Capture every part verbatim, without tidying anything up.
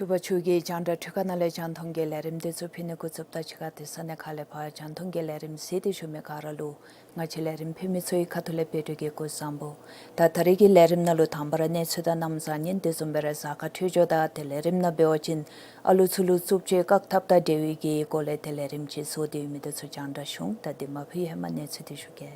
ཕྱུ་པ་ཕྱུགས་ཀྱི་རྒྱང་བསྒྲགས་འཕྲུལ་ཁང་ནང་ལས་རྒྱང་མཐོང་གི་ལས་རིམ་འདི་ཚུ་ཕུལ་ནི་འགོ་བཙུགསཔ་ད་གཅིག་ཁར་དེ་ས་གནས་ཁག་ལས་ཕར་རྒྱང་མཐོང་གི་ལས་རིམ་གཟིགས་ཏེ་བཞུགས་མི་ག་ར་ལུ་ང་བཅས་ལས་རིམ་ཕུལ་མི་ཚུ་གི་ཁ་ཐུག་ལས་འབད་འཕྲོད་ཀྱི་སྐུ་གཟུགས་བཟང་པོ། ད་ད་རེས་ཀྱི་ལས་རིམ་ནང་ལུ་དང་པ་ར་གནས་ཚུལ་དང་གནམ་བཟང་ངན། དེ་བཟུམ་སྦེ་ར་གཟའ་སྐར་འཕྲོད་སྦྱོར་དང་ཏེ་ལས་རིམ་ནང་འབད་བ་ཅིན་ཨ་ལུ་ཚུ་ལུ་རྩུབ་སྤྱོད་བཀག་ཐབས་དང་འབྲེལ་བའི་གི་སྐོར་ལས་ཏེ་ལས་རིམ་ཅིག་བཟོ་སྟེ་ཡོད་མི་འདི་ཚུ་རྒྱང་བསྒྲགས་ཞུ་འོང་། ད་དེ་མ་ཕུལ་ཧེ་མ་གནས་ཚུལ་འདི་ཞུ་གེ།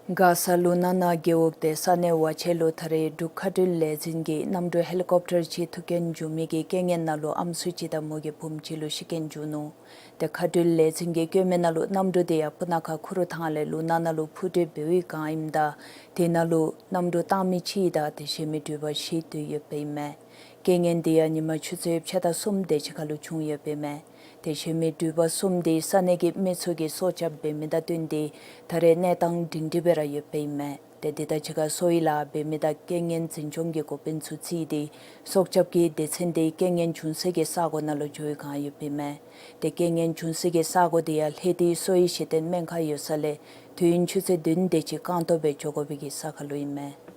མགར་ས་ལུ་ན་ན་རྒེད་འོག་ཏེ་ས་གནས་ཝ་ཆེ་ལུ་ད་རེས་འབྲུག་མཁའ་འགྲུལ་ལས་འཛིན་གྱི་གནམ་གྲུ་ཧེ་ལི་ཀོབ་ཊར་ཅིག་ཐུག་རྐྱེན་བྱུང་མི་གི་རྐྱེན་ངན་ནང་ལུ་ཨམ་སྲུ་ཅིག་དང་མོ་གི་བུམོ་ཅིག་ལུ་ཤི་རྐྱེན་བྱུང་ནུག། ཏེ་མཁའ་འགྲུལ་ལས་འཛིན་གྱིས་བཀོད་མི་ནང་ལུ་གནམ་གྲུ་དེ་ཡང་སྤུ་ན་ཁ་ཁུ་རུ་ཐང་ལས་ལུ་ན་ན་ལུ་འཕུར་འགྲུལ་འབད་བའི་སྒང་ཨིནམ་ད་དེ་ནང་ལུ་གནམ་གྲུ་བཏང་མི་གཅིག་དང་ཏེ་གཞན་མི་འགྲུལ་པ་བཞི་སྡོད་ཡོདཔ་ཨིན་མས། རྐྱེན་ངན་དེ་ཡང་ཉིན་མ་ཆུ་ཚོད་ཕྱེད་དང་གསུམ་དེ་ཅིག་ཁར་ལུ་བྱུང་ཡོདཔ་ཨིན་མས། ཏེ་གཞན་མི་འགྲུལ་པ་གསུམ་དེ་ས་གནས་ཀྱི་མི་ཚུ་གིས་སྲོག་སྐྱབས་འབད་མི་དང་བསྟུན་ཏེ་ད་རེས་གནས་སྟངས་སྒྲིང་སྒྲི་སྦེ་ར་ཡོདཔ་ཨིན་མས། ཏེ་དེ་དང་གཅིག་ཁར་སོ་ཡི་ལཱ་འབད་མི་དང་རྐྱེན་ངན་འཛིན་སྐྱོང་གི་འགོ་དཔོན་ཚུ་བརྩིས་ཏེ་སྲོག་སྐྱབས་ཀྱི་སྡེ་ཚན་དེ་རྐྱེན་ངན་བྱུང་སའི་གི་ས་གོ་ནང་ལུ་འགྱོ་བའི་སྒང་ཨིན་མས། ཏེ་རྐྱེན་ངན་བྱུང་སའི་གི་ས་གོ་དེ་ཡང་ལྷེ་ཏི་སོ་ཡི་གཞི་རྟེན་སྨན་ཁང་ཡོད་ས་ལས་དུས་ཡུན་ཆུ་ཚོད་བདུན་དེ་ཅིག་རྐང་སྟོང་སྦེ་འགྱོ་དགོ་པའི་གི་ས་ཁར་ལུ་ཨིན་མས།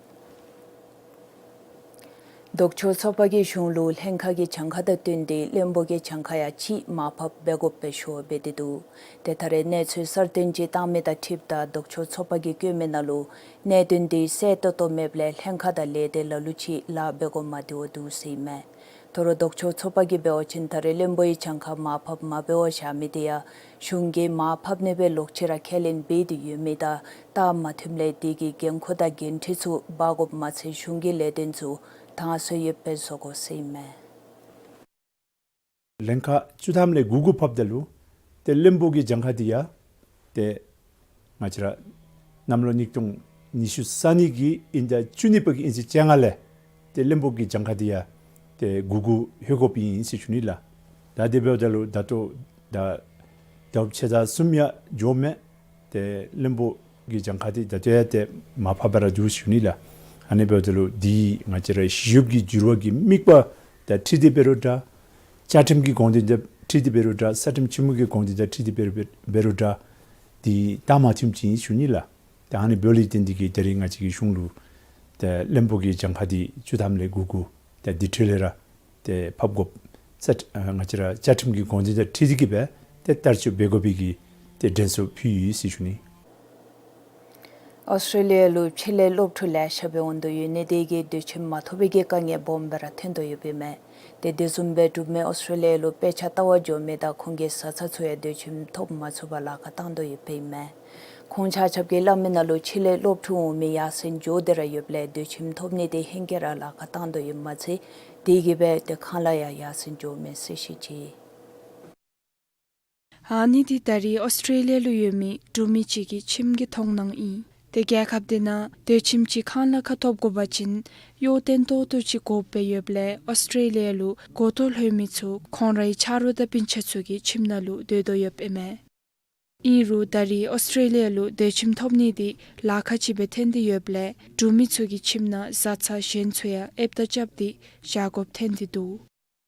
ལྡོག་ཕྱོགས་ཚོགས་པ་གིས་གཞུང་ལུ་ལྷན་ཁག་གི་གྱངས་ཁ་དང་བསྟུན་ཏེ་བློན་པོ་གི་གྱངས་ཁ་ཡང་གཅིག་མར་ཕབ་འབད་དགོཔ་སྦེ་ཞུ་བ་འབད་དེ་འདུག། ཏེ་ད་རེས་གནས་ཚུལ་གསར་བཏོན་ཅིག་བཏང་མི་དང་འཁྲིལཝ་ད་ལྡོག་ཕྱོགས་ཚོགས་པ་གིས་བཀོད་མི་ནང་ལུ་གནད་དོན་དེ་གསལ་ཏོག་ཏོ་མེདཔ་ལས་ལྷན་ཁག་དང་ལས་སྡེ་ལ་ལུ་ཅིག་ལཱ་འབད་དགོ་མ་བཏུབ་འདུག་ཟེར་ཨིན་མས། དོ་རུང་ལྡོག་ཕྱོགས་ཚོགས་པ་གིས་འབད་བ་ཅིན་ད་རེས་བློན་པོའི་གྱངས་ཁ་མར་ཕབ་མ་འབད་བར་བཞག་མི་དེ་ཡང་གཞུང་གིས་མར་ཕབ་ནི་སྦེ་ལོག་ཅི་ར་ཁས་ལེན་འབད་དེ་ཡོད་མི་དང་སྟབས་མ་མཐུནམ་ལས་དེ་གི་འགན་ཁུར་དང་འགན་འཁྲི་ཚུ་འབག་དགོཔ་མ་ཚད་གཞུང་གི་ལས་དོན་ཚུ་དང་སོ་ཡོདཔ་སྦེ་བཟོ་དགོ་ཟེར་ཨིན་མས། ལྷན་ཁག་བཅུ་ཐམ་ལས་དགུ་དགུ་ཕབ་ད་ལུ་ཏེ་བློན་པོ་གི་གྱངས་ཁ་དེ་ཡང་ཏེ་ང་བཅས་ར་གནམ་ལོ་ཉིས་སྟོང་ཉི་ཤུ་རྩ་གཉིས་ཀྱི་དབྱིན་ཟླ་བཅུ་གཉིས་པ་གི་དབྱིན་ཚེས་བཅོ་ལྔ་ལས་ཏེ་བློན་པོ་གི་གྱངས་ཁ་དེ་ཡང་ཏེ་དགུ་དགུ་ལྷོད་དགོཔ་ཨིན་ཟེར་ཞུ་ནི་ལགས། ད་དེ་འབདཝ་ད་ལུ་ད་ལྟོ་ད་ཟླཝ་ཕྱེད་དང་གསུམ་ཡང་འགྱོ་མས། ཏེ་བློན་པོ་གི་གྱངས་ཁ་དེ་ད་ལྟོ་ཡང་ཏེ་མར་ཕབ་སྦེ་ར་འདུག་ཟེར་ཞུ་ནི་ལགས། ཨ་ནི་འབདཝ་ད་ལུ་འདི་ང་བཅས་ར་གཞི་རིམ་གྱི་འགྱུར་བ་གི་དམིགས་པ་དང་འཁྲིལ་ཏེ་འབད་རུང་འདྲ། བཅའ་ཁྲིམས་ཀྱི་དགོངས་དོན་དང་འཁྲིལ་ཏེ་འབད་རུང་འདྲ། ས་ཁྲིམས་ཆེན་མོ་གི་དགོངས་དོན་དང་འཁྲིལ་ཏེ་འབད་རུང་འབད་རུང་འདྲ། འདི་སྟབས་མ་མཐུནམ་ཅིག་ཨིན་ཟེར་ཞུ་ནི་ལགས། ཏེ་ཨ་ནི་འབདཝ་ལས་བརྟེན་ཏེ་གིས་ད་རེས་ང་བཅས་ཀྱི་གཞུང་ལུ་ཏེ་བློན་པོ་གི་གྱངས་ཁ་དེ་བཅུ་ཐམ་ལས་དགུ་དགུ་ཏེ་དེ་འཕྲོ་ལས་ར་ཏེ་ཕབ་དགོཔ་ས་ཨ་ང་བཅས་ར་བཅའ་ཁྲིམས་ཀྱི་དགོངས་དོན་དང་འཁྲིལ་ཏེ་གིས་སྦེ་ཏེ་བསྟར་སྤྱོད་འབད་དགོ་པའི་གི་ཏེ་དྲན་གསོ་ཕུལ་ཡི་ཟེར་ཞུ་ནི། ཨོསི་ཊྲེ་ལི་ཡ་ལུ་ཕྱི་ལས་སློབ་ཕྲུག་ལེ་ཤ་སྦེ་འོང་དོ་ཡོད་ནི་དེ་གིས་སྡོད་ཁྱིམ་མ་ཐོབ་པའི་གི་དཀའ་ངལ་སྦོམ་སྦེ་ར་ཐོན་དོ་ཡོདཔ་ཨིན་མས། ཏེ་དེ་བཟུམ་སྦེ་འབྲུག་མི་ཨོསི་ཊྲེ་ལི་ཡ་ལུ་དཔེ་ཆ་ལྟ་བར་འགྱོ་མི་དང་ཁོང་གི་བཟའ་ཚང་ཚུ་ཡང་སྡོད་ཁྱིམ་ཐོབ་མ་ཚུགས་པར་ལཱ་ཁག་བཏང་དོ་ཡོདཔ་ཨིན་མས། ཁོང་ཆ་ཁྱབ་ཀྱིས་སླབ་མི་ནང་ལུ་ཕྱི་ལས་སློབ་ཕྲུག་འོང་མི་ཡར་སེང་འགྱོ་སྟེ་ར་ཡོདཔ་ལས་སྡོད་ཁྱིམ་ཐོབ་ནི་དེ་ཧེང་སྐལ་ར་ལཱ་ཁག་བཏང་དོ་ཡོདཔ་མ་ཚད་དེ་གིས་སྦེ་ཏེ་ཁང་གླ་ཡང་ཡར་སེང་འགྱོཝ་མས་ཟེར་བཤད་ཅི། ཨ་ནི་འདི་ད་རེས་ཨོསི་ཊྲེ་ལི་ཡ་ལུ་ཡོད་མི་འབྲུག་མི་ཅིག་གི་ཁྱིམ་གྱི་མཐོང་སྣང་ཨིན། ཏེ་རྒྱལ་ཁབ་དེ་ནང་སྡོད་ཁྱིམ་ཅིག་ཁང་གླ་ཁར་ཐོབ་དགོ་པ་ཅིན་གཡོག་བརྟན་ཏོག་ཏོ་ཅིག་དགོཔ་སྦེ་ཡོདཔ་ལས་ཨོསི་ཊྲེ་ལི་ཡ་ལུ་འགོ་ཐོག་ལྷོད་མི་ཚུ་ཁོང་རའི་ཆ་རོགས་དང་སྤུན་ཆ་ཚུ་གི་ཁྱིམ་ནང་ལུ་སྡོད་དོ་ཡོདཔ་ཨིན་མས། ཨིན་རུང་ད་རེས་ཨོསི་ཊྲེ་ལི་ཡ་ལུ་སྡོད་ཁྱིམ་ཐོབ་ནི་འདི་ལཱ་ཁག་ཅིག་སྦེ་ཐོན་ཏེ་ཡོདཔ་ལས་འབྲུག་མི་ཚུ་གི་ཁྱིམ་ནང་བཟའ་ཚང་གཞན་ཚུ་ཡང་ཨེབ་དང་རྐྱབ་སྟེ་བཞག་དགོཔ་ཐོན་ཏེ་འདུག།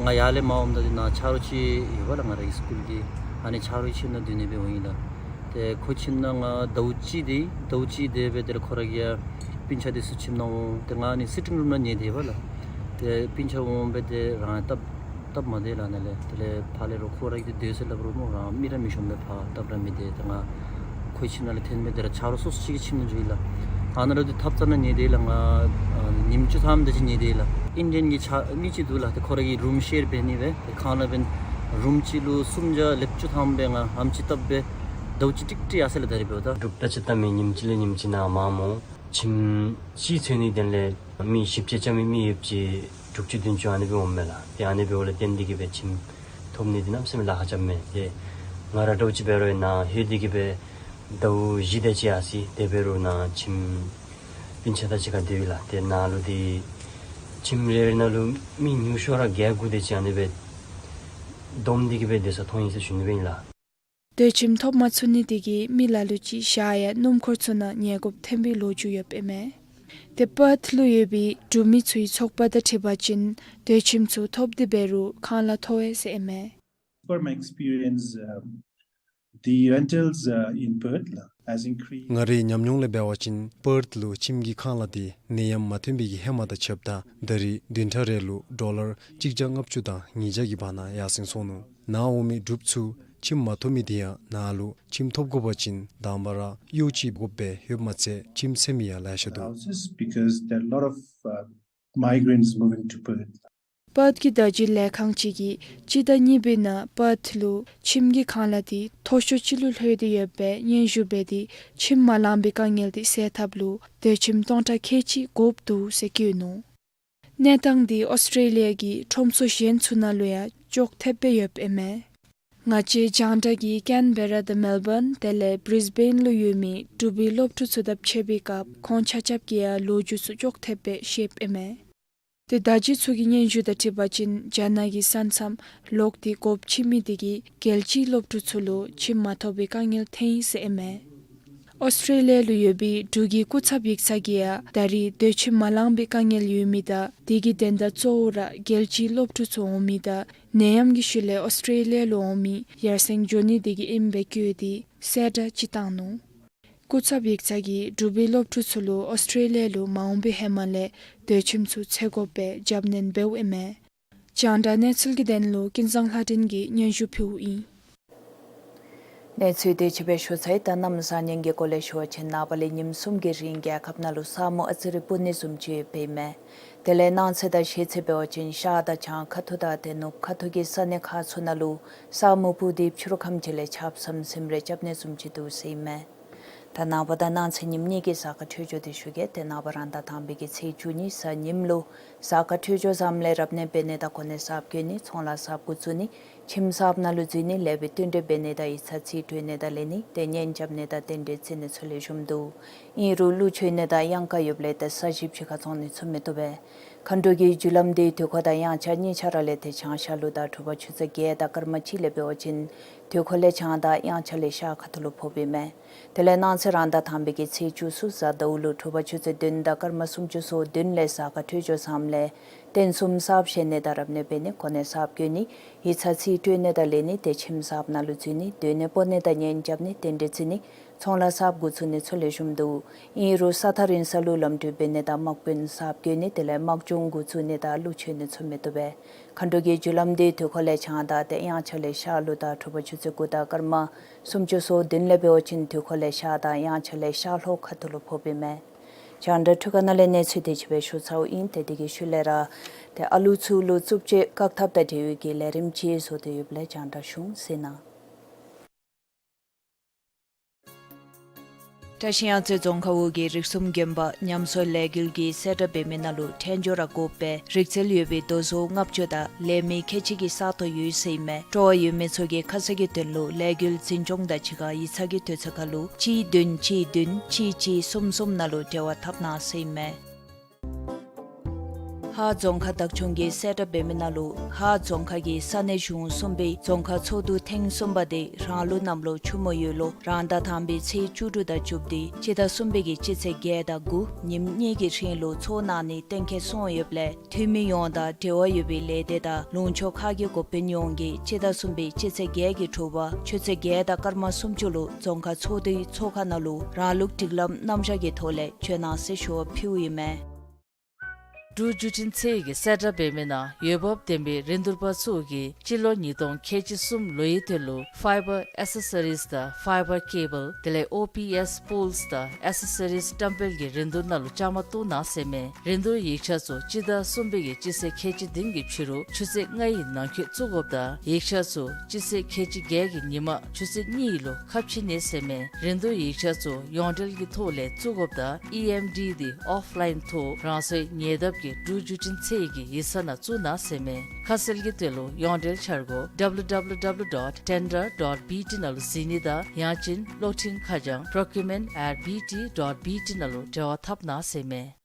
ང་ཡར་ལས་མར་འོངམ་ད་འདི་ནང་ཆ་རོགས་ཅིག་ཡོད་པ་ལགས། ང་རའི་སི་ཀུལ་གྱི་ཨ་ནི་ཆ་རོགས་ཁྱིམ་ནང་སྡོད་ནི་སྦེ་འོང་ཡི་ལགས། ཏེ་ཁོ་ཁྱིམ་ནང་ང་ཟླཝ་གཅིག་སྡོད་ཡི། ཟླཝ་གཅིག་སྡོད་སྦེ་དེ་ལས་ཁོ་ར་གི་ཡང་སྤུན་ཆ་འདི་ཚུ་ཁྱིམ་ནང་འོང་། ཏེ་ང་ནི་སི་ཊིང་རུམ་ནང་ཉལ་སྡོད་ཡི་པ་ལགས། ཏེ་སྤུན་ཆ་འོང་སྦེ་ཏེ་རང་སྟབས་སྟབས་མ་བདེ་ལགས། ཨ་ནི་ལས་དེ་ལས་ཕར་ལས་རོགས་ཁོ་ར་གིས་སྡོད་ཟེར་སླབ་རུང་སྨོ་རང་མི་ར་མི་ཤོང་སྦེ་ཕར་སྟབས་ར་མི་བདེ། ཏེ་ང་ཁོའི་ཁྱིམ་ནང་ལས་འཐོན་སྦེ་དེ་ར་ཆ་རོགས་སོ་སོ་ཅིག་གི་ཁྱིམ་ནང་འགྱོ་ཡི་ལགས། ཨ་ནཱ་ལུ་ཏེ་ཐབ་ཚང་ནང་ཉལ་སྡོད་ཡི་ལགས། ང་ཨ་ཉིནམ་བཅུ་ཐམ་དེ་ཅིག་ཉལ་སྡོད་ཡི་ལགས། ཨིན་ཌི་ཡན་གྱི་ཆ་མི་ཅིག་འདུག་ལགས། ཏེ་ཁོ་ར་གིས་རུམ་ཤེར་འབད་ནི་སྦེ་ཏེ་ཁང་གླ་འབད་རུམ་གཅིག་ལུ་སུམ་བརྒྱ་ལེབ་བཅུ་ཐམ་སྦེ་ང་ཨམ་ཅིག་བཏབ་སྦེ་ཟླཝ་གཅིག་ཀྲིག་ཀྲི་ཡར་སོ་ཡི་ལགས། ད་རིས་འབདཝ་ད་སྒྲུབ་ད་ཅི་བཏབ་མི་ཉིནམ་གཅིག་ལས་ཉིནམ་གཅིག་ནང་མངམ་འོང་། ཁྱིམ་གཅིག་འཚོལ་ནི་དོན་ལས་མི་བཞི་བརྒྱ་ཅིག་མི་མི་ཡོདཔ་ཅིག་དྲུག་ཅུ་བདུན་ཅུ་ཨ་ནི་སྦེ་འོངམ་མས་ལགས། ཏེ་ཨ་ནི་སྦེ་འོངམ་ལས་བརྟེན་ཏེ་གིས་སྦེ་ཁྱིམ་ཐོབ་ནི་འདི་གནམ་མེད་ས་མེད་ལཱ་ཁག་རྐྱབ་མས། ཏེ་ང་ར་འདྲཝ་ཅིག་འབད་རུང་ནཱ་ལྷོད་དེ་གིས་སྦེ་ཟླཝ་བཞི་དེ་ཅིག་ཡར་སོ་ཡི། དེ་འབད་རུང་ནཱ་ཁྱིམ་སྤུན་ཆ་དང་གཅིག་ཁར་སྡོད་ཡི་ལགས། ཏེ་ནཱ་ལུ་འདི་ཁྱིམ་རེ་རེ་ནང་ལུ་མི་ཉུང་ཤོས་ར་བརྒྱད་དགུ་དེ་ཅིག་ཨ་ནི་སྦེ་བསྡོམས་ཏེ་གིས་སྦེ་སྡོད་ས་མཐོང་ཡི་ཟེར་ཞུ་ནི་སྦེ་ཨིན་ལགས། སྡོད་ཁྱིམ་ཐོབ་མ་ཚུགས་ནི་དེ་གིས་མི་ལ་ལུ་ཅིག་ཞག་ཡང་སྣུམ་འཁོར་ཚུ་ནང་ཉལ་དགོཔ་ཐོན་པའི་ལོ་རྒྱུས་ཡོདཔ་ཨིན་མས། ཏེ་པརཐ་ལུ་ཡོད་པའི་འབྲུག་མི་ཚུའི་ཚོགས་པ་དང་འཁྲིལ་བ་ཅིན་སྡོད་ཁྱིམ་ཚུ་ཐོབ་སྟེ་འབད་རུང་ཁང་གླ་མཐོ་བས་ཟེར་ཨིན་མས། Per my experience, um, the rentals, uh, in Perth, uh, has increased. ང་རའི་ཉམས་མྱོང་ལས་འབད་བ་ཅིན་པརཐ་ལུ་ཁྱིམ་གྱི་ཁང་གླ་འདི་ནད་ཡམས་མ་ཐོན་པའི་གི་ཧེ་མ་དང་ཕྱདཔ་ད་ད་རིས་བདུན་ཕྲག་རེ་ལུ་ཌོ་ལར་གཅིག་བརྒྱ་ལྔ་བཅུ་དང་ཉིས་བརྒྱ་གི་བར་ན་ཡར་སེང་སོང་ནུག། ནཱ་འོང་མི་འབྲུགཔ་ཚུ་ཁྱིམ་མ་ཐོབ་མི་དེ་ཡང་ནཱ་ལུ་ཁྱིམ་ཐོབ་དགོ་པ་ཅིན་དང་པ་ར་གཡོག་ཅིག་དགོཔ་སྦེ་ཡོདཔ་མ་ཚད་ཁྱིམ་འཚོལ་མི་ཡང་ལེ་ཤ་འདུག། Houses because there are a lot of, uh, migrants moving to Perth. པརཐ་གི་བརྡ་བརྒྱུད་ལས་ཁང་ཅིག་གིས་སྤྱི་ཟླ་གཉིས་པའི་ནང་པརཐ་ལུ་ཁྱིམ་གྱི་ཁང་གླ་འདི་མཐོ་ཤོས་ཅིག་ལུ་ལྷོད་དེ་ཡོདཔ་སྦེ་སྙན་ཞུ་འབད་དེ་ཁྱིམ་མ་ལང་པའི་དཀའ་ངལ་འདི་སེལ་ཐབས་ལུ་སྡོད་ཁྱིམ་སྟོང་ཕྲག་ཁལ་གཅིག་དགོཔ་འདུག་ཟེར་བཀོད་ནུག། གནས་སྟངས་འདི་ཨོསི་ཊྲེ་ལི་ཡ་གི་ཁྲོམ་ཚོགས་གཞན་ཚུ་ནང་ལུ་ཡང་ཅོག་འཐདཔ་སྦེ་ཡོདཔ་ཨིན་མས། ང་བཅས་རྒྱང་བསྒྲགས་ཀྱིས་ཀེན་བེ་ར་དང་མེལ་བཱན་དེ་ལས་བྲིས་བེན་ལུ་ཡོད་མི་འབྲུག་པའི་སློབ་ཕྲུག་ཚུ་དང་ཕྱད་པའི་སྐབས་ཁོང་ཆ་ཁྱབ་ཀྱིས་ཡང་ལོ་རྒྱུས་ཚུ་ཅོག་འཐདཔ་སྦེ་བཤདཔ་ཨིན་མས། ཏེ་བརྡ་བརྒྱུད་ཚུ་གི་སྙན་ཞུ་དང་འཁྲིལ་བ་ཅིན་རྒྱ་ནག་གི་ས་མཚམས་ལོག་སྟེ་སྒོ་ཕྱེ་མི་དེ་གིས་རྒྱལ་སྤྱིའི་སློབ་ཕྲུག་ཚུ་ལུ་ཁྱིམ་མ་ཐོབ་པའི་དཀའ་ངལ་ཐོན་ཡི་ཟེར་ཨིན་མས། ཨོསི་ཊྲེ་ལི་ཡ་ལུ་ཡོད་པའི་འབྲུག་གི་སྐུ་ཚབ་ཡིག་ཚང་གིས་ཡང་ད་རེས་སྡོད་ཁྱིམ་མ་ལང་པའི་དཀའ་ངལ་ཡོད་མི་དང་དེ་གི་དོན་དག་གཙོ་བོ་ར་རྒྱལ་སྤྱིའི་སློབ་ཕྲུག་ཚུ་འོང་མི་དང་ནད་ཡམས་ཀྱི་ཤུལ་ལས་ཨོསི་ཊྲེ་ལི་ཡ་ལུ་འོང་མི་ཡར་སེང་འགྱོ་ནི་དེ་གིས་ཨིནམ་སྦེ་བཀོད་དེ་གསལ་བསྒྲགས་ཅིག་བཏང་ནུག། སྐུ་ཚབ་ཡིག་ཚང་གིས་འབྲུག་པའི་སློབ་ཕྲུག་ཚུ་ལུ་ཨོསི་ཊྲེ་ལི་ཡ་ལུ་མ་འོང་པའི་ཧེ་མ་ལས་སྡོད་ཁྱིམ་ཚུ་འཚོལ་དགོཔ་སྦེ་རྒྱབ་སྣོན་འབདཝ་ཨིན་མས། རྒྱང་བསྒྲགས་གནས་ཚུལ་གྱི་དོན་ལུ་ཀུན་བཟང་ལྷ་སྒྲོན་གྱིས་སྙན་ཞུ་ཕུལཝ་ཨིན། གནས་ཚུལ་དེ་ཅིག་སྦེ་ཞུ་ཚར་ཡི། ད་གནམ་བཟང་ངན་གྱི་སྐོར་ལས་ཞུ་བ་ཅིན་ནངས་པ་ལས་ཉིནམ་གསུམ་གྱི་རིང་རྒྱལ་ཁབ་ནང་ལུ་ས་སྨུག་ཨ་ཙི་རེ་སྤུབ་ནི་བཟུམ་ཅིག་ཡོདཔ་ཨིན་མས། དེ་ལས་གནངས་ཚེ་དང་ཤེས་ཚེ་འབད་བ་ཅིན་ཤར་དང་བྱང་ཁ་ཐུག་དང་ཏེ་ནུབ་ཁ་ཐུག་གི་ས་གནས་ཁག་ཚུ་ནང་ལུ་ས་སྨུག་སྤུབ་སྟེ་ཕྱི་རུ་ཁམས་ཅིག་ལས་ཆརཔ་ཟམ་ཟིམ་རེ་རྐྱབ་ནི་བཟུམ་ཅིག་འདུག་ཟེར་ཨིན་མས། ད་ནངས་པ་དང་གནངས་ཚེ་ཉིནམ་གཉིས་ཀྱི་གཟའ་སྐར་འཕྲོད་སྦྱོར་དེ་ཞུ་གེ། ཏེ་ནངས་པ་རང་ཟླ་དང་པའི་གི་ཚེས་བཅུ་གཉིས་གཟའ་ཉིམ་ལུ་གཟའ་སྐར་འཕྲོད་སྦྱོར་བཟངམ་ལས་རབ་གནས་འབད་ནི་དང་གོ་གནས་གསརཔ་བསྐོ་ནི་ཚོང་ལཱ་གསརཔ་འགོ་བཙུགས་ནི་ཁྱིམ་གསརཔ་ནང་ལུ་འཛུལ་ནི་ལེགས་པའི་རྟེན་འབྲེལ་འབད་ནི་དང་ཡིག་ཚང་རྩིས་སྤྲོད་ནི་དང་ལེན་ནི་ཏེ་གཉེན་རྐྱབ་ནི་དང་རྟེན་འབྲེལ་བརྩི་ནི་ཚུ་ལེགས་ཤོམ་འདུག། ཨིན་རུང་ཀླུ་མཆོད་ནི་དང་གཡང་ཁ་ཡོདཔ་ལས་ཏེ་ས་གཞི་ཕྱི་ཁར་བཙོང་ནི་ཚུ་མི་བཏུབ་པས། མཁའ་འགྲོ་གི་རྒྱུ་ལམ་འདི་དུས་འཁོར་དང་དབྱངས་འཆར་གཉིས་ཆ་ར་ལས་ཏེ་བྱང་ཤར་ལུ་དང་དྲོ་པ་ཆུ་ཚོད་བརྒྱད་དང་སྐར་མ་གཅིག་ལས་འབད་བ་ཅིན་དུས་འཁོར་ལས་བྱང་དང་དབྱངས་འཆར་ལས་ཤར་ཁ་ཐུག་ལུ་ཕོགཔ་ཨིན་མས། དེ་ལས་གནངས་ཚེ་རང་ཟླ་དང་པའི་གི་ཚེས་བཅུ་གསུམ་གཟའ་ཟླཝ་ལུ་དྲོ་པ་ཆུ་ཚོད་བདུན་དང་སྐར་མ་སུམ་ཅུ་སོ་བདུན་ལས་གཟའ་སྐར་འཕྲོད་སྦྱོར་བཟངམ་ལས་རྟེན་གསུམ་གསརཔ་བཞེངས་ནི་དང་རབ་གནས་འབད་ནི་གོ་གནས་གསརཔ་བསྐོ་ནི་ཡིག་ཚང་རྩིས་སྤྲོད་ནི་དང་ལེན་ནི་ཏེ་ཁྱིམ་གསརཔ་ནང་ལུ་འཛུལ་ནི་སྡོད་གནས་སྤོ་ནི་དང་གཉེན་རྐྱབ་ནི་རྟེན་འབྲེལ་བརྩི་ནི་ཚོང་ལཱ་གསརཔ་འགོ་བཙུགས་ནི་ཚུ་ལེགས་ཤོམ་འདུག། ཨིན་རུང་ས་ཐག་རིང་ས་ལུ་ལམ་གྲོན་འབད་ནི་དང་དམག་དཔོན་གསརཔ་བསྐོ་ནི་དེ་ལས་དམག་སྦྱོང་འགོ་བཙུགས་ནི་དང་ཀླུ་མཆོད་ནི་ཚུ་མི་བཏུབ་པས། མཁའ་འགྲོ་གི་རྒྱུ་ལམ་འདི་དུས་འཁོར་ལས་བྱང་དང་ཏེ་དབྱངས་འཆར་ལས་ཤར་ལུ་དང་དྲོ་པ་ཆུ་ཚོད་དགུ་དང་སྐར་མ་སུམ་ཅུ་སོ་བདུན་ལས་འབད་བ་ཅིན་དུས་འཁོར་ལས་ཤར་དང་དབྱངས་འཆར་ལས་ཤར་ལྷོ་ཁ་ཐུག་ལུ་ཕོགཔ་ཨིན་མས། རྒྱང་བསྒྲགས་འཕྲུལ་ཁང་ནང་ལས་གནས་ཚུལ་དེ་ཅིག་སྦེ་ཞུ་ཚརཝ་ཨིན། ཏེ་དེ་གི་ཤུལ་ལས་ར་ཏེ་ཨ་ལུ་ཚུ་ལུ་རྩུབ་སྤྱོད་བཀག་ཐབས་དང་འབྲེལ་བའི་གི་ལས་རིམ་ཅིག་བཟོ་སྟེ་ཡོདཔ་ལས་རྒྱང་བསྒྲགས་ཞུ་འོང་ཟེར་གནང་། ཤར་ཤེས་ཡང་རྩེ་རྫོང་ཁག་འོག་གི་རིགས་གསུམ་དགོན་པ་ཉམས་གསོ་ལས་འགུལ་གྱིས་གསལ་བསྒྲགས་འབད་མི་ནང་ལུ་འཕྲལ་སྦྱོར་ར་དགོ་པའི་རིག་རྩལ་ཡོད་པའི་རྡོ་བཟོ་ལྔ་བཅུ་དང་ལས་མི་ཁལ་གཅིག་གི་ས་སྟོང་ཡོད་ཟེར་ཨིན་མས། སྤྲོ་བ་ཡོད་མི་ཚུ་གིས་ཁ་གསལ་གྱི་དོན་ལུ་ལས་འགུལ་འཛིན་སྐྱོང་དང་གཅིག་ཁར་ཡིག་ཚང་གི་དུས་ཚོད་ཁར་ལུ་གཅིག་བདུན་གཅིག་བདུན་གཅིག་གཅིག་གསུམ་གསུམ་ནང་ལུ་འབྲེལ་བ་འཐབ་གནང་ཟེར་ཨིན་མས། ཧཱ་རྫོང་ཁག་བདག་སྐྱོང་གིས་གསལ་བསྒྲགས་འབད་མི་ནང་ལུ་ཧཱ་རྫོང་ཁག་གི་ས་གནས་གཞུང་གསུམ་པའི་རྫོང་ཁག་ཚོགས་འདུ་ཐེངས་གསུམ་པ་དེ་རང་ལུགས་གནམ་ལོ་ཆུ་མོ་ཡོས་ལོ་རང་ཟླ་དང་པའི་ཚེས་བཅུ་དྲུག་དང་བཅུ་བདུན་སྤྱི་ཟླ་གསུམ་པའི་གི་སྤྱི་ཚེས་བརྒྱད་དང་དགུ་ཉིནམ་གཉིས་ཀྱི་རིང་ལུ་ཚོགས་གནང་ནི་གཏན་འཁེལ་སོང་ཡོདཔ་ལས་འཐུས་མི་ཡོངས་དང་འབྲེལ་བ་ཡོད་པའི་ལས་སྡེ་དང་ལུང་ཕྱོགས་ཁག་གི་འགོ་དཔོན་ཡོངས་ཀྱིས་སྤྱི་ཟླ་གསུམ་པའི་སྤྱི་ཚེས་བརྒྱད་ཀྱི་དྲོ་པ་ཆུ་ཚོད་བརྒྱད་དང་སྐར་མ་སུམ་ཅུ་ལུ་རྫོང་ཁག་ཚོགས་འདུའི་ཚོགས་ཁང་ནང་ལུ་རང་ལུགས་སྒྲིག་ལམ་རྣམ་གཞག་གི་ཐོག་ལས་བྱོན་གནང་ཟེར་ཞུ་བ་ཕུལཝ་ཨིན་མས། འབྲུག་བརྒྱུད་འཕྲིན་ཚད་ཀྱིས་གསལ་བསྒྲགས་འབད་མི་ནང་འོས་འབབ་ལྡན་པའི་རིན་བསྡུར་པ་ཚུ་གིས་སྤྱི་ལོ་ཉིས་སྟོང་ཁལ་གཅིག་གསུམ་ལོའི་དོན་ལུ་ཕའི་བར་ཨེག་སེ་སོ་རིསི་དང་ཕའི་བར་ཀེ་བཱལ་དེ་ལས་ཨོ་པི་ཨེསི་པཱོལསི་དང་ཨེག་སེ་སོ་རིསི་བཀྲམ་སྤེལ་གྱི་རིན་བསྡུར་ནང་ལུ་བཅའ་མར་གཏོགས་གནང་ཟེར་ཨིན་མས། རིན་བསྡུར་ཡིག་ཆ་ཚུ་སྤྱི་ཟླ་གསུམ་པའི་གི་སྤྱི་ཚེས་ཁལ་གཅིག་བདུན་གྱི་ཕྱི་རུ་ཆུ་ཚོད་ལྔའི་ནང་འཁོད་བཙུགས་དགོཔ་དང་ཡིག་ཆ་ཚུ་སྤྱི་ཚེས་ཁལ་གཅིག་བརྒྱད་ཀྱི་ཉིན་མ་ཆུ་ཚོད་གཉིས་ལུ་ཁ་ཕྱེ་ནི་ཟེར་ཨིན་མས། རིན་བསྡུར་ཡིག་ཆ་ཚུ་ཡོངས་འབྲེལ་གྱི་ཐོག་ལས་བཙུགས་དགོཔ་དང་ཨི་ཨེམ་ཌི་དེ་ཨོཕ་ལའིན་ཐོག་རང་སོའི་ཉེ་འདབས་ཀྱི་འབྲུག་བརྒྱུད་འཕྲིན་ཚད་ཀྱི་ཡིག་ཚང་ནང་བཙུགས་གནང་ཟེར་ཨིན་མས། ཁ་གསལ་གྱི་དོན་ལུ་ཡོངས་འབྲེལ་འཆར་སྒོ་W W W dot tender dot B T ནང་ལུ་གཟིགས་ནི་དང་ཡང་ཅིན་གློག་འཕྲིན་ཁ་བྱང་procurement at B T dot B T ནང་ལུ་འབྲེལ་བ་འཐབ་གནང་ཟེར་ཨིན་མས།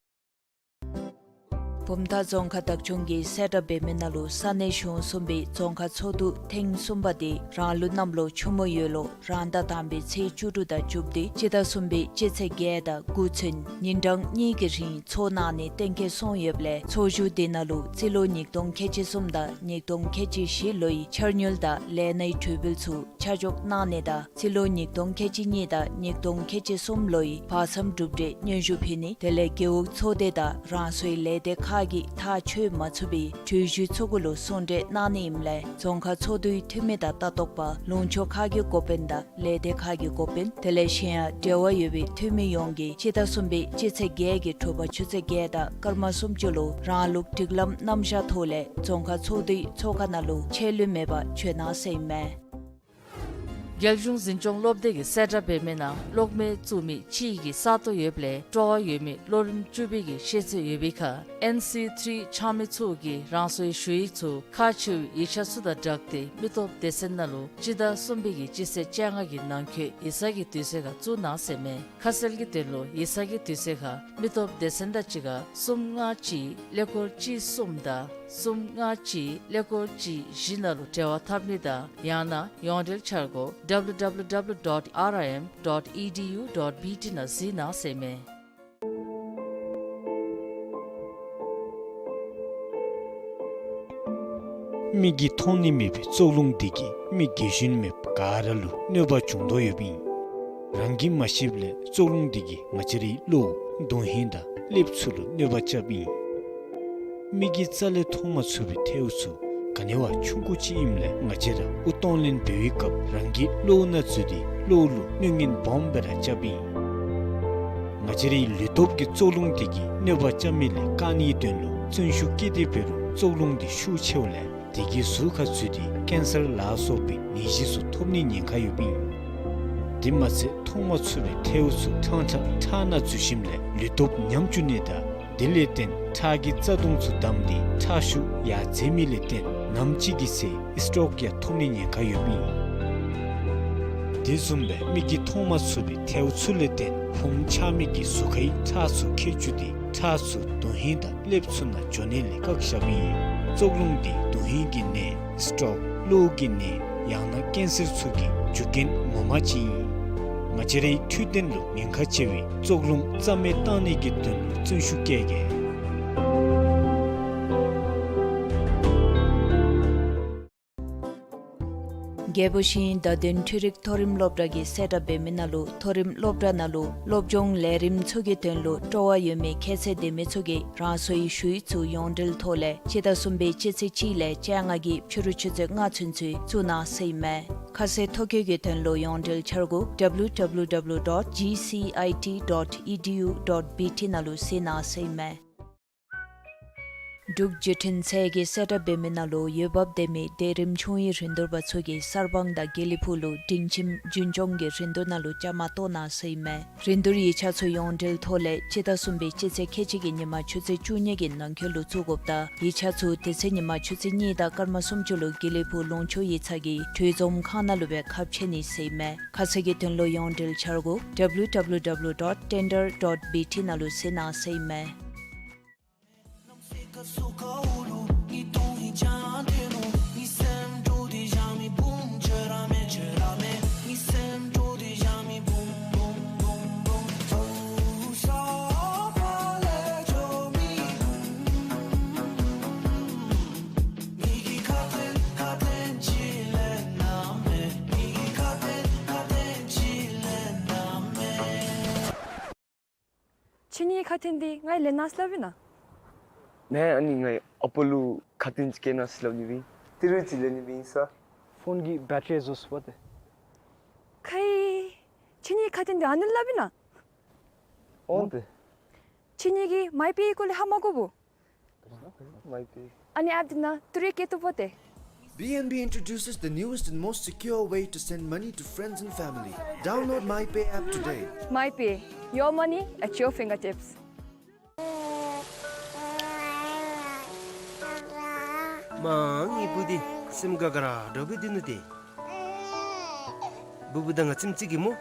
བུམ་ཐང་རྫོང་ཁག་བདག་སྐྱོང་གིས་གསལ་བསྒྲགས་འབད་མི་ནང་ལུ་ས་གནས་གཞུང་གསུམ་པའི་རྫོང་ཁག་ཚོགས་འདུ་ཐེངས་གསུམ་པ་དེ་རང་ལུགས་གནམ་ལོ་ཆུ་མོ་ཡོས་ལོ་རང་ཟླ་དང་པའི་ཚེས་བཅུ་དྲུག་དང་བཅུ་བདུན་སྤྱི་ཟླ་གསུམ་པའི་སྤྱི་ཚེས་བརྒྱད་དང་དགུ་ཚུན་ཉིན་གྲངས་གཉིས་ཀྱི་རིང་ཚོགས་གནང་ནི་གཏན་འཁེལ་སོང་ཡོདཔ་ལས་ཚོགས་བཞུགས་དེ་ནང་ལུ་རྩིས་ལོ་ཉིས་སྟོང་ཁལ་གཅིག་གསུམ་དང་ཉིས་སྟོང་ཁལ་གཅིག་བཞི་ལོའི་འཆར་དངུལ་དང་ལས་སྣའི་གྲོས་འབུལ་ཚུ་ཆ་འཇོག་གནང་ནི་དང་རྩིས་ལོ་ཉིས་སྟོང་ཁལ་གཅིག་གཉིས་དང་ཉིས་སྟོང་ཁལ་གཅིག་གསུམ་ལོའི་བར་མཚམས་གྲུབ་འབྲས་སྙན་ཞུ་ཕུལ་ནི་དེ་ལས་རྒེད་འོག་ཚོགས་སྡེ་དང་རང་སོའི་ལས་སྡེ་ཁག་གིས་ཐག་ཆོད་མ་ཚུགས་པའི་གྲོས་གཞི་ཚུ་གུ་ལུ་གསུང་གྲོས་གནང་ནི་ཨིནམ་ལས་རྫོང་ཁག་ཚོགས་འདུའི་འཐུས་མི་དང་ལྟ་རྟོག་པ་ལུང་ཕྱོགས་ཁག་གི་འགོ་དཔོན་དང་ལས་སྡེ་ཁག་གི་འགོ་དཔོན་དེ་ལས་གཞན་ཡང་འབྲེལ་བ་ཡོད་པའི་འཐུས་མི་ཡོངས་ཀྱིས་སྤྱི་ཟླ་གསུམ་པའི་སྤྱི་ཚེས་བརྒྱད་ཀྱི་དྲོ་པ་ཆུ་ཚོད་བརྒྱད་དང་སྐར་མ་སུམ་ཅུ་ལུ་རང་ལུགས་སྒྲིག་ལམ་རྣམ་གཞག་ཐོག་ལས་རྫོང་ཁག་ཚོགས་འདུའི་ཚོགས་ཁང་ནང་ལུ་ཆད་ལུས་མེད་པར་བྱོན་གནང་ཟེར་ཨིན་མས། རྒྱལ་གཞུང་འཛིན་སྐྱོང་སློབ་སྡེ་གིས་གསལ་བསྒྲགས་འབད་མི་ནང་གློག་མེ་བཙུགས་མི་ཕྱིའི་གི་ས་སྟོང་ཡོདཔ་ལས་སྤྲོ་བ་ཡོད་མི་ལོ་རིམ་བཅུ་པའི་གི་ཤེས་ཚད་ཡོད་པའི་ཁར་ཨེན་སི་ཐིརི་ཆགས་མི་ཚུ་གིས་རང་སོའི་ཞུ་ཡིག་ཚུ་ཁག་ཆེ་བའི་ཡིག་ཆ་ཚུ་དང་སྦྲགས་ཏེ་མི་སྟོབས་སྡེ་ཚན་ནང་ལུ་སྤྱི་ཟླ་གསུམ་པའི་གི་སྤྱི་ཚེས་བཅོ་ལྔ་གི་ནང་འཁོད་ཡིག་ཚང་གི་དུས་ཚོད་ཁར་བཙུགས་གནང་ཟེར་ཨིན་མས། ཁ་གསལ་གྱི་དོན་ལུ་ཡིག་ཚང་གི་དུས་ཚོད་ཁར་མི་སྟོབས་སྡེ་ཚན་དང་གཅིག་ཁར་གསུམ་ལྔ་གཅིག་ཀླད་ཀོར་གཅིག་གསུམ་དང་གསུམ་ལྔ་གཅིག་ཀླད་ཀོར་གཅིག་བཞི་ནང་ལུ་འབྲེལ་བ་འཐབ་ནི་དང་ཡང་ན་ཡོངས་འབྲེལ་འཆར་སྒོ་W W W dot R I M dot E D U dot B T ནང་གཟིགས་གནང་ཟེར་ཨིན་མས། མིག་གིས་མཐོང་ནི་མེད་པའི་བཙོག་རླུང་འདི་གིས་མི་རྒས་གཞོན་མེད་པར་ག་ར་ལུ་གནོད་པ་བྱུང་དོ་ཡོདཔ་ཨིན། རང་གིས་མ་ཤེསཔ་ལས་བཙོག་རླུང་འདི་གིས་ང་བཅས་རའི་བློ་དོན་ཧིང་དང་ཀླདཔ་ཚུ་ལུ་གནོད་པ་རྐྱབ་ཨིན། མིག་གིས་རྩ་ལས་མཐོང་མ་ཚུགས་པའི་ཐལཝ་ཚུ་ག་ནི་བ་ཆུང་ཀུ་ཅིག་ཨིནམ་ལས་ང་བཅས་ར་དབུགས་གཏོང་ལེན་འབད་བའི་སྐབས་རང་གི་བློ་ནང་འཛུལ་ཏེ་བློ་ལུ་གནོད་ངན་སྦོམ་སྦེ་ར་རྐྱབ་ཨིན། ང་བཅས་རའི་ལུས་སྟོབས་ཀྱི་བཙོག་རླུང་འདི་གིས་གནོད་པ་རྐྱབ་མི་ལས་བཀག་ནིའི་དོན་ལུ་བརྩོན་ཤུགས་བསྐྱེད་དེ་འབད་རུང་བཙོག་རླུང་འདི་ཤུགས་ཆེཝ་ལས་དེ་གིས་གཟུགས་ཁར་འཛུལ་ཏེ་ཀེན་སར་ལ་སོགས་པའི་ནད་གཞི་ཚུ་ཐོབ་ནིའི་ཉེན་ཁ་ཡོདཔ་ཨིན། དེ་མ་ཚད་མཐོང་མ་ཚུགས་པའི་ཐལཝ་ཚུ་ཕྲང་ཕྲང་ཁྲག་ནང་འཛུལ་ཞིནམ་ལས་ལུས་སྟོབས་ཉམས་བཅུག་ནི་དང་དེ་ལས་བརྟེན་ཁྲག་གི་རྩ་ལྟུང་ཚུ་བསྡམས་ཏེ་ཁྲག་ཤུགས་ཡར་འཛེགས་མི་ལས་བརྟེན་ནམ་ཅིག་གི་ཚེ་སི་ཊོག་ཡང་ཐོབ་ནིའི་ཉེན་ཁ་ཡོདཔ་ཨིན། དེ་བཟུམ་སྦེ་མིག་གིས་མཐོང་མ་ཚུགས་པའི་ཐལཝ་ཚུ་ལས་བརྟེན་ཕུངམ་ཆགས་མི་གི་གཟུགས་ཁའི་ཁྲག་ཚུ་ཁྱེགས་བཅུག་སྟེ་ཁྲག་ཚུ་དོན་ཧིང་དང་ཀླདཔ་ཚུ་ནང་འགྱོ་ནི་ལས་བཀག་བཞགཔ་ཨིན། བཙོག་རླུང་འདི་དོན་ཧིང་གི་ནད་སི་ཊོག་གློ་བོ་གི་ནད་ཡང་ན་ཀེན་སར་ཚུ་གི་རྒྱུ་རྐྱེན་ངོ་མ་ཅིག་ཨིན། ང་བཅས་རའི་འཕྲོད་བསྟེན་ལུ་ཉེན་ཁ་ཆེ་བའི་བཙོག་རླུང་རྩ་མེད་བཏང་ནི་གི་དོན་ལུ་བརྩོན་ཤུགས་བསྐྱེད་གེ། རྒྱལ་པོ་ཤེས་ཡོན་བརྡ་དོན་འཕྲུལ་རིག་མཐོ་རིམ་སློབ་གྲྭ་གིས་གསལ་བསྒྲགས་འབད་མི་ནང་ལུ་མཐོ་རིམ་སློབ་གྲྭ་ནང་ལུ་སློབ་སྦྱོང་ལས་རིམ་ཚུ་གི་དོན་ལུ་སྤྲོ་བ་ཡོད་མི་ཁྱད་ཚད་ལྡན་མི་ཚུ་གིས་རང་སོའི་ཞུ་ཡིག་ཚུ་ཡོངས་འབྲེལ་ཐོག་ལས་སྤྱི་ཟླ་གསུམ་པའི་སྤྱི་ཚེས་གཅིག་ལས་བཅོ་ལྔ་གི་ཕྱི་རུ་ཆུ་ཚོད་ལྔ་ཚུན་ཚོད་བཙུགས་གནང་ཟེར་ཨིན་མས། ཁ་གསལ་ཐོ་བཀོད་ཀྱི་དོན་ལུ་ཡོངས་འབྲེལ་འཆར་སྒོ་W W W dot G C I T dot E D U dot B T ནང་ལུ་གཟིགས་གནང་ཟེར་ཨིན་མས། འབྲུག་བརྒྱུད་འཕྲིན་ཚད་ཀྱིས་གསལ་བསྒྲགས་འབད་མི་ནང་ལུ་འོས་འབབ་ལྡན་མི་དེ་རིམ་ཆུང་བའི་རིན་བསྡུར་པ་ཚུ་གིས་གསར་སྤང་དང་དགེ་ལེགས་ཕུག་ལུ་སྒྲིང་ཁྱིམ་རྒྱུན་སྐྱོང་གི་རིན་བསྡུར་ནང་ལུ་བཅའ་མར་གཏོགས་གནང་ཟེར་ཨིན་མས། རིན་བསྡུར་ཡིག་ཆ་ཚུ་ཡོངས་འབྲེལ་ཐོག་ལས་སྤྱི་ཟླ་གསུམ་པའི་སྤྱི་ཚེས་ཁལ་གཅིག་གི་ཉིན་མ་ཆུ་ཚོད་བཅུ་གཉིས་ཀྱི་ནང་འཁོད་ལུ་བཙུགས་དགོཔ་དང་ཡིག་ཆ་ཚུ་དེ་ཚེ་ཉིན་མ་ཆུ་ཚོད་གཉིས་དང་སྐར་མ་སུམ་ཅུ་ལུ་དགེ་ལེགས་ཕུག་ལུང་ཕྱོགས་ཡིག་ཚང་གི་གྲོས་འཛོམས་ཁང་ནང་ལུ་སྦེ་ཁ་ཕྱེ་ནི་ཟེར་ཨིན་མས། ཁ་གསལ་གྱི་དོན་ལུ་ཡོངས་འབྲེལ་འཆར་སྒོ་W W W dot tender dot B T ནང་ལུ་གཟིགས་གནང་ཟེར་ཨིན་མས། ཁྱེད་གཉིས་ཁ་ཐུག་འདི་ང་ལེན་གནང་སླབ་ཨིན་ན། ནཱ་ཨ་ནི་ང་ཨ་པ་ལུ་ཁ་ཐུག་ཅིག་ལེན་གནང་སླབ་ནི་སྦེ་ཨིན། ཏི་རུ་ཅིག་ལེན་ནི་སྦེ་ཨིན་ས། ཕོན་གྱི་བེ་ཊི་རི་རྫོགས་སོཔ་ཏེ། ཁའི། ཁྱེད་གཉིས་ཁ་ཐུག་འདི་ཨ་ནི་སླབ་ཨིན་ན། འོང་ཏེ། ཁྱེད་གཉིས་ཀྱིས་མའི་པེ་སྐོར་ལས་ཧ་མ་གོ་བོ། མའི་པེ། ཨ་ནི་ཨེཔ་འདི་ནང་ཏི་རུ་སྐྱེལ་བཏུབ་བོ་ཏེ། B N B introduces the newest and most secure way to send money to friends and family. Download MyPay app today. MyPay, your money at your fingertips. མ་ངེའི་བུ་འདི་སེམས་དགའ་དགའ་ར་འདྲཝ་སྦེ་སྡོད་ནུག་ཏེ། བུ་བུ་དང་ང་ཙམ་ཅིག་གིས་སྨོ།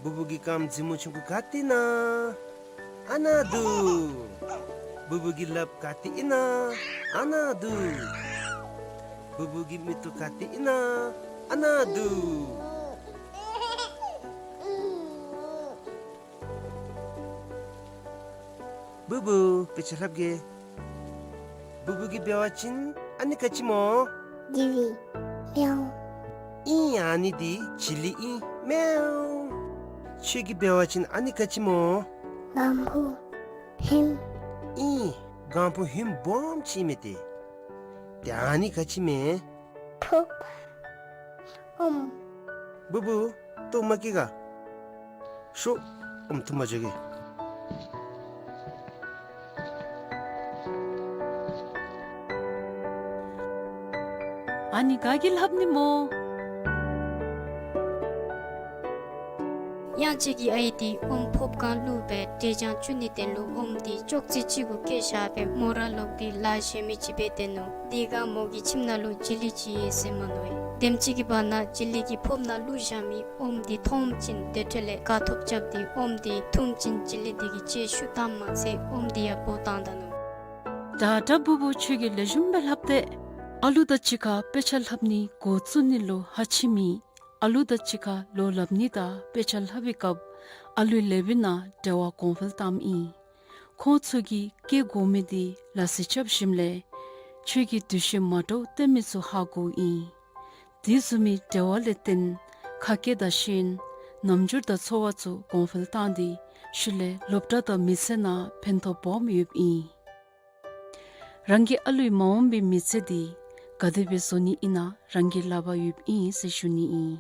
བུ་བུ་གི་རྐངམ་མཛེས་མོ་ཆུང་ཀུ་ག་ཏེ་ཨིན་ན། ཨ་ནཱ་འདུག། བུ་བུ་གི་ལགཔ་ག་ཏེ་ཨིན་ན། ཨ་ནཱ་འདུག། བུ་བུ་གི་མིག་ཏོ་ག་ཏེ་ཨིན་ན། ཨ་ནཱ་འདུག། བུ་བུ་དཔེ་ཆ་ལྷབ་གེ། བུ་བུ་གིས་འབད་བ་ཅིན་ཨ་ནི་ག་ཅི་སྨོ། ཇི་ལི། མེའོ། ཨིན། ཨ་ནི་འདི་ཇི་ལི་ཨིན། མེའོ། ཁྱོད་ཀྱིས་འབད་བ་ཅིན་ཨ་ནི་ག་ཅི་སྨོ། གང་བུ་ཧིམ། ཨིན། གང་བུ་ཧིམ་སྦོམ་ཅིག་ཨིན་མས་ཏེ། ཏེ་ཨ་ནི་ག་ཅི་མས། ཕོརཔ། ཨོམ། བུ་བུ། ལྟོཝ་མ་བཀྱེས་ག། ཤོག། ཨོམ་འཐུ་མ་འགྱོ་གེ། ཨ་ནི་ག་གིས་ལྷབ་ནི་སྨོ། གཡང་སྐྱིད་ཀྱི་ཨའི་འདི་ཨོམ་ཕོརཔ་གང་བླུགས་སྦེ་འབྲས་ལྗང་བཙུགས་ནི་དོན་ལུ་ཨོམ་འདི་ཅོག་ཙེ་གཅིག་གུ་བཀལ་བཞག་སྦེ་མོ་ར་ལོག་སྟེ་ལཱ་གཞན་མི་ཅིག་འབད་སྡོད་ནུག། དེ་སྒང་མོ་གི་ཁྱིམ་ནང་ལུ་ཇི་ལི་ཅིག་ཡོད་ཟེར་མནོ་ཡི། དེམ་ཅིག་གི་བར་ན་ཇི་ལི་གིས་ཕོརཔ་ནང་བླུགས་བཞག་མི་ཨོམ་འདི་མཐོངམ་ཅིག་དེ་འཕྲོ་ལས་དགའ་ཐོབ་རྐྱབ་སྟེ་ཨོམ་འདི་འཐུངམ་ཅིག་ཇི་ལི་འདི་གིས་ལྕེ་ཤུགས་བཏངམ་མ་ཚད་ཨོམ་འདི་ཡང་བོ་བཏང་ད་ནུག། ད་ད་བུ་བུ་ཁྱོད་ཀྱིས་ལེགས་ཤོམ་སྦེ་ལྷབ་སྟེ། ཨ་ལུ་དང་གཅིག་ཁར་དཔེ་ཆ་ལྷབ་ནི་འགོ་བཙུགས་ནི་ལུ་ཧ་ཅིག་མེད། ཨ་ལུ་དང་གཅིག་ཁར་ལོ་ལྷབ་ནི་དང་དཔེ་ཆ་ལྷབ་པའི་སྐབས་ཨ་ལུའི་ལེ་བའི་ནང་འབྲེལ་བ་གོང་འཕེལ་བཏངམ་ཨིན། ཁོང་ཚུ་གིས་བཀལ་དགོ་མི་འདི་ལ་སི་རྐྱབ་ཞིནམ་ལས་ཁྱོད་ཀྱིས་འདུ་ཤེས་མ་འདྲཝ་སྟོན་མི་ཚུ་ཧ་གོཝ་ཨིན། དེ་བཟུམ་མའི་འབྲེལ་བ་ལས་བརྟེན་ཁ་སྐད་དང་ཤེས་ཡོན་རྣམ་འགྱུར་དང་ཚོར་བ་ཚུ་གོང་འཕེལ་བཏང་སྟེ་ཤུལ་ལས་སློབ་གྲྭ་དང་མི་ཚེ་ནང་ཕན་ཐོགས་སྦོམ་ཡོདཔ་ཨིན། རང་གི་ཨ་ལུའི་མ་འོངས་པའི་མི་ཚེ་འདི་ག་དེ་སྦེ་བཟོ་ནི་ཨིན་ན་རང་གི་ལག་པར་ཡོདཔ་ཨིན་ཟེར་ཞུ་ནི་ཨིན།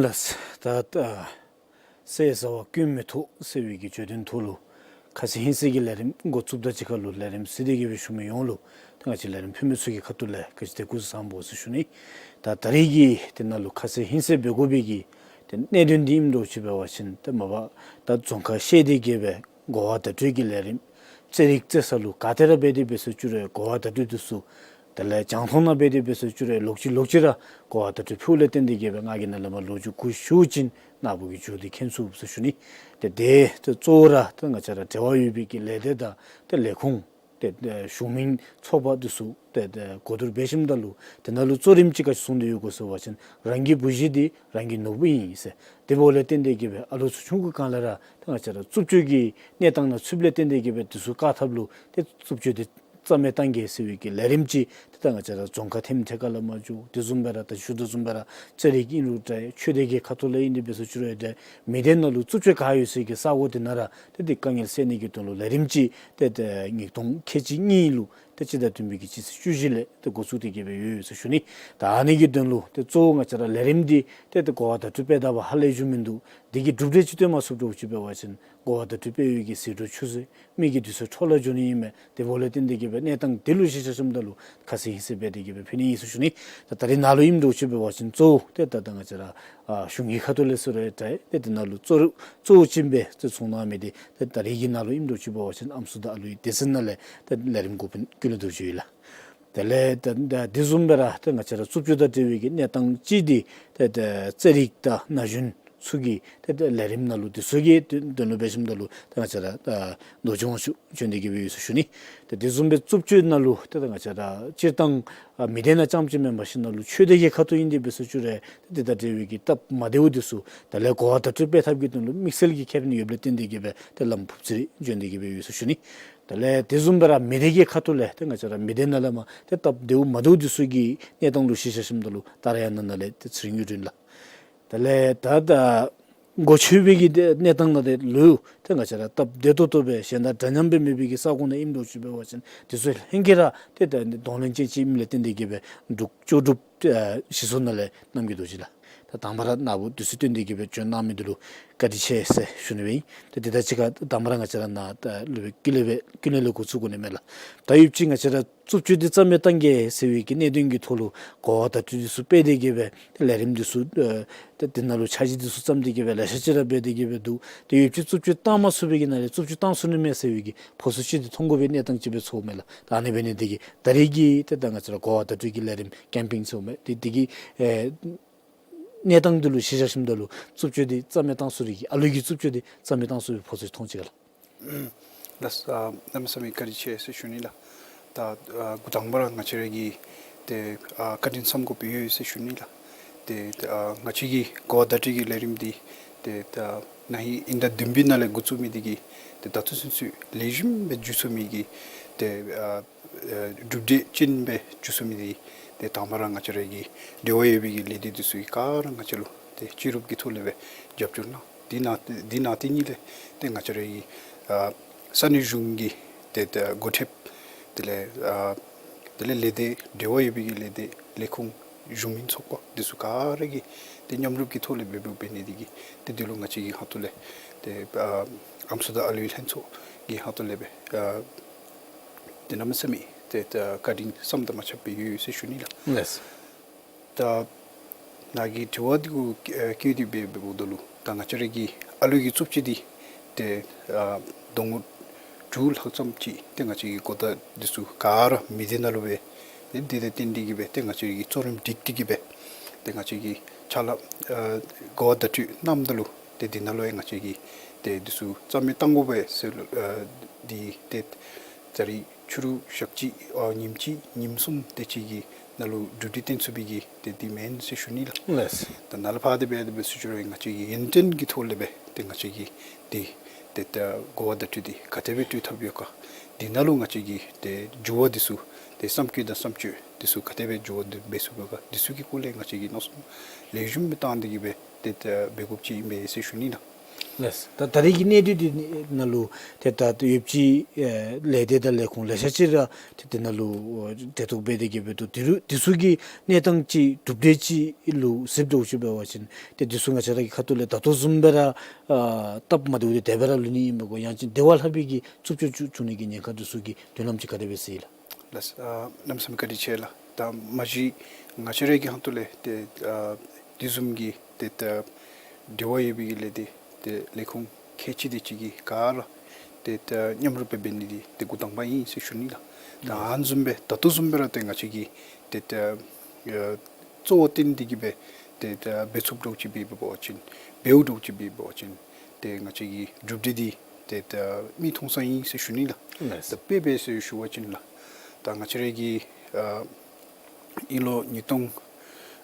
ལགས། ད་ད་ཟས་ཟ་བ་སྐྱོན་མི་ཐོགས་ཟེར་བའི་གི་བརྗོད་དོན་ཐོག་ལུ་ཁ་ཟས་ཧིང་སངས་ཀྱི་ལས་རིམ་འགོ་བཙུགསཔ་དང་གཅིག་ཁར་ལུ་ལས་རིམ་གཟིགས་ཏེ་གི་སྦེ་བཞུགས་མི་ཡོངས་ལུ་ད་ང་བཅས་ལས་རིམ་ཕུལ་མི་ཚུ་གི་ཁ་ཐུག་ལས་བཀའ་དྲིན་དང་སྐུ་གཟུགས་བཟང་པོ་ཟེར་ཞུ་ནི། ད་ད་རེས་ཀྱི་དེ་ནང་ལུ་ཁ་ཟས་ཧིང་སངས་འབད་དགོ་པའི་གི་དེ་གནད་དོན་འདི་ཨིནམ་འདྲཝ་ཅིག་འབད་བ་ཅིན་ད་མ་པ་ད་རྫོང་ཁག་ཤེས་ཏེ་གི་སྦེ་གོ་བ་བརྡ་སྤྲོད་ཀྱི་ལས་རིམ་རྩེད་རིགས་རྩེ་ས་ལུ་ག་ཏེ་ར་འབད་དེ་འབད་སོང་ཅི་རུང་གོ་བ་བརྡ་སྤྲོད་འདི་ཚུ་དེ་ལས་རྒྱང་མཐོང་ནང་འབད་དེ་འབད་སོང་ཅི་རུང་ལོག་ཅི་ལོག་ཅི་ར་གོ་བ་བརྡ་སྤྲོད་ཕུལཝ་ལས་བརྟེན་ཏེ་གི་སྦེ་ང་གིས་ནཱ་ལས་མར་ལོ་རྒྱུས་གུ་ཞུ་བ་ཅིན་ནཱ་བུ་གིས་མཇུག་འདི་མཁྱེན་ཚུགས་ཟེར་ཞུ་ནི། ཏེ་དེ་ཏེ་གཙོ་བོ་ར་ཏེ་ང་བཅས་ར་འབྲེལ་བ་ཡོད་པའི་གི་ལས་སྡེ་དང་ཏེ་ལས་ཁུངས་ ཏེ་ཏེ་གཞུང་མིན་ཚོགས་པ་འདི་ཚུ་ཏེ་ཏེ་གོ་བསྡུར་འབད་ཞིནམ་ད་ལུ་ཏེ་ནཱ་ལུ་གཙོ་རིམ་ཅིག་ག་ཅི་གསུངས་ཏེ་ཡོད་གོ་ཟེར་བ་ཅིན་རང་གི་བུ་གཞི་འདི་རང་གི་ནོར་བུ་ཨིན་ཟེར། དེ་འབདཝ་ལས་བརྟེན་ཏེ་གི་སྦེ་ཨ་ལོ་ཚུ་ཆུང་ཀུ་གང་ལས་ར་ད་ང་བཅས་ར་རྩུབ་སྤྱོད་ཀྱི་གནས་སྟངས་ནང་ཚུདཔ་ལས་བརྟེན་ཏེ་གི་སྦེ་འདི་ཚུ་བཀག་ཐབས་ལུ་ཏེ་རྩུབ་སྤྱོད་འདི་རྩ་མེད་བཏང་གེ་ཟེར་བའི་གི་ལས་རིམ་ཅིག་ཏེ་ད་ང་བཅས་ར་རྫོང་ཁག་ཐེམ་ཐེ་ཀ་ལས་མར་འགྱོ། དེ་བཟུམ་སྦེ་ར་ད་ཞུ་དོ་བཟུམ་སྦེ་ར་རྩེད་རིགས་ཨིན་རུང་འདྲ་ཆོས་སྡེ་གི་ཁ་ཐུག་ལས་ཨིན་ཏེ་འབད་སོ་ཅི་རུང་འདྲ་མི་སྡེ་ནང་ལུ་རྩུབ་སྤྱོད་ག་ཡོད་ས་གི་ས་གོ་དེ་ནང་ར་ཏེ་དེ་དཀའ་ངལ་སེལ་ནི་གི་དོན་ལུ་ལས་རིམ་ཅིག་ཏེ་ཏེ་ཉིས་སྟོང་ཁལ་གཅིག་གཉིས་ལུ་ཏེ་སྤྱི་ཟླ་བདུན་པའི་གི་སྤྱི་ཚེས་བཅུ་བཞི་ལས་ཏེ་འགོ་བཙུགས་ཏེ་གི་སྦེ་ཡོད་ཡོད་ཟེར་ཞུ་ནི། ད་ཨ་ནི་གི་དོན་ལུ་ཏེ་གཙོ་བོ་ང་བཅས་ར་ལས་རིམ་འདི་ཏེ་ཏེ་གོ་བ་བརྡ་སྤྲོད་འབད་ད་པ་ཧ་ལས་ཞུ་མིན་འདུག། འདི་གི་གྲུབ་འབྲས་ཅིག་སྟོན་མ་ཚུགསཔ་འདྲཝ་ཅིག་འབད་བ་ཅིན་གོ་བ་བརྡ་སྤྲོད་འབད་བའི་གི་ཟད་འགྲོ་ཆུད་ཟོས་མི་གི་དུས་ཚོད་འཕྲོ་བརླག་འགྱོ་ནི་ཨིན་མས། དེ་འབདཝ་ལས་བརྟེན་ཏེ་གི་སྦེ་གནས་སྟངས་འདི་ལུ་གཞི་བཞག་ཞིནམ་ད་ལུ་ཁ་གསལ་ཧིང་གསལ་འབད་དེ་གི་སྦེ་ཕུལ་ནི་ཨིན་ཟེར་ཞུ་ནི། ད་ད་རེས་ནཱ་ལུ་ཨིནམ་འདྲཝ་ཅིག་འབད་བ་ཅིན་གཙོ་བོ་ཏེ་ད་ད་ང་བཅས་ར་ཨ་གཞུང་གི་ཁ་ཐུག་ལས་ཟེར་རུང་འདྲ་ཏེ་དེ་ནང་ལུ་གཙོ་རུ་གཙོ་བོ་ཅིག་སྦེ་ཏེ་ཚོགས་གནང་མི་འདི་ཏེ་ད་རེས་ཀྱི་ནཱ་ལུ་ཨིནམ་འདྲཝ་ཅིག་འབད་བ་ཅིན་ཨམ་སྲུ་དང་ཨ་ལུའི་སྡེ་ཚན་ནང་ལས་ཏེ་ལས་རིམ་འགོ་དཔོན་ཀུན་ལེགས་རྡོ་རྗེ་ཨིན་ལགས། དེ་ལས་ད་ད་དེ་བཟུམ་སྦེ་ར་ཏེ་ང་བཅས་ར་རྩུབ་སྤྱོད་དང་འབྲེལ་བའི་གི་གནས་སྟངས་ཅིག་འདི་ཏེ་ཏེ་རྩེད་རིགས་དང་ན་གཞོན་ཚུ་གི་ཏེ་ཏེ་ལས་རིམ་ནང་ལུ་འདི་ཚུ་གི་དོན་དོན་ལུ་འབད་ཞིནམ་ད་ལུ་ཏེ་ང་བཅས་ར་ཨ་རྡོ་རྗེ་དབང་ཕྱུག་བྱོན་ཏེ་གི་སྦེ་ཡོད་ཟེར་ཞུ་ནི། ཏེ་དེ་བཟུམ་སྦེ་རྩུབ་སྤྱོད་ནང་ལུ་ཏེ་ད་ང་བཅས་ར་སྤྱིར་བཏང་ཨ་མི་སྡེ་ནང་རྐྱངམ་ཅིག་མེན་པར་ཞིནམ་ད་ལུ་ཆོས་སྡེ་གི་ཁ་ཐུག་ཨིན་ཏེ་འབད་སོ་ཅི་རུང་ཏེ་དེ་དང་འབྲེལ་བའི་གི་སྟབས་མ་བདེཝ་འདི་ཚུ་དེ་ལས་གོ་བ་བརྡ་སྤྲོད་འབད་ཐབས་ཀྱི་དོན་ལུ་དམིགས་བསལ་གྱི་ཁེ་ཕན་ཡོདཔ་ལས་བརྟེན་ཏེ་གི་སྦེ་ཏེ་བླམ་ཕུབ་ཚེ་རིང་བྱོན་ཏེ་གི་སྦེ་ཡོད་ཟེར་ཞུ་ནི། དེ་ལས་དེ་བཟུམ་སྦེ་ར་མི་སྡེ་གི་ཁ་ཐུག་ལས་ཏེ་ང་བཅས་ར་མི་སྡེ་ནང་ལས་མར་ཏེ་སྟབས་བདེཝ་མ་བདེཝ་འདི་ཚུ་གི་གནས་སྟངས་ལུ་གཞི་བཞག་ཞིནམ་ད་ལུ་ད་རེས་ཡང་ནཱ་ནཱ་ལས་ཏེ་ཚེ་རིང་གཡུ་སྒྲོན་ལགས། དེ་ལས་ད་ད་འགོ་ཆོད་པའི་གི་གནས་སྟངས་ནང་ལས་ལུ་ཏེ་ང་བཅས་ར་སྟབས་བདེ་ཏོག་ཏོ་སྦེ་གཞན་དང་འདྲ་མཉམ་སྦེ་མེད་པའི་གི་ས་གོ་ནང་ཨིནམ་འདྲཝ་ཅིག་འབད་བ་ཅིན་འདི་ཚུ་ལྷན་སྐྱེས་ར་ཏེ་ད་གདོང་ལེན་ཅན་ཅིག་ཨིནམ་ལས་བརྟེན་ཏེ་གི་སྦེ་འབྲུག་ལྕོགས་གྲུབ་ཨ་ཞིག་གསོ་ནང་ལས་རྣམ་རྒྱལ་རྡོ་རྗེ་ལགས། ད་དང་པ་ར་ནཱ་བུ་དུས་ཚོད་བཏོན་ཏེ་གི་སྦེ་བྱོན་གནང་མི་འདི་ལུ་བཀའ་དྲིན་ཆེ་ཟེར་ཞུ་ནི་སྦེ་ཨིན། ཏེ་དེ་དང་གཅིག་ཁར་དང་པ་ར་ང་བཅས་ར་ནཱ་ད་སློབ་དཔོན་ཀུན་ལེགས་སྦེ་ཀུན་ལེགས་ལས་འགོ་བཙུགས་དགོ་ནི་མས་ལགས། ད་ཡོདཔ་ཅིག་ང་བཅས་ར་རྩུབ་སྤྱོད་འདི་རྩ་མེད་བཏང་གེ་ཟེར་བའི་གི་གནད་དོན་གྱི་ཐོག་ལུ་གོ་བ་བརྡ་སྤྲོད་འདི་ཚུ་སྤེལ་ཏེ་གི་སྦེ་ཏེ་ལས་རིམ་འདི་ཚུ་ཨེ་ཏེ་དེ་ནང་ལུ་འཆར་གཞི་འདི་ཚུ་བརྩམས་ཏེ་གི་སྦེ་ལེ་ཤ་ཅིག་ར་འབད་དེ་གི་སྦེ་འདུག། ཏེ་ཡོདཔ་ཅིག་རྩུབ་སྤྱོད་བཏང་མ་ཚུགས་པའི་གི་ནང་ལས་རྩུབ་སྤྱོད་བཏང་ཚུགས་ནི་མས་ཟེར་བའི་གི་ཕོ་སོ་ཅིག་འདི་མཐོང་དགོ་པའི་གནས་སྟངས་ཅིག་སྦེ་ཚོརཝ་མས་ལགས། ད་ཨ་ནི་འབད་ནི་འདི་གིས་ད་རེས་ཀྱི་ཏེ་ད་ང་བཅས་ར་གོ་བ་བརྡ་སྤྲོད་ཀྱི་ལས་རིམ་ཀེམ་པེན་ཚོགས་མི་འདི་འདི་གི་ཨེ་གནས་སྟངས་འདི་ལུ་གཞི་བཞག་ཞིནམ་ད་ལུ་རྩུབ་སྤྱོད་འདི་རྩ་མེད་བཏང་ཚུགས་རིགས་ཀྱི་ཨ་ལུ་གི་རྩུབ་སྤྱོད་འདི་རྩ་མེད་བཏང་ཚུགས་པའི་ཕོ་སོ་མཐོང་ཅི་ག་ལགས། ལགས། ཨ་གནམ་མེད་ས་མེད་བཀའ་དྲིན་ཆེ་ཟེར་ཞུ་ནི་ལགས། ད་ཨ་འགོ་དང་པ་ར་ང་བཅས་ར་གིས་ཏེ་ཨ་བཀའ་དྲིན་བསམ་དགོཔ་ཡོད་ཟེར་ཞུ་ནི་ལགས། ཏེ་ཨ་ང་བཅས་ཀྱི་གོ་བ་བརྡ་སྤྲོད་ཀྱི་ལས་རིམ་འདི་ཏེ་ད་ན་ཧིང་དབྱིན་ཟླ་བདུན་པའི་ནང་ལས་འགོ་བཙུགས་མི་འདི་གིས་ཏེ་ད་ལྟོ་ཚུན་ཚོད་ལེགས་ཤོམ་སྦེ་འགྱོ་ཚུགས་མི་གི་ཏེ་ཨ་ཨ་གྲུབ་འབྲས་ཅིག་སྦེ་འགྱོ་ཚུགས་མི་འདི་ཏེ་དང་པ་ར་ང་བཅས་ར་གི་འབྲེལ་བ་ཡོད་པའི་གི་ལས་སྡེ་འདི་ཚུ་གིས་ག་ར་ང་བཅས་ལུ་ཏེ་སྤྱི་རུབ་ཀྱི་ཐོག་ལས་སྦེ་རྒྱབ་སྐྱོར་གནང་། འདི་ནང་འདི་ནང་དེ་གཉིས་ལས་ཏེ་ང་བཅས་ར་གི་ཨ་ས་གནས་གཞུང་གི་ཏེ་ཏེ་འགོ་ཁྲིདཔ་དེ་ལས་ཨ་དེ་ལས་ལས་སྡེ་འབྲེལ་བ་ཡོད་པའི་གི་ལས་སྡེ་ལས་ཁུངས་གཞུང་མིན་ཚོགས་པ་འདི་ཚུ་ག་ར་གིས་ཏེ་མཉམ་རུབ་ཀྱི་ཐོག་ལས་འབད་འབདཝ་འབད་ནི་འདི་གིས་ཏེ་འདི་ལུ་ང་བཅས་ཀྱི་ཁ་ཐུག་ལས་ཏེ་ཨ་ཨམ་སྲུ་དང་ཨ་ལུའི་ལྷན་ཚོགས་ཀྱི་ཁ་ཐུག་ལས་སྦེ་ཨ་ཏེ་གནམ་མེད་ས་མེད་ཏེ་ཏེ་བཀའ་དྲིན་བསམ་དང་མ་ཁྱབ་པའི་ཡོད་ཡོད་ཟེར་ཞུ་ནི་ལགས། ལགས། ད་ནཱ་གི་དྲི་བ་འདི་གུ་ཨ་བཀོད་དེ་སྦེ་འབདཝ་ད་ལུ་ད་ང་བཅས་ར་གི་ཨ་ལུ་གི་རྩུབ་སྤྱོད་འདི་ཏེ་ཨ་ལོ་ངོ་དྲུག་ལྷག་ཙམ་ཅིག་ཏེ་ང་བཅས་ཀྱི་གོ་བརྡ་འདི་ཚུ་ག་ར་མི་སྡེ་ནང་ལུ་སྦེ་ཏེ་འདི་ལས་བརྟེན་ཏེ་གི་སྦེ་ཏེ་ང་བཅས་ཀྱིས་གཙོ་རིམ་སྒྲིག་སྟེ་གི་སྦེ་ཏེ་ང་བཅས་ཀྱིས་ཕྱག་ལཱ་ཨ་གོ་བ་བརྡ་སྤྲོད་གནངམ་ད་ལུ་ཏེ་འདི་ནང་ལུ་ཡང་ང་བཅས་ཀྱིས་ཏེ་འདི་ཚུ་རྩ་མེད་བཏང་དགོ་པས་ཟེར་ཨ་འདི་ཏེ་ད་རིས་ཕྱི་རུ་ཞག་གཅིག་ཨ་ཉིནམ་གཅིག་ཉིནམ་གསུམ་དེ་ཅིག་གི་ནང་ལུ་གྲུབ་འབྲས་བསྟན་ཚུགས་པའི་གི་ཏེ་འདི་མེན་ཟེར་ཞུ་ནི་ལགས། ལགས། ད་ནཱ་ལས་ཕར་དེ་སྦེ་དེ་སྦེ་ཟེར་ཞུ་རུང་ང་བཅས་ཀྱིས་ཡོན་ཏན་གྱི་ཐོག་ལས་སྦེ་ཏེ་ང་བཅས་ཀྱིས་འདི་ཏེ་ད་གོ་བ་བརྡ་སྤྲོད་འདི་ག་དེ་སྦེ་སྤྲོད་ཐབས་ཡོད་ག། འདི་ནང་ལུ་ང་བཅས་ཀྱིས་ཏེ་འགྱུར་བ་འདི་ཚུ་ཏེ་བསམ་བཀོད་དང་བསམ་སྤྱོད་འདི་ཚུ་ག་དེ་སྦེ་འགྱུར་བ་འདི་འབད་ཚུགས་པས་ག། འདི་ཚུ་གི་སྐོར་ལས་ང་བཅས་ཀྱིས་མནོ་བསམ་ལེགས་ཤོམ་སྦེ་བཏང་སྟེ་གི་སྦེ་ཏེ་ད་འབད་དགོཔ་ཅིག་ཨིན་པས་ཟེར་ཞུ་ནི་ལགས། ལགས། ད་ད་རེས་ཀྱི་གནད་དོན་འདི་ནང་ལུ་ཏེ་ད་ཡོདཔ་ཅིག་ཨེ་ལས་སྡེ་དང་ལས་ཁུངས་ལེ་ཤ་ཅིག་ར་ཏེ་དེ་ནང་ལུ་ཨོ་འབྲེལ་གཏོགས་འབད་དེ་གི་སྦེ་འདུག། དེ་རུ་དེ་ཚུ་གི་གནས་སྟངས་ཅིག་གྲུབ་འབྲས་ཅིག་ལུ་གཟིགསཔ་འདྲཝ་ཅིག་འབད་བ་ཅིན་ཏེ་དེ་ཚུ་ང་བཅས་ར་གི་ཁ་ཐུག་ལས་ད་ལྟོ་བཟུམ་སྦེ་ར་ཨ་སྟབས་མ་བདེཝ་འདི་དེ་སྦེ་ར་ལུས་ནི་ཨིན་པས་གོ། ཡང་ཅིན་དེ་བ་ལྷག་པའི་གི་རྩུབ་སྤྱོད་བྱུང་བྱུང་ནི་གི་ཉེན་ཁ་འདི་ཚུ་གི་མདུན་ལམ་ཅིག་ག་དེ་སྦེ་གཟིགས་ལགས། ལགས། ཨ་གནམ་མེད་ས་མེད་བཀའ་དྲིན་ཆེ་ལགས། ད་མ་གཞི་ང་བཅས་ར་གི་ཧོངས་ལས་ཏེ་ཨ་དེ་བཟུམ་གྱི་ཏེ་ད་འབྲེལ་བ་ཡོད་པའི་གི་ལས་སྡེ་ཏེ་ལས་ཁུངས་ཁལ་གཅིག་དེ་ཅིག་གིས་ག་ར་ཏེ་ད་མཉམ་རུབ་སྦེ་འབད་ནི་འདི་ཏེ་འགོ་དང་པ་ཨིན་ཟེར་ཞུ་ནི་ལགས། ད་ཨ་ནི་བཟུམ་སྦེ་ད་ལྟོ་བཟུམ་སྦེ་ར་ཏེ་ང་བཅས་ཀྱིས་ཏེ་ད་ཨ་གཙོ་བོ་བཏོན་ཏེ་གི་སྦེ་ཏེ་ད་འབད་ཚུགསཔ་འདྲཝ་ཅིག་འབད་འབད་བ་ཅིན་འབདཝ་འདྲཝ་ཅིག་འབད་འབད་བ་ཅིན་ཏེ་ང་བཅས་ཀྱི་གྲུབ་འབྲས་འདི་ ཏེ་ད་མིག་མཐོང་ས་ཨིན་ཟེར་ཞུ་ནི་ལགས། ལགས། ད་དཔེ་འབད་ཟེར་ཞུ་བ་ཅིན་ལགས། ད་ང་བཅས་ར་གི་ཨ་ཨིན་ལོ་ཉིས་སྟོང་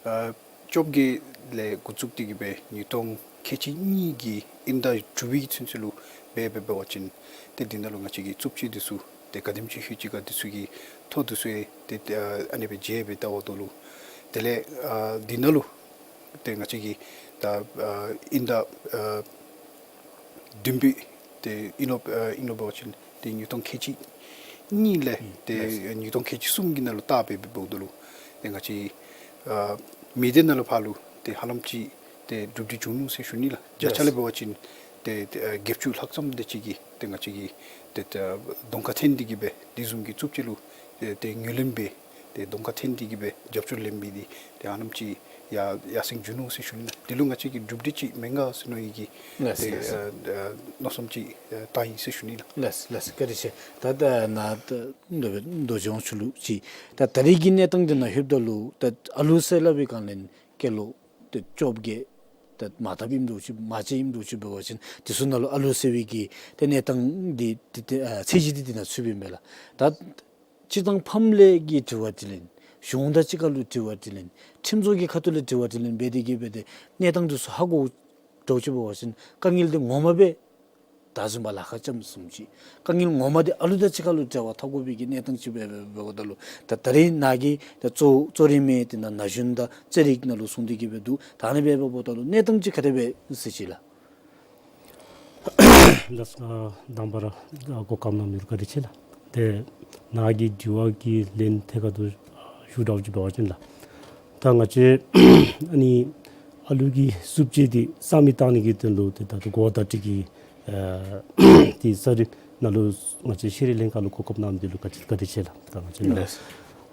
ཨ་བཅོ་བརྒྱད་ལས་འགོ་བཙུགས་ཏེ་གི་སྦེ་ཉིས་སྟོང་ཁལ་གཅིག་གཉིས་ཀྱི་དབྱིན་ཟླ་དྲུག་པའི་ཚུན་ཚོད་ལུ་འབད་འབད་འབད་བ་ཅིན་ཏེ་འདི་ནང་ལུ་ང་བཅས་ཀྱི་རྩུབ་སྤྱོད་འདི་ཚུ་ཏེ་ག་དེམ་ཅིག་ལྷོད་ཅི་ག་འདི་ཚུ་གི་ཐོ་འདི་ཚུ་ཡང་ཏེ་ཨ་ཨ་ནི་སྦེ་མཇལ་སྦེ་བལྟཝ་ད་ལུ་དེ་ལས་ཨ་འདི་ནང་ལུ་ཏེ་ང་བཅས་ཀྱི་ད་ཨ་དབྱིན་ཟླ་ཨ་བདུན་པའི་ཏེ་ཨིན་ལོ་ཨ་ཨིན་ལོ་འབད་བ་ཅིན་ཏེ་ཉིས་སྟོང་ཁལ་གཅིག་གཉིས་ལས་ཏེ་ལགས། ཉིས་སྟོང་ཁལ་གཅིག་གསུམ་གྱི་ནང་ལུ་བལྟ་སྦེ་འབདཝ་ད་ལུ་ཏེ་ང་བཅས་ཨ་མི་སྡེ་ནང་ལུ་ཕར་ལུ་ཏེ་ཧ་ལམ་ཅིག་ཏེ་གྲུབ་འབྲས་བྱུང་ནུག་ཟེར་ཞུ་ནི་ལགས། བརྒྱ་ཆ་ལས་འབད་བ་ཅིན་ཏེ་ཏེ་ཨ་བརྒྱད་ཅུ་ལྷག་ཙམ་དེ་ཅིག་གིས་ཏེ་ང་བཅས་ཀྱིས་ཏེ་ཏེ་གདོང་ཁར་འཐོན་ཏེ་གི་སྦེ་དེ་བཟུམ་གྱི་རྩུབ་སྤྱོད་ལུ་ཏེ་ཏེ་ངོས་ལེན་འབད་ཏེ་གདོང་ཁར་འཐོན་ཏེ་གི་སྦེ་རྒྱབ་སྐྱོར་ལེན་མི་འདི་ཏེ་ཧ་ལམ་ཅིག་ཡར་ཡར་སེང་བྱུང་ནུག་ཟེར་ཞུ་ནི་ལགས། དེ་ལུ་ང་བཅས་ཀྱི་གྲུབ་འབྲས་ཅིག་མེན་ག་ཟེར་མནོ་ཡི་གི་ལགས་ཏེ་ལགས། ཨ་ཨ་མནོ་བསམ་ཅིག་ཨ་བཏང་ཡི་ཟེར་ཞུ་ནི་ལགས། ལགས་ལགས། བཀའ་དྲིན་ཆེ། ད་ད་ནཱ་ད་མདོ་མདོ་སྦྱོང་ཚུ་ལུ་ཅིག་ད་ད་རེས་ཀྱི་གནས་སྟངས་འདི་ནང་ལྷོདཔ་ད་ལུ་ད་ཨ་ལུ་ཟེར་སླབ་པའི་སྒང་ལས་སྐྱེས་ལོ་ད་བཅོ་བརྒྱད་ད་མར་ཐོན་ཨིནམ་འདྲཝ་ཅིག་མར་བཅད་ཨིནམ་འདྲཝ་ཅིག་འབད་བ་ཅིན་དེ་ཚུ་ནང་ལུ་ཨ་ལུ་ཟེར་བའི་གི་ཏེ་གནས་སྟངས་འདི་ཏེ་ཏེ་ཨ་ཚད་གཞི་འདི་འདི་ནང་ཚུདཔ་ཨིན་པས་ལགས། ད་སྤྱིར་བཏང་ཕམ་ལས་ཀྱི་དྲི་བ་དྲིས་ལན་གཞུང་དང་གཅིག་ཁར་ལུ་དྲི་བ་དྲིས་ལན་ཁྲིམས་བཟོ་གི་ཁ་ཐུག་ལས་དྲི་བ་དྲིས་ལན་འབད་དེ་གི་སྦེ་ཏེ་གནས་སྟངས་འདི་ཚུ་ཧ་གོ་འདྲཝ་ཅིག་འབད་བ་ཅིན་དཀའ་ངལ་འདི་ངོ་མ་སྦེ་བདག་འཛིན་པ་ལཱ་ཁག་ཙམ་བཟུམ་ཅིག་དཀའ་ངལ་ངོ་མ་འདི་ཨ་ལུ་དང་གཅིག་ཁར་ལུ་འབྲེལ་བ་འཐབ་དགོ་པའི་གི་གནས་སྟངས་ཅིག་སྦེ་འབདཝ་ད་ལུ་ད་ད་རེས་ནཱ་གི་ད་གཙོ་གཙོ་རིམ་འདི་ནང་ན་གཞོན་དང་རྩེད་རིགས་ནང་ལུ་སོང་སྟེ་གི་སྦེ་འདུག། ད་ཨ་ནི་སྦེ་འབདཝ་ད་ལུ་གནས་སྟངས་ཅིག་ག་དེ་སྦེ་གཟིགས་ཅི་ལགས། ལགས། ཨ་དང་པ་ར་ཨ་གོ་སྐབས་གནང་མི་ལུ་བཀའ་དྲིན་ཆེ་ལགས། ཏེ་ནཱ་གི་དྲི་བ་གི་ལན་ཐད་ཀར་དུ་ཞུ་འདྲཝ་ཅིག་འབད་བ་ཅིན་ལགས། ད་ང་བཅས་ཨ་ནི་ཨ་ལུ་གི་རྩུབ་སྤྱོད་འདི་རྩ་མེད་བཏང་ནི་གི་དོན་ལུ་ཏེ་ད་ལྟོ་གོ་བརྡ་སྤྲོད་ཀྱི་ཨ་ཏེ་གསར་རིམ་ནང་ལུ་ང་བཅས་ཤེས་རིག་ལྷན་ཁག་ལུ་གོ་སྐབས་གནང་མི་འདི་ལུ་བཀའ་དྲིན་བཀའ་དྲིན་ཆེ་ལགས། ད་ང་བཅས་ནཱ་ལགས།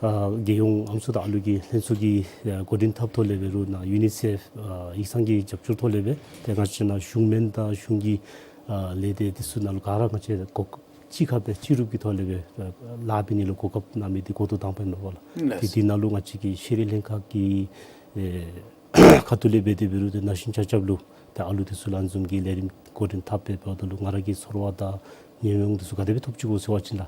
ཨ་རྒྱལ་ཡོངས་ཨམ་སྲུ་དང་ཨ་ལུ་གི་ལྷན་ཚོགས་ཀྱི་ཨ་འགོ་འདྲེན་འཐབ་ཐོག་ལས་འབད་རུང་ནཱ་ཡུ་ནི་སེཕ་ཨ་ཡིག་ཚང་གི་རྒྱབ་སྐྱོར་ཐོག་ལས་སྦེ་ཏེ་ང་བཅས་ནཱ་གཞུང་མིན་དང་གཞུང་གི་ཨ་ལས་སྡེ་འདི་ཚུ་ནང་ལུ་ག་ར་ང་བཅས་གོ་སྐབས་གཅིག་ཁར་སྦེ་སྤྱི་རུབ་ཀྱི་ཐོག་ལས་སྦེ་ཨ་ལཱ་འབད་ནི་ལུ་གོ་སྐབས་གནང་མི་འདི་གོ་ཐོག་དང་པ་ཨིན་པས་ལགས། ལགས། ཏེ་འདི་ནང་ལུ་ང་བཅས་ཀྱི་ཤེས་རིག་ལྷན་ཁག་གི་ཨེ་ཁ་ཐུག་ལས་འབད་དེ་འབད་རུང་ཏེ་ན་གཞོན་ཆ་ཁྱབ་ལུ་ཏེ་ཨ་ལུ་འདི་ཚུ་ལུ་ཨ་ནི་བཟུམ་གྱི་ལས་རིམ་འགོ་འདྲེན་འཐབ་སྦེ་འབདཝ་ད་ལུ་ང་ར་གིས་ཚོར་བ་དང་ཉམས་མྱོང་འདི་ཚུ་ག་དེ་སྦེ་ཐོབ་ཅི་གོ་ཟེར་བ་ཅིན་ལགས།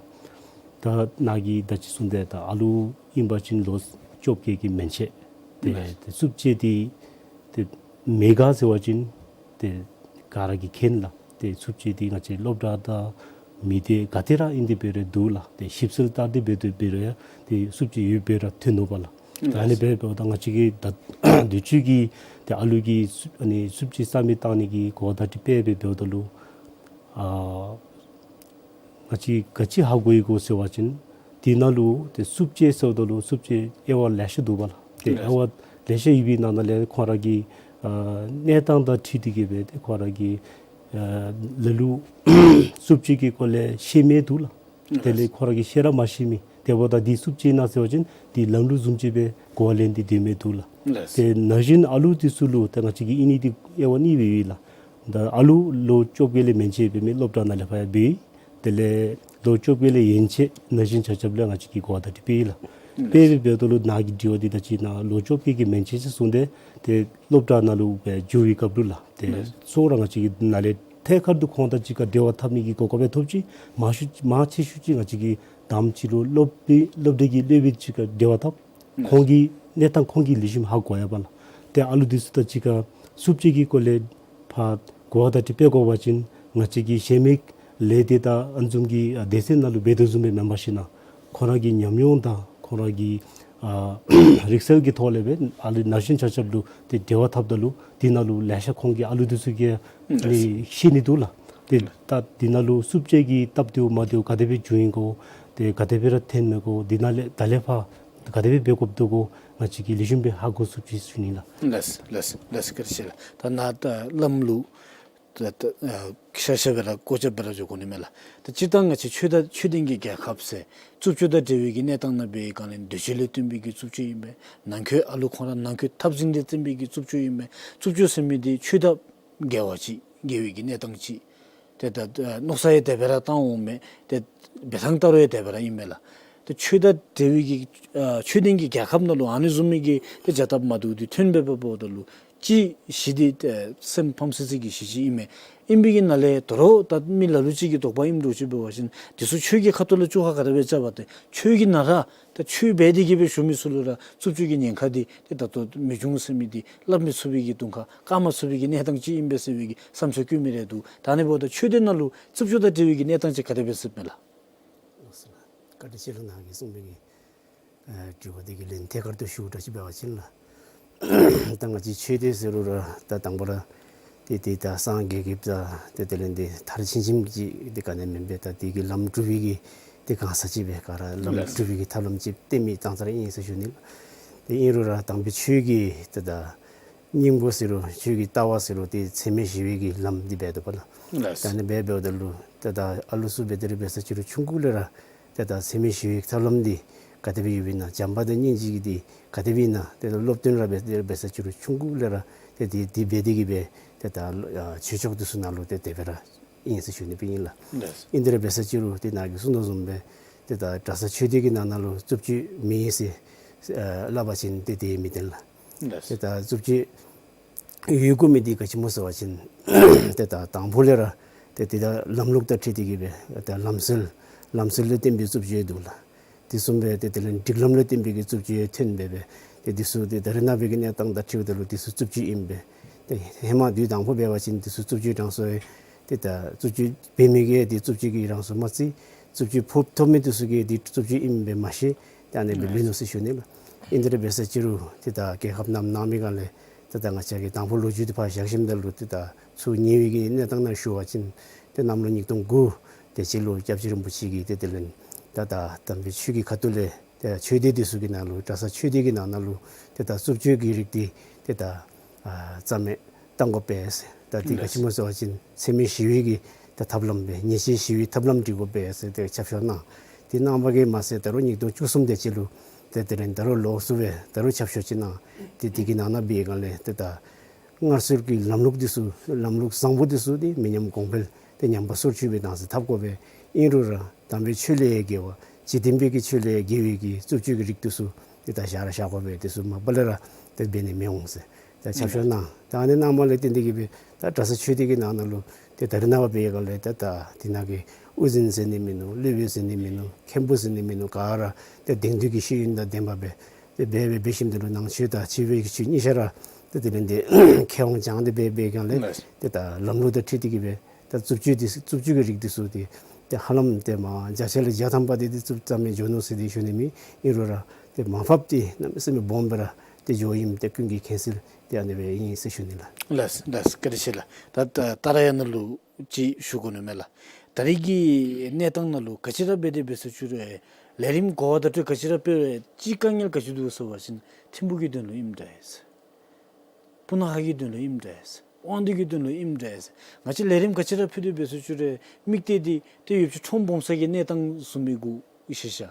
ད་ནཱ་གིས་ད་ཅི་གསུངས་ཏེ་ད་ཨ་ལུ་ཨིན་པ་ཅིན་ལོ་བཅོ་བརྒྱད་ཀྱི་མན་ཆད་ཏེ་ལགས། ཏེ་རྩུབ་སྤྱོད་འདི་ཏེ་མེད་ག་ཟེར་བ་ཅིན་ཏེ་ག་ར་གིས་མཁྱེན་ལགས། ཏེ་རྩུབ་སྤྱོད་འདི་ང་བཅས་སློབ་གྲྭ་དང་མི་སྡེ་ག་ཏེ་ར་ཨིན་ཏེ་འབད་རུང་འདུག་ལགས། ཏེ་ཞིབ་འཚོལ་བལྟ་སྟེ་འབད་དེ་འབད་རུང་ཡང་ཏེ་རྩུབ་སྤྱོད་ཡོདཔ་སྦེ་ར་ཐོན་ནུག་པ་ལགས། ད་ཨ་ནི་སྦེ་འབདཝ་ད་ང་བཅས་ཀྱིས་ད་དུས་ཅི་གི་ཏེ་ཨ་ལུ་གི་ཨ་ནི་རྩུབ་སྤྱོད་རྩ་མེད་བཏང་ནི་གི་གོ་བརྡ་འདི་སྤེལ་སྦེ་འབདཝ་ད་ལུ་ཨ་ང་བཅས་ག་ཅི་ཧ་གོ་ཡི་གོ་ཟེར་བ་ཅིན་འདི་ནང་ལུ་ཏེ་རྩུབ་སྤྱོད་ཟེརཝ་ད་ལུ་རྩུབ་སྤྱོད་དབྱེ་བ་ལེ་ཤ་འདུག་པ་ལགས། ཏེ་ལགས། དབྱེ་བ་ལེ་ཤ་ཡོད་པའི་ནང་ན་ལས་ཁོང་ར་གི་ཨ་གནས་སྟངས་དང་འཁྲིལ་ཏེ་གི་སྦེ་ཏེ་ཁོང་ར་གི་ཨ་ལ་ལུ་རྩུབ་སྤྱོད་ཀྱི་སྐོར་ལས་ཤེས་མི་འདུག་ལགས། དེ་ལས་ལགས། ཁོང་ར་གིས་ཤེས་ར་མ་ཤེས་མི་དེ་འབདཝ་ད་འདི་རྩུབ་སྤྱོད་ཨིན་ན་ཟེར་བ་ཅིན་འདི་ལམ་ལུགས་བཟུམ་ཅིག་སྦེ་གོ་བ་ལེན་ཏེ་སྡོད་མི་འདུག་ལགས། ལགས། ཏེ་ན་གཞོན་ཨ་ལུ་འདི་ཚུ་ལུ་ཏེ་ང་བཅས་ཀྱིས་ཨིན་ནི་འདི་དབྱེ་བ་གཉིས་སྦེ་ཡོད་ལགས། ད་ཨ་ལུ་ལོ་བཅོ་བརྒྱད་ལས་མན་ཆད་འབད་མི་སློབ་གྲྭ་ནང་ལས་ཕར་ཡང་འབད་ཡི། དེ་ལས་ལོ་བཅོ་བརྒྱད་ལས་ཡན་ཆད་ན་གཞོན་ཆ་ཁྱབ་ལུ་ང་བཅས་ཀྱིས་གོ་བརྡ་འདི་སྤེལ་ཡི་ལགས། ཨུམ་སྤེལ་སྦེ་འབདཝ་ད་ལུ་ནཱ་གི་དྲི་བ་འདི་ད་ཅི་ནཱ་ལོ་བཅོ་བརྒྱད་ཀྱི་མན་ཆད་ཟེར་གསུངས་ཏེ་ཏེ་སློབ་གྲྭ་ནང་ལུ་སྦེ་འགྱོ་བའི་སྐབས་ལུ་ལགས། ཏེ་ཨུམ་སོ་ར་ང་བཅས་ཀྱིས་ནཱ་ལས་ཐད་ཀར་དུ་ཁོང་དང་གཅིག་ཁར་འབྲེལ་བ་འཐབ་ནི་གི་གོ་སྐབས་ཡང་ཐོབ་ཅི། མང་ཤོས་མང་ཆེ་ཤོས་ཅིག་ང་བཅས་ཀྱིས་དང་པ་ཅིག་ལུ་སློབ་དཔོན་སློབ་གྲྭ་གི་སློབ་དཔོན་ཅིག་ཁར་འབྲེལ་བ་འཐབ། ཁོང་གི་གནས་སྟངས་ཁོང་གིས་ལེགས་ཤོམ་ཧ་གོ་ཡོད་པ་ལགས། ཏེ་ཨ་ལུ་འདི་ཚུ་དང་གཅིག་ཁར་རྩུབ་སྤྱོད་ཀྱི་སྐོར་ལས་ཕར་གོ་བརྡ་འདི་སྤེལ་དགོ་པ་ཅིན་ང་བཅས་ཀྱི་གཞན་མི་ལས་སྡེ་དང་ཨ་ནི་བཟུམ་གྱི་ཨ་སྡེ་ཚན་ནང་ལུ་འབད་དོ་བཟུམ་སྦེ་མེན་པར་ཞིན་ན་ཁོང་ར་གི་ཉམས་མྱོང་དང་ཁོང་ར་གི་ཨ་རིག་རྩལ་གྱི་ཐོག་ལས་སྦེ་ཨ་ལུ་ན་གཞོན་ཆ་ཁྱབ་ལུ་ཏེ་འབྲེལ་བ་འཐབ་ད་ལུ་འདི་ནང་ལུ་ལེ་ཤ་ཁོང་གིས་ཨ་ལུ་འདི་ཚུ་གིས་ཨ་ནི་ཤེས་ནི་འདུག་ལགས། ཏེ་ད་འདི་ནང་ལུ་རྩུབ་སྤྱོད་ཀྱི་སྟབས་བདེཝ་མ་བདེཝ་ག་དེ་སྦེ་བྱུང་ཡི་གོ། ཏེ་ག་དེ་སྦེ་ར་ཐོན་མི་གོ། འདི་ནང་ལས་ད་ལས་ཕར་ག་དེ་སྦེ་འབད་དགོཔ་འདུག་གོ་ང་བཅས་ཀྱིས་ལེགས་ཤོམ་སྦེ་ཧ་གོ་ཚུགས་ཅི་ཟེར་ཞུ་ནི་ལགས། ལགས་ལགས་ལགས། བཀའ་དྲིན་ཆེ་ལགས། ད་ནཱ་ད་བླམ་ལུ་ད་ད་ཨ་ཤར་ཤར་སྦེ་ར་བཀོད་ཁྱབ་སྦེ་ར་འགྱོ་དགོ་ནི་མས་ལགས། ད་སྤྱིར་བཏང་ང་བཅས་ཆོས་དང་ཆོས་ལྡན་གྱི་རྒྱལ་ཁབ་ཟེར་རྩུབ་སྤྱོད་དང་འབྲེལ་བའི་གི་གནས་སྟངས་ནང་འབད་བའི་སྒང་ལས་འདོད་སྤྱོད་ལས་བརྟེན་པའི་གི་རྩུབ་སྤྱོད་ཨིན་པས། ནང་འཁོད་ཨ་ལུ་ཁོང་ར་ནང་འཁོད་འཐབ་འཛིང་ལས་བརྟེན་པའི་གི་རྩུབ་སྤྱོད་ཨིན་པས། རྩུབ་སྤྱོད་ཟེར་མི་འདི་ཆོས་དང་འགལ་བ་ཅིག་འགལ་བའི་གི་གནས་སྟངས་ཅིག་ཏེ་ད་ཨ་མནོ་བསམ་ཡང་དེ་སྦེ་ར་བཏང་འོང་མས། ཏེ་འབད་ཐངས་བལྟ་རུང་ཡང་དེ་སྦེ་ར་ཨིན་མས་ལགས། ཏེ་ཆོས་དང་འབྲེལ་བའི་གི་ཨ་ཆོས་ལྡན་གྱི་རྒྱལ་ཁབ་ནང་ལུ་ཨ་ནི་བཟུམ་མའི་གི་ཏེ་བྱ་སྟབས་མ་བདེཝ་འདི་ཐོན་འབདཝ་ད་ལུ་ཅིག་གཞི་འདི་ཏེ་སེམས་ཕམ་སི་སི་གི་གཞི་ཅིག་ཨིན་མས། ཨིན་པའི་གི་ནང་ལས་ད་རུང་ད་མི་ལ་ལུ་ཅིག་གི་དོགས་པ་ཨིནམ་འདྲཝ་ཅིག་འབད་བ་ཅིན་འདི་ཚུ་ཆོས་ཀྱི་ཁ་ཐུག་ལས་བཅུག་ཁ་ག་དེ་སྦེ་རྐྱབ་པ་ཏེ་ཆོས་ཀྱི་ནང་ར་ད་ཆོས་འབད་དེ་གི་སྦེ་བཞུགས་མི་ཚུ་ལུ་ར་རྩུབ་སྤྱོད་ཀྱི་ཉེན་ཁ་འདི་ཏེ་ད་ལྟོ་མི་འབྱུང་ཟེར་མི་འདི་སླབ་མི་ཚུགས་པའི་གི་གདོང་ཁར་བཀག་མ་ཚུགས་པའི་གི་གནས་སྟངས་ཅིག་ཨིན་པས་ཟེར་བའི་གི་བསམ་ཚུལ་བཀོད་མི་རེ་འདུག། ད་ཨ་ནི་འབདཝ་ད་ཆོས་སྡེ་ནང་ལུ་རྩུབ་སྤྱོད་དང་འབྲེལ་བའི་གི་གནས་སྟངས་ཅིག་ག་དེ་སྦེ་ཟེར་མས་ལགས། ལགས་སོ་ལགས། བཀའ་དྲིན་ཆེ་ལགས། ནཱ་གིས་གསུངས་པའི་གི་ཨ་དྲི་བ་འདི་གི་ལན་ཐད་ཀར་དུ་ཞུཝ་འདྲཝ་ཅིག་འབད་བ་ཅིན་ལགས། ད་ང་བཅས་ཆོས་སྡེ་ཟེར་རུང་ར་ད་དང་པ་ར་ཏེ་ཏེ་ད་སངས་རྒྱས་ཀྱི་ད་ཏེ་དེ་ལས་ཏེ་མཐར་ཕྱིན་ཕྱིནམ་ཅིག་ཏེ་ག་ནི་མེན་པས། ད་དེ་གི་ལམ་སྒྲུབ་པའི་གི་ཏེ་གང་ཟག་ཅིག་སྦེ་ག་ར་ལམ་ལགས། སྒྲུབ་པའི་གི་ཐབས་ལམ་ཅིག་སྟོན་མི་ཙང་ཙ་ར་ཨིན་ཟེར་ཞུ་ནི་ལགས། ཏེ་ཨིན་རུང་ར་དམ་པའི་ཆོས་ཀྱི་ཏེ་ད་སྙིང་པོ་ཟེར་རུང་ཆོས་ཀྱི་ལྟ་བ་ཟེར་རུང་ཏེ་འཚེ་མེད་ཞི་བའི་གི་ལམ་འདི་འབད་དོ་བ་ལགས། ལགས། ད་ཨ་ནི་འབད་འབདཝ་ད་ལུ་ཏེ་ད་ཨ་ལུ་ཚུ་འབད་དེ་ར་འབད་ས་ཅིག་རུང་ཆུང་ཀུ་ལས་ར་ཏེ་ད་འཚེ་མེད་ཞི་བའི་ཐབས་ལམ་འདི་ག་དེ་སྦེ་ཡོདཔ་ཨིན་ན། བྱམས་པ་དང་སྙིང་རྗེ་གི་འདི་ག་དེ་སྦེ་ཨིན་ན། ཏེ་ད་སློབ་སྟོན་ར་འབད་དེ་ར་འབད་ས་ཅིག་རུང་ཆུང་ཀུ་ལས་ར་ཏེ་འདི་འདི་འབད་དེ་གི་སྦེ་ཏེ་ད་ཨ་ཆོས་ཕྱོགས་འདི་ཚུ་ནང་ལུ་ཏེ་དེ་སྦེ་ར་ཨིན་ཟེར་ཞུ་ནི་སྦེ་ཨིན་ལགས། ལགས། ཨིན་དེ་ར་འབད་ས་ཅིག་རུང་ཏེ་ནཱ་གིས་གསུངས་དོ་བཟུམ་སྦེ་ཏེ་ད་གྲྭ་ས་ཆོས་སྡེ་གི་ནང་ན་ལུ་རྩུབ་སྤྱོད་མེད་ཟེར་ཨ་སླབ་པ་ཅིན་ཏེ་དེ་མི་བདེན་ལགས། ལགས། ཏེ་ད་རྩུབ་སྤྱོད་ཡོད་དགོ་མི་འདི་ག་ཅི་སྨོ་ཟེར་བ་ཅིན་ཏེ་ད་དང་པོ་ལས་ར་ཏེ་ཏེ་ད་ལམ་ལུགས་དང་འཁྲིལ་ཏེ་གི་སྦེ་ད་ལམ་སྲོལ་ལམ་སྲོལ་ལས་བརྟེན་པའི་རྩུབ་སྤྱོད་འདུག་ལགས། དེ་བཟུམ་སྦེ་ཏེ་དེ་ལས་སྒྲིག་ལམ་ལས་བརྟེན་པའི་གི་རྩུབ་སྤྱོད་ཐོན་སྦེ་སྦེ་ཏེ་འདི་ཚུ་ཏེ་ད་རེས་ནངས་པའི་གི་གནས་སྟངས་དང་འཁྲིལཝ་ད་ལུ་འདི་ཚུ་རྩུབ་སྤྱོད་ཨིན་པས། ཏེ་ཧེ་མ་དུས་དང་པོ་འབད་བ་ཅིན་འདི་ཚུ་རྩུབ་སྤྱོད་གྲངས་སུ་ཏེ་ད་རྩུབ་སྤྱོད་འབད་མི་གིས་ཏེ་རྩུབ་སྤྱོད་ཀྱི་གྲངས་སུ་མ་བརྩི། རྩུབ་སྤྱོད་ཕོག་ཐོབ་མི་འདི་ཚུ་གིས་འདི་རྩུབ་སྤྱོད་ཨིན་པས་མ་ཤེས། ཏེ་ཨ་ནི་སྦེ་ལུས་ནུག་ཟེར་ཞུ་ནི་ལགས། ཨིན་དེ་ར་འབད་ས་ཅིག་རུང་ཏེ་ད་རྒྱལ་ཁབ་ནང་གནང་མི་སྒང་ལས་ཏེ་ད་ང་བཅས་ཀྱིས་དང་པོ་ལོ་རྒྱུས་འདི་ཕར་བཞག་ཞིནམ་ད་ལུ་ཏེ་ད་ཚུར་ཉེ་བའི་གི་གནས་སྟངས་ནང་ཞུ་བ་ཅིན་ཏེ་གནམ་ལོ་ཉིས་སྟོང་དགུ་དེ་ཅིག་ལུ་སྐྱབས་རྗེ་རིན་པོ་ཆེ་གིས་ཏེ་དེ་ལས་ད་ད་དམ་པའི་ཆོས་ཀྱི་ཁ་ཐུག་ལས་ཏེ་ཆོས་སྡེ་འདི་ཚུ་གི་ནང་ལུ་གྲྭ་ས་ཆོས་སྡེ་གི་ནང་ན་ལུ་ཏེ་ད་རྩུབ་སྤྱོད་ཀྱི་རིགས་འདི་ཏེ་ད་ཨ་རྩ་མེད་གཏང་དགོ་པས་ཟེར། ད་འདི་ག་ཅི་སྨོ་ཟེར་བ་ཅིན་འཚེ་མེད་ཞི་བའི་གི་ད་ཐབས་ལམ་སྦེ་ཉེས་ཆད་ཞི་བའི་ཐབས་ལམ་སྒྲིག་དགོ་པས་ཟེར་ཏེ་ཁྱབ་ཤོར་གནང་། དེ་གནང་བ་གིས་མ་ཚད་ད་རུང་ཉིས་སྟོང་བཅུ་གསུམ་དེ་ཅིག་ལུ་ཏེ་དེ་ལས་ད་རུང་ལོགས་སུ་སྦེ་ད་རུང་ཁྱབ་ཤོར་ཅིག་གནང་། ཏེ་འདི་གི་ནང་ན་འབད་བའི་སྒང་ལས་ཏེ་ད་སྔར་སྲོལ་གྱི་ལམ་ལུགས་འདི་ཚུ་ལམ་ལུགས་བཟང་པོ་འདི་ཚུ་འདི་མི་ཉམས་གོང་འཕེལ་ཏེ་ཉམས་པ་སོར་ཆུད་པའི་གདངས་སུ་འཐབ་དགོ་པས། ཨིན་རུང་ར་དམ་པའི་ཆོས་ལས་ཡང་བརྒལ་བ་འཇིག་རྟེན་པའི་གི་ཆོས་ལས་ཡང་བརྒལ་བའི་གི་རྩུབ་སྤྱོད་ཀྱི་རིགས་འདི་ཚུ་ཏེ་ད་བཞག་ར་བཞག་དགོ་པས། འདི་ཚུ་མ་པ་ལས་ར་ཏེ་འབད་ནི་མི་འོང་ཟེར་ད་ཁྱབ་ཤོར་གནང་། ད་ཨ་ནི་གནངམ་ལས་བརྟེན་ཏེ་གི་སྦེ་ད་གྲྭ་ས་ཆོས་སྡེ་གི་ནང་ན་ལུ་ཏེ་ད་རེས་ནངས་པ་འབད་བའི་སྒང་ལས་ཏེ་ད་འདི་ནང་གི་དབུ་འཛིན་ཟེར་ནི་མིན་ནུག། སློབ་དཔོན་ཟེར་ནི་མིན་ནུག། མཁན་པོ་ཟེར་ནི་མིན་ནུག། ག་ར་ཏེ་དེང་དུས་ཀྱི་ཤེས་ཡོན་དང་ལྡནམ་སྦེ་ཏེ་འབད་འབད་འབད་ཞིནམ་ད་ལུ་ནང་ཆོས་དང་ཕྱི་པའི་གི་ཆོས་གཉིས་ཆ་ར་ཏེ་དེ་ལས་ཏེ་མཁས་དབང་སྦྱངས་ཏེ་འབད་འབད་བའི་སྒང་ལས་ལགས། ཏེ་ད་ལམ་ལུགས་དང་འཁྲིལ་ཏེ་གི་སྦེ་ད་རྩུབ་སྤྱོད་འདི་རྩུབ་སྤྱོད་ཀྱི་རིགས་འདི་ཚུ་ཏེ་ཏེ་ཧ་ལམ་ཏེ་མ་བརྒྱ་ཆ་ལས་བརྒྱ་ཐམ་པ་འདི་ཏེ་རྩུབ་རྩ་མེད་འགྱོ་ནུག་ཟེར་ཏེ་ཞུ་ནི་མེད། ཨིན་རུང་ར་ཏེ་མར་ཕབ་སྟེ་གནམ་མེད་ས་མེད་སྦོམ་སྦེ་ར་ཏེ་འགྱོཝ་ཨིནམ་ཏེ་ཀུན་གྱིས་མཁྱེན་གསལ་ཏེ་ཨ་ནི་སྦེ་ཨིན་ཟེར་ཞུ་ནི་ལགས། ལགས་ལགས། བཀའ་དྲིན་ཆེ་ལགས། ད་ད་ད་རེས་ཡང་ནཱ་ལུ་ཅིག་ཞུ་དགོ་ནི་མས་ལགས། ད་རེས་ཀྱི་གནས་སྟངས་ནང་ལུ་ག་ཅི་ར་འབད་དེ་འབད་ས་ཅིག་རུང་ལས་རིམ་གོ་བ་བརྡ་སྤྲོད་ག་ཅི་ར་སྤེལ་རུང་ཅིག་དཀའ་ངལ་ག་ཅི་འདུག་ཟེར་བ་ཅིན་ཐིམ་ཕུག་གི་དོན་ལུ་ཨིནམ་འདྲས་ཟེར། སྤུ་ན་ཁ་གི་དོན་ལུ་ཨིནམ་འདྲས་ཟེར། དབང་འདུས་ཀྱི་དོན་ལུ་ཨིནམ་འདྲས་ཟེར། ང་བཅས་ལས་རིམ་ག་ཅི་ར་ཕུལ་དེ་འབད་ས་ཅིག་རུང་དམིགས་གཏད་འདི་ཏེ་ཡོདཔ་ཅིག་ཁྲོམ་སྦོམ་ས་གི་གནས་སྟངས་བཟུམ་མའི་གུ་ཤེས་ཤ།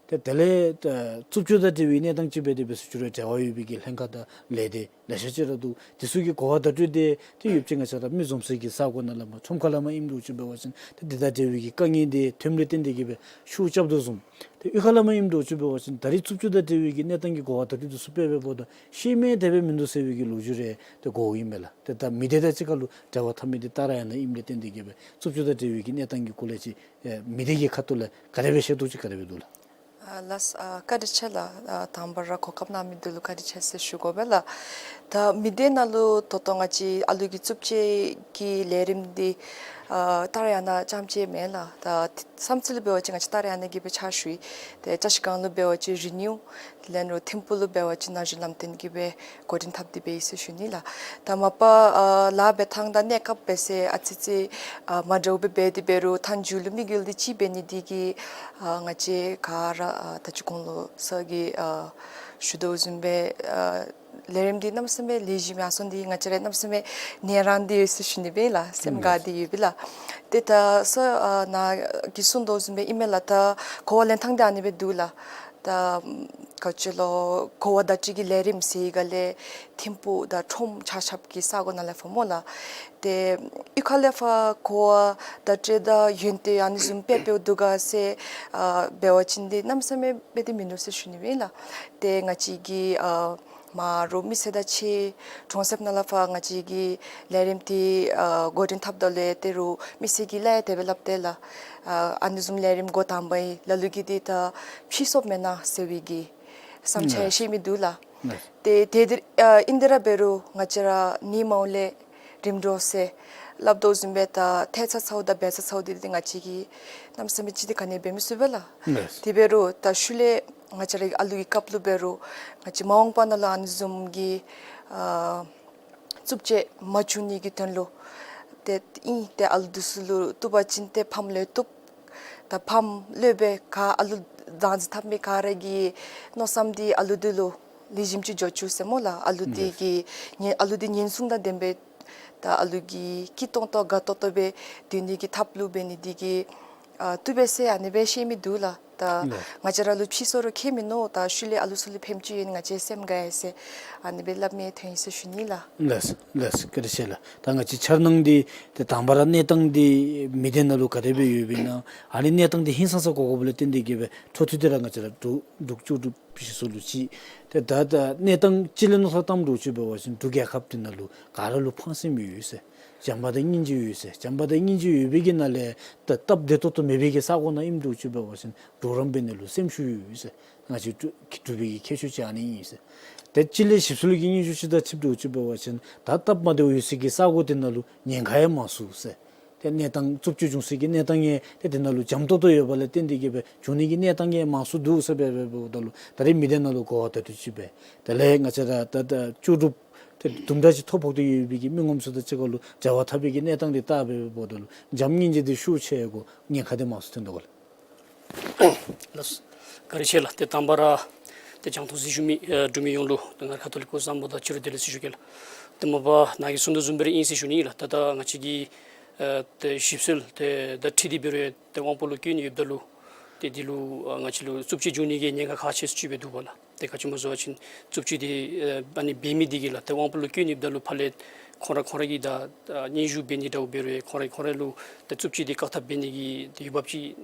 ཏེ་དེ་ལས་ཏེ་རྩུབ་སྤྱོད་དང་འབྲེལ་བའི་གནས་སྟངས་ཅིག་འབད་དེ་འབད་ས་ཅིག་རུང་འབྲེལ་བ་ཡོད་པའི་གི་ལྷན་ཁག་དང་ལས་སྡེ་ལེ་ཤ་ཅིག་ར་འདུག། དེ་ཚུ་གི་གོ་བ་བརྡ་སྤྲོད་འདི་ཏེ་ཡོདཔ་ཅིག་ང་བཅས་ར་མི་འཛོམས་ས་གི་ས་གོ་ནང་ལས་མར་ཁྲོམ་ཁ་ལས་མར་ཨིནམ་འདྲཝ་ཅིག་འབད་བ་ཅིན་ཏེ་དེ་དང་འབྲེལ་བའི་གི་དཀའ་ངལ་འདི་ཐོནམ་ལས་བརྟེན་ཏེ་གི་སྦེ་ཤུགས་རྐྱབ་དོ་བཟུམ། ཏེ་གཡུས་ཁ་ལས་མར་ཨིནམ་འདྲཝ་ཅིག་འབད་བ་ཅིན་ད་རེས་རྩུབ་སྤྱོད་དང་འབྲེལ་བའི་གི་གནས་སྟངས་ཀྱི་གོ་བ་བརྡ་སྤྲོད་འདི་ཚུ་སྤེལ་འབདཝ་ད་ཤེས་མི་དེ་སྦེ་མིན་འདུག་ཟེར་བའི་གི་ལོ་རྒྱུས་རེ་ཏེ་གོཝ་ཨིན་མས་ལགས། ཏེ་ད་མི་སྡེ་དང་གཅིག་ཁར་ལུ་འབྲེལ་བ་འཐབ་མི་འདི་ད་རེས་ཡང་ནཱ་ཨིནམ་ལས་བརྟེན་ཏེ་གི་སྦེ་རྩུབ་སྤྱོད་དང་འབྲེལ་བའི་གི་གནས་སྟངས་ཀྱི་སྐོར་ལས་ཅིག་ཨེ་མི་སྡེ་གི་ཁ་ཐུག་ལས་ག་དེ་སྦེ་ཤེས་དོ་ཅིག་ག་དེ་སྦེ་འདུག་ལགས། ཨ་ལགས། ཨ་བཀའ་དྲིན་ཆེ་ལགས། ཨ་དང་པ་ར་གོ་སྐབས་གནང་མི་འདི་ལུ་བཀའ་དྲིན་ཆེ་ཟེར་ཞུ་དགོ་པས་ལགས། ད་མི་སྡེ་ནང་ལུ་ད་ལྟོ་ང་བཅས་ཨ་ལུ་གི་རྩུབ་སྤྱོད་ཀྱི་ལས་རིམ་འདི་ཨ་ད་རེས་ཡང་ནཱ་རྐྱངམ་ཅིག་མེན་ལགས། ད་བསམ་ཚུལ་ལུ་འབད་བ་ཅིན་ང་བཅས་ད་རེས་ཡང་ནཱ་གི་སྦེ་ཕྱག་ཞུ་ཡི། ཏེ་བཀྲ་ཤིས་སྒང་ལུ་འབད་བ་ཅིན་རི་ནིའུ། དེ་ལས་ཨ་ནི་ཐིམ་ཕུག་ལུ་འབད་བ་ཅིན་ན་གཞོན་ལམ་སྟོན་གྱི་སྦེ་འགོ་འདྲེན་འཐབ་སྟེ་འབད་ཡི་ཟེར་ཞུ་ནི་ལགས། ད་མ་པ་ཨ་ལཱ་འབད་ཐངས་དང་གནས་སྐབས་འབད་ས་ཨ་ཙི་ཙི་ཨ་མ་འདྲཝ་སྦེ་འབད་དེ་འབད་རུང་མཐའ་མཇུག་ལུ་དམིགས་ཡུལ་འདི་གཅིག་འབད་ནི་འདི་གིས་ཨ་ང་བཅས་ག་ར་ཨ་ད་ཅི་གོང་ལུ་སར་གྱིས་ཨ་ཞུ་དོ་བཟུམ་སྦེ་ཨ་ལས་རིམ་འདི་གནམ་མེད་ས་མེད་ལེགས་ཤོམ་ཡར་སོང་སྟེ་ང་བཅས་ར་གནམ་མེད་ས་མེད་ནི་རང་སྟེ་ཡོད་ཟེར་ཞུ་ནི་སྦེ་ལགས། སེམས་དགའ་སྟེ་ཡོད་པས་ལགས། ཏེ་ད་སར་ཨ་ནཱ་གིས་གསུངས་དོ་བཟུམ་སྦེ་ཨིན་མས་ལགས། ད་གོ་བ་ལེན་ཐངས་འདི་ཨ་ནི་སྦེ་འདུག་ལགས། ད་ག་ཅི་ལོ་གོ་བ་བརྡ་སྤྲོད་ཀྱི་ལས་རིམ་ཟེར་ག་ལས་ཐིམ་ཕུག་དང་ཁྲོམ་ཆ་ཁྱབ་ཀྱི་ས་གོ་ནང་ལས་ཕར་སྨོ་ལགས། ཏེ་གཡུས་ཁ་ལས་ཕར་གོ་བ་བརྡ་སྤྲོད་དང་ཡོན་ཏན་ཨ་ནི་བཟུམ་སྤེལ་སྤེལཝ་འདུག་ག་ཟེར་ཨ་འབད་བ་ཅིན་འདི་གནམ་མེད་ས་མེད་སྦེ་འདི་མིན་ནུག་ཟེར་ཞུ་ནི་ཨིན་ལགས། ཏེ་ང་བཅས་ཀྱི་ཨ་མ་རུང་མི་སེར་དང་གཅིག་གྲོང་གསེབ་ནང་ལས་ཕར་ང་བཅས་ཀྱི་ལས་རིམ་འདི་ཨ་འགོ་འདྲེན་འཐབ་ད་ལུ་ཏེ་རུང་མི་སེར་གྱིས་སླབ་དེ་སྦེ་སླབ་དེས་ལགས། ཨ་ཨ་ནི་བཟུམ་ལས་རིམ་འགོ་དང་པ་ཨིན། ལ་ལུ་གིས་འདི་ད་ཕྱིས་སོངམ་མེན་ན་ཟེར་བའི་གི་བསམ་འཆར་ཡང་བཤད་མི་འདུག་ལགས། ཏེ་ཏེ་འདི་ཨ་ཨིན་དེ་ར་འབད་རུང་ང་བཅས་ར་ནི་མ་འོངས་ལས་རིམ་གྲོ་ཟེར་སླབ་དོ་བཟུམ་སྦེ་ད་ཐལ་ཚ་ཚཝ་དང་འབད་ཚ་ཚཝ་འདི་འདི་ང་བཅས་ཀྱིས་གནམ་མེད་ས་མེད་ཅིག་འདི་ག་ནི་འབད་མི་ཚུགས་པས་ལགས། ཏེ་འབད་རུང་ད་ཤུལ་ལས་ང་བཅས་ར་གི་ཨ་ལུ་གི་སྐབས་ལུ་འབད་རུང་ང་བཅས་མ་འོངས་པ་ནང་ལུ་ཨ་ནི་བཟུམ་གྱི་ཨ་རྩུབ་སྤྱོད་མ་བྱུང་ནི་གི་དོན་ལུ་ཏེ་ཨིན། ཏེ་ཨ་ལུ་འདི་ཚུ་ལུ་བཏུབ་པ་ཅིན་ཏེ་ཕམ་ལུ་བཏུབ། ད་ཕམ་ལུ་སྦེ་ག་ཨ་ལུ་བདག་འཛིན་འཐབ་མི་ག་ར་གི་མནོ་བསམ་འདི་ཨ་ལུ་འདི་ལུ་ལེགས་ཤོམ་ཅིག་འགྱོ་བཅུག་ཟེར་སྨོ་ལགས། ཨ་ལུ་འདི་གི་ཉན་ཨ་ལུ་འདི་ཉན་སྲུང་དང་ལྡན་པའི་ད་ཨ་ལུ་གི་སྐྱིད་ཏོང་ཏོ་དགའ་ཏོག་ཏོ་སྦེ་སྡོད་ནི་གི་ཐབས་ལུ་འབད་ནི་འདི་གིས་ཨ་བཏུབ་པས་ཟེར་ཨ་ནི་སྦེ་བཤད་མི་འདུག་ལགས། ད་ང་བཅས་ར་ལུ་ཕྱིས་སུ་ར་ཁྱད་མིན་ནུག། ད་ཤུལ་ལས་ཨ་ལུ་ཚུ་ལུ་ཕན་ཅི་ཡོད་ང་བཅས་སེམས་དགའ་ཡི་ཟེར་ཨ་ནི་སྦེ་སླབ་མི་ཐོན་ཡི་ཟེར་ཞུ་ནི་ལགས། ལགས་ལགས། བཀའ་དྲིན་ཆེ་ལགས། ད་ང་བཅས་འཆར་སྣང་འདི་ཏེ་དང་པ་ར་གནས་སྟངས་འདི་མི་སྡེ་ནང་ལུ་ག་དེ་སྦེ་ཡོདཔ་ཨིན་ན་ཨ་ནི་གནས་སྟངས་འདི་ཧིང་སངས་ས་གོ་དགོཔ་ལས་བརྟེན་ཏེ་གིས་སྦེ་འཕྲོ་མཐུད་དེ་ར་ང་བཅས་ར་འབྲུག་འབྲུག་ལྕོགས་གྲུབ་སྤྱི་ཚོགས་ལུ་ཅིག་ཏེ་ད་ད་གནས་སྟངས་ཅིག་ལས་མནོ་བསམ་བཏངམ་འདྲཝ་ཅིག་འབད་བ་ཅིན་འབྲུག་རྒྱལ་ཁབ་འདི་ནང་ལུ་ག་ར་ལུ་ཕངས་སེམས་ཡོད་ཟེར། བྱམས་པ་དང་སྙིང་རྗེ་ཡོད་ཟེར། བྱམས་པ་དང་སྙིང་རྗེ་ཡོད་པའི་གི་ནང་ལས་ད་སྟབས་བདེ་ཏོག་ཏོ་མེད་པའི་གི་ས་གོ་ནང་ཨིནམ་འདྲཝ་ཅིག་འབད་བ་ཅིན་གྲོགས་རམ་འབད་ནི་ལུ་སེམས་ཤུགས་ཡོད་ཟེར། ང་བཅས་འབྲུག་འབྲུག་པའི་གི་ཁྱད་ཆོས་ཅིག་ཨ་ནི་ཨིན་ཟེར། ཏེ་གཅིག་ལས་ཞིབ་འཚོལ་གྱི་སྙན་ཞུ་ཅིག་དང་ཆིབས་འདྲཝ་ཅིག་འབད་བ་ཅིན་ད་སྟབས་མ་བདེཝ་ཡོད་སའི་གི་ས་གོ་འདི་ནང་ལུ་ཉེན་ཁ་ཡང་མང་སུ་ཟེར། ཏེ་གནས་སྟངས་རྩུབ་སྤྱོད་འབྱུང་སའི་གི་གནས་སྟངས་ཡང་ཏེ་འདི་ནང་ལུ་འཇམ་ཏོག་ཏོ་ཡོདཔ་ལས་བརྟེན་ཏེ་གིས་སྦེ་འབྱུང་ནི་གི་གནས་སྟངས་ཡང་མང་སུ་འདུག་ཟེར་སྦེ་འབདཝ་ད་ལུ་ད་རེས་མི་སྡེ་ནང་ལུ་གོ་བ་བརྡ་སྤྲོད་ཅིག་འབད། དེ་ལས་ང་བཅས་ར་ད་ད་ལྕོགས་གྲུབ་ཏེ་དུམ་གྲ་ཅིག་ཐོ་ཕོག་སྟེ་ཡོད་པའི་གི་མི་ངོམ་ཚུ་དང་གཅིག་ཁར་ལུ་བྱ་བ་འཐབ་པའི་གི་གནས་སྟངས་འདི་བལྟ་སྦེ་འབདཝ་ད་ལུ་འཇམ་སྙིང་རྗེ་འདི་ཤུགས་ཆེ་དགོ། ཉེན་ཁ་འདི་མང་སུ་ཐོན་དོ་ག་ལགས། ལགས། བཀའ་དྲིན་ཆེ་ལགས། ཏེ་དང་པ་ར་ཏེ་རྒྱང་མཐོང་གཟིགས་བཞུགས་མི་ཨེ་འབྲུག་མི་ཡོངས་ལུ་ཏེ་ང་ར་ཁ་ཐོག་ལས་སྐུ་གཟུགས་བཟང་པོ་དང་བཅའ་རོགས་བདེ་ལེགས་ཟེར་ཞུ་གེ་ལགས། ཏེ་མ་པ་ནཱ་གིས་གསུངས་དོ་བཟུམ་སྦེ་ར་ཨིན་ཟེར་ཞུ་ནི་ལགས། ད་ད་ང་བཅས་ཀྱི་ཨེ་ཏེ་ཞིབ་འཚོལ་ཏེ་ད་འཕྲི་འདི་འབད་རུང་ཏེ་དབང་པོ་ལུ་སྐྱོན་ཡོདཔ་ད་ལུ་ཏེ་འདི་ལུ་ཨ་ང་བཅས་ལུ་རྩུབ་སྤྱོད་འབྱུང་ནི་གི་ཉེན་ཁ་ཁག་ཆེ་སུ་ཅིག་སྦེ་འདུག་པ་ལགས། ཏེ་ག་ཅི་སྨོ་ཟེར་བ་ཅིན་རྩུབ་སྤྱོད་འདི་ཨེ་ཨ་ནི་འབད་མི་འདི་གིས་ལགས་ཏེ་དབང་པོ་ལུ་སྐྱོན་ཡོདཔ་ད་ལུ་ཕར་ལས་ཁོང་ར་ཁོང་ར་གིས་ད་ཨ་སྙན་ཞུ་འབད་ནི་འདྲཝ་འབད་རུང་ཁོང་ར་ཁོང་ར་ལུ་ད་རྩུབ་སྤྱོད་འདི་བཀག་ཐབས་འབད་ནི་གི་ཏེ་འོས་འབབ་ཅིག་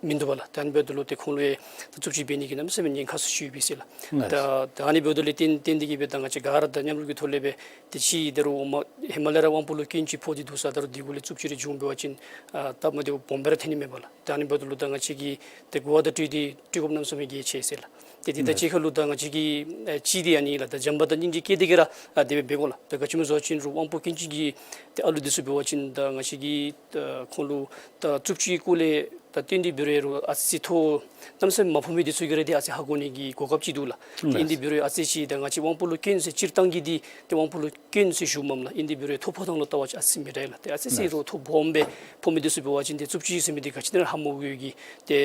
མིན་འདུག་པ་ལགས། ད་ཨ་ནི་འབདཝ་ད་ལུ་ཏེ་ཁོང་ལུ་ཡང་ད་རྩུབ་སྤྱོད་འབད་ནི་གི་གནམ་མེད་ས་མེད་ཉེན་ཁ་ཚུ་ཅིག་ཡོད་པས་ཟེར་ལགས། ལགས། ད་ད་ཨ་ནི་འབདཝ་ད་ལས་བརྟེན་བརྟེན་ཏེ་གིས་སྦེ་ད་ང་བཅས་ག་ར་ད་མཉམ་རུབ་ཀྱི་ཐོག་ལས་སྦེ་ཏེ་ཅིག་ད་རུང་མ་ཧེ་མ་ལས་ར་དབང་པོ་ལུ་སྐྱོན་ཅིག་ཕོག་སྟེ་འདུག་ས། ད་རུང་འདི་གུ་ལས་རྩུབ་སྤྱོད་རེ་འབྱུང་འབད་བ་ཅིན་ཨ་སྟབས་མ་བདེཝ་སྦོམ་སྦེ་ར་ཐོན་ནི་མས་པ་ལགས། ད་ཨ་ནི་འབདཝ་ད་ལུ་ད་ང་བཅས་ཀྱིས་ཏེ་གོ་བ་བརྡ་སྤྲོད་འདི་སྤྲོད་དགོཔ་གནམ་མེད་ས་མེད་གལ་ཆེ་ཟེར་ལགས། ཏེ་འདི་ད་གཅིག་ཁར་ལུ་ད་ང་བཅས་ཀྱིས་ཨེ་ཅིག་འདི་ཨ་ནི་ལགས་ད་བྱམས་པ་དང་སྙིང་རྗེ་བསྐྱེད་དེ་གིས་ར་ཨ་དེ་སྦེ་འབད་དགོ་ལགས། ད་ག་ཅི་སྨོ་ཟེར་བ་ཅིན་རུང་དབང་པོ་སྐྱོན་ཅན་གྱི་ཏེ་ཨ་ལུ་འདི་ཚུ་འབད་བ་ཅིན་ད་ང་བཅས་ཀྱིས་ད་ཁོང་ལུ་ད་རྩུབ་སྤྱོད་ཀྱི་སྐོར་ལས་ད་སྟོན་ཏེ་འབད་རུང་རུང་ཨ་ཙི་ཐོ་གནམ་མེད་ས་མེད་མ་ཕོག་མི་འདི་ཚུ་གིས་ར་ཏེ་ཨ་ཙི་ཧ་གོ་ནི་གི་གོ་སྐབས་ཅིག་འདུག་ལགས། ཏེ་ཨིན་ཏེ་འབད་རུང་ཨ་ཙི་ཅིག་ད་ང་བཅས་དབང་པོ་ལུ་སྐྱོན་ཟེར་སྤྱིར་བཏང་གི་འདི་ཏེ་དབང་པོ་ལུ་སྐྱོན་ཟེར་ཞུཝ་མས་ལགས། ཨིན་ཏེ་འབད་རུང་ཐོ་ཕོག་ཐངས་ལུ་བལྟ་བ་ཅིན་ཨ་ཙི་མི་འདྲ་ལགས། ཏེ་ཨ་ཙི་ཅིག་རུང་ཐོ་སྦོམ་སྦེ་ཕོག་མི་འདི་ཚུ་འབད་བ་ཅིན་ཏེ་རྩུབ་སྤྱོད་ཟེར་མི་འདི་ག་ཅི་ནང་ར་ཧ་མ་གོ་བའི་གི་ཏེ་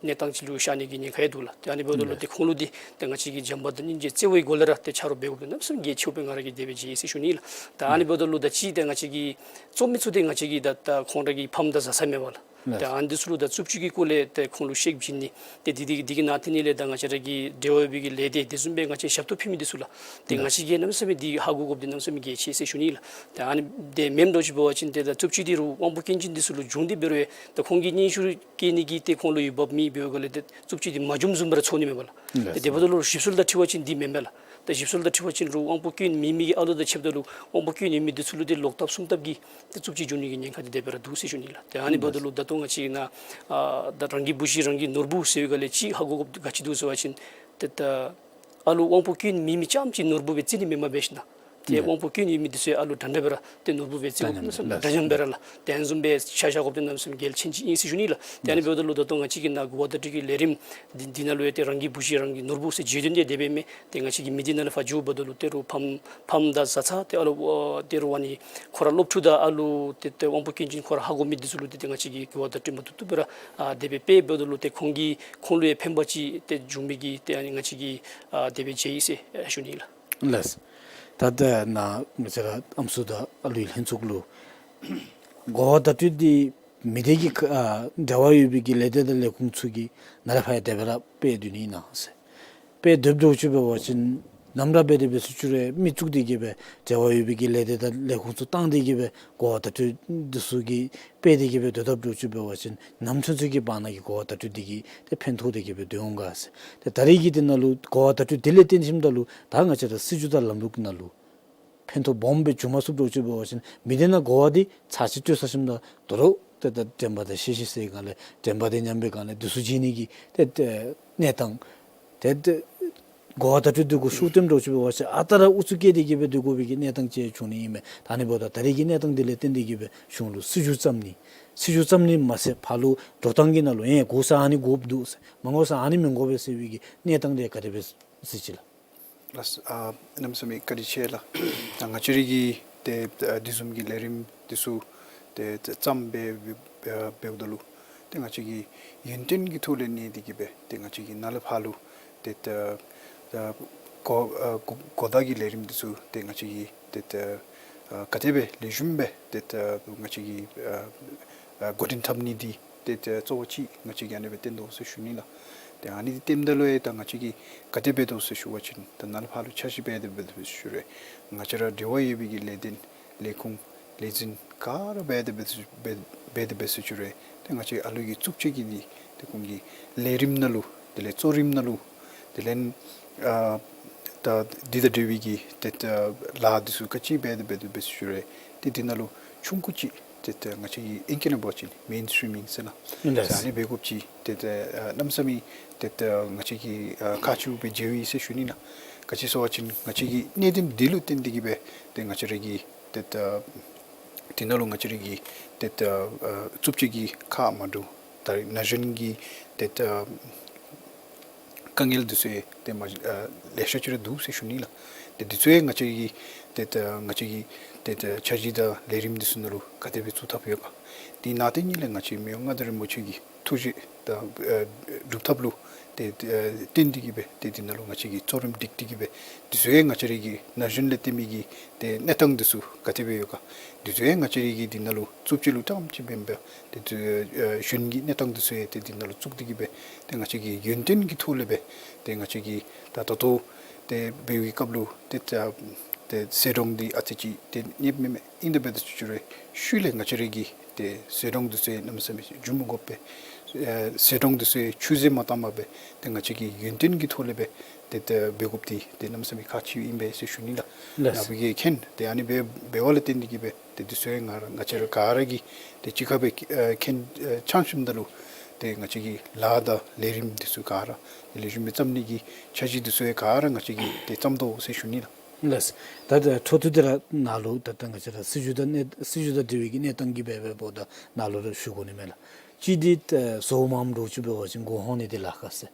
གནས་སྟངས་ཅིག་ལུ་ཤར་ནི་གི་ཉེན་ཁ་ཡང་འདུག་ལགས། ཏེ་ཨ་ནི་འབདཝ་ད་ལུ་ཏེ་ཁོང་ལུ་འདི་ཏེ་ང་བཅས་ཀྱིས་བྱམས་པ་དང་སྙིང་རྗེ་བརྩེ་བའི་སྒོ་ལས་ར་ཏེ་ཆ་རོགས་འབད་དགོཔ་འདི་གནམ་མེད་ས་མེད་གལ་ཆེཝ་སྦེ་ང་ར་གིས་དེ་སྦེ་མཇལ་ཡི་ཟེར་ཞུ་ནི་ལགས། ད་ཨ་ནི་འབདཝ་ད་ལུ་ད་ཅིག་ཏེ་ང་བཅས་ཀྱིས་རྩོམ་མི་ཚུ་ཏེ་ང་བཅས་ཀྱིས་ད་ད་ཁོང་ར་གི་ཕམ་དང་བཟའ་ཚང་མས་པ་ལགས། ཏེ་ཨ་ནི་འདི་ཚུ་ལུ་ད་རྩུབ་སྤྱོད་ཀྱི་སྐོར་ལས་ཏེ་ཁོང་ལུ་གཤེགས་བྱིན་ནི་ཏེ་འདི་འདི་འདི་གི་ནང་ཐོན་ནི་ལས་ད་ང་བཅས་ར་གི་འབྲེལ་བ་ཡོད་པའི་གི་ལས་སྡེ་དེ་བཟུམ་སྦེ་ང་བཅས་ཞབས་ཏོག་ཕུལ་མི་འདི་ཚུ་ལགས། ཏེ་ང་བཅས་ཀྱིས་གནམ་མེད་ས་མེད་འདི་ཧ་གོ་དགོཔ་འདི་གནམ་མེད་ས་མེད་གལ་ཆེ་ཟེར་ཞུ་ནི་ལགས། ཏེ་ཨ་ནི་ཏེ་མེནམ་འདྲཝ་ཅིག་འབད་བ་ཅིན་ཏེ་ད་རྩུབ་སྤྱོད་འདི་རུང་དབང་པོ་སྐྱོན་ཅན་འདི་ཚུ་ལུ་བྱུང་སྟེ་འབད་རུང་ཏེ་ཁོང་གིས་སྙན་ཞུ་བཀོད་ནི་གི་ཏེ་ཁོང་ལུ་འོས་འབབ་མེད། འབདཝ་ལས་ཏེ་རྩུབ་སྤྱོད་འདི་མ་བྱུངམ་བཟུམ་སྦེ་ར་ཚོར་ནི་མས་པ་ལགས། ཏེ་དེ་འབདཝ་ད་ལུ་ཞིབ་འཚོལ་དང་འཁྲིལ་བ་ཅིན་འདི་མེན་མས་ལགས། ཏེ་ཞིབ་འཚོལ་དང་འཁྲིལ་བ་ཅིན་རུང་དབང་པོ་སྐྱོན་མེད་མི་གི་ཨ་ལུ་དང་ཕྱདཔ་ད་ལུ་དབང་པོ་སྐྱོན་ཡོད་མི་འདི་ཚུ་ལུ་ཏེ་ལོག་ལྟབ་སུམ་ལྟབ་ཀྱི་ཏེ་རྩུབ་སྤྱོད་འབྱུང་ནི་གི་ཉེན་ཁ་འདི་དེ་སྦེ་ར་འདུག་ཟེར་ཞུ་ནི་ལགས། ཏེ་ཨ་ནི་འབདཝ་ད་ལུ་ད་ལྟོ་ང་བཅས་ནཱ་ཨ་ད་རང་གི་བུ་གཞི་རང་གི་ནོར་བུ་ཟེར་བའི་སྒང་ལས་ཅིག་ཧ་གོ་དགོཔ་ག་ཅི་འདུག་ཟེར་བ་ཅིན་ཏེ་ད་ཨ་ལུ་དབང་པོ་སྐྱོན་མེད་མི་རྐྱངམ་ཅིག་ནོར་བུ་སྦེ་བརྩི་ནི་མེན་པར་འབད་ཞིན་ན་ཏེ་དབང་པོ་སྐྱོན་ཡོད་མི་འདི་ཚུ་ཨ་ལུ་འདྲན་འདྲ་སྦེ་ར་ཏེ་ནོར་བུ་སྦེ་བརྩི་དགོཔ་འདི་ཚུ་འདྲ་མཉམ་སྦེ་ར་ལགས། ཏེ་ཨ་ནི་བཟུམ་སྦེ་ཆ་བཞག་དགོཔ་འདི་གནམ་མེད་ས་མེད་གལ་ཆེན་ཅིག་ཨིན་ཟེར་ཞུ་ནི་ལགས། ཏེ་ཨ་ནི་འབདཝ་ད་ལུ་ད་ལྟོ་ང་བཅས་ཀྱིས་ནཱ་གོ་བ་བརྡ་སྤྲོད་ཀྱི་ལས་རིམ་འདི་འདི་ནང་ལུ་ཡང་ཏེ་རང་གི་བུ་གཞི་རང་གི་ནོར་བུ་ཟེར་བརྗོད་དོན་འདི་དེ་སྦེ་མས། ཏེ་ང་བཅས་ཀྱི་མི་སྡེ་ནང་ལས་ཕར་འགྱོཝ་ད་ལུ་ཏེ་རུང་ཕམ་ཕམ་དང་བཟའ་ཚང་ཏེ་ཨ་ལུ་ཨ་ཏེ་རུང་ཨ་ནི་ཁོང་ར་སློབ་ཕྲུག་དང་ཨ་ལུ་ཏེ་ཏེ་དབང་པོ་སྐྱོན་ཅན་ཁོང་ར་ཧ་གོ་མི་འདི་ཚུ་ལུ་ཏེ་ཏེ་ང་བཅས་ཀྱིས་གོ་བ་བརྡ་སྤྲོད་མ་བཏུབ་བཏུབ་སྦེ་ར་ཨ་དེ་སྦེ་སྤེལ་འབདཝ་ད་ལུ་ཏེ་ཁོང་གིས་ཁོང་ལུ་ཡང་ཕན་པ་ཅིག་ཏེ་འབྱུང་མི་གི་ཏེ་ཨ་ནི་ང་བཅས་ཀྱིས་ཨ་དེ་སྦེ་མཇལ་ཡི་ཟེར་ཨ་ཞུ་ནི་ལགས། ལགས། ད་ལྟོ་ནཱ་ང་བཅས་ར་ཨམ་སྲུ་དང་ཨ་ལུའི་ལྷན་ཚོགས་ལུ་གོ་བ་བརྡ་སྤྲོད་འདི་ མི་སྡེ་གི་ཁ་ཨ་འབྲེལ་བ་ཡོད་པའི་གི་ལས་སྡེ་དང་ལས་ཁུངས་ཚུ་གིས་ནཱ་ལས་ཕར་ཡང་དེ་སྦེ་ར་སྤེལ་སྡོད་ནི་ཨིན་ན་ཟེར། སྤེལ་སྡོདཔ་འདྲཝ་ཅིག་འབད་བ་ཅིན་ནམ་ར་འབད་དེ་འབད་ཟེར་ཞུ་རུང་མི་བཙུགས་ཏེ་གི་སྦེ་འབྲེལ་བ་ཡོད་པའི་གི་ལས་སྡེ་དང་ལས་ཁུངས་ཚུ་བཏང་སྟེ་གི་སྦེ་གོ་བ་བརྡ་སྤྲོད་འདི་ཚུ་གི་སྤེལ་ཏེ་གི་སྦེ་སྡོད་དཔ་འདྲཝ་ཅིག་འབད་བ་ཅིན་ནམ་ཚུན་ཚོད་ཀྱི་བར་ན་གི་གོ་བ་བརྡ་སྤྲོད་འདི་གིས་ཏེ་ཕན་ཐོགས་ཏེ་གི་སྦེ་སྡོད་འོང་ག་ཟེར། ཏེ་ད་རེས་ཀྱི་འདི་ནང་ལུ་གོ་བ་བརྡ་སྤྲོད་འདི་ལས་བརྟེན་ཞིནམ་ད་ལུ་ད་ང་བཅས་ར་སྲིད་བྱུས་དང་ལམ་ལུགས་ནང་ལུ་ཕན་ཐོགས་སྦོམ་སྦེ་བྱུང་མ་ཚུགསཔ་འདྲཝ་ཅིག་འབད་བ་ཅིན་མི་སྡེ་ནང་གོ་བ་འདི་ཚར་ཅིག་སྤྲོད་ཚར་ཞིནམ་ད་དོ་རུང་ཏེ་ད་དྲན་པ་དང་ཤེས་བཞིན་ཟེར་སྒང་ལས་དྲན་པ་དང་མཉམ་པའི་སྒང་ལས་འདི་ཚུ་བརྗེད་ནི་གི་ཏེ་ཏེ་གནས་སྟངས་ཏེ་ཏེ་གོ་བ་བརྡ་སྤྲོད་འདི་གུ་ཤུགས་བཏོནམ་འདྲཝ་ཅིག་འབད་བ་ཅིན་ཨ་རྟག་ར་ཨུ་ཚུགས་བསྐྱེད་དེ་གི་སྦེ་སྡོད་དགོ་པའི་གི་གནས་སྟངས་ཅིག་བྱུང་ནི་ཨིན་མས། ད་ཨ་ནི་འབདཝ་ད་ད་རེས་ཀྱི་གནས་སྟངས་འདི་ལས་བརྟེན་ཏེ་གི་སྦེ་གཞུང་ལུ་སྲིད་བྱུས་བརྩམ་ནི་སྲིད་བྱུས་བརྩམ་ནི་མ་ཚད་ཕར་ལུ་འགྲོ་སྟངས་ཀྱི་ནང་ལུ་ཨེ་དགོ་ས་ཨ་ནི་དགོཔ་འདུག་ཟེར་མ་དགོ་ས་ཨ་ནི་མི་དགོ་པས་ཟེར་བའི་གི་གནས་སྟངས་འདི་ག་དེ་སྦེ་གཟིགས་ཅི་ལགས། ལགས། ཨ་གནམ་མེད་ས་མེད་བཀའ་དྲིན་ཆེ་ལགས། ད་ང་བཅས་རའི་གི་ཏེ་ཨ་འདི་བཟུམ་གྱི་ལས་རིམ་འདི་ཚུ་ཏེ་ཏེ་བརྩམས་སྦེ་ཨ་འབདཝ་ད་ལུ་ཏེ་ང་བཅས་ཀྱིས་ཡུན་བརྟན་གྱི་ཐོག་ལས་གནས་ཏེ་གི་སྦེ་ཏེ་ང་བཅས་ཀྱིས་ནཱ་ལས་ཕར་ལུ་ཏེ་ཏེ་ཨ་གོ་ཨ་གོ་གོ་བརྡ་གི་ལས་རིམ་འདི་ཚུ་ཏེ་ང་བཅས་ཀྱིས་ཏེ་ཏེ་ཨ་ག་དེ་སྦེ་ལེགས་ཤོམ་སྦེ་ཏེ་ཏེ་ང་བཅས་ཀྱིས་ཨ་ཨ་འགོ་འདྲེན་འཐབ་ནི་འདི་ཏེ་ཏེ་གཙོ་བོ་ཅིག་ང་བཅས་ཀྱིས་ཨ་ནི་སྦེ་བསྟན་དོ་ཟེར་ཞུ་ནི་ལགས། ཏེ་ཨ་ནི་འདི་བསྟནམ་ད་ལུ་ཡང་ད་ང་བཅས་ཀྱིས་ག་དེ་འབད་དོ་ཟེར་ཞུ་བ་ཅིན་ད་ནཱ་ལས་ཕར་ལུ་འཆར་གཞི་འབད་དེ་འབད་དེ་འབད་ཞུ་རུང་ང་བཅས་ར་འབྲེལ་བ་ཡོད་པའི་གི་ལས་དོན་ལས་ཁུངས་ལས་འཛིན་ག་ར་འབད་དེ་འབད་འབད་འབད་དེ་འབད་ཞུ་རུང་ཏེ་ང་བཅས་ཨ་ལུ་གི་རྩུབ་སྤྱོད་ཀྱི་འདི་ཏེ་ཁོང་གི་ལས་རིམ་ནང་ལུ་དེ་ལས་གཙོ་རིམ་ནང་ལུ་དེ་ལས་ཨ་ད་འདི་དང་འབྲེལ་བའི་གི་ཏེ་ད་ལཱ་འདི་ཚུ་ག་ཅི་འབད་དེ་འབད་དེ་འབད་ཞུ་རུང་ཏེ་འདི་ནང་ལུ་ཆུང་ཀུ་ཅིག་ཏེ་ད་ང་བཅས་ཀྱིས་ཨིང་སྐད་ནང་འབད་བ་ཅིན་མེན་སི་ཊི་རིམ་མིང་ཟེར་ལགས། ཨིན་ཟེར་ཨ་ནི་འབད་དགོཔ་ཅིག་ཏེ་ད་ཨ་གནམ་མེད་ས་མེད་ཏེ་ད་ང་བཅས་ཀྱིས་ཨ་ཁག་ཆེཝ་སྦེ་མཇལཝ་ཨིན་ཟེར་ཞུ་ནི་ལགས། ག་ཅི་ཟེར་བ་ཅིན་ང་བཅས་ཀྱི་གནད་དོན་འདི་ལུ་བརྟེན་ཏེ་གི་སྦེ་ཏེ་ང་བཅས་ར་གི་ཏེ་ད་འདི་ནང་ལུ་ང་བཅས་ར་གི་ཏེ་ད་ཨ་རྩུབ་སྤྱོད་ཀྱི་ཁག་མ་འདྲཝ་ད་རེས་ན་གཞོན་གྱི་ཏེ་ད་དཀའ་ངལ་འདི་ཚུ་ཡང་ཏེ་མ་ཨ་ལེ་ཤ་ཅིག་ར་འདུག་ཟེར་ཞུ་ནི་ལགས། ཏེ་འདི་ཚུ་ཡང་ང་བཅས་ཀྱིས་ཏེ་ད་ང་བཅས་ཀྱི་ཏེ་ད་འཆར་གཞི་དང་ལས་རིམ་འདི་ཚུ་ནང་ལུ་ག་དེ་སྦེ་བཙུགས་ཐབས་ཡོད་ག། དེ་ནང་དེ་ཉིད་ལས་ང་བཅས་མི་དབང་མངའ་བདག་རིན་པོ་ཆེ་གི་ཐུགས་བཞེད་དང་ཨ་སྒྲུབ་ཐབས་ལུ་ཏེ་ཨ་བརྟེན་ཏེ་གི་སྦེ་ཏེ་འདི་ནང་ལུ་ང་བཅས་ཀྱིས་གཙོ་རིམ་སྒྲིག་སྟེ་གི་སྦེ་འདི་ཚུ་ཡང་ང་བཅས་ར་གི་ན་གཞོན་ལས་བརྟེན་མི་གི་ཏེ་གནས་སྟངས་འདི་ཚུ་ག་དེ་སྦེ་ཡོད་ག། འདི་ཚུ་ཡང་ང་བཅས་ར་གི་འདི་ནང་ལུ་རྩུབ་སྤྱོད་ལུ་ཏམ་ཅིག་འབད་མི་འབད་ཏེ་ཨ་གཞོན་གྱི་གནས་སྟངས་འདི་ཚུ་ཡང་ཏེ་འདི་ནང་ལུ་བཙུགས་ཏེ་གི་སྦེ་ཏེ་ང་བཅས་ཀྱིས་ཡུན་བརྟན་གྱི་ཐོག་ལས་སྦེ་ཏེ་ང་བཅས་ཀྱིས་ད་ད་ལྟོ་ཏེ་འབད་བའི་སྐབས་ལུ་ཏེ་ད་ཏེ་ཟད་འགྲོ་འདི་ཨ་ཙི་ཅིག་ཏེ་རྙེད་མི་མེད། ཨིན་དེ་འབད་དེ་ཅིག་རེ་ཤུལ་ལས་ང་བཅས་ར་གི་ཏེ་ཟད་འགྲོ་འདི་ཚུ་གནམ་མེད་ས་མེད་འགྱོ་མི་དགོ་པས། ཨེ་ཟད་འགྲོ་འདི་ཚུ་ཆུད་ཟོས་མ་བཏང་པར་སྦེ་ཏེ་ང་བཅས་ཀྱིས་ཡུན་བརྟན་གྱི་ཐོག་ལས་སྦེ་ཏེ་ཏེ་འབད་དགོཔ་འདི་ཏེ་གནམ་མེད་ས་མེད་ཁག་ཆེཝ་ཨིན་པས་ཟེར་ཞུ་ནི་ལགས། ལགས། ནཱ་བུ་གིས་མཁྱེན། ཏེ་ཨ་ནི་འབད་འབད་བ་ལས་བརྟེན་ཏེ་གི་སྦེ་ཏེ་འདི་ཚུ་ཡང་ང་ར་ང་བཅས་ར་ག་ར་གིས་ཏེ་གཅིག་ཁར་སྦེ་ཨེ་མཁྱེན་ཨེ་འཆམ་ཞིནམ་ད་ལུ་ཏེ་ང་བཅས་ཀྱི་ལཱ་དང་ལས་རིམ་འདི་ཚུ་ག་ར་ཏེ་ལེགས་ཤོམ་སྦེ་བརྩམ་ནི་གི་འཆར་གཞི་འདི་ཚུ་ཡང་ག་ར་ང་བཅས་ཀྱིས་ཏེ་བརྩམ་དོ་ཟེར་ཞུ་ནི་ལགས། ལགས། ད་ད་འཕྲོ་མཐུད་དེ་ར་ནཱ་ལུ་ད་ད་ང་བཅས་ར་སྲིད་བྱུས་དང་གནས་སྲིད་བྱུས་དང་འབྲེལ་བའི་གི་གནས་སྟངས་ཀྱི་སྦེ་འབདཝ་ད་ནཱ་ལུ་ར་ཞུ་དགོ་ནི་མས་ལགས། གཅིག་འདི་ཨེ་བཟོ་མངམ་འདྲཝ་ཅིག་འབད་བ་ཅིན་གུ་ཧོང་ནི་འདི་ལཱ་ཁག་ཟེར།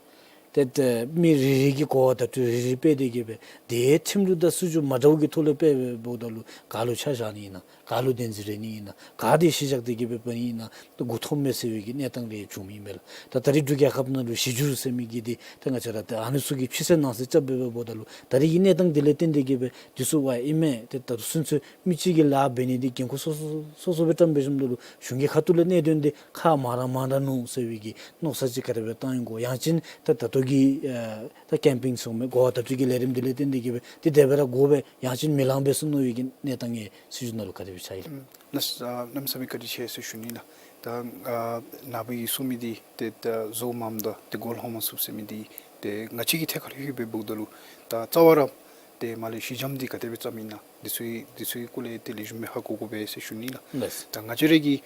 ཏེ་ཏེ་མི་རེ་རེ་གིས་གོ་བ་བརྡ་སྤྲོད་རེ་རེ་སྤེལ་ཏེ་གི་སྦེ་ཏེ་ཁྲིམས་ལུགས་དང་སྲིད་བྱུས་མ་འདྲཝ་གི་ཐོག་ལས་སྤེལ་སྦེ་འབདཝ་ད་ལུ་ག་ལུ་ཆ་བཞག་ནི་ཨིན་ན། ག་ལུ་བདེན་འཛིན་རེ་ནི་ཨིན་ན། ག་འདི་གཞི་བཞག་སྟེ་གི་སྦེ་འབད་ནི་ཨིན་ན། ཏེ་མགུ་འཐོམ་མས་ཟེར་བའི་གི་གནས་སྟངས་རེ་བྱུང་མི་མས་ལགས། ད་ད་རེས་འབྲུག་རྒྱལ་ཁབ་ནང་ལུ་གཞི་འགྱུར་ཟེར་མི་གི་འདི་ཏེ་ང་བཅས་ར་ཏེ་ཨ་ནི་ཚུ་གི་ཕྱི་གསལ་ནང་གསལ་རྐྱབ་སྦེ་འབདཝ་ད་ལུ་ད་རེས་ཀྱི་གནས་སྟངས་འདི་ལས་བརྟེན་ཏེ་གི་སྦེ་འདི་ཚུ་ཨ་ཨིན་མས། ཏེ་ད་ལྟོ་ཚུན་ཚོད་མི་གཅིག་གིས་ལཱ་འབད་ནི་འདི་འགན་ཁུར་སོ་སོ་སོ་སོ་སྦེ་བཀྲམ་འབད་ཞིནམ་ད་ལུ་གཞུང་གི་ཁ་ཐུག་ལས་གནད་དོན་འདི་ཁག་མང་ར་མང་ར་ནུག་ཟེར་བའི་གི་མནོ་བསམ་ཅིག་ག་དེ་སྦེ་བཏང་ཡི་གོ། ཡང་ཅིན་ད་ད་ལྟོ་གི་ཨ་ད་ཀེམ་པིང་ཟེར་མི་གོ་བ་བརྡ་སྤྲོད་ཀྱི་ལས་རིམ་འདི་ལས་བརྟེན་ཏེ་གི་སྦེ་འདི་དེ་སྦེ་ར་དགོ་པས། ཡང་ཅིན་མི་ལང་པས་ཟེར་མནོ་བའི་གི་གནས་སྟངས་ཡང་སྲིད་བྱུས་ནང་ལུ་ག་དེ་སྦེ་ཆགས་ཡི་ལགས། ལགས། ཨ་གནམ་མེད་ས་མེད་བཀའ་དྲིན་ཆེ་ཟེར་ཞུ་ནི་ལགས། ད་ཨ་ནཱ་བུ་གིས་གསུངས་མི་འདི་ཏེ་ད་བཟོ་མངམ་དང་ཏེ་གོལ་ཧོང་མ་ཚུགས་ཟེར་མི་འདི་ཏེ་ང་བཅས་ཀྱི་ཐད་ཁར་ལྷོད་སྦེ་འབདཝ་ད་ལུ་ད་རྩ་བ་ར་ཏེ་མར་ལས་གཞི་འགྱམ་འདི་ག་དེ་སྦེ་བརྩམ་ཨིན་ན། འདི་ཚུ་འདི་ཚུ་གི་སྐོར་ལས་ཏེ་ལེགས་ཤོམ་སྦེ་ཧ་གོ་དགོ་པས་ཟེར་ཞུ་ནི་ལགས། ལགས། ད་ང་བཅས་ར་གིས་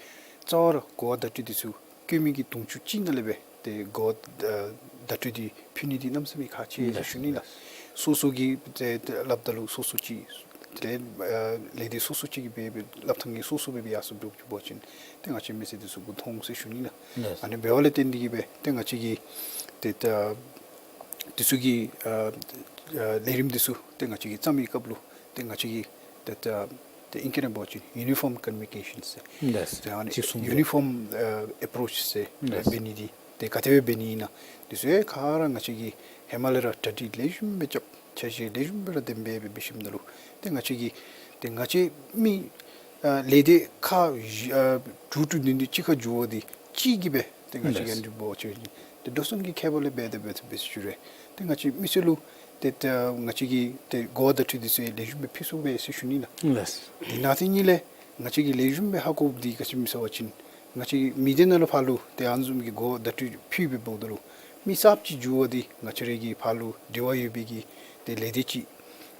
རྩ་བ་ར་གོ་བ་བརྡ་སྤྲོད་འདི་ཚུ་བཀོད་མི་གི་དུང་ཕྱུར་གཅིག་ནང་ལས་སྦེ་ཏེ་གོ་བ་ཨ་བརྡ་སྤྲོད་འདི་ཕུལ་ནི་འདི་གནམ་མེད་ས་མེད་ཁག་ཆེ་ཟེར་ཞུ་ནི་ལགས། སོ་སོ་གི་ཏེ་ཏེ་སླབ་ད་ལུ་སོ་སོ་ཅིག་ཏེ་ཨ་ལས་སྡེ་སོ་སོ་ཅིག་གི་སྦེ་སྦེ་སླབ་ཐངས་ཀྱི་སོ་སོ་སྦེ་སྦེ་ཡར་སོང་འགྱོ་འགྱོ་བ་ཅིན་ཏེ་ང་བཅས་མི་སེར་འདི་ཚུ་མགུ་འཐོམ་ཟེར་ཞུ་ནི་ལགས། ལགས། ཨ་ནི་འབད་བ་ལས་བརྟེན་ཏེ་གི་སྦེ་ཏེ་ང་བཅས་ཀྱིས་ཏེ་ད་འདི་ཚུ་གི་ཨ་ཨ་ལས་རིམ་འདི་ཚུ་ཏེ་ང་བཅས་ཀྱིས་བརྩམ་མི་སྐབས་ལུ་ཏེ་ང་བཅས་ཀྱིས་ཏེ་ད་ཏེ་ཨིང་སྐད་ནང་འབད་བ་ཅིན་ཡུ་ནི་ཕོམ་ཀོམ་མུ་ནི་ཀེ་ཤཱན་ཟེར། ལགས། ཏེ་ཨ་ནི་གཅིག་མཚུངས་ཡུ་ནི་ཕོམ་ཨ་ཨེ་པྲོ་ཆི་ཟེར་ལགས། འབད་ནི་འདི་ཏེ་ག་དེ་སྦེ་འབད་ནི་ཨིན་ན། འདི་ཚུ་ག་ར་ང་བཅས་ཀྱིས་ཧེ་མ་ལས་ར་གྲ་སྒྲིག་ལེགས་ཤོམ་སྦེ་རྐྱབ། འཆར་གཞི་ལེགས་ཤོམ་སྦེ་ར་གཏན་འབེབས་འབད་འབད་ཞིནམ་ད་ལུ་ཏེ་ང་བཅས་ཀྱིས་ཏེ་ང་བཅས་མི་ ཨ་ལས་སྡེ་ཁག་བཞི་ཨ་དྲུག་དྲུག་བདུན་བདུན་གཅིག་ཁར་འགྱུར་བ་འདི་གཅིག་གིས་སྦེ་ཏེ་ང་བཅས་ཀྱིས་ལགས། ཨ་ནི་འབད་བ་ཅིན་ཏེ་འགྲོ་སོང་གི་ཁྱད་པར་ལས་འབད་དེ་འབད་དེ་འབད་ཟེར་ཞུ་རུང་ཏེ་ང་བཅས་མི་སེར་ལུ་ཏེ་ཏེ་ང་བཅས་ཀྱིས་ཏེ་གོ་བ་བརྡ་སྤྲོད་འདི་ཚུ་ལེགས་ཤོམ་སྦེ་ཕུལ་ཚུགས་པས་ཟེར་ཞུ་ནི་ལགས། ལགས། དེ་ནང་དེ་གཉིས་ལས་ང་བཅས་ཀྱིས་ལེགས་ཤོམ་སྦེ་ཧ་གོཝ་འདི་ག་ཅི་སྨོ་ཟེར་བ་ཅིན་ང་བཅས་ཀྱིས་མི་སྡེ་ནང་ལུ་ཕར་ལུ་ཏེ་ཨ་ནི་བཟུམ་གྱི་གོ་བ་བརྡ་སྤྲོད་ཕུལ་སྦེ་འབདཝ་ད་ལུ་མི་གསརཔ་ཅིག་འགྱུར་བ་འདི་ང་བཅས་ར་གི་ཕར་ལུ་འབྲེལ་བ་ཡོད་པའི་གི་ཏེ་ལས་སྡེ་ཅིག་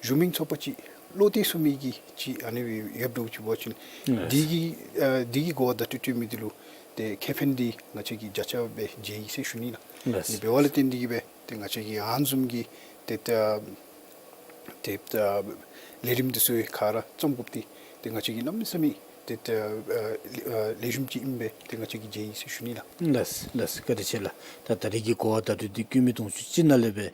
གཞུང་མིན་ཚོགས་པ་ཅིག་བློ་གཏད་ཚུགས་མི་གི་ཅིག་ཨ་ནི་སྦེ་ཡོདཔ་འདྲཝ་ཅིག་འབད་བ་ཅིན་ལགས། འདི་གི་ཨ་འདི་གི་གོ་བ་བརྡ་སྤྲོད་སྤྲོད་མི་འདི་ལུ་ཏེ་ཁེ་ཕན་འདི་ང་བཅས་ཀྱིས་བརྒྱ་ཆ་སྦེ་འཇལ་ཡི་ཟེར་ཞུ་ནི་ལགས། ལགས། ཨ་ནི་འབདཝ་ལས་བརྟེན་ཏེ་གིས་སྦེ་ཏེ་ང་བཅས་ཀྱིས་ཨ་ནི་བཟུམ་གྱི་ཏེ་ཏེ་ཏེ་ལས་རིམ་འདི་ཚུ་ག་ར་བརྩམ་དགོཔ་འདི་ཏེ་ང་བཅས་ཀྱིས་གནམ་མེད་ས་མེད་ཏེ་ཏེ་ཨ་ལེགས་ཤོམ་ཅིག་ཨིན་པས། ཏེ་ང་བཅས་ཀྱིས་མཇལ་ཡི་ཟེར་ཞུ་ནི་ལགས། ལགས་ལགས། བཀའ་དྲིན་ཆེ་ལགས། ད་ད་རེས་ཀྱི་གོ་བ་བརྡ་སྤྲོད་འདི་བསྐུལ་མི་དུང་ཕྱུར་གཅིག་ནང་ལས་སྦེ་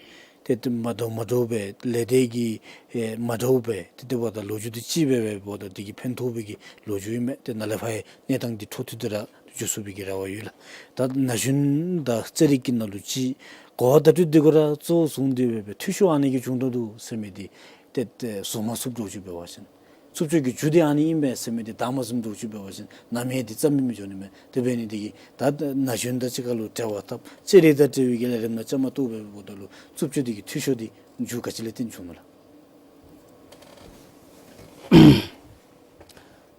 ཏེ་ཏེ་མ་འདྲཝ་མ་འདྲཝ་སྦེ་ལས་སྡེ་གི་ཨེ་མ་འདྲཝ་སྦེ་ཏེ་ཏེ་འབདཝ་ད་ལོ་རྒྱུས་འདི་གཅིག་སྦེ་འབདཝ་ད་འདི་གིས་ཕན་ཐོགས་པའི་གི་ལོ་རྒྱུས་ཨིན་མས། ཏེ་ནཱ་ལས་ཕར་ཡང་གནས་སྟངས་འདི་འཕྲོ་མཐུད་དེ་ར་འགྱོ་ཚུགས་པའི་གི་རེ་བ་ཡོད་ལགས། ད་ན་གཞོན་དང་རྩེད་རིགས་ཀྱི་ནང་ལུ་ཅིག་གོ་བ་བརྡ་སྤྲོད་འདི་གུ་ར་གཙོ་བོ་བཟུང་སྟེ་སྦེ་འཐུས་ཤོར་ཨ་ནི་གི་བྱུང་དོ་འདུག་ཟེར་མི་འདི་ཏེ་ཏེ་བཟོ་མ་ཚུགསཔ་འདྲཝ་ཅིག་འབད་བ་ཅིན་རྩུབ་སྤྱོད་ཀྱི་རྒྱུ་འདི་ཨ་ནི་ཨིན་པས་ཟེར་མི་འདི་བདའ་མ་ཟུནམ་འདྲཝ་ཅིག་འབད་བ་ཅིན་ནམ་ཡང་འདི་རྩ་མེད་མི་འགྱོ་ནི་མས། དེ་འབད་ནི་འདི་གིས་ད་ན་གཞོན་དང་གཅིག་ཁར་ལུ་འབྲེལ་བ་འཐབ་རྩེད་རིགས་དང་འབྲེལ་བའི་གི་ལས་རིམ་ནང་བཅའ་མར་གཏོགས་སྦེ་འབདཝ་ད་ལུ་རྩུབ་སྤྱོད་འདི་གི་འཐུས་ཤོར་འདི་རྒྱུ་ག་ཅི་ལས་བརྟེན་བྱུང་ནུག་ལགས།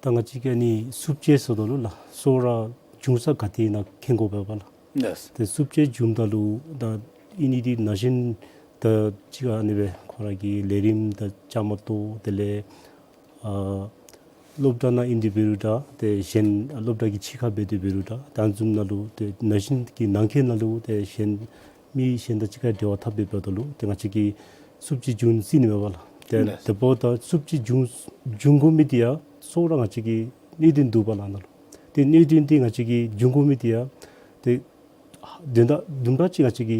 ད་ང་བཅས་ཀྱིས་ཨ་ནི་རྩུབ་སྤྱོད་ཟེརཝ་ད་ལུ་ལགས་སོ་ར་འབྱུང་ས་ག་ཏེ་ཨིན་ན་མཁྱེན་དགོ་པས་ལགས། ལགས། ཏེ་རྩུབ་སྤྱོད་འབྱུངམ་ད་ལུ་ད་ཨིན་ནི་འདི་ན་གཞོན་དང་གཅིག་ཁར་ཨ་ནི་སྦེ་ཁོང་ར་གི་ལས་རིམ་དང་བཅའ་མར་གཏོགས་དེ་ལས་ཨ་སློབ་གྲྭ་ནང་ཨིན་ཏེ་འབད་རུང་འདྲ་ཏེ་གཞན་སློབ་གྲྭ་གི་ཕྱི་ཁར་འབད་དེ་འབད་རུང་འདྲ་ད་ཨ་ནི་བཟུམ་ནང་ལུ་ཏེ་ན་གཞོན་གྱི་ནང་འཁོད་ནང་ལུ་ཏེ་གཞན་མི་གཞན་དང་གཅིག་ཁར་འབྲེལ་བ་འཐབ་སྦེ་འབདཝ་ད་ལུ་ཏེ་ང་བཅས་ཀྱིས་རྩུབ་སྤྱོད་འབྱུང་སྲིད་ནི་མས་པ་ལགས། ཏེ་ལགས། དེ་འབདཝ་ད་རྩུབ་སྤྱོད་འབྱུང་འབྱུང་དགོ་མི་འདི་ཡང་སོ་ར་ང་བཅས་ཀྱི་གནད་དོན་འདུག་པ་ལགས་ནཱ་ལུ། ཏེ་གནད་དོན་འདི་ང་བཅས་ཀྱིས་འབྱུང་དགོ་མི་འདི་ཡང་ཏེ་དོན་དག་དུམ་གྲ་ཅིག་ང་བཅས་ཀྱི་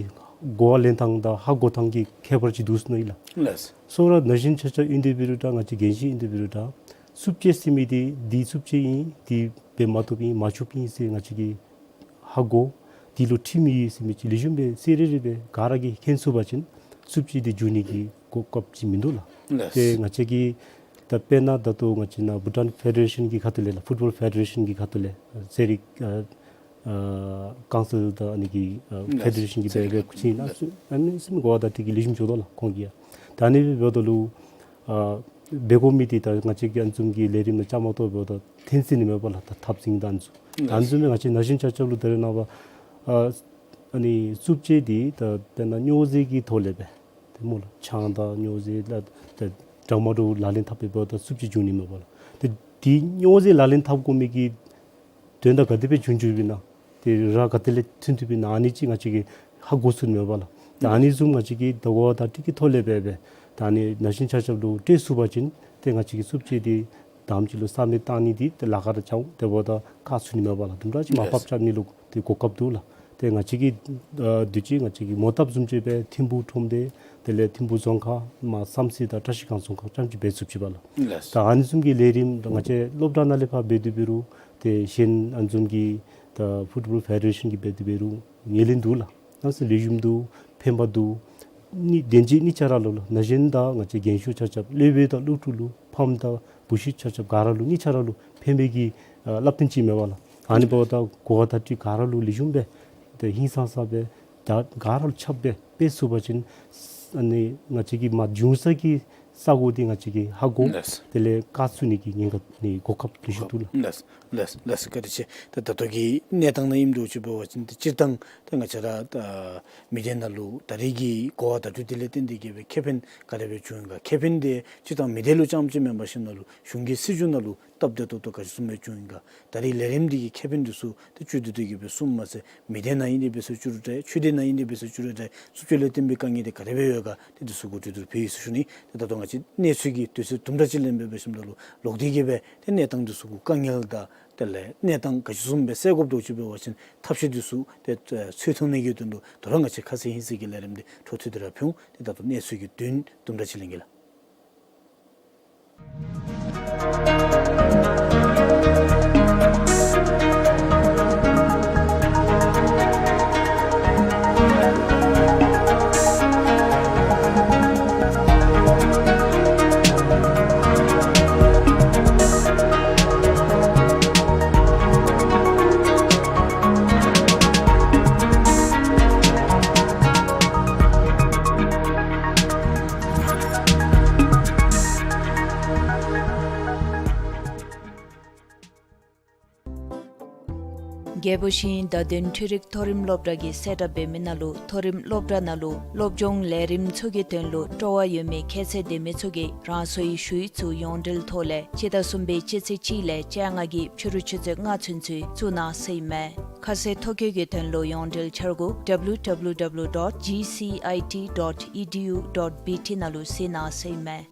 གོ་བ་ལེན་ཐངས་དང་ཧ་གོ་ཐངས་ཀྱི་ཁྱད་པར་ཅིག་འདུག་ཟེར་མནོཝ་ཨིན་ལགས། ལགས། སོ་ར་ན་གཞོན་ཆ་ཁྱབ་ཨིན་ཏེ་འབད་རུང་འདྲ་ང་བཅས་རྒན་གཞོན་ཨིན་ཏེ་འབད་རུང་འདྲ་རྩུབ་སྤྱོད་ཟེར་མི་འདི་འདི་རྩུབ་སྤྱོད་ཨིན་འདི་འབད་མ་བཏུབ་ཨིན་མ་བྱུགཔ་ཨིན་ཟེར་ང་བཅས་ཀྱིས་ཧ་གོ། འདི་ལུ་ཁྲིམས་ཡོད་ཟེར་མི་ཅིག་ལེགས་ཤོམ་སྦེ་གསལ་རི་རི་སྦེ་ག་ར་གིས་མཁྱེན་ཚུགས་པ་ཅིན་རྩུབ་སྤྱོད་འདི་འབྱུང་ནི་གི་གོ་སྐབས་ཅིག་མིན་འདུག་ལགས། ལགས། ཏེ་ང་བཅས་ཀྱིས་ད་དཔེར་ན་ད་ལྟོ་ང་བཅས་ནཱ་བྷུ་ཊཱན་ཕེ་ཌེ་རེ་ཤཱན་གྱི་ཁ་ཐུག་ལས་ལགས་ཕུཊ་བཱོལ་ཕེ་ཌེ་རེ་ཤཱན་གྱི་ཁ་ཐུག་ལས་རྩེད་རིགས་ཨ་ཨ་ཀའུན་སིལ་དང་ཨ་ནི་གི་ཨ་ལགས། ཕེ་ཌེ་རེ་ཤཱན་གྱི་རྩེད་རིགས་སྦེ་ཁུ་ཆིང་ཨ་ནི་ཨ་ནི་ཚུ་གོ་བ་བརྡ་སྤྲོད་ཀྱི་ལེགས་ཤོམ་འགྱོ་དོ་ལགས་ཁོང་གིས་ཡང་། ད་ཨ་ནི་འབདཝ་ད་ལུ་ཨ་འབད་དགོ་མི་འདི་ད་ང་བཅས་ཀྱིས་ཨ་ནི་བཟུམ་གྱི་ལས་རིམ་ནང་བཅའ་མར་གཏོགས་འབདཝ་ད་ཐོན་སྲིད་ནི་མས་པ་ལགས། ད་འཐབ་འཛིང་དང་ཨ་ནི་ཚུ་ད་ཨ་ནི་བཟུམ་སྦེ་ང་བཅས་ན་གཞོན་ཆ་ཁྱབ་ལུ་ད་རེས་ནངས་པ་ཨ་ཨ་ནི་རྩུབ་སྤྱོད་འདི་ད་དཔེར་ན་སྨྱོ་རྫས་ཀྱི་ཐོག་ལས་སྦེ་ཏེ་སྨོ་ལགས་ཆང་དང་སྨྱོ་རྫས་ལགས་ཏེ་འདྲ་མ་འདྲཝ་ལག་ལེན་འཐབ་སྦེ་འབདཝ་ད་རྩུབ་སྤྱོད་འབྱུང་ནི་མས་པ་ལགས། ཏེ་འདི་སྨྱོ་རྫས་ལག་ལེན་འཐབ་དགོ་མི་གི་དོན་དག་ག་དེ་སྦེ་བྱུང་བྱུངམ་ཨིན་ན་ཏེ་ར་ག་དེ་ལས་ཐོན་ཐོནམ་ཨིན་ན་ཨ་ནི་ཅིག་ང་བཅས་ཀྱིས་ཧ་གོ་ཚུགས་ནི་མས་པ་ལགས། ཏེ་ཨ་ནི་བཟུམ་ང་བཅས་ཀྱིས་ད་གོ་བ་བརྡ་སྤྲོད་ཀྱི་ཐོག་ལས་སྦེ་སྦེ་ད་ཨ་ནི་ན་གཞོན་ཆ་ཁྱབ་ལུ་སྤྲོད་ཚུགས་པ་ཅིན་ཏེ་ང་བཅས་ཀྱིས་རྩུབ་སྤྱོད་འདི་དང་པ་ཅིག་ལུ་ས་མེད་བཏང་ནི་འདི་ཏེ་ལཱ་ཁག་ར་ཆགས་འོང་། དེ་འབདཝ་ད་བཀག་ཚུགས་ནི་མས་པ་ལགས། དུམ་གྲ་ཅིག་མར་ཕབ་རྐྱབ་ནི་ལུ་ཏེ་གོ་སྐབས་འདུག་ལགས། ཏེ་ང་བཅས་ཀྱིས་ཨ་དུས་ཅི་ང་བཅས་ཀྱིས་མོ་བཏབ་བཟུམ་ཅིག་སྦེ་ཐིམ་ཕུག་ཁྲོམ་སྡེ་དེ་ལས་ཐིམ་ཕུག་རྫོང་ཁག་མར་བསམ་རྩེ་དང་བཀྲ་ཤིས་སྒང་རྫོང་ཁག་རྐྱངམ་ཅིག་འབད་ཚུགསཔ་ཅིག་པ་ལགས། ལགས། ད་ཨ་ནི་བཟུམ་གྱི་ལས་རིམ་ང་བཅས་སློབ་གྲྭ་ནང་ལས་ཕར་འབད་དེ་འབད་རུང་ཏེ་གཞན་ཨ་ནི་བཟུམ་གྱི་ད་ཕུཊ་བཱོལ་ཕེ་ཌེ་རེ་ཤཱན་གྱིས་འབད་དེ་འབད་རུང་ངོས་ལེན་འདུག་ལགས། གནམ་མེད་ས་མེད་ལེགས་ཤོམ་འདུག། ཕན་པ་འདུག། ནི་དེ་ཅིག་གཉིས་ཆ་ར་ལུ་ལགས་ན་གཞོན་དང་ང་བཅས་རྒན་ཤོས་ཆ་ཁྱབ་སློབ་དཔོན་དང་སློབ་ཕྲུག་ལུ་ཕམ་དང་བུ་གཞི་ཆ་ཁྱབ་ག་ར་ལུ་གཉིས་ཆ་ར་ལུ་ཕན་པའི་གི་ཨ་བསླབ་སྟོན་ཅིག་མས་པ་ལགས། ཨ་ནི་འབདཝ་ད་གོ་བ་བརྡ་སྤྲོད་ག་ར་ལུ་ལེགས་ཤོམ་སྦེ་ཏེ་ཧིང་སངས་ས་སྦེ་ད་ག་ར་ལུ་ཁྱབ་སྦེ་སྤེལ་ཚུགས་པ་ཅིན་ཨ་ནི་ང་བཅས་ཀྱི་མར་འབྱུང་ས་གི་ས་གོ་འདི་ང་བཅས་ཀྱིས་ཧ་གོ། ལགས། དེ་ལས་བཀག་ཚུགས་ནི་གི་ཉེན་ཁ་ནི་གོ་སྐབས་ལེགས་ཤོམ་འདུག་ལགས། ལགས། ལགས་ལགས་བཀའ་དྲིན་ཆེ། ད་ད་ལྟོ་གི་གནས་སྟངས་ནང་ཨིནམ་འདྲཝ་ཅིག་འབད་བ་ཅིན་ཏེ་སྤྱིར་བཏང་ད་ང་བཅས་ར་ད་མི་སྡེ་ནང་ལུ་ད་རེས་ཀྱི་གོ་བ་བརྡ་སྤྲོད་འདི་ལས་བརྟེན་ཏེ་གིས་སྦེ་ཁེ་ཕན་ག་དེ་སྦེ་བྱུང་ཡི་ག། ཁེ་ཕན་འདི་སྤྱིར་བཏང་མི་སྡེ་ལུ་རྐྱངམ་ཅིག་མེན་པར་ཞིནམ་ལས་གཞུང་གི་སྲིད་བྱུས་ནང་ལུ་སྟབས་བདེ་ཏོག་ཏོ་ག་ཅི་བཟུམ་སྦེ་བྱུང་ཡི་ག། ད་རེས་ལས་རིམ་འདི་གི་ཁེ་ཕན་འདི་ཚུ་ཏེ་བཅུད་བསྡུ་སྟེ་གིས་སྦེ་གསུངམ་མ་ཚད་མི་སྡེ་ནང་ཨིན་ཏེ་འབད་ཟེར་བཅུག་རུང་འདྲ་ཆོས་སྡེ་ནང་ཨིན་ཏེ་འབད་ཟེར་བཅུག་རུང་འདྲ་རྩུབ་སྤྱོད་ལས་བརྟེན་པའི་དཀའ་ངལ་འདི་ག་དེ་སྦེ་ཡོད་ག། ཏེ་འདི་ཚུ་གོ་བསྡུར་ཕུལ་ཡི་ཟེར་ཞུ་ནི། ཏེ་ད་ལྟོ་ང་བཅས་གནས་ཚུལ་གྱི་དུས་ཚོད་དུམ་གྲ་ཅིག་ལེན་སྦེ་འབད་ཞིནམ་ལས་ལོག་སྟེ་གིས་སྦེ་ཏེ་གནས་སྟངས་འདི་ཚུ་གུ་དཀའ་ངལ་དང་དེ་ལས་གནས་སྟངས་ག་ཅི་བཟུམ་སྦེ་སེལ་དགོཔ་འདྲཝ་ཅིག་འབད་བ་ཅིན་ཐབས་ཤེས་འདི་ཚུ་ཏེ་འཚོལ་ཐུབ་ནི་གི་དོན་ལུ་ད་རུང་ང་བཅས་ཁ་གསལ་ཧིང་གསལ་གྱི་ལས་རིམ་འདི་འཕྲོ་མཐུད་དེ་ར་ཕུལ་འོང་། ཏེ་ད་ལྟོ་གནས་ཚུལ་གྱི་དུས་ཡུན་དུམ་གྲ་ཅིག་ལེན་གེ་ལགས། རྒྱལ་པོ་ཤིང་བརྡ་དོན་འཕྲུལ་རིག་མཐོ་རིམ་སློབ་གྲྭ་གིས་གསལ་བསྒྲགས་འབད་མི་ནང་ལུ་མཐོ་རིམ་སློབ་གྲྭ་ནང་ལུ་སློབ་སྦྱོང་ལས་རིམ་ཚུ་གི་དོན་ལུ་སྤྲོ་བ་ཡོད་མི་ཁྱད་ཚད་ལྡན་མི་ཚུ་གིས་རང་སོའི་ཞུ་ཡིག་ཚུ་ཡོངས་འབྲེལ་ཐོག་ལས་སྤྱི་ཟླ་གསུམ་པའི་སྤྱི་ཚེས་གཅིག་ལས་བཅོ་ལྔ་གི་ཕྱི་རུ་ཆུ་ཚོད་ལྔ་ཚུན་ཚོད་བཙུགས་གནང་ཟེར་ཨིན་མས། ཁ་གསལ་ཐོ་བཀོད་ཀྱི་དོན་ལུ་ཡོངས་འབྲེལ་འཆར་སྒོ་W W W dot G C I T dot E D U dot B T ནང་ལུ་གཟིགས་གནང་ཟེར་ཨིན་མས།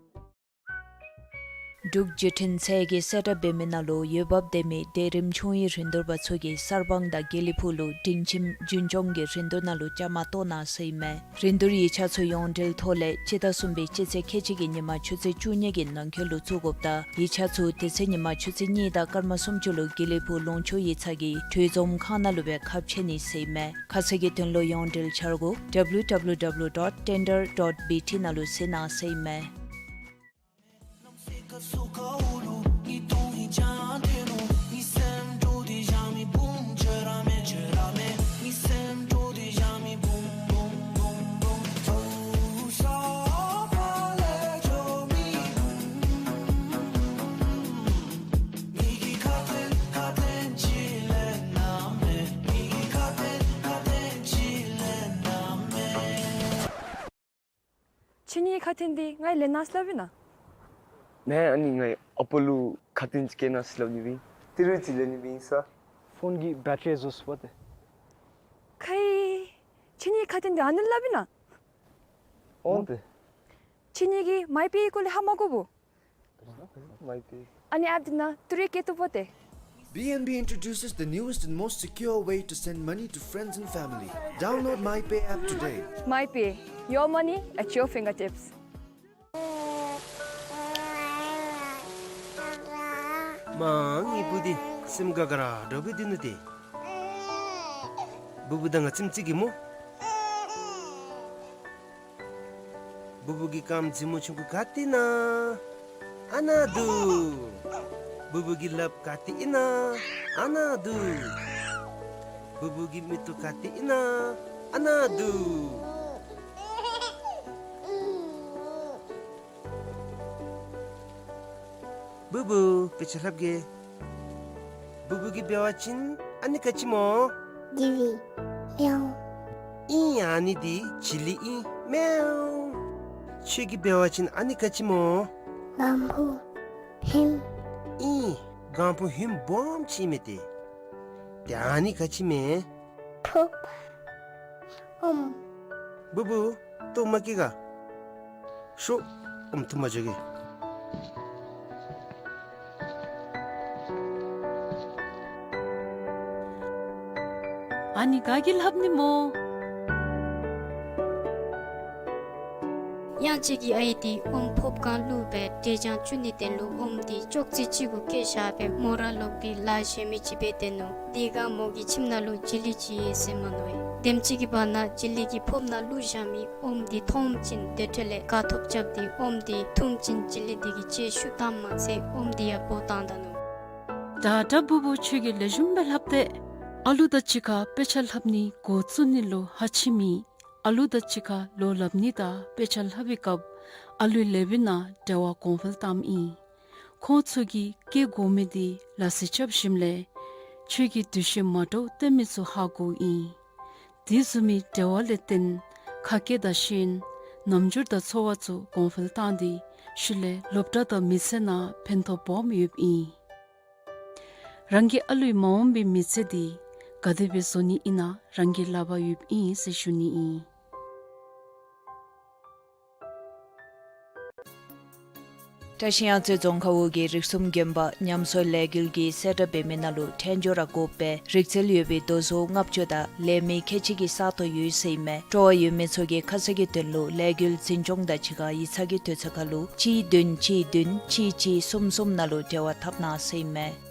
འབྲུག་བརྒྱུད་འཕྲིན་ཚད་ཀྱིས་གསལ་བསྒྲགས་འབད་མི་ནང་ལུ་འོས་འབབ་ལྡན་མི་སྡེ་རིམ་ཆུང་ཡུལ་རིན་བསྡུར་པ་ཚུ་གིས་གསར་སྤང་དང་དགེ་ལེགས་ཕུག་ལུ་སྒྲིང་ཁྱིམ་རྒྱུན་སྐྱོང་གི་རིན་བསྡུར་ནང་ལུ་བཅའ་མར་གཏོགས་གནང་ཟེར་ཨིན་མས། རིན་བསྡུར་ཡིག་ཆ་ཚུ་ཡོངས་འབྲེལ་ཐོག་ལས་སྤྱི་ཟླ་གསུམ་པའི་སྤྱི་ཚེས་ཁལ་གཅིག་གི་ཉིན་མ་ཆུ་ཚོད་བཅུ་གཉིས་ཀྱི་ནང་འཁོད་ལུ་བཙུགས་དགོཔ་དང་ཡིག་ཆ་ཚུ་དེ་ཚེ་ཉིན་མ་ཆུ་ཚོད་གཉིས་དང་སྐར་མ་སུམ་ཅུ་ལུ་དགེ་ལེགས་ཕུག་ལུང་ཕྱོགས་ཡིག་ཚང་གི་གྲོས་འཛོམས་ཁང་ནང་ལུ་སྦེ་ཁ་ཕྱེ་ནི་ཟེར་ཨིན་མས། ཁ་གསལ་གྱི་དོན་ལུ་ཡོངས་འབྲེལ་འཆར་སྒོ་W W W dot tender dot B T ནང་ལུ་གཟིགས་གནང་ཟེར་ཨིན་མས། ཁྱེད་གཉིས་ཁ་ཐུན་འདི་ང་ལེན་གནང་ཟེར་སླབ་ཨིན་ན། མེན། ཨ་ནི་ངེའི་ཨ་པ་ལུ་ཁ་ཐུན་ཅིག་བསྐྱལ་གནང་ཟེར་སླབ་ནི་སྦེ་ཨིན། ཏི་རུ་ཅིག་ལེན་ནི་སྦེ་ཨིན་ས། ཕོན་གྱི་བེ་ཊ་རི་རྫོགས་སོ་པ་ཏེ། ཁའི། ཁྱེད་གཉིས་ཁ་ཐུན་འདི་ཨ་ནི་སླབ་ཨིན་ན། འོང་ཏེ། ཁྱེད་གཉིས་ཀྱིས་མའི་པེ་གི་སྐོར་ལས་ཧ་མ་གོ་བོ། མའི་པེ། ཨ་ནི་ཨེཔ་འདི་ནང་ཏི་རུ་བསྐྱལ་བཏུབ་པ་ཏེ། B N B introduces the newest and most secure way to send money to friends and family. Download MyPay app today. MyPay, your money at your fingertips. མ་ངེའི་བུ་འདི་སེམས་དགའ་དགའ་ར་འདྲཝ་སྦེ་སྡོད་ནུག་ཏེ། བུ་བུ་དང་ང་ཙམ་ཅིག་གིས་སྨོ། བུ་བུ་གི་རྐངམ་རྫི་མོ་ཆུང་ཀུ་ག་ཏེ་ཨིན་ན། ཨ་ནཱ་འདུག། བུ་བུ་གི་ལགཔ་ག་ཏེ་ཨིན་ན། ཨ་ནཱ་འདུག། བུ་བུ་གི་མིག་ཏོ་ག་ཏེ་ཨིན་ན། ཨ་ནཱ་འདུག། བུ་བུ་དཔེ་ཆ་ལྷབ་གེ། བུ་བུ་གིས་འབད་བ་ཅིན་ཨ་ནི་ག་ཅི་སྨོ། ཇི་ལི། མེའུ། ཨིན། ཨ་ནི་འདི་ཇི་ལི་ཨིན། མེའུ། ཁྱོད་ཀྱིས་འབད་བ་ཅིན་ཨ་ནི་ག་ཅི་སྨོ། གང་ཕུ། ཧིམ། ཨིན། གང་ཕུ་ཧིམ་སྦོམ་ཅིག་མས་ཏེ། ཏེ་ཨ་ནི་ག་ཅི་མས། ཕོརཔ། ཨོམ། བུ་བུ། ལྟོཝ་མ་བཀྱེས་ག། ཤོག། ཨོམ་འཐུ་མ་འགྱོ་གེ། ཨ་ནི་ག་གིས་ལྷབ་ནི་སྨོ། གཡང་སྐྱིད་ཀྱི་ཨའི་འདི་ཨོམ་ཕོརཔ་སྒང་བླུགས་སྦེ་འབྲས་ལྗང་བཙུགས་ནིའི་དོན་ལུ་ཨོམ་འདི་ཅོག་ཙེ་གཅིག་གུ་བཀལ་བཞག་སྦེ་མོ་ར་ལོག་སྟེ་ལཱ་གཞན་མི་ཅིག་འབད་སྡོད་ནུག། དེ་སྒང་མོ་གི་ཁྱིམ་ནང་ལུ་ཇི་ལི་ཅིག་ཡོད་ཟེར་མ་མནོ་བས། དེམ་ཅིག་གི་བར་ན་ཇི་ལི་གིས་ཕོརཔ་ནང་བླུགས་བཞག་མི་ཨོམ་འདི་མཐོངམ་ཅིག་དེ་འཕྲོ་ལས་དགའ་ཐོབ་རྐྱབ་སྟེ་ཨོམ་འདི་འཐུངམ་ཅིག་ཇི་ལི་འདི་གིས་ལྕེ་ཤུགས་བཏངམ་མ་ཚད་ཨོམ་འདི་ཡང་སྦོ་བཏང་ད་ནུག། ད་ད་བུ་བུ་ཁྱོད་ཀྱིས་ལེགས་ཤོམ་སྦེ་ལྷབ་སྟེ། ཨ་ལུ་དང་གཅིག་ཁར་དཔེ་ཆ་ལྷབ་ནི་འགོ་བཙུགས་ནི་ལུ་ཧ་ཆི་མི་ཨ་ལུ་དང་གཅིག་ཁར་ལོ་ལྷབ་ནི་དང་དཔེ་ཆ་ལྷབ་པའི་སྐབས་ཨ་ལུའི་ལེའུ་ནང་འབྲེལ་བ་གོང་འཕེལ་བཏངམ་ཨིན། ཁོང་ཚུ་གིས་སྐྱེ་དགོ་མི་འདི་ལ་སི་རྐྱབ་ཞིནམ་ལས་ཁྱོད་ཀྱིས་འདུ་ཤེས་མ་འདྲཝ་སྟོན་མི་ཚུ་ཧ་གོཝ་ཨིན། དེ་བཟུམ་མའི་འབྲེལ་བ་ལས་བརྟེན་ཁ་སྐད་དང་ཤེས་ཡོན་རྣམ་འགྱུར་དང་ཚོར་བ་ཚུ་གོང་འཕེལ་བཏང་སྟེ་ཤུལ་ལས་སློབ་གྲྭ་དང་མི་ཚེ་ནང་ཕན་ཐོགས་སྦོམ་ཡོདཔ་ཨིན། རང་གི་ཨ་ལུའི་མ་འོངས་པའི་མི་ཚེ་འདི་ག་དེ་སྦེ་བཟོ་ནི་ཨིན་ན་རང་གི་ལག་པར་ཡོདཔ་ཨིན་ཟེར་ཞུ་ནི་ཨིན། བཀྲ་ཤིས་གཡང་རྩེ་རྫོང་ཁག་འོག་གི་རིགས་གསུམ་དགོན་པ་ཉམས་གསོ་ལས་འགུལ་གྱིས་གསལ་བསྒྲགས་འབད་མི་ནང་ལུ་ཕྲེང་སྦྱོར་ར་དགོ་པའི་རིག་རྩལ་ཡོད་པའི་རྡོ་བཟོ་ལྔ་བཅུ་དང་ལས་མི་ཁལ་གཅིག་གི་ས་སྟོང་ཡོད་ཟེར་ཨིན་མས། སྤྲོ་བ་ཡོད་མི་ཚུ་གིས་ཁ་གསལ་གྱི་དོན་ལུ་ལས་འགུལ་འཛིན་སྐྱོང་དང་གཅིག་ཁར་ཡིག་ཚང་གི་དུས་ཚོད་ཁར་ལུ་གཅིག་བདུན་གཅིག་བདུན་གཅིག་གཅིག་གསུམ་གསུམ་ནང་ལུ་འབྲེལ་བ་འཐབ་གནང་ཟེར་ཨིན་མས།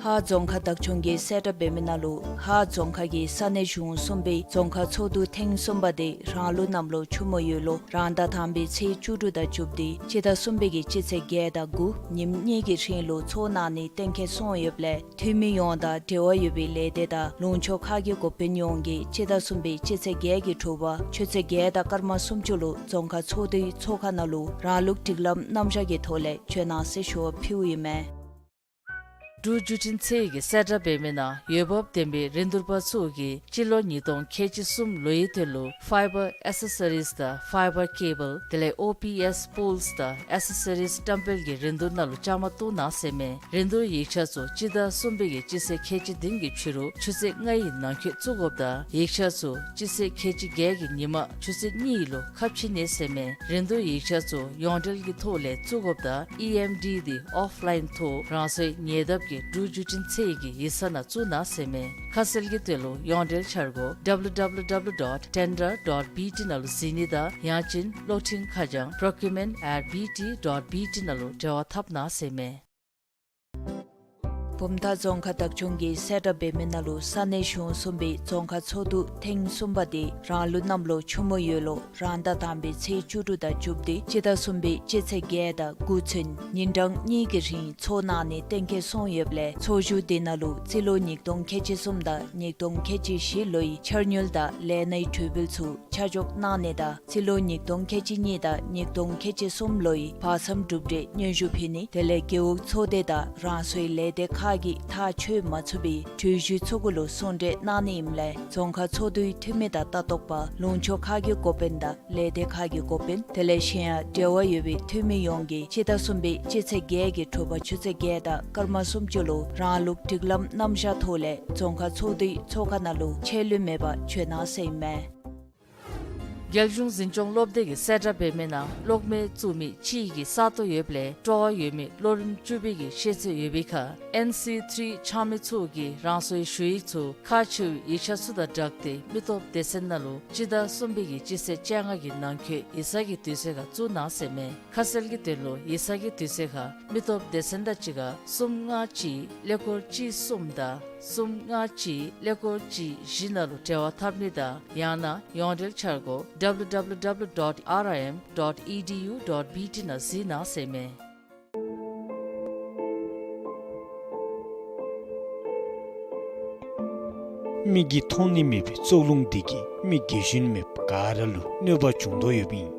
ཧཱ་རྫོང་ཁག་བདག་སྐྱོང་གིས་གསལ་བསྒྲགས་འབད་མི་ནང་ལུ་ཧཱ་རྫོང་ཁག་གི་ས་གནས་གཞུང་གསུམ་པའི་རྫོང་ཁག་ཚོགས་འདུ་ཐེངས་གསུམ་པ་དེ་རང་ལུགས་གནམ་ལོ་ཆུ་མོ་ཡོས་ལོ་རང་ཟླ་དང་པའི་ཚེས་བཅུ་དྲུག་དང་བཅུ་བདུན་སྤྱི་ཟླ་གསུམ་པའི་གི་སྤྱི་ཚེས་བརྒྱད་དང་དགུ་ཉིནམ་གཉིས་ཀྱི་རིང་ལུ་ཚོགས་གནང་ནི་གཏན་འཁེལ་སོང་ཡོདཔ་ལས་འཐུས་མི་ཡོངས་དང་འབྲེལ་བ་ཡོད་པའི་ལས་སྡེ་དང་ལུང་ཕྱོགས་ཁག་གི་འགོ་དཔོན་ཡོངས་ཀྱིས་སྤྱི་ཟླ་གསུམ་པའི་སྤྱི་ཚེས་བརྒྱད་ཀྱི་དྲོ་པ་ཆུ་ཚོད་བརྒྱད་དང་སྐར་མ་སུམ་ཅུ་ལུ་རྫོང་ཁག་ཚོགས་འདུའི་ཚོགས་ཁང་ནང་ལུ་རང་ལུགས་སྒྲིག་ལམ་རྣམ་གཞག་གི་ཐོག་ལས་བྱོན་གནང་ཟེར་ཞུ་བ་ཕུལཝ་ཨིན་མས། འབྲུག་བརྒྱུད་འཕྲིན་ཚད་ཀྱི་གསལ་བསྒྲགས་འབད་མི་ནང་འོས་འབབ་ལྡན་པའི་རིན་བསྡུར་པ་ཚུ་གིས་སྤྱི་ལོ་ཉིས་སྟོང་ཁལ་གཅིག་གསུམ་ལོའི་དོན་ལུ་ཕའི་བར་ཨེག་སེ་སོ་རིསི་དང་ཕའི་བར་ཀེ་བཱལ་དེ་ལས་ཨོ་པི་ཨེསི་པོལསི་དང་ཨེག་སེ་སོ་རིསི་བཀྲམ་སྤེལ་གྱི་རིན་བསྡུར་ནང་ལུ་བཅའ་མར་གཏོགས་གནང་ཟེར་མས། རིན་བསྡུར་ཡིག་ཆ་ཚུ་སྤྱི་ཟླ་གསུམ་པའི་གི་སྤྱི་ཚེས་ཁལ་གཅིག་བདུན་གྱི་ཕྱི་རུ་ཆུ་ཚོད་ལྔའི་ནང་འཁོད་བཙུགས་དགོཔ་དང་ཡིག་ཆ་ཚུ་སྤྱི་ཚེས་ཁལ་གཅིག་བརྒྱད་ཀྱི་ཉིན་མ་ཆུ་ཚོད་གཉིས་ལུ་ཁ་ཕྱེ་ནི་ཟེར་མས། རིན་བསྡུར་ཡིག་ཆ་ཚུ་ཡོངས་འབྲེལ་གྱི་ཐོག་ལས་བཙུགས་དགོཔ་དང་ཨི་ཨེམ་ཌི་འདི་ཨོཕ་ལའིན་ཐོག་རང་སོའི་ཉེ་འདབས་ཀྱི་འབྲུག་བརྒྱུད་འཕྲིན་ཚད་ཀྱི་ཡིག་ཚང་ནང་བཙུགས་གནང་ཟེར་མས། ཁ་གསལ་གྱི་དོན་ལུ་ཡོངས་འབྲེལ་འཆར་སྒོ་W W W dot tender dot B T ནང་ལུ་གཟིགས་ནི་དང་ཡང་ཅིན་གློག་འཕྲིན་ཁ་བྱང་procurement at B T dot B T ནང་ལུ་འབྲེལ་བ་འཐབ་གནང་ཟེར་མས། བུམ་ཐང་རྫོང་ཁག་བདག་སྐྱོང་གིས་གསལ་བསྒྲགས་འབད་མི་ནང་ལུ་ས་གནས་གཞུང་གསུམ་པའི་རྫོང་ཁག་ཚོགས་འདུ་ཐེངས་གསུམ་པ་དེ་རང་ལུགས་གནམ་ལོ་ཆུ་མོ་ཡོས་ལོ་རང་ཟླ་དང་པའི་ཚེས་བཅུ་དྲུག་དང་བཅུ་བདུན་སྤྱི་ཟླ་གསུམ་པའི་སྤྱི་ཚེས་བརྒྱད་དང་དགུ་ཚུན་ཉིན་གྲངས་གཉིས་ཀྱི་རིང་འཚོགས་གནང་ནི་གཏན་འཁེལ་སོང་ཡོདཔ་ལས་ཚོགས་བཞུགས་དེ་ནང་ལུ་རྩིས་ལོ་ཉིས་སྟོང་ཁལ་གཅིག་གསུམ་དང་ཉིས་སྟོང་ཁལ་གཅིག་བཞི་ལོའི་འཆར་དངུལ་དང་ལས་སྣའི་གྲོས་འབུལ་ཚུ་ཆ་འཇོག་གནང་ནི་དང་རྩིས་ལོ་ཉིས་སྟོང་ཁལ་གཅིག་གཉིས་དང་ཉིས་སྟོང་ཁལ་གཅིག་གསུམ་ལོའི་བར་མཚམས་གྲུབ་འབྲས་སྙན་ཞུ་ཕུལ་ནི་དེ་ལས་རྒེད་འོག་ཚོགས་སྡེ་དང་རང་སོའི་ལས་སྡེ་ཁག་གིས་ཐག་ཆོད་མ་ཚུགས་པའི་གྲོས་གཞི་ཚུ་གུ་ལུ་གསུང་གྲོས་གནང་ནི་ཨིནམ་ལས་རྫོང་ཁག་ཚོགས་འདུའི་འཐུས་མི་དང་ལྟ་རྟོག་པ་ལུང་ཕྱོགས་ཁག་གི་འགོ་དཔོན་དང་ལས་སྡེ་ཁག་གི་འགོ་དཔོན་དེ་ལས་གཞན་ཡང་འབྲེལ་བ་ཡོད་པའི་འཐུས་མི་ཡོངས་ཀྱིས་སྤྱི་ཟླ་གསུམ་པའི་སྤྱི་ཚེས་བརྒྱད་ཀྱི་དྲོ་པ་ཆུ་ཚོད་བརྒྱད་དང་སྐར་མ་སུམ་ཅུ་ལུ་རང་ལུགས་སྒྲིག་ལམ་རྣམ་གཞག་ཐོག་ལས་རྫོང་ཁག་ཚོགས་འདུའི་ཚོགས་ཁང་ནང་ལུ་ཆད་ལུས་མེད་པར་བྱོན་གནང་ཟེར་ཨིན་མས། རྒྱལ་གཞུང་འཛིན་སྐྱོང་སློབ་སྡེ་གི་གསལ་བསྒྲགས་འབད་མི་ནང་གློག་མེ་བཙུགས་མི་གཅིག་གི་ས་སྟོང་ཡོདཔ་ལས་སྤྲོ་བ་ཡོད་མི་སློབ་རིམ་བཅུ་པའི་གི་ཤེས་ཚད་ཡོད་པའི་ཁར་ཨེན་སི་ཐིརི་ཆགས་མི་ཚུ་གིས་རང་སོའི་ཞུ་ཡིག་ཚུ་ཁག་ཆེ་བའི་ཡིག་ཆ་ཚུ་དང་སྦྲགས་ཏེ་མི་སྟོབས་སྡེ་ཚན་ནང་ལུ་སྤྱི་ཟླ་གསུམ་པའི་གི་སྤྱི་ཚེས་བཅོ་ལྔ་གི་ནང་འཁོད་ཡིག་ཚང་གི་དུས་ཚོད་ཁར་བཙུགས་གནང་ཟེར་མས། ཁ་གསལ་གྱི་དོན་ལུ་ཡིག་ཚང་གི་དུས་ཚོད་ཁར་མི་སྟོབས་སྡེ་ཚན་དང་གཅིག་ཁར་གསུམ་ལྔ་གཅིག་ཀླད་ཀོར་གཅིག་གསུམ་དང་གསུམ་ལྔ་གཅིག་ཀླད་ཀོར་གཅིག་བཞི་ནང་ལུ་འབྲེལ་བ་འཐབ་ནི་དང་ཡང་ན་ཡོངས་འབྲེལ་འཆར་སྒོ་W W W dot R I M dot E D U dot B T ནང་གཟིགས་གནང་ཟེར་མས། མིག་གིས་མཐོང་ནི་མེད་པའི་བཙོག་རླུང་འདི་གིས་མི་རྒས་གཞོན་མེད་པར་ག་ར་ལུ་གནོད་པ་བྱུང་དོ་ཡོདཔ་ཨིན།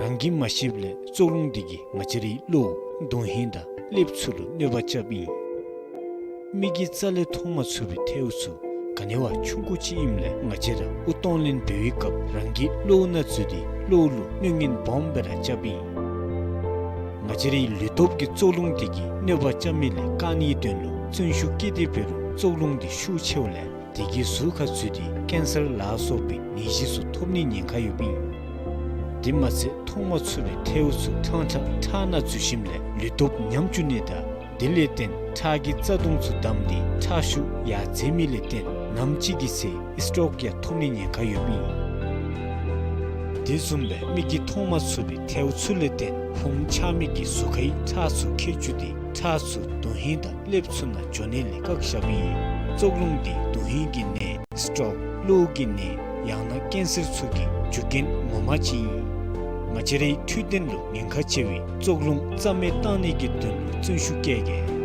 རང་གིས་མ་ཤེསཔ་ལས་བཙོག་རླུང་འདི་གིས་ང་བཅས་རའི་བློ་དོན་ཧིང་དང་ཀླདཔ་ཚུ་ལུ་གནོད་པ་རྐྱབ་ཨིན། མིག་གིས་རྩ་ལས་མཐོང་མ་ཚུགས་པའི་ཐལཝ་ཚུ་ག་ནི་བ་ཆུང་ཀུ་ཅིག་ཨིནམ་ལས་ང་བཅས་ར་དབུགས་གཏོང་ལེན་འབད་བའི་སྐབས་རང་གི་བློ་ནང་འཛུལ་ཏེ་བློ་ལུ་གནོད་ངན་སྦོམ་སྦེ་ར་རྐྱབ་ཨིན། ང་བཅས་རའི་ལུས་སྟོབས་ཀྱི་བཙོག་རླུང་འདི་གིས་གནོད་པ་རྐྱབ་མི་ལས་བཀག་ནིའི་དོན་ལུ་བརྩོན་ཤུགས་བསྐྱེད་དེ་འབད་རུང་བཙོག་རླུང་འདི་ཤུགས་ཆེཝ་ལས་དེ་གིས་གཟུགས་ཁར་འཛུལ་ཏེ་ཀེན་སར་ལ་སོགས་པའི་ནད་གཞི་ཚུ་ཐོབ་ནིའི་ཉེན་ཁ་ཡོདཔ་ཨིན། དེ་མ་ཚད་མཐོང་མ་ཚུགས་པའི་ཐལཝ་ཚུ་ཕྲང་ཕྲང་ཁྲག་ནང་འཛུལ་ཞིནམ་ལས་ལུས་སྟོབས་ཉམས་བཅུག་ནི་དང་དེ་ལས་བརྟེན་ཁྲག་གི་རྩ་དུང་ཚུ་བསྡམས་ཏེ་ཁྲག་ཤུགས་ཡར་འཛེགས་མི་ལས་བརྟེན་ནམ་ཅིག་གི་ཚེ་སི་ཊོག་ཡང་ཐོབ་ནིའི་ཉེན་ཁ་ཡོདཔ་ཨིན། དེ་བཟུམ་སྦེ་མིག་གིས་མཐོང་མ་ཚུགས་པའི་ཐལཝ་ཚུ་ལས་བརྟེན་ཕུངམ་ཆགས་མི་གི་གཟུགས་ཁའི་ཁྲག་ཚུ་ཁྱེགས་བཅུག་སྟེ་ཁྲག་ཚུ་དོན་ཧིང་དང་ཀླདཔ་ཚུ་ནང་འགྱོ་ནི་ལས་བཀག་བཞགཔ་ཨིན། བཙོག་རླུང་འདི་དོན་ཧིང་གི་ནད་སི་ཊོག་གློ་བོ་གི་ནད་ཡང་ན་ཀེན་སར་ཚུ་གི་རྒྱུ་རྐྱེན་ངོ་མ་ཅིག་ཨིན། ང་བཅས་རའི་འཕྲོད་བསྟེན་ལུ་ཉེན་ཁ་ཆེ་བའི་བཙོག་རླུང་རྩ་མེད་བཏང་ནི་གི་དོན་ལུ་བརྩོན་ཤུགས་བསྐྱེད་གེ།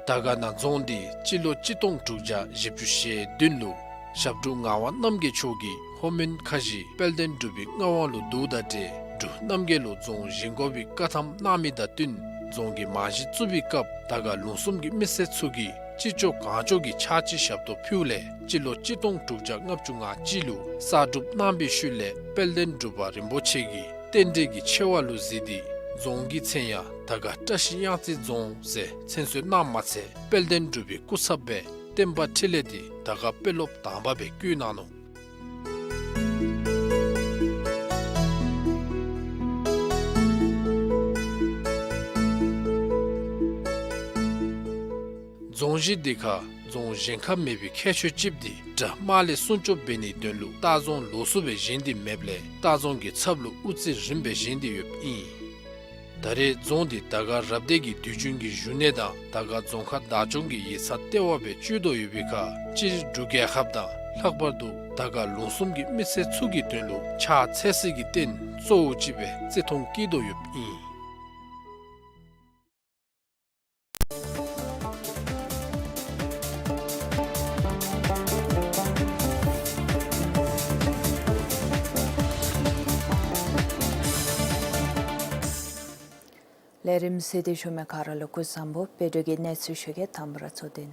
དར་དཀར་ན་རྫོང་འདི་སྤྱི་ལོ་གཅིག་སྟོང་དྲུག་བརྒྱ་བཞི་བཅུ་ཞེ་བདུན་ལུ་ཞབས་དྲུང་ངག་དབང་རྣམ་རྒྱལ་མཆོག་གིས་ལྷོ་མོན་ཁ་བཞི་དཔལ་ལྡན་འབྲུག་པའི་མངའ་དབང་ལུ་བསྡུཝ་ད་ཏེ་འབྲུག་རྣམ་རྒྱལ་ལུ་རྫོང་བཞེངས་དགོ་པའི་བཀའ་ཐམ་གནང་མི་དང་བསྟུན་རྫོང་གི་རྨང་གཞི་བཙུགས་པའི་སྐབས་དར་དཀར་ལུང་གསུམ་གྱི་མི་སེར་ཚུ་གིས་ཅི་ལྕོགས་གང་ལྕོགས་ཀྱི་ཕྱག་ཕྱི་ཞབས་ཏོག་ཕུལཝ་ལས་སྤྱི་ལོ་གཅིག་སྟོང་དྲུག་བརྒྱ་ལྔ་བཅུ་ང་གཅིག་ལུ་གསར་སྒྲུབ་གནང་བའི་ཤུལ་ལས་དཔལ་ལྡན་འབྲུག་པ་རིན་པོ་ཆེ་གིས་རྟེན་འབྲེལ་གྱི་ཆེ་བ་ལུ་གཟིགས་ཏེ་རྫོང་གི་མཚན་ཡང་དར་དཀར་བཀྲ་ཤིས་གཡང་རྩེ་རྫོང་ཟེར་མཚན་གསོལ་གནངམ་མ་ཚད་དཔལ་ལྡན་འབྲུག་པའི་སྐུ་ཚབ་སྦེ་བསྟན་པ་འཕྲིན་ལས་འདི་དར་དཀར་དཔོན་སློབ་དང་པ་སྦེ་བསྐོས་གནང་ནུག། རྫོང་གཞི་འདི་ཁར་རྫོང་གཞན་ཁར་མེད་པའི་ཁྱད་ཆོས་ཅིག་འདི་དགྲ་དམག་ལས་སྲུང་སྐྱོབ་འབད་ནིའི་དོན་ལུ་ལྟ་རྫོང་ལོགས་སུ་སྦེ་བཞེངས་ཏེ་མེདཔ་ལས་ལྟ་རྫོང་གི་ཚབ་ལུ་དབུ་རྩེ་རིངམ་སྦེ་བཞེངས་ཏེ་ཡོདཔ་ཨིན། ད་རེས་རྫོང་འདི་དར་དཀར་རབ་སྡེ་གི་དུས་རྒྱུན་གྱི་བཞུགས་གནས་དང་དར་དཀར་རྫོང་ཁག་བདག་སྐྱོང་གི་ཡིག་ཚང་ལྟེ་བ་སྦེ་སྤྱོད་དོ་ཡོད་པའི་ཁར་སྤྱིར་འབྲུག་རྒྱལ་ཁབ་དང་ལྷག་པར་དུ་དར་དཀར་ལུང་གསུམ་གྱི་མི་སེར་ཚུ་གི་དོན་ལུ་ཕྱག་འཚལ་སའི་གི་རྟེན་གཙོ་བོ་ཅིག་སྦེ་བརྩི་མཐོང་བསྐྱེད་དོ་ཡོདཔ་ཨིན། ལས་རིམ་གཟིགས་ཏེ་བཞུགས་མི་ག་ར་ལུ་སྐུ་གཟུགས་བཟང་པོ། བོད་དྲུག་གི་གནས་ཚུལ་ཞུ་གེ། དང་པ་ར་གཙོ་དོན།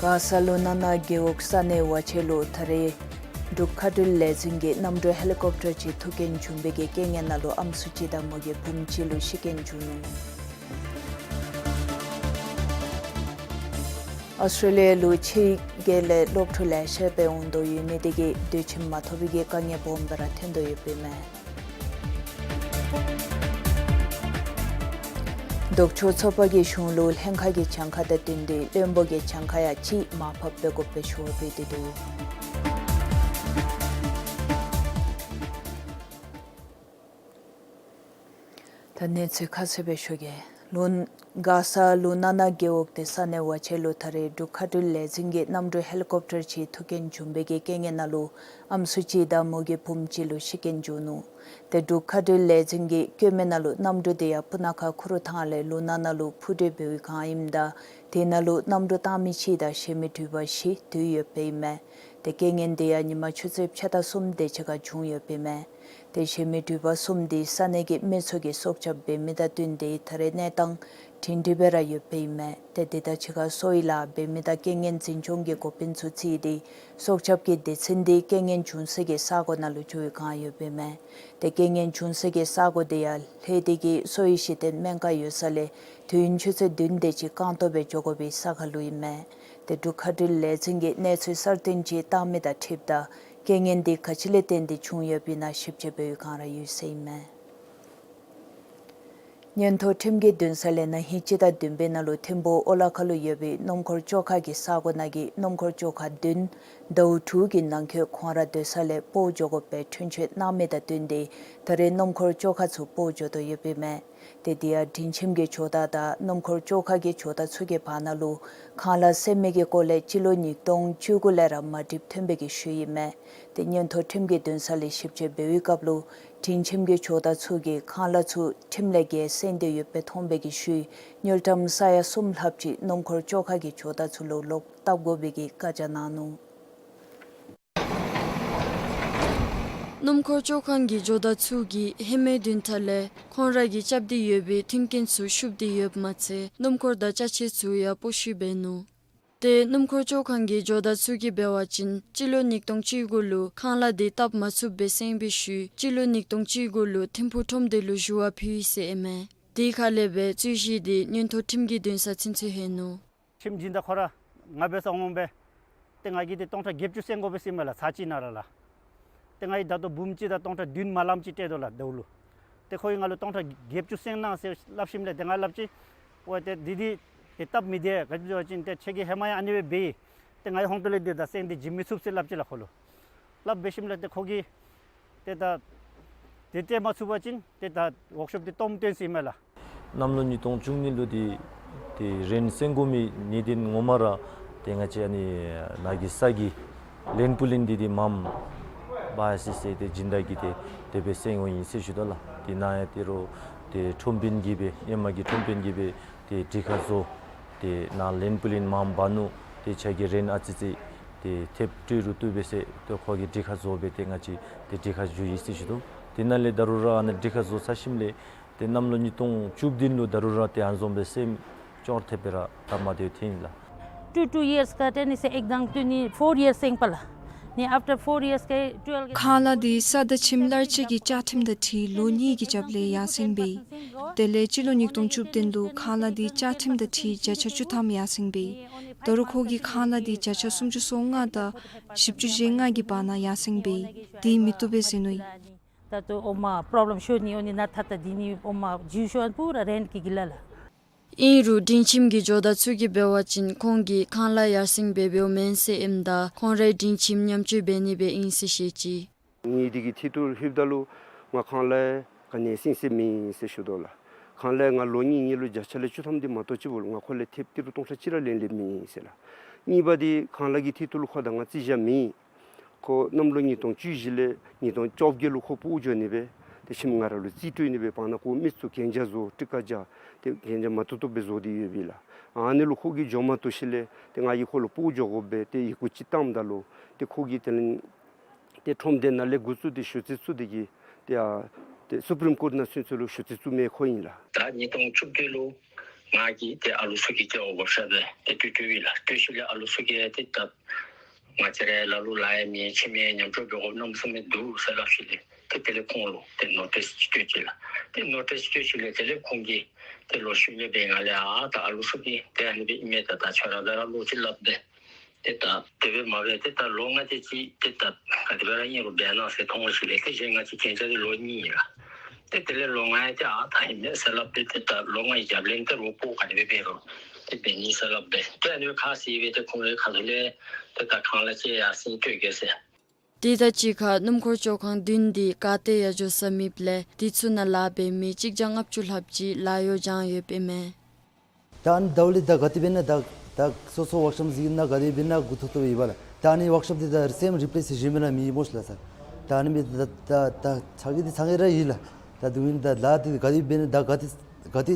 ག་ས་ལུ་ན་ན་རྒེད་འོག་ས་གནས་བ་ཅན་ལུ་ད་རེས་འབྲུག་མཁའ་འགྲུལ་ལས་འཛིན་གྱི་གནམ་གྲུ་ཧེ་ལི་ཀོབ་ཊར་ཅིག་ཐུག་རྐྱེན་བྱུང་བའི་གི་རྐྱེན་ངན་ནང་ལུ་ཨམ་སྲུ་ཅིག་དང་མོ་གི་བུམོ་ཅིག་ལུ་ཤི་རྐྱེན་བྱུང་ནུག། ཨོསི་ཊྲེ་ལི་ཡ་ལུ་ཕྱི་རྒྱལ་ལས་སློབ་ཕྲུག་ལེ་ཤ་སྦེ་འོང་དོ་ཡོད་མི་དེ་གིས་སྡོད་ཁྱིམ་མ་ཐོབ་པའི་གི་དཀའ་ངལ་སྦོམ་སྦེ་ར་ཐོན་དོ་ཡོདཔ་ཨིན་མས། ལྡོག་ཕྱོགས་ཚོགས་པ་གིས་གཞུང་ལུ་ལྷན་ཁག་གི་གྱངས་ཁ་དང་བསྟུན་ཏེ་བློན་པོ་གི་གྱངས་ཁ་ཡང་ཅིག་མར་ཕབ་འབད་དགོཔ་སྦེ་ཞུ་བ་ཕུལ་ཏེ་འདུག། ད་གནས་ཚུལ་ཁ་གསལ་སྦེ་ཞུ་གེ། ལུ་ག་ས་ལུ་ན་ན་རྒེད་འོག་ཏེ་ས་གནས་བ་ཅན་ལུ་ད་རེས་འབྲུག་མཁའ་འགྲུལ་ལས་འཛིན་གྱི་གནམ་གྲུ་ཧེ་ལི་ཀོབ་ཊར་ཅིག་ཐུག་རྐྱེན་བྱུང་བའི་གི་རྐྱེན་ངན་ནང་ལུ་ཨམ་སྲུ་ཅིག་དང་མོ་གི་བུམོ་ཅིག་ལུ་ཤི་རྐྱེན་བྱུང་ནུག། ཏེ་འབྲུག་མཁའ་འགྲུལ་ལས་འཛིན་གྱིས་བཀོད་མི་ནང་ལུ་གནམ་གྲུ་དེ་ཡང་སྤུ་ན་ཁ་ཁུ་རུ་ཐང་ལས་ལུ་ན་ན་ལུ་འཕུར་འགྲུལ་འབད་བའི་སྒང་ཨིནམ་ད་དེ་ནང་ལུ་གནམ་གྲུ་བཏང་མི་གཅིག་དང་གཞན་མི་འགྲུལ་པ་བཞི་འདུས་ཡོདཔ་ཨིན་མས། ཏེ་རྐྱེན་ངན་དེ་ཡང་ཉིན་མ་ཆུ་ཚོད་ཕྱེད་དང་གསུམ་དེ་ཅིག་ཁར་བྱུང་ཡོདཔ་ཨིན་མས། ཏེ་གཞན་མི་འགྲུལ་པ་གསུམ་དེ་ས་གནས་ཀྱི་མི་ཚུ་གིས་སྲོག་སྐྱབས་འབད་མི་དང་བསྟུན་ཏེ་ད་རེས་གནས་སྟངས་སྒྲིང་སྒྲི་སྦེ་ར་ཡོདཔ་ཨིན་མས། ཏེ་དེ་དང་གཅིག་ཁར་གསོ་བའི་ལཱ་འབད་མི་དང་རྐྱེན་ངན་འཛིན་སྐྱོང་གི་འགོ་དཔོན་ཚུ་བརྩིས་ཏེ་སྲོག་སྐྱབས་ཀྱི་སྡེ་ཚན་དེ་རྐྱེན་ངན་བྱུང་ས་གི་ས་གོ་ནང་ལུ་འགྱོ་བའི་སྒང་ཡོདཔ་ཨིན་མས། ཏེ་རྐྱེན་ངན་བྱུང་ས་གི་ས་གོ་དེ་ཡང་ལྷོད་དེ་གིས་གསོ་བའི་གཞི་རྟེན་སྨན་ཁང་ཡོད་ས་ལས་དུས་ཡུན་ཆུ་ཚོད་བདུན་དེ་ཅིག་རྐང་སྟོང་སྦེ་འགྱོ་དགོ་པའི་ས་ཁར་ལུ་ཨིན་མས། ཏེ་འབྲུག་མཁའ་འགྲུལ་ལས་འཛིན་གྱིས་གནས་ཚུལ་གསར་བཏོན་ཅིག་བཏང་མི་དང་འཁྲིལཝ་ད་རྐྱེན་ངན་དེ་ག་ཅི་ལས་བརྟེན་ཏེ་བྱུང་ཡོདཔ་ཨིན་ན་ཞིབ་དཔྱད་འབད་བའི་སྒང་ར་ཡོད་ཟེར་ཨིན་མས། མངོན་མཐོ་ཁྲིམས་ཀྱི་འདུན་ས་ལས་ན་ཧིང་སྤྱི་ཟླ་བདུན་པའི་ནང་ལུ་ཐིམ་ཕུག་ཨོ་ལ་ཁ་ལུ་ཡོད་པའི་སྣུམ་འཁོར་བཅོ་ཁ་གི་ས་གོ་ནང་གི་སྣུམ་འཁོར་བཅོ་ཁ་བདུན་ཟླཝ་དྲུག་གི་ནང་འཁོད་ཁོང་ར་སྡོད་ས་ལས་སྤོ་འགྱོ་དགོ་པའི་འཁྲུན་ཆོད་གནང་མི་དང་བསྟུན་ཏེ་ད་རེས་སྣུམ་འཁོར་བཅོ་ཁ་ཚུ་སྤོ་འགྱོ་དོ་ཡོདཔ་ཨིན་མས། ཏེ་དེ་ཡང་སྒྲིང་ཁྱིམ་གྱི་ཇོ་བདག་དང་སྣུམ་འཁོར་བཅོ་ཁ་གི་ཇོ་བདག་ཚུ་གི་བར་ན་ལུ་ཁང་གླ་སེལ་མི་གི་སྐོར་ལས་སྤྱི་ལོ་ཉིས་སྟོང་བཅུ་དགུ་ལས་ར་མ་འགྲིགཔ་ཐོན་པའི་གི་ཤུལ་ཨིན་མས། ཏེ་མངོན་མཐོ་ཁྲིམས་ཀྱི་འདུན་ས་ལས་ཞིབ་དཔྱད་འབད་བའི་སྐབས་ལུ་སྒྲིང་ཁྱིམ་གྱི་ཇོ་བདག་ཚུ་གིས་ཁང་གླ་ཚུ་ཁྲིམས་ལས་འགལ་སེང་སྟེ་ཡོདཔ་སྦེ་མཐོང་པའི་གི་ཤུལ་དངུལ་ཀྲམ་ས་ཡ་གསུམ་ལྷགཔ་ཅིག་སྣུམ་འཁོར་བཅོ་ཁ་གི་ཇོ་བདག་ཚུ་ལུ་ལོག་བཏབ་དགོ་པའི་གི་བཀའ་རྒྱ་གནང་ནུག། སྣུམ་འཁོར་བཅོ་ཁང་གི་ཇོ་བདག་ཚུ་གིས་ཧེ་མའི་བདུན་ཕྲག་ལས་ཁོང་ར་གིས་རྐྱབ་སྟེ་ཡོད་པའི་མཐུན་རྐྱེན་ཚུ་ཤུབ་སྟེ་ཡོདཔ་མ་ཚད་སྣུམ་འཁོར་དང་ཅ་ཆས་ཚུ་ཡང་སྤོ་བཤུད་འབད་ནུག། ཏེ་སྣུམ་འཁོར་བཅོ་ཁང་གི་ཇོ་བདག་ཚུ་གིས་འབད་བ་ཅིན་སྤྱི་ལོ་ཉིས་སྟོང་བཅུ་དགུ་ལུ་ཁང་གླ་དེ་བཏབ་མ་ཚུགསཔ་སྦེ་གསན་པའི་ཤུལ་སྤྱི་ལོ་ཉིས་སྟོང་བཅུ་དགུ་ལུ་ཐིམ་ཕུག་ཁྲོམ་སྡེ་ལུ་ཞུ་བ་ཕུལ་ཡི་ཟེར་ཨིན་མས། དེ་ཁ་ལས་སྦེ་རྩོད་གཞི་དེ་མངོན་མཐོ་ཁྲིམས་ཀྱི་འདུན་ས་ཚུན་ཚོད་ལྷོད་ནུག། ཁྲིམས་སྦྱིན་བདག་ཁོ་ར་ང་འབད་སར་འོང་སྦེ་ཏེ་ང་གིས་ཏེ་སྟོང་ཕྲག་བརྒྱད་ཅུ་གསན་དགོ་པས་ཟེར་མས་ལགས། ཚར་གཅིག་ནང་ར་ལགས། ཏེ་ང་གིས་ད་ལྟོ་འབུམ་གཅིག་དང་སྟོང་ཕྲག་བདུན་མ་ལངམ་ཅིག་སྤྲོད་དོ་ལགས་ཟླཝ་ལུ། ཏེ་ཁོ་གིས་ང་ལུ་སྟོང་ཕྲག་བརྒྱད་ཅུ་གསན་གནང་ཟེར་སླབ་ཞིནམ་ལས་ཏེ་ང་སླབ་ཅི། ཨོ་ཏེ་འདི་འདི་ཏེ་སྟབས་མི་བདེ། ག་ཅི་སྨོ་ཟེར་བ་ཅིན་ཏེ་ཁྱོད་ཀྱིས་ཧེ་མ་ཡང་ཨ་ནི་སྦེ་འབད་ཡི། ཏེ་ང་གིས་ཧོང་ཏོ་ལས་ཏེ་ད་གསན་ཏེ་བྱིན་མི་ཚུགས་ཟེར་སླབ་ཅི་ལགས་ཁོ་ལུ། སླབ་འབད་ཞིནམ་ལས་ཏེ་ཁོ་གིས་ཏེ་ད་དེ་སྤྲོད་མ་ཚུགས་པ་ཅིན་ཏེ་ད་ཝརཀ་ཤོབ་འདི་སྟོངམ་སྟོན་ཟེར་མས་ལགས། གནམ་ལོ་ཉིས་སྟོང་བཅུ་གཉིས་ལུ་འདི་ཏེ་རེནཊ་གསན་དགོ་མི་གནད་དོན་ངོ་མ་ར་ཏེ་ང་བཅས་ཨ་ནི་ནཱ་གི་ས་གི་ལེནཌ་པུ་ལིང་འདི་ཏེ་མངམ་འབག་ཡར་སོ་ཡི་ཟེར་ཏེ་སྦྱིན་བདག་གིས་ཏེ་དེ་སྦེ་གསན་འོང་ཡི་ཟེར་ཞུ་དོ་ལགས། ཏེ་ནཱ་ཡང་ཏེ་རོགས་ཏེ་ཁྲོམ་དཔོན་གྱིས་སྦེ་ཧེ་མ་གི་ཁྲོམ་དཔོན་གྱིས་སྦེ་ཏེ་དྲི་ཁ་བཟོ། ཏེ་ནཱ་ལེནཌ་པུ་ལིང་མངམ་འབག་ནུག། ཏེ་ཁྱོད་ཀྱིས་རེནཊ་ཨ་ཙི་ཙི་ཏེ་ཐེབས་སྤྲོད་རུང་བཏུབ་པས་ཟེར་ཏེ་ཁོ་གིས་དྲི་ཁ་བཟོ་སྦེ་ཏེ་ང་བཅས་ཏེ་དྲི་ཁ་ཞུ་ཡི་ཟེར་ཞུ་དོ། དེ་ནང་ལས་ད་རུང་ར་ཨ་ནི་དྲི་ཁ་བཟོ་ཚར་ཞིནམ་ལས་ཏེ་གནམ་ལོ་ཉིས་སྟོང་བཅུ་བདུན་ལུ་ད་རུང་ར་ཏེ་ཨ་ནི་བཟུམ་སྦེ་སེམས་སྐྱོ་ཐེབས་སྦེ་ར་སྟབས་མ་བདེཝ་ཐོན་ཡི་ལགས། Two, two years ཁར་ཏེ་ནི་ཟེར་ཨེག་དང་ཏེ་ནི་four years སེང་པ་ལགས། ནི་after four years ཁར་twelve ཁང་གླ་འདི་ས་དང་ཁྱིམ་གླར་སྤྱོད་ཀྱི་བཅའ་ཁྲིམས་དང་འཁྲིལ་ལོ་གཉིས་ཀྱི་རྒྱབ་ལས་ཡར་སེང་འབད་ཡི། དེ་ལས་སྤྱི་ལོ་ཉིས་སྟོང་བཅུ་བདུན་ལུ་ཁང་གླ་འདི་བཅའ་ཁྲིམས་དང་འཁྲིལ་བརྒྱ་ཆ་བཅུ་ཐམ་ཡར་སེང་འབད་ཡི། ད་རུང་ཁོ་གིས་ཁང་གླ་འདི་བརྒྱ་ཆ་སུམ་ཅུ་སོ་ལྔ་དང་བཞི་བཅུ་ཞེ་ལྔ་གི་བར་ན་ཡར་སེང་འབད་ཡི། དེ་མི་བཏུབ་པས་ཟེར་མནོ་ཡི། ད་ལྟོ་འོ་མ་པོརོབ་ལེམ་ཤོར་ནི་འོ་ནི་ནཱ་ད་ལྟོ་འདི་ནི་འོ་མ་ཇུས་ཤོར་ཨ་ནི་པུ་ར་རེནཊ་ཀྱི་གི་ལ་ལགས། ཨིན་རུང་སྒྲིང་ཁྱིམ་གྱི་ཇོ་བདག་ཚུ་གིས་འབད་བ་ཅིན་ཁོང་གིས་ཁང་གླ་ཡར་སེང་འབད་འབདཝ་མེན་ཟེར་ཨིནམ་ད་ཁོང་རའི་སྒྲིང་ཁྱིམ་ཉམས་བཅོས་འབད་ནི་སྦེ་ཨིན་ཟེར་བཤད་ཅི། ངེའི་འདི་གི་ཐད་ཐུག་ལྷོདཔ་ད་ལུ་ང་ཁང་གླ་ག་ནི་སེང་སེ་མེད་ཟེར་ཞུ་དོ་ལགས། ཁང་གླ་ང་ལོ་གཉིས་གཉིས་ལུ་བརྒྱ་ཆ་ལས་བཅུ་ཐམ་འདི་མ་གཏོགས་ཅིག་པོ་ལུ་ང་ཁོ་ལས་ཐེབས་ཏི་རུ་སྟོང་ཕྲག་གཅིག་ར་ལེན་ལེནམ་མེད་ཟེར་ལགས། གཉིས་པ་འདི་ཁང་གླ་གི་ཐད་ཐུག་ལུ་ཁོ་དང་ང་རྩིས་བཞག་མེད། ཁོ་གནམ་ལོ་ཉིས་སྟོང་བཅུ་བཞི་ལས་ཉིས་སྟོང་བཅོ་བརྒྱད་ལུ་ཁོ་སྤོ་འགྱོ་ནི་སྦེ་ཏེ་ཁྱིམ་ང་ར་ལུ་རྩིས་སྤྲོད་ནི་སྦེ་བར་ན་ཁོ་མི་ཚུ་གན་རྒྱ་བཟོ་སྤྲི་ཀ་རྒྱ་ཏེ་གན་རྒྱ་མ་བཏུབ་བཏུབ་སྦེ་བཟོ་སྟེ་ཡོདཔ་ཨིན་ལགས། ཨ་ནི་ལུ་ཁོ་གིས་འགྱོ་མ་བཏུབ་ཞིནམ་ལས་ཏེ་ང་གིས་ཁོ་ལུ་སྤོ་འགྱོ་དགོ་པས་ཏེ་ཡི་གུ་ཅིག་བཏངམ་ད་ལུ་ཏེ་ཁོ་གིས་དེ་ལས་ཏེ་ཁྲོམ་སྡེ་ནང་ལས་འགོ་བཙུགས་ཏེ་ཞུ་རྩིས་བཙུགས་ཏེ་གིས་ ཏེ་ཨ་ཏེ་སུ་པིརིམ་ཀོརཊ་ནང་སུན་ཚུ་ལུ་ཞུ་རྩིས་བཙུགས་མི་ཁོ་ཨིན་ལགས། ད་ཉིས་སྟོང་བཅུ་བདུན་ལུ་ང་གིས་ཏེ་ཨ་ལུ་ཚུ་གི་ཏེ་ཝརཀ་ཤོབ་ཏེ་ཏེ་བཏོན་བཏོན་ཡི་ལགས། བཏོན་ཞིནམ་ལས་ཨ་ལུ་ཚུ་གིས་ཏེ་ད་ང་བཅས་ར་ལ་ལུ་ལཱ་ཡང་མེད་ཁྱིམ་ཡང་ཉམས་སྐྱོར་འབད་དགོཔ་གནམ་མེད་ས་མེད་འདུག་ཟེར་སླབ་ཞིནམ་ལས་ཏེ་དེ་ལས་ཁོང་ལུ་ཏེ་ནོ་ཊིསི་ཅིག་བཏོན་ཅི་ལགས། ཏེ་ནོ་ཊིསི་བཏོན་ཞིནམ་ལས་དེ་ལས་ཁོང་གིས་ཏེ་ལོག་ཤུལ་ལས་འབད་ང་ལས་ཨ་ད་ཨ་ལུ་ཚུ་གིས་ཏེ་ཨ་ནི་སྦེ་ཨིན་མས། ད་ད་ཁྱོད་ར་ད་ར་ལོག་ཅིག་སླབ་སྦེ་ཏེ་ད་དེ་སྦེ་མ་འབད་ཏེ་ད་ལོ་ལྔ་དེ་ཅིག་ཏེ་ད་ག་དེ་སྦེ་ར་ཨིན་རུང་འབད་གནང་ཟེར་མཐོང་ཞིནམ་ལས་ཏེ་གཞན་ང་བཅས་གན་རྒྱ་འདི་ལོ་གཉིས་ཨིན་ལགས། ཏེ་དེ་ལས་ལོ་ལྔ་ཡང་ཏེ་ཨ་ད་ཨིན་མས་ཟེར་སླབ་སྦེ་ཏེ་ད་ལོ་ལྔའི་རྒྱབ་ལས་ཏེ་རོགས་པོ་ག་དེ་སྦེ་འབད་རུང་ཏེ་འབད་ནི་ཟེར་སླབ་སྦེ་ཏེ་ཨ་ནི་ཁ་བཟེད་སྦེ་ཏེ་ཁོང་རའི་ཁ་ཐུག་ལས་ཏེ་ད་ཁང་གླ་ཅིག་ཡར་སེང་སྤྲོད་གེ་ཟེར། དེ་དང་གཅིག་ཁར་སྣུམ་འཁོར་བཅོ་ཁང་བདུན་འདི་ག་ཏེ་ཡང་འགྱོ་ས་མེདཔ་ལས་དེ་ཚུ་ནང་ལཱ་འབད་མི་གཅིག་བརྒྱ་ལྔ་བཅུ་ལྷགཔ་ཅིག་ལཱ་གཡོག་བྱང་ཡོདཔ་ཨིན་མས། ད་ཨ་ནི་ཟླཝ་ལས་ད་ག་དེ་འབད་ན་ད་ད་སོ་སོ་ཝརཀ་ཤོབ་ཟེར་ན་ག་དེ་འབད་ན་འགོ་ཐོག་ཏོ་ཡོད་པ་ལགས། ད་ཨ་ནི་ཝརཀ་ཤོབ་འདི་ད་སེམ་རི་པི་ལེསི་ཞུ་མི་ར་མེད་སྨོ་ལགས་ས། ད་ཨ་ནི་འབད་ད་ད་ད་ཚ་གི་འདི་ཚ་གི་ར་ཨིན་ལགས། ད་དུས་ཨིན་ད་ལཱ་འདི་ག་དེ་འབད་ན་ད་ག་དེ་ག་དེ་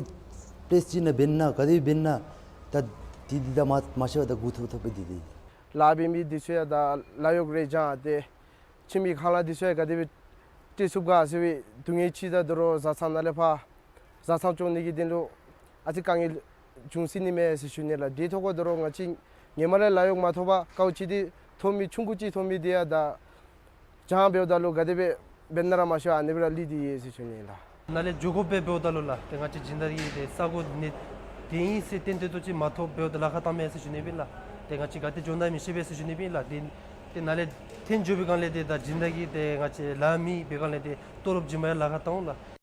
པི་ལེསི་ཅིག་ནང་འབད་ན་ག་དེ་འབད་ན་ད་དེ་འདི་ད་མ་མ་ཤེས་པར་ད་འགོ་ཐོག་ཐོག་སྦེ་འདི་འདི། ལཱ་འབད་མི་འདི་ཚུ་ཡང་ད་ལཱ་གཡོག་རེ་བྱང་སྟེ་ཁྱིམ་གྱི་ཁང་གླ་འདི་ཚུ་ཡང་ག་དེ་སྦེ་སྤྲོད་ཚུགས་ག་ཟེར་བའི་སྡུག་བསྔལ་ཅིག་དང་དོ་རུང་བཟའ་ཚང་ནང་ལས་ཕར་བཟའ་ཚང་སྐྱོང་ནི་གི་དོན་ལུ་ཨ་ཙི་དཀའ་ངལ་འབྱུང་སྲིད་ནི་མས་ཟེར་ཞུ་ནི་ལགས། དེ་ཐོག་ཁར་དོ་རུང་ང་བཅས་ཧེ་མ་ལས་ལཱ་གཡོག་མ་ཐོབ་པར་དཀའཝ་སྤྱད་དེ་ཐོབ་མི་ཆུང་ཀུ་ཅིག་ཐོབ་མི་འདི་ཡང་ད་བྱང་འབདཝ་ད་ལུ་ག་དེ་སྦེ་འབད་ན་ར་མ་ཤེས་ཨ་ནི་སྦེ་ར་ལུས་ཏེ་ཡོད་ཟེར་ཞུ་ནི་ལགས། ནཱ་ལས་འགྱོ་དགོཔ་སྦེ་འབདཝ་ད་ལུ་ལགས་ཏེ་ང་བཅས་སྦྱིན་བདག་གིས་ཏེ་ས་གོ་ནི་དེ་ཨིན་ཟེར་གཏན་གཏན་ཏོག་ཏོ་ཅིག་མ་ཐོབ་འབདཝ་ད་ལཱ་ཁག་བཏངམ་མས་ཟེར་ཞུ་ནི་སྦེ་ལགས། ཏེ་ང་བཅས་ག་ཏེ་འགྱོ་ན་མི་ཤེས་པས་ཟེར་ཞུ་ནི་སྦེ་ལགས། ཏེ་ཏེ་ནཱ་ལས་ཐོན་འགྱོ་བའི་སྒང་ལས་ཏེ་ད་སྦྱིན་བདག་གིས་ཏེ་ང་བཅས་ལཱ་མེད་པའི་སྒང་ལས་ཏེ་ཏོ་རོབ་བྱིན་པར་ཡང་ལཱ་ཁག་བཏང་འོང་ལགས།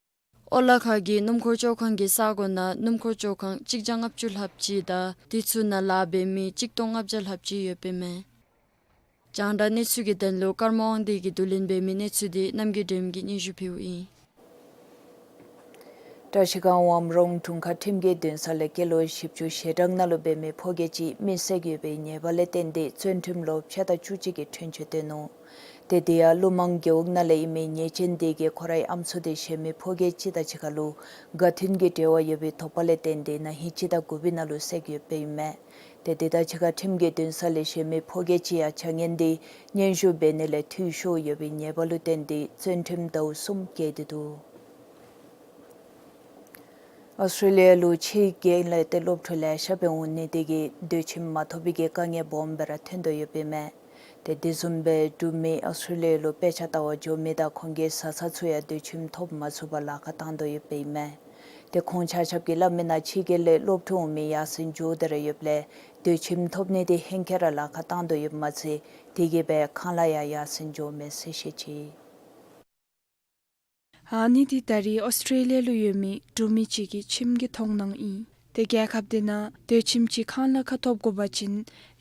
ཨོ་ལ་ཁ་གི་སྣུམ་འཁོར་བཅོ་ཁང་གི་ས་གོ་ནང་སྣུམ་འཁོར་བཅོ་ཁང་གཅིག་བརྒྱ་ལྔ་བཅུ་ལྷགཔ་ཅིག་དང་དེ་ཚུ་ནང་ལཱ་འབད་མི་གཅིག་སྟོང་ལྔ་བརྒྱ་ལྷགཔ་ཅིག་ཡོདཔ་ཨིན་མས། རྒྱང་བསྒྲགས་གནས་ཚུལ་གྱི་དོན་ལུ་ཀརྨ་དབང་འདུས་ཀྱིས་བསྡུ་ལེན་འབད་མི་གནས་ཚུལ་འདི་རྣམ་རྒྱལ་སྒྲོལ་མ་གིས་སྙན་ཞུ་ཕུལཝ་ཨིན། བཀྲིས་སྒང་ཝམ་རོང་དྲུང་ཁག་ཁྲིམས་ཀྱི་འདུན་ས་ལས་སྐྱེས་ལོ་བཞི་བཅུ་ཞེ་གྲངས་ནང་ལུ་འབད་མི་ཕོ་སྐྱེས་ཅིག་མི་བསད་ཡོད་པའི་ཉེས་པ་ལས་བརྟེན་ཏེ་བཙོན་ཁྲིམས་ལོ་ཕྱེད་དང་བཅུ་གཅིག་གི་འཁྲུན་ཆོད་བཏོན་ནུག། ཏེ་དེ་ཡང་ཀླུ་མང་རྒེད་འོག་ནང་ལས་ཨིན་མི་ཉེས་ཅན་དེ་གིས་ཁོ་རའི་ཨམ་སྲུ་དེ་གཞན་མི་ཕོ་སྐྱེས་ཅིག་དང་གཅིག་ཁར་ལུ་དགའ་མཐུན་གྱི་འབྲེལ་བ་ཡོད་པའི་དོགས་པ་ལས་བརྟེན་ཏེ་ན་ཧིང་སྤྱི་ཟླ་དགུ་པའི་ནང་ལུ་བསད་ཡོདཔ་ཨིན་མས། ཏེ་དེ་དང་གཅིག་ཁར་ཁྲིམས་ཀྱི་འདུན་ས་ལས་གཞན་མི་ཕོ་སྐྱེས་ཅིག་ཡང་བྱ་ངན་འདི་སྙན་ཞུ་འབད་ནི་ལས་འཐུས་ཤོར་ཡོད་པའི་ཉེས་པ་ལུ་བརྟེན་ཏེ་བཙོན་ཁྲིམས་ཟླཝ་གསུམ་བཀལ་ཏེ་འདུག། ཨོསི་ཊྲེ་ལི་ཡ་ལུ་ཕྱི་རྒྱལ་ལས་ཏེ་སློབ་ཕྲུག་ལེ་ཤ་སྦེ་འོང་ནི་དེ་གིས་སྡོད་ཁྱིམ་མ་ཐོབ་པའི་གི་དཀའ་ངལ་སྦོམ་སྦེ་ར་ཐོན་དོ་ཡོདཔ་ཨིན་མས། ཏེ་དེ་བཟུམ་སྦེ་འབྲུག་མི་ཨོསི་ཊྲེ་ལི་ཡ་ལུ་དཔེ་ཆ་ལྟ་བར་འགྱོ་མི་དང་ཁོང་གི་བཟའ་ཚང་ཚུ་ཡང་སྡོད་ཁྱིམ་ཐོབ་མ་ཚུགས་པར་ལཱ་ཁག་བཏང་དོ་ཡོདཔ་ཨིན་མས། ཏེ་ཁོང་ཆ་ཁྱབ་ཀྱིས་སླབ་མིའི་ནང་ཕྱི་རྒྱལ་ལས་སློབ་ཕྲུག་འོང་མི་ཡར་སེང་འགྱོ་སྟེ་ར་ཡོདཔ་ལས་སྡོད་ཁྱིམ་ཐོབ་ནི་དེ་ཧེང་སྐལ་ར་ལཱ་ཁག་བཏང་དོ་ཡོདཔ་མ་ཚད་དེ་གིས་སྦེ་ཁང་གླ་ཡང་ཡར་སེང་འགྱོཝ་མས་ཟེར་བཤད་ཅི། ཨ་ནི་འདི་ད་རིས་ཨོསི་ཊྲེ་ལི་ཡ་ལུ་ཡོད་མི་འབྲུག་མི་ཅིག་གི་ཁྱིམ་གྱི་མཐོང་སྣང་ཨིན། ཏེ་རྒྱལ་ཁབ་དེ་ནང་སྡོད་ཁྱིམ་ཅིག་ཁང་གླ་ཁ་ཐོབ་དགོ་པ་ཅིན་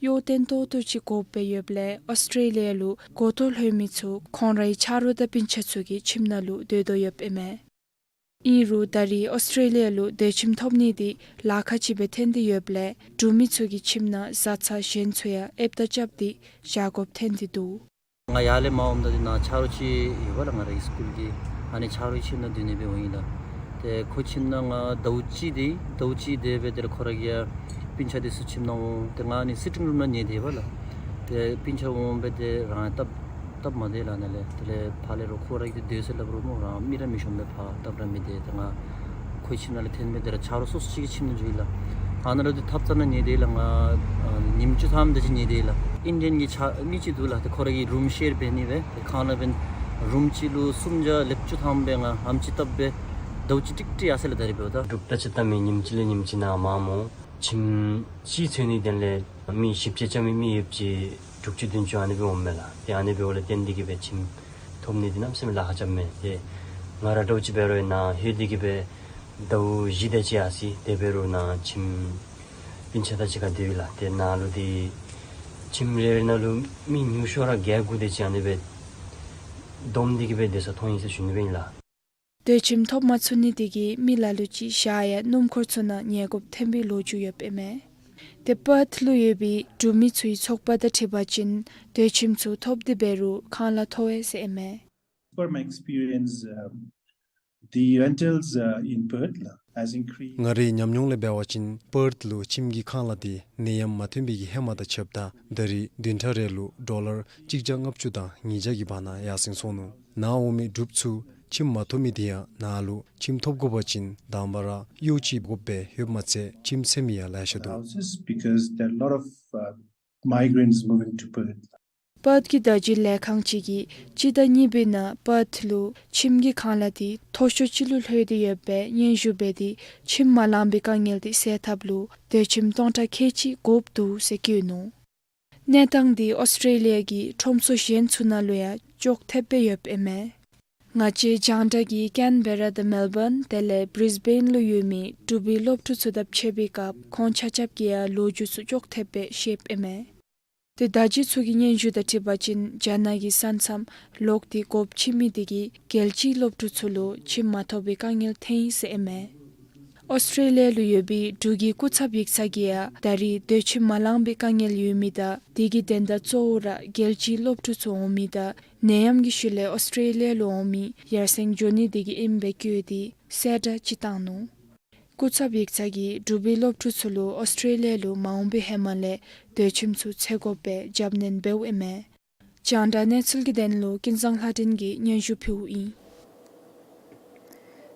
གཡོག་བརྟན་ཏོག་ཏོ་ཅིག་དགོཔ་སྦེ་ཡོདཔ་ལས་ཨོསི་ཊྲེ་ལི་ཡ་ལུ་གོ་ཐོག་ལྷོད་མི་ཚུ་ཁོང་རའི་ཆ་རོགས་དང་སྤུན་ཆ་ཚུ་གི་ཁྱིམ་ནང་ལུ་སྡོད་དོ་ཡོདཔ་ཨིན་མས། ཨིན་རུང་ད་རིས་ཨོསི་ཊྲེ་ལི་ཡ་ལུ་སྡོད་ཁྱིམ་ཐོབ་ནི་འདི་ལཱ་ཁག་ཅིག་སྦེ་ཐོན་ཏེ་ཡོདཔ་ལས་འབྲུག་མི་ཚུ་གི་ཁྱིམ་ནང་བཟའ་ཚང་གཞན་ཚུ་ཡང་ཨེབ་དང་རྐྱབ་སྟེ་བཞག་དགོཔ་ཐོན་ཏེ་འདུག། ང་ཡར་ལས་མར་འོངམ་ད་འདི་ནང་ཆ་རོགས་ཅིག་ཡོད་པ་ལགས། ང་རའི་སི་ཀུལ་གྱི་ཨ་ནི་ཆ་རོགས་ཁྱིམ་ནང་སྡོད་ནི་སྦེ་འོང་ཡི་ལགས། ཏེ་ཁོ་ཁྱིམ་ནང་ང་ཟླཝ་གཅིག་སྡོད་ཡི། ཟླཝ་གཅིག་སྡོད་སྦེ་དེ་ལས་ཁོ་ར་གི་ཡང་སྤུན་ཆ་དེ་ཚུ་ཁྱིམ་ནང་འོང་། ཏེ་ང་ཨ་ནི་སི་ཊིང་རུམ་ནང་ཉལ་སྡོད་ཡི་པ་ལགས། ཏེ་སྤུན་ཆ་འོང་སྦེ་ཏེ་རང་སྟབས་སྟབས་མ་བདེ་ལགས། ནཱ་ལས་དེ་ལས་ཕར་ལས་རོགས་ཁོ་ར་གིས་སྡོད་ཟེར་སླབ་རུང་སྨོ་རང་མི་ར་མི་ཤོང་སྦེ་ཕར་སྟབས་ར་མི་བདེ། ཏེ་ང་ཁོའི་ཁྱིམ་ནང་ལས་ཐོན་སྦེ་དེ་ར་ཆ་རོགས་སོ་སོ་ཅིག་གི་ཁྱིམ་ནང་འགྱོ་ཡི་ལགས། ཨ་ནཱ་ལུ་ཏེ་ཐབ་ཚང་ནང་ཉལ་སྡོད་ཡི་ལགས། ང་ཨ་ཉིནམ་བཅུ་ཐམ་དེ་ཅིག་ཉལ་སྡོད་ཡི་ལགས། ཨིན་ཌི་ཡན་གྱི་ཆ་མི་ཅིག་འདུག་ལགས། ཏེ་ཁོ་ར་གིས་རུམ་ཤེར་འབད་ནི་སྦེ་ཏེ་ཁང་གླ་འབད་ནི་རུམ་གཅིག་ལུ་སུམ་བརྒྱ་ལེབ་བཅུ་ཐམ་སྦེ་ང་ཨམ་ཅིག་བཏབ་སྦེ་ཟླཝ་གཅིག་ཀྲིག་ཀྲི་ཡར་སོ་ཡི་ལགས། ད་རིས་འབདཝ་ད་འབྲུག་རྟ་ཅིག་བཏབ་མི་ཉིནམ་གཅིག་ལས་ཉིནམ་གཅིག་ནང་མངམ་སྨོ། ཁྱིམ་གཅིག་འཚོལ་ནིའི་དོན་ལས་མི་བཞི་བཅུ་ཅན་མི་མི་ཡོདཔ་ཅིག་དྲུག་ཅུ་བདུན་ཅུ་ཨ་ནི་སྦེ་འོངམ་མས་ལགས། ཏེ་ཨ་ནི་འབདཝ་ལས་བརྟེན་ཏེ་གིས་སྦེ་ཁྱིམ་ཐོབ་ནི་འདི་གནམ་མེད་ས་མེད་ལཱ་ཁག་རྐྱབ་མས། ཏེ་ང་ར་འདྲཝ་ཅིག་འབད་རུང་ནཱ་ལྷོད་དེ་གིས་སྦེ་ཟླཝ་བཞི་དེ་ཅིག་ཡར་སོ་ཡི། དེ་འབད་རུང་ནཱ་ཁྱིམ་སྤུན་ཆ་དང་གཅིག་ཁར་སྡོད་ཡི་ལགས། ཏེ་ནཱ་ལུ་འདི་ཁྱིམ་རེ་རེ་ནང་ལུ་མི་ཉུང་ཤོས་ར་བརྒྱད་དགུ་དེ་ཅིག་ཨ་ནི་སྦེ་བསྡོམས་ཏེ་གིས་སྦེ་སྡོད་ས་མཐོང་ཡི་ཟེར་ཞུ་ནི་སྦེ་ཨིན་ལགས། སྡོད་ཁྱིམ་ཐོབ་མ་ཚུགས་ནི་དེ་གིས་མི་ལ་ལུ་ཅིག་ཞག་ཡང་སྣུམ་འཁོར་ཚུ་ནང་ཉལ་དགོཔ་ཐོན་པའི་ལོ་རྒྱུས་ཡོདཔ་ཨིན་མས། ཏེ་པརཐ་ལུ་ཡོད་པའི་འབྲུག་མི་ཚུའི་ཚོགས་པ་དང་འཁྲིལ་བ་ཅིན་སྡོད་ཁྱིམ་ཚུ་ཐོབ་སྟེ་འབད་རུང་ཁང་གླ་མཐོ་བས་ཟེར་ཨིན་མས། Per my experience, um, the rentals, uh, in Perth, la, has increased. ང་རའི་ཉམས་མྱོང་ལས་འབད་བ་ཅིན་པརཐ་ལུ་ཁྱིམ་གྱི་ཁང་གླ་འདི་ནད་ཡམས་མ་ཐོན་པའི་གི་ཧེ་མ་དང་ཕྱདཔ་ད་ད་རིས་བདུན་ཕྲག་རེ་ལུ་ཌོ་ལར་གཅིག་བརྒྱ་ལྔ་བཅུ་དང་ཉིས་བརྒྱ་གི་བར་ན་ཡར་སེང་སོང་ནུག། ནཱ་འོང་མི་འབྲུགཔ་ཚུ་ ཁྱིམ་མ་ཐོབ་མི་དེ་ཡང་ནཱ་ལུ་ཁྱིམ་ཐོབ་དགོ་པ་ཅིན་དང་པ་ར་གཡོག་ཅིག་དགོཔ་སྦེ་ཡོདཔ་མ་ཚད་ཁྱིམ་བསད་མི་ཡང་ལེ་ཤ་འདུག། Houses because there are a lot of, uh, migrants moving to Perth. པརཐ་གི་བརྡ་བརྒྱུད་ལས་ཁང་ཅིག་གིས་སྤྱི་ཟླ་གཉིས་པའི་ནང་པརཐ་ལུ་ཁྱིམ་གྱི་ཁང་གླ་དེ་མཐོ་ཤོས་ཅིག་ལུ་ལྷོད་དེ་ཡོདཔ་སྦེ་སྙན་ཞུ་འབད་དེ་ཁྱིམ་མ་ལང་པའི་དཀའ་ངལ་དེ་སེལ་ཐབས་ལུ་སྡོད་ཁྱིམ་སྟོང་ཕྲག་ཁལ་གཅིག་དགོཔ་འདུག་ཟེར་བཀོད་ནུག། གནས་སྟངས་དེ་ཨོསི་ཊེ་ལི་ཡ་གི་ཁྲོམ་ཚུ་གཞན་ཚུ་ནང་ལུ་ཡང་ཅོག་འཐདཔ་སྦེ་ཡོདཔ་ཨིན་མས། ང་བཅས་རྒྱང་བསྒྲགས་ཀྱིས་ཀེན་བེ་ར་དང་མེལ་བཱན་དེ་ལས་བྲིས་བེན་ལུ་ཡོད་མི་འབྲུག་པའི་སློབ་ཕྲུག་ཚུ་དང་ཕྱད་པའི་སྐབས་ཁོང་ཆ་ཁྱབ་ཀྱིས་ཡང་ལོ་རྒྱུས་ཚུ་ཅོག་འཐདཔ་སྦེ་བཤདཔ་ཨིན་མས། ཏེ་བརྡ་བརྒྱུད་ཚུ་གི་སྙན་ཞུ་དང་འཁྲིལ་བ་ཅིན་རྒྱ་ནག་གི་ས་མཚམས་ལོག་སྟེ་དགོཔ་ཅིག་མེད་དེ་གིས་རྒྱལ་སྤྱིའི་སློབ་ཕྲུག་ཚུ་ལུ་ཁྱིམ་མ་ཐོབ་པའི་དཀའ་ངལ་ཐོན་ཡི་ཟེར་ཨིན་མས། ཨོསི་ཊེ་ལི་ཡ་ལུ་ཡོད་པའི་འབྲུག་གི་སྐུ་ཚབ་ཡིག་ཚང་གིས་ཡང་ད་རེས་སྡོད་ཁྱིམ་མ་ལང་པའི་དཀའ་ངལ་ཡོད་མི་དང་དེ་གི་དོན་དག་གཙོ་བོ་ར་རྒྱལ་སྤྱིའི་སློབ་ཕྲུག་ཚུ་འོང་མི་དང་ནད་ཡམས་ཀྱི་ཤུལ་ལས་ཨོསི་ཊེ་ལི་ཡ་ལུ་འོང་མི་ཡར་སེང་འགྱོ་ནི་དེ་གིས་ཨིནམ་སྦེ་བཀོད་དེ་གསལ་བསྒྲགས་ཅིག་བཏང་ནུག། སྐུ་ཚབ་ཡིག་ཚང་གིས་འབྲུག་པའི་སློབ་ཕྲུག་ཚུ་ལུ་ཨོསི་ཊེ་ལི་ཡ་ལུ་མ་འོང་པའི་ཧེ་མ་ལས་སྡོད་ཁྱིམ་ཚུ་འཚོལ་དགོཔ་སྦེ་རྒྱབ་སྣོན་འབདཝ་ཨིན་མས། རྒྱང་བསྒྲགས་གནས་ཚུལ་གྱི་དོན་ལུ་ཀུན་བཟང་ལྷ་སྒྲོན་གྱིས་སྙན་ཞུ་ཕུལཝ་ཨིན།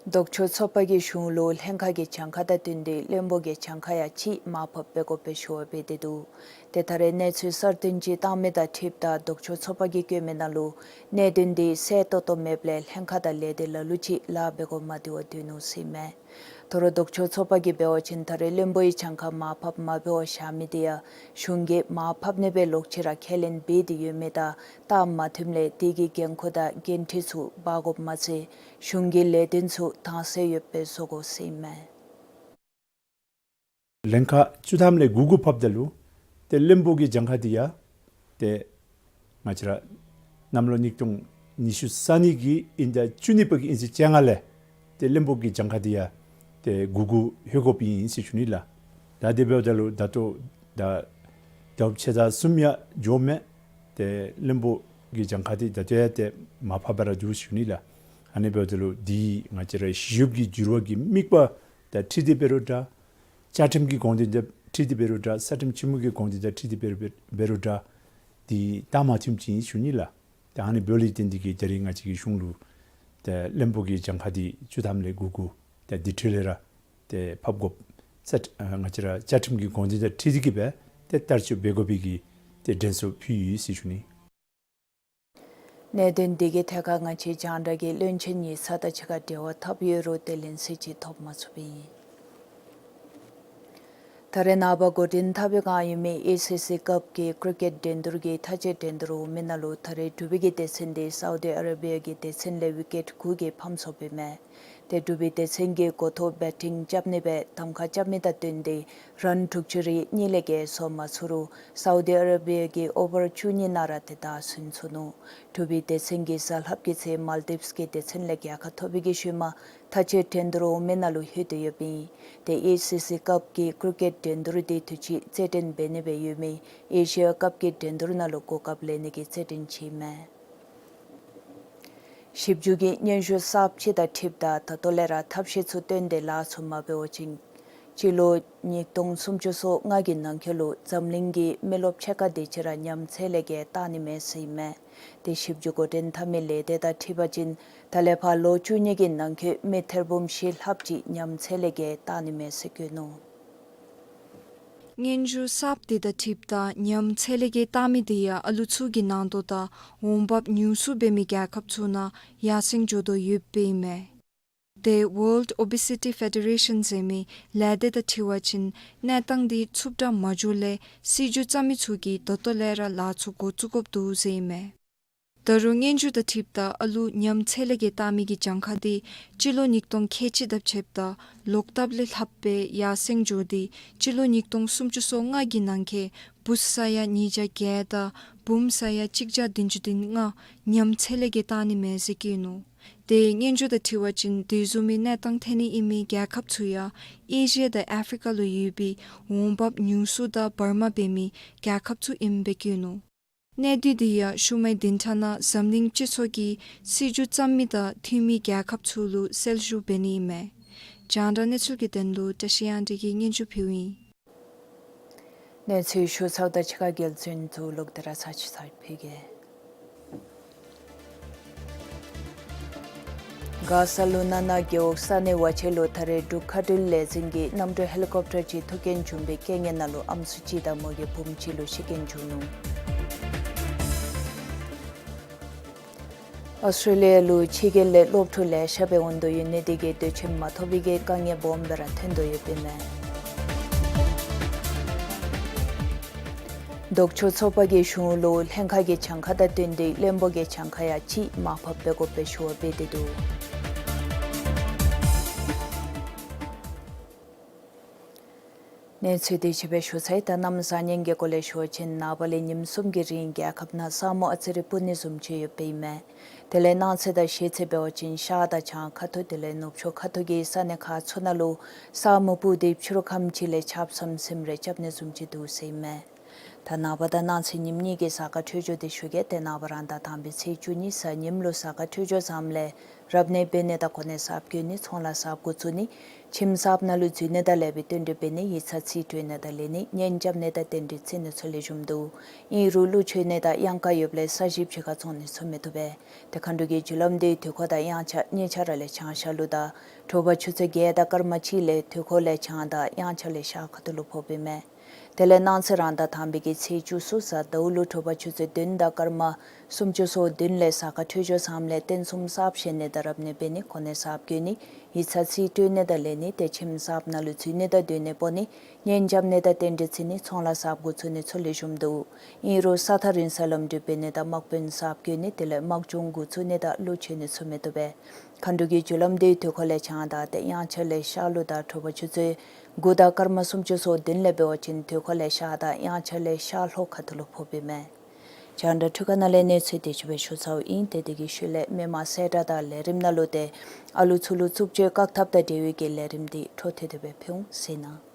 ལྡོག་ཕྱོགས་ཚོགས་པ་གིས་གཞུང་ལུ་ལྷན་ཁག་གི་གྱངས་ཁ་དང་བསྟུན་ཏེ་བློན་པོ་གི་གྱངས་ཁ་ཡང་ཅིག་མར་ཕབ་འབད་དགོ་པའི་ཞུ་བ་འབད་དེ་འདུག། ཏེ་ད་རེས་གནས་ཚུལ་གསར་བཏོན་ཅིག་བཏང་མི་དང་འཁྲིལཝ་ད་ལྡོག་ཕྱོགས་ཚོགས་པ་གིས་བཀོད་མི་ནང་ལུ་གནད་དོན་དེ་གསལ་ཏོག་ཏོ་མེདཔ་ལས་ལྷན་ཁག་དང་ལས་སྡེ་ལ་ལུ་ཅིག་ལཱ་འབད་དགོཔ་མ་བདེཝ་འདུག་ཟེར་ཨིན་མས། ད་རུང་ལྡོག་ཕྱོགས་ཚོགས་པ་གིས་འབད་བ་ཅིན་ད་རེས་བློན་པོའི་གྱངས་ཁ་མར་ཕབ་མ་འབད་བར་བཞག་མི་དེ་ཡང་གཞུང་གིས་མར་ཕབ་ནི་སྦེ་ལོག་ཅི་ར་ཁས་ལེན་འབད་དེ་ཡོད་མི་དང་སྟབས་མ་མཐུནམ་ལས་དེ་གི་འགན་ཁུར་དང་འགན་འཁྲི་ཚུ་འབག་དགོཔ་མ་ཚད་གཞུང་གི་ལས་དོན་ཚུ་དྭངས་གསལ་ཡོདཔ་སྦེ་བཟོ་དགོ་ཟེར་ཨིན་མས། ལྷན་ཁག་བཅུ་ཐམ་ལས་དགུ་དགུ་ཕབ་ད་ལུ་ཏེ་བློན་པོ་གི་གྱངས་ཁ་དེ་ཡང་ཏེ་ང་བཅས་ར་གནམ་ལོ་ཉིས་སྟོང་ཉི་ཤུ་རྩ་གཉིས་ཀྱི་དབྱིན་ཟླ་བཅུ་གཉིས་པ་གི་དབྱིན་ཚེས་བཅོ་ལྔ་ལས་ཏེ་བློན་པོ་གི་གྱངས་ཁ་དེ་ཡང་ཏེ་དགུ་དགུ་ལྷོད་དགོཔ་ཨིན་ཟེར་ཞུ་ནི་ལགས། ད་དེ་འབདཝ་ད་ལུ་ད་ལྟོ་ད་ཟླཝ་ཕྱེད་དང་གསུམ་ཡང་འགྱོ་མས། ཏེ་བློན་པོ་གི་གྱངས་ཁ་དེ་ད་ལྟོ་ཡང་ཏེ་མར་ཕབ་པ་ར་འདུག་ཞུ་ནི་ལགས། ཨ་ནི་འབདཝ་ད་ལུ་འདི་ང་བཅས་ར་གཞི་རྒྱབ་ཀྱི་འགྱུར་བ་གི་དམིགས་པ་དང་འཁྲིལ་ཏེ་འབད་རུང་འདྲ། བཅའ་ཁྲིམས་ཀྱི་དགོངས་དོན་དང་འཁྲིལ་ཏེ་འབད་རུང་འདྲ། ས་ཁྲིམས་ཆེན་མོ་གི་དགོངས་དོན་དང་འཁྲིལ་ཏེ་འབད་རུང་འདྲ། འདི་སྟབས་མ་མཐུནམ་ཅིག་ཨིན་ཞུ་ནི་ལགས། ཏེ་ཨ་ནི་འབདཝ་ལས་བརྟེན་ཏེ་གིས་ད་རེས་ང་བཅས་ཀྱི་གཞུང་ལུ་ཏེ་བློན་པོ་གི་གྱངས་ཁ་དེ་བཅུ་ཐམ་ལས་དགུ་དགུ་ཏེ་དེ་འཕྲོ་ལས་ར་ཏེ་ཕབ་དགོཔ་ས་ཨ་ང་བཅས་ར་བཅའ་ཁྲིམས་ཀྱི་དགོངས་དོན་དང་འཁྲིལ་ཏེ་གིས་སྦེ་ཏེ་བསྟར་སྤྱོད་འབད་དགོ་པའི་གི་ཏེ་དྲན་གསོ་ཕུལ་ཡི་ཟེར་ཞུ་ནི། གནད་དོན་འདི་གི་ཐད་ཁར་ང་བཅས་རྒྱང་བསྒྲགས་ཀྱིས་བློན་ཆེན་ཡིག་ཚང་དང་གཅིག་ཁར་འབྲེལ་བ་འཐབ་ཡོད་རུང་ཏེ་ལན་གསལ་ཅིག་ཐོབ་མ་ཚུགསཔ་ཨིན། ད་རེས་ནངས་པ་འགོ་འདྲེན་འཐབ་པའི་བསྒང་ཡོད་མི་ཨེ་སི་སི་ཀབ་ཀྱི་ཀྲི་ཀེཊ་འགྲན་བསྡུར་གྱི་མཐའ་དཔྱད་འགྲན་བསྡུར་འོང་མི་ནང་ལུ་ད་རེས་འབྲུག་པའི་གི་སྡེ་ཚན་དེ་སའུ་དི་ཨ་ར་བི་ཡ་གི་སྡེ་ཚན་ལས་ཝི་ཀེཊ་དགུ་གིས་ཕམ་སོངམ་ཨིན་མས། ཏེ་འབྲུག་པའི་སྡེ་ཚན་གྱིས་འགོ་ཐོག་བེ་ཊིང་རྐྱབ་ནི་སྦེ་གདམ་ཁ་རྐྱབ་མི་དང་བསྟུན་ཏེ་རཱན་དྲུག་ཅུ་རེ་གཉིས་ལས་བརྒལ་སོང་མ་ཚུགས་རུང་སའུ་དི་ཨ་ར་བི་ཡ་གིས་ཨོ་བར་བཅུ་གཉིས་ནང་ར་དེ་དག་ཟིན་ཚུགས་ནུག། འབྲུག་པའི་སྡེ་ཚན་གྱིས་གཟའ་ལྷགཔ་གི་ཚེ་མཱལ་ཌིབསི་གི་སྡེ་ཚན་ལས་རྒྱལ་ཁ་ཐོབ་པའི་གི་ཤུལ་མ་མཐའ་དཔྱད་འགྲན་བསྡུར་འོང་མི་ནང་ལུ་ལྷོད་དེ་ཡོདཔ་ཨིན། ཏེ་ཨེ་སི་སི་ཀབ་ཀྱི་ཀྲི་ཀེཊ་འགྲན་བསྡུར་དེ་དུས་ཅི་རྩེད་འགྲན་འབད་ནི་སྦེ་ཡོད་མི་ཨེ་ཤི་ཡ་ཀབ་ཀྱི་འགྲན་བསྡུར་ནང་ལུ་གོ་སྐབས་ལེན་ནི་གི་རྩེད་འགྲན་ཅིག་ཨིན་མས། ཞིབ་འཇུག་གི་སྙན་ཞུ་གསརཔ་ཅིག་དང་འཁྲིལཝ་ད་ད་ལྟོ་ལས་ར་ཐབས་ཤེས་ཚུ་བཏོན་ཏེ་ལཱ་ཚུ་མ་འབད་བ་ཅིན་སྤྱི་ལོ་ཉིས་སྟོང་སུམ་ཅུ་སོ་ལྔ་གི་ནང་འཁོད་ལུ་འཛམ་གླིང་གི་མི་རློབས་ཕྱེད་ཀ་དེ་ཅིག་ར་ཉམས་ཚད་ལས་བརྒལ་བཏང་ནི་མས་ཟེར་ཨིན་མས། ཏེ་ཞིབ་འཇུག་འགོ་འདྲེན་འཐབ་མི་ལས་སྡེ་དང་འཁྲིལ་བ་ཅིན་ད་ལས་ཕར་ལོ་བཅུ་གཉིས་ཀྱི་ནང་འཁོད་མི་ཐེར་འབུམ་བཞི་ལྷགཔ་ཅིག་ཉམས་ཚད་ལས་བརྒལ་བཏང་ནི་མས་ཟེར་བཀོད་ནུག། སྙན་ཞུ་གསརཔ་དེ་དང་འཁྲིལཝ་ད་ཉམས་ཚད་ལས་བརྒལ་བཏང་མི་དེ་ཡང་ཨ་ལུ་ཚུ་གི་ནང་དོག་དང་འོང་འབབ་ཉུང་སུ་འབད་མི་རྒྱལ་ཁབ་ཚུ་ནང་ཡར་སེང་འགྱོ་དོ་ཡོདཔ་ཨིན་མས། ཏེ་World Obesity Federation ཟེར་མི་ལས་སྡེ་དང་འཁྲིལ་བ་ཅིན་གནས་སྟངས་དེ་ཚུབ་དྲགས་མ་འགྱོ་ལས་སྲིད་བྱུས་བརྩམ་མི་ཚུ་གིས་ད་ལྟོ་ལས་ར་ལཱ་ཚུ་འགོ་བཙུགས་དགོཔ་འདུག་ཟེར་ཨིན་མས། ད་རུང་སྙན་ཞུ་དང་འཁྲིལཝ་ད་ཨ་ལུ་ཉམས་ཚད་ལས་བརྒལ་བཏང་མི་གི་གྱངས་ཁ་དེ་སྤྱི་ལོ་ཉིས་སྟོང་ཁལ་གཅིག་དང་ཕྱདཔ་ད་ལོག་ལྟབ་ལས་ལྷགཔ་སྦེ་ཡར་སེང་འགྱོ་སྟེ་སྤྱི་ལོ་ཉིས་སྟོང་སུམ་ཅུ་སོ་ལྔ་གི་ནང་འཁོད་བུཚ་ས་ཡ་ཉིས་བརྒྱ་བརྒྱད་དང་བུམོ་ས་ཡ་གཅིག་བརྒྱ་བདུན་ཅུ་དོན་ལྔ་ཉམས་ཚད་ལས་བརྒལ་བཏང་ནི་མས་ཟེར་བཀོད་ནུག། ཏེ་སྙན་ཞུ་དང་འཁྲིལ་བ་ཅིན་དེ་བཟུམ་མའི་གནས་སྟངས་ཐོན་ནི་ཨིན་མི་རྒྱལ་ཁབ་ཚུ་ཡང་ཨེ་ཤི་ཡ་དང་ཨ་ཕི་རི་ཀ་ལུ་ཡོད་པའི་འོང་འབབ་ཉུང་སུ་དང་བར་མ་འབད་མི་རྒྱལ་ཁབ་ཚུ་ཨིནམ་སྦེ་བཀོད་ནུག། གནས་སྡུད་དེ་ཡང་ཤུལ་མའི་བདུན་ཕྲག་ནང་འཛམ་གླིང་སྤྱི་ཚོགས་ཀྱིས་སྲིད་བྱུས་བརྩམ་མི་དང་མཐུན་མི་རྒྱལ་ཁབ་ཚུ་ལུ་གསལ་ཞུ་འབད་ནི་ཨིན་མས། རྒྱང་བསྒྲགས་གནས་ཚུལ་གྱི་དོན་ལུ་བཀྲ་ཤིས་དབྱངས་སྒྲོན་གྱིས་སྙན་ཞུ་ཕུལཝ་ཨིན། གནས་ཚུལ་ཞུ་ཚརཝ་དང་གཅིག་ཁར་རྒྱལ་བཙུན་ཚུ་ལོག་སྟེ་ར་ཚར་ཅིག་ཚར་ཕུལ་གེ། གྷ་ས་ལུ་ན་ན་རྒེད་འོག་ས་གནས་བ་ཆེ་ལུ་ད་རེས་འབྲུག་མཁའ་འགྲུལ་ལས་འཛིན་གྱི་གནམ་གྲུ་ཧེ་ལི་ཀོབ་ཊར་ཅིག་ཐུག་རྐྱེན་བྱུང་བའི་རྐྱེན་ངན་ནང་ལུ་ཨམ་སྲུ་གཅིག་དང་མོ་གི་བུམོ་གཅིག་ལུ་ཤི་རྐྱེན་བྱུང་ནུག། ཨོསི་ཊྲེ་ལི་ཡ་ལུ་ཕྱི་རྒྱལ་ལས་སློབ་ཕྲུག་ལེ་ཤ་སྦེ་འོང་དོ་ཡོད་ནི་དེ་གིས་སྡོད་ཁྱིམ་མ་ཐོབ་པའི་གི་དཀའ་ངལ་སྦོམ་སྦེ་ར་ཐོན་དོ་ཡོདཔ་ཨིན་མས། ལྡོག་ཕྱོགས་ཚོགས་པ་གིས་གཞུང་ལུ་ལྷན་ཁག་གི་གྱངས་ཁ་དང་བསྟུན་ཏེ་བློན་པོ་གི་གྱངས་ཁ་ཡང་གཅིག་མར་ཕབ་འབད་དགོ་པའི་ཞུ་བ་འབད་དེ་འདུག། གནས་ཚུལ་དེ་ཅིག་སྦེ་ཞུ་ཚར་ཡི། ད་གནམ་བཟང་ངན་གྱི་སྐོར་ལས་ཞུ་བ་ཅིན་ནངས་པ་ལས་ཉིནམ་གསུམ་གྱི་རིང་རྒྱལ་ཁབ་ནང་ས་སྨུག་ཨ་ཙི་རེ་སྤུབ་ནི་བཟུམ་ཅིག་ཡོདཔ་ཨིན་མས། དེ་ལས་གནངས་ཚེ་དང་ཤེས་ཚེ་འབད་བ་ཅིན་ཤར་དང་བྱང་ཁ་ཐུག་དེ་ལས་ནུབ་ཕྱོགས་ཁ་ཐུག་གི་ས་གནས་ཁག་ཚུ་ནང་ལུ་ས་སྨུག་སྤུབ་སྟེ་ཕྱི་རུ་ཁམས་ཅིག་ལས་ཆརཔ་ཟམ་ཟིམ་རེ་རྐྱབ་ནི་བཟུམ་ཅིག་འདུག་ཟེར་ཨིན་མས། ད་ནངས་པ་དང་གནངས་ཚེ་ཉིནམ་གཉིས་ཀྱི་གཟའ་སྐར་འཕྲོད་སྦྱོར་དེ་ཞུ་གེ། ཏེ་ནངས་པ་རང་ཟླ་དང་པའི་ཚེས་བཅུ་གཉིས་གཟའ་ཉིམ་ལུ་གཟའ་སྐར་འཕྲོད་སྦྱོར་བཟངམ་ལས་རབ་གནས་འབད་ནི་དང་གོ་གནས་གསརཔ་བསྐོ་ནི་ཚོང་ལཱ་གསརཔ་འགོ་བཙུགས་ནི་ཁྱིམ་གསརཔ་ནང་ལུ་འཛུལ་ནི་དང་ལེགས་པའི་རྟེན་འབྲེལ་འབད་ནི་ཡིག་ཚང་རྩིས་སྤྲོད་ནི་དང་ལེན་ནི་གཉེན་རྐྱབ་ནི་དང་རྟེན་འབྲེལ་བརྩི་ནི་ཚུ་ལེགས་ཤོམ་འདུག། ཨིན་རུང་གླུ་མཆོད་ནི་དང་གཡང་ཁ་ཡོདཔ་ལས་ས་གཞི་ཕྱི་ཁར་བཙོང་ནི་ཚུ་མི་བཏུབ་པས། ཏེ་མཁའ་འགྲོ་གི་རྒྱུ་ལམ་དེ་དུས་འཁོར་དང་དབྱངས་འཆར་གཉིས་ཆ་ར་ལས་བྱང་ཤར་ལུ་དང་དྲོ་པ་ཆུ་ཚོད་བརྒྱད་དང་སྐར་མ་གཅིག་ལས་དུས་འཁོར་ལས་བྱང་དང་དབྱངས་འཆར་ལས་ཤར་ཁ་ཐུག་ལུ་ཕོགཔ་ཨིན་མས། དེ་ལས་གནངས་ཚེ་རང་ཟླ་དང་པའི་གི་ཚེས་བཅུ་གསུམ་གཟའ་ཟླཝ་ལུ་དྲོ་པ་ཆུ་ཚོད་བདུན་དང་སྐར་མ་སུམ་ཅུ་སོ་བདུན་ལས་གཟའ་སྐར་འཕྲོད་སྦྱོར་བཟངམ་ལས་རྟེན་གསུམ་གསརཔ་བཞེངས་ནི་དང་རབ་གནས་འབད་ནི་གོ་གནས་གསརཔ་བསྐོ་ནི་ཡིག་ཚང་རྩིས་སྤྲོད་ནི་དང་ལེན་ནི་ཏེ་ཁྱིམ་གསརཔ་ནང་ལུ་འཛུལ་ནི་དང་སྡོད་གནས་སྤོ་ནི་གཉེན་རྐྱབ་ནི་དང་རྟེན་འབྲེལ་བརྩི་ནི་ཚོང་ལཱ་གསརཔ་འགོ་བཙུགས་ནི་ཚུ་ལེགས་ཤོམ་འདུག། ཨིན་རུང་ས་ཐག་རིང་སར་ལམ་འགྲུལ་འབད་ནི་དང་དམག་དཔོན་གསརཔ་བསྐོ་ནི་དེ་ལས་དམག་སྦྱོང་འགོ་བཙུགས་ནི་དང་གླུ་མཆོད་ནི་ཚུ་མི་བཏུབ་པས། མཁའ་འགྲོ་གི་རྒྱུ་ལམ་དེ་དུས་འཁོར་ལས་བྱང་དང་ཏེ་དབྱངས་འཆར་ལས་ཤར་ལུ་དང་དྲོ་པ་ཆུ་ཚོད་དགུ་དང་སྐར་མ་སུམ་ཅུ་སོ་བདུན་ལས་འབད་བ་ཅིན་དུས་འཁོར་ལས་ཤར་དང་དབྱངས་འཆར་ལས་ཤར་ལྷོ་ཁ་ཐུག་ལུ་ཕོགཔ་ཨིན་མས། རྒྱང་བསྒྲགས་འཕྲུལ་ཁང་ནང་ལས་གནས་ཚུལ་དེ་ཅིག་སྦེ་ཞུ་ཚརཝ་ཨིན། ཏེ་དེ་གི་ཤུལ་ལས་མི་མང་གསལ་བསྒྲགས་དང་ལས་རིམ་ནང་ལུ་ཏེ་ཨ་ལུ་ཚུ་ལུ་རྩུབ་སྤྱོད་བཀག་ཐབས་དང་འབྲེལ་བའི་གི་ལས་རིམ་དེ་འཕྲོ་མཐུད་དེ་སྦེ་ཕུལ་འོང་ཟེར་ཨིན།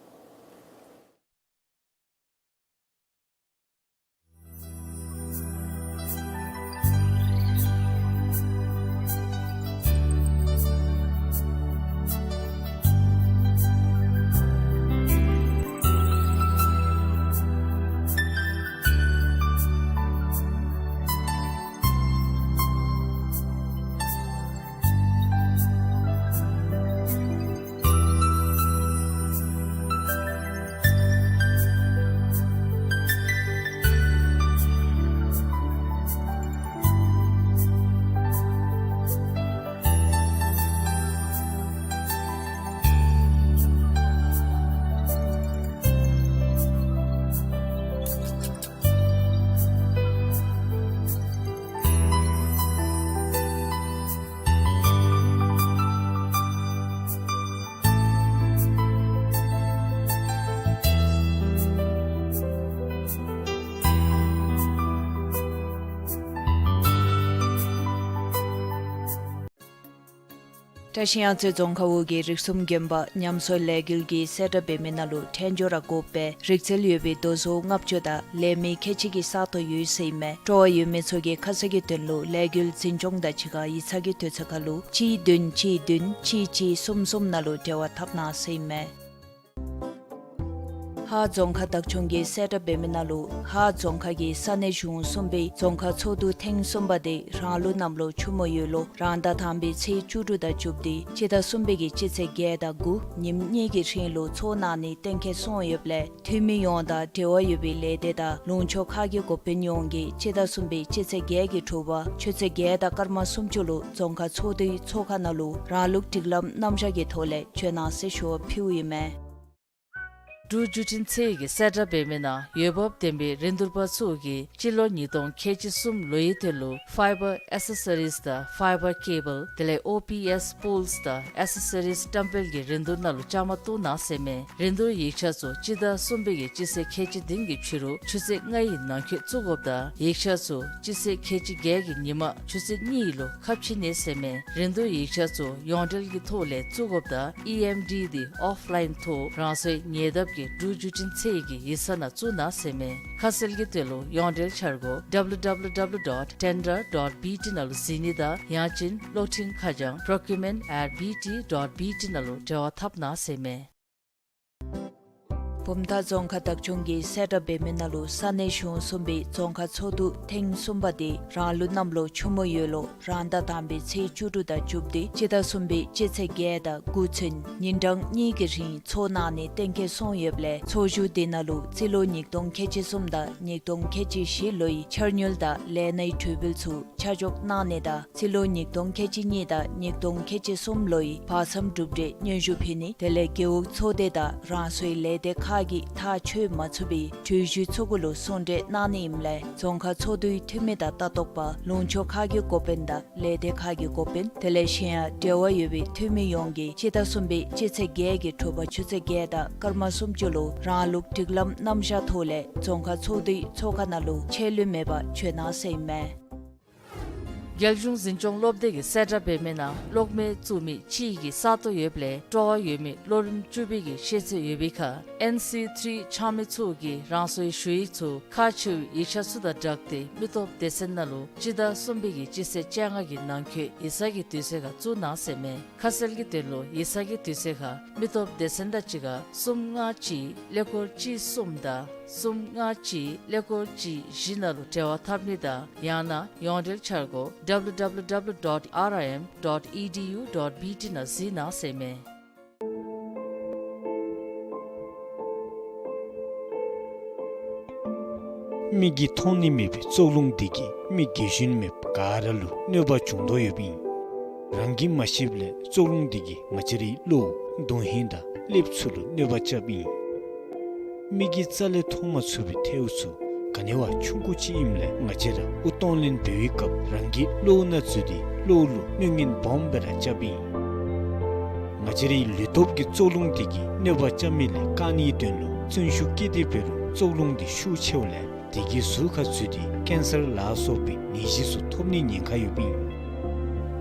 བཀྲ་ཤིས་གཡང་རྩེ་རྫོང་ཁག་འོག་གི་རིགས་གསུམ་དགོན་པ་ཉམས་གསོ་ལས་འགུལ་གྱིས་གསལ་བསྒྲགས་འབད་མི་ནང་ལུ་ཕྲེང་སྦྱོར་ར་དགོཔ་སྦེ་རིག་རྩལ་ཡོད་པའི་རྡོ་བཟོ་ལྔ་བཅུ་དང་ལས་མི་ཁལ་གཅིག་གི་ས་སྟོང་ཡོད་ཟེར་ཨིན་མས། སྤྲོ་བ་ཡོད་མི་ཚུ་གིས་ཁ་གསལ་གྱི་དོན་ལུ་ལས་འགུལ་འཛིན་སྐྱོང་དང་གཅིག་ཁར་ཡིག་ཚང་གི་དུས་ཚོད་ཁར་ལུ་གཅིག་བདུན་གཅིག་བདུན་གཅིག་གཅིག་གསུམ་གསུམ་ནང་ལུ་འབྲེལ་བ་འཐབ་གནང་ཟེར་ཨིན་མས། ཧཱ་རྫོང་ཁག་བདག་སྐྱོང་གིས་གསལ་བསྒྲགས་འབད་མི་ནང་ལུ་ཧཱ་རྫོང་ཁག་གི་ས་གནས་གཞུང་གསུམ་པའི་རྫོང་ཁག་ཚོགས་འདུ་ཐེངས་གསུམ་པ་དེ་རང་ལུགས་གནམ་ལོ་ཆུ་མོ་ཡོས་ལོ་རང་ཟླ་དང་པའི་ཚེས་བཅུ་དྲུག་དང་བཅུ་བདུན་སྤྱི་ཟླ་གསུམ་པའི་གི་སྤྱི་ཚེས་བརྒྱད་དང་དགུ་ཉིནམ་གཉིས་ཀྱི་རིང་ལུ་ཚོགས་གནང་ནི་གཏན་འཁེལ་སོང་ཡོདཔ་ལས་འཐུས་མི་ཡོངས་དང་འབྲེལ་བ་ཡོད་པའི་ལས་སྡེ་དང་ལུང་ཕྱོགས་ཁག་གི་འགོ་དཔོན་ཡོངས་ཀྱིས་སྤྱི་ཟླ་གསུམ་པའི་སྤྱི་ཚེས་བརྒྱད་ཀྱི་དྲོ་པ་ཆུ་ཚོད་བརྒྱད་དང་སྐར་མ་སུམ་ཅུ་ལུ་རྫོང་ཁག་ཚོགས་འདུའི་ཚོགས་ཁང་ནང་ལུ་རང་ལུགས་སྒྲིག་ལམ་རྣམ་གཞག་གི་ཐོག་ལས་བྱོན་གནང་ཟེར་ཞུ་བ་ཕུལཝ་ཨིན་མས། འབྲུག་བརྒྱུད་འཕྲིན་ཚད་ཀྱིས་གསལ་བསྒྲགས་འབད་མི་ནང་འོས་འབབ་ལྡན་པའི་རིན་བསྡུར་པ་ཚུ་གིས་སྤྱི་ལོ་ཉིས་སྟོང་ཁལ་གཅིག་གསུམ་ལོའི་དོན་ལུ་ཕའི་བར་ཨེ་སེ་སོ་རིས་དང་ཕའི་བར་ཀེ་བཱལ་དེ་ལས་ཨོ་པི་ཨེསི་པོལསི་དང་ཨེ་སེ་སོ་རིས་བཀྲམ་སྤེལ་གྱི་རིན་བསྡུར་ནང་ལུ་བཅའ་མར་གཏོགས་གནང་ཟེར་མས། རིན་བསྡུར་ཡིག་ཆ་ཚུ་སྤྱི་ཟླ་གསུམ་པའི་གི་སྤྱི་ཚེས་ཁལ་གཅིག་བདུན་གྱི་ཕྱི་རུ་ཆུ་ཚོད་ལྔའི་ནང་འཁོད་བཙུགས་དགོཔ་དང་ཡིག་ཆ་ཚུ་སྤྱི་ཚེས་ཁལ་གཅིག་བརྒྱད་ཀྱི་ཉིན་མ་ཆུ་ཚོད་གཉིས་ལུ་ཁ་ཕྱེ་ནི་ཟེར་མས། རིན་བསྡུར་ཡིག་ཆ་ཚུ་ཡོངས་འབྲེལ་གྱི་ཐོག་ལས་བཙུགས་དགོཔ་དང་ཨི་ཨེམ་ཌི་དེ་ཨོཕ་ལའིན་ཐོག་རང་སོའི་ཉེ་འདབས་ཀྱི་འབྲུག་བརྒྱུད་འཕྲིན་ཚད་ཀྱི་ཡིག་ཚང་ནང་བཙུགས་གནང་ཟེར་མས། ཁ་གསལ་གྱི་དོན་ལུ་ཡོངས་འབྲེལ་འཆར་སྒོ་W W W dot tender dot B T ནང་ལུ་གཟིགས་ནི་དང་ཡང་ཅིན་གློག་འཕྲིན་ཁ་བྱང་procurement at B T dot B T ནང་ལུ་འབྲེལ་བ་འཐབ་གནང་ཟེར་མས། བུམ་ཐང་རྫོང་ཁག་བདག་སྐྱོང་གིས་གསལ་བསྒྲགས་འབད་མི་ནང་ལུ་ས་གནས་གཞུང་གསུམ་པའི་རྫོང་ཁག་ཚོགས་འདུ་ཐེངས་གསུམ་པ་དེ་རང་ལུགས་གནམ་ལོ་ཆུ་མོ་ཡོས་ལོ་རང་ཟླ་དང་པའི་ཚེས་བཅུ་དྲུག་དང་བཅུ་བདུན་སྤྱི་ཟླ་གསུམ་པའི་སྤྱི་ཚེས་བརྒྱད་དང་དགུ་ཚུན་ཉིན་གྲངས་གཉིས་ཀྱི་རིང་ཚོགས་གནང་ནི་གཏན་འཁེལ་སོང་ཡོདཔ་ལས་ཚོགས་བཞུགས་དེ་ནང་ལུ་རྩིས་ལོ་ཉིས་སྟོང་ཁལ་གཅིག་གསུམ་དང་ཉིས་སྟོང་ཁལ་གཅིག་བཞི་ལོའི་འཆར་དངུལ་དང་ལས་སྣའི་གྲོས་འབུལ་ཚུ་ཆ་འཇོག་གནང་ནི་དང་རྩིས་ལོ་ཉིས་སྟོང་ཁལ་གཅིག་གཉིས་དང་ཉིས་སྟོང་ཁལ་གཅིག་གསུམ་ལོའི་བར་མཚམས་གྲུབ་འབྲས་སྙན་ཞུ་ཕུལ་ནི་དེ་ལས་རྒེད་འོག་ཚོགས་སྡེ་དང་རང་སོའི་ལས་སྡེ་ཁག་གིས་ཐག་ཆོད་མ་ཚུགས་པའི་གྲོས་གཞི་ཚུ་གུ་ལུ་གསུང་གྲོས་གནང་ནི་ཨིནམ་ལས་རྫོང་ཁག་ཚོགས་འདུའི་འཐུས་མི་དང་ལྟ་རྟོག་པ་ལུང་ཕྱོགས་ཁག་གི་འགོ་དཔོན་དང་ལས་སྡེ་ཁག་གི་འགོ་དཔོན་དེ་ལས་གཞན་ཡང་འབྲེལ་བ་ཡོད་པའི་འཐུས་མི་ཡོངས་ཀྱིས་སྤྱི་ཟླ་གསུམ་པའི་སྤྱི་ཚེས་བརྒྱད་ཀྱི་དྲོ་པ་ཆུ་ཚོད་བརྒྱད་དང་སྐར་མ་སུམ་ཅུ་ལུ་རང་ལུགས་སྒྲིག་ལམ་རྣམ་གཞག་ཐོག་ལས་རྫོང་ཁག་ཚོགས་འདུའི་ཚོགས་ཁང་ནང་ལུ་ཆད་ལུས་མེད་པར་འབྱོན་གནང་ཟེར་ཨིན་མས། རྒྱལ་གཞུང་འཛིན་སྐྱོང་སློབ་སྡེ་གིས་གསལ་བསྒྲགས་འབད་མི་ནང་གློག་མེ་བཙུགས་མི་གཅིག་གི་ས་སྟོང་ཡོདཔ་ལས་སྤྲོ་བ་ཡོད་མི་ལོ་རིམ་བཅུ་པའི་གི་ཤེས་ཚད་ཡོད་པའི་ཁར་ཨེན་སི་ཐི་རི་ཕྱགས་མི་ཚུ་གིས་རང་སོའི་ཞུ་ཡིག་ཚུ་ཁག་ཆེ་བའི་ཡིག་ཆ་ཚུ་དང་སྦྲགས་ཏེ་མི་སྟོབས་སྡེ་ཚན་ནང་ལུ་སྤྱི་ཟླ་གསུམ་པའི་གི་སྤྱི་ཚེས་བཅོ་ལྔ་གི་ནང་འཁོད་ཡིག་ཚང་གི་དུས་ཚོད་ཁར་བཙུགས་གནང་ཟེར་མས། ཁ་གསལ་གྱི་དོན་ལུ་ཡིག་ཚང་གི་དུས་ཚོད་ཁར་མི་སྟོབས་སྡེ་ཚན་དང་གཅིག་ཁར་གསུམ་ལྔ་གཅིག་ཀླད་ཀོར་གཅིག་གསུམ་དང་གསུམ་ལྔ་གཅིག་ཀླད་ཀོར་གཅིག་བཞི་ནང་ལུ་འབྲེལ་བ་འཐབ་ནི་དང་ཡང་ན་ཡོངས་འབྲེལ་འཆར་སྒོ་W W W dot R I M dot E D U dot B T ནང་གཟིགས་གནང་ཟེར་མས། མིག་གིས་མཐོང་ནི་མེད་པའི་བཙོག་རླུང་འདི་གིས་མི་རྒས་གཞོན་མེད་པར་ག་ར་ལུ་གནོད་པ་བྱུང་དོ་ཡོདཔ་ཨིན། རང་གིས་མ་ཤེསཔ་ལས་བཙོག་རླུང་འདི་གིས་ང་བཅས་རའི་བློ་དོན་ཧིང་དང་ཀླདཔ་ཚུ་ལུ་གནོད་པ་རྐྱབ་ཨིན། མིག་གིས་རྩ་ལས་མཐོང་མ་ཚུགས་པའི་ཐལཝ་ཚུ་ག་ནི་བ་ཆུང་ཀུ་ཅིག་ཨིནམ་ལས་ང་བཅས་ར་དབུགས་གཏོང་ལེན་འབད་བའི་སྐབས་རང་གི་བློ་སྣ་འཛུལ་ཏེ་བློ་ལུ་གནོད་ངན་སྦོམ་སྦེ་ར་རྐྱབ་ཨིན། ང་བཅས་རའི་ལུས་སྟོབས་ཀྱི་བཙོག་རླུང་འདི་གིས་གནོད་པ་རྐྱབ་མི་ལས་བཀག་ནིའི་དོན་ལུ་བརྩོན་ཤུགས་བསྐྱེད་དེ་འབད་རུང་བཙོག་རླུང་འདི་ཤུགས་ཆེཝ་ལས་དེ་གིས་ཟུར་ཁར་འཛུལ་ཏེ་ཀེན་སར་ལ་སོགས་པའི་ནད་གཞི་ཚུ་ཐོབ་ནིའི་ཉེན་ཁ་ཡོདཔ་ཨིན།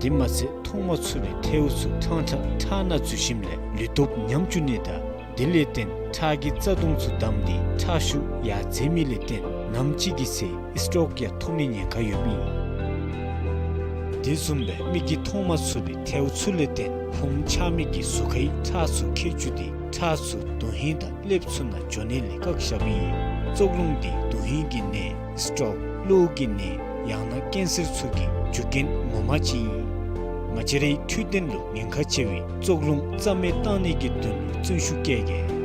དེ་མ་ཚད་མཐོང་མ་ཚུགས་པའི་ཐལཝ་ཚུ་ཕྲང་ཕྲང་ཁྲག་ནང་འཛུལ་ཞིནམ་ལས་ལུས་སྟོབས་ཉམས་བཅུག་ནི་དང་དེ་ལས་བརྟེན་ཁྲག་གི་རྩ་ལྟུང་ཚུ་བསྡམས་ཏེ་ཁྲག་ཤུགས་ཡར་འཛེགས་མི་ལས་བརྟེན་ནམ་ཅིག་གི་ཚེ་སི་ཊོཀ་ཡང་ཐོབ་ནིའི་ཉེན་ཁ་ཡོདཔ་ཨིན། དེ་བཟུམ་སྦེ་མིག་གིས་མཐོང་མ་ཚུགས་པའི་ཐལཝ་ཚུ་ལས་བརྟེན་ཕུངམ་ཆགས་མི་གི་གཟུགས་ཁའི་ཁྲག་ཚུ་ཁེངས་བཅུག་སྟེ་ཁྲག་ཚུ་དོན་ཧིང་དང་ཀླདཔ་ཚུ་ནང་འགྱོ་ནི་ལས་བཀག་བཞགཔ་ཨིན། བཙོག་རླུང་འདི་དོན་ཧིང་གི་ནད་སི་ཊོཀ་གློ་བོ་གི་ནད་ཡང་ན་ཀེན་སར་ཚུ་གི་རྒྱུ་རྐྱེན་ངོ་མ་ཅིག་ཨིན། ང་བཅས་རའི་འཕྲོད་བསྟེན་ལུ་ཉེན་ཁ་ཆེ་བའི་བཙོག་རླུང་རྩ་མེད་བཏང་ནིའི་དོན་ལུ་བརྩོན་ཤུགས་བསྐྱེད་གེ།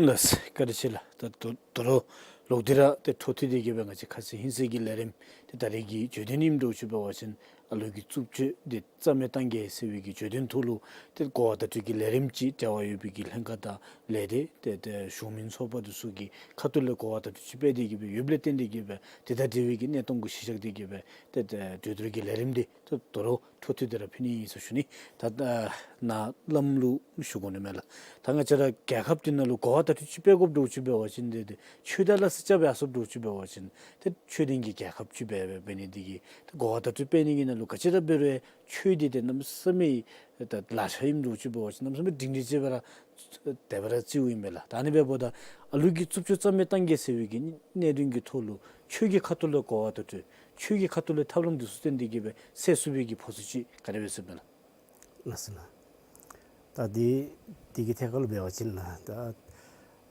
ལགས། བཀའ་དྲིན་ཆེ་ལགས། ད་ད་ད་རུང་ལོག་སྟེ་ར་ཏེ་འཕྲོ་མཐུད་དེ་གིས་སྦེ་ང་བཅས་ཁ་ཚིག་ཧིང་སངས་ཀྱི་ལས་རིམ་ཏེ་ད་རེས་ཀྱི་བརྗོད་དོན་ཨིནམ་འདྲཝ་ཅིག་འབད་བ་ཅིན་ཨ་ལུ་གི་རྩུབ་སྤྱོད་འདི་རྩ་མེད་བཏང་གེ་ཟེར་བའི་གི་བརྗོད་དོན་ཐོག་ལུ་ཏེ་གོ་བ་བརྡ་སྤྲོད་ཀྱི་ལས་རིམ་ཅིག་འབྲེལ་བ་ཡོད་པའི་གི་ལྷན་ཁག་དང་ལས་སྡེ་ཏེ་ཏེ་གཞུང་མིན་ཚོགས་པ་འདི་ཚུ་གི་ཁ་ཐུག་ལས་གོ་བ་བརྡ་སྤྲོད་ཅིག་སྤེལ་ཏེ་གིས་སྦེ་ཡོདཔ་ལས་བརྟེན་ཏེ་གིས་སྦེ་ཏེ་ད་དེ་བའི་གི་གནས་སྟངས་གུ་གཞི་བཞག་སྟེ་གིས་སྦེ་ཏེ་ཏེ་གྲོས་བསྡུར་གྱི་ལས་རིམ་འདི་ད་ད་རུང་འཕྲོ་མཐུད་དེ་ར་ཕུལ་ནི་ཨིན་ཟེར་ཞུ་ནི། ད་ཨ་ནཱ་བླམ་ལུ་ཞུ་དགོ་ནི་མས་ལགས། ད་ང་བཅས་ར་རྒྱལ་ཁབ་འདི་ནང་ལུ་གོ་བ་བརྡ་སྤྲོད་ཅིག་སྤེལ་དགོཔ་འདྲཝ་ཅིག་འབད་བ་ཅིན་ཏེ་ཏེ་ཆོས་དང་སླ་བསྲེ་རྐྱབ་སྦེ་ཡར་སོཔ་འདྲཝ་ཅིག་འབད་བ་ཅིན་ཏེ་ཆོས་ལྡན་གྱི་རྒྱལ་ཁབ་ཅིག་སྦེ་འབད་ནི་འདི་གིས་ཏེ་གོ་བ་བརྡ་སྤྲོད་སྤེལ་ནི་གི་ནང་ལུ་ག་ཅི་ར་འབད་རུང་ཆོས་འདི་ཏེ་གནམ་མེད་ས་མེད་ད་ལག་ཆ་ཨིནམ་འདྲཝ་ཅིག་འབད་བ་ཅིན་གནམ་མེད་ས་མེད་སྒྲིང་སྒྲིང་ཅིག་སྦེ་ར་དེ་སྦེ་ར་བརྩིཝ་ཨིན་པས་ལགས། ད་ཨ་ནི་འབདཝ་ད་ཨ་ལུ་གི་རྩུབ་སྤྱོད་རྩ་མེད་བཏང་གེ་ཟེར་བའི་གི་གནད་དོན་གྱི་ཐོག་ལུ་ཆོས་ཀྱི་ཁ་ཐུག་ལས་གོ་བ་བརྡ་སྤྲོད་ཆོས་ཀྱི་ཁ་ཐུག་ལས་ཐབས་ལམ་འདི་ཚུ་བཏོན་ཏེ་གིས་སྦེ་སེལ་ཚུགས་པའི་གི་ཕོ་ཚོད་ཅིག་ག་དེ་སྦེ་ཟེར་མས་ལགས། ལགས་སོ་ལགས། ད་འདི་འདི་གི་ཐད་ཁར་ལུ་འབད་བ་ཅིན་ལགས། ད་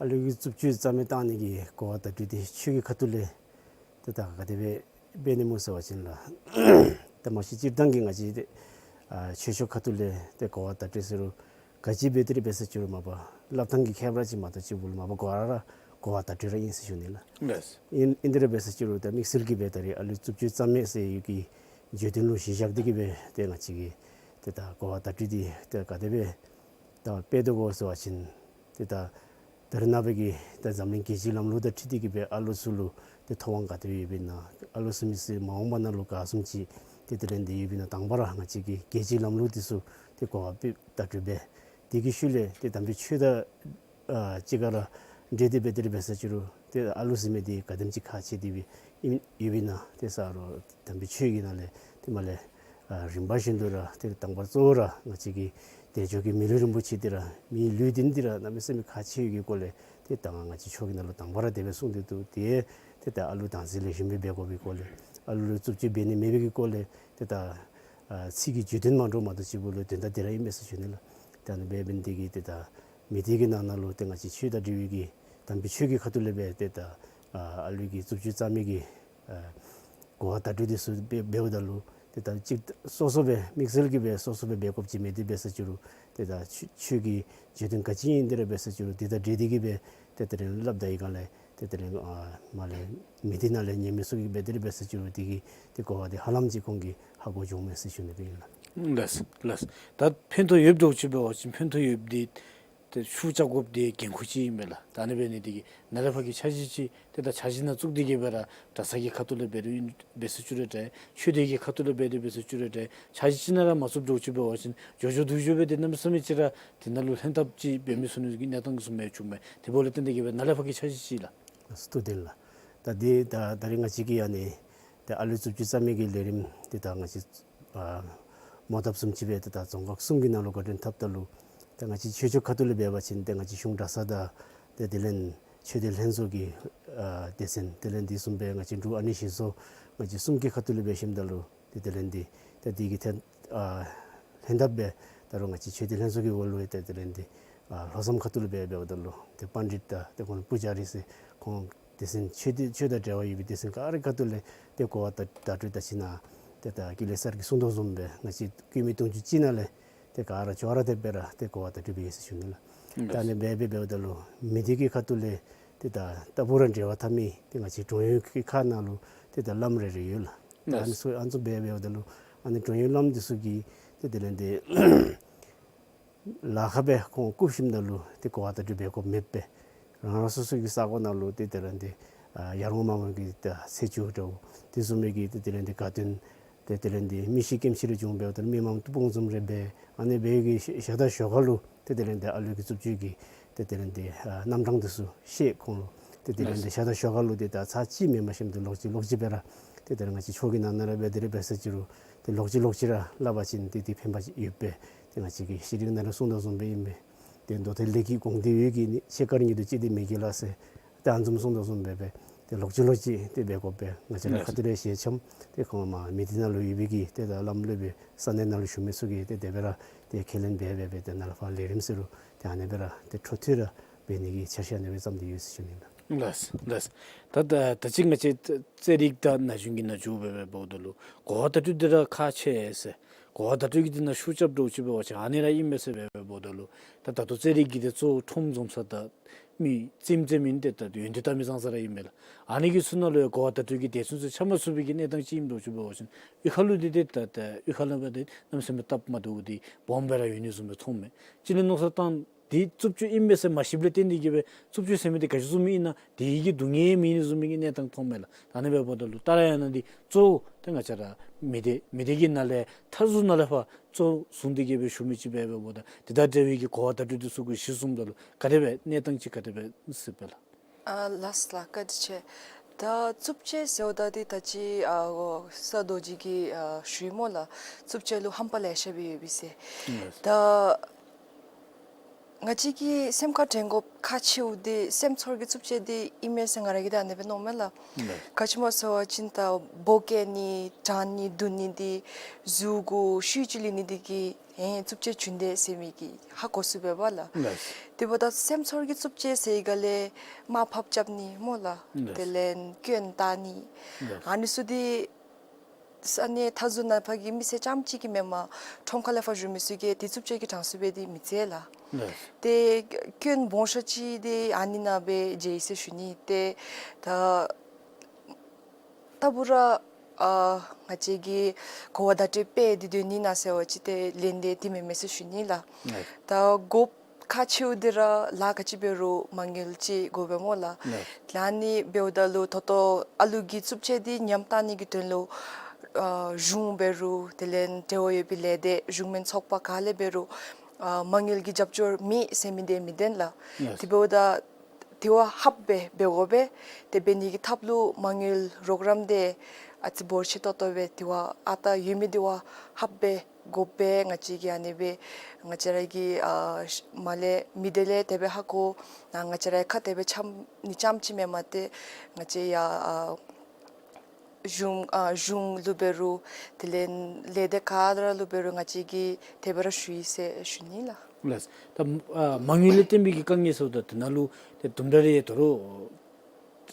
ཨ་ལུ་གི་རྩུབ་སྤྱོད་རྩ་མེད་བཏང་ནི་གི་གོ་བ་བརྡ་སྤྲོད་འདི་ཆོས་ཀྱི་ཁ་ཐུག་ལས་ཏེ་ད་ག་དེ་སྦེ་འབད་ནི་སྨོ་ཟེར་བ་ཅིན་ལགས། ད་མ་གཞི་སྤྱིར་བཏང་གི་ང་བཅས་ཏེ་ཨ་ཆོས་ཕྱོགས་ཁ་ཐུག་ལས་ཏེ་གོ་བ་བརྡ་སྤྲོད་ཟེར་རུང་ག་ཅི་འབད་དེ་ར་འབད་ཟེར་ཅི་རུང་མ་པ་སླབ་ཐངས་ཀྱི་ཁྱད་པར་ཅིག་མ་གཏོགས་ཅིག་འབདཝ་ལས་མ་པ་ག་ར་ར་གོ་བ་བརྡ་སྤྲོད་ར་ཨིན་ཟེར་ཞུ་ནི་ལགས། ལགས། ཨིན་ཨིན་དེ་ར་འབད་ཟེར་ཅི་རུང་ད་དམིགས་བསལ་གྱིས་སྦེ་ད་རེས་ཨ་ལུ་རྩུབ་སྤྱོད་རྩ་མེད་ཟེར་ཡོད་ཀྱི་བརྗོད་དོན་ལུ་གཞི་བཞག་སྟེ་གིས་སྦེ་ཏེ་ང་བཅས་ཀྱིས་ཏེ་ད་གོ་བ་བརྡ་སྤྲོད་འདི་ཏེ་ག་དེ་སྦེ་ད་སྤེལ་དོ་གོ་ཟེར་བ་ཅིན་ཏེ་ད་ ད་རེས་ནངས་པ་གི་ད་འཛམ་གླིང་རྒྱལ་སྤྱིའི་ལམ་ལུགས་དང་འཁྲིལ་ཏེ་གི་སྦེ་ཨ་ལུ་ཚུ་ལུ་ཏེ་ཐོབ་དབང་ག་དེ་ཡོདཔ་ཨིན་ན། ཨ་ལུ་ཚུ་མི་སེར་མ་འོངས་པ་ནང་ལུ་ག་བཟུམ་ཅིག་ཏེ་དེ་ལས་འདི་ཡོདཔ་ཨིན་ན། དང་པ་ར་ང་བཅས་ཀྱི་རྒྱལ་སྤྱིའི་ལམ་ལུགས་འདི་ཚུ་ཏེ་གོ་བ་སྤེལ་བརྡ་སྤྲོད་འབད། དེ་གི་ཤུལ་ལས་ཏེ་དམ་པའི་ཆོས་དང་ཨ་གཅིག་ཁར་འབྲེལ་ཏེ་སྦེ་དེ་ར་འབད་ས་ཅིག་རུང་ཏེ་ཨ་ལུ་ཟེར་མི་འདི་ག་དེམ་ཅིག་ཁག་ཆེ་དེ་སྦེ་ཨིན་ཡོདཔ་ཨིན་ན། ཏེ་ས་རོ་དམ་པའི་ཆོས་ཀྱི་ནང་ལས་ཏེ་མར་ལས་ཨ་རིམ་པ་བཞིན་དུ་ར་ཏེ་དང་པ་གཙོ་བོ་ར་ང་བཅས་ཀྱི་དལ་འབྱོར་གྱི་མི་ལུས་རིན་པོ་ཆེ་འདི་ར་མིའི་ལུས་རྟེན་འདི་ར་གནམ་མེད་ས་མེད་ཁག་ཆེ་ཡོད་ཀྱི་སྐོར་ལས་ཏེ་ད་ང་བཅས་ཆོས་ཀྱི་ནང་ལུ་དང་པ་ར་དེ་སྦེ་གསུངས་ཏེ་འདུག། ཏེ་ཏེ་ད་ཨ་ལུ་དང་འཛིན་ལེགས་ཤོམ་སྦེ་འབད་དགོ་པའི་སྐོར་ལས་ཨ་ལུ་ལུ་རྩུབ་སྤྱོད་འབད་ནི་མེད་པའི་གི་སྐོར་ལས་ཏེ་ད་ཨ་ཚིག་གི་བརྗོད་དོན་མ་འདྲཝ་མ་གཏོགས་གཅིག་པོ་ལུ་དོན་དག་འདི་ར་ཨིན་མས་ཟེར་ཞུ་ནི་ལགས། ཏེ་ཨ་ནི་སྦེ་འབད་ནི་དེ་གིས་ཏེ་ད་མི་སྡེ་གི་ནང་ན་ལུ་ཏེ་ང་བཅས་ཆོས་དང་འབྲེལ་བའི་གི་དམ་པའི་ཆོས་ཀྱི་ཁ་ཐུག་ལས་སྦེ་ཏེ་ད་ཨ་ཨ་ལུ་གི་རྩུབ་སྤྱོད་རྩ་མེད་ཀྱི་ཨ་གོ་བ་བརྡ་སྤྲོད་འདི་ཚུ་འབད་འབདཝ་ད་ལུ་ཏེ་ད་གཅིག་སོ་སོ་སྦེ་དམིགས་བསལ་གྱི་སྦེ་སོ་སོ་སྦེ་འབད་དགོཔ་ཅིག་མེད། དེ་འབད་ས་ཅིག་རུང་ཏེ་ད་ཆོས་ཆོས་ཀྱི་བརྗོད་དོན་ག་ཅི་ཨིན་དེ་ར་འབད་ས་ཅིག་རུང་དེ་དང་འབྲེལ་ཏེ་གི་སྦེ་ཏེ་དེ་ལས་སླབ་ད་ཡི་ག་ལས་ཏེ་དེ་ལས་ཨ་མར་ལས་མི་སྡེ་ནང་ལས་ཉན་མི་ཚུ་གིས་འབད་དེ་ར་འབད་ས་ཅིག་རུང་དེ་གི་ཏེ་གོ་བ་འདི་ཧ་ལམ་ཅིག་ཁོང་གིས་ཧ་གོ་བྱུང་མས་ཟེར་ཞུ་ནི་སྦེ་ཨིན་ལགས། ལགས་ལགས། ད་ཕན་ཐོགས་ཡོདཔ་འདྲཝ་ཅིག་འབད་བ་ཅིན་ཕན་ཐོགས་ཡོདཔ་འདི་ཏེ་ཤུགས་རྐྱབ་དགོཔ་འདི་འགན་ཁུར་ཅིག་ཨིན་པས་ལགས། ད་ཨ་ནི་འབད་ནི་དེ་གིས་ནཱ་ལས་ཕར་གྱི་འཆར་གཞི་ཅིག་ཏེ་ད་འཆར་གཞི་ནང་བཙུགས་ཏེ་གི་སྦེ་ར་གྲྭ་ཚང་གི་ཁ་ཐུག་ལས་འབད་དེ་འབད་ས་ཅིག་རུང་འདྲ། ཆོས་སྡེ་གི་ཁ་ཐུག་ལས་འབད་དེ་འབད་ས་ཅིག་རུང་འདྲ། འཆར་གཞི་ཅིག་ནང་ར་མ་བཙུགསཔ་འདྲཝ་ཅིག་འབད་བ་ཅིན་འགྱོ་འགྱོ་འདུག་འགྱོ་སྦེ་ཏེ་གནམ་མེད་ས་མེད་ཅིག་ར་ཏེ་ནཱ་ལུ་ལྷན་ཐབས་ཅིག་འབད་མི་ཚུགས་ནི་གི་གནས་སྟངས་ཀྱི་བཟུམ་མའི་བྱུངམ་མས། དེ་འབདཝ་ལས་བརྟེན་ཏེ་གི་སྦེ་ནཱ་ལས་ཕར་གྱི་འཆར་གཞི་ཅིག་ལགས། སྟོད་དེ་ལགས། ད་འདི་ད་ད་རིས་ང་བཅས་ཀྱི་ཨ་ནི་ད་ཨ་ལུ་རྩུབ་སྤྱོད་རྩ་མེད་ཀྱི་ལས་རིམ་འདི་ད་ང་བཅས་ཨ་མོ་བཏབ་བཟུམ་ཅིག་སྦེ་ཏེ་ད་རྫོང་ཁག་གསུམ་གྱི་ནང་ལུ་བཀའ་དྲིན་ཐོབ་ད་ལུ་ད་ང་བཅས་ཆོས་ཕྱོགས་ཁ་ཐུག་ལས་འབད་བ་ཅིན་ཏེ་ང་བཅས་གཞུང་གྲྭ་ཚང་དང་ཏེ་དེ་ལས་ཆོས་སྡེ་ལྷན་ཚོགས་ཀྱི་ཨ་སྡེ་ཚན་དེ་ལས་འདི་བཟུམ་སྦེ་ང་བཅས་འབྲུག་ཨ་ནི་གཞིས་བཟོ་ང་བཅས་གསུམ་གྱི་ཁ་ཐུག་ལས་འབད་ཞིནམ་ད་ལུ་ཏེ་དེ་ལས་འདི་ཏེ་འདི་གི་ཐད་ཨ་ལྷན་ཐབས་སྦེ་ད་རུང་ང་བཅས་ཆོས་སྡེ་ལྷན་ཚོགས་ཀྱི་འོག་ལུ་ཏེ་དེ་ལས་འདི་ཨ་ལྷོ་མཚམས་ཁ་ཐུག་ལུ་སྦེ་འབདཝ་ད་ལུ་ཏེ་པཎ་ཌི་ཏ་དང་ཏེ་ཁོང་པུ་ཇ་རི་ཟེར་ཁོང་སྡེ་ཚན་ཆོས་སྡེ་ཆོས་དང་འབྲེལ་བ་ཡོད་པའི་སྡེ་ཚན་ག་ར་ཁ་ཐུག་ལས་ཏེ་གོ་བ་བརྡ་བརྡ་སྤྲོད་ད་ཅི་ན་ཏེ་ད་ཀུན་ལེགས་སར་གྱིས་གསུངས་དོ་བཟུམ་སྦེ་ང་བཅས་བཀོད་མི་དུང་ཕྱུར་གཅིག་ནང་ལས་ཏེ་ག་ར་ཅོག་ར་འཐདཔ་སྦེ་ར་ཏེ་གོ་བ་བརྡ་སྤྲོད་འབད་ཡི་ཟེར་ཞུ་ནི་ལགས། ད་ཨ་ནི་སྦེ་འབད་འབདཝ་ད་ལུ་མི་སྡེ་གི་ཁ་ཐུག་ལས་ཏེ་ད་ལྟ་བུ་ར་འབྲེལ་བ་འཐབ་མི་ཏེ་ང་བཅས་གྲོང་ཡུལ་གྱི་ཁ་ནང་ལུ་ཏེ་ད་བླམ་རེ་རེ་ཡོད་ལགས། ད་ཨ་ནི་ཚུ་ཨ་ནི་ཚུ་སྦེ་འབདཝ་ད་ལུ་ཨ་ནི་གྲོང་ཡུལ་བླམ་འདི་ཚུ་གིས་ཏེ་དེ་ལས་འདི་ལཱ་ཁག་སྦེ་ཁོང་བཀུག་ཞིནམ་ད་ལུ་ཏེ་གོ་བ་བརྡ་སྤྲོད་འབད་དགོཔ་མེད་པས། རང་རང་སོ་སོ་གི་ས་གོ་ནང་ལུ་ཏེ་དེ་ལས་འདི་ཨ་ཡར་ངོ་མར་ངོ་གི་ད་ཚེས་བཅུ་འདྲཝ་དེ་བཟུམ་མའི་གི་ཏེ་དེ་ལས་འདི་དགའ་སྟོན་ཏེ་དེ་ལས་འདི་མི་ཤི་རྐྱེན་ཤི་རེ་བྱུང་འབདཝ་ད་མི་མང་སྤུ་གུ་འཛོམས་རེ་འབད་ཨ་ནི་འབད་གི་ཞག་དང་ཞོར་ཁ་ལུ་ཏེ་དེ་ལས་འདི་ཨ་ལུ་གི་རྩུབ་སྤྱོད་ཀྱི་ཏེ་དེ་ལས་འདི་ཨ་རྣམ་གྲངས་འདི་ཚུ་བཤད་ཁོང་ལུ་ཏེ་དེ་ལས་འདི་ཞག་དང་ཞོར་ཁ་ལུ་ཏེ་ད་ཚར་གཅིག་མེན་པར་ཞིནམ་ད་ལོག་ཅི་ལོག་ཅི་སྦེ་ར་ཏེ་དེ་ར་ང་བཅས་ཆོས་ཀྱི་ནང་ན་ར་འབད་དེ་ར་འབད་ས་ཅིག་རུང་ཏེ་ལོག་ཅི་ལོག་ཅི་ར་སླབ་པ་ཅིན་ཏེ་དེ་ཕན་པ་ཡོད་པས། ཏེ་ང་བཅས་ཀྱི་ཤེས་རིག་ནང་ར་གསུངས་དོ་བཟུམ་སྦེ་ཨིན་པས། ཏེ་མདོ་དོན་ལས་ཀྱི་དགོངས་འདུས་འོད་ཀྱིས་ནི། ཕྱེད་དཀར་ཉིད་དུ་གཅིག་དེ་མེད་ཀྱི་ལགས་ཟེར། ཏེ་ཨ་ནི་བཟུམ་གསུངས་དོ་བཟུམ་སྦེ་སྦེ་ཏེ་ལོག་ཅི་ལོག་ཅི་ཏེ་འབད་དགོ་པས། ང་བཅས་ར་ཁ་ཐུག་ལས་ཞལ་འཆམ་ཏེ་ཁོང་མ་མི་སྡེ་ནང་ལུ་ཡོད་པའི་གི་ཏེ་ད་བླམ་སློབ་དཔོན་ས་གནས་ནང་ལུ་བཞུགས་མི་ཚུ་གིས་ཏེ་དེ་སྦེ་ར་ཏེ་ཁས་ལེན་འབད་འབད་འབད་ཏེ་ནཱ་ལས་ཕར་ལས་རིམ་ཟེར་རུང་ཏེ་ཨ་ནི་སྦེ་ར་ཏེ་འཕྲོ་མཐུད་ར་འབད་ནི་གི་འཆར་གཞི་ཨ་ནི་སྦེ་བརྩམས་ཏེ་ཡོད་ཟེར་ཞུ་ནི་ལགས། ལགས་ལགས། ད་ད་ད་ཅི་ང་བཅས་རྩེད་རིགས་དང་ན་གཞོན་གྱི་ནང་འགྱོ་སྦེ་འབདཝ་ད་ལུ་གོ་བ་བརྡ་སྤྲོད་འདི་ར་ཁག་ཆེ་ཟེར། གོ་བ་བརྡ་སྤྲོད་ཀྱི་འདི་ནང་ཤུགས་རྐྱབ་འདྲཝ་ཅིག་འབད་བ་ཅིན་ཨ་ནི་ར་ཨིན་མས་ཟེར་སྦེ་འབདཝ་ད་ལུ་ད་ད་ལྟོ་རྩེད་རིགས་ཀྱི་འདི་གཙོ་བོ་ཁྲོམ་འཛོམས་ས་དང་མི་རྩེདམོ་རྩེ་མི་འདི་ད་ཡོན་ཏན་ལྟ་མི་བཟང་ས་ར་ཨིན་མས་ལགས། ཨ་ནི་གི་ཚུ་ནང་ལུ་ཡང་གོ་བ་བརྡ་སྤྲོད་ཀྱི་དེ་ཚུན་ཚོད་འཆམ་མ་ཚུགས་པའི་གི་གནས་སྟངས་ཅིག་ཨིནམ་འདྲཝ་ཅིག་འབད་བ་ཅིན་གཡུས་ཁ་ལུ་འདི་འདི་ད་ད་གཡུས་ཁ་ལུ་འབད་འདི་གནམ་མེད་ས་མེད་སྟབས་མ་བདེཝ་འདི་སྦོམ་སྦེ་ར་ཡོད་ནི་བཟུམ་སྦེ་མཐོངམ་མས། ཅིག་ལས་མནོ་བསམ་བཏང་འདི་རྩུབ་སྤྱོད་ཨིན་མས་ཟེར་མ་ཤེསཔ་ལས་བརྟེན་ཏེ་གིས་སྦེ་རྩུབ་སྤྱོད་ཟེར་མི་འདི་ག་ཅི་བཟུམ་ཨིན་ན་དེ་གི་སྡུག་བསྔལ་མེད་ནི་བཟུམ་མའི་གི་གནས་སྟངས་མཐོངམ་མས་ལགས། ད་ཨ་ནི་འབདཝ་ད་ལུ་ད་ར་ཡང་ན་འདི་གཙོ་བོ་ཏེ་ང་བཅས་ར་མི་སྡེ་མི་སྡེ་གི་ནང་ལས་མཐའ་ཟུར་ནང་ལས་ཕར་གཙོ་བཟུང་སྟེ་གིས་སྦེ་ཞུ་མི་ཅིག་སྦེ་འབདཝ་ད་དེ་དང་འབྲེལ་བའི་གི་གོ་བ་བརྡ་སྤྲོད་འདི་ཚུ་གུ་གཞི་བཟུངམ་ད་ལུ་ག་དེ་སྦེ་གནས་སྟངས་ཅིག་ག་དེ་སྦེ་སྲིད་པས་ལགས། ཨ་ལགས་ལགས། བཀའ་དྲིན་ཆེ། ད་རྩུབ་སྤྱོད་ཟེརཝ་ད་འདི་ད་ཅི་ཨ་ཨོ་ས་རྡོ་རྗེ་གིས་ཨ་ཞུ་ཡི་སྨོ་ལགས། རྩུབ་སྤྱོད་ལུ་ཧམ་པ་ལེ་ཤ་སྦེ་ཡོད་པས་ཟེར། ད་ང་བཅས་ཀྱིས་སེམས་ཁར་དྲན་དགོཔ་ཁག་ཆེཝ་འདི་སེམས་ཚོར་གྱི་རྩུབ་སྤྱོད་འདི་ཨིན་མས་ཟེར་ང་ར་གིས་ད་ཨ་ནི་སྦེ་མནོཝ་མས་ལགས། ག་ཅི་སྨོ་ཟེར་བ་ཅིན་ད་འབོ་བཀལ་ནི་དྲང་ནི་བརྡུང་ནི་འདི་གཟུགས་གུ་ཤུལ་ཅིག་ལུས་ནི་འདི་གིས་ཨེ་རྩུབ་སྤྱོད་བྱུང་དེས་ཟེར་མི་གི་ཧ་གོ་ཚུགས་པས་པ་ལགས། དེ་འབདཝ་ད་སེམས་ཚོར་གྱི་རྩུབ་སྤྱོད་ཟེར་ག་ལས་དམའ་ཕབ་རྐྱབ་ནི་སྨོ་ལགས། དེ་ལས་སྐྱོན་བཏགས་ནི་ཨ་ནི་ཚུ་འདི་ས་གནས་མཐའ་ཟུར་ནང་ཕར་གྱི་མི་སེར་རྐྱངམ་གཅིག་གིས་མེན་པར་ཁྲོམ་ཁ་ལས་ཕར་བཞུགས་མི་ཚུ་གིས་དེ་རྩུབ་སྤྱོད་ཀྱི་གྲངས་སུ་སྦེ་དེ་མི་བརྩི་ལགས། ཏེ་སྐྱོན་སྦོམ་ཤོས་ཅིག་དེ་ཨ་ནི་ནང་སྦེ་འཇལ་ཡི་ཟེར་ཞུ་ནི། ཏེ་ད་ལྟ་བུ་ར་ཨ་ང་བཅས་ཀྱིས་གོ་བ་བརྡ་སྤྲོད་སྤེལ་ཏེ་སྡོད་ནི་ཨིན་ན་ཟེར་བ་ཅིན་ཏེ་ལན་འདི་དེ་མེན་མས་ཟེར་ཞུ་ནི་ལགས། ད་དགོཔ་ ཁག་ཆེཝ་འདི་ར་ལཱ་ག་ཅི་འབད་རུང་མ་དངུལ་ཅིག་དགོ་པས་སྨོ་ལགས། ལགས། ལགས་ཨ་ནི་འབདཝ་ད་ལུ་ད་ལྟོ་ཨ་ལུ་གི་རྩུབ་སྤྱོད་འདི་ཉམས་བཏང་ནི་གི་དོན་ལུ་ཨ་གཞུང་འབད་རུང་དེ་ལས་འབྲེལ་བ་ཡོད་པའི་ལས་སྡེ་གཞུང་མིན་ཚོགས་པ་ག་ལས་འབད་རུང་ཨ་མ་དངུལ་གྱི་རྒྱབ་སྐྱོར་མེད་ཟེར་མི་འདི་མི་བདེན་ལགས། ལགས། དེ་འབདཝ་ད་དེ་བ་ཧབ་སྦེ་འབད་དགོ་པས། དེ་འབད་ནི་གི་ཐབས་ལུ་མ་དངུལ་རོགས་རམ་འདི་ཨ་ཙི་འབོར་ཆེ་ཏོག་ཏོ་སྦེ་དེ་བ་ཨ་རྟག་ཡོད་མི་དེ་བ་ཧབ་སྦེ་དགོ་པས། ང་བཅས་ཀྱིས་ཨ་ནི་སྦེ་ང་བཅས་ར་གི་ཨ་མ་ལས་མི་སྡེ་ལས་དེ་སྦེ་ཧ་གོ། ཨ་ང་བཅས་ར་ཁ་དེ་སྦེ་འཆམ་ནི་རྐྱངམ་ཅིག་མེན་མ་སྟེ་ང་བཅས་ཡ་ཨ་གཞུང་ཨ་གཞུང་ལུ་འབད་རུང་དེ་ལས་ལས་སྡེ་ག་ར་ལུ་འབད་རུང་ང་བཅས་ཀྱིས་དེ་སྦེ་ར་ཞུ་ཡི་ཟེར་ཞུ་ནི་ལགས། ལགས། ད་ཨ་མ་དངུལ་ལས་བརྟེན་པའི་གི་དཀའ་ངལ་ཟེརཝ་ད་དེ་ནང་ལུ་ཏེ་དུམ་གྲ་རེ་དོ་རུང་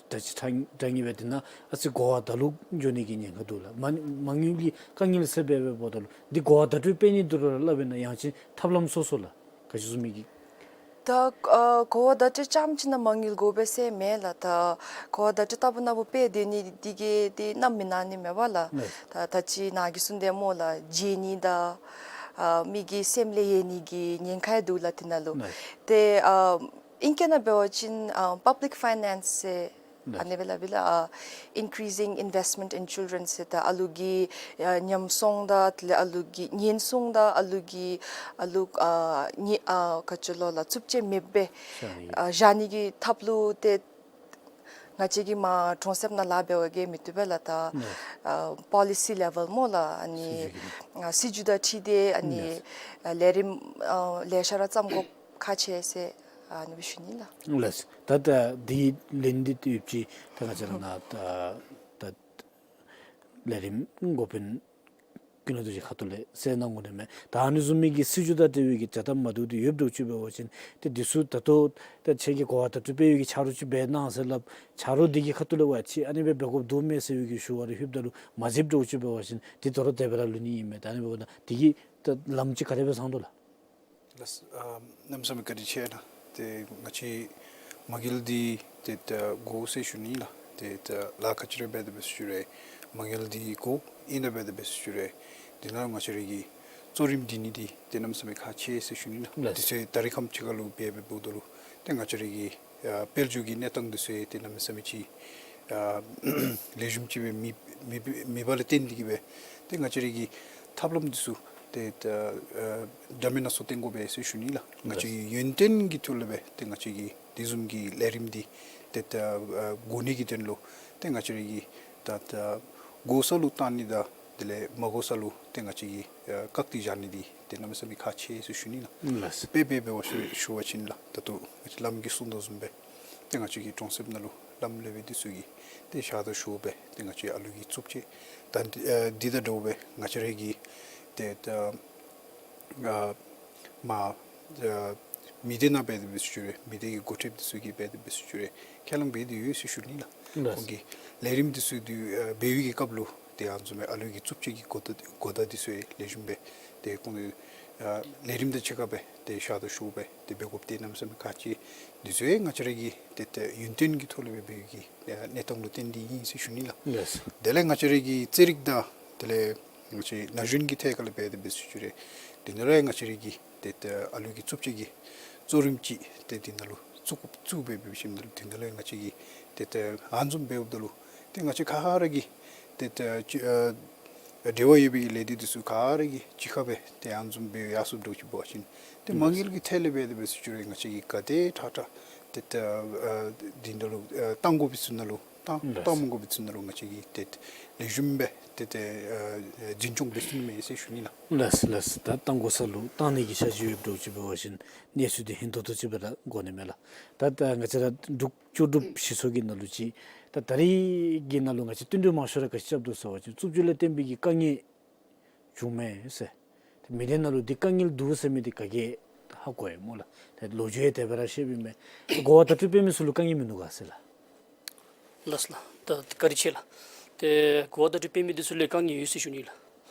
ད་ཅི་ཐང་དྲག་ནི་སྦེ་དེ་ནང་ཨ་ཙི་གོ་བ་ད་ལུ་འགྱོ་ནི་གི་ཉེན་ཁ་འདུག་ལགས། མ་མ་དངུལ་གྱི་དཀའ་ངལ་སེལ་བའི་འབདཝ་ད་ལུ་འདི་གོ་བ་བརྡ་སྤྲོད་འབད་ནི་དོ་རུང་ར་སླབ་ཨིན་ན་ཡང་ཅིན་ཐབས་ལམ་སོ་སོ་ལགས་ག་ཅི་བཟུམ་མའི་གི། ད་ཨ་གོ་བ་བརྡ་སྤྲོད་རྐྱངམ་ཅིག་ནང་མ་དངུལ་དགོ་པས་ཟེར་མེན་ལགས། ད་གོ་བ་བརྡ་སྤྲོད་ལྟ་བུ་ནང་ལུ་དཔེ་འདི་ནི་འདི་གིས་འདི་གནམ་མེད་ནང་ནི་མེད་པ་ལགས། ལགས། ད་ད་ཅི་ནཱ་གིས་གསུངས་དེ་སྨོ་ལགས། བརྗེད་ནི་དང་ཨ་མི་གི་སེམས་ལས་ཡལ་ནི་གི་ཉེན་ཁ་ཡང་འདུག་ལགས་དེ་ནང་ལུ། ལགས། ཏེ་ཨ་ཨིང་སྐད་ནང་འབད་བ་ཅིན་ཨ་པབ་ལིཀ་ཕའི་ནཱནསི་ཟེར་ཨ་ནི་སྦེ་སླབ་ཨིན་ལགས། ཨ་increasing investment in children ཟེར། ད་ཨ་ལུ་གི་ཨ་ཉམས་སྲུང་དང་དེ་ལས་ཨ་ལུ་གི་ཉེན་སྲུང་དང་ཨ་ལུ་གི་ཨ་ལུ་ཨ་ཉེ་ཨ་ག་ཅི་ལོ་ལགས་རྩུབ་སྤྱོད་མེདཔ་སྦེ་བཞག་ནི་ཨ་བཞག་ནི་གི་ཐབས་ལུ་ཏེ་ང་བཅས་ཀྱིས་མར་གྲོང་གསེབ་ནང་ལཱ་འབད་བ་གིས་མི་བཏུབ་པས་ལགས། ད་ཨ་པོ་ལི་སི་ལེ་ཝེལ་སྨོ་ལགས། ཨ་ནི་སྲིད་བྱུས་ཀྱི་ཨ་སྲིད་བྱུས་དང་འཁྲིལ་ཏེ་ཨ་ནི་ཨ་ལས་རིམ་ཨ་ལེ་ཤ་ར་བརྩམ་དགོཔ་ཁག་ཆེ་ཟེར་ཨ་ནི་སྦེ་ཞུ་ནི་ལགས། ལགས། ད་ད་འདི་ལན་འདི་ཏེ་ཡོདཔ་ཅིག་ད་ང་བཅས་ར་ནཱ་ད་ད་ལས་རིམ་འགོ་དཔོན་ཀུན་ལེགས་རྡོ་རྗེ་ཁ་ཐུག་ལས་གསལ་གནང་དགོ་ནི་མས། ད་ཨ་ནི་བཟུམ་མའི་གི་སྲིད་བྱུས་དང་འབྲེལ་བའི་གི་བྱ་ཐབས་མ་བདེཝ་འདི་ཡོདཔ་འདྲཝ་ཅིག་འབད་བ་ཅིན་ཏེ་འདི་ཚུ་ད་ལྟོ་ད་ཁྱེད་ཀྱིས་གོ་བ་བརྡ་སྤྲོད་འབད་བའི་གི་ཆ་རོགས་ཅིག་འབད་གནང་ཟེར་སླབ། ཆ་རོགས་འདི་གི་ཁ་ཐུག་ལས་འབད་བ་ཅིན་ཨ་ནི་སྦེ་འབད་དགོཔ་འདུག་མས་ཟེར་བའི་གི་ཞུ་བ་རེ་ལྷོདཔ་ད་ལུ་མ་མཛདཔ་འདྲཝ་ཅིག་འབད་བ་ཅིན་འདི་དོ་རུང་དེ་སྦེ་ར་ལུས་ནི་ཨིན་མས། ད་ཨ་ནི་འབདཝ་ད་འདི་གི་ད་ལམ་ཅིག་ག་དེ་སྦེ་བཟང་དོ་ལགས། ལགས། ཨ་གནམ་མེད་ས་མེད་བཀའ་དྲིན་ཆེ་ལགས། ཏེ་ང་བཅས་མ་དངུལ་འདི་ཏེ་ད་དགོ་ཟེར་ཞུ་ནི་ལགས། ཏེ་ད་ལཱ་ག་ཅི་རེ་འབད་དེ་འབད་ཞུ་རུང་མ་དངུལ་འདི་དགོ། ཨིན་ན་འབད་དེ་འབད་ཞུ་རུང་འདི་ནང་ང་བཅས་ར་གིས་གཙོ་རིམ་འདི་ནི་འདི་ཏེ་གནམ་མེད་ས་མེད་ཁག་ཆེ་ཟེར་ཞུ་ནི་ལགས། ལགས། དུས་ཚོད་ད་རིས་ཁམས་ཅིག་ཁར་ལུ་འབད་འབདཝ་ད་ལུ་ཏེ་ང་བཅས་ར་གི་ཨ་དཔལ་འབྱོར་གྱི་གནས་སྟངས་འདི་ཚུ་ཏེ་གནམ་མེད་ས་མེད་ཅིག་ཨ་ལེགས་ཤོམ་ཅིག་སྦེ་མེད་མེད་མེད་པ་ལས་བརྟེན་ཏེ་གིས་སྦེ་ཏེ་ང་བཅས་ར་གི་ཐབས་ལམ་འདི་ཚུ་ཏེ་ད་ཨ་འདྲ་མིན་སྣ་ཚོགས་བཏོན་དགོ་པས་ཟེར་ཞུ་ནི་ལགས། ང་བཅས་ཀྱི་ཡོན་ཏན་གྱི་ཐོག་ལས་སྦེ་ཏེ་ང་བཅས་ཀྱི་དེ་བཟུམ་གྱི་ལས་རིམ་འདི་ཏེ་ད་ཨ་དགོ་ནི་གི་དོན་ལུ་ཏེ་ང་བཅས་ར་གི་ད་ད་དགོ་ས་ལུ་བཏང་ནི་དང་དེ་ལས་མ་དགོ་ས་ལུ་ཏེ་ང་བཅས་ཀྱིས་ཨ་བཀག་སྟེ་བཞག་ནི་འདི་ཏེ་གནམ་མེད་ས་མེད་ཁག་ཆེ་ཟེར་ཞུ་ནི་ལགས། ལགས། དཔེ་འབད་འབད་བ་ཞུ་ཞུ་བ་ཅིན་ལགས། ད་ལྟོ་ང་བཅས་བླམ་གིས་གསུངས་དོ་བཟུམ་སྦེ་ཏེ་ང་བཅས་ཀྱི་གྲོང་གསེབ་ནང་ལུ་བླམ་སློབ་དཔོན་འདི་ཚུ་གིས་ཏེ་ཞག་དང་ཞོགས་སྦེ་ཏེ་ང་བཅས་ཨ་ལུ་གི་རྩུབ་སྤྱོད་ད་འདི་ཨ་འདི་དང་འདྲཝ་སྦེ་ང་བཅས་ར་གི་ཏེ་ད་ཨ་མ་ཨ་མི་སྡེ་ནང་འབད་དེ་འབད་ཞུ་རུང་མི་སྡེ་གི་འགོ་ཁྲིདཔ་འདི་ཚུ་གིས་འབད་དེ་འབད་ཞུ་རུང་ཁས་བླངས་འབད་དེ་ཡོད་ཟེར་ཞུ་ནི་ལགས། ལགས། ཁོང་གིས་ལས་རིམ་འདི་ཚུ་འདི་ཨ་འབད་བའི་གི་སྐབས་ལུ་ཏེ་ཨ་ནི་བཟུམ་སྦེ་ཨ་ལུ་གི་རྩུབ་སྤྱོད་ཀྱི་གོ་བརྡ་གོ་བརྡ་འདི་ཚུ་ལེགས་ཤོམ་སྦེ་ཏེ་ཁོང་ཨ་ལས་རིམ་དང་གཅིག་ཁར་སྦེ་ཏེ་ཞག་དང་ཞོགས་སྦེ་ཏེ་འབད་དགོཔ་འདི་གནམ་མེད་ས་མེད་ཁག་ཆེ། འདི་ཚུ་ཡང་ང་བཅས་ར་གི་ཏེ་ཏེ་ཡོན་ཏན་གྱི་ཐོག་ལས་སྦེ་འབད་བའི་གི་ཨ་གནས་སྟངས་ལུ་བརྟེན་ཏེ་ཨིན་ཟེར་ཞུ་ནི་ལགས། ལགས། དེ་ལས་ང་བཅས་ར་གི་རྩེད་རིགས་དང་དེ་ལས་ང་བཅས་ན་གཞོན་གྱི་ཐད་ཁར་ལས་འབད་དེ་འབད་ཞུ་རུང་འདི་ནང་ལུ་ཡང་ང་བཅས་ར་གིས་ཏེ་ཏེ་ཨ་ལུ་གི་རྩུབ་སྤྱོད་ཀྱི་གཙོ་རིམ་ཅིག་ཏེ་འདི་ནང་ལུ་བཙུགས་བཙུགས་སྦེ་འབད་ཞིནམ་ལས་འདི་ནང་ལུ་ཡང་ང་བཅས་ཀྱིས་ཏེ་ཏེ་ཨ་ནི་བཟུམ་འབདཝ་ད་ལུ་ཏེ་ང་བཅས་ག་ར་གིས་ཏེ་ཏེ་ཅི་ཨ་འབྲེལ་བ་ཡོད་པའི་ལས་སྡེ་འདི་ཚུ་ག་ར་གིས་གཅིག་ཁར་སྦེ་ཏེ་ཨ་ནི་བཟུམ་སྦེ་ཡར་སོངམ་འདྲཝ་ཅིག་འབད་བ་ཅིན་ཏེ་མ་དངུལ་གྱི་ཐད་ལས་འབད་དེ་འབད་ཞུ་རུང་ང་བཅས་ཀྱིས་ག་དེ་དྲག་དྲག་ཏེ་ཏེ་ཨ་འདི་ནང་ལུ་ཨ་བཏང་དགོ་པའི་ཚུ་ནང་ལུ་བཏང་བཏང་མ་དགོ་པའི་ཚུ་ནང་ལུ་ང་བཅས་ཀྱིས་ཏེ་ལེགས་ཤོམ་སྦེ་ཏེ་ཏེ་ཨ་འཛིན་སྐྱོང་འབད་ཚུགས་ནི་མས་ཟེར་ཞུ་ནི་ལགས། ལགས་ལགས། ད་བཏང་དགོ་ས་ལུ་བཏང་ནི་གི་འཆར་གཞི་ཡོདཔ་འདྲཝ་ཅིག་འབད་བ་ཅིན་གནས་ཚུལ་འདི་ཧིང་ཏོག་ཏོ་ཅིག་སྦེ་ར་གོ་ནི་མས་ལགས། ད་ད་ང་བཅས་ར་འབྲུག་ལྕོགས་གྲུབ་སྤྱི་ཚོགས་ཀྱི་ནང་ལུ་ཅིག་ད་ད་རིས་ཀྱི་ནང་ལུ་ང་བཅས་བསྟུན་གྲོས་མང་ཤོས་ར་ག་ཅི་རྐྱབ་དོ་ཟེར་བ་ཅིན་རྩུབ་སྤྱོད་ལས་བརྟེན་པའི་གི་དཀའ་ངལ་བྱུངམ་མས་ཟེར། ཏེ་མི་སྡེ་ནང་ལུ་འདི་དཀའ་ངལ་འདུག་ཟེར་མི་འདི་ག་གིས་ཧ་གོ་ཡི་སྨོ་ལགས། ཏེ་ལོ་རྒྱུས་ཡང་དེ་སྦེ་ར་བཤདཔ་ཨིན་མས། གོ་བ་བརྡ་སྤྲོད་འབད་མི་ཚུ་ལུ་དཀའ་ངལ་མིན་ནུག་ག་ཟེར་ལགས། ལགས་ལགས། ད་བཀའ་དྲིན་ཆེ་ལགས། ཏེ་གོ་བ་བརྡ་སྤྲོད་འབད་མི་འདི་ཚུ་ལུ་དཀའ་ངལ་ཡོད་ཟེར་ཞུ་ནི་ལགས།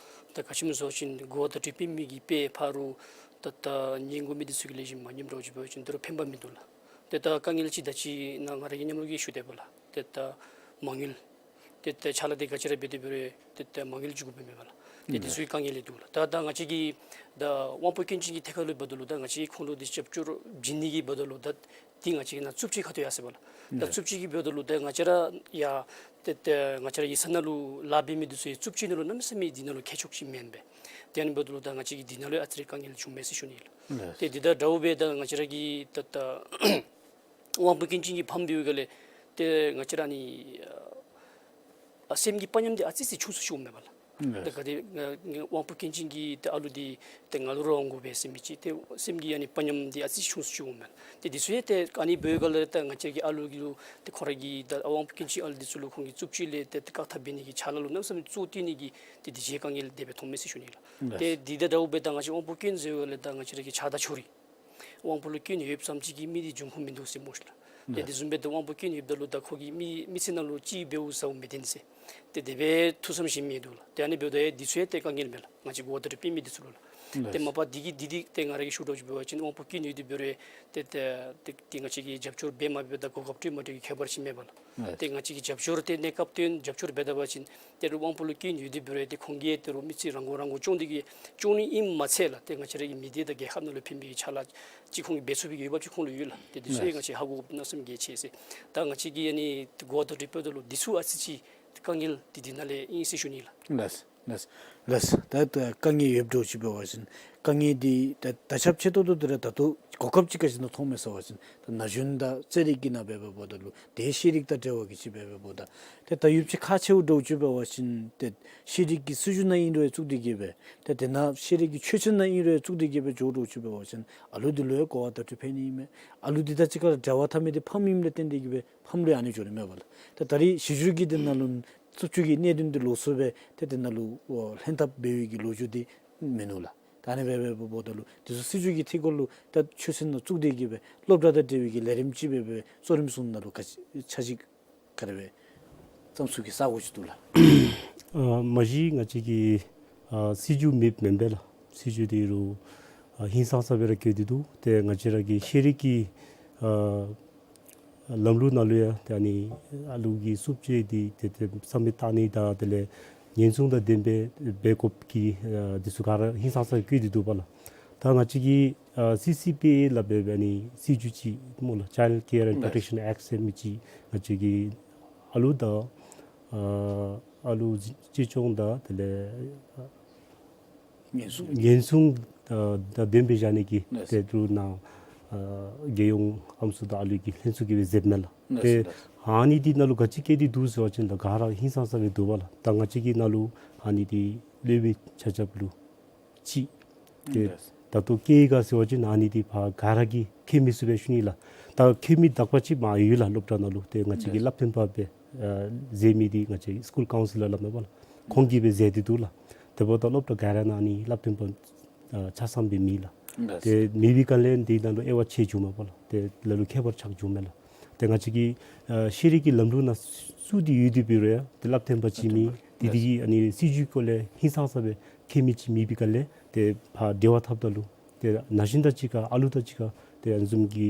ད་ག་ཅི་སྨོ་ཟེར་བ་ཅིན་གོ་བ་བརྡ་སྤྲོད་འབད་མི་གི་དཔེ་ཕར་ད་ད་ཉན་དགོ་མི་འདི་ཚུ་གི་ལེགས་ཤོམ་མ་ཉནམ་འདྲཝ་ཅིག་འབད་བ་ཅིན་འདི་ར་ཕན་པ་མིན་འདུག་ལགས། ཏེ་ད་དཀའ་ངལ་ཅིག་ད་ཅི་ནཱ་ང་ར་གིས་མཉམ་རོགས་ཀྱིས་ཞུ་དེས་པ་ལགས། ཏེ་ད་མ་དངུལ་ཏེ་ད་ཕྱག་ལཱ་འདི་ག་ཅི་ར་འབད་དེ་འབད་རུང་ཏེ་ད་མ་དངུལ་ཅིག་དགོ་པས་མེན་པ་ལགས། ཏེ་དེ་ཚུ་གི་དཀའ་ངལ་ཡང་འདུག་ལགས། ད་ད་ང་བཅས་ཀྱིས་ད་དབང་པོ་སྐྱོན་ཅན་གྱི་ཐད་ཁར་ལུ་འབདཝ་ད་ལུ་ད་ང་བཅས་ཁོང་ལུ་འདི་རྒྱབ་སྐྱོར་བྱིན་ནི་གི་འབདཝ་ད་ལུ་ད་འདི་ང་བཅས་ཀྱི་ནང་བཙུགས་སྤྱི་ཁ་ཐུག་ཡར་སོང་པས་ལགས། ད་ལགས། བཙུགས་སྤྱི་གི་འབདཝ་ད་ལུ་ད་ང་བཅས་ར་ཡ་ཏེ་ཏེ་ང་བཅས་ར་ཡིག་ཚང་ནང་ལུ་ལཱ་འབད་མི་འདི་ཚུ་ཡང་བཙུགས་སྤྱི་ནང་ལུ་གནམ་མེད་ས་མེད་འདི་ནང་ལུ་མཁས་མཆོག་ཅིག་མེན་པས། དེ་ཨ་ནི་འབདཝ་ད་ལུ་ད་ང་བཅས་ཀྱི་འདི་ནང་ལུ་ཡང་ཨ་ཙི་རེ་དཀའ་ངལ་བྱུངམ་མས་ཟེར་ཞུ་ནི་ལགས། ལགས། ཏེ་འདི་དང་འདྲཝ་སྦེ་ད་ང་བཅས་ར་གི་ད་ད་དབང་པོ་སྐྱོན་ཅན་གྱི་ཕམ་འབདཝ་ལས་ཏེ་ང་བཅས་ར་ཨ་ནི་ཨ་སེམས་ཀྱི་དཔའ་ཉམས་འདི་ཨ་ཙི་ཅིག་ཆུང་སུ་ཅིག་འོངམ་མས་པ་ལགས། ལགས། ད་ག་དེ་ང་ང་དབང་པོ་སྐྱོན་ཅན་གྱི་ཏེ་ཨ་ལུ་འདི་ཏེ་ང་ལུ་ར་འོང་དགོ་པས་ཟེར་མི་ཅིག་ཏེ་སེམས་ཀྱི་ཨ་ནི་དཔའ་ཉམས་འདི་ཨ་ཙི་ཆུང་སུ་ཅིག་འོངམ་མས། ཏེ་འདི་ཚུ་ཡང་ཏེ་ཨ་ནི་འབདཝ་ལས་ད་ང་བཅས་ཀྱི་ཨ་ལུ་གི་ལུ་ཏེ་ཁོང་ར་གི་ད་དབང་པོ་སྐྱོན་ཅན་ཨ་ལུ་འདི་ཚུ་ལུ་ཁོང་གི་བཙུགས་སྤྱི་ལས་ཏེ་ཏེ་བཀག་ཐབས་འབད་ནི་གི་ཕྱག་ལཱ་ལུ་གནམ་མེད་ས་མེད་གཙོ་བཏོན་ནི་གི་ཏེ་འདི་ཅིག་དཀའ་ངལ་དེ་སྦེ་མཐོངམ་མས་ཟེར་ཞུ་ནི་ལགས། ལགས། ཏེ་འདི་དང་འདྲཝ་སྦེ་ད་ང་བཅས་དབང་པོ་སྐྱོན་ཟེརཝ་ལས་ད་ང་བཅས་ར་གི་ཆགས་སྡང་ཕྱོགས་རིས། དབང་པོ་ལུ་སྐྱོན་ཡོདཔ་ཙམ་ཅིག་གིས་མི་འདི་འབྱུང་ཁུངས་མིན་འདུག་ཟེར་སྨོ་ཤིག་ལགས། ཏེ་ལགས། དེ་བཟུམ་སྦེ་ཏེ་དབང་པོ་སྐྱོན་ཡོདཔ་ད་ལུ་ད་ཁོ་གིས་མི་མི་ཚེ་ནང་ལུ་ཅིག་འབདཝ་ཟཝ་མི་བདེན་ཟེར། ཏེ་དེ་སྦེ་ཐུགས་བསམ་བཞེས་མི་འདུག་ལགས། ཏེ་ཨ་ནི་འབདཝ་ད་ཡང་འདི་ཚུ་ཡང་ཏེ་དཀའ་ངལ་མས་ལགས། ང་བཅས་གོ་བརྡ་སྤྲོད་མི་འདི་ཚུ་ལུ་ལགས། ལགས། ཏེ་མ་པ་འདི་གིས་འདི་འདི་ཏེ་ང་ར་གིས་ཞུ་དོ་ཅིག་འབད་བ་ཅིན་དབང་པོ་སྐྱོན་ཡོད་དེ་འབད་རུང་ཏེ་ཏེ་ཏེ་ཏེ་ང་བཅས་ཀྱིས་རྒྱབ་སྐྱོར་འབད་མ་འབད་དང་གོ་སྐབས་སྤྲོད་མ་སྤྲོད་ཀྱི་ཁྱད་པར་ཅིག་མེད་པ་ལགས། ལགས། ཏེ་ང་བཅས་ཀྱིས་རྒྱབ་སྐྱོར་ཏེ་གནས་སྐབས་ཏེ་རྒྱབ་སྐྱོར་འབད་ད་པ་ཅིན་ཏེ་རུང་དབང་པོ་ལུ་སྐྱོན་ཡོད་དེ་འབད་རུང་ཏེ་ཁོང་གིས་ཏེ་རུང་མི་ཚེ་རང་མགོ་རང་མགོ་སྐྱོང་སྟེ་གིས་སྐྱོང་ནི་ཨིནམ་མ་ཚད་ལགས། ཏེ་ང་བཅས་ར་གི་མི་སྡེ་དང་རྒྱལ་ཁབ་ནང་ལུ་ཕན་པའི་ཕྱག་ལཱ་ཅིག་ཁོང་གིས་འབད་ཚུགས་པའི་གི་འོས་འབབ་ཅིག་ཁོང་ལུ་ཡོད་ལགས། ཏེ་འདི་ཚུ་ཡང་ང་བཅས་ཧ་གོ་དགོཔ་གནམ་མེད་ས་མེད་གལ་ཆེ་ཟེར། ད་ང་བཅས་ཀྱིས་ཨ་ནི་གོ་བརྡ་སྤྲོད་པ་ད་ལུ་འདི་ཚུ་ཨ་ཙི་ཅིག་དཀའ་ངལ་འདི་འདི་ནང་ལས་ཨིན་ཟེར་ཞུ་ནི་ལགས། ལགས། ལགས། ལགས། ད་ད་དཀའ་ངལ་ཡོདཔ་འདྲཝ་ཅིག་འབད་བ་ཅིན་དཀའ་ངལ་འདི་ད་ད་ཁྱབ་ཆེ་ཏོག་ཏོ་འདི་ར་ད་ལྟོ་གོ་སྐབས་ཅིག་ག་ཅི་ནང་མཐོངམ་མས་ཟེར་བ་ཅིན་ད་ན་གཞོན་དང་རྩེད་རིགས་ཀྱི་ནང་འབད་འབདཝ་ད་ལུ་ཏེ་ཤེས་རིག་དང་འབྲེལ་བ་གི་ཅིག་འབད་འབདཝ་ད་ཏེ་ད་ཡུདཔ་ཅིག་ཁག་ཆེཝ་འདྲཝ་ཅིག་འབད་བ་ཅིན་ཏེ་ཤེས་རིག་གི་སྲིད་བྱུས་ནང་ཨིན་རུང་བཙུགས་ཏེ་གིས་སྦེ་ཏེ་དེ་ནང་ཤེས་རིག་གི་ཆོས་ཚན་ནང་ཨིན་རུང་བཙུགས་ཏེ་གིས་སྦེ་འགྱོ་འདྲཝ་ཅིག་འབད་བ་ཅིན་ཨ་ལུ་འདི་ལུ་ཡང་གོ་བ་བརྡ་སྤྲོད་ཕན་ནི་ཨིན་མས། ཨ་ལུ་འདི་དང་གཅིག་ཁར་འབྲེལ་བ་འཐབ་མི་འདི་ཕམ་ཨིནམ་ལས་བརྟེན་ཏེ་གིས་སྦེ་ཕམ་ལུ་ཡང་ཨ་ནི་འགྱོ་ནི་མས་པ་ལགས། ཏེ་ད་རིས་གཞི་བཅོལ་གྱི་འདི་ནང་ལུ་རྩུབ་སྤྱོད་ཀྱི་གནད་དོན་འདི་ལོགས་སུ་སྦེ་ཏེ་དེ་ནང་ལུ་ལྷན་ཐབས་འབད་བའི་གི་ལོ་རྒྱུས་འདི་མིན་ནུག་ལགས། ད་ཨ་ནི་སྦེ་འབད་འབདཝ་ད་ལུ་འདི་ཚུ་སྲིད་བྱུས་ཀྱི་ཐད་ཁར་ལུ་ད་ཆོས་ཚན་ནང་བཙུགས་ཏེ་གིས་སྦེ་སློབ་གྲྭ་དང་འབྲེལ་བའི་གི་ལས་རིམ་ཅིག་སྦེ་སྦེ་གཙོ་རིམ་བཟུང་ནང་ལུ་ག་ཅི་ཆ་ཅིག་ག་དེ་སྦེ་བརྩམ་ཚུགས་ཀྱི་ས་གོ་ཅིག་འདུག་ལགས། ཨ་མ་གཞི་ང་བཅས་ཀྱི་ཨ་སྲིད་བྱུས་མེདཔ་མེན་པས་ལགས། སྲིད་བྱུས་འདི་རུང་ཨ་ཧིང་སངས་ས་སྦེ་ར་བཀོད་དེ་འདུག། ཏེ་ང་བཅས་ར་གི་ཤེས་རིག་གི་ཨ་ལམ་ལུགས་ནང་ལུ་ཡང་ཏེ་ཨ་ནི་ཨ་ལུ་གི་རྩུབ་སྤྱོད་འདི་ཏེ་ཏེ་རྩ་མེད་བཏང་ནི་དང་དེ་ལས་ཉེན་སྲུང་དང་ལྡན་པའི་འབད་དགོཔ་གི་ཨ་འདི་ཚུ་ག་ར་ཧིང་སངས་ས་བཀོད་དེ་འདུག་པ་ལགས། ད་ང་བཅས་ཀྱི་ཨ་སི་སི་པི་ཨེ་ལ་འབད་བའི་ཨ་ནི་སྲིད་བྱུས་ཅིག་སྨོ་ལགས། Child Care and Protection Act ཟེར་མི་ཅིག་ང་བཅས་ཀྱི་ཨ་ལུ་དང་ཨ་ཨ་ལུ་གཅེས་སྐྱོང་དང་དེ་ལས་ཉེན་སྲུང་ཉེན་སྲུང་ཨ་དང་ལྡན་པའི་བཞག་ནི་གི་ཏེ་ཏེ་ནང་ཨ་རྒྱལ་ཡོངས་ཨམ་སྲུ་དང་ཨ་ལུ་གི་ལྷན་ཚོགས་ཀྱིས་སྦེ་མཛདཔ་མས་ལགས། ཏེ་ཨ་ནི་འདི་ནང་ལུ་ག་ཅི་བཀོད་དེ་འདུག་ཟེར་བ་ཅིན་ད་ག་ར་ཧིང་སངས་ས་སྦེ་འདུག་པ་ལགས། ད་ང་བཅས་ཀྱི་ནང་ལུ་ཨ་ནི་འདི་སློབ་དཔོན་ཆ་ཁྱབ་ལུ་ཅིག་ཏེ་ད་ལྟོ་སྐྱེ་ག་ཟེར་བ་ཅིན་ཨ་ནི་འདི་ཕར་ག་ར་གིས་མཁྱེན་མི་ཚུགས་པས་ཞུ་ནི་ལགས། ད་མཁྱེན་མི་དག་པ་ཅིག་མ་ཡོད་ལགས། སློབ་གྲྭ་ནང་ལུ་ཏེ་ང་བཅས་ཀྱི་སླབ་སྟོན་པ་སྦེ་ཨ་མཛད་མི་འདི་ང་བཅས་སི་ཀུལ་ཀའུན་སི་ལར་སླབ་མས་པ་ལགས། ཁོང་གིས་སྦེ་མཛད་དེ་འདུག་ལགས། དེ་འབདཝ་ད་སློབ་གྲྭ་ག་ར་ནང་ཨ་ནི་སླབ་སྟོན་པ་ཨ་ཆ་ཚང་སྦེ་མེད་ལགས། ཏེ་མེད་པའི་སྒང་ལས་འདི་ནང་ལུ་དབྱེ་བ་ཕྱེ་བྱུངམ་མས་པ་ལགས། ཏེ་ལ་ལུ་ཁྱད་པར་ཆགས་བྱུངམ་མས་ལགས། ཏེ་ང་བཅས་ཀྱི་ཨ་ཤེས་རིག་གི་ལམ་ལུགས་ནང་བཙུགས་ཏེ་ཡོད་དེ་འབད་རུང་ཡང་ཏེ་སླབ་སྟོན་པ་ཅིག་མེད། ཏེ་འདི་གིས་ཨ་ནི་སྲིད་བྱུས་སྐོར་ལས་ཧིང་སངས་ས་སྦེ་མཁྱེན་མི་ཅིག་མེད་པའི་སྒང་ལས་ཏེ་ཕར་འབྲེལ་བ་འཐབ་ད་ལུ་ཏེ་ན་གཞོན་དང་གཅིག་ཁར་ཨ་ལུ་དང་གཅིག་ཁར་ཏེ་ཨ་ནི་བཟུམ་གྱི་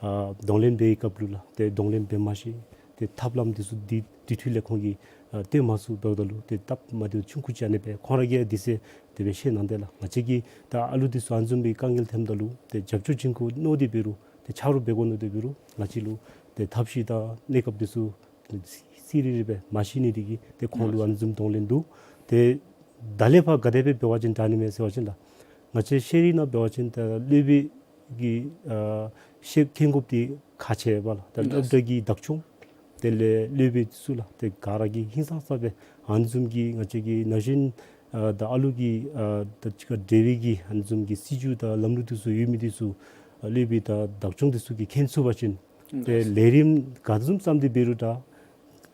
ཨ་གདོང་ལེན་འབད་བའི་སྐབས་ལུ་ལགས་ཏེ་གདོང་ལེན་འབད་མ་ཤེས། ཏེ་ཐབས་ལམ་འདི་ཚུ་འདི་འདི་འཕྲོ་ལས་ཁོང་གིས་ཨ་སྟོན་མ་ཚུགསཔ་འབདཝ་ད་ལུ་ཏེ་སྟབས་མ་བདེཝ་ཆུང་ཀུ་ཅིག་ཨ་ནི་སྦེ་ཁོང་ར་གིས་དེ་ཚེ་དེ་སྦེ་བཤད་གནང་དེས་ལགས། ང་བཅས་ཀྱིས་ད་ཨ་ལུ་འདི་ཚུ་ཨ་ནི་བཟུམ་སྦེ་དཀའ་ངལ་ཐོནམ་ད་ལུ་ཏེ་རྒྱབ་སྐྱོར་བྱིན་དགོ་མནོ་སྟེ་འབད་རུང་ཏེ་ཆ་རོགས་འབད་དགོ་མནོ་སྟེ་འབད་རུང་ང་བཅས་ལུ་ཏེ་ཐབས་ཤེས་དང་གནས་སྐབས་འདི་ཚུ་གསལ་རི་རི་སྦེ་མ་ཤེས་ནི་འདི་གིས་ཏེ་ཁོང་ལུ་ཨ་ནི་བཟུམ་གདོང་ལེན་འདུག། ཏེ་ད་ལས་ཕར་ག་དེ་སྦེ་འབད་བ་ཅིན་དྲག་ནི་མས་ཟེར་བ་ཅིན་ལགས། ང་བཅས་ཤེས་རིག་ནང་འབད་བ་ཅིན་ད་སློབ་དཔོན་གྱི་ཨ་ཤེས་མཁྱེན་དགོཔ་འདི་ཁག་ཆེ་བས་ལགས། ད་སློབ་གྲྭ་གི་བདག་སྐྱོང་དེ་ལས་སློབ་དཔོན་ཚུ་ལགས་ཏེ་ག་ར་གིས་ཧིང་སངས་ས་སྦེ་ཨ་ནི་བཟུམ་གྱི་ང་བཅས་ཀྱི་ན་གཞོན་ཨ་དང་ཨ་ལུ་གི་ཨ་དང་གཅིག་ཁར་འབྲེལ་བའི་གི་ཨ་ནི་བཟུམ་གྱི་སྲིད་བྱུས་དང་ལམ་ལུགས་འདི་ཚུ་ཡོད་མི་འདི་ཚུ་ཨ་སློབ་དཔོན་དང་བདག་སྐྱོང་འདི་ཚུ་གིས་མཁྱེན་ཚུགས་པ་ཅིན་ཏེ་ལས་རིམ་ག་བཟུམ་བརྩམས་ཏེ་འབད་རུང་ད་ཨ་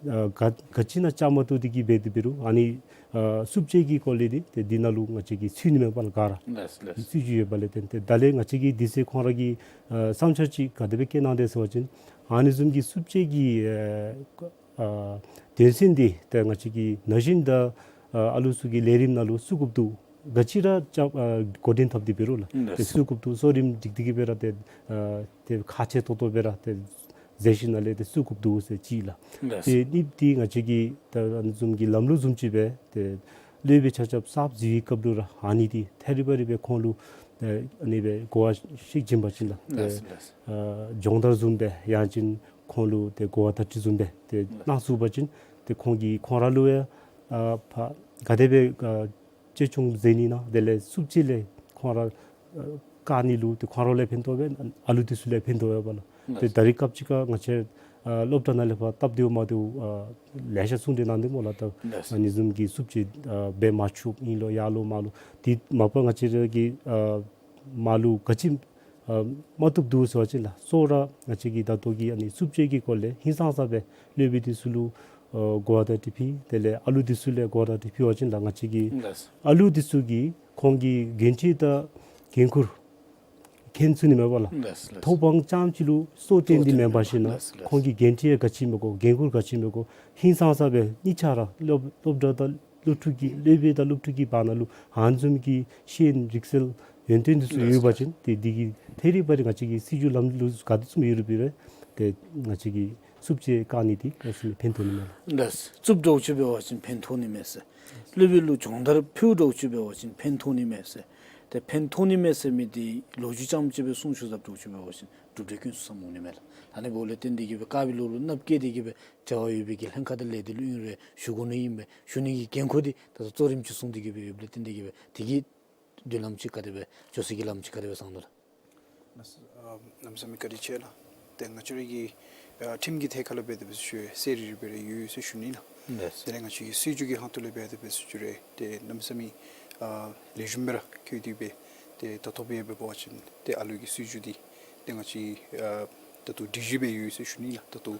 ག་ག་ཅི་ནང་བཅའ་མར་གཏོགས་ཏེ་གིས་འབད་དེ་འབད་རུང་ཨ་ནི་ཨ་རྩུབ་སྤྱོད་ཀྱི་སྐོར་ལས་འདི་ཏེ་འདི་ནང་ལུ་ང་བཅས་ཀྱིས་ཚུད་ནི་མས་པ་ལགས་ག་ར། ལགས་ལགས། སྲིད་བྱུས་ཡོདཔ་ལས་བརྟེན་ཏེ་ད་ལས་ང་བཅས་ཀྱིས་དེ་ཚེ་ཁོང་ར་གི་ཨ་བསམ་འཆར་ཅིག་ག་དེ་སྦེ་བསྐྱལ་གནང་དེས་ཟེར་བ་ཅིན་ཨ་ནི་བཟུམ་གྱི་རྩུབ་སྤྱོད་ཀྱི་ཨ་ཨ་དོན་ཚན་འདི་ཏེ་ང་བཅས་ཀྱི་ན་གཞོན་དང་ཨ་ཨ་ལུ་ཚུ་གི་ལས་རིམ་ནང་ལུ་བཙུགས་དགོཔ་འདུག། ག་ཅི་ར་ཅ་ཨ་འགོ་འདྲེན་འཐབ་སྟེ་འབད་རུང་ལགས། ལགས། ཏེ་བཙུགས་དགོཔ་འདུག། གཙོ་རིམ་སྒྲིག་སྟེ་གིས་སྦེ་ར་ཏེ་ཨ་ཏེ་ཁག་ཆེ་ཏོག་ཏོ་སྦེ་ར་ཏེ་མཛད་ཞིནམ་ལས་ཏེ་བཙུགས་དགོཔ་འདུག་ཟེར་ཅིག་ལགས། ལགས། ཏེ་གཉིས་འདི་ང་བཅས་ཀྱི་ད་ཨ་ནི་བཟུམ་གྱི་ལམ་ལུགས་བཟུམ་ཅིག་སྦེ་ཏེ་ སློབ་དཔོན་ཆ་ཁྱབ་གསརཔ་འཛུལ་བའི་སྐབས་ལུ་ར་ཨ་ནི་འདི་ཐད་རི་བ་རི་སྦེ་ཁོང་ལུ་ཨེ་ཨ་ནི་སྦེ་གོ་བ་ཞིག་བྱིན་པ་ཅིན་ལགས། ལགས་ལགས། ཨ་སྦྱོང་བརྡར་བཟུམ་སྦེ་ཡང་ཅིན་ཁོང་ལུ་ཏེ་གོ་བ་བརྡ་སྤྲོད་བཟུམ་སྦེ་ཏེ་གནང་ཚུགས་པ་ཅིན་ཏེ་ཁོང་གིས་ཁོང་ར་ལུ་ཡང་ཨ་ཕར་ག་དེ་སྦེ་ཨ་ཅི་བྱུང་ཟེར་ནི་ན་དེ་ལས་བསུབ་ཅིག་ལས་ཁོང་ར་ཨ་བཀག་ནི་ལུ་ཏེ་ཁོང་ར་ལུ་ཡང་ཕན་ཐོགས་པས། ཨ་ལུ་འདི་ཚུ་ལུ་ཡང་ཕན་ཐོགས་པས་པ་ལགས། ཏེ་ད་རེས་སྐབས་ཅིག་ཁར་ང་བཅས་ཨ་སློབ་གྲྭ་ནང་ལས་ཕར་སྟབས་བདེཝ་མ་བདེཝ་ཨ་ལེ་ཤ་གསུང་གྲོས་གནང་སྟེ་སྨོ་ལགས། ད་ཨ་ནི་བཟུམ་གྱི་བསུབ་ཅིག་ཨ་འབད་མ་ཆོགཔ་ཨིན་ལོ་ཡར་ལོ་མར་ལོ་འདི་མ་པ་ང་བཅས་ར་གི་ཨ་མར་ལུ་ག་ཅི་ཨ་མ་བཏུབ་འདུག་ཟེར་བ་ཅིན་ལགས། གཙོ་བོ་ར་ང་བཅས་ཀྱི་ད་ལྟོ་གི་ཨ་ནི་བསུབ་ཅིག་གི་སྐོར་ལས་ཧིང་སངས་ས་སྦེ་སློབ་དཔོན་འདི་ཚུ་ལུ་ཨ་གོ་བ་བརྡ་སྤྲོད་ཕུལ། དེ་ལས་ཨ་ལུ་འདི་ཚུ་ལུ་ཡང་གོ་བ་བརྡ་སྤྲོད་ཕུལ་བ་ཅིན་ལགས། ང་བཅས་ཀྱི་ལགས། ཨ་ལུ་འདི་ཚུ་གིས་ཁོང་གི་འགན་འཁྲི་དང་འགན་ཁུར་མཁྱེན་ཚུགས་ནི་མས་པ་ལགས། ལགས་ལགས། ཐོབ་དབང་རྐྱངམ་ཅིག་ལུ་གཙོ་བོ་བཏོན་ཏེ་མེན་པར་ཞིན་ན་ལགས་ལགས། ཁོང་གི་འགན་འཁྲི་ཡང་ག་ཅི་མི་དགོ། འགན་ཁུར་ག་ཅི་མི་དགོ། ཧིང་སངས་ས་སྦེ་གཉིས་ཆ་ར་སློབ་སློབ་གྲྭ་དང་སློབ་ཕྲུག་གི་སློབ་དཔོན་དང་སློབ་ཕྲུག་གི་བར་ན་ལུ་ཨ་ནི་བཟུམ་གྱི་ཤེས་ཡོན་རིག་རྩལ་ཡོན་ཏན་འདི་ཚུ་ཡོད་པ་ཅིན་ཏེ་འདི་གིས་ཐད་རི་བ་རི་ང་བཅས་ཀྱི་སྲིད་བྱུས་ལམ་ལུགས་ག་དེ་བཟུམ་ཡོད་རུང་འབད་རུང་ཏེ་ང་བཅས་ཀྱི་བསུབ་ཅིག་བཀག་ནི་འདི་ཨ་ཙི་ཕན་ཐོགས་ནི་མས་ལགས། ལགས། བསུབ་འདྲཝ་ཅིག་འབད་བ་ཅིན་ཕན་ཐོགས་ནི་མས་ཟེར། སློབ་དཔོན་ལུ་སྦྱོང་བརྡར་ཕུལ་འདྲཝ་ཅིག་འབད་བ་ཅིན་ཕན་ཐོགས་ནི་མས་ཟེར། ཏེ་ཕན་ཐོགས་ནི་མས་ཟེར་མི་འདི་ལོ་རྒྱུས་རྐྱངམ་ཅིག་སྦེ་གསུང་ཞུ་ཟེར་འདྲཝ་ཅིག་འབད་བ་ཅིན་གྲུབ་འབྲས་ཀུན་སུ་སམ་འོང་ནི་མས་ལགས། ཨ་ནི་འབདཝ་ལས་བརྟེན་ཏེ་གིས་སྦེ་དཀར་པོའི་ལུགས་ལུ་ནགཔོ་བཀལ་ཏེ་གིས་སྦེ་འབྲེལ་བ་ཡོད་པའི་གི་ལྷན་ཁག་དང་ལས་སྡེ་ལུ་ཨིན་རུང་ཞུ་དགོ་ནི་ཨིན་པས། ཞུ་ནི་གི་འགན་ཁུར་འདི་ད་ལྟོ་གཙོ་རིམ་ཅིག་བཟུང་སྟེ་གིས་སྦེ་ཡོདཔ་ལས་བརྟེན་ཏེ་གིས་སྦེ་དེ་གི་མདུན་ལམ་ཅིག་ག་དེ་སྦེ་འགྱོ་ས་གི་ལམ་ཅིག་ག་དེ་སྦེ་བཟང་ནུག་ལགས། ལགས་སོ། ཨ་གནམ་མེད་ས་མེད་བཀའ་དྲིན་ཆེ་ལགས། ཏེ་ང་བཅས་ར་གི་ཨ་ཊིམ་གྱི་ཐད་ཁར་ལུ་འབད་དེ་འབད་ཞུ་བ་ཅིན་རེ་རེ་སྦེ་ར་ཡོད་ཟེར་ཞུ་ནི་ལགས། ལགས་སོ། དེ་ལས་ང་བཅས་ཀྱི་སྲིད་བྱུས་ཀྱི་ཁ་ཐུག་ལས་འབད་དེ་འབད་ཞུ་བ་ཅིན་ཏེ་གནམ་མེད་ས་མེད་ཨ་ལེགས་ཤོམ་སྦེ་ར་བཀོད་དེ་སྦེ་ཏེ་ད་ལྟོ་འབད་འབད་བ་ཅིན་ཏེ་ཨ་ལུ་གི་སྲིད་བྱུས་འདི་ཏེ་ང་བཅས་ཨ་ད་ལྟོ་སྒྲིག་གཞི་སྦེ་ཡོད་ཟེར་ཞུ་ནི་ལགས། ད་ལྟོ་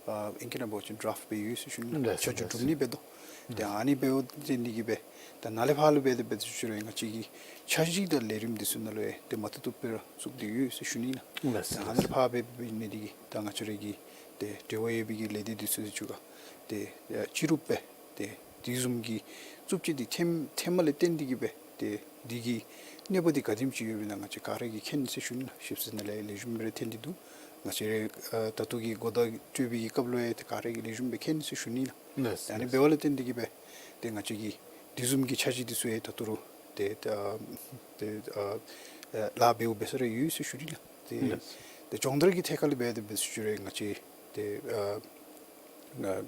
ཨ་ཨིང་སྐད་ནང་འབད་བ་ཅིན་ཌ་རཕཊ་སྦེ་ཡོད་ཟེར་ཞུ་ནི་ལགས། ལགས་སོ། ཆ་འཇོག་གྲུབ་ནི་འབད་དོ། ཏེ་ཨ་ནི་འབདཝ་ལས་བརྟེན་ཏེ་གིས་སྦེ་ད་ནཱ་ལས་ཕར་ལུ་འབད་དེ་འབད་ཞུ་བ་ཅིན་ང་བཅས་ཀྱི་འཆར་གཞི་དང་ལས་རིམ་འདི་ཚུ་ནང་ལུ་ཡང་ཏེ་མ་བཏུབ་བཏུབ་སྦེ་ར་བཙུགས་ཏེ་ཡོད་ཟེར་ཞུ་ནི་ལགས། ལགས་སོ། ཏེ་ཨ་ནཱ་ལས་ཕར་འབད་འབད་ནི་འདི་གིས་ད་ང་བཅས་ར་གི་ཏེ་འབྲེལ་བ་ཡོད་པའི་གི་ལས་སྡེ་འདི་ཚུ་ཚུ་ག་ཏེ་ཨ་ཅི་རུང་སྦེ་ཏེ་དེ་བཟུམ་གྱི་བཙུགས་ཅི་འདི་ཐོནམ་ཐོནམ་ལས་བརྟེན་ཏེ་གིས་སྦེ་ཏེ་འདི་གི་གནོད་པ་འདི་ག་དེམ་ཅིག་ཡོདཔ་ཨིན་ན་ང་བཅས་ག་ར་གིས་མཁྱེན་ཟེར་ཞུ་ནི་ལགས། ཞིབ་འཚོལ་ནང་ལས་ལེགས་ཤོམ་སྦེ་ར་ཐོན་ཏེ་འདུག། ང་བཅས་ར་ཨ་ད་ལྟོ་གི་གོ་བརྡ་སྤྲོད་པའི་གི་སྐབས་ལུ་ཡང་ཏེ་ག་ར་གིས་ལེགས་ཤོམ་སྦེ་མཁྱེན་ཟེར་ཞུ་ནི་ལགས། ལགས་སོ། ཨ་ནི་འབདཝ་ལས་བརྟེན་ཏེ་གིས་སྦེ་ཏེ་ང་བཅས་ཀྱིས་དེ་བཟུམ་གྱི་འཆར་གཞི་འདི་ཚུ་ཡང་ད་ལྟོ་ར་ཏེ་ཨ་ཏེ་ཨ་ཨ་ལཱ་འབདཝ་འབད་ས་ར་ཡོད་ཟེར་ཞུ་ནི་ལགས། ཏེ་ལགས་སོ། ཏེ་སྦྱོང་བརྡར་གྱི་ཐད་ཁར་ལུ་འབད་དེ་འབད་ཞུ་བ་ཅིན་ང་བཅས་ཏེ་ཨ་ཨ་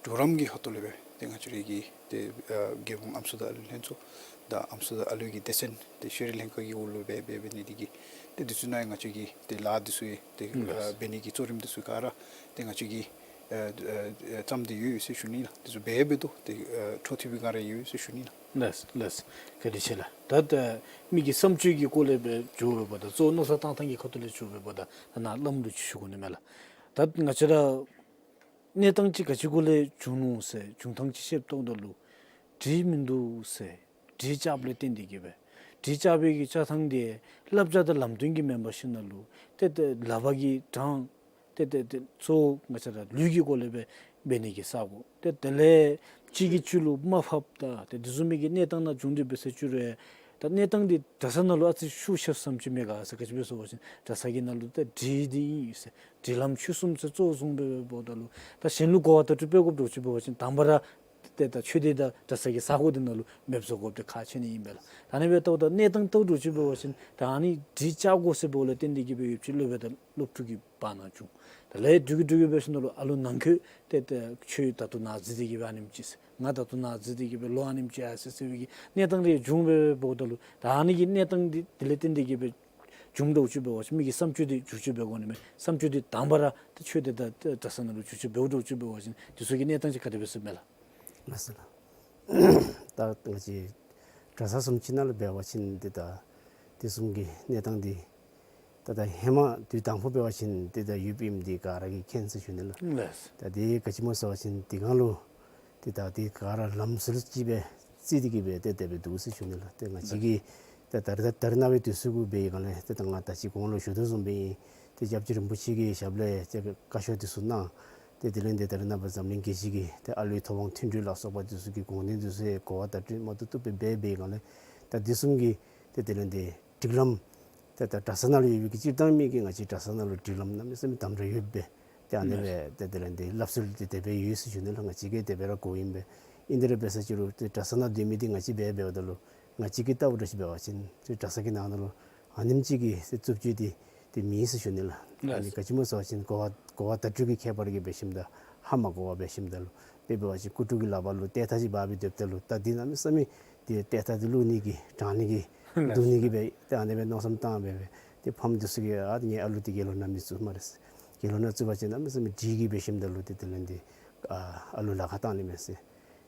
གྲོགས་རམ་གྱི་ཧོངས་ལས་སྦེ་ཏེ་ང་བཅས་ར་གི་ཏེ་ཨ་རྒྱལ་ཡོངས་ཨམ་སྲུ་དང་ཨ་ལུ་ལྷན་ཚོགས་དང་ཨམ་སྲུ་དང་ཨ་ལུ་གི་སྡེ་ཚན་ཏེ་ཤེས་རིག་ལྷན་ཁག་གི་འོག་ལུ་འབད་འབད་འབད་ནི་འདི་གིས་ཏེ་འདི་ཚུ་ནང་ང་བཅས་ཀྱིས་ཏེ་ལཱ་འདི་ཚུ་ཡང་ཏེ་ཨ་འབད་ནི་གི་གཙོ་རིམ་འདི་ཚུ་ག་ར་ཏེ་ང་བཅས་ཀྱིས་ཨ་ཨ་ཨ་བརྩམས་ཏེ་ཡོད་ཟེར་ཞུ་ནི་ལགས། འདི་ཚུ་འབད་འབད་དོ། ཏེ་ཨ་འཕྲོ་མཐུད་པའི་སྒང་ར་ཡོད་ཟེར་ཞུ་ནི་ལགས། ལགས་སོ་ལགས་སོ། བཀའ་དྲིན་ཆེ་ལགས། ད་ད་མི་གི་བསམ་སྤྱོད་ཀྱི་སྐོར་ལས་སྦེ་འགྱོ་བའི་བར་ད་གཙོ་བོ་མནོ་བསམ་བཏང་ཐངས་ཀྱི་ཁ་ཐུག་ལས་འགྱོ་བའི་བར་ད་ད་ནཱ་ལམ་ལུགས་ཅིག་ཞུ་དགོ་ནི་མས་ལགས། ད་ང་བཅས་ར་གནས་སྟངས་ཅིག་ག་ཅི་གུ་ལས་བྱུང་ནུག་ཟེར་བྱུང་ཐངས་ཅིག་ཤེསཔ་ད་ལུ་འགྲིག་མིན་འདུག་ཟེར་འགྲིག་རྐྱབ་ལས་བརྟེན་ཏེ་གིས་སྦེ་འགྲིག་རྐྱབ་པའི་གི་རྐྱབ་ཐངས་འདི་བསླབ་བྱ་དང་ལམ་སྟོན་གྱི་མེན་པར་ཞིན་ན་ལུ་ཏེ་ཏེ་ལག་པ་གིས་དྲང་ཏེ་ཏེ་ཏེ་གཙོ་བོ་ང་བཅས་ར་ལུས་ཀྱི་སྒོ་ལས་སྦེ་འབད་ནི་གི་ས་སྒོ་ཏེ་དེ་ལས་གཅིག་གིས་གཅིག་ལུ་དམའ་ཕབ་ད་ཏེ་དེ་བཟུམ་མའི་གི་གནས་སྟངས་ནང་བྱུང་སྟེ་འབད་ཟེར་ཞུ་རུང་ད་གནས་སྟངས་འདི་གྲྭ་ས་ནང་ལུ་ཨ་ཙི་ཤུགས་ཆེ་སུ་ཙམ་ཅིག་མེད་ག་ཟེར་ག་ཅི་སྦེ་ཟེར་བ་ཅིན་གྲྭ་ས་གི་ནང་ལུ་ད་སྒྲིག་འདི་ཨིན་ཟེར་སྒྲིག་ལམ་ཆོས་གསུམ་ཟེར་གཙོ་བོ་བཟུང་སྦེ་འབདཝ་ད་ལུ་ད་གཞན་ལུ་གོ་བ་བརྡ་སྤྲོད་འབད་དགོཔ་འདྲཝ་ཅིག་འབད་བ་ཅིན་དང་པ་ར་ཏེ་ད་ཆོས་སྡེ་དང་གྲྭ་ས་གི་ས་སྒོ་འདི་ནང་ལུ་མེདཔ་བཟོ་དགོཔ་འདི་ཁག་ཆེ་ནི་ཨིན་པས་ལགས། ད་ཨ་ནི་སྦེ་ལྟཝ་ད་གནས་སྟངས་ལྟཝ་འདྲཝ་ཅིག་འབད་བ་ཅིན་ད་ཨ་ནི་སྒྲིག་རྐྱབ་དགོ་ཟེར་འབདཝ་ལས་བརྟེན་ཏེ་གིས་སྦེ་ཡོདཔ་ཅིག་སློབ་དཔོན་དང་སློབ་ཕྲུག་གི་བར་ན་བྱུང་། དེ་ལས་འགྲིག་གི་འགྲིག་གི་འབད་ཞིན་ན་ལུ་ཨ་ལུ་ནང་འཁོད་ཏེ་ཏེ་ཁྱོད་ད་ལྟོ་ནཱ་འཛུལ་ཏེ་གིས་སྦེ་ཨ་ནེམ་ཅིག་ཟེར་ང་ད་ལྟོ་ནཱ་འཛུལ་ཏེ་གིས་སྦེ་ལོ་ཨ་ནེམ་ཅིག་ཡར་སོ་ཡི་ཟེར་བའི་གི་གནས་སྟངས་རེ་བྱུང་སྦེ་འབདཝ་ད་ལུ་ད་ཨ་ནི་གི་གནས་སྟངས་འདི་དེ་ལས་བརྟེན་ཏེ་གིས་སྦེ་བྱུངམ་འདྲཝ་ཅིག་འབད་བ་ཅིན་མི་གི་བསམ་སྤྱོད་འདི་འགྱུར་བཅོས་འབད་དགོ་ནི་མས། བསམ་སྤྱོད་འདི་དང་པ་ར་ཏེ་ཆོས་སྡེ་དང་ཏེ་གྲྭ་ས་ནང་ལུ་འགྱུར་བཅོས་འབདཝ་འདྲཝ་ཅིག་འབད་བ་ཅིན་དེ་ཚུ་གི་གནས་སྟངས་ཅིག་ག་དེ་སྦེ་ཟེར་མས་ལགས། ལགས་སོ་ལགས། ད་ང་བཅས་གྲྭ་ས་བཟུམ་ཅིག་ནང་ལུ་འབད་བ་ཅིན་ཏེ་ད་དེ་བཟུམ་གྱི་གནས་སྟངས་འདི་ད་ད་ཧེ་མ་དུས་དང་པོ་འབད་བ་ཅིན་ཏེ་ད་ཡོདཔ་ཨིནམ་འདི་ག་ར་གིས་མཁྱེན་ཟེར་ཞུ་ནི་ལགས། ལགས། ད་འདི་ག་ཅི་སྨོ་ཟེར་བ་ཅིན་དེ་སྒང་ལུ་ཏེ་ད་འདི་ག་ར་ལམ་སྲོལ་ཅིག་སྦེ་བརྩི་སྟེ་གིས་སྦེ་ཏེ་དེ་སྦེ་འདུག་ཟེར་ཞུ་ནི་ལགས། ཏེ་ང་བཅས་ཀྱིས་ད་ད་རེས་ད་རེས་ནངས་པའི་དུས་ཚོད་གུ་འབད་བའི་སྒང་ལས་ཏེ་ད་ང་ད་ཅི་གོང་ལུ་ཞུ་དོ་བཟུམ་སྦེ་ཨིན། ཏེ་སྐྱབས་རྗེ་རིན་པོ་ཆེ་གི་ཞབས་ལས་ཏེ་བཀའ་ཤོག་འདི་ཚུ་གནང་། ཏེ་དེ་ལས་ཏེ་ད་རེས་ནངས་པ་འཛམ་གླིང་རྒྱལ་སྤྱི་གི་ཏེ་ཨ་ལུའི་ཐོབ་དབང་མཐུན་སྒྲིལ་ལ་སོགས་པ་འདི་ཚུ་གི་དགོངས་དོན་འདི་ཚུ་གོ་བ་བརྡ་སྤྲོད་མ་བཏུབ་བཏུབ་སྦེ་འབད་བའི་སྒང་ལས་ད་འདི་བཟུམ་གྱི་ཏེ་དེ་ལས་ཏེ་སྒྲིག་ལམ་ཏེ་ད་གྲྭ་ས་ནང་ལུ་ཡོད་པའི་གི་སྤྱིར་བཏང་མི་གི་ང་བཅས་གྲྭ་ས་ནང་ལུ་སྒྲིག་ལམ་གནམ་མེད་ས་མེད་དམ་དྲགས་ཡོད་པས། ཏེ་ཨ་ནི་སྦེ་ཏེ་དེ་ལས་ཏེ་སླབ་སྲོལ་འདི་དེ་སྦེ་ཡོད་ཟེར་ཞུ་ནི་ལགས། ང་བཅས་ཀྱིས་དེ་སྦེ་ར་གོཝ་ཨིན་པས། ཨིན་དེ་ར་འབད་ས་ཅིག་རུང་ཏེ་གྲྭ་ས་ནང་སྡོད་མི་འདི་ང་བཅས་འབད་འབདཝ་ད་ལུ་ང་བཅས་ཀྱིས་བལྟཝ་ད་ཅིག་འབད་བ་ཅིན་ཏེ་གྲྭ་ས་གི་ནང་ན་ལུ་ཨ་ནེམ་ཅིག་གི་ཏེ་རྩུབ་སྤྱོད་འདི་ཏེ་མེད་ཟེར་ཞུ་ནི་ལགས། ཨ་ནི་ག་ཅི་སྨོ་ཟེར་བ་ཅིན་གོ་བ་གོ་བ་བརྡ་སྤྲོད་ཀྱི་ཁྱད་པར་གྱིས་འབད་ཞིནམ་ད་ཧ་མ་གོ་བར་འབད་ཞིནམ་ད་ལུ་ཏེ་འབད་བ་ཅིན་སྐུ་དྲུང་གི་ལག་པར་ལུ་ཏེ་ཐག་ཅིག་འབག་སྦེ་སྡོདཔ་ད་ལུ་ད་འདི་གནམ་མེད་ས་མེད་ཏེ་ཏེ་ཐག་འདི་བླུག་ནི་གི་དྲང་ནི་གི་བརྡུང་ནི་གི་སྦེ་ཏེ་ཨ་ནི་སྦེ་མནོ་བསམ་བཏང་སྦེ་སྦེ་ཏེ་ཕམ་འདི་ཚུ་གིས་ཨ་ངེའི་ཨ་ལུ་འདི་དགེ་སློང་ནང་མི་བཙུགས་སྨ་རེ་ཟེར། དགེ་སློང་ནང་བཙུགས་པ་ཅིན་གནམ་མེད་ས་མེད་འདྲེ་གིས་འབད་ཞིནམ་ད་ལུ་ཏེ་དེ་ལས་འདི་ཨ་ཨ་ལུ་ལཱ་ཁག་བཏང་ནི་མས་ཟེར།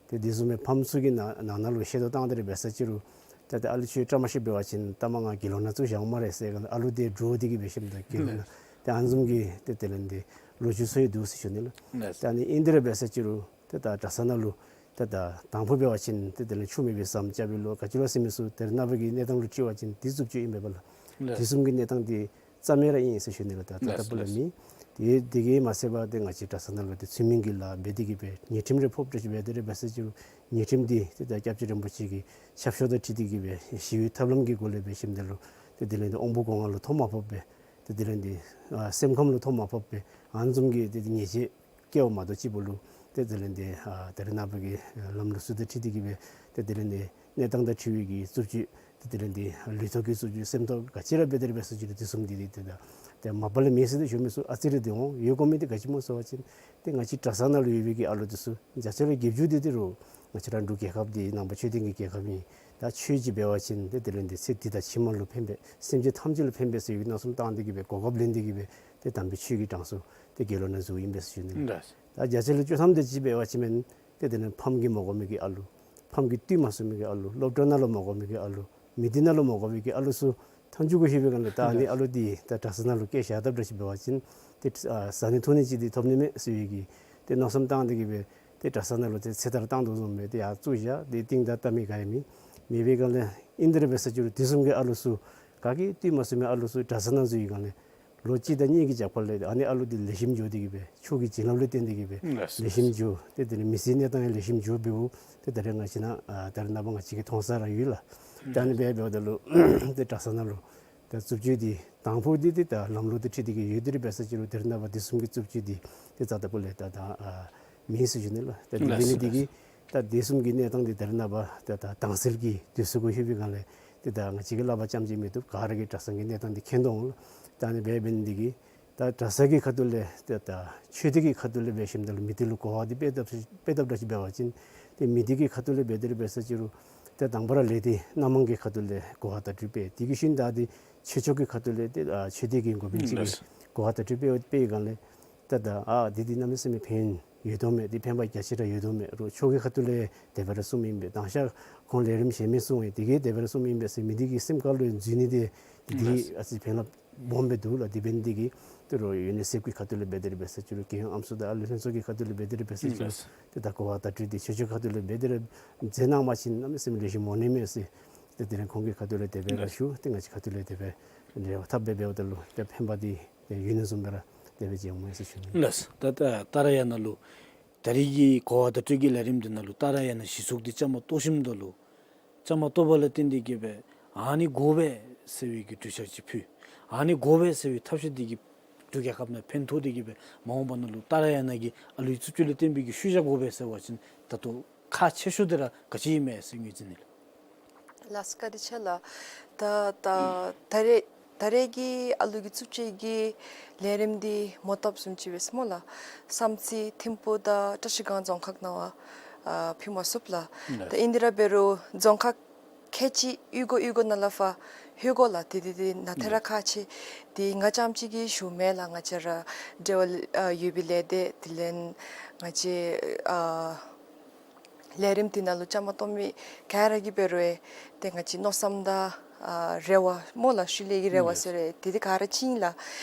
ཏེ་དེ་བཟུམ་སྦེ་ཕམ་ཚུ་གི་ནང་ནང་ན་ལུ་ཤེས་རྟོགས་བཏང་སྟེ་ར་འབད་ས་ཅིག་རུང་ཏེ་ཏེ་ཨ་ལུ་ཁྱོད་བཀྲ་མ་ཤིསཔ་འབད་བ་ཅིན་ལྟ་མ་ང་དགེ་སློང་ནང་བཙུགས་བཞག་སྨ་རེ་ཟེར་ག་ཨ་ལུ་འདི་འདྲོག་སྟེ་གིས་འབད་ཞིནམ་ད་དགེ་སློང་ནང་ཏེ་ཨ་ནི་བཟུམ་གྱི་ཏེ་དེ་ལས་འདི་ལོ་རྒྱུས་ཚུ་ཡང་འདུག་ཟེར་ཞུ་ནི་ལགས། ཏེ་ཨ་ནི་ཨིན་དེ་ར་འབད་ས་ཅིག་རུང་ཏེ་ད་གྲྭ་ས་ནང་ལུ་ཏེ་ད་དང་ཕུ་འབད་བ་ཅིན་ཏེ་དེ་ལས་ཆུ་མེད་པའི་ཟམ་རྐྱབ་པའི་ལོ་ག་ཅི་ལོ་ཟེར་མི་ཚུ་ཏེ་རེ་ནངས་པ་གི་གནས་སྟངས་ལུ་དྲིས་པ་ཅིན་འདི་རྩུབ་སྤྱོད་ཨིན་པས་ལགས། དེ་བཟུམ་གྱི་གནས་སྟངས་འདི་རྩ་མེད་ར་ཨིན་ཟེར་ཞུ་ནི་ལགས། ད་ད་ལྟ་བུ་ལས་མེད། དེ་དེ་གིས་མ་ཚད་པར་ཏེ་ང་བཅས་གྲྭ་ས་ནང་ལུ་ཏེ་ཚུལ་མིན་གྱི་ལཱ་འབད་དེ་གིས་སྦེ་ཉེས་ཁྲིམས་རེ་ཕོགཔ་འདྲ་ཅིག་འབད་དེ་ར་འབད་ས་ཅིག་རུང་ཉེས་ཁྲིམས་འདི་ཏེ་ད་སྐྱབས་རྗེ་རིན་པོ་ཆེ་གི་ཆབ་ཤོག་དང་འཁྲིལ་ཏེ་གིས་སྦེ་ཞི་བའི་ཐབས་ལམ་གྱི་སྒོ་ལས་འབད་ཞིནམ་ད་ལུ་ཏེ་དེ་ལས་འདི་དབང་པོ་གོང་འོག་ལུ་ཐོ་མ་ཕོགཔ་སྦེ་ཏེ་དེ་ལས་འདི་ཨ་སེམས་ཁམས་ལུ་ཐོ་མ་ཕོགཔ་སྦེ་ཨ་ནི་བཟུམ་གྱི་ཏེ་ཏེ་ཉེས་ཆད་བཀལཝ་མ་གཏོགས་ཅིག་པོ་ལུ་ཏེ་དེ་ལས་འདི་ཨ་ད་རེས་ནངས་པ་གི་ལམ་ལུགས་ཚུ་དང་འཁྲིལ་ཏེ་གིས་སྦེ་ཏེ་དེ་ལས་འདི་གནས་སྟངས་དང་འཁྲིལ་བའི་གི་རྩུབ་སྤྱོད་ཏེ་དེ་ལས་འདི་ལུས་ཐོག་གི་རྩུབ་སྤྱོད་སེམས་ཐོག་ག་ཅི་ར་འབད་དེ་ར་འབད་ས་ཅིག་རུང་དེ་བཟུམ་འདི་ཏེ་ད་ཏེ་མ་པ་ལས་མེད་ཟེར་ཏེ་ཞུ་མི་ཚུ་ཨ་ཙི་རེ་འདི་འོང་ཡོད་དགོ་མི་འདི་ག་ཅི་སྨོ་ཟེར་བ་ཅིན་ཏེ་ང་བཅས་གྲྭ་ས་ནང་ལུ་ཡོད་པའི་གི་ཨ་ལུ་འདི་ཚུ་བརྒྱ་ཆ་ལས་བརྒྱད་ཅུ་དེ་དེ་རུང་ང་བཅས་ར་འབྲུག་རྒྱལ་ཁབ་འདི་ནང་པ་ཆོས་ལྡན་གྱི་རྒྱལ་ཁབ་ཨིན། ད་ཆོས་ཅིག་འབད་བ་ཅིན་ཏེ་དེ་ལས་འདི་ཚེ་འདི་དང་ཕྱི་མ་ལུ་ཕན་པས་སེམས་ཅན་ཐམས་ཅད་ལུ་ཕན་པས་ཟེར་བའི་མནོ་བསམ་བཏང་སྟེ་གིས་སྦེ་གོ་སྐབས་ལེན་ཏེ་གིས་སྦེ་ཏེ་དམ་པའི་ཆོས་ཀྱི་གྲངས་སུ་ཏེ་དགེ་སློང་ནང་འཛུལཝ་ཨིན་པས་ཟེར་ཞུ་ནི་ལགས། ད་བརྒྱ་ཆ་ལས་བཅུ་ཐམ་དེ་ཅིག་འབད་བ་ཅིན་མེན་ཏེ་དེ་ལས་ཕམ་གིས་མ་གོ་མི་གི་ཨ་ལུ་ཕམ་གྱིས་བཏུལ་མ་ཚུགས་མི་གི་ཨ་ལུ་སློབ་གྲྭ་ནང་ལུ་མ་གོ་མི་གི་ཨ་ལུ་མི་སྡེ་ནང་ལུ་མ་གོ་མི་གི་ཨ་ལུ་ཚུ་ཐོན་བཅུག་དགོ་ཞུ་བའི་སྒང་ལས་ད་ཨ་ནི་ཨ་ལུ་འདི་ད་གྲྭ་ས་ནང་ལུ་བསྐྱལ་བཞག་དཔ་འདྲ་ཅིག་འབད་བ་ཅིན་ཏེ་ཨ་བཟའ་ནི་འཐུང་ནི་ཅིག་འདི་ཐོབ་ནི་མས་ཟེར་བའི་གི་ཏེ་མནོ་བསམ་བཏང་སྟེ་གིས་སྦེ་ཏེ་གྲྭ་ས་ནང་ལུ་ཏེ་ཚེ་ཐར་བཏང་དོ་བཟུམ་སྦེ་ཏེ་ཡར་བཙུགས་བཞག་ཏེ་རྟིང་བདའ་བལྟ་མི་ག་ཡང་མེད། མེད་པའི་སྒང་ལས་ཨིན་དེ་ར་འབད་ས་ཅིག་རུང་དེ་བཟུམ་གྱི་ཨ་ལུ་ཚུ་ག་གིས་བཏུལ་མ་ཚུགས་མི་ཨ་ལུ་ཚུ་གྲྭ་ས་ནང་འཛུལ་བའི་སྒང་ལས་ལོ་གཅིག་དང་གཉིས་ཀྱི་རྒྱབ་ཁ་ལས་ཨ་ནི་ཨ་ལུ་འདི་ལེགས་ཤོམ་འགྱོ་སྟེ་གིས་སྦེ་ཆོས་ཀྱི་བྱིན་རླབས་ལུ་བརྟེན་ཏེ་གིས་སྦེ་ལེགས་ཤོམ་འགྱོ་ཏེ་དེ་ལས་མི་ཚེའི་གནས་སྟངས་ཡང་ལེགས་ཤོམ་འགྱོ་འབདཝ་ཏེ་ད་རེས་ང་བཅས་ནཱ་ཨ་ད་རེས་ནངས་པ་ང་བཅས་ཀྱིས་མཐོང་ས་ར་ཡོད་ལགས། ད་ཨ་ནི་སྦེ་འབདཝ་ད་ལུ་ཏེ་གྲྭ་ས་ནང་ལུ་ད་རྩུབ་སྤྱོད་འདི་དང་ཕུ་འདི་ཏེ་ད་ལམ་ལུགས་དང་འཁྲིལ་ཏེ་གིས་ཡོད་དེ་ར་འབད་ས་ཅིག་རུང་ད་རེས་ནངས་པ་དེ་བཟུམ་གྱི་རྩུབ་སྤྱོད་འདི་ཏེ་རྩ་དང་པོ་ལས་ད་ད་ཨ་མེད་ཟེར་ཞུ་ནི་ལགས། ད་དེ་འབད་ནི་འདི་གིས་ད་དེ་བཟུམ་གྱི་གནས་སྟངས་འདི་ད་རེས་ནངས་པ་ད་ད་དྭངས་གསལ་གྱི་དུས་སུ་གོ་ཤེས་པའི་སྒང་ལས་ཏེ་ད་ང་བཅས་ཀྱིས་སླབ་པ་ཙམ་ཅིག་མི་བཏུབ། ག་ར་གིས་གྲྭ་ཚང་གི་གནས་སྟངས་འདི་མཁྱེན་དོ་འོང་ལགས། ད་ཨ་ནི་སྦེ་འབད་ནི་འདི་གིས་ད་གྲྭ་ས་གི་ཁ་ཐུག་ལས་ཏེ་ད་ཆོས་སྡེ་གི་ཁ་ཐུག་ལས་འབད་ཞིནམ་ད་ལུ་མི་སྡེ་ལུ་གོ་བ་འདི་སྤེལ་ཐབས་སྤེལ་ཐབས་འདྲ་ཅིག་འབད་བ་ཅིན་ཏེ་མི་སྡེ་གི་ཁ་ཐུག་ལས་འབད་དེ་ར་འབད་ས་ཅིག་རུང་ཏེ་དང་པ་ར་ལས་སྡེ་སྣ་མང་གི་ཁ་ཐུག་ལས་གོ་བ་བརྡ་སྤྲོད་སྤེལ། དེ་གི་ཤུལ་ད་འདི་ཆོས་ཕྱོགས་ཀྱི་ཁ་ཐུག་ལས་ཏེ་ཨ་ཆོས་སྡེ་གི་འགོ་དཔོན་ཅིག་གིས་ལགས། གོ་བ་བརྡ་སྤྲོད་སྤེལ་སྤེལ་སྒང་ལས་ཏེ་ད་ཨ་འདི་འདི་གནམ་མེད་ས་མེད་ཕན་ཡོད་དོ་མས། འདི་ཕན་པ་རྒྱ་ཆེ་དྲགས་ཡོད་དོ་མས། རོགས་ཆོས་ཀྱི་ཁ་ཐུག་ལས་དེ་སྦེ་ར་གསུངམ་ཨིན་པས། དང་ཤ་ཁོང་ལས་རིམ་གཞན་མི་གསུང་བས་དེ་གིས་དེ་སྦེ་ར་གསུངམ་ཨིན་པས་ཟེར་མི་འདི་གི་སེམས་ཁ་ལུ་འཛུལ་ནི་འདི་འདི་ལགས། ཨ་ཙི་ཕན་རླབས་སྦོམ་སྦེ་འདུག་ལགས། དེ་འབད་ནི་འདི་གིས་ཏེ་རོགས་ཡུ་ནི་སེཕ་གི་ཁ་ཐུག་ལས་འབད་དེ་ར་འབད་ས་ཅིག་རུང་རྒྱལ་ཡོངས་ཨམ་སྲུ་དང་ཨ་ལུ་ལྷན་ཚོགས་ཀྱི་ཁ་ཐུག་ལས་འབད་དེ་ར་འབད་ས་ཅིག་རུང་ལགས། ཏེ་ད་གོ་བ་བརྡ་སྤྲོད་འདི་ཆོས་ཕྱོགས་ཁ་ཐུག་ལས་འབད་དེ་ར་མཛད་གནང་བ་ཅིན་གནམ་མེད་ས་མེད་ལེགས་ཤོམ་འོང་ནི་མས་ཟེར་ཏེ་དེ་རིང་ཁོང་གི་ཁ་ཐུག་ལས་དེ་སྦེ་ར་ཞུ། ཏེ་ང་བཅས་ཁ་ཐུག་ལས་དེ་སྦེ་འབྲེལ་བ་འཐབ་སྦེ་འབདཝ་ད་ལུ་ཏེ་ཕན་པ་འདི་ཏེ་ཡུན་རིང་བཟུམ་སྦེ་ར་དེ་སྦེ་མཇལ་འོང་ཟེར་ཞུ་ནི། ལགས། ད་ད་ཏཱ་ར་ཡ་ནང་ལུ་ད་རེས་ཀྱི་གོ་བ་བརྡ་སྤྲོད་ཀྱི་ལས་རིམ་འདི་ནང་ལུ་ཏཱ་ར་ཡ་ནང་གཞི་བཙུགས་འདི་བཅའ་མར་གཏོགས་ཞིནམ་ད་ལུ་བཅའ་མར་གཏོགས་པ་ལུ་བརྟེན་ཏེ་གིས་སྦེ་ཨ་ནི་དགོ་པས་ཟེར་བའི་གི་གྲོས་འཆར་ཅིག་ཕུལ། ཨ་ནི་དགོ་པས་ཟེར་བའི་ཐབས་ཤེས་འདི་གིས་འབྲུག་རྒྱལ་ཁབ་ནང་ཕན་ཐོགས་ཏེ་གིས་སྦེ་མ་འོངས་པ་ནང་ལུ་ཏཱ་ར་ཡ་ནང་གི་ཨ་ལུའི་རྩུབ་སྤྱོད་ལུ་བརྟེན་པའི་གི་ཤུལ་བཞག་དགོ་པས་ཟེར་བ་ཅིན་ད་ལྟོ་ཁག་ཆེ་ཤོས་འདི་ར་ག་ཅི་ཨིན་མས་ཟེར་ངོས་འཛིན་ནི་ལགས། ལགས་སོ་བཀའ་དྲིན་ཆེ་ལགས། ད་ད་ད་རེས་ད་རེས་ཀྱི་ཨ་ལུ་གི་རྩུབ་སྤྱོད་ཀྱི་ལས་རིམ་འདི་མོ་བཏབ་བཟུམ་ཅིག་སྦེ་སྨོ་ལགས། བསམ་རྩེ་ཐིམ་ཕུ་དང་བཀྲ་ཤིས་སྒང་རྫོང་ཁག་ནང་བ་ཨ་ཕུལ་མ་ཚུགས་ལགས། ད་ཨིན་དེ་ར་འབད་རུང་རྫོང་ཁག་ཁལ་གཅིག་གཡུས་སྒོ་གཡུས་སྒོ་ནང་ལས་ཕར་ལྷོད་དགོ་ལགས། དེ་དེ་དེ་ནང་ཏེ་ར་ཁག་ཆེ། དེ་ང་རྐྱངམ་གཅིག་གིས་ཞུཝ་མེན་ལགས། ང་བཅས་ར་འབྲེལ་བ་ཨ་ཡོད་པའི་ལས་སྡེ་དེ་ལས་ང་བཅས་ཨ་ལས་རིམ་འདི་ནང་ལུ་བཅའ་མར་གཏོགས་མི་ག་ར་གིས་འབད་རུང་ཏེ་ང་བཅས་མནོ་བསམ་དང་ཨ་རེ་བ་སྨོ་ལགས། ཤུལ་ལས་ཀྱི་རེ་བ་ཟེར་རུང་དེ་དེ་ག་ར་གཅིག་ཨིན་ལགས།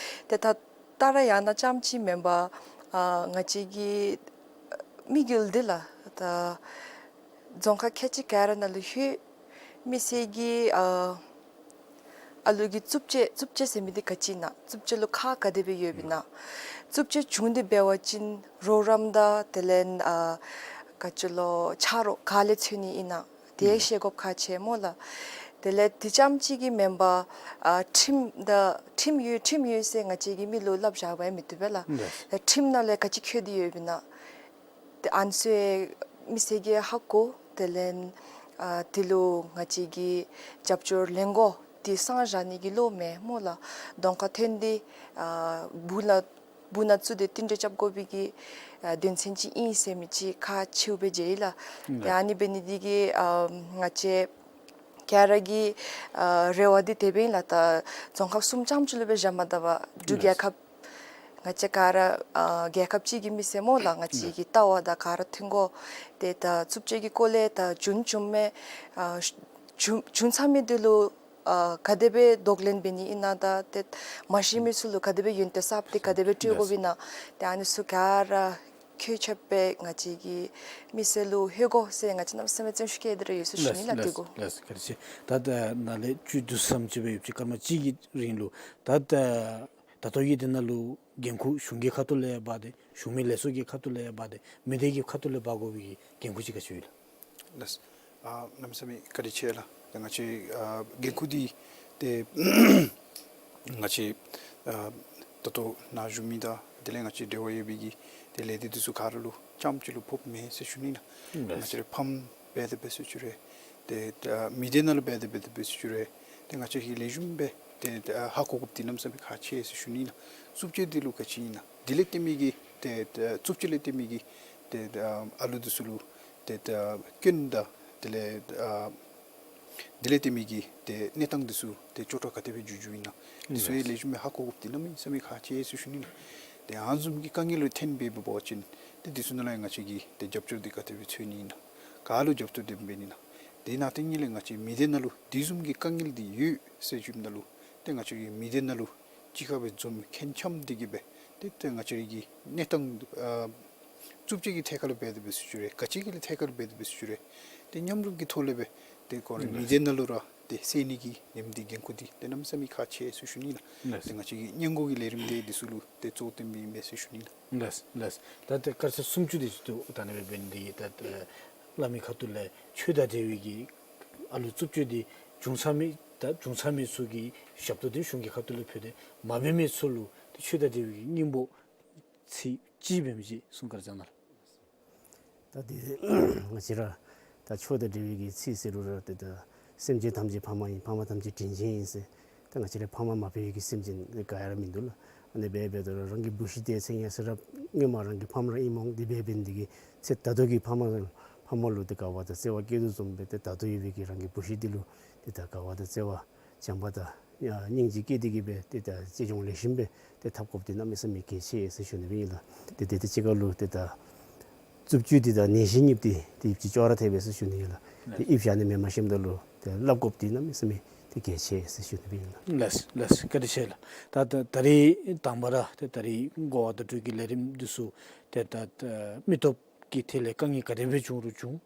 ཏེ་ད་ཏཱ་ར་ཡ་ནང་རྐྱངམ་གཅིག་མེན་པར་ཨ་ང་བཅས་ཀྱི་དམིགས་ཡུལ་འདི་ལགས། ད་རྫོང་ཁག་ཁལ་གཅིག་ག་ར་ནང་ལུ་ལྷོད་མི་སེར་གྱི་ཨ་ཨ་ལུ་གི་རྩུབ་སྤྱོད་རྩུབ་སྤྱོད་ཟེར་མི་འདི་ག་ཅི་ཨིན་ན། རྩུབ་སྤྱོད་ལུ་ཁག་ག་དེ་སྦེ་ཡོདཔ་ཨིན་ན། རྩུབ་སྤྱོད་བྱུང་སྟེ་འབད་བ་ཅིན་རོགས་རམ་དང་དེ་ལས་ཨ་ག་ཅི་ལོ་ཆ་རོགས་ག་ལས་འཚོལ་ནི་ཨིན་ན། དེ་ཤེས་དགོཔ་ཁག་ཆེ་སྨོ་ལགས། དེ་ལས་དེ་རྐྱངམ་གཅིག་གིས་མེན་པར་ཨ་ཁྲིམས་དང་ཁྲིམས་ཡོད་ཁྲིམས་ཡོད་ཟེར་ང་བཅས་ཀྱིས་མི་ལུ་སླབ་བཞག་པ་ཡང་མི་བཏུབ་པས་ལགས། ལགས། ད་ཁྲིམས་ནང་ལས་ག་ཅི་འཁོད་དེ་ཡོདཔ་ཨིན་ན། ཏེ་ཨ་ནི་ཚུ་ མི་སེར་གྱིས་ཧ་གོ། དེ་ལས་ཨ་དེ་ལུ་ང་བཅས་ཀྱིས་རྒྱབ་སྐྱོར་ལེན་དགོ། དེ་སང་ཞག་ནི་གི་བློ་མེན་སྨོ་ལགས། གདོང་ཁར་ཐོན་ཏེ་ཨ་སྦུག་ནང་སྦུག་ནང་བཙུགས་ཏེ་བསྟུན་གྲོས་རྐྱབ་དགོ་པའི་གི་ཨ་དོན་ཚན་ཅིག་ཨིན་ཟེར་མི་ཅིག་ཁག་ཆེཝ་སྦེ་མཇལ་ཡི་ལགས། ཏེ་ཨ་ནི་འབད་ནི་འདི་གིས་ཨ་ང་བཅས་ག་ར་གི་ཨ་རེ་བ་འདི་དེ་སྦེ་ཨིན་ལགས། ད་རྫོང་ཁག་གསུམ་རྐྱངམ་ཅིག་ལུ་སྦེ་བཞག་མ་ད་པར་འབྲུག་རྒྱལ་ཁབ་ང་བཅས་ག་ར་ཨ་རྒྱལ་ཁབ་ཅིག་གི་མི་སེར་སྨོ་ལགས། ང་བཅས་ཀྱི་ལྟ་བ་དང་ག་ར་མཐུན་དགོ། ཏེ་ད་རྩུབ་སྤྱོད་ཀྱི་སྐོར་ལས་ད་བྱུང་བྱུངམ་མས། ཨ་བྱུང་བྱུང་ཚར་མི་འདི་ལུ་ཨ་ག་དེ་སྦེ་གདོང་ལེན་འབད་ནི་ཨིན་ན་དང་ཏེ་མ་ཤེས་མི་ཚུ་ལུ་ག་དེ་སྦེ་ཡོན་ཏན་གསརཔ་འདི་ག་དེ་སྦེ་སྤྲོད་དགོཔ་ཨིན་ན། ཏེ་ཨ་ནི་ཚུ་ག་ར་ཁྱད་ཆོས་སྦེ་ང་བཅས་ཀྱི་མི་སེར་ལུ་ལྷོད་དགོ་ཟེར་ང་བཅས་གནམ་མེད་ས་མེད་བརྩོན་ཤུགས་བསྐྱེད་དེ་ར་ཡོད་ཟེར་ཞུ་ནི་ལགས། ཏེ་གོ། ལགས་སོ། བཀའ་དྲིན་ཆེ། ད་ད་ནཱ་ལས་བཅུད་བསྡུ་ས་ཙམ་ཅིག་སྦེ་ཡོད་ཅི། སྐར་མ་གཅིག་གི་རིང་ལུ་ད་ད་ད་ལྟོ་གི་འདི་ནང་ལུ་འགན་ཁུར་གཞུང་གི་ཁ་ཐུག་ལས་འབག་སྟེ་གཞུང་མི་ལས་ཚོགས་ཀྱི་ཁ་ཐུག་ལས་འབག་སྟེ་མི་སྡེ་གི་ཁ་ཐུག་ལས་འབག་དགོ་པའི་གི་འགན་ཁུར་ཅིག་ག་ཅི་ཡོད་ལགས། ལགས། ཨ་གནམ་མེད་ས་མེད་བཀའ་དྲིན་ཆེ་ལགས། ད་ང་བཅས་ཨ་འགན་ཁུར་འདི་ཏེ་ང་བཅས་ཨ་ད་ལྟོ་ནཱ་བཞུགས་མི་དང་དེ་ལས་ང་བཅས་འབྲེལ་བ་ཡོད་པའི་གི་ཏེ་ལས་སྡེ་འདི་ཚུ་ག་ར་ལུ་རྐྱངམ་ཅིག་ལུ་ཕོགཔ་མེན་ཟེར་ཞུ་ནི་ལགས། ལགས། ང་བཅས་ར་ཕམ་འབད་དེ་འབད་ཟེར་ཞུ་རུང་ཏེ་ད་མི་སྡེ་ནང་ལུ་འབད་དེ་འབད་དེ་འབད་ཟེར་ཞུ་རུང་ཏེ་ང་བཅས་ཀྱིས་ལེགས་ཤོམ་སྦེ་ཏེ་ད་ཧ་གོ་དགོཔ་འདི་གནམ་མེད་ས་མེད་ཁག་ཆེ་ཟེར་ཞུ་ནི་ལགས། རྩུབ་སྤྱོད་འདི་ལུ་ག་ཅི་ཨིན་ན་དེ་ལས་བརྟེན་མི་གི་ཏེ་ད་རྩུབ་སྤྱོད་ལས་བརྟེན་མི་གི་ཏེ་ད་ཨ་ལུ་འདི་ཚུ་ལུ་ཏེ་ད་སྐྱོན་དང་དེ་ལས་ཨ་དེ་ལས་བརྟེན་མི་གི་ཏེ་གནས་སྟངས་འདི་ཚུ་ཏེ་སྐྱོ་དྲགས་ག་དེ་སྦེ་འགྱོ་འགྱོཝ་ཨིན་ན་འདི་ཚུ་ཡང་ལེགས་ཤོམ་སྦེ་ཧ་གོ་དགོཔ་འདི་གནམ་མེད་ས་མེད་ཁག་ཆེ་ཟེར་ཞུ་ནི་ལགས། ཏེ་ཨ་ནི་བཟུམ་གྱི་དཀའ་ངལ་ལུ་ཐོན་སྦེ་འབད་བ་ཅིན་ཏེ་འདི་ཚུ་ནང་ལས་ང་བཅས་ཀྱིས་ཏེ་རྒྱབ་སྐྱོར་འདི་ག་དེ་སྦེ་འཚོལ་ནི་ཨིན་ན་ག་ལུ་རྒྱབ་སྐྱོར་འདི་འབད་ནི་ཨིན་ན། དེ་ནང་དེ་ཉིད་ལས་ང་བཅས་མི་སྡེ་ནང་ལུ་དེ་བཟུམ་གྱི་དཀའ་ངལ་འདི་ཡོད་ཟེར་ཞུཝ་ད་ལུ་ཏེ་ང་བཅས་ཀྱིས་མི་སྡེ་ནང་ལུ་གཅིག་ཁར་སྦེ་འཛོམས་མཁན་འཆམ་འདི་གིས་སྦེ་ཏེ་ཏེ་ང་བཅས་རའི་གི་གནས་སྟངས་ཨ་རྩུབ་སྤྱོད་ཀྱི་ཐད་ཁར་ལུ་འབད་དེ་འབད་ཟེར་ཞུ་རུང་ག་ཅི་གི་ཐད་ཁར་ལུ་འབད་དེ་འབད་ཟེར་ཞུ་རུང་ཏེ་མཉམ་རུབ་ཀྱི་ཐོག་ལས་སྦེ་ཏེ་ཁོང་རའི་མི་སྡེ་ནང་ལུ་ར་ཏེ་སེལ་ནི་གི་ཉིནམ་འདི་འགན་ཁུར་འདི་ཏེ་གནམ་མེད་ས་མེད་ཁག་ཆེ་ཟེར་ཞུ་ནི་ལགས། ཏེ་ང་བཅས་ཀྱིས་སྔོན་འགོག་གི་ལས་རིམ་འདི་འདི་ཚུ་ལུ་ཏེ་གཙོ་བོ་བཏོན་པའི་ཨིན་པས་ཟེར་ཞུ་ནི་ལགས། ལགས་ལགས། ད་ཏེ་སྐར་ཆ་སུམ་ཅུ་དེ་ཅིག་ཏུ་ད་ནི་སྦེ་འབད་ནི་འདི་ད་ཏེ་བླ་མའི་ཁ་ཐུག་ལས་ཆོས་དང་འབྲེལ་བའི་གི་ཨ་ལུ་རྩུབ་སྤྱོད་འདི་བྱུང་ཚར་མི་ད་བྱུང་ཚར་མི་ཚུ་གི་ཞབས་ཏོག་འདི་གཞུང་གི་ཁ་ཐུག་ལས་ཕུལ་ཏེ་མ་འབད་མི་ཚུ་ལུ་ཏེ་ཆོས་དང་འབྲེལ་བའི་གི་སྙིང་པོ་ཚིག་གཅིག་འབད་མི་ཅིག་གསུང་བཀའ་དྲིན་བསྐྱང་གནང་ལགས། ད་འདི་ང་བཅས་ར་ད་ཆོས་དང་འབྲེལ་བའི་གི་ཚིག་ཟེར་རུང་ར་ཏེ་ད་སེམས་ཅན་ཐམས་ཅད་ཕ་མ་ཡིན། ཕ་མ་ཐམས་ཅད་དྲིན་ཅན་ཡིན་ཟེར། ད་ང་བཅས་ར་ཕ་མ་མ་ཕན་པའི་གི་སེམས་ཅན་ག་ཡང་ར་མིན་འདུག་ལགས། ཨ་ནི་སྦེ་འབདཝ་ད་ར་རང་གི་བུ་གཞི་དེ་ཚེ་ཡང་ཟེར་ར་སྔོན་མ་རང་གི་ཕམ་ར་ཨིནམ་འོང་། དེ་སྦེ་འབད་ནི་འདི་གིས་ཚེ་ད་ལྟོ་གི་ཕ་མ་ཕ་མ་ལུ་ཏེ་དགའ་བ་དང་བརྩེ་བ་བསྐྱེད་དོ་བཟུམ་སྦེ་ཏེ་ད་ལྟོ་ཡོད་པའི་གི་རང་གི་བུ་གཞི་འདི་ལུ་ཏེ་ད་དགའ་བ་དང་བརྩེ་བ་བྱམས་པ་དང་ཡང་སྙིང་རྗེ་བསྐྱེད་དེ་གི་སྦེ་ཏེ་ད་གཅེས་སྐྱོང་ལེགས་ཤོམ་སྦེ་ཏེ་འཐབ་དགོཔ་འདི་གནམ་མེད་ས་མེད་གལ་ཆེ་ཟེར་ཞུ་ནི་སྦེ་ཨིན་ལགས། ཏེ་ཏེ་ཏེ་གཅིག་ཁར་ལུ་ཏེ་ད་རྩུབ་སྤྱོད་འདི་དང་ནད་གཞི་གཉིས་འདི་ཏེ་ཅིག་ཅོག་ར་འཐད་པས་ཟེར་ཞུ་ནི་ཨིན་ལགས། ཏེ་ཨིབ་བཞག་ནི་མེནམ་ཤེསཔ་ད་ལུ་ཏེ་སླབ་དགོཔ་འདི་གནམ་མེད་ས་མེད་ཏེ་གལ་ཆེ་ཟེར་ཞུ་ནི་སྦེ་ཨིན་ལགས། ལགས་ལགས། བཀའ་དྲིན་ཆེ་ལགས། ད་ད་ད་རིས་དང་པ་ར་ཏེ་ད་རིས་གོ་བ་བརྡ་སྤྲོད་ཀྱི་ལས་རིམ་འདི་ཚུ་ཏེ་ད་ད་མི་སྟོབས་ཀྱི་ཐད་ལས་དཀའ་ངལ་ག་དེ་སྦེ་བྱུང་རུང་བྱུང་།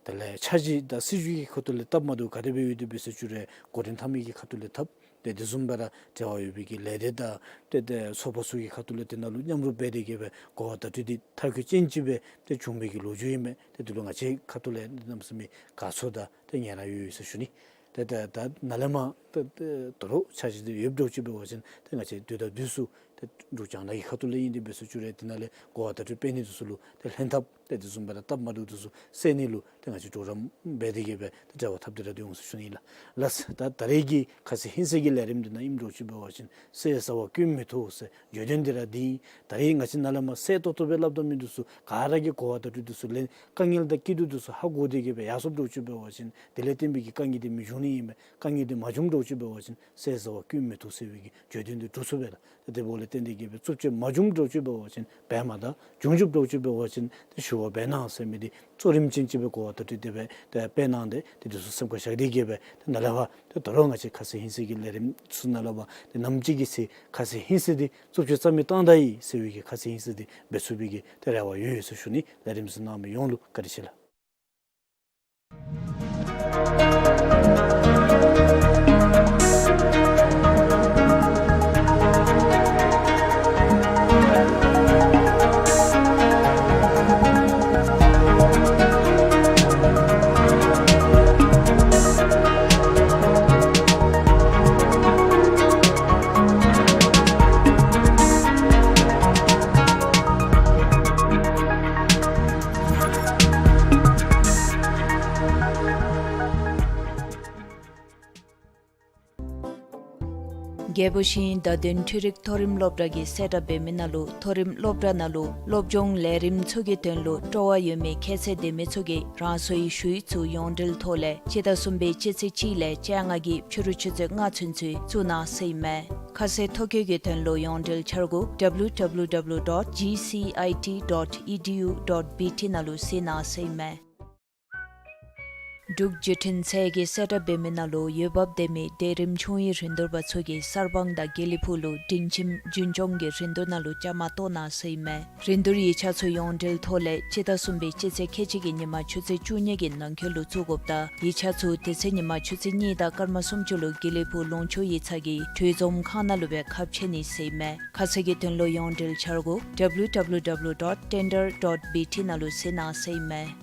དེ་ལས་འཆར་གཞི་དང་སྲིད་བྱུས་ཀྱི་ཁ་ཐུག་ལས་སྟབས་མ་བདེཝ་ག་དེ་སྦེ་ཡོད་དེ་འབད་ཟེར་ཞུ་རུང་འགོ་འདྲེན་འཐབ་མི་གི་ཁ་ཐུག་ལས་འཐབ། ཏེ་དེ་བཟུམ་སྦེ་ར་འབྲེལ་བ་ཡོད་པའི་གི་ལས་སྡེ་དང་ཏེ་ཏེ་ཚོགས་པ་ཚུ་གི་ཁ་ཐུག་ལས་དེ་ནང་ལུ་མཉམ་རུབ་འབད་དེ་གི་སྦེ་གོ་བ་བརྡ་སྤྲོད་འདི་མཐར་འཁྱོལ་ཅན་ཅིག་སྦེ་ཏེ་བྱུང་བའི་གི་ལོ་རྒྱུས་ཨིན་མས། ཏེ་དེ་ལུ་ང་བཅས་ཁ་ཐུག་ལས་གནམ་མེད་ས་མེད་དགའ་ཚོར་དང་ཏེ་ངལ་རངས་ཡོད་ཡོད་ཟེར་ཞུ་ནི། ཏེ་ཏེ་ད་ནཱ་ལས་མར་ཏེ་ཏེ་ད་རུང་འཆར་གཞི་འདི་ཡོདཔ་འདྲཝ་ཅིག་འབད་བ་ཅིན་ཏེ་ང་བཅས་དུས་དང་དུས་སུ་ཏེ་འབྲུག་རྒྱང་ནག་གི་ཁ་ཐུག་ལས་ཨིན་དེ་འབད་ཟེར་ཞུ་རུང་དེ་ནང་ལས་གོ་བ་བརྡ་སྤྲོད་སྤེལ་ནི་འདི་ཚུ་ལུ་ཏེ་ལྷན་ཐབས་ཏེ་དེ་བཟུམ་སྦེ་ར་སྟབས་མ་བདེཝ་འདི་ཚུ་སེལ་ནི་ལུ་ཏེ་ང་བཅས་གྲོགས་རམ་འབད་དེ་གི་སྦེ་ཏེ་འབྲེལ་བ་འཐབ་སྟེ་ར་སྡོད་འོང་ཟེར་ཞུ་ནི་ལགས། ལགས། ད་ད་རིས་ཀྱི་ཁ་བཟེ་ཧིང་སངས་ཀྱི་ལས་རིམ་འདི་ནང་ཨིནམ་འདྲཝ་ཅིག་འབད་བ་ཅིན་བསད་བཟའ་བ་སྐྱོན་མི་ཐུབ་ཟེར་བརྗོད་དོན་འདི་ར་འདི་ཨིན། ད་རིས་ང་བཅས་ནཱ་ལས་མར་གསལ་ཏོག་ཏོ་སྦེ་སླབ་ད་མི་འདི་ཚུ་ག་ར་གིས་གོ་བ་བརྡ་སྤྲོད་འདི་ཚུ་ལེན། དཀའ་ངལ་དང་སྐྱིད་སྡུག་འདི་ཚུ་ཧ་གོ་སྟེ་གི་སྦེ་ཡར་སོངམ་འདྲཝ་ཅིག་འབད་བ་ཅིན་དེ་ལས་བརྟེན་པའི་གི་དཀའ་ངལ་འདི་མི་འབྱུང་ནི་ཨིན་པས། དཀའ་ངལ་འདི་མ་བྱུངམ་འདྲཝ་ཅིག་འབད་བ་ཅིན་བསད་བཟའ་བ་སྐྱོན་མི་ཐུབ་ཟེར་བའི་གི་བརྗོད་དོན་འདི་འགྲུབ་ཚུགས་པས་ལགས། ཏེ་དེ་འབདཝ་ལས་བརྟེན་ཏེ་གི་སྦེ་རྩུབ་སྤྱོད་མ་བྱུངམ་འདྲཝ་ཅིག་འབད་བ་ཅིན་འབད་མ་ད། བྱུང་བྱུངམ་འདྲཝ་ཅིག་འབད་བ་ཅིན་ཏེ་ཞུ་བ་འབད་གནང་ཟེར་མི་འདི་གཙོ་རིམ་ཅན་ཅིག་སྦེ་གོ་བ་བརྡ་སྤྲོད་དེ་སྦེ་ཏེ་སྤེལ་གནང་སྟེ་ཏེ་དེ་ཚུ་སེམས་ཁར་བཞག་སྟེ་གི་སྦེ་ཏེ་ནཱ་ལས་ཕར་ཏེ་ད་རུང་ང་བཅས་ཁ་བཟེ་ཧིང་སངས་ཀྱི་ལས་རིམ་ཚུ་ནང་ལས་ཕར་ཏེ་ནམ་ཅིག་གི་ཚེ་ཁ་བཟེ་ཧིང་སངས་འདི་རྩུབ་སྤྱོད་རྩ་མེད་བཏང་ད་ཡི་ཟེར་བའི་གི་ཁ་བཟེ་ཧིང་སངས་འདི་འབད་ཚུགས་པའི་གི་ཏེ་རེ་བ་ཡོད་ཡོད་ཟེར་ཞུ་ནི། ལས་རིམ་གཟིགས་གནང་མི་ཡོངས་ལུ་བཀའ་དྲིན་ཆེ་ལགས། རྒྱལ་པོ་ཤིང་བརྡ་དོན་འཕྲུལ་རིག་མཐོ་རིམ་སློབ་གྲྭ་གིས་གསལ་བསྒྲགས་འབད་མི་ནང་ལུ་མཐོ་རིམ་སློབ་གྲྭ་ནང་ལུ་སློབ་སྦྱོང་ལས་རིམ་ཚུ་གི་དོན་ལུ་སྤྲོ་བ་ཡོད་མི་ཁྱད་ཚད་ལྡན་མི་ཚུ་གིས་རང་སོའི་ཞུ་ཡིག་ཚུ་ཡོངས་འབྲེལ་ཐོག་ལས་སྤྱི་ཟླ་གསུམ་པའི་སྤྱི་ཚེས་གཅིག་ལས་བཅོ་ལྔ་གི་ཕྱི་རུ་ཆུ་ཚོད་ལྔ་ཚུན་ཚོད་བཙུགས་གནང་ཟེར་ཨིན་མས། ཁ་གསལ་ཐོ་བཀོད་ཀྱི་དོན་ལུ་ཡོངས་འབྲེལ་འཆར་སྒོ་W W W dot G C I T dot E D U dot B T ནང་ལུ་གཟིགས་གནང་ཟེར་ཨིན་མས། འབྲུག་བརྒྱུད་འཕྲིན་ཚད་ཀྱིས་གསལ་བསྒྲགས་འབད་མི་ནང་ལུ་འོས་འབབ་ལྡན་མི་གྲལ་རིམ་ཆུང་བའི་རིན་བསྡུར་པ་ཚུ་གིས་གསར་སྤང་དང་དགེ་ལེགས་ཕུག་ལུ་སྒྲིང་ཁྱིམ་རྒྱུན་སྐྱོང་གི་རིན་བསྡུར་ནང་ལུ་བཅའ་མར་གཏོགས་གནང་ཟེར་ཨིན་མས། རིན་བསྡུར་ཡིག་ཆ་ཚུ་ཡོངས་འབྲེལ་ཐོག་ལས་སྤྱི་ཟླ་གསུམ་པའི་སྤྱི་ཚེས་ཁལ་གཅིག་གི་ཉིན་མ་ཆུ་ཚོད་བཅུ་གཉིས་ཀྱི་ནང་འཁོད་ལུ་བཙུགས་དགོཔ་དང་ཡིག་ཆ་ཚུ་དེ་ཚེ་ཉིན་མ་ཆུ་ཚོད་གཉིས་དང་སྐར་མ་སུམ་ཅུ་ལུ་དགེ་ལེགས་ཕུག་ལུང་ཕྱོགས་ཡིག་ཚང་གི་གྲོས་འཛོམས་ཁང་ནང་ལུ་སྦེ་ཁ་ཕྱེ་ནི་ཟེར་ཨིན་མས། ཁ་གསལ་གྱི་དོན་ལུ་ཡོངས་འབྲེལ་འཆར་སྒོ W W W dot tender dot B T ནང་ལུ་གཟིགས་གནང་ཟེར་ཨིན་མས།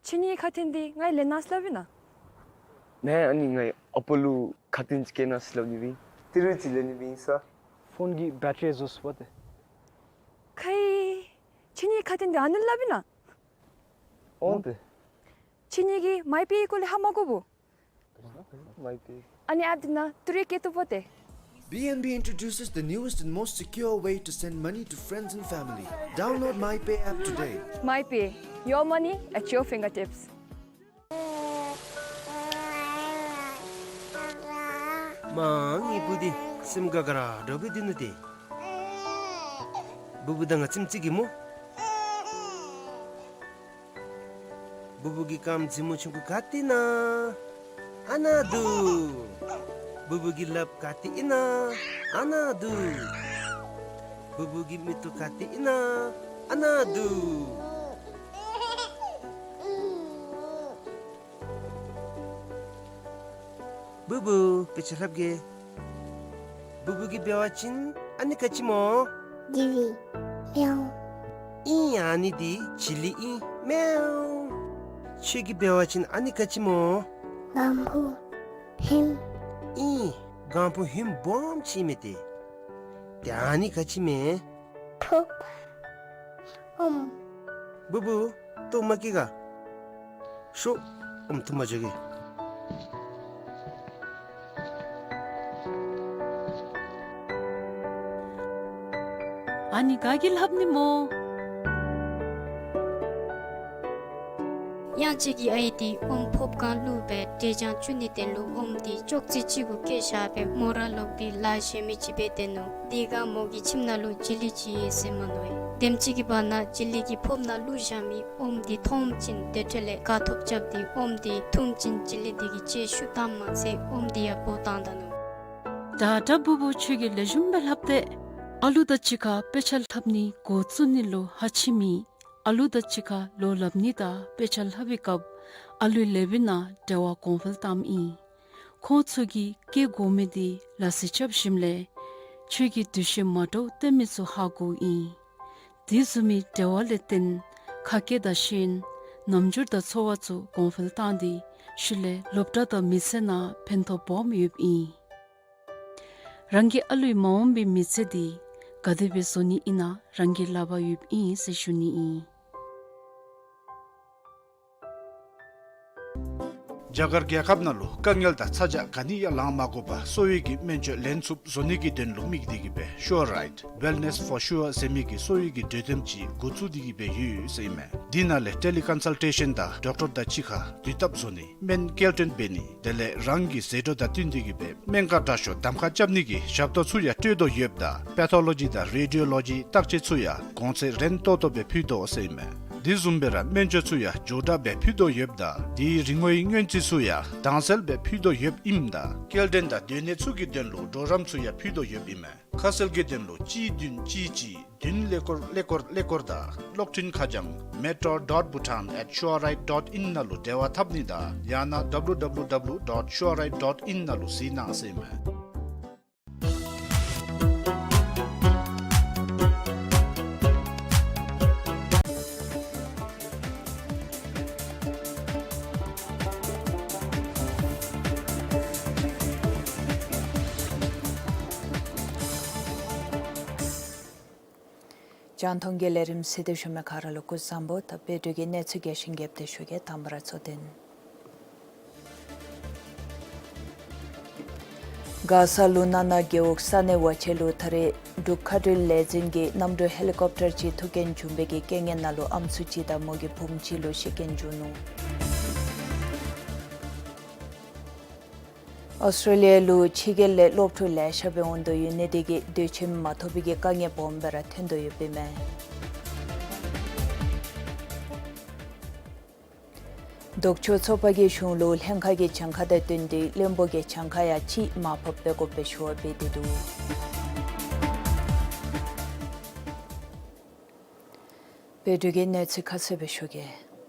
ཁྱེད་གཉིས་ཁ་ཏོན་འདི་ང་ལེན་གནང་ཟེར་སླབ་ཨིན་ན། ནཱ་ཨ་ནི་ངེའི་ཨ་པ་ལུ་ཁ་ཏོན་ཅིག་སྐྱེལ་གནང་ཟེར་སླབ་ནི་སྦེ་ཏི་རུ་ཅིག་ལེན་ནི་སྦེ་ཨིན་ས། ཕོན་གྱི་བེ་ཊ་རི་རྫོགས་སོ་པ་ཏེ། ཁའི། ཁྱེད་གཉིས་ཁ་ཏོན་འདི་ཨ་ནི་སླབ་ཨིན་ན། འོང་ཏེ། ཁྱེད་གཉིས་ཀྱིས་མའི་པེ་སྐོར་ལས་ཧ་མ་གོ་བོ། མའི་པེ། ཨ་ནི་ཨེཔ་འདི་ནང་ཏི་རུ་སྐྱེལ་བཏུབ་པ་ཏེ། B N B introduces the newest and most secure way to send money to friends and family. Download MyPay app today. MyPay, your money at your fingertips. མ་ངེའི་བུ་འདི་སེམས་དགའ་དགའ་ར་འདྲཝ་སྦེ་སྡོད་ནུག་ཏེ། བུ་བུ་དང་ང་ཙམ་ཅིག་གིས་སྨོ། བུ་བུ་གི་རྐངམ་རྫི་མོ་ཆུང་ཀུ་ག་ཏེ་ཨིན་ན། ཨ་ནཱ་འདུག། བུ་བུ་གི་ལགཔ་ག་ཏེ་ཨིན་ན། ཨ་ནཱ་འདུག། བུ་བུ་གི་མིག་ཏོ་ག་ཏེ་ཨིན་ན། ཨ་ནཱ་འདུག། བུ་བུ་དཔེ་ཆ་ལྷབ་གེ། བུ་བུ་གིས་འབད་བ་ཅིན་ཨ་ནི་ག་ཅི་སྨོ། ཇི་ལི། མེའོ། ཨིན། ཨ་ནི་འདི་ཇི་ལི་ཨིན། མེའོ། ཁྱོད་ཀྱིས་འབད་བ་ཅིན་ཨ་ནི་ག་ཅི་སྨོ། གང་ཕུ། ཧིམ། ཨིན། གང་ཕུ་ཧིམ་སྦོམ་ཅིག་མས་ཏེ། ཏེ་ཨ་ནི་ག་ཅི་མས། ཕོརཔ། ཨོམ། བུ་བུ་ལྟོཝ་མ་བཀྱེས་ག། ཤོག། ཨོམ་འཐུ་མ་འགྱོ་གེ། ཨ་ནི་ག་གིས་ལྷབ་ནི་སྨོ། གཡང་ཅིག་གི་ཨའི་འདི་ཨོམ་ཕོརཔ་སྒང་བླུགས་སྦེ་འབྲས་ལྗང་བཙུགས་ནི་དོན་ལུ་ཨོམ་འདི་ཅོག་ཙེ་གཅིག་གུ་བཀལ་བཞག་སྦེ་མོ་ར་ལོག་སྟེ་ལཱ་གཞན་མི་ཅིག་འབད་སྡོད་ནུག། དེ་སྒང་མོ་གི་ཁྱིམ་ནང་ལུ་ཇི་ལི་ཅིག་ཡོད་ཟེར་མ་མནོ་བས། དེམ་ཅིག་གི་བར་ན་ཇི་ལི་གིས་ཕོརཔ་ནང་བླུགས་བཞག་མི་ཨོམ་འདི་མཐོངམ་ཅིག་དེ་འཕྲོ་ལས་དགའ་ཐོབ་རྐྱབ་སྟེ་ཨོམ་འདི་འཐུངམ་ཅིག་ཇི་ལི་འདི་གིས་ལྕེ་ཤུབ་བཏངམ་མ་ཚད་ཨོམ་འདི་ཡང་འབོ་བཏང་ད་ནུག། ད་ད་བུ་བུ་ཁྱོད་ཀྱིས་ལེགས་ཤོམ་སྦེ་ལྷབ་སྟེ། ཨ་ལུ་དང་གཅིག་ཁར་དཔེ་ཆ་ལྷབ་ནི་འགོ་བཙུགས་ནི་ལུ་ཧ་ཆི་མི་ཨ་ལུ་དང་གཅིག་ཁར་ལོ་ལྷབ་ནི་དང་དཔེ་ཆ་ལྷབ་པའི་སྐབས་ཨ་ལུའི་ལགཔ་ནང་འབྲེལ་བ་གོང་འཕེལ་བཏངམ་ཨིན། ཁོང་ཚུ་གིས་སྐྱེ་དགོ་མི་འདི་ལ་རྩིས་རྐྱབ་ཞིནམ་ལས་ཁྱོད་ཀྱི་འདུ་ཤེས་མ་འདྲཝ་བསྟེན་མི་ཚུ་ཧ་གོཝ་ཨིན། དེ་བཟུམ་མའི་འབྲེལ་བ་ལས་བརྟེན་ཁ་སྐད་དང་ཤེས་ཡོན་རྣམ་འགྱུར་དང་ཚོར་བ་ཚུ་གོང་འཕེལ་བཏང་སྟེ་ཤུལ་ལས་སློབ་གྲྭ་དང་མི་ཚེ་ནང་ཕན་ཐོགས་སྦོམ་ཡོདཔ་ཨིན། རང་གི་ཨ་ལུའི་མ་འོངས་པའི་མི་ཚེ་འདི་ག་དེ་སྦེ་བཟོ་ནི་ཨིན་ན་རང་གི་ལག་པར་ཡོདཔ་ཨིན་ཟེར་ཞུ་ནི་ཨིན། རྒྱ་གར་རྒྱལ་ཁབ་ནང་ལུ་དཀའ་ངལ་དང་ཚ་གྱང་ག་ནི་ཡང་ལང་མ་དགོ་པར་གསོ་བའི་གི་སྨན་བཅོས་ལེན་ཚུགསཔ་བཟོ་ནི་གི་དོན་ལུ་དམིགས་ཏེ་གི་སྦེ་Sure Right Wellness for Sure ཟེར་མི་གི་གསོ་བའི་གི་གྲོས་འདེམས་ཅིག་འགོ་བཙུགས་ཏེ་གི་སྦེ་ཡོད་ཟེར་ཨིན་མས། དེ་ནང་ལས་ཊེ་ལི་ཀོན་སཱལ་ཊེ་ཤཱན་དང་ཌོག་ཊར་དང་གཅིག་ཁར་དུས་ཐབས་བཟོ་ནི། སྨན་སྐྱེལ་འདྲེན་འབད་ནི། དེ་ལས་རང་གི་ཟད་འགྲོ་དང་བསྟུན་ཏེ་གི་སྦེ་སྨན་ཁང་དྲག་ཤོས་གདམ་ཁ་རྐྱབ་ནི་གི་ཞབས་ཏོག་ཚུ་ཡང་སྤྲོད་དོ་ཡོདཔ་ད་པེ་ཐོ་ལོ་ཇི་དང་རེ་ཌི་ཡོ་ལོ་ཇི་བརྟག་དཔྱད་ཚུ་ཡང་གོང་ཚད་རན་ཏོག་ཏོ་སྦེ་ཕུལ་དོ་ཟེར་ཨིན་མས། དེ་བཟུམ་སྦེ་ར་སྨན་བཅོས་ཚུ་ཡང་མགྱོགས་དྲགས་སྦེ་ཕུལ་དོ་ཡོདཔ་ད་དེའི་རིན་གོང་གི་སྔོན་རྩིས་ཚུ་ཡང་དྭངས་གསལ་སྦེ་ཕུལ་དོ་ཡོདཔ་ཨིནམ་ད་སྐྱེལ་འདྲེན་དང་སྡོད་གནས་ཚུ་གི་དོན་ལུ་གྲོགས་རམ་ཚུ་ཡང་ཕུལ་དོ་ཡོདཔ་ཨིན་མས། ཁ་གསལ་གྱི་དོན་ལུ་གཅིག་བདུན་གཅིག་གཅིག་བདུན་ཀླད་ཀོར་ཀླད་ཀོར་ཀླད་ཀོར་དང་གློག་འཕྲིན་ཁ་བྱང་metro dot bhutan at sure right dot in ནང་ལུ་འབྲེལ་བ་འཐབ་ནི་དང་ཡང་ན་W W W dot sure right dot in ནང་ལུ་གཟིགས་གནང་ཟེར་ཨིན་མས། རྒྱང་མཐོང་གི་ལས་རིམ་གཟིགས་ཏེ་བཞུགས་མི་ག་ར་ལུ་སྐུ་གཟུགས་བཟང་པོ། ད་བོད་དུས་ཀྱི་གནས་ཚུལ་རྒྱས་ཤིང་རྒྱསཔ་སྦེ་ཞུ་གེ། དང་པ་ར་གཙོ་དོན། མགར་ས་ལུ་ན་ན་རྒེད་འོག་ས་གནས་བ་ཅིག་ལུ་ད་རེས་འབྲུག་མཁའ་འགྲུལ་ལས་འཛིན་གྱི་གནམ་གྲུ་ཧེ་ལི་ཀོབ་ཊར་ཅིག་ཐུག་རྐྱེན་བྱུང་བའི་གི་རྐྱེན་ངན་ནང་ལུ་ཨམ་སྲུ་ཅིག་དང་མོ་གི་བུམོ་ཅིག་ལུ་ཤི་རྐྱེན་བྱུང་ནུག། ཨོསི་ཊྲེ་ལི་ཡ་ལུ་ཕྱི་རྒྱལ་ལས་སློབ་ཕྲུག་ལེ་ཤ་སྦེ་འོང་དོ་ཡོད་ནི་དེ་གིས་སྡོད་ཁྱིམ་མ་ཐོབ་པའི་གི་དཀའ་ངལ་སྦོམ་སྦེ་ར་ཐོན་དོ་ཡོདཔ་ཨིན་མས། ལྡོག་ཕྱོགས་ཚོགས་པ་གིས་གཞུང་ལུ་ལྷན་ཁག་གི་གྱངས་ཁ་དང་བསྟུན་ཏེ་བློན་པོ་གི་གྱངས་ཁ་ཡང་ཅིག་མར་ཕབ་འབད་དགོཔ་སྦེ་ཞུ་བ་འབད་དེ་འདུག། བོད་དུས་ཀྱི་གནས་ཚུལ་ཁ་གསལ་སྦེ་ཞུ་གེ།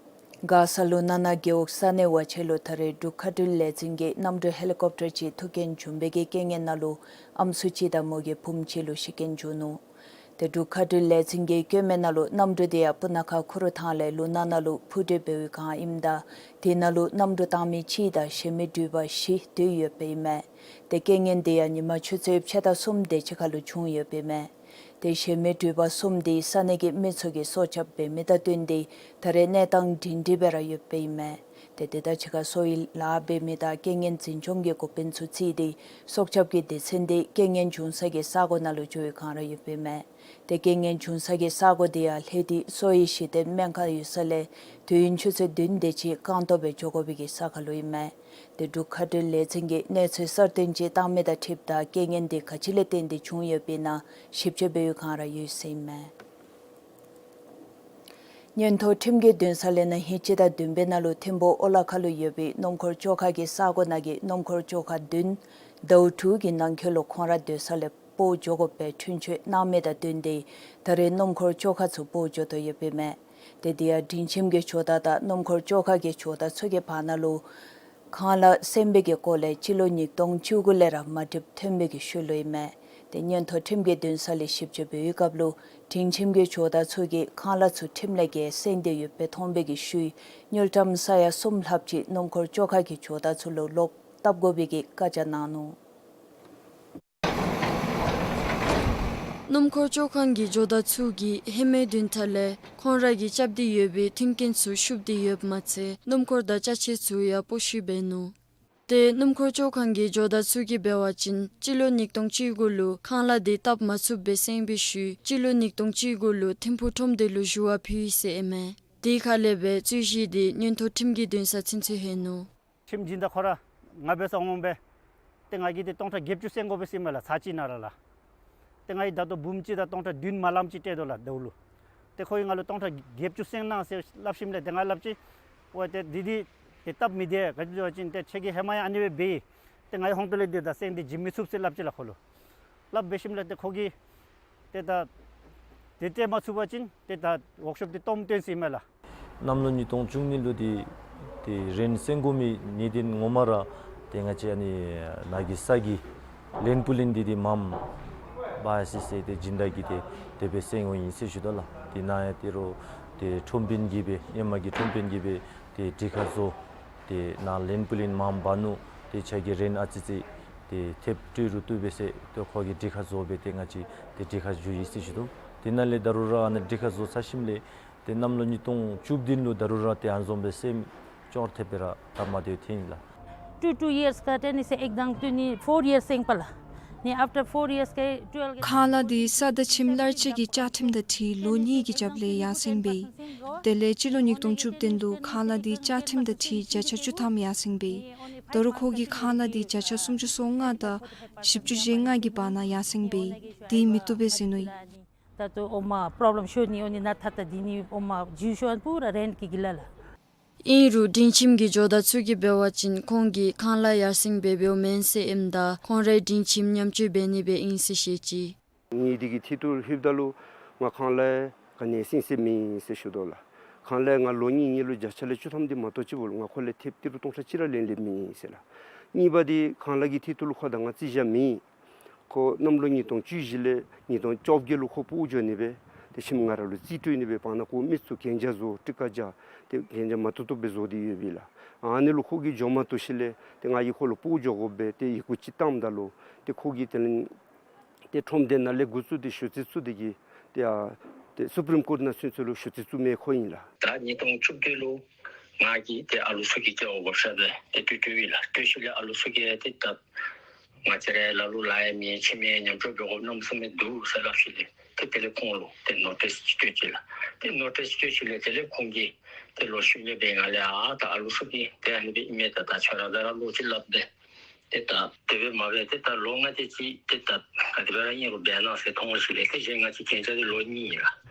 མགར་ས་ལུ་ན་ན་རྒེད་འོག་ས་གནས་བ་ཅིག་ལུ་ད་རེས་འབྲུག་མཁའ་འགྲུལ་ལས་འཛིན་གྱི་གནམ་གྲུ་ཧེ་ལི་ཀོབ་ཊར་ཅིག་ཐུག་རྐྱེན་བྱུང་བའི་གི་རྐྱེན་ངན་ནང་ལུ་ཨམ་སྲུ་ཅིག་དང་མོ་གི་བུམོ་ཅིག་ལུ་ཤི་རྐྱེན་བྱུང་ནུག། ཏེ་འབྲུག་མཁའ་འགྲུལ་ལས་འཛིན་གྱིས་བཀོད་མི་ནང་ལུ་གནམ་གྲུ་དེ་ཡང་སྤུ་ན་ཁ་ཁུ་རུ་ཐང་ལས་ལུ་ན་ན་ལུ་འཕུར་འགྲུལ་འབད་བའི་སྒང་ཨིནམ་ད་དེ་ནང་ལུ་གནམ་གྲུ་བཏང་མི་གཅིག་དང་གཞན་མི་འགྲུལ་པ་བཞི་སྡོད་ཡོདཔ་ཨིན་མས། ཏེ་རྐྱེན་ངན་དེ་ཡང་ཉིན་མ་ཆུ་ཚོད་ཕྱེད་དང་གསུམ་དེ་ཅིག་ཁར་ལུ་བྱུང་ཡོདཔ་ཨིན་མས། ཏེ་གཞན་མི་འགྲུལ་པ་གསུམ་དེ་ས་གནས་ཀྱི་མི་ཚུ་གིས་སྲོག་སྐྱབས་འབད་མི་དང་བསྟུན་ཏེ་ད་རེས་གནས་སྟངས་སྒྲིང་སྒྲི་སྦེ་ར་ཡོདཔ་ཨིན་མས། ཏེ་དེ་དང་གཅིག་ཁར་གསོ་བའི་ལཱ་འབད་མི་དང་རྐྱེན་ངན་འཛིན་སྐྱོང་གི་འགོ་དཔོན་ཚུ་བརྩིས་ཏེ་སྲོག་སྐྱབས་ཀྱི་སྡེ་ཚན་དེ་རྐྱེན་ངན་བྱུང་ས་གི་ས་གོ་ནང་ལུ་འགྱོ་བའི་སྒང་ར་ཡོདཔ་ཨིན་མས། ཏེ་རྐྱེན་ངན་བྱུང་ས་གི་ས་གོ་དེ་ཡང་ལྷེ་སྡེ་གསོ་བའི་གཞི་རྟེན་སྨན་ཁང་ཡོད་ས་ལས་དུས་ཡུན་ཆུ་ཚོད་བདུན་དེ་ཅིག་རྐང་སྟོང་སྦེ་འགྱོ་དགོ་པའི་གི་ས་ཁར་ལུ་ཨིན་མས། ཏེ་འབྲུག་མཁའ་འགྲུལ་ལས་འཛིན་གྱིས་གནས་ཚུལ་གསར་བཏོན་ཅིག་བཏང་མི་དང་འཁྲིལཝ་ད་རྐྱེན་ངན་དེ་ག་ཅི་ལས་བརྟེན་ཏེ་བྱུང་ཡོདཔ་ཨིན་ན་ཞིབ་དཔྱད་འབད་བའི་སྒང་ར་ཡོད་ཟེར་ཨིན་མས། མངོན་མཐོ་ཁྲིམས་ཀྱི་འདུན་ས་ལས་ན་ཧིང་སྤྱི་ཟླ་བདུན་པའི་ནང་ལུ་ཐིམ་ཕུ་ཨོ་ལ་ཁ་ལུ་ཡོད་པའི་སྣུམ་འཁོར་བཅོ་ཁང་གི་ས་གོ་ནང་གི་སྣུམ་འཁོར་བཅོ་ཁང་བདུན་ཟླཝ་དྲུག་གི་ནང་འཁོད་ལུ་ཁོང་ར་སྡོད་ས་ལས་སྤོ་འགྱོ་དགོ་པའི་འཁྲུན་ཆོད་གནང་མི་དང་བསྟུན་ཏེ་ད་རེས་སྣུམ་འཁོར་བཅོ་ཁང་ཚུ་སྤོ་འགྱོ་དོ་ཡོདཔ་ཨིན་མས། ཏེ་དེ་ཡང་སྒྲིང་ཁྱིམ་གྱི་ཇོ་བདག་དང་སྣུམ་འཁོར་བཅོ་ཁང་གི་ཇོ་བདག་ཚུ་གི་བར་ན་ལུ་ཁང་གླ་སེང་བའི་གི་སྐོར་ལས་སྤྱི་ལོ་ཉིས་སྟོང་བཅུ་དགུ་ལས་ར་མ་འགྲིགཔ་ཐོན་པའི་གི་ཤུལ་ལུ་ཨིན་མས། ཏེ་མངོན་མཐོ་ཁྲིམས་ཀྱི་འདུན་ས་ལས་ཞིབ་དཔྱད་འབད་བའི་སྐབས་ལུ་སྒྲིང་ཁྱིམ་གྱི་ཇོ་བདག་ཚུ་གིས་ཁང་གླ་ཚུ་ཁྲིམས་ལས་འགལ་སེང་སྟེ་ཡོདཔ་སྦེ་མཐོང་བའི་གི་ཤུལ་དངུལ་ཀྲམ་ས་ཡ་གསུམ་ལྷགཔ་ཅིག་སྣུམ་འཁོར་བཅོ་ཁང་གི་ཇོ་བདག་ཚུ་ལུ་ལོག་བཏབ་དགོ་པའི་གི་བཀའ་རྒྱ་གནང་ནུག། སྣུམ་འཁོར་བཅོ་ཁང་གི་ཇོ་བདག་ཚུ་གིས་ཧེ་མའི་བདུན་ཕྲག་ལས་ཁོང་ར་གིས་རྐྱབ་སྟེ་ཡོད་པའི་མཐུན་རྐྱེན་ཚུ་ཤུབས་ཏེ་ཡོདཔ་མ་ཚད་སྣུམ་འཁོར་དང་ཅ་ཆས་ཚུ་ཡང་སྤོ་བཤུད་འབད་ནུག། ཏེ་སྣུམ་འཁོར་བཅོ་ཁང་གི་ཇོ་བདག་ཚུ་གིས་འབད་བ་ཅིན་སྤྱི་ལོ་ཉིས་སྟོང་བཅུ་དགུ་ལུ་ཁང་གླ་དེ་བཏབ་མ་ཚུགསཔ་སྦེ་གསན་པའི་ཤུལ་སྤྱི་ལོ་ཉིས་སྟོང་བཅུ་དགུ་ལུ་ཐིམ་ཕུ་ཁྲོམ་སྡེ་ལུ་ཞུ་བ་ཕུལ་ཡི་ཟེར་ཨིན་མས། དེ་ཁ་ལས་སྦེ་རྩོད་གཞི་དེ་མངོན་མཐོ་ཁྲིམས་ཀྱི་འདུན་ས་ཚུན་ཚོད་ལྷོད་ནུག། ཁྲིམས་སྦྱིན་བདག་ཁོ་ར་ང་འབད་སར་འོང་སྦེ་ཏེ་ང་གིས་ཏེ་སྟོང་ཕྲག་བརྒྱད་ཅུ་སེང་དགོ་པས་ཟེར་མས་ལགས། ཚར་གཅིག་ནང་ར་ལགས། ཏེ་ང་གིས་ད་ལྟོ་འབུམ་གཅིག་དང་སྟོང་ཕྲག་བདུན་མ་ལངམ་ཅིག་སྤྲོད་དོ་ལགས་ཟླཝ་ལུ། ཏེ་ཁོ་གིས་ང་ལུ་སྟོང་ཕྲག་བརྒྱད་ཅུ་སེང་གནང་ཟེར་སླབ་ཞིནམ་ལས་ཏེ་ང་སླབ་ཅི། ཝའེ་ཏེ་འདི་འདི་ཏེ་སྟབས་མི་བདེ། ག་ཅི་སྨོ་ཟེར་བ་ཅིན་ཏེ་ཁྱོད་ཀྱིས་ཧེ་མ་ཡང་ཨ་ནི་སྦེ་འབད་ཡི། ཏེ་ང་གིས་ཧོང་ཏོ་ལས་ཏེ་ད་སེང་འདི་བྱིན་མི་ཚུགས་ཟེར་སླབ་ཅི་ལགས་ཁོ་ལུ། སླབ་འབད་ཞིནམ་ལས་ཏེ་ཁོ་གིས་ཏེ་ད་དེ་སྤྲོད་མ་ཚུགས་པ་ཅིན་ཏེ་ད་ཝརཀ་ཤོབ་འདི་སྟོངམ་སྟོན་ཟེར་མས་ལགས། གནམ་ལོ་ཉིས་སྟོང་བཅུ་གཉིས་ལུ་འདི་ཏེ་རིན་སེང་དགོ་མི་ནི་འདི་ངོ་མ་ར་ཏེ་ང་བཅས་ཨ་ནི་ནཱ་གི་ས་གི་ལེན་པུ་ལིན་འདི་ཏེ་མངམ་བ་ཡ་སི་ཟེར་ཏེ་སྦྱིན་བདག་གིས་ཏེ་དེ་སྦེ་སེང་འོང་ཡི་ཟེར་ཞུ་དོ་ལགས། ཏེ་ནཱ་ཡང་ཏེ་རོགས་ཏེ་ཁྲོམ་དཔོན་གྱིས་སྦེ་ཧེ་མ་གི་ཁྲོམ་དཔོན་གྱིས་སྦེ་ཏེ་འགྲིག་ཁ་བཟོ། ཏེ་ནཱ་ལེན་པུ་ལིན་མངམ་འབག་ནུག། ཏེ་ཁྱོད་ཀྱིས་རིན་ཨ་ཙི་ཙི་ཏེ་ཐེབས་སྤྲོད་རུང་བཏུབ་པས་ཟེར་ཏེ་ཁོ་གིས་འགྲིག་ཁ་བཟོ་སྦེ་ཏེ་ང་བཅས་ཏེ་འགྲིག་ཁ་ཞུ་ཡི་ཟེར་ཞུ་དོ། དེ་ནང་ལས་ད་རུང་ར་ཨ་ནི་འགྲིག་ཁ་བཟོ་ཚར་ཞིནམ་ལས་ཏེ་གནམ་ལོ་ཉིས་སྟོང་བཅུ་བདུན་ལུ་ད་རུང་ར་ཏེ་ཨ་ནི་བཟུམ་སྦེ་སེམས་སྐྱོ་ཐེབས་སྦེ་ར་སྟབས་མ་བདེཝ་ཐོན་ཡི་ལགས། Two, two years ཁར་ཏེ་ནི་སེ་ཨེག་དང་ཏེ་ནི་four years སེང་པ་ལགས། ནི་after four years ཁར་twelve ཁང་གླ་འདི་ས་དང་ཁྱིམ་གླར་ཆེ་གི་བཅའ་ཁྲིམས་དང་འཁྲིལ་ལོ་གཉིས་ཀྱི་རྒྱབ་ལས་ཡར་སེང་འབད་ཡི། དེ་ལས་སྤྱི་ལོ་ཉིས་སྟོང་བཅུ་བདུན་ལུ་ཁང་གླ་འདི་བཅའ་ཁྲིམས་དང་འཁྲིལ་བརྒྱ་ཆ་བཅུ་ཐམ་ཡར་སེང་འབད་ཡི། ད་རུང་ཁོ་གིས་ཁང་གླ་འདི་བརྒྱ་ཆ་སུམ་ཅུ་སོ་ལྔ་དང་བཞི་བཅུ་ཞེ་ལྔ་གི་བར་ན་ཡར་སེང་འབད་ཡི། དེ་མི་བཏུབ་པས་ཟེར་མནོ་ཡི། ད་ལྟོ་འོ་མ་པོརོབ་ལེམ་ཤོར་ནི་འོ་ནི་ནཱ་ད་ལྟོ་འདི་ནི་འོ་མ་ཇུས་ཤོར་ཨ་ནི་པུ་ར་རེནཊ་ཀྱི་གི་ལ་ལགས། ཨིན་རུང་སྒྲིང་ཁྱིམ་གྱི་ཇོ་བདག་ཚུ་གིས་འབད་བ་ཅིན་ཁོང་གིས་ཁང་གླ་ཡར་སེང་འབད་འབདཝ་མེན་ཟེར་ཨིནམ་ད་ཁོང་རའི་སྒྲིང་ཁྱིམ་ཉམས་བཅོས་འབད་ནི་སྦེ་ཨིན་ཟེར་བཤད་ཅི། ངེའི་འདི་གི་ཐད་ཐུག་ལྷོདཔ་ད་ལུ་ང་ཁང་གླ་ག་ནི་སེང་སེ་མེད་ཟེར་ཞུ་དོ་ལགས། ཁང་གླ་ང་ལོ་གཉིས་གཉིས་ལུ་བརྒྱ་ཆ་ལས་བཅུ་ཐམ་འདི་མ་གཏོགས་ཅིག་འབདཝ་ལས་ང་ཁོ་ལས་ཐེབས་ཏི་རུ་སྟོང་ཕྲག་གཅིག་ར་ལེན་ལེནམ་མེད་ཟེར་ལགས། གཉིས་པ་འདི་ཁང་གླ་གི་ཐད་ཐུག་ལུ་ཁོ་དང་ང་རྩིས་ཞག་མེད། ཁོ་གནམ་ལོ་ཉིས་སྟོང་བཅུ་བཞི་ལས་ཉིས་སྟོང་བཅོ་བརྒྱད་ལུ་ཁོ་སྤོ་འགྱོ་ནི་སྦེ་ཏེ་ཁྱིམ་ང་ར་ལུ་རྩིས་སྤྲོད་ནི་སྦེ་བར་ན་ཁོ་མི་ཚུ་གན་རྒྱ་བཟོ་སྤྲི་ཀ་རྒྱ་ཏེ་གན་རྒྱ་མ་བཏུབ་བཏུབ་སྦེ་བཟོ་སྟེ་ཡོད་པས་ལགས། ཨ་ནི་ལུ་ཁོ་གིས་འགྱོ་མ་བཏུབ་ཞིནམ་ལས་ཏེ་ང་གིས་ཁོ་ལུ་སྤོ་འགྱོ་དགོ་པས་ཏེ་ཡི་གུ་ཅིག་བཏངམ་ད་ལུ་ཏེ་ཁོ་གིས་དེ་ལས་ཏེ་ཁྲོམ་སྡེ་ནང་ལས་འགོ་བཙུགས་ཏེ་ཞུ་རྩིས་བཙུགས་ཏེ་གིས་ཏེ་ཡ་ ཏེ་སུ་པྲིམ་ཀོརཊ་ནང་སུན་ཚུ་ལུ་ཞུ་ཚིག་བཙུགས་མི་ཁོ་ཨིན་ལགས། ད་ཉིས་སྟོང་བཅུ་བདུན་ལུ་ང་གིས་ཏེ་ཨ་ལུ་ཚུ་གི་སྐྱེ་བ་བགོ་བཤའ་འབད་ཏེ་ཏེ་ཏེ་ཡོད་ལགས། ཏེ་ཤུལ་ལས་ཨ་ལུ་ཚུ་གིས་ཏེ་ད་ང་བཅས་ར་ལ་ལུ་ལཱ་ཡང་མེད་ཁྱིམ་ཡང་ཉམས་བཅོས་འབད་དགོཔ་གནམ་མེད་ས་མེད་འདུག་ཟེར་སླབ་ཞིནམ་ལས་ཏེ་དེ་ལས་ཁོང་ལུ་ཏེ་ནོ་ཊིསི་ཅིག་སྤྲོད་ཅི་ལགས། ཏེ་ནོ་ཊིསི་སྤྲོད་ཞིནམ་ལས་དེ་ལས་ཁོང་གིས་ཏེ་ལོག་ཤུལ་ལས་འབད་ང་ལས་ཨ་ད་ཨ་ལུ་ཚུ་གིས་ཏེ་ཨ་ནི་སྦེ་ཨིན་མས། ད་ད་ཁྱོད་ར་ད་ར་ལོག་ཅིག་སླབ་སྦེ་ཏེ་ད་དེ་སྦེ་མ་འབད་ཏེ་ད་ལོ་ལྔ་དེ་ཅིག་ཏེ་ད་ག་དེ་སྦེ་ར་ཨིན་རུང་འབད་གནང་ཟེར་མཐོང་ཞིནམ་ལས་ཏེ་གཞན་ང་བཅས་གྱོན་ཆས་འདི་ལོ་གཉིས་ཨིན་ལགས།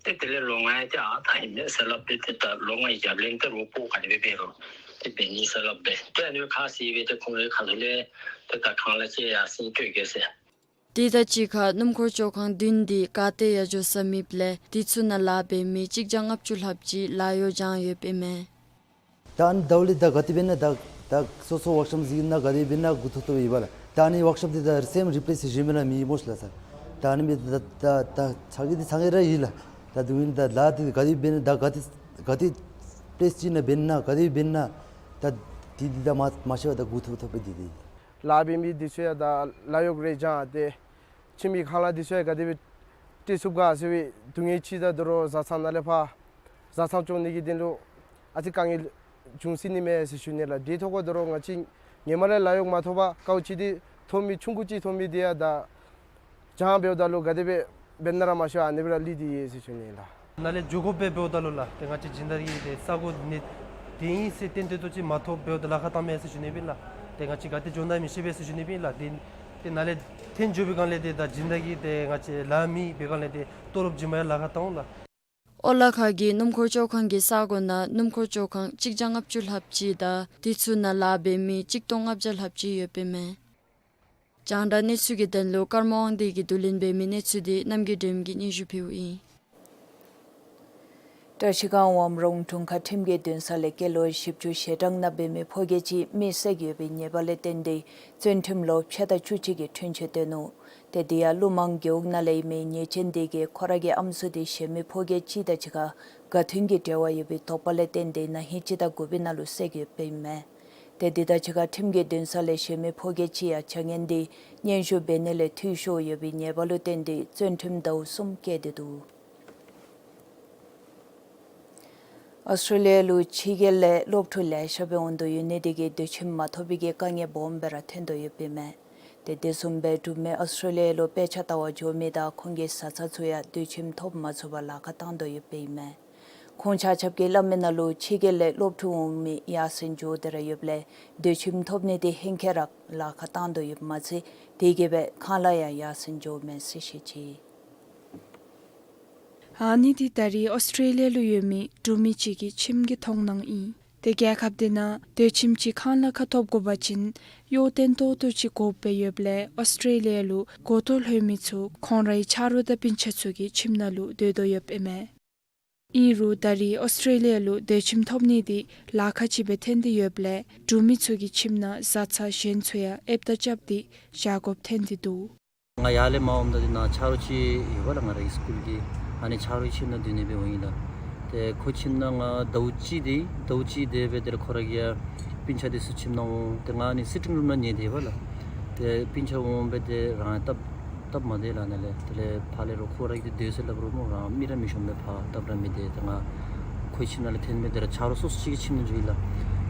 ཏེ་དེ་ལས་ལོ་ལྔ་ཡང་ཏེ་ཨ་ད་ཨིན་མས་ཟེར་སླབ་སྦེ་ཏེ་ད་ལོ་ལྔའི་རྒྱབ་ལས་ཏེ་རོགས་པོ་ག་དེ་སྦེ་འབད་རུང་ཏེ་འབད་ནི་ཟེར་སླབ་སྦེ་ཏེ་ཨ་ནི་ཁ་བཟེད་སྦེ་ཏེ་ཁོང་རའི་ཁ་ཐུག་ལས་ཏེ་ད་ཁང་གླ་ཅིག་ཡར་སེང་སྤྲོད་གེ་ཟེར། དེ་དང་གཅིག་ཁར་སྣུམ་འཁོར་བཅོ་ཁང་བདུན་འདི་ག་ཏེ་ཡར་འགྱོ་ས་མེདཔ་ལས་དེ་ཚུ་ནང་ལཱ་འབད་མི་གཅིག་བརྒྱ་ལྔ་བཅུ་ལྷགཔ་ཅིག་ལཱ་གཡོག་བྱང་ཡོདཔ་ཨིན་མས། ད་ཨ་ནི་ཟླཝ་ལས་ད་ག་དེ་འབད་ན་ད་ད་སོ་སོ་ཝརཀ་ཤོབ་ཅིག་ནང་ག་དེ་འབད་ན་འགོ་ཐོག་ཐོག་ཡོད་པ་ལགས། ད་ཨ་ནི་ཝརཀ་ཤོབ་འདི་ད་སེམ་རི་པི་ལེསི་བཞེས་མི་ར་མེད་སྨོ་ལགས་ས། ད་ཨ་ནི་འབད་ད་ད་ད་ཚ་གི་འདི་ཚ་གི་ར་ཨིན་ལགས། ད་དུས་ཨིན་ད་ལཱ་འདི་ག་དེ་འབད་ན་ད་ག་དེ་ག་དེ་པི་ལེསི་ཅིག་ནང་འབད་ན་ག་དེ་འབད་ན་ད་དེ་འདི་ད་མ་མ་ཤེས་པར་ད་འགོ་ཐོག་ཐོག་སྦེ་འདི་འདི་ལཱ་འབད་མི་འདི་ཚུ་ཡང་ད་ལཱ་གཡོག་རེ་བྱང་སྟེ་ཁྱིམ་གྱི་ཁང་གླ་འདི་ཚུ་ཡང་ག་དེ་སྦེ་སྤྲོད་ཚུགས་ག་ཟེར་བའི་སྡུག་བསྔལ་ཅིག་དང་དོ་རུང་བཟའ་ཚང་ནང་ལས་ཕར་བཟའ་ཚང་སྐྱོང་ནི་གི་དོན་ལུ་ཨ་ཙི་དཀའ་ངལ་བྱུང་སྲིད་ནི་མས་ཟེར་ཞུ་ནི་ལགས། དེ་ཐོག་ཁར་དོ་རུང་ང་བཅས་ཧེ་མ་ལས་ལཱ་གཡོག་མ་ཐོབ་པར་དཀའཝ་སྤྱད་དེ་ཐོབ་མི་ཆུང་ཀུ་ཅིག་ཐོབ་མི་འདི་ཡང་ད་བྱང་འབདཝ་ད་ལུ་ག་དེ་སྦེ་འབད་ན་ར་མ་ཤེས་ཨ་ནི་སྦེ་ར་ལུས་ཏེ་ཡོད་ཟེར་ཞུ་ནི་ལགས། ནཱ་ལས་འགྱོ་དགོཔ་སྦེ་འབདཝ་ད་ལུ་ལགས་ཏེ་ང་བཅས་སྦྱིན་བདག་གི་ཏེ་ས་གོ་ནི་དེ་ཨིན་ཟེར་གཏན་གཏན་ཏོག་ཏོ་ཅིག་མ་ཐོབ་འབདཝ་ད་ལཱ་ཁག་བཏངམ་མས་ཟེར་ཞུ་ནི་སྦེ་ལགས། ཏེ་ང་བཅས་ག་ཏེ་འགྱོ་ན་མི་ཤེས་པས་ཟེར་ཞུ་ནི་སྦེ་ལགས། ཏེ་ཏེ་ནཱ་ལས་འཐོན་འགྱོ་བའི་སྒང་ལས་ཏེ་ད་སྦྱིན་བདག་གི་ཏེ་ང་བཅས་ལཱ་མེད་པའི་སྒང་ལས་ཏེ་ལྟོ་རོགསཔ་བྱིན་པར་ཡང་ལཱ་ཁག་བཏང་འོང་ལགས། ཨོ་ལ་ཁ་གི་སྣུམ་འཁོར་བཅོ་ཁང་གི་ས་གོ་ནང་སྣུམ་འཁོར་བཅོ་ཁང་གཅིག་བརྒྱ་ལྔ་བཅུ་ལྷགཔ་ཅིག་དང་དེ་ཚུ་ནང་ལཱ་འབད་མི་གཅིག་སྟོང་ལྔ་བརྒྱ་ལྷགཔ་ཅིག་ཡོདཔ་ཨིན་མས། རྒྱང་བསྒྲགས་གནས་ཚུལ་གྱི་དོན་ལུ་ཀརྨ་དབང་འདུས་ཀྱིས་བསྡུ་ལེན་འབད་མི་གནས་ཚུལ་འདི་རྣམ་རྒྱལ་སྒྲོལམ་གྱིས་སྙན་ཞུ་ཕུལཝ་ཨིན། བཀྲ་ཤིས་སྒང་ཝམ་རོང་དྲུང་ཁག་ཁྲིམས་ཀྱི་འདུན་ས་ལས་སྐྱེས་ལོ་བཞི་བཅུ་ཞེ་གྲངས་ནང་འབད་མི་ཕོ་སྐྱེས་ཅིག་མེ་བསྲེགས་ཡོད་པའི་ཉེས་པ་ལས་བརྟེན་ཏེ་བཙོན་ཁྲིམས་ལོ་ཕྱེད་དང་བཅུ་གཅིག་གི་འཁྲུན་ཆོད་བཏོན་ནུག། ཏེ་དེ་ཡང་ཀླུ་མང་རྒེད་འོག་ནང་ལས་ཨིན་མི་ཉེས་ཅན་དེ་གིས་ཁོ་ར་གི་ཨམ་སྲུ་དེ་གཞན་མི་ཕོ་སྐྱེས་ཅིག་དང་གཅིག་ཁར་དགའ་མཐུན་གྱི་འབྲེལ་བ་ཡོད་པའི་དོགས་པ་ལས་བརྟེན་ཏེ་ན་ཧིང་སྤྱི་ཟླ་དགུ་པའི་ནང་ལུ་བསྲེགས་ཡོདཔ་ཨིན་མས། ཏེ་དེ་དང་གཅིག་ཁར་ཁྲིམས་ཀྱི་འདུན་ས་ལས་གཞན་མི་ཕོ་སྐྱེས་ཅིག་ཡང་བྱ་ངན་འདི་སྙན་ཞུ་འབད་ནི་ལས་འཐུས་ཤོར་ཡོད་པའི་ཉེས་པ་ལུ་བརྟེན་ཏེ་བཙོན་ཁྲིམས་ཟླཝ་གསུམ་བཀལ་ཏེ་འདུག། ཨོསི་ཊྲེ་ལི་ཡ་ལུ་ཕྱི་རྒྱལ་ལས་སློབ་ཕྲུག་ལེ་ཤ་སྦེ་འོང་དོ་ཡོད་ནི་དེ་གིས་སྡོད་ཁྱིམ་མ་ཐོབ་པའི་གི་དཀའ་ངལ་སྦོམ་སྦེ་ར་ཐོན་དོ་ཡོདཔ་ཨིན་མས། ཏེ་དེ་བཟུམ་སྦེ་འབྲུག་མི་ཨོསི་ཊྲེ་ལི་ཡ་ལུ་དཔེ་ཆ་ལྟ་བར་འགྱོ་མི་དང་ཁོང་གི་བཟའ་ཚང་ཚུ་ཡང་སྡོད་ཁྱིམ་ཐོབ་མ་ཚུགས་པར་ལཱ་ཁག་བཏང་དོ་ཡོདཔ་ཨིན་མས། ཁོང་ཆ་ཁྱབ་ཀྱིས་སླབ་མི་ནང་ལུ་ཕྱི་རྒྱལ་ལས་སློབ་ཕྲུག་འོང་མི་ཡར་སེང་འགྱོ་སྟེ་ར་ཡོདཔ་ལས་སྡོད་ཁྱིམ་ཐོབ་ནི་དེ་ཧེང་སྐལ་ར་ལཱ་ཁག་བཏང་དོ་ཡོདཔ་མ་ཚད་དེ་གིས་སྦེ་ཁང་གླ་ཡང་ཡར་སེང་འགྱོཝ་མས་ཟེར་བཤད་ཅི། ཨ་ནི་འདི་ད་རིས་ཨོསི་ཊྲེ་ལི་ཡ་ལུ་ཡོད་མི་འབྲུག་མི་ཅིག་གི་ཁྱིམ་གྱི་མཐོང་སྣང་ཨིན། ཏེ་རྒྱལ་ཁབ་དེ་ནང་སྡོད་ཁྱིམ་ཅིག་ཁང་གླ་ཁ་ཐོབ་དགོ་པ་ཅིན་གཡོག་བརྟན་ཏོག་ཏོ་ཅིག་དགོཔ་སྦེ་ཡོདཔ་ལས་ཨོསི་ཊྲེ་ལི་ཡ་ལུ་གོ་ཐོག་ལྷོད་མི་ཚུ་ཁོང་རའི་ཆ་རོགས་དང་སྤུན་ཆ་ཚུ་གི་ཁྱིམ་ནང་ལུ་སྡོད་དོ་ཡོདཔ་ཨིན་མས། ཨིན་རུང་ད་རིས་ཨོསི་ཊྲེ་ལི་ཡ་ལུ་སྡོད་ཁྱིམ་ཐོབ་ནི་འདི་ལཱ་ཁག་ཅིག་སྦེ་ཐོན་ཏེ་ཡོདཔ་ལས་འབྲུག་མི་ཚུ་གི་ཁྱིམ་ནང་བཟའ་ཚང་གཞན་ཚུ་ཡང་ཨེབ་དང་རྐྱབ་སྟེ་བཞག་དགོཔ་ཐོན་ཏེ་འདུག། ང་ཡར་ལས་མར་འོངམ་ད་འདི་ནང་ཆ་རོགས་ཅིག་ཡོད་པ་ལགས། ང་རའི་སི་ཀུལ་གྱི། ཨ་ནི་ཆ་རོགས་ཁྱིམ་ནང་སྡོད་ནི་སྦེ་འོང་ཡི་ལགས། ཏེ་ཁོ་ཁྱིམ་ནང་ང་ཟླཝ་གཅིག་སྡོད་ཟླཝ་གཅིག་སྡོད་སྦེ་དེ་ལས་ཁོ་ར་གི་ཡང་སྤུན་ཆ་དེ་ཚུ་ཁྱིམ་ནང་འོང་། ཏེ་ང་ཨ་ནི་སི་ཊིང་རུམ་ནང་ཉལ་སྡོད་པ་ལགས། ཏེ་སྤུན་ཆ་འོང་སྦེ་ཏེ་རང་སྟབས་སྟབས་མ་བདེ་ལགས། ནཱ་ལས་དེ་ལས་ཕར་ལས་རོགས་ཁོ་ར་གིས་ཏེ་སྡོད་ཟེར་སླབ་རུང་སྨོ་རང་མི་ར་མི་ཤོང་པས། ཕར་སྟབས་ར་མི་བདེ། ཏེ་ང་ཁོའི་ཁྱིམ་ནང་ལས་ཐོན་སྦེ་དེ་ར་ཆ་རོགས་སོ་སོ་ཅིག་གི་ཁྱིམ་ནང་འགྱོ་ཡི་ལགས།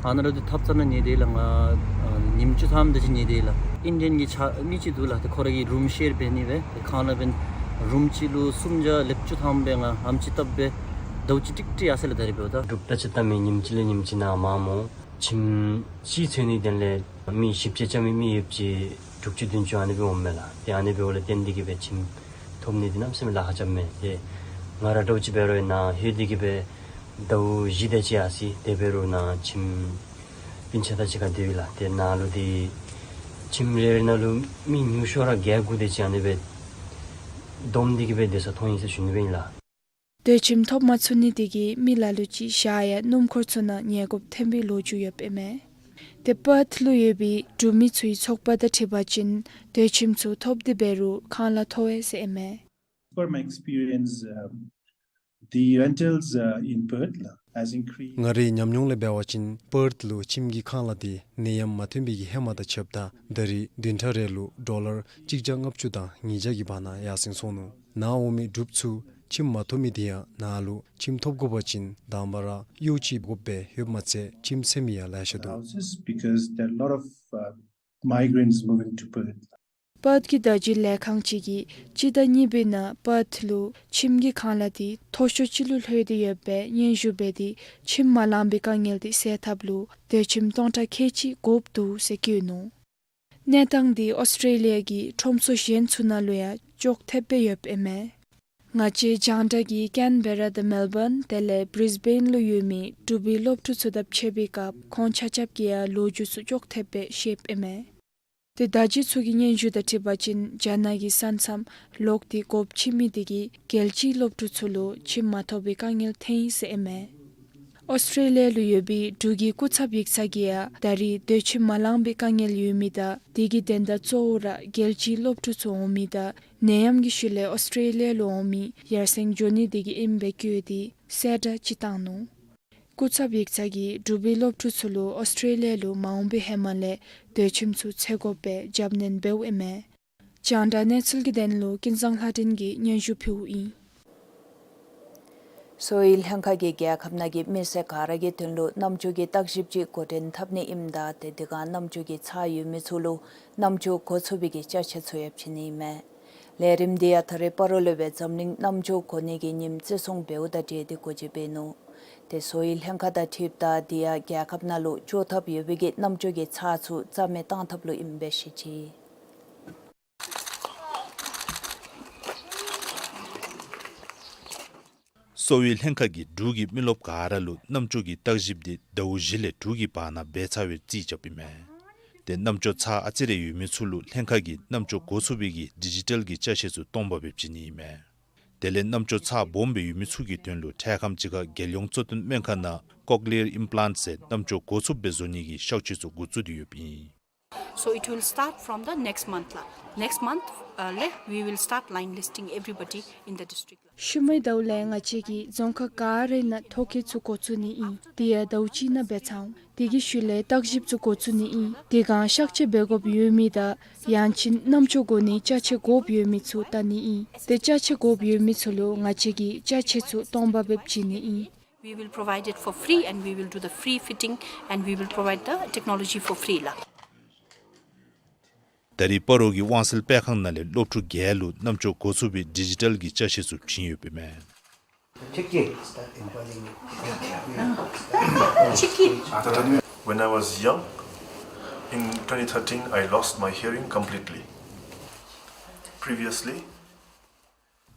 ཨ་ནཱ་ར་ཏེ་ཐབ་ཚང་ནང་ཉལ་སྡོད་ཡི་ལགས། ང་ཨ་ཉིནམ་བཅུ་ཐམ་དེ་ཅིག་ཉལ་སྡོད་ཡི་ལགས། ཨིན་ཌི་ཡན་གྱི་ཆ་མི་ཅིག་འདུག་ལགས། ཏེ་ཁོ་ར་གིས་རུམ་ཤེར་འབད་ནི་སྦེ་ཏེ་ཁང་གླ་འབད་རུམ་ཅིག་ལུ་སུམ་བརྒྱ་ལེབ་བཅུ་ཐམ་སྦེ་ང་ཨམ་ཅིག་བཏབ་སྦེ་ཟླཝ་གཅིག་ཀྲིག་ཀྲི་ཡར་སོང་ཡི་ལགས། ད་རིས་འབདཝ་ད་འབྲུག་ད་ཅི་ལྟ་མི་ཉིནམ་གཅིག་ལས་ཉིནམ་གཅིག་ནཱ་མངམ་སྨོ། ཁྱིམ་གཅིག་འཚོལ་ནིའི་དོན་ལས་མི་བཞི་བཅུ་རྐྱབ་མི་མི་ཡོདཔ་ཅིག་དྲུག་ཅུ་བདུན་ཅུ་ཨ་ནི་སྦེ་འོངམ་མས་ལགས། ཏེ་ཨ་ནི་འབདཝ་ལས་བརྟེན་ཏེ་གིས་སྦེ་ཁྱིམ་ཐོབ་ནི་འདི་གནམ་མེད་ས་མེད་ལཱ་ཁག་རྐྱབ་མས། ཏེ་ང་ར་འདྲཝ་ཅིག་འབད་རུང་ནཱ་ལྷོད་དེ་གིས་སྦེ་ཟླཝ་བཞི་དེ་ཅིག་ཡར་སོང་སྟེ་འབད་རུང་ནཱ་ཁྱིམ་སྤུན་ཆ་དང་གཅིག་ཁར་སྡོད་ཡི་ལགས། ཏེ་ནཱ་ལུ་འདི་ཁྱིམ་རེ་རེ་ནང་ལུ་མི་ཉུང་ཤོས་ར་བརྒྱད་དགུ་དེ་ཅིག་ཨ་ནི་སྦེ་བསྡོམས་ཏེ་གིས་སྦེ་སྡོད་ས་མཐོང་ཡི་ཟེར་ཞུ་ནི་སྦེ་ཨིན་ལགས། སྡོད་ཁྱིམ་ཐོབ་མ་ཚུགས་ནི་དེ་གིས་མི་ལ་ལུ་ཅིག་ཞག་ཡང་སྣུམ་འཁོར་ཚུ་ནང་ཉལ་དགོཔ་ཐོན་པའི་ལོ་རྒྱུས་ཡོདཔ་ཨིན་མས། ཏེ་པརཐ་ལུ་ཡོད་པའི་འབྲུག་མི་ཚུའི་ཚོགས་པ་དང་འཁྲིལ་བ་ཅིན་སྡོད་ཁྱིམ་ཚུ་ཐོབ་སྟེ་འབད་རུང་ཁང་གླ་མཐོ་བས་ཟེར་ཨིན་མས། Per my experience, um, the rentals, uh, in Perth, uh, has increased. ང་རའི་ཉམས་མྱོང་ལས་འབད་བ་ཅིན་པརཐ་ལུ་ཁྱིམ་གྱི་ཁང་གླ་དེ་ནད་ཡམས་མ་ཐོན་པའི་གི་ཧེ་མ་དང་ཕྱདཔ་ད་ད་རིས་བདུན་ཕྲག་རེ་ལུ་ཌོ་ལར་གཅིག་བརྒྱ་ལྔ་བཅུ་དང་ཉིས་བརྒྱ་གི་བར་ན་ཡར་སེང་སོང་ནུག། ནཱ་འོང་མི་འབྲུགཔ་ཚུ་ ཁྱིམ་མ་ཐོབ་མི་དེ་ཡང་ནཱ་ལུ་ཁྱིམ་ཐོབ་དགོ་པ་ཅིན་དང་པ་ར་གཡོག་ཅིག་དགོཔ་སྦེ་ཡོདཔ་མ་ཚད་ཁྱིམ་ཟེར་མི་ཡང་ལེ་ཤ་འདུག། Houses because there are a lot of, uh, migrants moving to Perth. པརཐ་གི་བརྡ་བརྒྱུད་ལས་ཁང་ཅིག་གིས་སྤྱི་ཟླ་གཉིས་པའི་ནང་པརཐ་ལུ་ཁྱིམ་གྱི་ཁང་གླ་དེ་མཐོ་ཤོས་ཅིག་ལུ་ལྷོད་དེ་ཡོད་པའི་སྙན་ཞུ་འབད་དེ་ཁྱིམ་མ་ལང་པའི་དཀའ་ངལ་དེ་སེལ་ཐབས་ལུ་དོས་ཁྱིམ་སྟོང་ཕྲག་ཁལ་གཅིག་དགོཔ་འདུག་ཟེར་བཀོད་ནུག། གནས་སྟངས་འདི་ཨོསི་ཊེ་ལི་ཡ་གི་ཁྲོམ་ཚུ་གཞན་ཚུ་ནང་ལུ་ཡང་ཅོག་འཐདཔ་སྦེ་ཡོདཔ་ཨིན་མས། ང་བཅས་རྒྱང་བསྒྲགས་ཀྱིས་ཀེན་བེ་ར་དང་མེལ་བཱན་དེ་ལས་བྲིས་བེན་ལུ་ཡོད་མི་འབྲུག་པའི་སློབ་ཕྲུག་ཚུ་དང་ཕྱད་པའི་སྐབས་ཁོང་ཆ་ཁྱབ་ཀྱིས་ཡང་ལོ་རྒྱུས་ཚུ་ཅོག་འཐདཔ་སྦེ་བཤདཔ་ཨིན་མས། ཏེ་བརྡ་བརྒྱུད་ཚུ་གི་སྙན་ཞུ་དང་འཁྲིལ་བ་ཅིན་རྒྱ་ནག་གི་ས་མཚམས་ལོག་སྟེ་སྒོ་ཕྱེ་མི་དེ་གིས་རྒྱལ་སྤྱིའི་སློབ་ཕྲུག་ཚུ་ལུ་ཁྱིམ་མ་ཐོབ་པའི་དཀའ་ངལ་ཐོན་ཡི་ཟེར་ཨིན་མས། ཨོསི་ཊེ་ལི་ཡ་ལུ་ཡོད་པའི་འབྲུག་གི་སྐུ་ཚབ་ཡིག་ཚང་གིས་ཡང་ད་རེས་དོས་ཁྱིམ་མ་ལང་པའི་དཀའ་ངལ་ཡོད་མི་དང་དེ་གི་དོན་དག་གཙོ་བོ་ར་རྒྱལ་སྤྱིའི་སློབ་ཕྲུག་ཚུ་འོང་མི་དང་ནད་ཡམས་ཀྱི་ཤུལ་ལས་ཨོསི་ཊེ་ལི་ཡ་ལུ་འོང་མི་ཡར་སེང་འགྱོ་ནི་དེ་གིས་ཨིནམ་སྦེ་བཀོད་དེ་གསལ་བསྒྲགས་ཅིག་བཏང་ནུག། སྐུ་ཚབ་ཡིག་ཚང་གིས་འབྲུག་པའི་སློབ་ཕྲུག་ཚུ་ལུ་ཨོསི་ཊེ་ལི་ཡ་ལུ་མ་འོང་པའི་ཧེ་མ་ལས་དོས་ཁྱིམ་ཚུ་འཚོལ་དགོཔ་སྦེ་རྒྱབ་སྣོན་འབདཝ་ཨིན་མས། རྒྱང་བསྒྲགས་གནས་ཚུལ་གྱི་དོན་ལུ་ཀུན་བཟང་ལྷ་སྒྲོན་གྱིས་སྙན་ཞུ་ཕུལཝ་ཨིན། གསོ་བའི་ལྷན་ཁག་གིས་རྒྱལ་ཁབ་ནང་གི་མི་སེར་ག་ར་གི་དོན་ལུ་རྣམ་ཅོག་གི་བརྟག་ཞིབ་ཅིག་འགོ་འདྲེན་འཐབ་ནི་ཨིནམ་ད་ཏེ་དེ་སྒང་རྣམ་ཅོག་གི་ཚར་ཡོད་མི་ཚུ་ལུ་རྣམ་ཅོག་འགོ་ཚུགས་པའི་གི་ཅ་ཆས་ཚུ་ཡང་བྱིན་ནི་ཨིན་མས། ལས་རིམ་འདི་ཡང་ད་རེས་སྤ་རོ་ལས་སྦེ་འཛམ་གླིང་རྣམ་ཅོག་འགོ་ནི་གི་ཉིནམ་བརྩི་སྲུང་འབདཝ་དང་འབྲེལ་ཏེ་འགོ་འབྱེད་འབད་ནུག། ཏེ་གསོ་བའི་ལྷན་ཁག་དང་འཁྲིལཝ་ད་འདི་ཡང་རྒྱལ་ཁབ་ནང་ལུ་འགྱོ་ཐབས་ཡོད་པའི་གི་རྣམ་ཅོག་གི་ཚར་ཚུ་རྩ་མེད་བཏང་ཐབས་ལུ་ཨིནམ་སྦེ་བཤད་ཅི། གསོ་བའི་ལྷན་ཁག་གིས་འབྲུག་གི་མི་རློབས་ག་ར་ལུ་རྣམ་ཅོག་གི་བརྟག་ཞིབ་འདི་ཟླཝ་བཞི་ལས་དྲུག་གི་བར་ན་འབད་ཚར་བའི་རྩིས་རྐྱབ་ཨིན་མས། ཏེ་རྣམ་ཅོག་ཚར་ཨ་ཙི་རེ་ཡོད་མི་ཚུ་ལུ་ལྷན་ཁག་གིས་རྣམ་ཅོག་འགོ་ཚུགས་པའི་གི་ཌི་ཇི་ཊལ་གྱི་ཅ་ཆས་ཚུ་སྟོང་པ་སྦེ་བྱིན་ནི་ཨིན་མས། དེ་ལས་རྣམ་ཅོག་ཚར་སྦོམ་སྦེ་ཡོད་མི་ཚུ་གི་དོན་ལུ་འཕྲལ་ཁམས་ཅིག་ཁར་རྒྱལ་ཡོངས་གཙོ་བསྟེན་སྨན་ཁང་ནང་ཀོག་ལི་ཡར་ཨིམ་པི་ལཱནཊ་ཟེར་རྣམ་ཅོག་འགོ་ཚུགསཔ་སྦེ་བཟོ་ནི་གི་ཤག་ཆས་ཚུ་འགོ་བཙུགས་ཏེ་ཡོདཔ་ཨིན། So it will start from the next month ལགས། Next month, uh, ལས་we will start line listing everybody in the district. ཤུལ་མའི་ཟླཝ་ལས་ང་བཅས་ཀྱིས་རྫོང་ཁག་ག་ར་ནང་ཐོ་བཀོད་ཚུ་འགོ་བཙུགས་ནི་ཨིན། དེ་ཡང་ཟླཝ་གཅིག་ནང་འབད་ཚར་འོང་། དེ་གི་ཤུལ་ལས་བརྟག་ཞིབ་ཚུ་འགོ་བཙུགས་ནི་ཨིན། དེ་སྒང་གཤག་བཅོས་འབད་དགོཔ་ཡོད་མི་དང་ཡང་ཅིན་རྣམ་ཅོག་འགོ་ནི་ཅ་ཆས་དགོཔ་ཡོད་མི་ཚུ་བལྟ་ནི་ཨིན། ཏེ་ཅ་ཆས་དགོཔ་ཡོད་མི་ཚུ་ལུ་ང་བཅས་ཀྱིས་ཅ་ཆས་ཚུ་སྟོང་པ་སྦེ་བྱིན་ནི་ཨིན། We will provide it for free and we will do the free fitting and we will provide the technology for free ལགས། ད་རེས་སྤ་རོ་གི་དབང་གསལ་སྤེལ་ཁང་ནང་ལས་སློབ་ཕྲུག་བརྒྱད་ལུ་རྣམ་ཅོག་འགོ་ཚུགས་པའི་ཌི་ཇི་ཊལ་གྱི་ཅ་ཆས་ཚུ་བྱིན་ཡོདཔ་ཨིན་མས། When I was young, in twenty thirteen, I lost my hearing completely. Previously,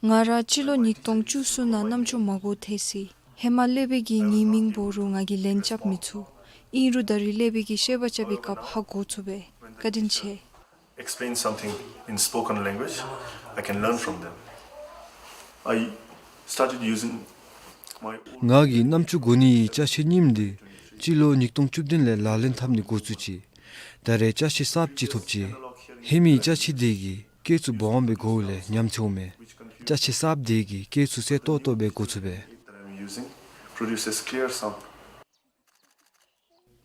ང་ར་སྤྱི་ལོ་ཉིས་སྟོང་བཅུ་གསུམ་ནང་རྣམ་ཅོག་མ་གོ་ཐལ་ཅི། ཧེ་མ་ཀླད་པའི་གི་ཉེས་དམིགས་འབད་རུང་ང་གིས་ལན་རྐྱབ་མི་ཚུགས། ཨིན་རུང་ད་རེས་ཀླད་པའི་གི་བཤད་པ་རྐྱབ་པའི་སྐབས་ཧ་གོ་ཚུགས་པས། བཀའ་དྲིན་ཆེ། Explain something in spoken language, I can learn from them. I started using my own ང་གིས་རྣམ་ཅོག་གོ་ནིའི་ཅ་ཆས་རྙིངམ་འདི་སྤྱི་ལོ་ཉིས་སྟོང་བཅུ་བདུན་ལས་ལག་ལེན་འཐབ་ནི་འགོ་བཙུགས་ཅི། ད་རེས་ཅ་ཆས་གསརཔ་ཅིག་ཐོབ་ཅི། ཧེ་མའི་ཅ་ཆས་དེ་གིས་སྐད་ཚུ་སྦོམ་སྦེ་གོཝ་ལས་ཉམས་ཆེཝ་མས། ཅ་ཆས་གསརཔ་དེ་གིས་སྐད་ཚུ་གསལ་ཏོག་ཏོ་སྦེ་གོ་ཚུགས་པས། That I'm using produces clear sound.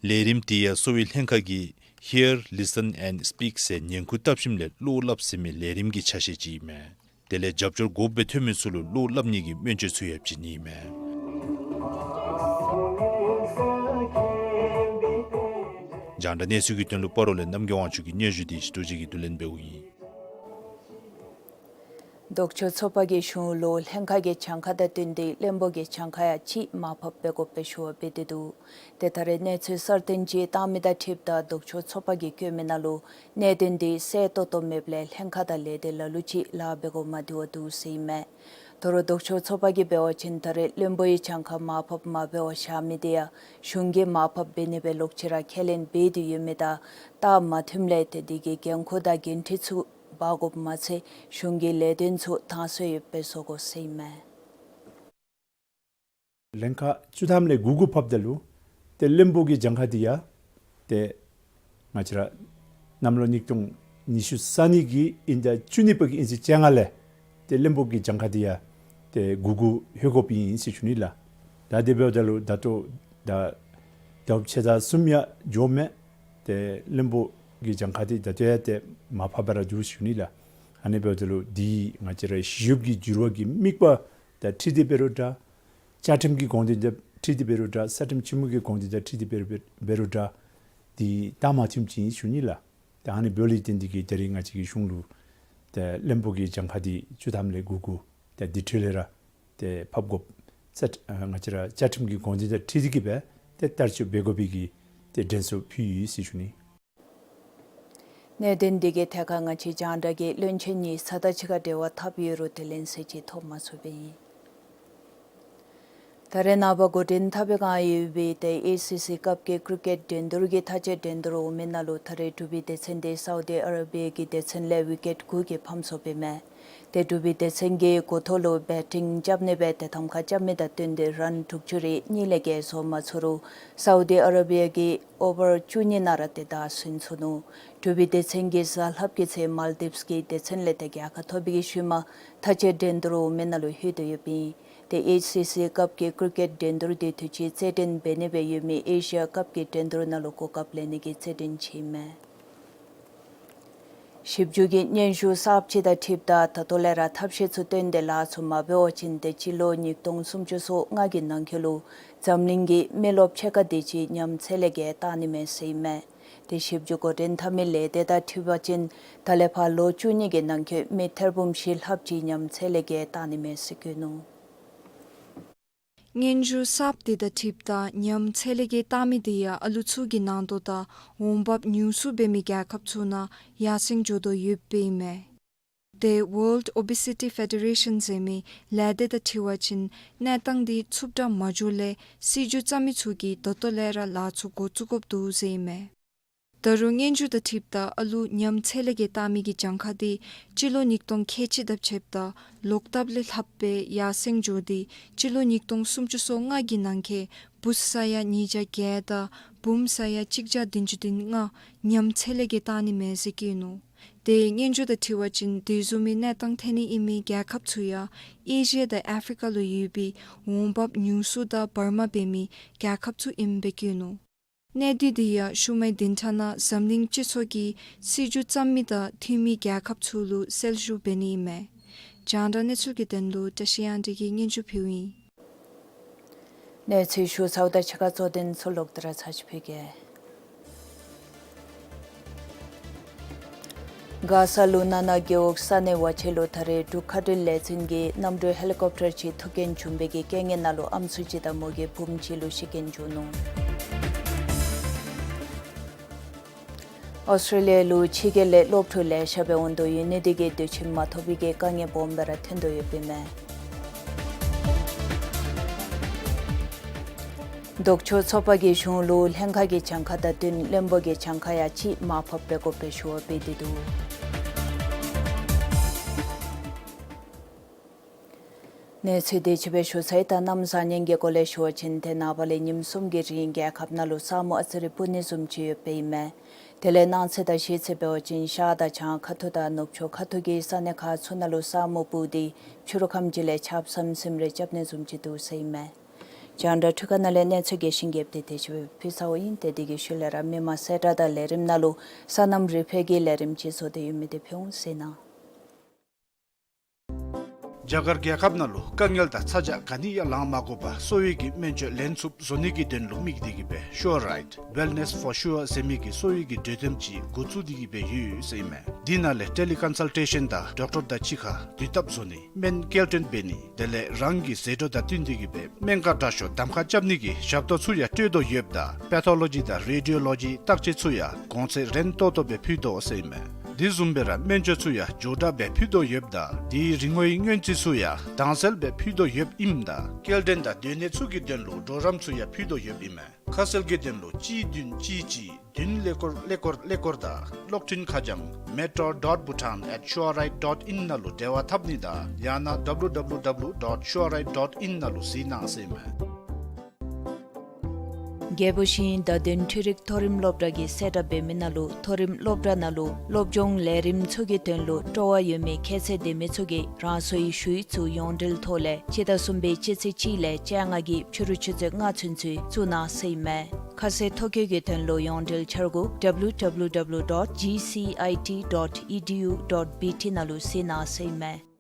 ལས་རིམ་དེ་ཡང་གསོ་བའི་ལྷན་ཁག་གིས་Hear, Listen and Speak ཟེར་ཉིང་ཁུ་བཏབ་ཞིནམ་ལས་བློ་སླབ་ཟེར་མི་ལས་རིམ་གྱི་ཆ་ཤས་ཅིག་ཨིན་མས། དེ་ལས་རྒྱབ་སྐྱོར་དགོཔ་སྦེ་ཐོན་མི་ཚུ་ལུ་བློ་སླབ་ནི་གི་སྨན་བཅོས་ཚུ་ཡང་བྱིན་ནི་ཨིན་མས། རྒྱང་བསྒྲགས་གནས་ཚུལ་གྱི་དོན་ལུ་སྤ་རོ་ལས་རྣམ་རྒྱལ་དབང་ཕྱུག་གི་སྙན་ཞུ་འདི་ཞི་ཏོ་ཅེ་གིས་བསྡུ་ལེན་འབདཝ་ཨིན། ལྡོག་ཕྱོགས་ཚོགས་པ་གིས་གཞུང་ལུ་ལྷན་ཁག་གི་གྱངས་ཁ་དང་བསྟུན་ཏེ་བློན་པོ་གི་གྱངས་ཁ་ཡང་ཅིག་མར་ཕབ་འབད་དགོ་པའི་ཞུ་བ་འབད་དེ་འདུག། ཏེ་ད་རེས་གནས་ཚུལ་གསར་བཏོན་ཅིག་བཏང་མི་དང་འཁྲིལཝ་ད་ལྡོག་ཕྱོགས་ཚོགས་པ་གིས་བཀོད་མི་ནང་ལུ་གནད་དོན་འདི་གསལ་ཏོག་ཏོ་མེདཔ་ལས་ལྷན་ཁག་དང་ལས་སྡེ་ལ་ལུ་ཅིག་ལཱ་འབད་དགོཔ་མ་བདེཝ་འདུག་ཟེར་ཨིན་མས། ད་རུང་ལྡོག་ཕྱོགས་ཚོགས་པ་གིས་འབད་བ་ཅིན་ད་རེས་བློན་པོའི་གྱངས་ཁ་མར་ཕབ་མ་འབད་བར་བཞག་མི་དེ་ཡང་གཞུང་གིས་མར་ཕབ་འབད་ནི་སྦེ་ལོག་ཅི་ར་ཁས་ལེན་འབད་དེ་ཡོད་མི་དང་སྟབས་མ་མཐུནམ་ལས་ཏེ་དེ་གི་འགན་ཁུར་དང་འགན་འཁྲི་ཚུ་འབག་དགོཔ་མ་ཚད་གཞུང་གི་ལས་དོན་ཚུ་དྭངས་སོ་ཡོདཔ་སྦེ་བཟོ་དགོ་ཟེར་ཨིན་མས། ལྷན་ཁག་བཅུ་ཐམ་ལས་དགུ་དགུ་ཕབ་ད་ལུ་ཏེ་བློན་པོ་གི་གྱངས་ཁ་དེ་ཡང་ཏེ་ང་བཅས་ར་གནམ་ལོ་ཉིས་སྟོང་ཉི་ཤུ་རྩ་གཉིས་ཀྱི་དབྱིན་ཟླ་བཅུ་གཉིས་པ་གི་དབྱིན་ཚེས་བཅོ་ལྔ་ལས་ཏེ་བློན་པོ་གི་གྱངས་ཁ་དེ་ཡང་ཏེ་དགུ་དགུ་ལྷོད་དགོཔ་ཨིན་ཟེར་ཞུ་ནི་ལགས། ད་དེ་འབདཝ་ད་ལུ་ད་ལྟོ་ད་ཟླཝ་ཕྱེད་དང་གསུམ་ཡང་འགྱོ་མས། ཏེ་བློན་པོ་གི་གྱངས་ཁ་དེ་ད་ལྟོ་ཡང་ཏེ་མར་ཕབ་སྦེ་ར་འདུག་ཞུ་ནི་ལགས། ཨ་ནི་འབདཝ་ད་ལུ་འདི་ང་བཅས་ར་ཞི་གཡོགཔ་གི་འགྱུར་བ་གི་དམིགས་པ་ དང་འཁྲིལ་ཏེ་འབད་རུང་འདྲ། བཅའ་ཁྲིམས་ཀྱི་དགོངས་དོན་དང་འཁྲིལ་ཏེ་འབད་རུང་འདྲ། ས་ཁྲིམས་ཆེན་མོ་གི་དགོངས་དོན་དང་འཁྲིལ་ཏེ་འབད་རུང་འབད་རུང་འདྲ། འདི་ད་མ་བྱུང་ཅི་ཨིན་ཞུ་ནི་ལགས། ད་ཨ་ནི་འབདཝ་ལས་བརྟེན་ཏེ་གིས་ད་རིས་ང་བཅས་ཀྱི་གཞུང་ལུ་ད་བློན་པོ་གི་གྱངས་ཁ་འདི་བཅུ་ཐམ་ལས་དགུ་དགུ་ད་དེ་འཕྲོ་ལས་ར་ཏེ་ཕབ་དགོཔ་ས་ཨ་ང་བཅས་ར་བཅའ་ཁྲིམས་ཀྱི་དགོངས་དོན་དང་འཁྲིལ་ཏེ་གིས་སྦེ་ཏེ་བསྟར་སྤྱོད་འབད་དགོ་པའི་གི་ཏེ་དྲན་གསོ་ཕུལ་ཡི་ཟེར་ཞུ་ནི། གནད་དོན་འདི་གི་ཐད་ཁར་ང་བཅས་རྒྱང་བསྒྲགས་ཀྱི་བློན་ཆེན་གཉིས་ས་དང་གཅིག་ཁར་འབྲེལ་བ་འཐབ་ཡོད་རུང་དེ་ལན་གསལ་བཤད་ཐོབ་མ་ཚུགས་པས་ཨིན། ད་རེས་ནངས་པ་འགོ་འདྲེན་འཐབ་པའི་བསྒང་ཡོད་པའི་ཏེ་ཨེ་སི་སི་སྐབས་ཀྱི་ཀྲི་ཀེཊ་འགྲན་བསྡུར་གྱི་མཐའ་དཔྱད་འགྲན་བསྡུར་འོང་མི་ནང་ལུ་ད་རེས་འབྲུག་པའི་སྡེ་ཚན་འདི་སའུ་དི་ཨ་ར་བི་ཡ་གི་སྡེ་ཚན་ལས་ཝི་ཀེཊ་དགུ་གིས་ཕམ་སོངམ་ཨིན་མས། ཏེ་འབྲུག་པའི་སྡེ་ཚན་གྱིས་འགོ་ཐོག་ལུ་བེ་ཊིང་རྐྱབ་ནི་སྦེ་ཏེ་ཐམ་ཁ་རྐྱབ་མི་དང་བསྟུན་ཏེ་རཱན་དྲུག་ཅུ་རེ་གཉིས་ལས་བརྒལ་བཟོ་མ་ཚུགས་རུང་སའུ་དི་ཨ་ར་བི་ཡ་གིས་ཨོ་བར་བཅུ་གཉིས་ནང་ར་ཏེ་བདའ་ཟུན་ཚུགས་ནུག། འབྲུག་པའི་སྡེ་ཚན་གྱིས་གཟའ་ལྷགཔ་གི་ཚེ་མཱལ་དིབས་ཀྱི་སྡེ་ཚན་ལས་ཏེ་རྒྱལ་ཁ་ཐོབ་པའི་ཤུལ་མ་མཐའ་དཔྱད་འགྲན་བསྡུར་འོང་མི་ནང་ལུ་ལྷོད་དོ་ཡོདཔ་ཨིན། ཏེ་ཨེ་སི་སི་སྐབས་ཀྱི་ཀྲི་ཀེཊ་འགྲན་བསྡུར་འདི་དུས་ཅི་རྩེད་འགྲན་འབད་ནི་སྦེ་ཡོད་མི་ཨེ་ཤི་ཡ་ཁབ་ཀྱི་འགྲན་བསྡུར་ནང་ལུ་གོ་སྐབས་ལེན་ནི་གི་རྩེད་འགྲན་ཅིག་ཨིན་མས། ཞིབ་འཇུག་གི་སྙན་ཞུ་གསརཔ་ཅིག་དང་འཁྲིལཝ་ད་ད་ལྟོ་ལས་ར་ཐབས་ཤེས་ཚུ་བཏོན་ཏེ་ལཱ་ཚུ་མ་འབད་བ་ཅིན་ཏེ་སྤྱི་ལོ་ཉིས་སྟོང་སུམ་ཅུ་སོ་ལྔ་གི་ནང་འཁོད་ལུ་འཛམ་གླིང་གི་མི་རློབས་ཕྱེད་ཀ་དེ་ཅིག་ཉམས་ཚད་ལས་བརྒལ་བཏང་ནི་མས་ཟེར་ཨིན་མས། ཏེ་ཞིབ་འཇུག་འགོ་འདྲེན་འཐབ་མི་ལས་སྡེ་དང་འཁྲིལ་བ་ཅིན་ད་ལས་ཕར་ལོ་བཅུ་གཉིས་ཀྱི་ནང་འཁོད་མི་ཐེར་འབུམ་བཞི་ལྷགཔ་ཅིག་ཉམས་ཚད་ལས་བརྒལ་བཏང་ནི་མས་ཟེར་བཀོད་ནུག། སྙན་ཞུ་གསརཔ་དེ་དང་འཁྲིལཝ་ད་ཉམས་ཚད་ལས་བརྒལ་བཏང་མི་དེ་ཡང་ཨ་ལུ་ཚུ་གི་ནང་དོག་དང་འོང་འབབ་ཉུང་སུ་འབད་མི་རྒྱལ་ཁབ་ཚུ་ནང་ཡར་སེང་འགྱོ་དོ་ཡོདཔ་ཨིན་མས། ཏེ་World Obesity Federation ཟེར་མི་ལས་སྡེ་དང་འཁྲིལ་བ་ཅིན་གནས་སྟངས་འདི་འཚུབ་དྲགས་མ་འགྱོ་ལས་སྲིད་བྱུས་བརྩམ་མི་ཚུ་གིས་ད་ལྟོ་ལས་ར་ལཱ་ཚུ་འགོ་བཙུགས་དགོཔ་འདུག་ཟེར་ཨིན་མས། ད་རུང་སྙན་ཞུ་དང་འཁྲིལཝ་ད་ཨ་ལུ་ཉམས་ཚད་ལས་བརྒལ་བཏང་མི་གི་གྱངས་ཁ་དེ་སྤྱི་ལོ་ཉིས་སྟོང་ཁལ་གཅིག་དང་ཕྱདཔ་ད་ལོག་ལྟབ་ལས་ལྷགཔ་སྦེ་ཡར་སེང་འགྱོ་སྟེ་སྤྱི་ལོ་ཉིས་སྟོང་སུམ་ཅུ་སོ་ལྔ་གི་ནང་འཁོད་བུཚ་ས་ཡ་ཉིས་བརྒྱ་བརྒྱད་དང་བུམོ་ས་ཡ་གཅིག་བརྒྱ་བདུན་ཅུ་དོན་ལྔ་ཉམས་ཚད་ལས་བརྒལ་བཏང་ནི་མས་ཟེར་བཀོད་ནུག། ཏེ་སྙན་ཞུ་དང་འཁྲིལ་བ་ཅིན་དེ་བཟུམ་མའི་གནས་སྟངས་ཐོན་ནི་ཨིན་མི་རྒྱལ་ཁབ་ཚུ་ཡང་ཨེ་ཤི་ཡ་དང་ཨ་ཕི་རི་ཀ་ལུ་ཡོད་པའི་འོང་འབབ་ཉུང་སུ་དང་བར་མ་འབད་མི་རྒྱལ་ཁབ་ཚུ་ཨིནམ་སྦེ་བཀོད་ནུག། གནས་སྡུད་དེ་ཡང་ཤུལ་མའི་བདུན་ཕྲག་ནང་འཛམ་གླིང་སྤྱི་ཚོགས་ཀྱིས་སྲིད་བྱུས་བརྩམ་མི་དང་མཐུན་མི་རྒྱལ་ཁབ་ཚུ་ལུ་གསལ་ཞུ་འབད་ནི་ཨིན་མས། རྒྱང་བསྒྲགས་གནས་ཚུལ་གྱི་དོན་ལུ་བཀྲ་ཤིས་དབྱངས་སྒྲོན་གྱིས་སྙན་ཞུ་ཕུལཝ་ཨིན། གནས་ཚུལ་ཞུ་ཚརཝ་ད་ཕྱི་ཁ་གཙོ་དོན་ཚུ་ལོག་སྟེ་ར་ཚར་ཅིག་ཕུལ་གེ། གྷ་ས་ལུ་ན་ན་རྒེད་འོག་ས་གནས་བ་ཅིག་ལུ་ད་རེས་འབྲུག་མཁའ་འགྲུལ་ལས་འཛིན་གྱི་གནམ་གྲུ་ཧེ་ལི་ཀོབ་ཊར་ཅིག་ཐུག་རྐྱེན་བྱུང་བའི་གི་རྐྱེན་ངན་ནང་ལུ་ཨམ་སྲུ་ཅིག་དང་མོ་གི་བུམོ་ཅིག་ལུ་ཤི་རྐྱེན་བྱུང་ནུག། ཨོསི་ཊྲེ་ལི་ཡ་ལུ་ཕྱི་རྒྱལ་ལས་སློབ་ཕྲུག་ལེ་ཤ་སྦེ་འོང་དོ་ཡོད་ནི་དེ་གིས་དུས་ཆེན་མ་ཐོབ་པའི་གི་དཀའ་ངལ་སྦོམ་སྦེ་ར་ཐོན་དོ་ཡོདཔ་ཨིན་མས། ལྡོག་ཕྱོགས་ཚོགས་པ་གིས་གཞུང་ལུ་ལྷན་ཁག་གི་གྱངས་ཁ་དང་བསྟུན་བློན་པོ་གི་གྱངས་ཁ་ཡང་ཅིག་མར་ཕབ་འབད་དགོ་པའི་ཞུ་བ་འབད་དེ་འདུག། གནས་ཚུལ་དེ་ཅིག་སྦེ་ཞུ་ཚར་ཡི། ད་གནམ་བཟང་ངན་གྱི་སྐོར་ལས་ཞུ་བ་ཅིན་ཏེ་ནངས་པ་ལས་ཉིནམ་གསུམ་གྱི་རིང་རྒྱལ་ཁབ་ནང་ལུ་ས་སྨུག་ཨ་ཙི་རེ་སྤུབ་ནི་བཟུམ་ཅིག་ཡོདཔ་ཨིན་མས། དེ་ལས་གནངས་ཚེ་དང་གཞེས་ཚེ་འབད་བ་ཅིན་ཤར་དང་བྱང་ཁ་ཐུག་དང་ནུབ་ཕྱོགས་ཁ་ཐུག་གི་ས་གནས་ཁག་ཚུ་ནང་ལུ་ས་སྨུག་སྤུབས་ཏེ་ཕྱི་རུ་ཁམས་ཅིག་ལས་ཆརཔ་ཟམ་ཟིམ་རེ་རྐྱབ་ནི་བཟུམ་ཅིག་འདུག་ཟེར་ཨིན་མས། རྒྱང་བསྒྲགས་འཕྲུལ་ཁང་ནང་ལས་གནས་ཚུལ་རྒྱས་ཤིང་རྒྱསཔ་དེ་དེ་ཅིག་སྦེ་ཕུལ་ཚརཝ་ཨིན། ཏེ་དེ་གི་ཤུལ་ལས་ར་མི་མང་གསལ་བསྒྲགས་དང་ལས་རིམ་ནང་ལུ་སོ་ནམ་རིག་པའི་གི་ལས་རིམ་ཅིག་བཟོ་སྟེ་ཡོད་མི་དེ་ཕུལ་འོང་ཟེར་ན། རྒྱ་གར་རྒྱལ་ཁབ་ནང་ལུ་དཀའ་ངལ་དང་ཚ་གྱང་ག་ནི་ཡང་ལང་མ་དགོ་པར་གསོ་བའི་གི་སྨན་བཅོས་ལེན་ཚུགསཔ་བཟོ་ནི་གི་དོན་ལུ་དམིགས་ཏེ་གིས་སྦེ་ཤུ་ཨར་རའིཊ་Wellness for Sure ཟེར་མི་གི་གསོ་བའི་གི་གྲོས་བསྟུན་ཅིག་འགོ་བཙུགས་ཏེ་གིས་སྦེ་ཡོད་ཟེར་ཨིན་མས། འདི་ནང་ལས་ཊེ་ལི་ཀོན་སཱལ་ཊེ་ཤཱན་དང་ཌོག་ཊར་དང་གཅིག་ཁར་དུས་བཏབ་བཟོ་ནི། སྨན་སྐྱེལ་འདྲེན་འབད་ནི། དེ་ལས་རང་གི་ཟད་འགྲོ་དང་བསྟུན་ཏེ་གིས་སྦེ་སྨན་ཁང་དྲག་ཤོས་གདམ་ཁ་རྐྱབ་ནི་གི་ཞབས་ཏོག་ཚུ་ཡང་སྤྲོད་དོ་ཡོདཔ་ད་པེ་ཐོ་ལོ་ཇི་དང་རེ་ཌི་ཡོ་ལོ་ཇི་བརྟག་དཔྱད་ཚུ་ཡང་གོང་ཚད་རན་ཏོག་ཏོ་སྦེ་ཕུལ་དོ་ཟེར་ཨིན་མས། དེ་བཟུམ་སྦེ་ར་སྨན་བཅོས་ཚུ་ཡང་མགྱོགས་དྲགས་སྦེ་ཕུལ་དོ་ཡོདཔ་ད་དེའི་རིན་གོང་གི་སྔོན་རྩིས་ཚུ་ཡང་དྭངས་གསལ་སྦེ་ཕུལ་དོ་ཡོདཔ་ཨིནམ་ད་སྐྱེལ་འདྲེན་དང་སྡོད་གནས་ཚུ་གི་དོན་ལུ་གྲོགས་རམ་ཚུ་ཡང་ཕུལ་དོ་ཡོདཔ་ཨིན་མས། ཁ་གསལ་གྱི་དོན་ལུ་གཅིག་བདུན་གཅིག་གཅིག་བདུན་ཀླད་ཀོར་ཀླད་ཀོར་ཀླད་ཀོར་དང་གློག་འཕྲིན་ཁ་བྱང་metro dot bhutan at shuarite dot in ནང་ལུ་འབྲེལ་བ་འཐབ་ནི་དང་ཡང་ན་W W W dot shuarite dot in ནང་ལུ་གཟིགས་གནང་ཟེར་ཨིན་མས། རྒྱལ་པོ་ཤེས་ཡོན་དང་ལྡན་འཕྲུལ་རིག་མཐོ་རིམ་སློབ་གྲྭ་གིས་གསལ་བསྒྲགས་འབད་མི་ནང་ལུ་མཐོ་རིམ་སློབ་གྲྭ་ནང་ལུ་སློབ་སྦྱོང་ལས་རིམ་ཚུ་གི་དོན་ལུ་སྤྲོ་བ་ཡོད་མི་ཁྱད་ཚད་ལྡན་མི་ཚུ་གིས་རང་སོའི་ཞུ་ཡིག་ཚུ་ཡོངས་འབྲེལ་ཐོག་ལས་སྤྱི་ཟླ་གསུམ་པའི་སྤྱི་ཚེས་གཅིག་ལས་བཅོ་ལྔ་གི་ཕྱི་རུ་ཆུ་ཚོད་ལྔ་ཚུན་ཚོད་བཙུགས་གནང་ཟེར་ཨིན་མས། ཁ་གསལ་ཐོ་བཀོད་ཀྱི་དོན་ལུ་ཡོངས་འབྲེལ་འཆར་སྒོ་W W W dot G C I T dot E D U dot B T ནང་ལུ་གཟིགས་གནང་ཟེར་ཨིན་མས།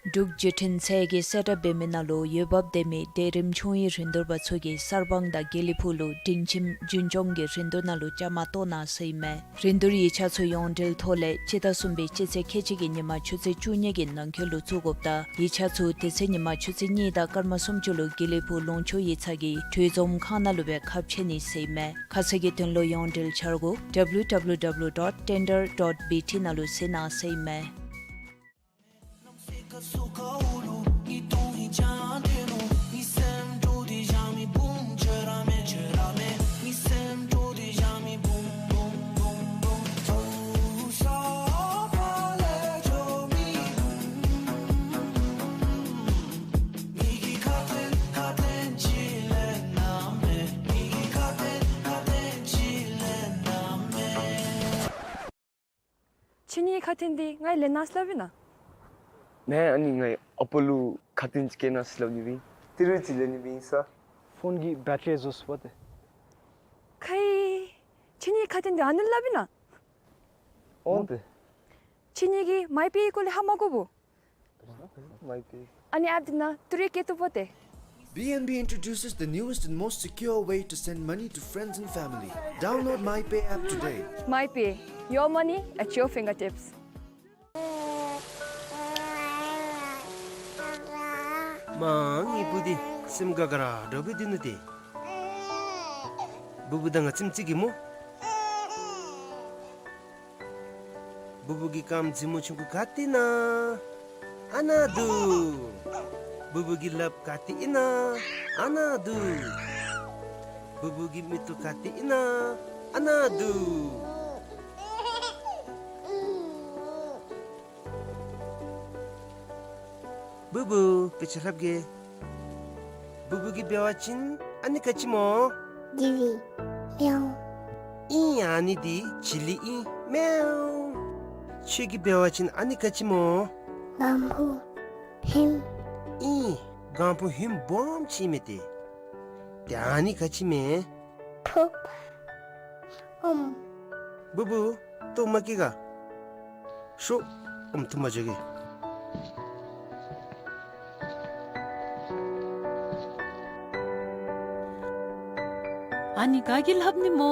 འབྲུག་བརྒྱུད་འཕྲིན་ཚད་ཀྱི་གསལ་བསྒྲགས་འབད་མི་ནང་ལུ་འོས་འབབ་ལྡན་མི་གྲལ་རིམ་ཆུང་བའི་རིན་བསྡུར་པ་ཚུ་གིས་གསར་སྤང་དང་དགེ་ལེགས་ཕུག་ལུ་སྒྲིང་ཁྱིམ་རྒྱུན་སྐྱོང་གི་རིན་བསྡུར་ནང་ལུ་བཅའ་མར་གཏོགས་གནང་ཟེར་ཨིན་མས། རིན་བསྡུར་ཡིག་ཆ་ཚུ་ཡོངས་འབྲེལ་ཐོག་ལས་སྤྱི་ཟླ་གསུམ་པའི་སྤྱི་ཚེས་ཁལ་གཅིག་གི་ཉིན་མ་ཆུ་ཚོད་བཅུ་གཉིས་ཀྱི་ནང་འཁོད་ལུ་བཙུགས་དགོཔ་དང་ཡིག་ཆ་ཚུ་དེ་ཚེ་ཉིན་མ་ཆུ་ཚོད་གཉིས་དང་སྐར་མ་སུམ་ཅུ་ལུ་དགེ་ལེགས་ཕུག་ལུང་ཕྱོགས་ཡིག་ཚང་གི་གྲོས་འཛོམས་ཁང་ནང་ལུ་སྦེ་ཁ་ཕྱེ་ནི་ཟེར་ཨིན་མས། ཁ་གསལ་གྱི་དོན་ལུ་ཡོངས་འབྲེལ་འཆར་སྒོ་W W W dot tender dot B T ནང་ལུ་གཟིགས་གནང་ཟེར་ཨིན་མས། ཁྱེད་གཉིས་ཁ་ཐུག་འདི་ང་ལེན་གནང་སླབ་ཨིན་ན། ནཱ་ཨ་ནི་ང་ཨ་པ་ལུ་ཁ་ཐུག་ཅིག་ལེན་གནང་སླབ་ནི་སྦེ་ཏི་རུ་ཅིག་ལེན་ནི་སྦེ་ཨིན་ས། ཕོན་གྱི་བེ་ཊི་རི་རྫོགས་སོཔ་ཏེ། ཁྱེད་གཉིས་ཁ་ཐུག་འདི་ཨ་ནི་སླབ་ཨིན་ན། འོང་ཏེ། ཁྱེད་གཉིས་ཀྱིས་མའི་པེ་སྐོར་ལས་ཧ་མ་གོ་བོ། མའི་པེ། ཨ་ནི་ཨེཔ་འདི་ནང་ཏི་རུ་སྐྱེལ་བཏུབ་པ་ཏེ། B N B introduces the newest and most secure way to send money to friends and family. Download MyPay app today. MyPay, your money at your fingertips. མ་ངེའི་བུ་འདི་སེམས་དགའ་དགའ་ར་འདྲཝ་སྦེ་སྡོད་ནུག་ཏེ། བུ་བུ་དང་ང་ཙམ་ཅིག་གིས་སྨོ། བུ་བུ་གི་རྐངམ་མཛེས་མོ་ཆུང་ཀུ་ག་ཏེ་ཨིན་ན། ཨ་ནཱ་འདུག། བུ་བུ་གི་ལགཔ་ག་ཏེ་ཨིན་ན། ཨ་ནཱ་འདུག། བུ་བུ་གི་མིག་ཏོ་ག་ཏེ་ཨིན་ན། ཨ་ནཱ་འདུག། བུ་བུ་དཔེ་ཆ་ལྷབ་གེ། བུ་བུ་གིས་འབད་བ་ཅིན་ཨ་ནི་ག་ཅི་སྨོ། ཇི་ལི། མེའོ། ཨིན། ཨ་ནི་འདི་ཇི་ལི་ཨིན། མེའོ། ཁྱོད་ཀྱིས་འབད་བ་ཅིན་ཨ་ནི་ག་ཅི་སྨོ། གང་བུ་ཧིམ། ཨིན། གང་བུ་ཧིམ་སྦོམ་ཅིག་ཨིན་མས་ཏེ། ཏེ་ཨ་ནི་ག་ཅི་མས། ཕོརཔ། ཨོམ། བུ་བུ། ལྟོཝ་མ་བཀྱེས་ག། ཤོག། ཨོམ་འཐུ་མ་འགྱོ་གེ། ཨ་ནི་ག་གིས་ལྷབ་ནི་སྨོ།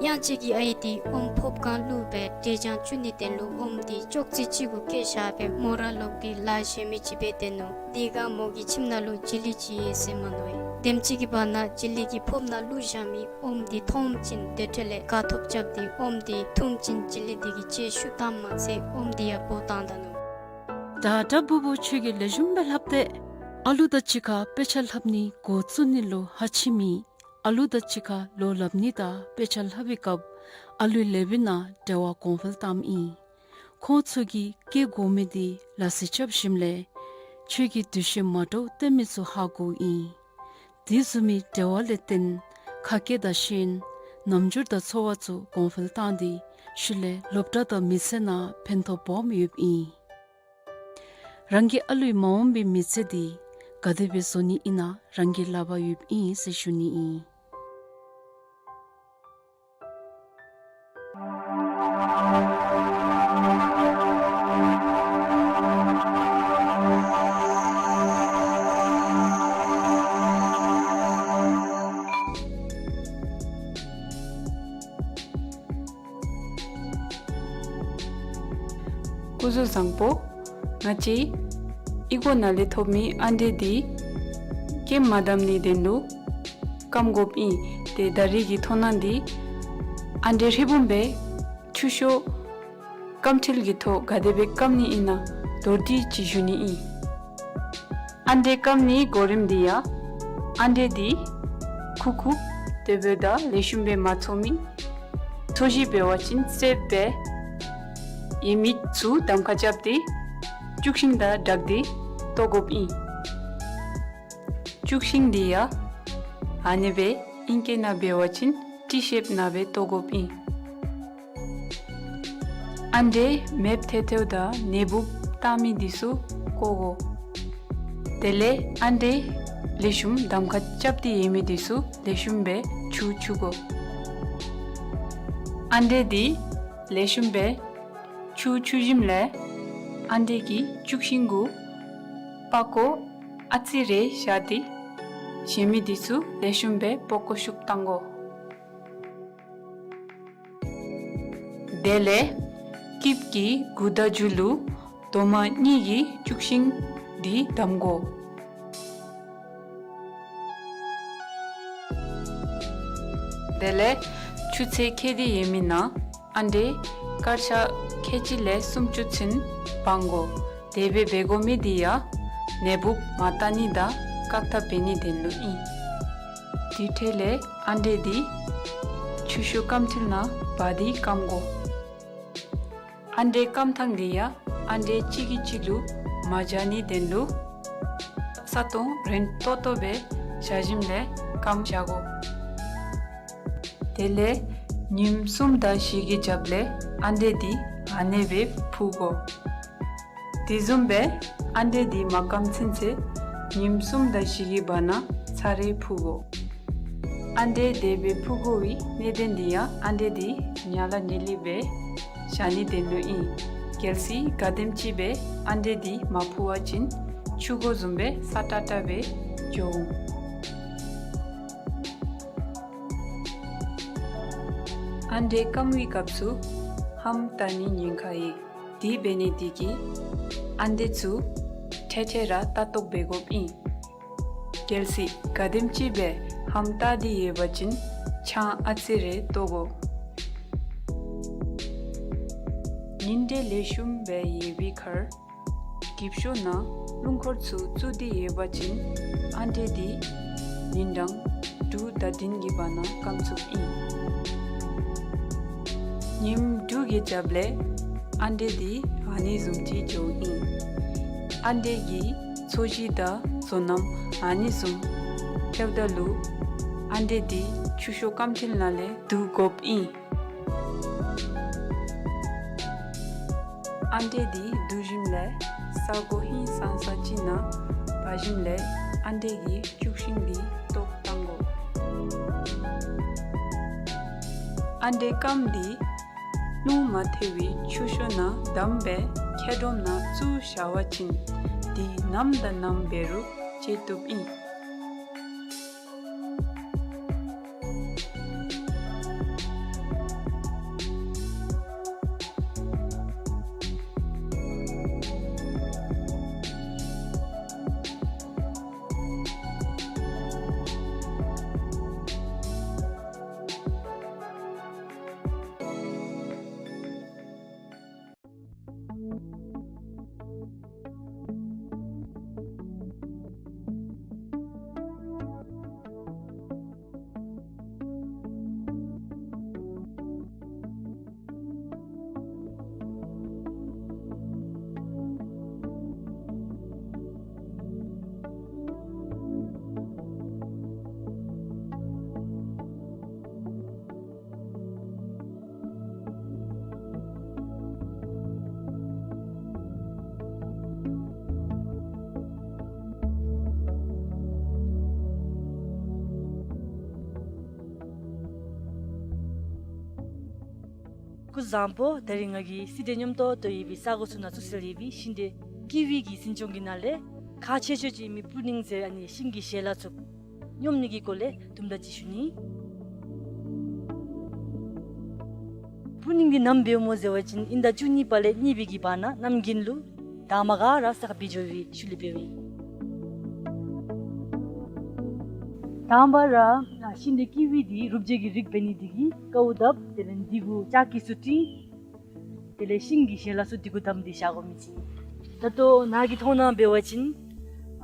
གཡང་སྐྱིད་ཀྱི་ཨའི་འདི་ཨོམ་ཕོརཔ་གང་བླུགས་སྦེ་འབྲས་ལྗང་བཙུགས་ནི་དོན་ལུ་ཨོམ་འདི་ཅོག་ཙེ་གཅིག་གུ་བཀལ་བཞག་སྦེ་མོ་ར་ལོག་སྟེ་ལཱ་གཞན་མི་ཅིག་འབད་སྡོད་ནུག། དེ་སྒང་མོ་གི་ཁྱིམ་ནང་ལུ་ཇི་ལི་ཅིག་ཡོད་ཟེར་མ་མནོ་བས། དེམ་ཅིག་གི་བར་ན་ཇི་ལི་གིས་ཕོརཔ་ནང་བླུགས་བཞག་མི་ཨོམ་འདི་མཐོངམ་ཅིག་དེ་འཕྲོ་ལས་དགའ་ཐོབ་རྐྱབ་སྟེ་ཨོམ་འདི་འཐུངམ་ཅིག་ཇི་ལི་འདི་གི་ལྕེ་ཤུགས་བཏངམ་མ་ཚད་ཨོམ་འདི་ཡང་སྦོ་བཏང་ད་ནུག། ད་ད་བུ་བུ་ཁྱོད་ཀྱིས་ལེགས་ཤོམ་སྦེ་ལྷབ་སྟེ། ཨ་ལུ་དང་གཅིག་ཁར་དཔེ་ཆ་ལྷབ་ནི་འགོ་བཙུགས་ནི་ལུ་ཧ་ཅིག་མེད། ཨ་ལུ་དང་གཅིག་ཁར་ལོ་ལྷབ་ནི་དང་དཔེ་ཆ་ལྷབ་པའི་སྐབས་ཨ་ལུའི་ལེ་བའི་ནང་འབྲེལ་བ་གོང་འཕེལ་བཏངམ་ཨིན། ཁོང་ཚུ་གིས་བཀལ་དགོ་མི་འདི་ལ་སི་རྐྱབ་ཞིནམ་ལས་ཁྱོད་ཀྱིས་འདུ་ཤེས་མ་འདྲཝ་སྟོན་མི་ཚུ་ཧ་གོཝ་ཨིན། དེ་བཟུམ་མའི་འབྲེལ་བ་ལས་བརྟེན་ཁ་སྐད་དང་ཤེས་ཡོན་རྣམ་འགྱུར་དང་ཚོར་བ་ཚུ་གོང་འཕེལ་བཏང་སྟེ་ཤུལ་ལས་སློབ་གྲྭ་དང་མི་ཚེ་ནང་ཕན་ཐོགས་སྦོམ་ཡོདཔ་ཨིན། རང་གི་ཨ་ལུའི་མ་འོངས་པའི་མི་ཚེ་འདི་ག་དེ་སྦེ་བཟོ་ནི་ཨིན་ན་རང་གི་ལག་པར་ཡོདཔ་ཨིན་ཟེར་ཞུ་ནི་ཨིན། སྐུ་གཟུགས་བཟང་པོ། ང་བཅས་ཨི་ཁོ་ནང་ལས་ཐོབ་མི་ཨ་འབྲས་འདི་སྐྱེམས་མ་བསྡམས་ནི་དོན་ལུ་སྐམ་དགོཔ་ཨིན། ཏེ་ད་རིས་ཀྱི་མཐོང་སྣང་འདི་ཨ་འབྲས་ཧྲིལ་བུམ་སྦེ་ཆུ་ཤོག་སྐམ་ཁྲིལ་གྱི་ཐོག་ག་དེ་སྦེ་སྐམ་ནི་ཨིན་ན་མདོར་བསྡུས་ཅིག་ཞུ་ནི་ཨིན། ཨ་འབྲས་སྐམ་ནིའི་གོ་རིམ་འདི་ཡང་ཨ་འབྲས་འདི་ཁུག་ཁུག་དེ་སྦེ་དང་ལེགས་ཤོམ་སྦེ་མ་ཚོར་མི་ཚོས་གཞི་འབད་བ་ཅིན་སེརཔོ་སྦེ་ཡོད་མི་ཚུ་གདམ་ཁ་རྐྱབ་སྟེ་ལྕུག་ཤིང་དང་སྦྲགས་ཏེ་བཏོག་དགོཔ་ཨིན། ལྕུག་ཤིང་འདི་ཡང་ཨ་ནི་སྦེ་ཨིང་སྐད་ནང་འབད་བ་ཅིན་ཊི་ཤེཔ་ནང་སྦེ་བཏོག་དགོཔ་ཨིན། ཨ་འབྲས་མེདཔ་ཐལ་ཐལཝ་དང་ནད་འབུཔ་བཏང་མི་འདི་ཚུ་བཀོ་དགོ། དེ་ལས་ཨ་འབྲས་ལེགས་ཤོམ་གདམ་ཁ་རྐྱབ་སྟེ་ཡོད་མི་འདི་ཚུ་ལེགས་ཤོམ་སྦེ་འཁྱུ་འཁྱུ་དགོ། ཨ་འབྲས་འདི་ལེགས་ཤོམ་སྦེ་ ཆུ་འཁྱུ་ཞིནམ་ལས་ཨ་འདྲེ་གི་ལྕུག་ཤིང་གུ་པགས་ཀོ་ཨ་ཙི་རེ་བཞག་སྟེ་གཞན་མི་འདི་ཚུ་ལེགས་ཤོམ་སྦེ་པགས་ཀོ་ཤུབ་བཏང་དགོ། དེ་ལས་སྐྱིབ་ཀྱི་མགུ་ཏོ་མཇུག་ལུ་རྡོག་མ་གཉིས་ཀྱི་ལྕུག་ཤིང་འདི་བསྡམ་དགོ། དེ་ལས་ཆུ་ཚོད་ཁལ་གཅིག་ཡས་མས་ནང་ཨ་འདྲེ་དཀར་ཆག་ཁལ་གཅིག་ལས་སུམ་ཅུ་ཚུན་སྦང་དགོ། དེ་སྦེ་འབད་དགོ་མི་འདི་ཡང་ནད་འབུཔ་མ་བཏང་ནི་དང་བཀག་ཐབས་འབད་ནིའི་དོན་ལུ་ཨིན། དེ་འཕྲལ་ལས་ཨ་འདྲེ་འདི་ཆུ་ཤོག་སྐམ་མཐིལ་ནང་འབག་སྟེ་སྐམ་དགོ། ཨ་འདྲེ་སྐམ་ཐངས་འདི་ཡང་ཨ་འདྲེ་གཅིག་གིས་གཅིག་ལུ་མ་འཇགས་ནིའི་དོན་ལུ་ས་སྟོང་རན་ཏོག་ཏོ་སྦེ་བཞག་ཞིནམ་ལས་སྐམ་བཞག་དགོ། དེ་ལས་ཉིནམ་གསུམ་དང་བཞི་གི་རྒྱབ་ལས་ཨ་འདྲེ་འདི་ཨ་ནེ་སྦེ་འཕུར་དགོ། དེ་བཟུམ་སྦེ་ཨ་འདྲེ་འདི་མ་སྐམ་ཚུན་ཚོད་ཉིནམ་གསུམ་དང་བཞི་གི་བར་ན་ཚར་རེ་འཕུར་དགོ། ཨ་འདྲེ་དེ་སྦེ་འཕུར་དགོ་པའི་གནད་དོན་འདི་ཡང་ཨ་འདྲེ་འདི་ཉལ་ལ་ཉལ་ལི་སྦེ་བཞག་ནིའི་དོན་ལུ་ཨིན། གལ་སྲིད་ག་དེམ་ཅིག་སྦེ་ཨ་འདྲེ་འདི་མ་འཕུར་བ་ཅིན་ཆུ་སྒོ་བཟུམ་སྦེ་སྲ་ཀྲག་ཀྲ་སྦེ་འགྱོ་འོང་། ཨ་འདྲེ་སྐམ་པའི་སྐབས་སུ་ལྷམ་བཏགས་ནིའི་ཉེན་ཁ་ཡོད། དེ་འབད་ནི་དེ་གིས་ཨ་འདྲེ་ཚུ་ཐེངས་ཐེངས་ར་ལྟ་རྟོག་འབད་དགོཔ་ཨིན། གལ་སྲིད་ག་དེམ་ཅིག་སྦེ་ལྷམ་བཏགས་ཏེ་ཡོད་པ་ཅིན་ཆང་ཨ་ཙི་རེ་བཏོག་དགོ། ཉིན་དེ་ལེགས་ཤོམ་སྦེ་ཡོད་པའི་ཁར་འགྱིབ་ཤོག་ནང་རླུང་འཁོར་ཚུ་བཙུགས་ཏེ་ཡོད་པ་ཅིན་ཨ་འདྲེ་འདི་ཉིན་གྲངས་དྲུག་དང་བདུན་གྱི་བར་ན་སྐམ་ཚུགསཔ་ཨིན། ཉིནམ་དྲུག་གི་རྒྱབ་ལས་ཨ་འདྲེ་འདི་ཨ་ནི་བཟུམ་ཅིག་འགྱོཝ་ཨིན། ཨ་འདྲེ་གི་ཚོས་གཞི་དང་བཟོ་རྣམ་ཨ་ནི་བཟུམ་ཐལཝ་ད་ལུ་ཨ་འདྲེ་འདི་ཆུ་ཤོག་སྐམ་མཐིལ་ནང་ལས་བསྡུ་དགོཔ་ཨིན། ཨ་འདྲེ་འདི་བསྡུ་ཞིནམ་ལས་ས་སྒོ་ཧིང་སངས་ས་ཅིག་ནང་འབག་ཞིནམ་ལས་ཨ་འདྲེ་གི་ལྕུག་ཤིང་འདི་བཏོག་བཏང་དགོ། ཨ་འདྲེ་སྐམ་འདི་རླུང་མ་ཐལ་བའི་ཆུ་ཤོག་ནང་བསྡམས་སྦེ་ཁ་སྒྲོམ་ནང་བཙུགས་བཞག་པ་ཅིན་འདི་ནམ་དང་ནམ་འབད་རུང་བཅད་བཏུབ་ཨིན། སྐུ་གཟུགས་བཟང་པོ། ད་རིས་ང་གིས་གསེར་ལྡན་སྙོམས་ཏོག་ཏོ་ཡོད་པའི་ས་གོ་ཚུ་ནང་བཙུགས་ས་ཡོད་པའི་ཤིང་འབྲས་ཀི་ཝི་གི་འཛིན་སྐྱོང་གི་ནང་ལས་ཁག་ཆེ་ཤོས་ཅིག་ཨིན་མི་སྤུ་ནིང་ཟེར་ཨ་ནི་ཤིང་གི་ཞལ་ལག་ཚུ་སྙོམས་ནི་གི་སྐོར་ལས་དུམ་གྲ་ཅིག་ཞུ་ནི། སྤུ་ནིང་འདི་ནམ་འབདཝ་སྨོ་ཟེར་བ་ཅིན་དབྱིན་ཟླ་བཅུ་གཉིས་པ་ལས་གཉིས་པའི་གི་བར་ན་གནམ་དགུན་ལུ་དང་པ་ག་ར་བསགས་སྦེ་འགྱོ་བའི་ཤུལ་ལས་འབདཝ་ཨིན། དང་པ་ར་ཤིང་འབྲས་ཀི་ཝི་འདི་རུབ་བྱེད་ཀྱི་རིགས་འབད་ནི་དེ་གིས་དཀའཝ་སྟབས། དེ་ལས་འདི་གུ་ལྕགས་ཀྱི་སུ་ཊིང་། དེ་ལས་ཤིང་གི་ཞལ་ལག་ཚུ་འདི་གུ་བསྡམས་ཏེ་བཞག་དགོ་མི་ཅིག། ད་ལྟོ་ནཱ་གི་མཐོང་སྣང་འབད་བ་ཅིན་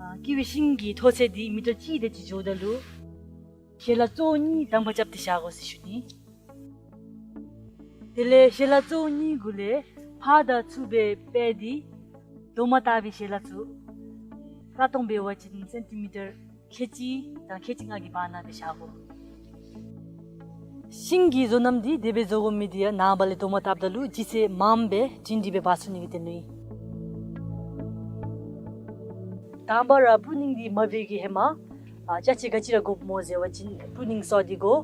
ཨ་ཀི་ཝི་ཤིང་གི་མཐོ་ཚད་འདི་མི་ཊར་གཅིག་དེ་ཅིག་འགྱོཝ་ད་ལུ་ཞལ་ལག་གཙོ་བོ་གཉིས་དང་པ་རྐྱབ་སྟེ་བཞག་དགོ་ཟེར་ཞུ་ནི། དེ་ལས་ཞལ་ལག་གཙོ་བོ་གཉིས་གུ་ལས་ཕར་དང་ཚུར་སྦེ་སྤེལ་ཏེ་རྡོག་མ་བཏགས་པའི་ཞལ་ལག་ཚུ་ས་སྟོང་འབད་བ་ཅིན་སེན་ཊི་མི་ཊར་ཁལ་གཅིག་དང་ཁལ་གཅིག་ལྔ་གི་བར་ན་སྦེ་བཞག་དགོ། ཤིང་གི་བཟོ་རྣམ་འདི་དེ་སྦེ་བཟོ་དགོ་མི་འདི་ཡང་ནངས་པ་ལས་རྡོག་མ་བཏགསཔ་ད་ལུ་ལྗིད་ཚད་མངམ་སྦེ་བྱིན་ཏེ་སྦེ་འབག་ཚུགས་ནི་གི་དོན་ལུ་ཨིན། དང་པ་ར་སྤུ་ནིང་འདི་མ་འབད་བའི་གི་ཧེ་མ་ཨ་ཅ་ཆས་ག་ཅི་ར་དགོཔ་སྨོ་ཟེར་བ་ཅིན་སྤུ་ནིང་སོ་འདི་དགོ།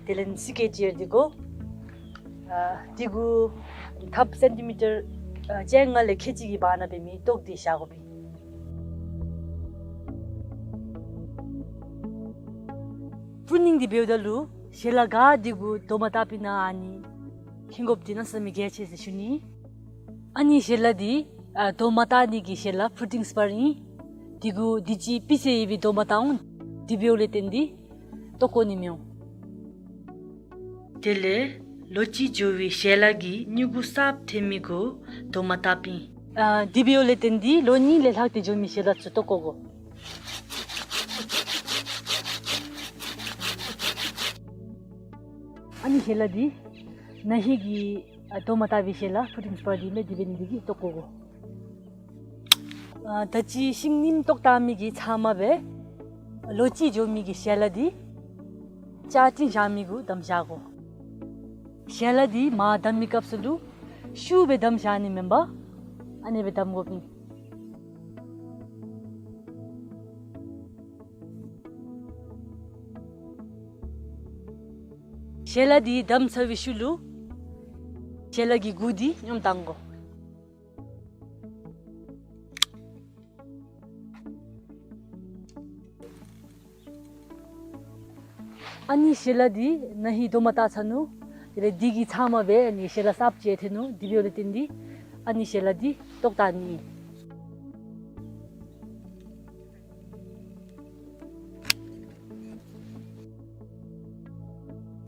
དེ་ལས་སི་ཀེ་ཅིར་འདི་དགོ། ཨ་འདི་གུ་ཐགཔ་སེན་ཊི་མི་ཊར་ཨ་བཅོ་ལྔ་ལས་ཁལ་གཅིག་གི་བར་ན་འབད་མི་བཏོག་སྟེ་བཞག་དགོ་པས། པུ་རུ་ནིང་འདི་འབདཝ་ད་ལུ་ཞལ་ལག་ག་འདི་གུ་རྡོག་མ་བཏགས་པའི་ནང་ཨ་ནི་འཐེན་དགོཔ་འདི་གནམ་མེད་ས་མེད་གལ་ཆེ་ཟེར་ཞུ་ནི། ཨ་ནི་ཞལ་ལག་འདི་ཨ་རྡོག་མ་བཏགས་ནི་གི་ཞལ་ལག་ཕུ་རུ་ཊིང་སི་པར་ཨིན། འདི་གུ་དུས་ཅི་པི་ཚེ་ཡོད་པའི་རྡོག་མ་བཏགས་འོང་། དེ་འབདཝ་ལས་བརྟེན་ཏེ་བཏོག་དགོ་ནི་མི་འོང་། དེ་ལས་ལོ་གཅིག་འགྱོ་བའི་ཞལ་ལག་གི་མྱུ་གུ་གསརཔ་འཐོན་མི་གུ་རྡོག་མ་བཏགས་པས། ཨ་དེ་འབདཝ་ལས་བརྟེན་ཏེ་ལོ་གཉིས་ལས་ལྷག་སྟེ་འགྱོ་མི་ཞལ་ལག་ཚུ་བཏོག་དགོ་གོ། ཨ་ནི་ཞལ་ལག་འདི་ན་ཧིང་གི་ཨ་རྡོག་མ་བཏགས་པའི་ཞལ་ལག་ཕུ་རུ་ཊིང་སི་པར་འདི་མས། དེ་འབད་ནི་འདི་གིས་བཏོག་དགོ་གོ། ཨ་ད་ཅི་ཤིང་རྙིངམ་བཏོག་བཏང་མི་གི་ཚབ་མ་སྦེ་ལོ་གཅིག་འགྱོ་མི་གི་ཞལ་ལག་འདི་ལྕགས་ཀྲིན་བཞག་མི་གུ་བསྡམ་བཞག་དགོ། ཞལ་ལག་འདི་མར་བསྡམ་མི་སྐབས་སུ་ལུ་ཤུགས་སྦེ་བསྡམ་བཞག་ནི་མེན་པར་ཨ་ནེ་སྦེ་བསྡམ་དགོ་པས། ཞལ་ལག་འདི་བསྡམ་ཚར་བའི་ཤུལ་ལུ་ཞལ་ལག་གི་མགུ་འདི་སྙོམས་བཏང་དགོ། ཨ་ནི་ཞལ་ལག་འདི་ན་ཧིང་རྡོག་མ་བཏགས་ཚར་ནུག། དེ་ལས་འདི་གི་ཚབ་མ་སྦེ་ཨ་ནི་ཞལ་ལག་གསརཔ་ཅིག་འཐོན་ནུག། དེ་འབདཝ་ལས་བརྟེན་ཏེ་ཨ་ནི་ཞལ་ལག་འདི་བཏོག་བཏང་ནི།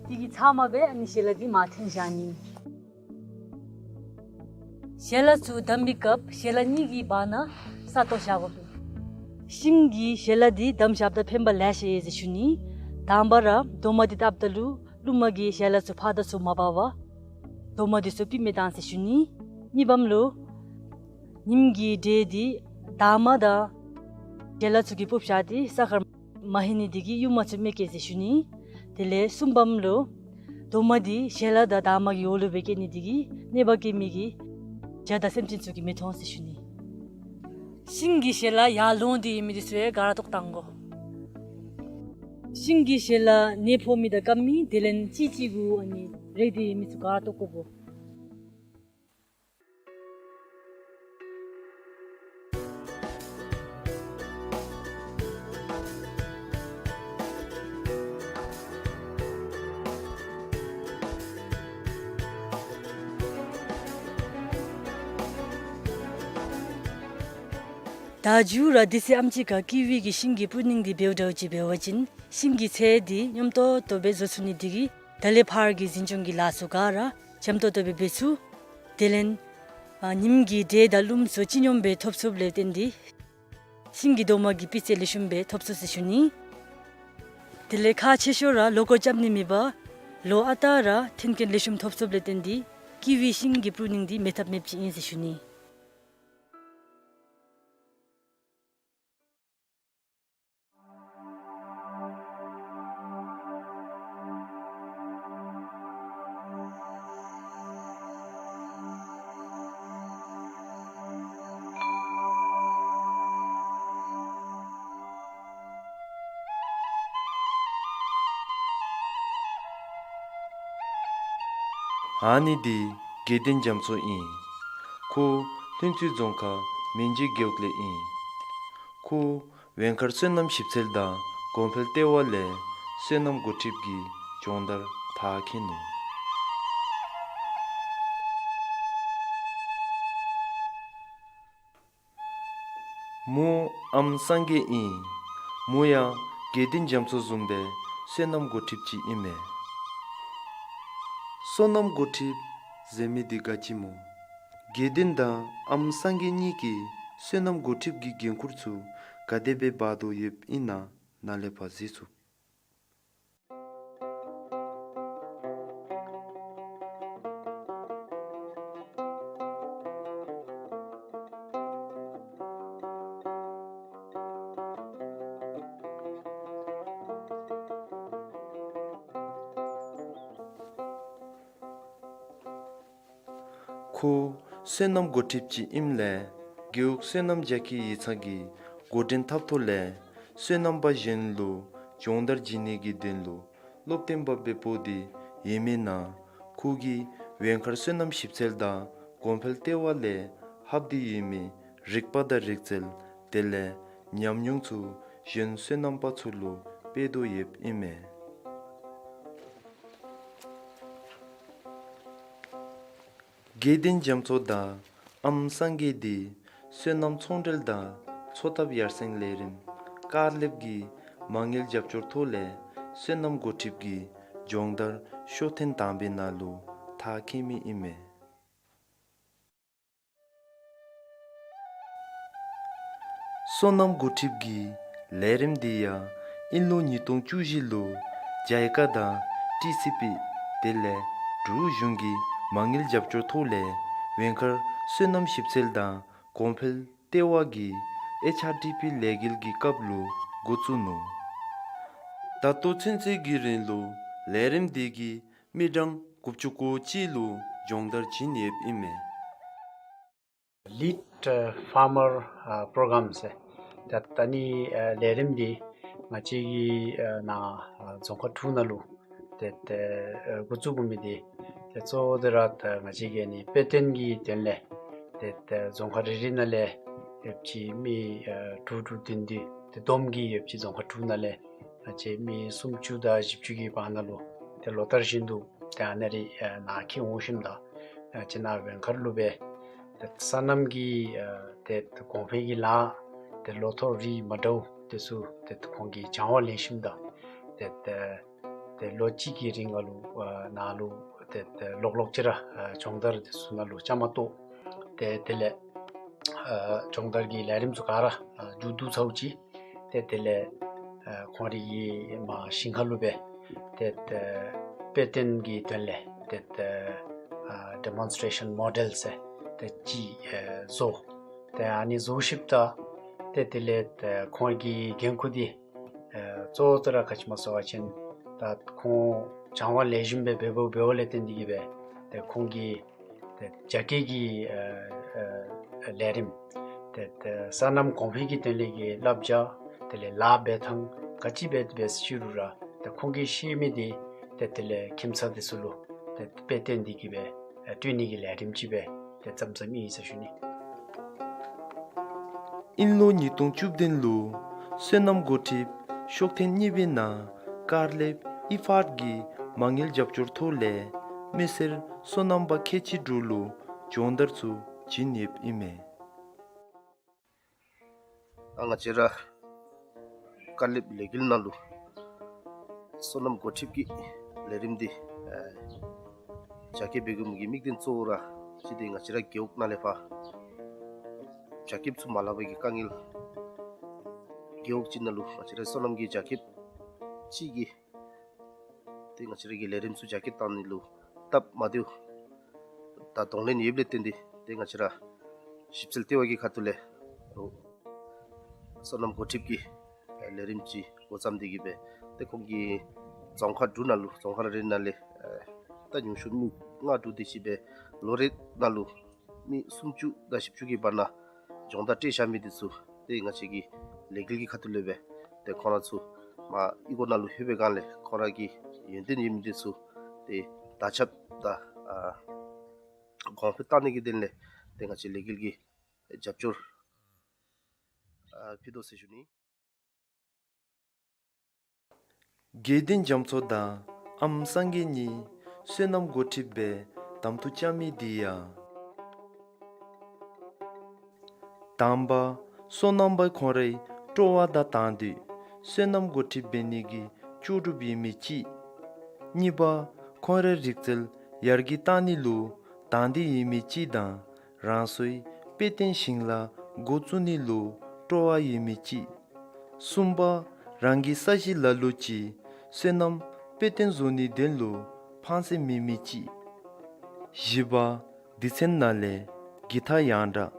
འདི་གི་ཚབ་མ་སྦེ་ཨ་ནི་ཞལ་ལག་འདི་མར་འཐེན་བཞག་ནི། ཞལ་ལག་ཚུ་བསྡམ་པའི་སྐབས་ཞལ་ལག་གཉིས་ཀྱི་བར་ན་ས་བཏོག་བཞག་དགོ་པས། ཤིང་གི་ཞལ་ལག་འདི་བསྡམ་བཞགཔ་ད་ཕན་པ་ལེ་ཤ་ཡོད་ཟེར་ཞུ་ནི། དང་པ་ར་རྡོག་མ་འདི་བཏགསཔ་ད་ལུ་རླུངམ་གིས་ཞལ་ལག་ཚུ་ཕར་དང་ཚུར་མ་འབག་པར་རྡོག་མ་འདི་ཚུ་ཕུད་མི་བཏང་ཟེར་ཞུ་ནི། གཉིས་པམ་ལུ་ཉིམ་གི་དྲོད་འདི་འདབ་མ་དང་ཞལ་ལག་ཚུ་གིས་སྤུབ་བཞག་སྟེ་ས་ཁར་མ་ལྷོད་ནི་འདི་གིས་ཡུརམ་ཚུ་མི་སྐྱེ་ཟེར་ཞུ་ནི། དེ་ལས་གསུམ་པམ་ལུ་རྡོག་མ་འདི་ཞལ་ལག་དང་འདབ་མ་གི་འོག་ལུ་སྦེ་སྐྱེ་ནི་འདི་གིས་གནོད་པ་བཀལ་མི་གི་བྱ་དང་སེམས་ཅན་ཚུ་གིས་མི་མཐོང་ཟེར་ཞུ་ནི། ཤིང་གི་ཞལ་ལག་ཡར་ལོང་སྟེ་ཡོད་མི་འདི་ཚུ་ཡང་ག་ར་བཏོག་བཏང་དགོ། ཤིང་གི་ཞལ་ལག་གནས་ཕོག་མི་དང་སྐམ་མི་དེ་ལས་གཅིག་གཅིག་གུ་ཨ་ནི་རེག་སྟེ་ཡོད་མི་ཚུ་ག་ར་བཏོག་དགོ་གོ། ད་མཇུག་ར་དེ་ཚེ་ཨམ་ཅིག་ཁར་ཀི་ཝི་གི་ཤིང་གི་པུ་རུ་ནིང་འདི་འབདཝ་འདྲཝ་ཅིག་འབད་བ་ཅིན་ཤིང་གི་ཚད་འདི་སྙོམས་ཏོག་ཏོ་སྦེ་བཟོ་ཚུགས་ནི་འདི་གིས་ད་ལས་ཕར་གྱི་འཛིན་སྐྱོང་གི་ལཱ་ཚུ་ག་ར་འཇམ་ཏོག་ཏོ་སྦེ་འབད་ཚུགས། དེ་ལས་ཨ་ཉིམ་གི་དྲོད་དང་རླུང་ཚུ་ཅི་སྙོམས་སྦེ་ཐོབ་ཚུགསཔ་ལས་བརྟེན་ཏེ་ཤིང་གི་རྡོག་མ་གི་སྤུས་ཚད་ལེགས་ཤོམ་སྦེ་ཐོབ་ཚུགས་ཟེར་ཞུ་ནི། དེ་ལས་ཁག་ཆེ་ཤོས་ར་ལོ་འཁོར་རྐྱབ་ནི་མེད་པར་ལོ་ཨ་རྟག་ར་ཐོན་སྐྱེད་ལེགས་ཤོམ་ཐོབ་ཚུགསཔ་ལས་བརྟེན་ཏེ་ཀི་ཝི་ཤིང་གི་པུ་རུ་ནིང་འདི་མེད་ཐབས་མེདཔ་ཅིག་ཨིན་ཟེར་ཞུ་ནི། ཨ་ནི་འདི་དགེ་ལྡན་རྒྱ་མཚོ་ཨིན། ཁོ་ལྷུན་རྩེ་རྫོང་ཁག་མན་ཇེ་རྒེད་འོག་ལས་ཨིན། ཁོ་ཝེང་མཁར་བསོད་ནམས་ཞིབ་འཚོལ་དང་གོང་འཕེལ་ལྟེ་བ་ལས་བསོད་ནམས་འགོ་ཁྲིདཔ་གི་སྦྱོང་བརྡར་མཐར་འཁྱོལ་ནུག། མོ་ཨམ་སངས་རྒྱས་ཨིན། མོ་ཡང་དགེ་ལྡན་རྒྱ་མཚོ་བཟུམ་སྦེ་བསོད་ནམས་འགོ་ཁྲིདཔ་ཅིག་ཨིན་མས། བསོད་ནམས་འགོ་ཁྲིདཔ་ཟེར་མི་འདི་ག་ཅི་སྨོ། དགེ་ལྡན་དང་ཨམ་སངས་རྒྱས་གཉིས་ཀྱིས་བསོད་ནམས་འགོ་ཁྲིདཔ་གི་འགན་ཁུར་ཚུ་ག་དེ་སྦེ་འབག་དོ་ཡོདཔ་ཨིན་ན་ནཱ་ལས་ཕར་གཟིགས་ཚུགས། ཁོ་བསོད་ནམས་འགོ་ཁྲིདཔ་ཅིག་ཨིནམ་ལས་རྒེད་འོག་བསོད་ནམས་རྒྱ་སྐྱེད་ཡིག་ཚང་གི་འགོ་འདྲེན་འཐབ་ཐོག་ལས་བསོད་ནམས་པ་གཞན་ལུ་སྦྱོང་བརྡར་བྱིན་ནི་གི་དོན་ལུ་སློབ་སྟོན་པ་སྦེ་འབོ་སྟེ་ཡོད་མི་ནང་ཁོ་གིས་ ཝེང་མཁར་སོ་ནམ་ཞིབ་འཚོལ་དང་གོང་འཕེལ་ལྟེ་བ་ལས་ལྷགཔ་སྟེ་ཡོད་མི་རིག་པ་དང་རིག་རྩལ་དེ་ལས་ཉམས་མྱོང་ཚུ་གཞན་སོ་ནམ་པ་ཚུ་ལུ་སྤེལ་དོ་ཡོདཔ་ཨིན་མས། དགེ་འདུན་རྒྱ་མཚོ་དང་ཨམ་སངས་རྒྱས་འདི་སོ་ནམ་ཚོང་འབྲེལ་དང་འཚོ་ཐབས་ཡར་སེང་ལས་རིམ་དཀར་ལེབ་ཀྱི་མ་དངུལ་རྒྱབ་སྐྱོར་ཐོག་ལས་སོ་ནམ་འགོ་ཁྲིདཔ་གི་སྦྱོང་བརྡར་ཤོག་ཐེངས་དང་པའི་ནང་ལུ་མཐར་འཁྱོལ་མི་ཨིན་མས། སོ་ནམ་འགོ་ཁྲིདཔ་གི་ལས་རིམ་འདི་ཡང་དབྱིན་ལོ་ཉིས་སྟོང་བཅུ་བཞི་ལུ་ཇའི་ཀ་དང་ཊི་སི་པི་དེ་ལས་འབྲུག་གཞུང་གི་མ་དངུལ་རྒྱབ་སྐྱོར་ཐོག་ལས་ཝེང་མཁར་སོ་ནམ་ཞིབ་འཚོལ་དང་གོང་འཕེལ་ལྟེ་བ་གིས་ཨེཆ་ཨར་ཌི་པི་ལས་འགུལ་གྱི་སྐབས་ལུ་འགོ་བཙུགས་ནུག། ད་ལྟོ་ཚུན་ཚོད་ཀྱི་རིང་ལུ་ལས་རིམ་འདི་གིས་མི་གྲངས་དགུ་བཅུ་གོ་གཅིག་ལུ་སྦྱོང་བརྡར་བྱིན་ཡོདཔ་ཨིན་མས། ལིཌ་ཕཱར་མར་པོ་རོ་གརམ་ཟེར། ད་ད་ནི་ལས་རིམ་འདི་ང་བཅས་ཀྱི་ནཱ་རྫོང་ཁག་དྲུག་ནང་ལུ་ཏེ་ཏེ་འགོ་བཙུགས་དགོ་མི་འདི་ཏེ་གཙོ་བོ་དེ་ར་ད་ང་བཅས་ཀྱི་ནི་དཔེ་སྟོན་གྱི་དོན་ལས་ཏེ་ཏེ་རྫོང་ཁག་རེ་རེ་ནང་ལས་ཡོད་པ་ཅིན་མི་དྲུག་དྲུག་བདུན་བདུན་ཏེ་བསྡོམས་ཀྱིས་ཡོད་པ་ཅིན་རྫོང་ཁག་དྲུག་ནང་ལས་ང་བཅས་མི་སུམ་ཅུ་དང་བཞི་བཅུ་གི་བར་ན་ལུ་ཏེ་ལོ་ལྟར་བཞིན་དུ་ཏེ་ཨ་ནཱ་རེ་ནཱ་འཁྱིད་འོང་ཞིནམ་ད་ང་བཅས་ནཱ་ཝེང་མཁར་ལུ་སྦེ་ཏེ་སོ་ནམ་གྱི་ཨ་ཏེ་གོང་འཕེལ་གྱི་ལཱ་ཏེ་ལོ་ཐོག་རིགས་མ་འདྲཝ་དེ་ཚུ་ཏེ་ཁོང་གིས་སྦྱང་བ་ལེན་ཞིནམ་ད་ཏེ་ཏེ་ཏེ་ལོ་གཅིག་གི་རིང་ལུ་ཨ་ནཱ་ལུ་ཏེ་ཏེ་ལོག་ལོག་ཅིག་ར་ཨ་སྦྱོང་བརྡར་དེ་ཚུ་ནང་ལུ་བཅའ་མར་གཏོགས། ཏེ་དེ་ལས་ཨ་སྦྱོང་བརྡར་གྱི་ལས་རིམ་ཚུ་ག་ར་ཨ་མཇུག་བསྡུ་ཚརཝ་ཅིག་ཏེ་དེ་ལས་ཨ་ཁོང་རའི་གི་མར་ཞིང་ཁ་ལུ་སྦེ་ཏེ་ཏེ་དཔེ་སྟོན་གྱི་དོན་ལས་ཏེ་ཏེ་ཨ་ཌེ་མོན་སི་ཊེ་ཤཱན་མོ་ཌེལ་ཟེར་ཏེ་ཅིག་ཨ་བཟོ། ཏེ་ཨ་ནི་བཟོ་ཞིནམ་ད་ཏེ་དེ་ལས་ཏེ་ཁོང་གི་འགན་ཁུར་འདི་ཨ་གཙོ་བོ་དེ་ར་ག་ཅི་སྨོ་ཟེར་བ་ཅིན་ད་ཁོང་སྦྱང་བ་ལེགས་ཤོམ་སྦེ་འབད་འབདཝ་འབདཝ་ལས་བརྟེན་ཏེ་གིས་སྦེ་ཏེ་ཁོང་གིས་ཏེ་རྒྱ་སྐྱེད་ཀྱི་ཨ་ཨ་ལས་རིམ་ཏེ་ཏེ་སོ་ནམ་གོང་འཕེལ་གྱི་དོན་ལས་ཀྱི་བསླབ་བྱ་དེ་ལས་ལཱ་འབད་ཐངས་ག་ཅི་འབད་འབད་ཞུ་རུང་ར་ཏེ་ཁོང་གིས་ཤེས་མི་འདི་ཏེ་དེ་ལས་ཁྱིམ་ཚང་དེ་ཚུ་ལུ་ཏེ་དཔེ་སྟོན་ཏེ་གིས་སྦེ་ཨ་སྤྲོད་ནི་གི་ལས་རིམ་ཅིག་སྦེ་ཏེ་བརྩམས་བརྩམསཔ་ཨིན་ཟེར་ཞུ་ནི། དབྱིན་ལོ་ཉིས་སྟོང་བཅུ་བདུན་ལུ་སོ་ནམ་འགོ་ཁྲིདཔ་ཤོག་ཐེངས་གཉིས་པའི་ནང་དཀར་ལེབ་ཨི་ཕཱཊ་ཀྱི་མ་དངུལ་རྒྱབ་སྐྱོར་ཐོག་ལས་མི་སེར་སོ་ནམ་པ་ཁལ་གཅིག་དྲུག་ལུ་སྦྱོང་བརྡར་ཚུ་བྱིན་ཡོདཔ་ཨིན་མས། ཨ་ང་བཅས་ར་དཀར་ལེབ་ལས་འགུལ་ནང་ལུ་སོ་ནམ་འགོ་ཁྲིདཔ་ཀྱི་ལས་རིམ་འདི་ཨ་རྒྱ་སྐྱེད་འབད་དགོ་མི་གི་དམིགས་དོན་གཙོ་བོ་ར་ཅིག་འདི་ང་བཅས་ར་རྒེད་འོག་ནང་ལས་ཕར་རྒྱ་སྐྱེདཔ་ཚུ་མ་ལང་པའི་གི་དཀའ་ངལ། རྒེད་འོག་ཅིག་ནང་ལུ་ང་བཅས་ར་སོ་ནམ་གྱི་རྒྱ་སྐྱེདཔ་ཅིག་གིས་ཏེ་ང་བཅས་ར་གི་ལས་རིམ་ཚུ་རྒྱ་སྐྱེད་བཏང་ནི་ལུ་སྟབས་མ་བདེཝ་དང་གདོང་ལེན་ཡོདཔ་ལས་བརྟེན་ཏེ་ཏེ་ང་བཅས་ར་ཞིབ་འཚོལ་ལྟེ་བ་གི་ཁ་ཐུག་ལས་སོ་ནམ་འགོ་ཁྲིདཔ་ཀྱི་ལས་རིམ་ཅིག་འགོ་བརྩམས་ཏེ་གིས་སྦེ་ཏེ་ཁོང་གིས་རྫོང་ཁག་དྲུག་ནང་ལུ་རྫོང་ཁག་རེ་རེ་ནང་ལས་ད་ཉུང་ཤོས་མི་ལྔ་དྲུག་དེ་ཅིག་སྦེ་ལོ་རེ་ནང་ལུ་མི་སུམ་ཅུ་དང་བཞི་བཅུ་གི་བར་ན་སྦྱོང་བརྡར་སྤྲོད་བཞག་མི་འདི་ཚུ་ཏེ་ང་བཅས་ཀྱི་ལས་འགུལ་གྱི་ཁ་ཐུག་ལས་སྦེ་ཏེ་ཁོང་ར་ཚུ་མར་གཡུས་སྒོ་ནང་ལུ་ལྷོད་པའི་སྒང་ལས་ཁོང་ར་གི་ཡོན་ཏན་ཡོད་མི་འདི་ཚུ་ཏེ་དར་ཁྱབ་དང་ཨ་གོང་འཕེལ་བཏང་ནི་གི་དོན་ལས་ཏེ་ང་བཅས་ལས་འགུལ་གྱི་རྒྱབ་སྐྱོར་ཨ་ཕུལ་དོ་ཟེར་ཞུ་ནི། དགེ་འདུན་རྒྱ་མཚོ་དང་ཨམ་སངས་རྒྱས་གཉིས་སོ་ནམ་འགོ་ཁྲིདཔ་སྦེ་གདམ་འཐུ་རྐྱབ་མི་འདི་ཡང་། དང་པ་སོ་ནམ་པ་ཁོང་རའི་སྤྲོ་བ་དང་དང་འདོད་སོ་ནམ་འགོ་ཁྲིདཔ་འབད་ནི་གི་ལྕོགས་གྲུབ་ཡོད་མི་གཅིག། གཉིས་པ་ཁོང་རའི་རིག་རྩལ་ཡར་རྒྱས་བཏང་ནི་ལུ་དང་འདོད་ཡོད་མི་གཅིག་དང་རང་སོའི་དཔེ་སྟོན་ཞིང་ལཱ་འགོ་བཙུགས་ནི་ལུ་སྤྲོ་བ་ཡོད་མི་གཅིག། གསུམ་པ་རང་གི་ས་གཞི་ལ་ལུ་ཅིག་སོ་ནམ་དཔེ་སྟོན་བཟོ་ནིའི་དོན་ལུ་ཕངས་སེམས་མེད་མི་གཅིག། བཞི་པ་སྡེ་ཚན་ནང་ལས་གི་ཐ་ཡང་དྲག་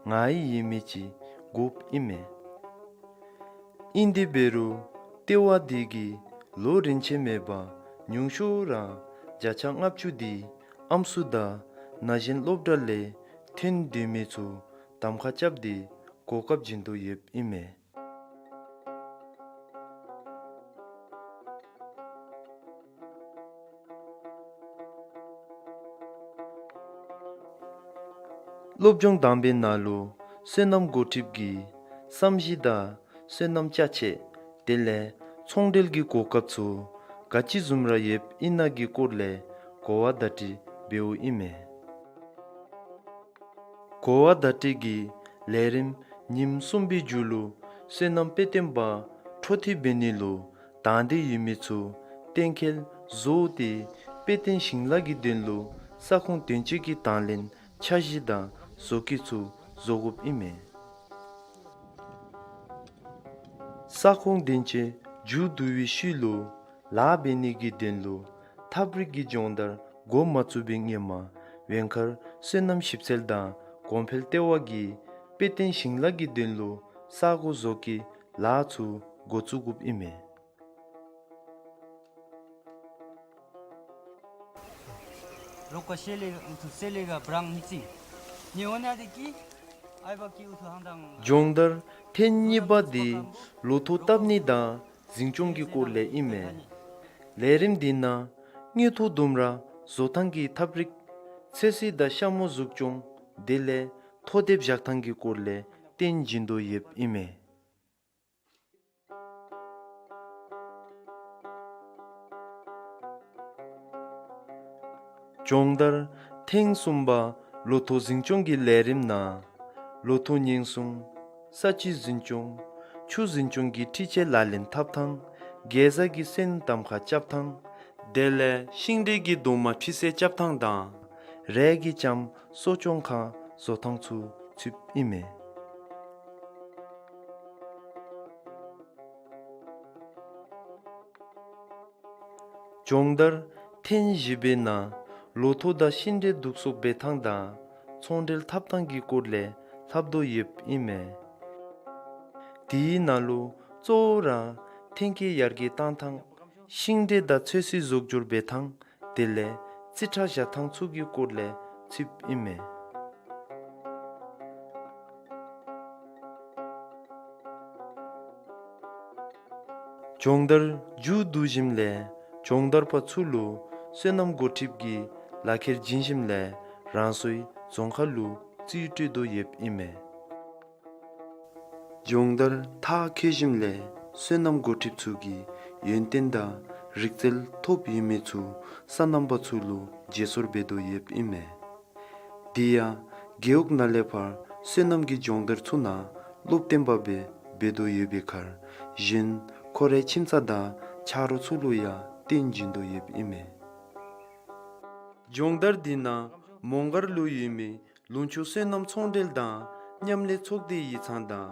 ངར་ཡིད་ཡོད་མི་ཅིག་དགོཔ་ཨིན་མས། ཨིན་དེ་འབད་རུང་ལྟེ་བ་འདི་གིས་ལོ་རིམ་ཆད་མེད་པར་ཉུང་ཤོས་ར་བརྒྱ་ཆ་ལྔ་བཅུ་འདི་ཨམ་སྲུ་དང་ན་གཞོན་སློབ་གྲྭ་ལས་ཐོན་སྡོད་མི་ཚུ་གདམ་ཁ་རྐྱབ་སྟེ་གོ་སྐབས་བྱིན་དོ་ཡོདཔ་ཨིན་མས། སློབ་སྦྱོང་དང་པའི་ནང་ལུ་སོ་ནམ་འགོ་ཁྲིདཔ་གིས་བསམ་གཞིག་དང་སོ་ནམ་ཅ་ཆས་དེ་ལས་ཚོང་འབྲེལ་གྱི་གོ་སྐབས་ཚུ་ག་ཅི་བཟུམ་ར་ཡོདཔ་ཨིན་ན་གི་སྐོར་ལས་གོ་བ་བརྡ་སྤྲོད་འབདཝ་ཨིན་མས། གོ་བ་བརྡ་སྤྲོད་ཀྱི་ལས་རིམ་ཉིནམ་གསུམ་པའི་མཇུག་ལུ་སོ་ནམ་དཔེ་སྟོན་པ་འཕྲོ་མཐུད་འབད་ནི་ལུ་དང་འདོད་ཡོད་མི་ཚུ་གཏན་འཁེལ་བཟོ་སྟེ་དཔེ་སྟོན་ཞིང་ལཱ་གི་དོན་ལུ་ས་ཁོངས་དོན་གཅོད་ཀྱི་དང་ལེན་འཆར་གཞི་དང་བཟོ་བཀོད་ཚུ་བཟོ་དགོཔ་ཨིན་མས། ས་ཁོངས་དོན་གཅོད་མཇུག་བསྡུ་བའི་ཤུལ་ལུ་ལཱ་འབད་ནི་གི་དོན་ལུ་ཐབ་རིག་གི་སྦྱོང་བརྡར་འགོ་མ་བཙུགས་པའི་སྔོན་མ་ཝེང་མཁར་སོ་ནམ་ཞིབ་འཚོལ་དང་གོང་འཕེལ་ལྟེ་བ་གིས་དཔེ་སྟོན་ཞིང་ལཱ་གི་དོན་ལུ་ས་སྒོ་བཟོ་བཀོད་ལཱ་ཚུ་འགོ་བཙུགས་དགོཔ་ཨིན་མས། སྦྱོང་བརྡར་ཐེངས་གཉིས་པ་འདི་ལོ་ཐོག་བཏབ་ནི་དང་འཛིན་སྐྱོང་གི་སྐོར་ལས་ཨིན་མས། ལས་རིམ་འདི་ནང་དངུལ་ཐོག་ལྡུམ་ར་བཟོ་ཐངས་ཀྱི་ཐབ་རིག་ཚོད་བསྲེ་དང་ཤ་མོ་གཟུགས་སྐྱོང་དེ་ལས་མཐོ་ལྡེབ་བཞག་ཐངས་ཀྱི་སྐོར་ལས་སྟོན་བྱིན་དོ་ཡོདཔ་ཨིན་མས། སྦྱོང་བརྡར་ཐེངས་གསུམ་པ་ལོ་ཐོག་འཛིན་སྐྱོང་གི་ལས་རིམ་ནང་ལོ་ཐོག་ཉེན་སྲུང་ས་བཅུད་འཛིན་སྐྱོང་ཆུ་འཛིན་སྐྱོང་གི་འཕྲུལ་ཆས་ལག་ལེན་འཐབ་ཐངས་གེ་ཛ་གི་སོན་གདམ་ཁ་རྐྱབ་ཐངས་དེ་ལས་ཤིང་འབྲས་ཀྱི་རྡོག་མ་འཕྲུལ་སེལ་རྐྱབ་ཐངས་དང་རས་ཀྱི་ལྕངམ་གསོ་སྐྱོང་ཁང་བཟོ་ཐངས་ཚུ་ཚུདཔ་ཨིན་མས། སྦྱོང་བརྡར་ཐེངས་བཞི་པའི་ནང་ལོ་ཐོག་དང་ཤིང་འབྲས་བསྡུ་གསོག་འབད་ཐངས་དང་ཚོང་འབྲེལ་འཐབ་ཐངས་ཀྱི་སྐོར་ལས་ལྷབ་དོ་ཡོདཔ་ཨིན་མས། དེའི་ནང་ལུ་གཙོ་བོ་ར་ཐོན་སྐྱེད་ཡར་རྒྱས་བཏང་ཐངས་ཤིང་འབྲས་དང་ཚོད་བསྲེ་བཟོ་སྒྱུར་འབད་ཐངས་དེ་ལས་རྩིས་ཁྲ་བཞག་ཐངས་ཚུ་གི་སྐོར་ལས་ཚུདཔ་ཨིན་མས། སྦྱོང་བརྡར་མཇུག་བསྡུ་ཞིནམ་ལས་སྦྱོང་བརྡར་པ་ཚུ་ལུ་སོ་ནམ་འགོ་ཁྲིདཔ་གིས་ལག་ཁྱེར་བྱིན་ཞིནམ་ལས་རང་སོའི་རྫོང་ཁག་ལུ་རྩིས་སྤྲོད་དོ་ཡོདཔ་ཨིན་མས། སྦྱོང་བརྡར་མཐར་འཁྱོལ་ཞིནམ་ལས་སོ་ནམ་འགོ་ཁྲིདཔ་ཚུ་གིས་ཡོན་ཏན་དང་རིག་རྩལ་ཐོབ་ཡོད་མི་ཚུ་སོ་ནམ་པ་ཚུ་ལུ་བརྗེ་སོར་འབད་དོ་ཡོདཔ་ཨིན་མས། དེ་ཡང་རྒེད་འོག་ནང་ལས་ཕར་སོ་ནམ་གྱི་སྦྱོང་བརྡར་ཚུ་ནང་སློབ་སྟོན་པ་སྦེ་འབད་དོ་ཡོད་པའི་ཁར་གཞན་ཁོ་རའི་ཁྱིམ་ཚང་དང་ཆ་རོགས་ཚུ་ལུ་ཡང་སྟོན་བྱིན་དོ་ཡོདཔ་ཨིན་མས། སྦྱོང་བརྡར་འདི་ནང་མོང་སྒར་ལུ་ཡོད་མི་ལུང་ཕྱོགས་སོ་ནམ་ཚོང་འབྲེལ་དང་མཉམ་ལས་ཚོགས་སྡེ་ཡིག་ཚང་དང་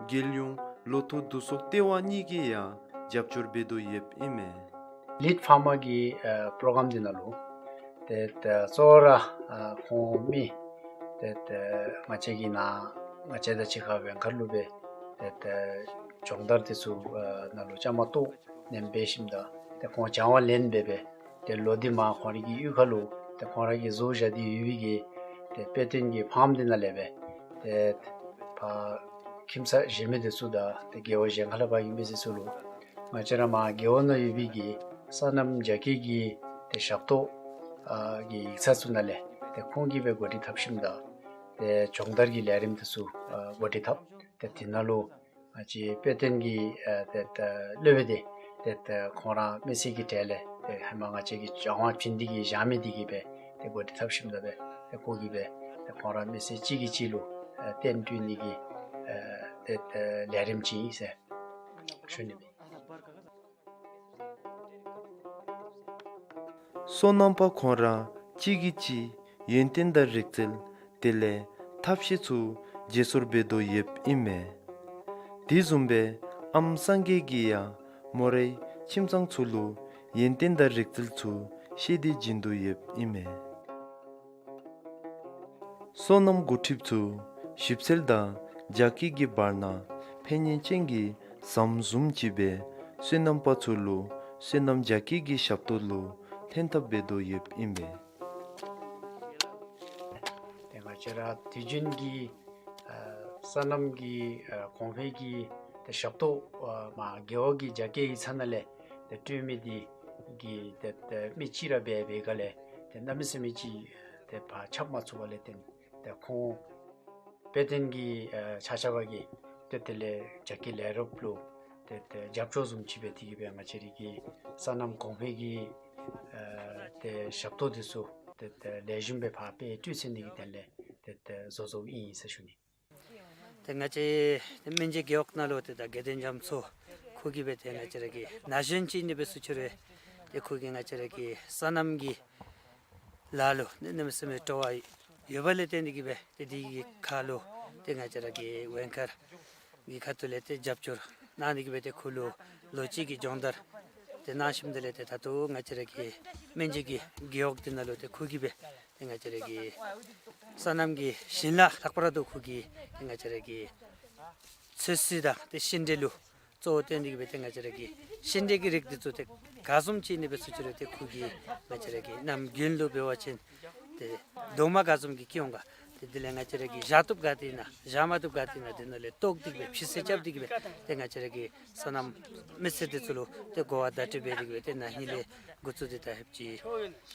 རྒྱལ་ཡོངས་ལོ་ཐོག་བསྡུ་གསོག་ལྟེ་བ་གཉིས་ཀྱིས་ཡང་རྒྱབ་སྐྱོར་འབད་དོ་ཡོདཔ་ཨིན་མས། ལིཌ་ཕར་མར་གྱི་ཨ་པྲོ་གྲམ་འདི་ནང་ལུ་ཏེ་ཏེ་གཙོ་བོ་ར་ཨ་ཁོང་མི་ཏེ་ཏེ་ང་བཅས་ཀྱི་ནང་ང་བཅས་དང་གཅིག་ཁར་ཝེང་མཁར་ལུ་སྦེ་ཏེ་ཏེ་སྦྱོང་བརྡར་འདི་ཚུ་ཨ་ནང་ལུ་བཅའ་མར་གཏོགས་ནེམ་འབད་ཞིནམ་ད་ཏེ་ཁོང་སྦྱང་བ་ལེན་འབད་སྦེ་ཏེ་ལོ་འདི་མར་ཁོང་རའི་གི་གཡུས་ཁ་ལུ་ཏེ་ཁོང་ར་གིས་བཟོ་བཞག་སྟེ་ཡོད་པའི་གི་ཏེ་དཔེ་སྟོན་གྱི་ཕཱརམ་འདི་ནང་ལས་སྦེ་ཏེ་ཕར་ཁྱིམ་ཚང་གཞན་མི་འདི་ཚུ་དང་ཏེ་རྒེད་འོག་གཞན་ཁ་ལས་ཕར་ཨིན་པའི་ཚུ་ལུ་ང་བཅས་ར་མར་རྒེད་འོག་ནང་ཡོད་པའི་གི་སོ་ནམ་རྒྱ་སྐྱེད་ཀྱི་ཏེ་ཞབས་ཏོག་ཨ་གི་ཡིག་ཚང་ཚུ་ནང་ལས་ཏེ་ཁོང་གིས་སྦེ་འགོ་ཁྲིད་འཐབ་ཞིནམ་ད་ཏེ་སྦྱོང་བརྡར་གྱི་ལས་རིམ་འདི་ཚུ་ཨ་འགོ་ཁྲིད་འཐབ། ཏེ་དེ་ནང་ལུ་ང་བཅས་དཔེ་སྟོན་གྱི་ཨ་ཏེ་ཏེ་སློབ་དཔོན་འདི་ཏེ་ཏེ་ཁོང་ར་མི་སེར་གྱི་གྲས་ལས་ཏེ་ཧེ་མ་ང་བཅས་ཀྱི་སྦྱང་བ་བྱིན་འདི་གི་སྦྱང་མི་འདི་གིས་སྦེ་ཏེ་འགོ་ཁྲིད་འཐབ་ཞིནམ་ད་སྦེ་ཏེ་ཁོ་གིས་སྦེ་ཏེ་ཁོང་ར་མི་སེར་གཅིག་གིས་གཅིག་ལུ་ཨ་བསྟན་བཅོས་ནི་གི་ཨ་ཏེ་ཏེ་ལས་རིམ་ཅིག་ཨིན་ཟེར་ཞུ་ནི་ཨིན། སོ་ནམ་པ་ཁོང་ར་གཅིག་གིས་གཅིག་ཡོན་ཏན་དང་རིག་རྩལ་དེ་ལས་ཐབས་ཤེས་ཚུ་བརྗེ་སོར་འབད་དོ་ཡོདཔ་ཨིན་མས། དེ་བཟུམ་སྦེ་ཨམ་སངས་རྒྱས་ཀྱིས་ཡང་མོ་རའི་ཁྱིམ་ཚང་ཚུ་ལུ་ཡོན་ཏན་དང་རིག་རྩལ་ཚུ་ཤེས་ཏེ་བྱིན་དོ་ཡོདཔ་ཨིན་མས། སོ་ནམ་འགོ་ཁྲིདཔ་ཚུ་ཞིབ་འཚོལ་དང་རྒྱ་སྐྱེད་ཀྱི་བར་ན་ཕན་ཡོན་ཅན་གྱི་ཟམ་བཟུམ་ཅིག་སྦེ་སོ་ནམ་པ་ཚུ་ལུ་སོ་ནམ་རྒྱ་སྐྱེད་ཀྱི་ཞབས་ཏོག་ལུ་ལྷན་ཐབས་འབད་དོ་ཡོདཔ་ཨིན་པས། ཏེ་ང་བཅས་ར་དུས་རྒྱུན་གྱི་ཨ་སོ་ནམ་གྱི་ཨ་གོང་འཕེལ་གྱི་ཏེ་ཞབས་ཏོག་ཨ་མར་རྒེད་འོག་གི་རྒྱ་སྐྱེད་ཡིག་ཚང་ནང་ལས་ཏེ་སྤྲོད་མི་འདི་གི་ཏེ་ཏེ་མི་གཅིག་ར་འབད་བའི་སྒང་ལས་ཏེ་གནམ་མེད་ས་མེད་ཅིག་ཏེ་ཕར་ཁྱབ་མ་ཚུགས་པ་ལས་བརྟེན་ཏེ་ཁོང་ དཔེ་སྟོན་གྱི་ཨ་ཆ་ཁྱབ་ཀྱིས་ཏེ་དེ་ལས་རྒྱ་སྐྱེད་ལས་རོགསཔ་ལུ་ཏེ་ཏེ་རྒྱབ་སྐྱོར་བཟུམ་ཅིག་སྦེ་དེ་གིས་སྦེ་ང་བཅས་རའི་གི་སོ་ནམ་གོང་འཕེལ་གྱི་ཨ་ཏེ་ཞབས་ཏོག་འདི་ཚུ་ཏེ་ཏེ་ལེགས་ཤོམ་སྦེ་ཕར་སྤེལ་སྤྲོད་ཚུགས་ནི་གི་དོན་ལས་ཏེ་ཏེ་བཟོ་བཟོཝ་ཨིན་ཟེར་ཞུ་ནི། ཏེ་ང་བཅས་ཏེ་སྨན་རྒྱལ་རྒེད་འོག་ནང་ལུ་ཏེ་ད་དགེ་འདུན་རྒྱ་མཚོ་ཁོ་གིས་སྦེ་ཏེ་ང་བཅས་ར་གི་ན་གཞོན་ཅིག་ཨིན་ནི་སྦེ་སུ་ཅིག་རུང་ཏེ་ཁོ་གིས་ང་བཅས་ར་གི་སོ་ནམ་གྱི་ལཱ་ལུ་གནམ་མེད་ས་མེད་སྤྲོ་བ་ཡོད་པ་ལས་བརྟེན་ཏེ་གིས་སྦེ་ཏེ་དེ་གི་ཁར་ལུ་ཏེ་ང་བཅས་ར་གི་ཝེང་ཁར་གྱི་ཁ་ཐུག་ལས་ཏེ་རྒྱབ་སྐྱོར་གནང་ནི་གིས་སྦེ་ཏེ་ཁོ་ལུ་ལོ་གཅིག་གི་སྦྱོང་བརྡར་ཏེ་གནང་ཞིནམ་དེ་ལས་ཏེ་ད་ལྟོ་ང་བཅས་ར་གི་སྨན་རྒྱལ་གྱི་རྒེད་འོག་འདི་ནང་ལུ་ཏེ་ཁོ་གིས་སྦེ་ཏེ་ང་བཅས་ར་གི་སོ་ནམ་གྱི་ཞིང་ལཱ་ལྷག་པར་དུ་ཁོ་གིས་ཏེ་ང་བཅས་ར་གི་ཚོད་བསྲེ་དང་ཏེ་ཤིང་འབྲས་ལུ་གཙོ་བོ་བཏོན་ཏེ་གིས་སྦེ་ཏེ་ང་བཅས་ར་གི་ཤིང་འབྲས་ཀྱི་རིགས་འདི་ཚུ་ཏེ་ག་བཟུམ་ཅིག་ཨིན་ནི་སྦེ་སུ་ཅིག་རུང་ཏེ་ཁོ་གིས་ང་བཅས་ར་གི་གནམ་དགུན་ལུ་འབད་བ་ཅིན་ཏེ་རྡོག་མ་ག་བཟུམ་ཅིག་སྐྱེ་འོང་ག། ཏེ་དེ་ལས་ང་བཅས་ར་གི་བཞག་བཏུབ་ག་དེ་ཨིན་ན་བཞག་མ་བཏུབ་ག་དེ་ཨིན་ན་དེ་ནང་ལས་བཏོག་སྟེ་གིས་སྦེ་ཕྱི་སེལ་རྐྱབ་སྟེ་གིས་སྦེ་ཏེ་ང་བཅས་ར་གི་སོ་ནམ་མི་སེར་འདི་ཚུ་ལུ་ཏེ་གོ་བ་བརྡ་སྤྲོད་འབད་དེ་གིས་སྦེ་ཏེ་ན་ཧིང་ལས་འགོ་བཙུགས་ཏེ་ད་ཧེབ་ཅིག་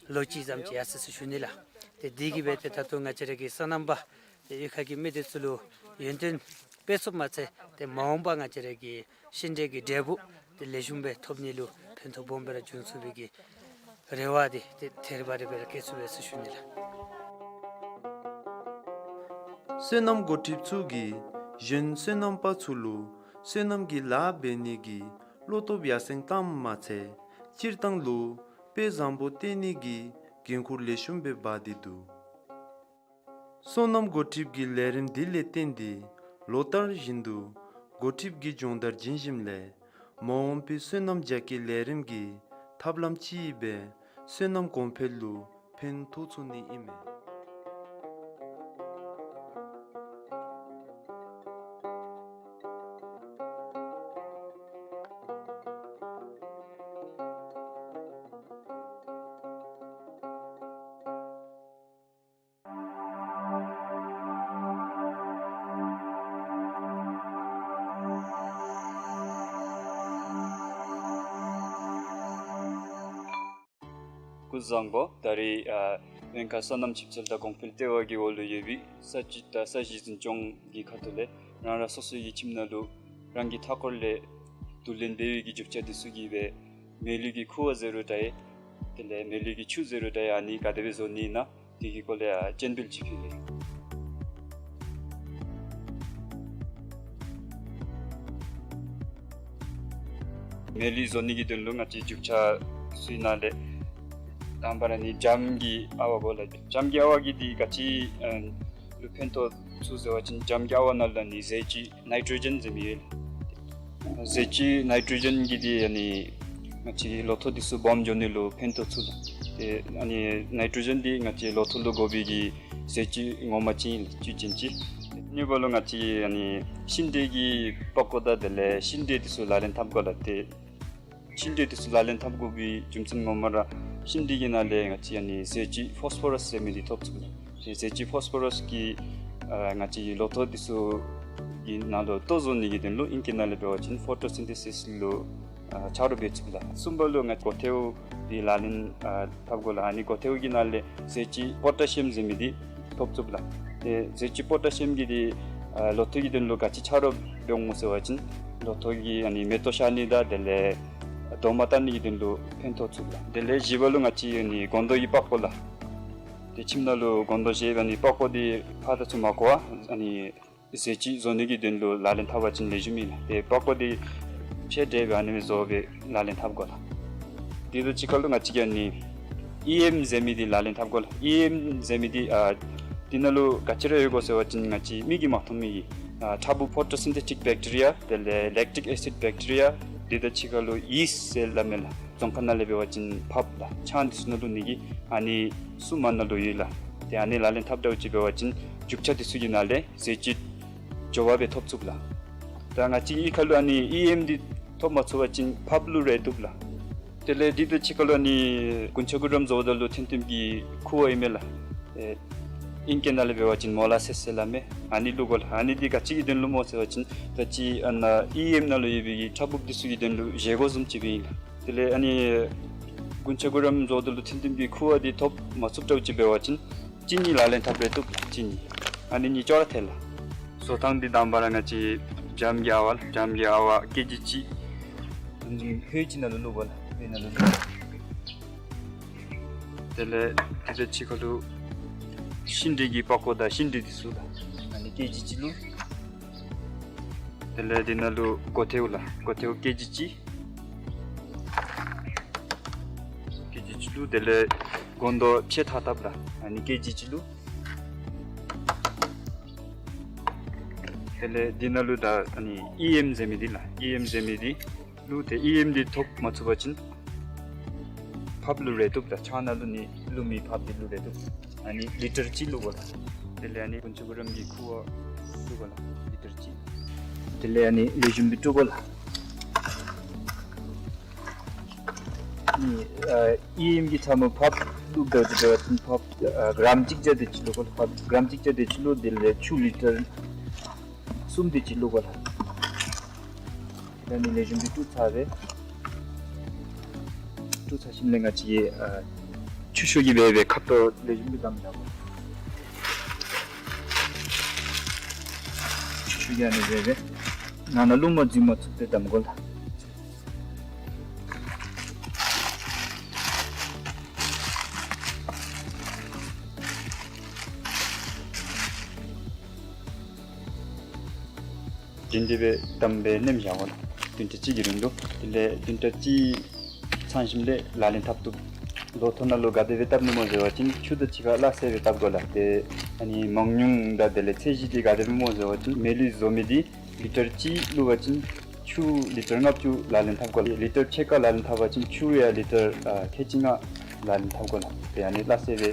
ལོ་གཅིག་ཙམ་ཅིག་ཡར་སོ་ཡི་ཟེར་ཞུ་ནི་ལགས། ཏེ་དེ་གིས་སྦེ་ཏེ་ད་ལྟོ་ང་བཅས་ར་གི་སོ་ནམ་པ་ཏེ་གཡུས་ཁ་གི་མི་འདི་ཚུ་ལུ་ཡོན་ཏན་སྤེལ་ཚུགསཔ་མ་ཚད་ཏེ་མ་འོངས་པ་ང་བཅས་ར་གི་ཤིང་འབྲས་ཀྱི་འབྲས་བུ་ཏེ་ལེགས་ཤོམ་སྦེ་ཐོབ་ནི་ལུ་ཕན་ཐོགས་སྦོམ་སྦེ་ར་འབྱུང་ཚུགས་པའི་གི་རེ་བ་འདི་ཏེ་ཐེར་བ་རེ་སྦེ་ར་བསྐྱེད་ཚུགས་པས་ཟེར་ཞུ་ནི་ལགས། སོ་ནམ་འགོ་ཁྲིདཔ་ཚུ་གིས་གཞོན་སོ་ནམ་པ་ཚུ་ལུ་སོ་ནམ་གྱི་ལཱ་འབད་ནི་གི་བློ་སྟོབས་ཡར་སེང་བཏངམ་མ་ཚད་སྤྱིར་བཏང་ལུ་དཔེ་བཟང་པོ་སྟོན་ནི་གི་འགན་ཁུར་ལེགས་ཤོམ་སྦེ་འབག་སྟེ་འདུག། སོ་ནམ་འགོ་ཁྲིདཔ་གི་ལས་རིམ་འདི་ལས་བརྟེན་ཏེ་ལོ་ལྟར་བཞིན་དུ་འགོ་ཁྲིདཔ་གི་སྦྱོང་བརྡར་བྱིན་ཞིནམ་ལས་མ་འོངས་པའི་སོ་ནམ་རྒྱ་སྐྱེད་ལས་རིམ་གྱི་ཐབས་ལམ་ཅིག་སྦེ་སོ་ནམ་གོང་འཕེལ་ལུ་ཕན་ཐོགས་ཚུགས་ནི་ཨིན་མས། སྐུ་གཟུགས་བཟང་པོ། ད་རེས་ཨ་ཝེང་ཁ་སོ་ནམ་ཆིབས་འཚོལ་དང་གོང་འཕེལ་ལྟེ་བ་གི་འོག་ལུ་ཡོད་པའི་ས་སྤྱི་དང་ས་གཞི་འཛིན་སྐྱོང་གི་ཁ་ཐུག་ལས་རང་རང་སོ་སོའི་གི་ཁྱིམ་ནང་ལུ་རང་གི་མཐའ་འཁོར་ལས་བསྡུ་ལེན་འབད་བའི་གི་རྒྱུ་ཆ་འདི་ཚུ་གིས་སྦེ་མེ་ལུད་ཀྱི་ཁུ་བ་ཟེར་རུང་ད་ཡང་དེ་ལས་མེ་ལུད་ཀྱི་ཆུ་ཟེར་རུང་ད་ཡང་ཨ་ནི་ག་དེ་སྦེ་བཟོ་ནི་ཨིན་ན་དེ་གི་སྐོར་ལས་ཨ་སྤྱན་འབུལ་ཅིག་ཕུལ་ལེ། མེ་ལུད་བཟོ་ནི་གི་དོན་ལུ་ང་བཅས་རྒྱུ་ཆ་ཚུའི་ནང་ལས་དང་པ་ར་ནི་འཇམ་གྱི་ཨ་བ་དགོ་ལགས། འཇམ་གྱི་ཨ་བ་གིས་འདི་ག་ཅི་ཨ་ལུ་ཕན་ཐོགས་ཚུགས་ཟེར་བ་ཅིན་འཇམ་གྱི་ཨ་བ་ནང་ལུ་ཨ་ནི་ཟས་བཅུད་ནའི་ཊྲོ་ཇེན་ཟེར་མི་ཡོད་ལགས། ཟས་བཅུད་ནའི་ཊྲོ་ཇེན་གྱིས་འདི་ཨ་ནི་ང་བཅས་ལོ་ཐོག་འདི་ཚུ་སྦོམ་འགྱོ་ནི་ལུ་ཕན་ཐོགས་ཚུགས་ལགས། ཏེ་ཨ་ནི་ནའི་ཊྲོ་ཇེན་འདི་ང་བཅས་ལོ་ཐོག་ལུ་དགོ་པའི་གི་ཟས་བཅུད་ངོ་མ་ཅིག་ཨིན་ལགས། བཅུད་ཅན་ཅིག། གཉིས་པ་ལུ་ང་བཅས་ཨ་ནི་ཤིང་འབྲས་ཀྱི་པགས་ཀོ་དང་དེ་ལས་ཤིང་འབྲས་འདི་ཚུ་ལག་ལེན་འཐབ་དགོ་ལགས། ཏེ་ཤིང་འབྲས་འདི་ཚུ་ལག་ལེན་འཐབ་དགོ་པའི་རྒྱུ་མཚན་ངོ་མ་ར་ཤིང་འབྲས་ཀྱི་ནང་ལས་ང་བཅས་ཨ་ནི་ཟས་བཅུད་ཕོསི་ཕོ་རསི་ཟེར་མི་འདི་ཐོབ་ཚུགས་ལགས། ཏེ་ཟས་བཅུད་ཕོསི་ཕོ་རསི་གིས་ཨ་ང་བཅས་ལོ་ཐོག་འདི་ཚུ་གི་ནང་ལུ་ལྟོ་བཟོ་ནི་གི་དོན་ལུ་ཨིང་སྐད་ནང་ལས་འབད་བ་ཅིན་ཕོ་ཊོ་སིན་ཐེ་སིས་ལུ་ཨ་ཆ་རོགས་འབད་ཚུགས་ལགས། གསུམ་པ་ལུ་ང་བཅས་གོ་ཐེའུ་འདི་ལག་ལེན་ཨ་འཐབ་དགོ་ལགས། ཨ་ནི་གོ་ཐེའུ་གི་ནང་ལས་ཟས་བཅུད་པོ་ཊ་ཤི་ཡམ་ཟེར་མི་འདི་ཐོབ་ཚུགས་ལགས། ཏེ་ཟས་བཅུད་པོ་ཊ་ཤི་ཡམ་གྱིས་འདི་ཨ་ལོ་ཐོག་གི་དོན་ལུ་ག་ཅི་ཆ་རོགས་འབད་འོང་ཟེར་བ་ཅིན་ལོ་ཐོག་གི་ཨ་ནི་མེ་ཏོག་ཤར་ནི་དང་དེ་ལས་རྡོག་མ་བཏང་ནི་གི་དོན་ལུ་ཕན་ཐོགས་ཚུགས་ལགས། དེ་ལས་བཞི་པ་ལུ་ང་བཅས་ཨ་ནི་སྒོང་རྡོག་གི་པགས་ཀོ་ལགས། ཏེ་ཁྱིམ་ནང་ལུ་སྒོང་རྡོག་བཞེས་ཨ་ནི་པགས་ཀོ་འདི་ཕར་དང་ཚུར་མ་བཀོ་བར་ཨ་ནི་ཟས་བཅུད་བཟོ་ནི་གི་དོན་ལུ་ལག་ལེན་འཐབ་པ་ཅིན་ལེགས་ཤོམ་ཨིན་ལགས། ཏེ་པགས་ཀོ་འདི་ཕྱེ་འབྲས་སྦེ་ཨ་ནི་སྦེ་བཟོ་སྦེ་ལག་ལེན་འཐབ་དགོ་ལགས། དེ་དང་གཅིག་ཁར་ལུ་ང་བཅས་ཀྱིས་ཨ་ནི་ཨི་ཨེམ་ཟེར་མི་འདི་ལག་ལེན་འཐབ་དགོ་ལགས། ཨི་ཨེམ་ཟེར་མི་འདི་ཨ་འདི་ནང་ལུ་ག་ཅི་ར་ཡོད་གོ་ཟེར་བ་ཅིན་ང་བཅས་མིག་གིས་མ་མཐོང་མི་གི་ཨ་ཕྲ་བུ་ཕོ་ཊོ་སིན་ཐེ་ཊིཀ་བེཀ་ཊི་རི་ཡ་དེ་ལས་ལེཀ་ཊིཀ་ཨེ་སིཌ་བེཀ་ཊི་རི་ཡ་དེ་དང་གཅིག་ཁར་ལུ་ཡིསཊ་ཟེར་སླབ་མས་ལགས། རྫོང་ཁ་ནང་ལས་འབད་བ་ཅིན་ཕགཔ་ལགས། ཆང་འདི་ཚུ་ནང་ལུ་ནི་གི་ཨ་ནི་ཚུ་མ་ནང་ལུ་ཡོད་ལགས། ཏེ་ཨ་ནི་ལག་ལེན་འཐབ་འདྲཝ་ཅིག་འབད་བ་ཅིན་རྒྱུ་ཆ་འདི་ཚུ་གི་ནང་ལས་ཟས་བཅུད་མགྱོགས་པ་སྦེ་ཐོབ་ཚུགས་ལགས། ད་ང་བཅས་ཀྱི་ཁ་ལུ་ཨ་ནི་ཨི་ཨེམ་འདི་ཐོབ་མ་ཚུགས་པ་ཅིན་ཕགཔ་ལུ་རེ་བཏུབ་ལགས། དེ་ལས་འདི་དང་གཅིག་ཁར་ལུ་ཨ་ནི་དགུན་ཆུ་གུ་རམ་བཟོཝ་ད་ལུ་ཐོན་ཐོནམ་གི་ཁུ་བ་ཨིན་མས་ལགས། ཨེ་ཨིང་སྐད་ནང་ལས་འབད་བ་ཅིན་མོ་ལ་སེསི་ཟེར་སླབ་མས། ཨ་ནི་བླུག་དགོ་ལགས། ཨ་ནི་འདི་ག་ཅི་གི་དོན་ལུ་སྨོ་ཟེར་བ་ཅིན་ད་ཅི་ཨ་ནཱ་ཨི་ཨེམ་ནང་ལུ་ཡོད་པའི་གི་ཕྲ་བུ་འདི་ཚུ་གི་དོན་ལུ་བཞེས་སྒོ་བཟུམ་ཅིག་སྦེ་ཨིན་ལགས། དེ་ལས་ཨ་ནི་དགུན་ཆུ་གུ་རམ་བཟོཝ་ད་ལུ་ཐོན་ཐོནམ་གི་ཁུ་བ་འདི་ཐོབ་མ་ཚུགསཔ་འདྲཝ་ཅིག་འབད་བ་ཅིན་ཅི་ནི་ལག་ལེན་འཐབ་རེ་བཏུབ་ལགས། ཅི་ནི་ཨ་ནི་གཉིས་ཅོག་ར་འཐད་ལགས། བཟོ་ཐངས་འདི་དང་པ་ར་ང་བཅས་སྦྱངམ་གྱི་ཨ་ཝ་ལགས། སྦྱངམ་གྱི་ཨ་ཝ་ཀེ་ཇི་གཅིག་ཨ་ནི་ཧོད་ཅིག་ནང་ལུ་བླུག་དགོ་ལགས། ཧོད་ནང་ལུ་བླུག། དེ་ལས་དེ་དང་གཅིག་ཁར་ལུ་ཤིང་འབྲས་ཀྱི་པགས་ཀོ་དང་ཤིང་འབྲས་འདི་ཚུ་ལགས། ཨ་ནི་ཀེ་ཇི་གཅིག་བླུག། དེ་ལས་འདི་ནང་ལུ་སྒོ་ཐེའུ་ལགས། སྒོ་ཐེའུ་ཀེ་ཇི་གཅིག། ཀེ་ཇི་གཅིག་བླུག། དེ་ལས་སྒོང་རྡོག་ཕྱེ་ཐག་བཏབ་ལགས། ཨ་ནི་ཀེ་ཇི་གཅིག་བླུག། དེ་ལས་འདི་ནང་ལུ་ད་ཨ་ནི་ཨི་ཨེམ་ཟེར་མི་འདི་ལགས། ཨི་ཨེམ་ཟེར་མི་འདི་བླུག་སྟེ་ཨི་ཨེམ་འདི་ཐོབ་མ་ཚུགས་པ་ཅིན་ཕགཔ་བླུག་རུང་བཏུབ་ལགས། ཆང་ནང་ལུ་ནི་བླུག་མི་ཕགཔ་འདི་བླུག་རུང་བཏུབ། ཨ་ནི་ལི་ཊར་གཅིག་བླུག་དགོ་ལགས། དེ་ལས་ཨ་ནི་དཀོན་མཆོག་གུ་རམ་གྱི་ཁུ་བ་བླུག་དགོ་ལགས། ལི་ཊར་གཅིག། དེ་ལས་ཨ་ནི་ལེགས་ཤོམ་སྦེ་དཀྲུག་དགོ་ལགས། ཨ་ནི་ཨ་ཨི་ཨེམ་གྱི་ཚབ་མ་ཕགཔ་བླུག་དོ་དེ་འབད་བ་ཅིན་ཕགཔ་ཨ་གྲམ་གཅིག་བརྒྱ་དེ་ཅིག་བླུག་དགོ་ལགས། ཕགཔ་གྲམ་གཅིག་བརྒྱ་དེ་ཅིག་བླུག། དེ་ལས་ཆུ་ལི་ཊར་གསུམ་དེ་ཅིག་བླུག་དགོ་ལགས། ད་ནི་ལེགས་ཤོམ་སྦེ་དཀྲུག་ཚར་བས། དཀྲུག་ཚར་ཞིནམ་ལས་ང་བཅས་ཨ་ཆུ་ཤོག་གི་སྦེ་སྦེ་ཁབ་ཏོ་ལེགས་ཤོམ་སྦེ་བསྡམ་བཞག་དགོ། ཆུ་ཤོག་གི་ཨ་ནི་སྦེ་སྦེ་ནང་ན་རླུང་མ་འཛུལ་མ་ཚུགས་པར་བསྡམ་དགོ་ལགས། བྱིན་ཏེ་སྦེ་བསྡམས་སྦེ་མནན་བཞག་དགོ་ལགས། བདུན་ཕྲག་གཅིག་གི་རིང་དུ། དེ་ལས་བདུན་ཕྲག་གཅིག་ཚང་ཞིནམ་ལས་ལག་ལེན་འཐབ་བཏུབ། ལོ་ཐོག་ནང་ལུ་ག་དེ་སྦེ་བཏབ་ནི་སྨོ་ཟེར་བ་ཅིན་ཆུ་དང་གཅིག་ཁར་སླ་བསྲེ་སྦེ་བཏབ་དགོ་ལགས། ཏེ་ཨ་ནི་མང་ཉུང་དང་དེ་ལས་ཚད་གཞི་འདི་ག་དེ་སྦེ་སྨོ་ཟེར་བ་ཅིན་མེ་ལུད་བཟོ་མི་འདི་ལི་ཊར་གཅིག་བླུག་པ་ཅིན་ཆུ་ལི་ཊར་ལྔ་བཅུ་ལག་ལེན་འཐབ་དགོ་ལགས། ལི་ཊར་ཕྱེད་ཀ་ལག་ལེན་འཐབ་པ་ཅིན་ཆུ་ཡང་ལི་ཊར་ཨ་ཁལ་གཅིག་ལྔ་ལག་ལེན་འཐབ་དགོ་ལགས། ཏེ་ཨ་ནི་སླ་བསྲེ་སྦེ་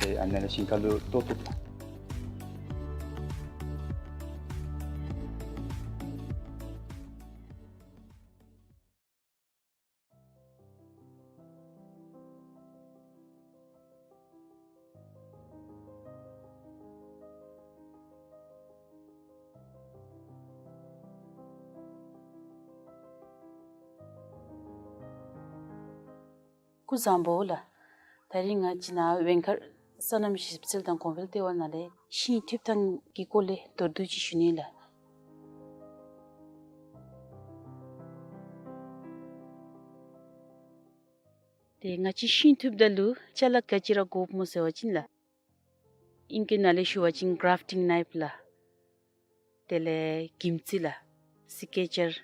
ཏེ་ཨ་ནི་ལས་ཞིང་ཁ་ལུ་གཏོར་བཏུབ་ལགས། སྐུ་གཟུགས་བཟང་པོ་ལགས། ད་རིས་ང་བཅས་ནཱ་ཝེང་མཁར་སོ་ནམ་ཞིབ་འཚོལ་དང་གོང་འཕེལ་ལྟེ་བ་ནང་ལས་ཤིང་འཐུབ་ཐངས་ཀྱི་སྐོར་ལས་མདོར་བསྡུས་ཅིག་ཞུ་ནི་ལགས། ཏེ་ང་བཅས་ཤིང་འཐུབ་ད་ལུ་ཅ་ལ་ག་ཅི་ར་དགོཔ་སྨོ་ཟེར་བ་ཅིན་ལགས། ཨིང་སྐད་ནང་ལས་ཞུ་བ་ཅིན་གྲཱཕ་ཊིང་ནའིཕ་ལགས། དེ་ལས་གྱིམ་ཙི་ལགས། སི་ཀེ་ཅར།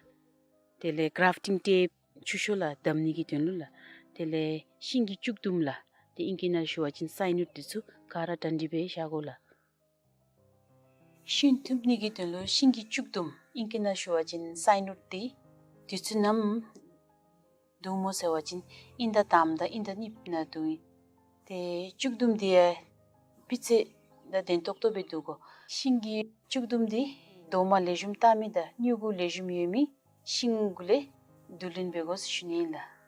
དེ་ལས་གྲཱཕ་ཊིང་ཊེབ་ཆུ་ཤོག་ལགས། བསྡམ་ནི་གི་དོན་ལུ་ལགས། དེ་ལས་ཤིང་གི་བཅུད་ལྡུམ་ལགས། ཏེ་ཨིང་སྐད་ནང་ལས་ཞུ་བ་ཅིན་སའིན་ཝུཌ་འདི་ཚུ་ག་ར་གྲ་སྒྲིག་སྦེ་བཞག་དགོ་ལགས། ཤིང་འཐུབ་ནི་གི་དོན་ལུ་ཤིང་གི་བཅུད་ལྡུམ་ཨིང་སྐད་ནང་ལས་ཞུ་བ་ཅིན་སའིན་ཝུཌ་འདི་དུས་ཚོད་ནམ་བསྡུ་སྨོ་ཟེར་བ་ཅིན་ཨིན་ཟླ་དང་པ་དང་ཨིན་ཟླ་གཉིས་པའི་ནང་བསྡུ་ཡི། ཏེ་བཅུད་ལྡུམ་འདི་ཡང་སྤུས་ཚད་དང་ལྡན་ཏོག་ཏོ་སྦེ་བསྡུ་དགོ། ཤིང་གི་བཅུད་ལྡུམ་འདི་རྡོག་མ་ལེགས་ཤོམ་བཏགས་མི་དང་མྱུ་གུ་ལེགས་ཤོམ་ཡོད་མི་ཤིང་གུ་ལས་བསྡུ་ལེན་འབད་དགོ་ཟེར་ཞུ་ནི་ཨིན་ལགས།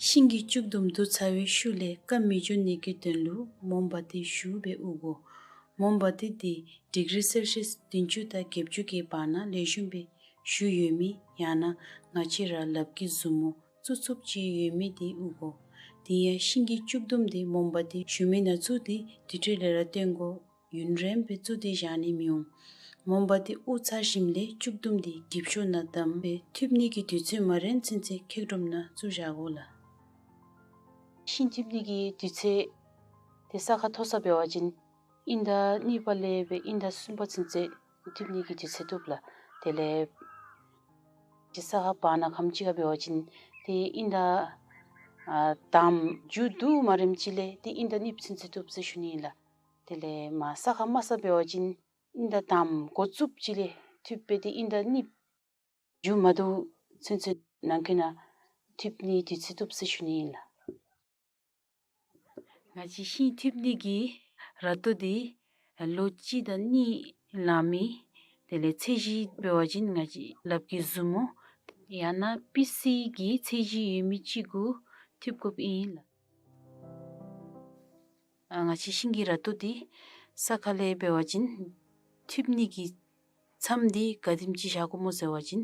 ཤིང་གི་བཅུད་ལྡུམ་བསྡུ་ཚར་བའི་ཤུལ་ལས་སྐམ་མི་འགྱོ་ནི་གི་དོན་ལུ་མོམ་བ་ཏི་ཞུ་སྦེ་དབུར་དགོ། མོམ་བ་ཏི་འདི་ཌིག་རི་སེལ་ཤིས་བདུན་ཅུ་དང་བརྒྱད་ཅུ་གི་བར་ན་ལེགས་ཤོམ་སྦེ་ཞུ་ཡོད་མི་ཡང་ན་ང་བཅས་ར་ལགཔ་གི་ཟུར་མོ་བཙུགས་ཚུགསཔ་ཅིག་ཡོད་མི་འདི་དབུར་དགོ། དེ་ཡང་ཤིང་གི་བཅུད་ལྡུམ་འདི་མོམ་བ་ཏི་ཞུ་མི་ནང་བཙུགས་ཏེ་དེ་འཕྲོ་ལས་ར་བཏོན་དགོ། ཡུན་རིངམོ་སྦེ་བཙུགས་ཏེ་བཞག་ནི་མི་འོང་། མོམ་བ་ཏི་དབུར་ཚར་ཞིནམ་ལས་བཅུད་ལྡུམ་འདི་འགྱིབ་ཤོག་ནང་བསྡམས་སྦེ་འཐུབ་ནི་གི་དུས་ཚོད་མ་རན་ཚུན་ཚོད་ཁེག་དྲོམ་ནང་བཙུགས་བཞག་དགོ་ལགས། ཤིང་འཐུབ་ནི་གི་དུས་ཚོད་འདི་ས་ཁ་མཐོ་ས་འབད་བ་ཅིན་ཨིན་ཟླ་གཉིས་པ་ལས་སྦེ་ཨིན་ཟླ་གསུམ་པ་ཚུན་ཚོད་འཐུབ་ནི་གི་དུས་ཚོད་བཏུབ་ལགས། དེ་ལས་ཏེ་ས་ཁ་བར་ན་ཁམས་ཅིག་ཁར་འབད་བ་ཅིན་ཏེ་ཨིན་ཟླ་ཨ་དང་པ་མཇུག་བསྡུ་མ་རནམ་ཅིག་ལས་ཏེ་ཨིན་ཟླ་གཉིས་པ་ཚུན་ཚོད་བཏུབ་ཟེར་ཞུ་ནི་ཨིན་ལགས། དེ་ལས་མར་ས་ཁ་དམའ་ས་འབད་བ་ཅིན་ཨིན་ཟླ་དང་པ་འགོ་བཙུགསཔ་ཅིག་ལས་འཐུབ་སྦེ་ཏེ་ཨིན་ཟླ་གཉིས་པ་མཇུག་མ་བསྡུ་ཚུན་ཚོད་ནང་འཁོད་ནང་འཐུབ་ནི་དུས་ཚོད་བཏུབ་ཟེར་ཞུ་ནི་ཨིན་ལགས། ང་བཅས་ཤིང་འཐུབ་ནི་གི་ར་ཏོ་འདི་ལོ་གཅིག་དང་གཉིས་ལང་མི་དེ་ལས་ཚད་གཞི་འབད་བ་ཅིན་ང་བཅས་ལགཔ་གི་ཟུར་མོ་ཡང་ན་པི་སི་གི་ཚད་གཞི་ཡོད་མི་ཅིག་གུ་འཐུབ་དགོཔ་ཨིན་ལགས། ཨ་ང་བཅས་ཤིང་གི་ར་ཏོ་འདི་ས་ཁ་ལས་འབད་བ་ཅིན་འཐུབ་ནི་གི་མཚམས་འདི་ག་དེམ་ཅིག་བཞག་དགོཔ་སྨོ་ཟེར་བ་ཅིན་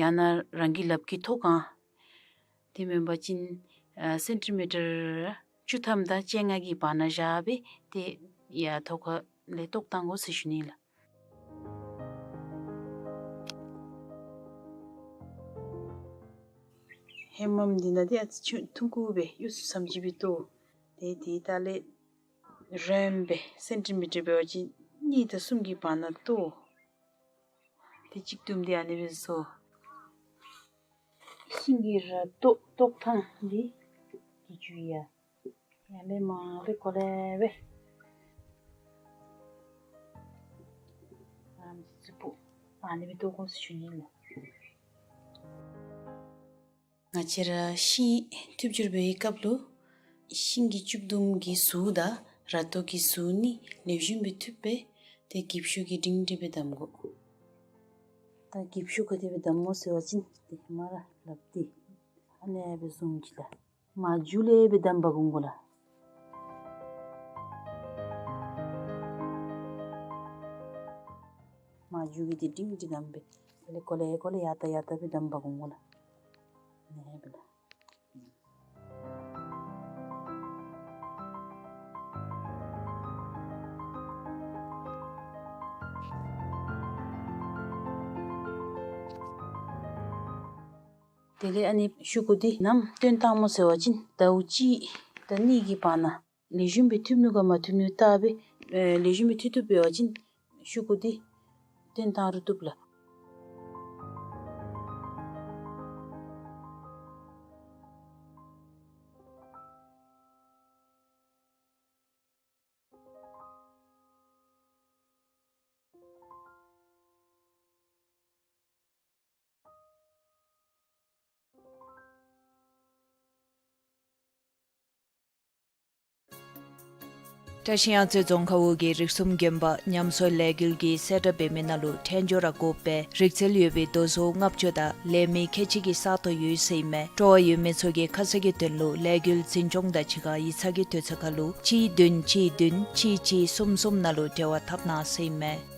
ཡང་ན་རང་གི་ལགཔ་གི་མཐོ་སྒང་དེ་མེན་པ་ཅིན་ཨ་སེན་ཊི་མི་ཊར་བཅུ་ཐམ་དང་བཅོ་ལྔ་གི་བར་ན་བཞག་སྦེ་ཏེ་ཡར་ཐོག་ཁར་ ལས་ལྟོ་བཏང་དགོ་ཟེར་ཞུ་ནི་ལགས། ཧེ་མམ་འདི་ནང་འདི་ཨ་ཙི་ཆུ་ཐུང་ཀུ་སྦེ་གཡུ་སུ་སམ་ཅིག་སྦེ་གཏོར། ཏེ་དེའི་ལྟག་ལས་རིངམོ་སྦེ་སེན་ཊི་མི་ཊར་འབད་བ་ཅིན་གཉིས་དང་གསུམ་གྱི་བར་ན་གཏོར། ཏེ་གཅིག་བསྡུ་སྟེ་ཨ་ནི་སྦེ་བཟོ། ཤིང་གི་ར་ཏོག་ཏོག་ཐང་འདི་གི་ཅུ་ཡ། ཡར་ལས་མར་སྦེ་གོ་ལེ་སྦེ། ཨ་ནི་སྦེ་གཏོར་དགོ་ཟེར་ཞུ་ནི་ལགས། ང་བཅས་ར་ཤིང་ཐུབ་འགྱུར་འབད་བའི་སྐབས་ལུ་ཤིང་གི་ལྕུག་དུམ་གྱི་ཟུར་དང་ར་ཏོག་གི་ཟུར་གཉིས་ལེགས་ཤོམ་སྦེ་ཐུབ་སྦེ་ཏེ་གིབ་ཤུགས་ཀྱིས་སྒྲིང་སྒྲི་སྦེ་བསྡམ་དགོ། ད་གིབ་ཤུགས་ག་དེ་སྦེ་བསྡམ་དགོ་ཟེར་བ་ཅིན་ཏེ་མར་ལགཔ་འདི་ཨ་ནི་སྦེ་བཟུང་ཅི་ལགས། མར་མཇུག་ལས་སྦེ་བསྡམ་འབག་འོང་དགོ་ལགས། མར་མཇུག་གི་འདི་སྒྲིང་སྒྲི་བསྡམ་སྦེ་ལས་གོ་ལེ་གོ་ལེ་ཡར་ལྟ་ཡར་ལྟ་སྦེ་བསྡམ་འབག་འོང་དགོ་ལགས། ཨ་ནི་སྦེ་ལགས། དེ་ལས་ཨ་ནི་ཤུ་གུ་འདི་ནམ་བཏོན་བཏངམ་སྨོ་ཟེར་བ་ཅིན་ཟླཝ་གཅིག་དང་གཉིས་ཀྱི་བར་ན་ལེགས་ཤོམ་སྦེ་ཐུབ་ནུག་ག་མ་ཐུབ་ནུག་བལྟ་སྦེ་ཨེ་ལེགས་ཤོམ་སྦེ་ཐུབ་ཐུབ་འབད་བ་ཅིན་ཤུ་གུ་འདི་བཏོན་བཏང་རུང་བཏུབ་ལགས། བཀྲ་ཤིས་གཡང་རྩེ་རྫོང་ཁག་འོག་གི་རིགས་གསུམ་དགོན་པ་ཉམས་གསོ་ལས་འགུལ་གྱིས་གསལ་བསྒྲགས་འབད་མི་ནང་ལུ་ཐོན་འབྱོར་ར་དགོ་པའི་རིག་རྩལ་ཡོད་པའི་རྡོ་བཟོ་ལྔ་བཅུ་དང་ལས་མི་ཁལ་གཅིག་གི་ས་སྟོང་ཡོད་ཟེར་ཨིན་མས། སྤྲོ་བ་ཡོད་མི་ཚུ་གིས་ཁ་གསལ་གྱི་དོན་ལུ་ལས་འགུལ་འཛིན་སྐྱོང་དང་གཅིག་ཁར་ཡིག་ཚང་གི་དུས་ཚོད་ཁར་ལུ་གཅིག་བདུན་གཅིག་བདུན་གཅིག་གཅིག་གསུམ་གསུམ་ནང་ལུ་འབྲེལ་བ་འཐབ་གནང་ཟེར་ཨིན་མས།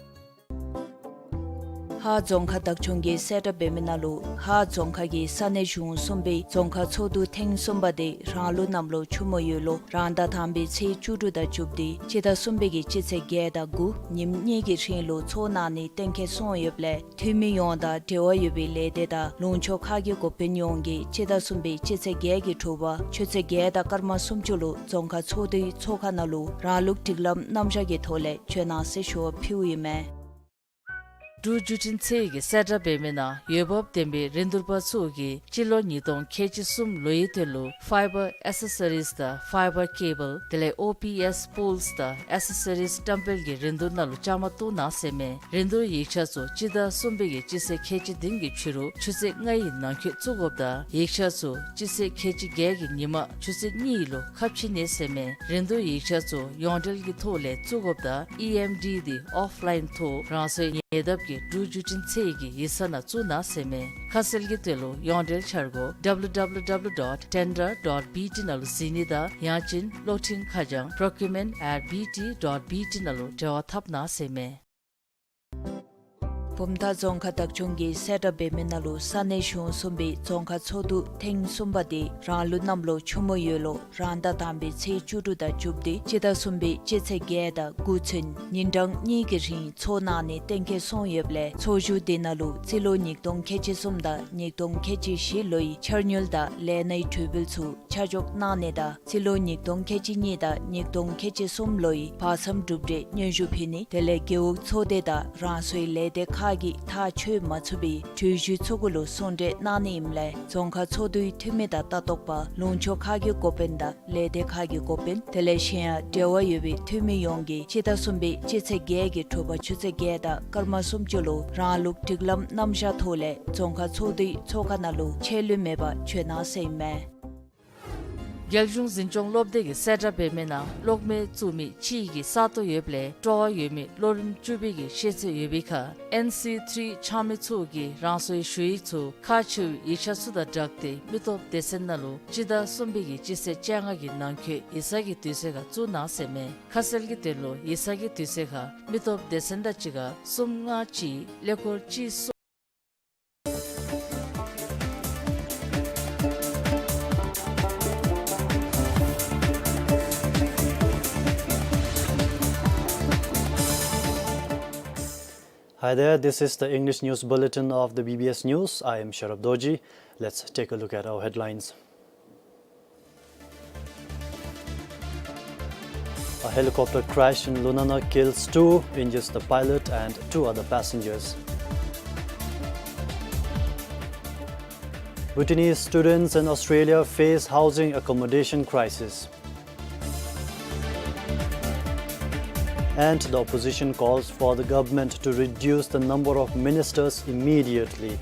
ཧཱ་རྫོང་ཁག་བདག་སྐྱོང་གིས་གསལ་བསྒྲགས་འབད་མི་ནང་ལུ་ཧཱ་རྫོང་ཁག་གི་ས་གནས་གཞུང་གསུམ་པའི་རྫོང་ཁག་ཚོགས་འདུ་ཐེངས་གསུམ་པ་དེ་རང་ལུགས་གནམ་ལོ་ཆུ་མོ་ཡོས་ལོ་རང་ཟླ་དང་པའི་ཚེས་བཅུ་དྲུག་དང་བཅུ་བདུན་སྤྱི་ཟླ་གསུམ་པའི་གི་སྤྱི་ཚེས་བརྒྱད་དང་དགུ་ཉིནམ་གཉིས་ཀྱི་རིང་ལུ་ཚོགས་གནང་ནི་གཏན་འཁེལ་སོང་ཡོདཔ་ལས་འཐུས་མི་ཡོངས་དང་འབྲེལ་བ་ཡོད་པའི་ལས་སྡེ་དང་ལུང་ཕྱོགས་ཁག་གི་འགོ་དཔོན་ཡོངས་ཀྱིས་སྤྱི་ཟླ་གསུམ་པའི་སྤྱི་ཚེས་བརྒྱད་ཀྱི་དྲོ་པ་ཆུ་ཚོད་བརྒྱད་དང་སྐར་མ་སུམ་ཅུ་ལུ་རྫོང་ཁག་ཚོགས་འདུའི་ཚོགས་ཁང་ནང་ལུ་རང་ལུགས་སྒྲིག་ལམ་རྣམ་གཞག་གི་ཐོག་ལས་བྱོན་གནང་ཟེར་ཞུ་བ་ཕུལཝ་ཨིན་མས། འབྲུག་བརྒྱུད་འཕྲིན་ཚད་ཀྱིས་གསལ་བསྒྲགས་འབད་མི་ནང་འོས་འབབ་ལྡན་པའི་རིན་བསྡུར་པ་ཚུ་གིས་སྤྱི་ལོ་ཉིས་སྟོང་ཁལ་གཅིག་གསུམ་ལོའི་དོན་ལུ་ཕའི་བར་ཨེག་སེ་སོ་རིསི་དང་ཕའི་བར་ཀེ་བཱལ་དེ་ལས་ཨོ་པི་ཨེསི་པོལསི་དང་ཨེག་སེ་སོ་རིསི་བཀྲམ་སྤེལ་གྱི་རིན་བསྡུར་ནང་ལུ་བཅའ་མར་གཏོགས་གནང་ཟེར་ཨིན་མས། རིན་བསྡུར་ཡིག་ཆ་ཚུ་སྤྱི་ཟླ་གསུམ་པའི་གི་སྤྱི་ཚེས་ཁལ་གཅིག་བདུན་གྱི་ཕྱི་རུ་ཆུ་ཚོད་ལྔའི་ནང་འཁོད་བཙུགས་དགོཔ་དང་ཡིག་ཆ་ཚུ་སྤྱི་ཚེས་ཁལ་གཅིག་བརྒྱད་ཀྱི་ཉིན་མ་ཆུ་ཚོད་གཉིས་ལུ་ཁ་ཕྱེ་ནི་ཟེར་ཨིན་མས། རིན་བསྡུར་ཡིག་ཆ་ཚུ་ཡོངས་འབྲེལ་གྱི་ཐོག་ལས་བཙུགས་དགོཔ་དང་ཨི་ཨེམ་ཌི་འདི་ཨོཕ་ལའིན་ཐོག་རང་སོའི་ཉེ་འདབས་ཀྱི་འབྲུག་བརྒྱུད་འཕྲིན་ཚད་ཀྱི་ཡིག་ཚང་ནང་བཙུགས་གནང་ཟེར་ཨིན་མས། ཁ་གསལ་གྱི་དོན་ལུ་ཡོངས་འབྲེལ་འཆར་སྒོ་W W W dot tender dot B T ནང་ལུ་གཟིགས་ནི་དང་ཡང་ཅིན་གློག་འཕྲིན་ཁ་བྱང་procurement at B T dot B T ནང་ལུ་འབྲེལ་བ་འཐབ་གནང་ཟེར་ཨིན་མས། བུམ་ཐང་རྫོང་ཁག་བདག་སྐྱོང་གིས་གསལ་བསྒྲགས་འབད་མི་ནང་ལུ་ས་གནས་གཞུང་གསུམ་པའི་རྫོང་ཁག་ཚོགས་འདུ་ཐེངས་གསུམ་པ་དེ་རང་ལུགས་གནམ་ལོ་ཆུ་མོ་ཡོས་ལོ་རང་ཟླ་དང་པའི་ཚེས་བཅུ་དྲུག་དང་བཅུ་བདུན་སྤྱི་ཟླ་གསུམ་པའི་སྤྱི་ཚེས་བརྒྱད་དང་དགུ་ཚུན་ཉིན་གྲངས་གཉིས་ཀྱི་རིང་ཚོགས་གནང་ནི་གཏན་འཁེལ་སོང་ཡོདཔ་ལས་ཚོགས་བཞུགས་དེ་ནང་ལུ་རྩིས་ལོ་ཉིས་སྟོང་ཁལ་གཅིག་གསུམ་དང་ཉིས་སྟོང་ཁལ་གཅིག་བཞི་ལོའི་འཆར་དངུལ་དང་ལས་སྣའི་གྲོས་འབུལ་ཚུ་ཆ་འཇོག་གནང་ནི་དང་རྩིས་ལོ་ཉིས་སྟོང་ཁལ་གཅིག་གཉིས་དང་ཉིས་སྟོང་ཁལ་གཅིག་གསུམ་ལོའི་བར་མཚམས་གྲུབ་འབྲས་སྙན་ཞུ་ཕུལ་ནི་དེ་ལས་རྒེད་འོག་ཚོགས་སྡེ་དང་རང་སོའི་ལས་སྡེ་ཁག་གིས་ཐག་ཆོད་མ་ཚུགས་པའི་གྲོས་གཞི་ཚོགས་སྐུ་ལུ་གསུང་གྲོས་གནང་ནི་ཨིནམ་ལས་རྫོང་ཁག་ཚོགས་འདུའི་འཐུས་མི་དང་ལྟ་རྟོག་པ་ལུང་ཕྱོགས་ཁག་གི་འགོ་དཔོན་དང་ལས་སྡེ་ཁག་གི་འགོ་དཔོན་དེ་ལས་གཞན་ཡང་འབྲེལ་བ་ཡོད་པའི་འཐུས་མི་ཡོངས་ཀྱིས་སྤྱི་ཟླ་གསུམ་པའི་སྤྱི་ཚེས་བརྒྱད་ཀྱི་དྲོ་པ་ཆུ་ཚོད་བརྒྱད་དང་སྐར་མ་སུམ་ཅུ་ལུ་རང་ལུགས་སྒྲིག་ལམ་རྣམ་གཞག་ཐོག་ལས་རྫོང་ཁག་ཚོགས་འདུའི་ཚོགས་ཁང་ནང་ལུ་ཆད་ལུས་མེད་པར་བྱོན་གནང་ཟེར་ཨིན་མས། རྒྱལ་གཞུང་འཛིན་སྐྱོང་སློབ་སྡེ་གིས་གསལ་བསྒྲགས་འབད་མི་ནང་གློག་མེ་བཙུགས་མི་གཅིག་གི་ས་སྟོང་ཡོདཔ་ལས་སྤྲོ་བ་ཡོད་མི་ལོ་རིམ་བཅུ་པའི་གི་ཤེས་ཚད་ཡོད་པའི་ཁར་ཨེན་སི་ཐི་རི་ཆགས་མི་ཚུ་གིས་རང་སོའི་ཞུ་ཡིག་ཚུ་ཁག་ཆེ་བའི་ཡིག་ཆ་ཚུ་དང་སྦྲགས་ཏེ་མི་སྟོབས་སྡེ་ཚན་ནང་ལུ་སྤྱི་ཟླ་གསུམ་པའི་གི་སྤྱི་ཚེས་བཅོ་ལྔ་གི་ནང་འཁོད་ཡིག་ཚང་གི་དུས་ཚོད་ཁར་བཙུགས་གནང་ཟེར་ཨིན་མས། ཁ་གསལ་གྱི་དོན་ལུ་ཡིག་ཚང་གི་དུས་ཚོད་ཁར་མི་སྟོབས་སྡེ་ཚན་དང་གཅིག་ཁར་གསུམ་ལྔ་གཅིག་ཀླད་ཀོར་གཅིག་གསུམ། Hi there, this is the English news bulletin of the B B S News. I am Sharab Dorji. Let's take a look at our headlines. A helicopter crash in Lunana kills two, injures the pilot and two other passengers. Bhutanese students in Australia face housing accommodation crisis. And the opposition calls for the government to reduce the number of ministers immediately.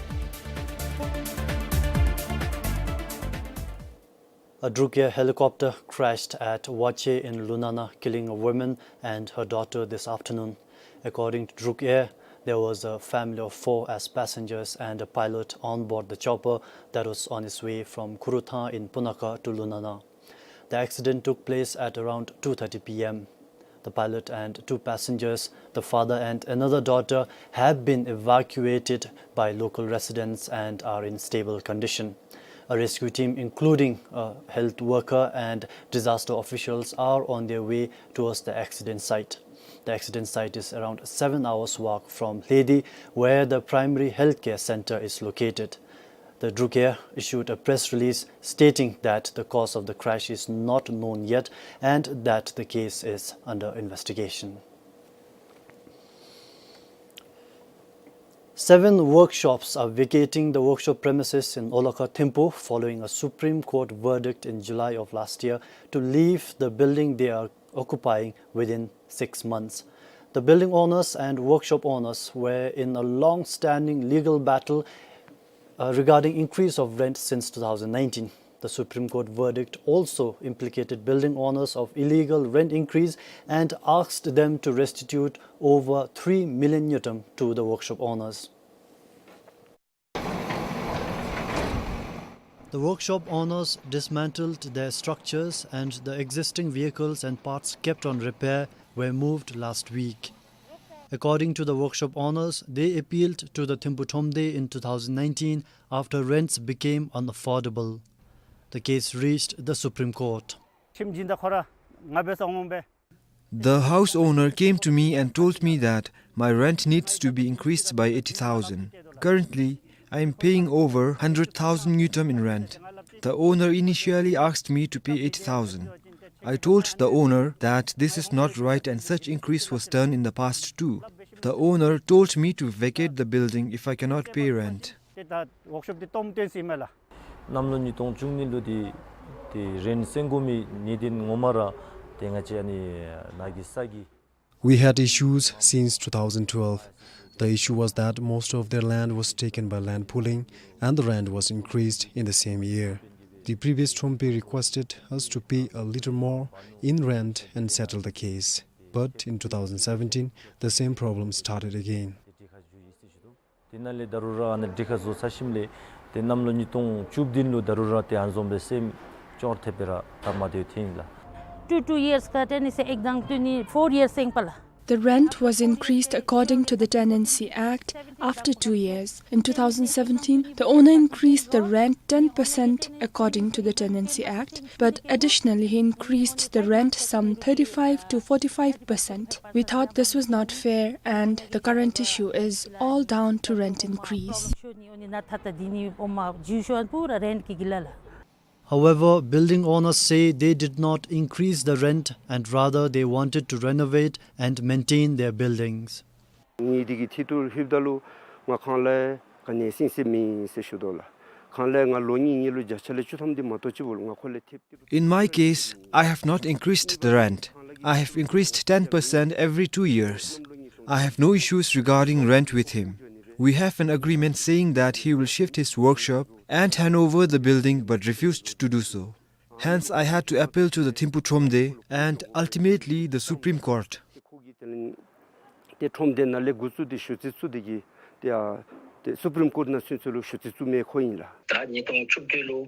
A Drukair helicopter crashed at Wache in Lunana, killing a woman and her daughter this afternoon. According to Drukair, there was a family of four as passengers and a pilot on board the chopper that was on its way from Kurutha in Punakha to Lunana. The accident took place at around two thirty P M. The pilot and two passengers, the father and another daughter, have been evacuated by local residents and are in stable condition. A rescue team, including a health worker and disaster officials, are on their way towards the accident site. The accident site is around seven hours' walk from Hledi, where the primary healthcare center is located. The Drukair issued a press release stating that the cause of the crash is not known yet and that the case is under investigation. Seven workshops are vacating the workshop premises in Olakha Thimphu following a Supreme Court verdict in July of last year to leave the building they are occupying within six months. The building owners and workshop owners were in a long-standing legal battle uh, regarding increase of rent since two thousand nineteen. The Supreme Court verdict also implicated building owners of illegal rent increase and asked them to restitute over three million ngultrum to the workshop owners. The workshop owners dismantled their structures and the existing vehicles and parts kept on repair were moved last week. According to the workshop owners, they appealed to the Thimphu Thromde in two thousand nineteen after rents became unaffordable. The case reached the Supreme Court. ཁྱིམ་སྦྱིན་བདག་ཁོ་ར་ང་འབད་སར་འོང་སྦེ། The house owner came to me and told me that my rent needs to be increased by eighty thousand. Currently, I am paying over hundred thousand ngultrum in rent. The owner initially asked me to pay eighty thousand. I told the owner that this is not right and such increase was done in the past too. The owner told me to vacate the building if I cannot pay rent. ཏེ་ད་ཝརཀ་ཤོབ་འདི་སྟོངམ་བཏོན་ཟེར་ཨིན་མས་ལགས། གནམ་ལོ་ཉིས་སྟོང་བཅུ་གཉིས་ལུ་འདི་ཏེ་རེནཊ་སེང་དགོ་མི་ནི་འདི་ངོ་མ་ར་ཏེ་ང་བཅས་ཨ་ནི་ནཱ་གི་ས་གི We had issues since two thousand twelve. The issue was that most of their land was taken by land pooling and the rent was increased in the same year. The previous Thromde requested us to pay a little more in rent and settle the case. But in two thousand seventeen, the same problem started again. དེ་ནང་ལས་ད་རུང་ར་ཨ་ནི་སྒྲིག་ཁ་བཟོ་ཚར་ཞིནམ་ལས་ཏེ་གནམ་ལོ་ཉིས་སྟོང་བཅུ་བདུན་ལུ་ད་རུང་ར་ཏེ་ཨ་ནི་བཟུམ་སྦེ་སེམས་སྐྱོ་ཐེབས་སྦེ་ར་ད་མ་སྡོད་དེ་ཨིན་ལགས། Two, two years ཁར་ཏེ་ཨ་ནི་ཟེར་ཨེག་དང་ཏེ་ཨ་ནི་four years ཨིན་པས་ལགས། The rent was increased according to the Tenancy Act after two years. In two thousand seventeen, the owner increased the rent ten percent according to the Tenancy Act, but additionally he increased the rent some thirty-five to forty-five percent. We thought this was not fair and the current issue is all down to rent increase. However, building owners say they did not increase the rent and rather they wanted to renovate and maintain their buildings. ངེའི་འདི་གི་ཐད་དུ་ལྷོདཔ་ད་ལུ་ང་ཁོང་ལུ་ག་ནི་སེམས་ཤུགས་མེད་ཟེར་ཞུ་དོ་ལགས། ཁོང་ལུ་ང་ལོ་གཉིས་གཉིས་ལུ་བརྒྱ་ཆ་ལས་བཅུ་ཐམ་འདི་མ་གཏོགས་ཅིག་འབདཝ་ལས་ང་ཁོང་ལས་ཐེབས་ཏེ། In my case, I have not increased the rent. I have increased ten percent every two years. I have no issues regarding rent with him. We have an agreement saying that he will shift his workshop and hand over the building but refused to do so. Hence, I had to appeal to the Thimphu Thromde and ultimately the Supreme Court. ཏེ་ཁྲོམ་སྡེ་ནང་ལས་འགོ་བཙུགས་ཏེ་ཞུ་རྩིས་བཙུགས་ཏེ་གིས་ཏེ་ཨ་ཏེ་སུ་པྲིམ་ཀོཊ་ནང་ཚུན་ཚོད་ལུ་ཞུ་རྩིས་བཙུགས་མི་ཁོ་ཨིན་ལགས། ད་ཉིས་སྟོང་བཅུ་བདུན་ལུ་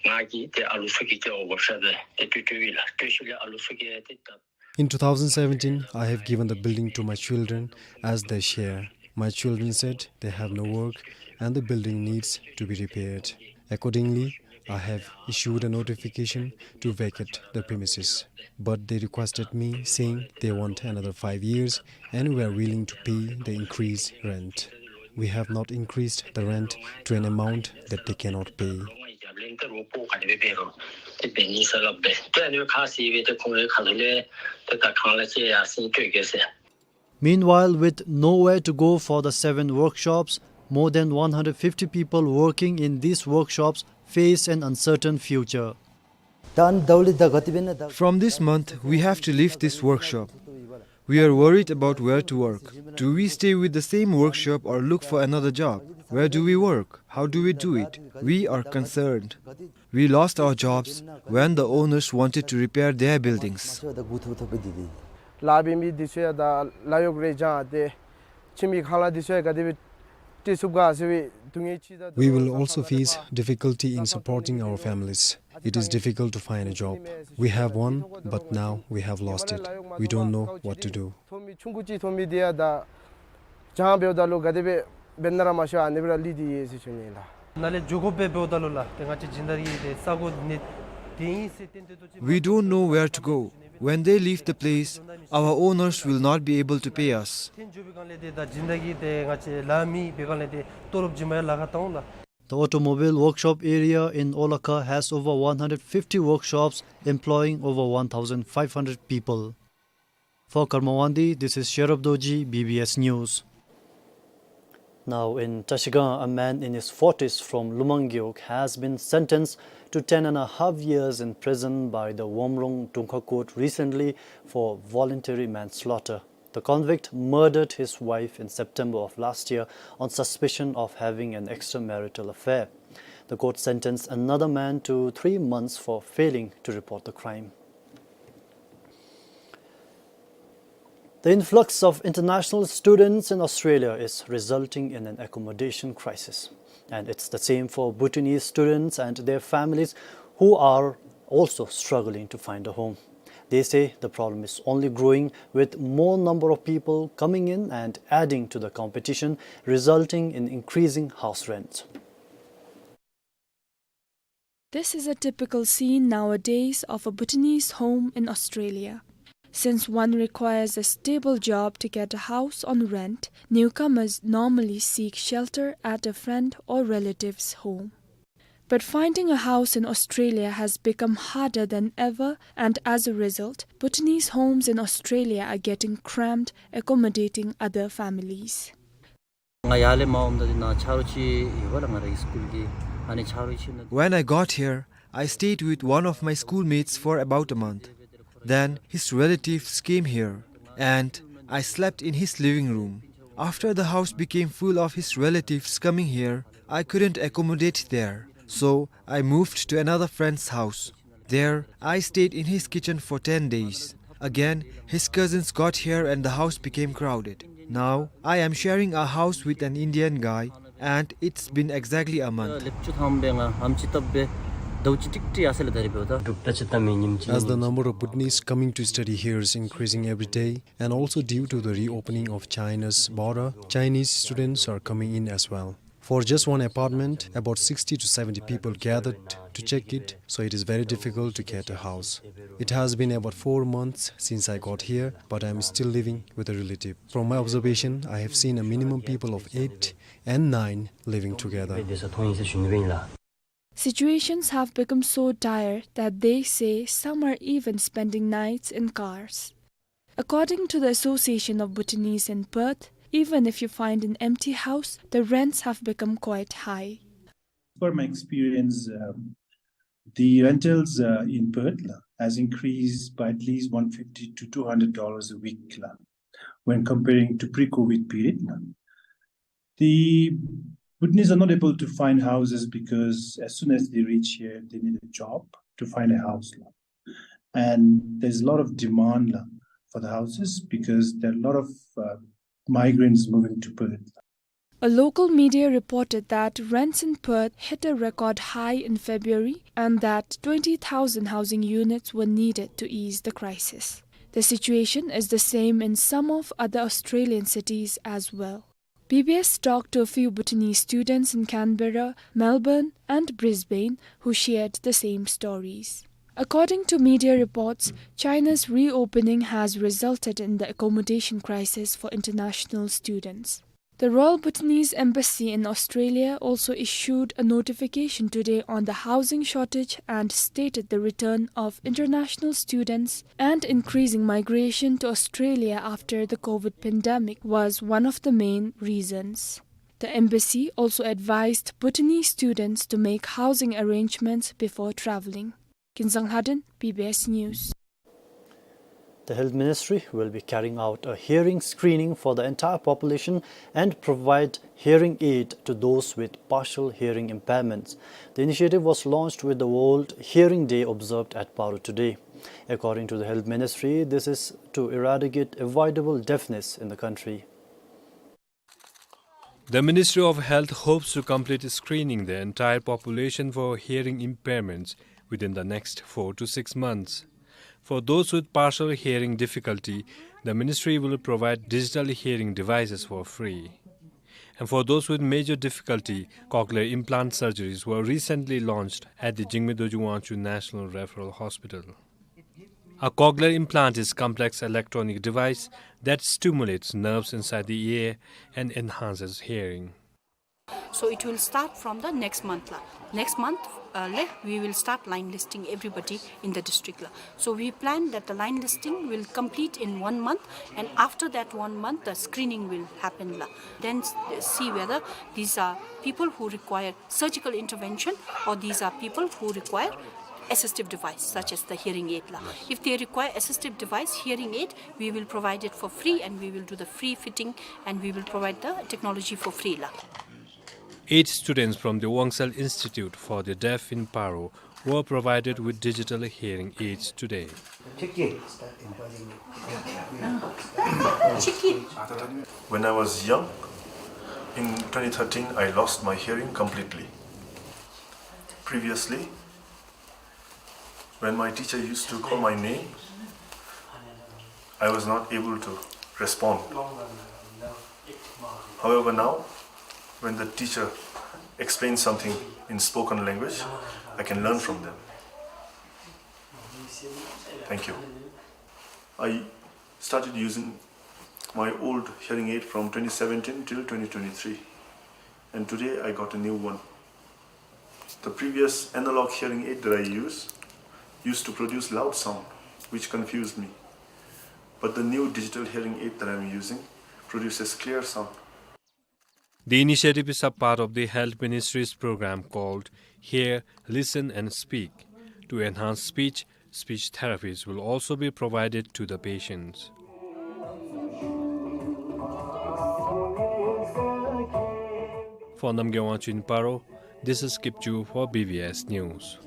ང་གིས་ཏེ་ཨ་ལུ་ཚུ་གི་སྐྱེ་བ་བབས་ས་འདི་ཏེ་སྤྲོད་སྤྲོདཔ་ཨིན་ལགས། སྤྲོད་ཞིནམ་ལས་ཨ་ལུ་ཚུ་གིས་ཏེ་ད། In two thousand seventeen, I have given the building to my children as their share. My children said they have no work and the building needs to be repaired. Accordingly, I have issued a notification to vacate the premises, but they requested me, saying they want another five years and were willing to pay the increased rent. We have not increased the rent to an amount that they cannot pay. Meanwhile, with nowhere to go for the seven workshops, more than one hundred fifty people working in these workshops face an uncertain future. From this month, we have to leave this workshop. We are worried about where to work. Do we stay with the same workshop or look for another job? Where do we work? How do we do it? We are concerned. We lost our jobs when the owners wanted to repair their buildings. ལཱ་འབད་མི་འདི་ཚུ་ཡང་ད་ལཱ་གཡོག་རེ་བྱང་སྟེ་ཁྱིམ་གྱི་ཁང་གླ་འདི་ཚུ་ཡང་ག་དེ་སྦེ་སྤྲོད་ཚུགས་ག་ཟེར་བའི་སྡུག་བསྔལ་ཅིག་ད། We will also face difficulty in supporting our families. It is difficult to find a job. We have one, but now we have lost it. We don't know what to do. ཐོབ་མི་ཆུང་ཀུ་ཅིག་ཐོབ་མི་འདི་ཡང་ད་བྱང་འབདཝ་ད་ལུ་ག་དེ་སྦེ་འབད་ན་ར་མ་ཤེས་ཨ་ནི་སྦེ་ར་ལུས་ཏེ་ཡོད་ཟེར་ཞུ་ནི་ལགས། ནཱ་ལས་འགྱོ་དགོཔ་སྦེ་འབདཝ་ད་ལུ་ལགས་ཏེ་ང་བཅས་སྦྱིན་བདག་གི་ཏེ་ས་གོ་ནི་དེ་ཨིན་ཟེར་ཏན་ཏན་ཏོག་ཅིག། We don't know where to go. When they leave the place, our owners will not be able to pay us. ཐོན་འགྱོ་བའི་སྒང་ལས་ཏེ་ད་སྦྱིན་བདག་གི་ཏེ་ང་བཅས་ལཱ་མེད་པའི་སྒང་ལས་ཏེ་ཏོ་རོབ་བྱིན་མ་ཡ་ལཱ་ཁག་བཏང་འོང་ལགས། The automobile workshop area in Olakha has over one hundred fifty workshops employing over one thousand five hundred people. For Karma Wangdi, this is Sherab Dorji, B B S News. Now in Trashigang, a man in his forties from Lumang Gewog has been sentenced to ten and a half years in prison by the Womrong Dungkha Court recently for voluntary manslaughter. The convict murdered his wife in September of last year on suspicion of having an extramarital affair. The court sentenced another man to three months for failing to report the crime. The influx of international students in Australia is resulting in an accommodation crisis. And it's the same for Bhutanese students and their families who are also struggling to find a home. They say the problem is only growing, with more number of people coming in and adding to the competition, resulting in increasing house rents. This is a typical scene nowadays of a Bhutanese home in Australia. Since one requires a stable job to get a house on rent, newcomers normally seek shelter at a friend or relative's home. But finding a house in Australia has become harder than ever, and as a result, Bhutanese homes in Australia are getting cramped, accommodating other families. ང་ཡར་ལས་མར་འོངམ་ད་འདི་ནང་ཆ་རོགས་ཅིག་ཡོད་པ་ལགས། ང་རའི་སི་ཀུལ་གྱི་ཨ་ནི་ཆ་རོགས་ཅིག་ནང་། When I got here, I stayed with one of my schoolmates for about a month. Then his relatives came here, and I slept in his living room. After the house became full of his relatives coming here, I couldn't accommodate there, so I moved to another friend's house. There, I stayed in his kitchen for ten days. Again, his cousins got here and the house became crowded. Now, I am sharing a house with an Indian guy, and it's been exactly a month. ལེབ་བཅུ་ཐམ་པའི་ང་ཨམ་ཅི་བཏབ་སྦེ་ཟླཝ་གཅིག་ཀྲིག་ཀྲི་ཡར་སོང་ཡི་ལགས། ད་རིས་འབདཝ་ད་གྲུབ་རྟགས་ཅིག་བལྟ་མི་ཉིནམ་གཅིག། As the number of Bhutanese coming to study here is increasing every day, and also due to the reopening of China's border, Chinese students are coming in as well. For just one apartment, about sixty to seventy people gathered to check it, so it is very difficult to get a house. It has been about four months since I got here, but I am still living with a relative. From my observation, I have seen a minimum people of eight and nine living together. Situations have become so dire that they say some are even spending nights in cars. According to the Association of Bhutanese in Perth, even if you find an empty house, the rents have become quite high. Per my experience, um, the rentals, uh, in Perth, la, has increased by at least one fifty to two hundred dollars a week, la, when comparing to pre-COVID period, la. The Bhutanese are not able to find houses because as soon as they reach here, they need a job to find a house, la. And there's a lot of demand, la, for the houses because there are a lot of, uh, migrants moving to Perth. A local media reported that rents in Perth hit a record high in February and that twenty thousand housing units were needed to ease the crisis. The situation is the same in some of other Australian cities as well. B B S talked to a few Bhutanese students in Canberra, Melbourne, and Brisbane who shared the same stories. According to media reports, China's reopening has resulted in the accommodation crisis for international students. The Royal Bhutanese Embassy in Australia also issued a notification today on the housing shortage and stated the return of international students and increasing migration to Australia after the COVID pandemic was one of the main reasons. The embassy also advised Bhutanese students to make housing arrangements before traveling. Kinzang Lhaden, B B S News. The Health Ministry will be carrying out a hearing screening for the entire population and provide hearing aid to those with partial hearing impairments. The initiative was launched with the World Hearing Day observed at Paro today. According to the Health Ministry, this is to eradicate avoidable deafness in the country. The Ministry of Health hopes to complete screening the entire population for hearing impairments within the next four to six months. For those with partial hearing difficulty, the ministry will provide digital hearing devices for free. And for those with major difficulty, cochlear implant surgeries were recently launched at the Jigme Dorji Wangchuck National Referral Hospital. A cochlear implant is complex electronic device that stimulates nerves inside the ear and enhances hearing. So it will start from the next month la. Next month, uh, le, we will start line listing everybody in the district la. So we plan that the line listing will complete in one month, and after that one month, the screening will happen la. Then s-, see whether these are people who require surgical intervention or these are people who require assistive device such as the hearing aid la. If they require assistive device, hearing aid, we will provide it for free and we will do the free fitting and we will provide the technology for free la. Eight students from the Wangsel Institute for the Deaf in Paro were provided with digital hearing aids today. When I was young, in twenty thirteen, I lost my hearing completely. Previously, when my teacher used to call my name, I was not able to respond. However, now, when the teacher explains something in spoken language, I can learn from them. Thank you. I started using my old hearing aid from twenty seventeen till twenty twenty-three, and today I got a new one. The previous analog hearing aid that I use used to produce loud sound, which confused me. But the new digital hearing aid that I'm using produces clear sound. The initiative is a part of the Health Ministry's program called Hear, Listen and Speak. To enhance speech, speech therapies will also be provided to the patients. For Namgay Wangchuck in Paro, this is Kipchu for B B S News.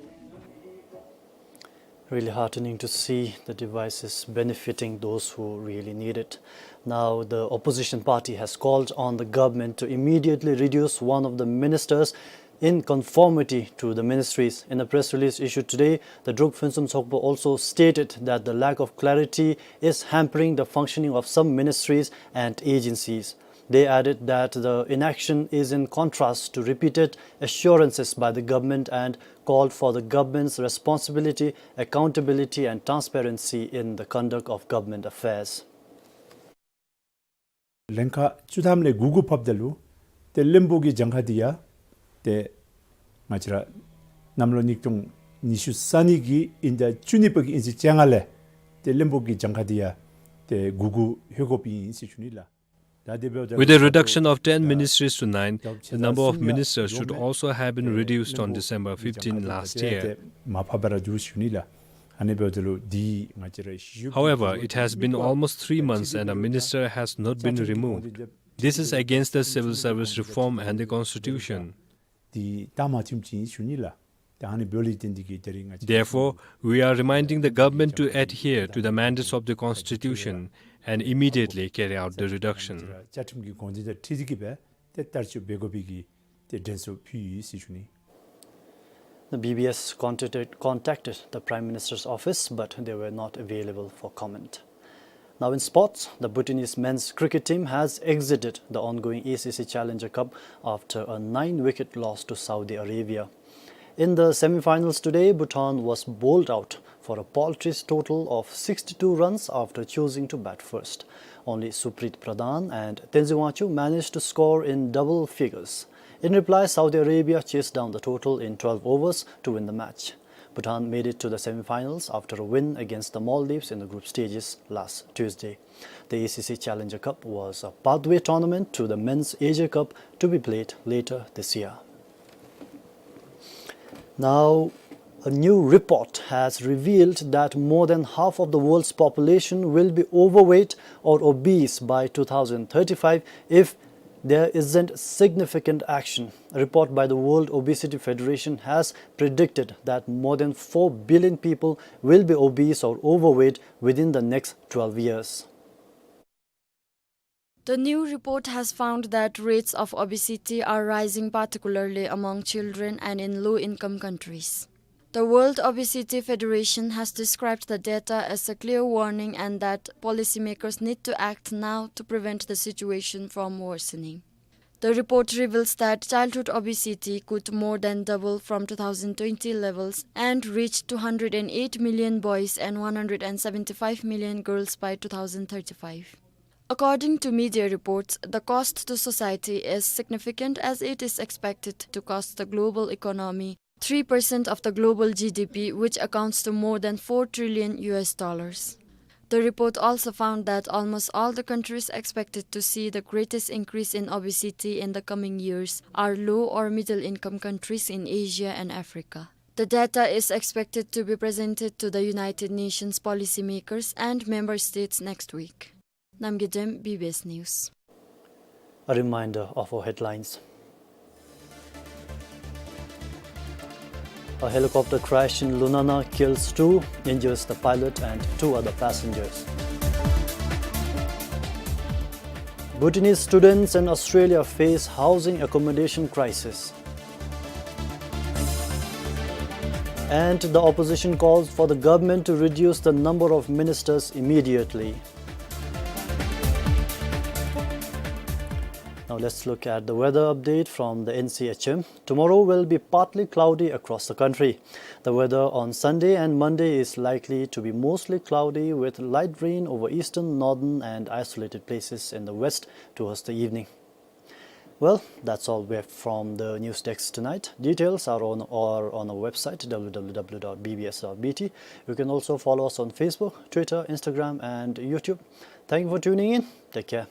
Really heartening to see the devices benefiting those who really need it. Now, the opposition party has called on the government to immediately reduce one of the ministers in conformity to the ministries. In a press release issued today, the Druk Phuentsum Tshogpa also stated that the lack of clarity is hampering the functioning of some ministries and agencies. They added that the inaction is in contrast to repeated assurances by the government and called for the government's responsibility, accountability, and transparency in the conduct of government affairs. ལན་ཁག་བཅུ་ཐམ་ལས་དགུ་དགུ་ཕབ་ད་ལུ་ཏེ་བློན་པོ་གི་གྱངས་ཁ་འདི་ཡང་ཏེ་ང་བཅས་ར་གནམ་ལོ་ཉིས་སྟོང་ཉི་ཤུ་རྩ་གཉིས་ཀྱི་དབྱིན་ཟླ་བཅུ་གཉིས་པ་གི་དབྱིན་ཚེས་བཅོ་ལྔ་ལས་ཏེ་བློན་པོ་གི་གྱངས་ཁ་འདི་ཡང་ཏེ་དགུ་དགུ་ལྷོད་དགོཔ་ཨིན་ཟེར་ཞུ་ནི་ལགས། With a reduction of ten ministries to nine, the number of ministers should also have been reduced on December fifteen last year. However, it has been almost three months and a minister has not been removed. This is against the civil service reform and the constitution. Therefore, we are reminding the government to adhere to the mandates of the constitution and immediately carry out the reduction. The B B S contacted, contacted the Prime Minister's office, but they were not available for comment. Now in sports, the Bhutanese men's cricket team has exited the ongoing A C C Challenger Cup after a nine-wicket loss to Saudi Arabia. In the semi-finals today, Bhutan was bowled out for a paltry total of sixty-two runs after choosing to bat first. Only Supreet Pradhan and Tenzin Wancho managed to score in double figures. In reply, Saudi Arabia chased down the total in twelve overs to win the match. Bhutan made it to the semi-finals after a win against the Maldives in the group stages last Tuesday. The A C C Challenger Cup was a pathway tournament to the Men's Asia Cup to be played later this year. Now, a new report has revealed that more than half of the world's population will be overweight or obese by two thousand thirty-five if there isn't significant action. A report by the World Obesity Federation has predicted that more than four billion people will be obese or overweight within the next twelve years. The new report has found that rates of obesity are rising, particularly among children and in low-income countries. The World Obesity Federation has described the data as a clear warning and that policymakers need to act now to prevent the situation from worsening. The report reveals that childhood obesity could more than double from two thousand twenty levels and reach two hundred eight million boys and one hundred seventy-five million girls by two thousand thirty-five. According to media reports, the cost to society is significant, as it is expected to cost the global economy three percent of the global G D P, which accounts to more than four trillion U S dollars. The report also found that almost all the countries expected to see the greatest increase in obesity in the coming years are low or middle income countries in Asia and Africa. The data is expected to be presented to the United Nations policymakers and member states next week. Namgay Dem, B B S News. A reminder of our headlines. A helicopter crash in Lunana kills two, injures the pilot and two other passengers. Bhutanese students in Australia face housing accommodation crisis. And the opposition calls for the government to reduce the number of ministers immediately. Now let's look at the weather update from the N C H M. Tomorrow will be partly cloudy across the country. The weather on Sunday and Monday is likely to be mostly cloudy with light rain over eastern, northern and isolated places in the west towards the evening. Well, that's all we have from the news desk tonight. Details are on, are on our website, W W W dot B B S dot B T. You can also follow us on Facebook, Twitter, Instagram and YouTube. Thank you for tuning in. Take care.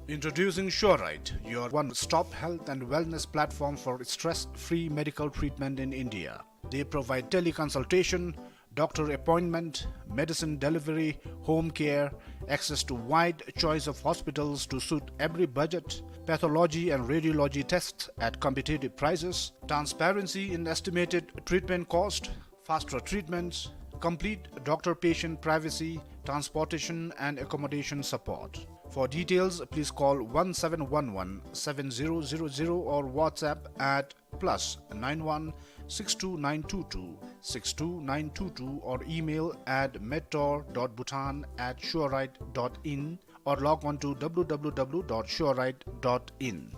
Introducing Surite, your one-stop health and wellness platform for stress-free medical treatment in India. They provide teleconsultation, doctor appointment, medicine delivery, home care, access to wide choice of hospitals to suit every budget, pathology and radiology tests at competitive prices, transparency in estimated treatment cost, faster treatments, complete doctor-patient privacy, transportation and accommodation support. For details, please call one seven one one seven zero zero zero or WhatsApp at plus nine one six two nine two two six two nine two two or email at mentor dot bhutan at surite dot in or log on to W W W dot surite dot in.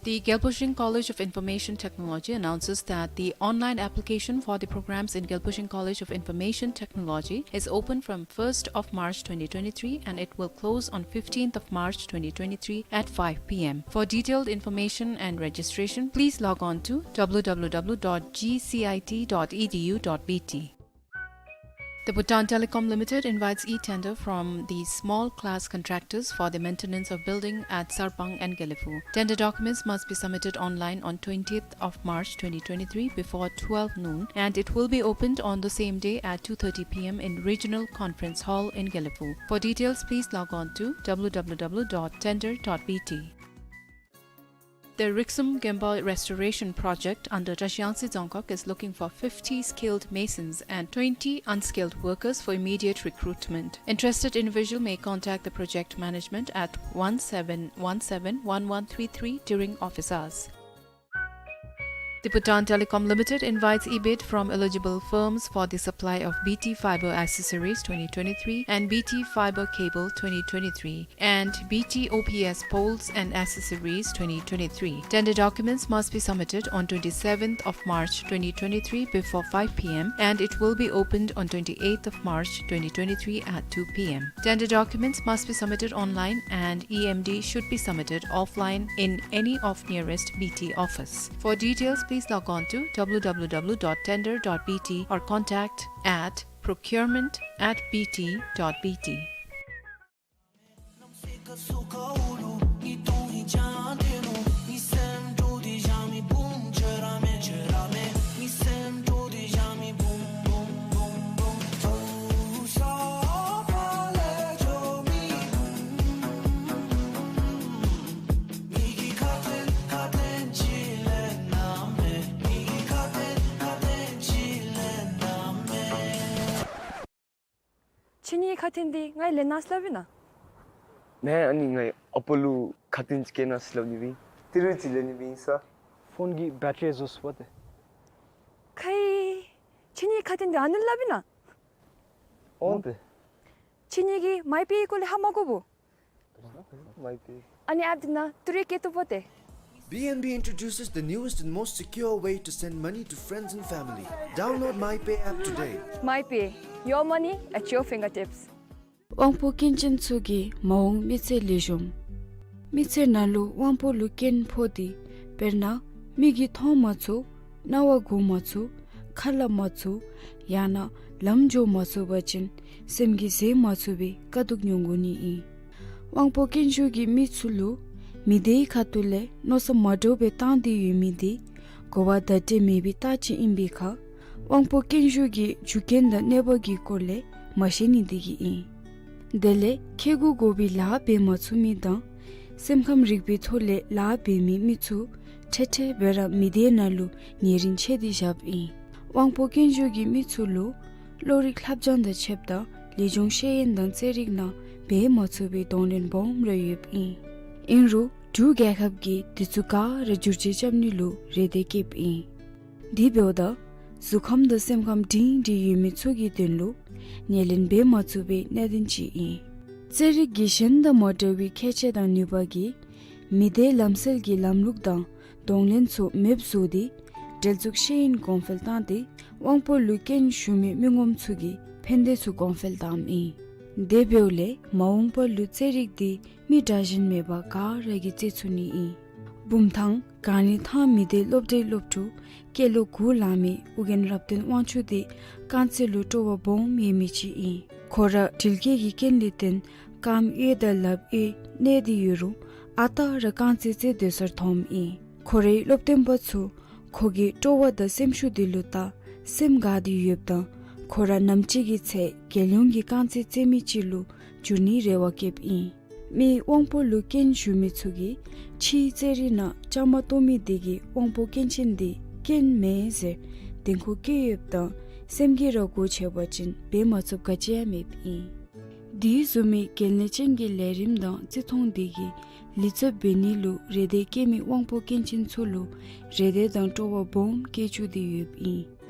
The Gelphosing College of Information Technology announces that the online application for the programs in Gelphosing College of Information Technology is open from first of March twenty twenty-three and it will close on fifteenth of March twenty twenty-three at five P M. For detailed information and registration, please log on to W W W dot G C I T dot E D U dot B T. The Bhutan Telecom Limited invites e-tender from the small class contractors for the maintenance of building at Sarpang and Gelephu. Tender documents must be submitted online on twentieth of March twenty twenty-three before twelve noon, and it will be opened on the same day at two thirty P M in Regional Conference Hall in Gelephu. For details, please log on to W W W dot tender dot B T. The Riksum Gemba Restoration Project under Tashiyangtse Dzongkhag is looking for fifty skilled masons and twenty unskilled workers for immediate recruitment. Interested individual may contact the project management at one seven one seven one one three three during office hours. The Bhutan Telecom Limited invites e-bid from eligible firms for the supply of B T fiber accessories twenty twenty-three and B T fiber cable twenty twenty-three and B T O P S poles and accessories twenty twenty-three. Tender documents must be submitted on twenty-seventh of March twenty twenty-three before five p m and it will be opened on twenty-eighth of March twenty twenty-three at two p m. Tender documents must be submitted online and E M D should be submitted offline in any of nearest B T office. For details, please log on to w w w dot tender dot b t or contact at procurement at b t dot b t. ཁྱེད་གཉིས་ཁ་ཏོན་འདི་ངའི་ལེན་གནང་སླབ་ཨིན་ན། མེན། ཨ་ནི་ངའི་ཨ་པ་ལུ་ཁ་ཏོན་ཅིག་བསྐྱལ་གནང་ཟེར་སླབ་ནི་སྦེ་ཨིན། ཏི་རུ་ཅིག་ལེན་ནི་སྦེ་ཨིན་ས། ཕོན་གྱི་བེ་ཊ་རི་རྫོགས་སོཔ་ཏེ། ཁའི། ཁྱེད་གཉིས་ཁ་ཏོན་འདི་ཨ་ནི་སླབ་ཨིན་ན། འོང་ཏེ། ཁྱེད་གཉིས་ཀྱིས་མའི་པེ་སྐོར་ལས་ཧ་མ་གོ་བོ། མའི་པེ། ཨ་ནི་ཨེཔ་འདི་ནང་ཏི་རུ་བསྐྱལ་བཏུབ་པ་ཏེ། B N B introduces the newest and most secure way to send money to friends and family. Download MyPay app today. MyPay, your money at your fingertips. དབང་པོ་སྐྱོན་ཅན་ཚུ་གི་མ་འོངས་མི་ཚེ་ལེགས་ཤོམ། མི་ཚེ་ནང་ལུ་དབང་པོ་ལུ་སྐྱོན་ཕོག་སྟེ་དཔེར་ན་མིག་གིས་མཐོང་མ་ཚུགས། རྣ་བ་གོ་མ་ཚུགས། ཁ་སླབ་མ་ཚུགས། ཡང་ན་ལམ་འགྱོ་མ་ཚུགས་པ་ཅིན་སེམས་ཀྱིས་བཟོད་མ་ཚུགས་པའི་དཀའ་སྡུག་མྱོང་དགོ་ནི་ཨིན། དབང་པོ་སྐྱོན་ཤོས་ཀྱི་མི་ཚུ་ལུ་མི་སྡེའི་ཁ་ཐུག་ལས་མནོ་བསམ་མ་འདྲཝ་སྦེ་བཏང་སྟེ་ཡོད་མི་འདི་གོ་བ་བརྡ་སྤྲོད་མེད་པའི་རྟགས་ཅིག་ཨིན་པའི་ཁར་དབང་པོ་སྐྱོན་ཤོས་ཀྱི་རྒྱུ་རྐྱེན་དང་གནོད་པ་གི་སྐོར་ལས་མ་ཤེས་ནི་འདི་གིས་ཨིན། དེ་ལས་ཁེ་གུ་དགོ་པའི་ལཱ་འབད་མ་ཚུགས་མི་དང་སེམས་ཁམས་རིག་པའི་ཐོག་ལས་ལཱ་འབད་མི་མི་ཚུ་ཁྲེ་ཁྲེ་སྦེ་ར་མི་སྡེ་ནང་ལུ་ཉེ་རིང་ཆད་དེ་བཞགཔ་ཨིན། དབང་པོ་སྐྱོན་ཤོས་ཀྱི་མི་ཚུ་ལུ་བློ་རིག་ལྷབ་སྦྱང་དང་ཕྱདཔ་ད་ལུས་སྦྱོང་ཤེས་ཡོན་དང་རྩེད་རིགས་ནང་འབད་མ་ཚུགས་པའི་གདོང་ལེན་སྦོམ་ར་ཡོདཔ་ཨིན། ཨིན་རུང་འབྲུག་རྒྱལ་ཁབ་ཀྱིས་དེ་ཚུ་ག་ར་བསྒྱུར་བཅོས་རྐྱབ་ནི་ལུ་རེ་འདོད་བསྐྱེདཔ་ཨིན། དེ་འབདཝ་ད་གཟུགས་ཁམས་དང་སེམས་ཁམས་སྒྲིང་སྒྲིང་ཡོད་མི་ཚུ་གི་དོན་ལུ་ཉེར་ལེན་འབད་མ་ཚུགས་པའི་གནད་དོན་ཅིག་ཨིན། རྩེད་རིགས་ཀྱི་གཞན་དང་མ་འདྲ་བའི་ཁྱད་ཆོས་དང་ནུས་པ་གིས་མི་སྡེའི་ལམ་སྲོལ་གྱི་ལམ་ལུགས་དང་གདོང་ལེན་ཚུ་མེདཔ་བཟོ་སྟེ་འགྲན་ཚུགས་ཤེས་ཡོན་གོང་འཕེལ་བཏང་སྟེ་དབང་པོ་ལུ་སྐྱོན་ཞུགས་མི་མི་ངོམ་ཚུ་གི་ཕན་བདེ་ཚུ་གོང་འཕེལ་བཏངམ་ཨིན། དེ་འབདཝ་ལས་མ་འོངས་པ་ལུ་རྩེད་རིགས་འདི་མི་དྲག་ཞན་མེད་པར་ག་ར་གིས་རྩེད་ཚུགས་ནི་ཨིན། བུམ་ཐང་གངས་རི་ཐང་མི་སྡེའི་སློབ་གྲྭའི་སློབ་ཕྲུག་སྐྱེས་ལོ་དགུ་ལང་མི་ཨོ་རྒྱན་རབ་བརྟན་དབང་ཕྱུག་འདི་རྐང་རྩེད་ལུ་སྤྲོ་བ་སྦོམ་ཡོད་མི་ཅིག་ཨིན། ཁོ་ར་དྲེལ་སྐྱེས་ཀྱི་རྐྱེན་ལས་བརྟེན་རྐངམ་གཡས་དང་ལགཔ་གཡས་གནོད་དེ་ཡོད་རུང་ཨ་རྟག་ར་རྐང་རྩེད་རྩེད་སྡོད་སར་འཐོནམ་ཨིན། ཁོ་རའི་སློབ་སྟོན་པ་ཚུ་ཁོ་གི་སྤྲོ་བ་དང་སེམས་ཤུགས་འདི་ལུ་བལྟ་སེམས་དགའ་སྟེ་ཡོདཔ་ད་ཁོ་ར་ནམ་ཅིག་གི་ཚེ་རྒྱལ་ཡོངས་ཀྱི་རྐང་རྩེད་རྩེད་མི་ཅིག་ལུ་འགྱུར་ནིའི་རེ་བ་བསྐྱེདཔ་ཨིན། མི་དབང་པོ་ལུ་སྐྱོན་ཞུགས་མི་ཚུ་གིས་ཕྱིའི་རྩེད་རིགས་ནང་བཅའ་མར་གཏོགས་མི་དེ་གིས་དབང་པོ་སྐྱོན་ཅན་འདི་སྐྱོན་མེན་ཟེར་དེ་ཁུངས་བཀལ་ཡོདཔ་ད་སེམས་ཀྱིས་ར་སྒོ་ཕྱེ་བ་ཅིན་འབད་མ་ཚུགསཔ་ག་ཅི་ཡང་མེདཔ་ཨིན། དེ་བཟུམ་མའི་གལ་གནད་ཅན་གྱི་ལས་རིམ་དང་བརྩི་མཐོང་དེ་གིས་ལེགས་ཚབ་འབད་ནི་ལུ་རེ་འདོད་བསྐྱེད་མི་དབང་པོ་སྐྱོན་ཅན་ཚུ་ལུ་རེ་འདོད་དང་སྤྲོ་བ་སྦོམ་བསྐྱེད་བཅུག་སྟེ་ཡོདཔ་ཨིན།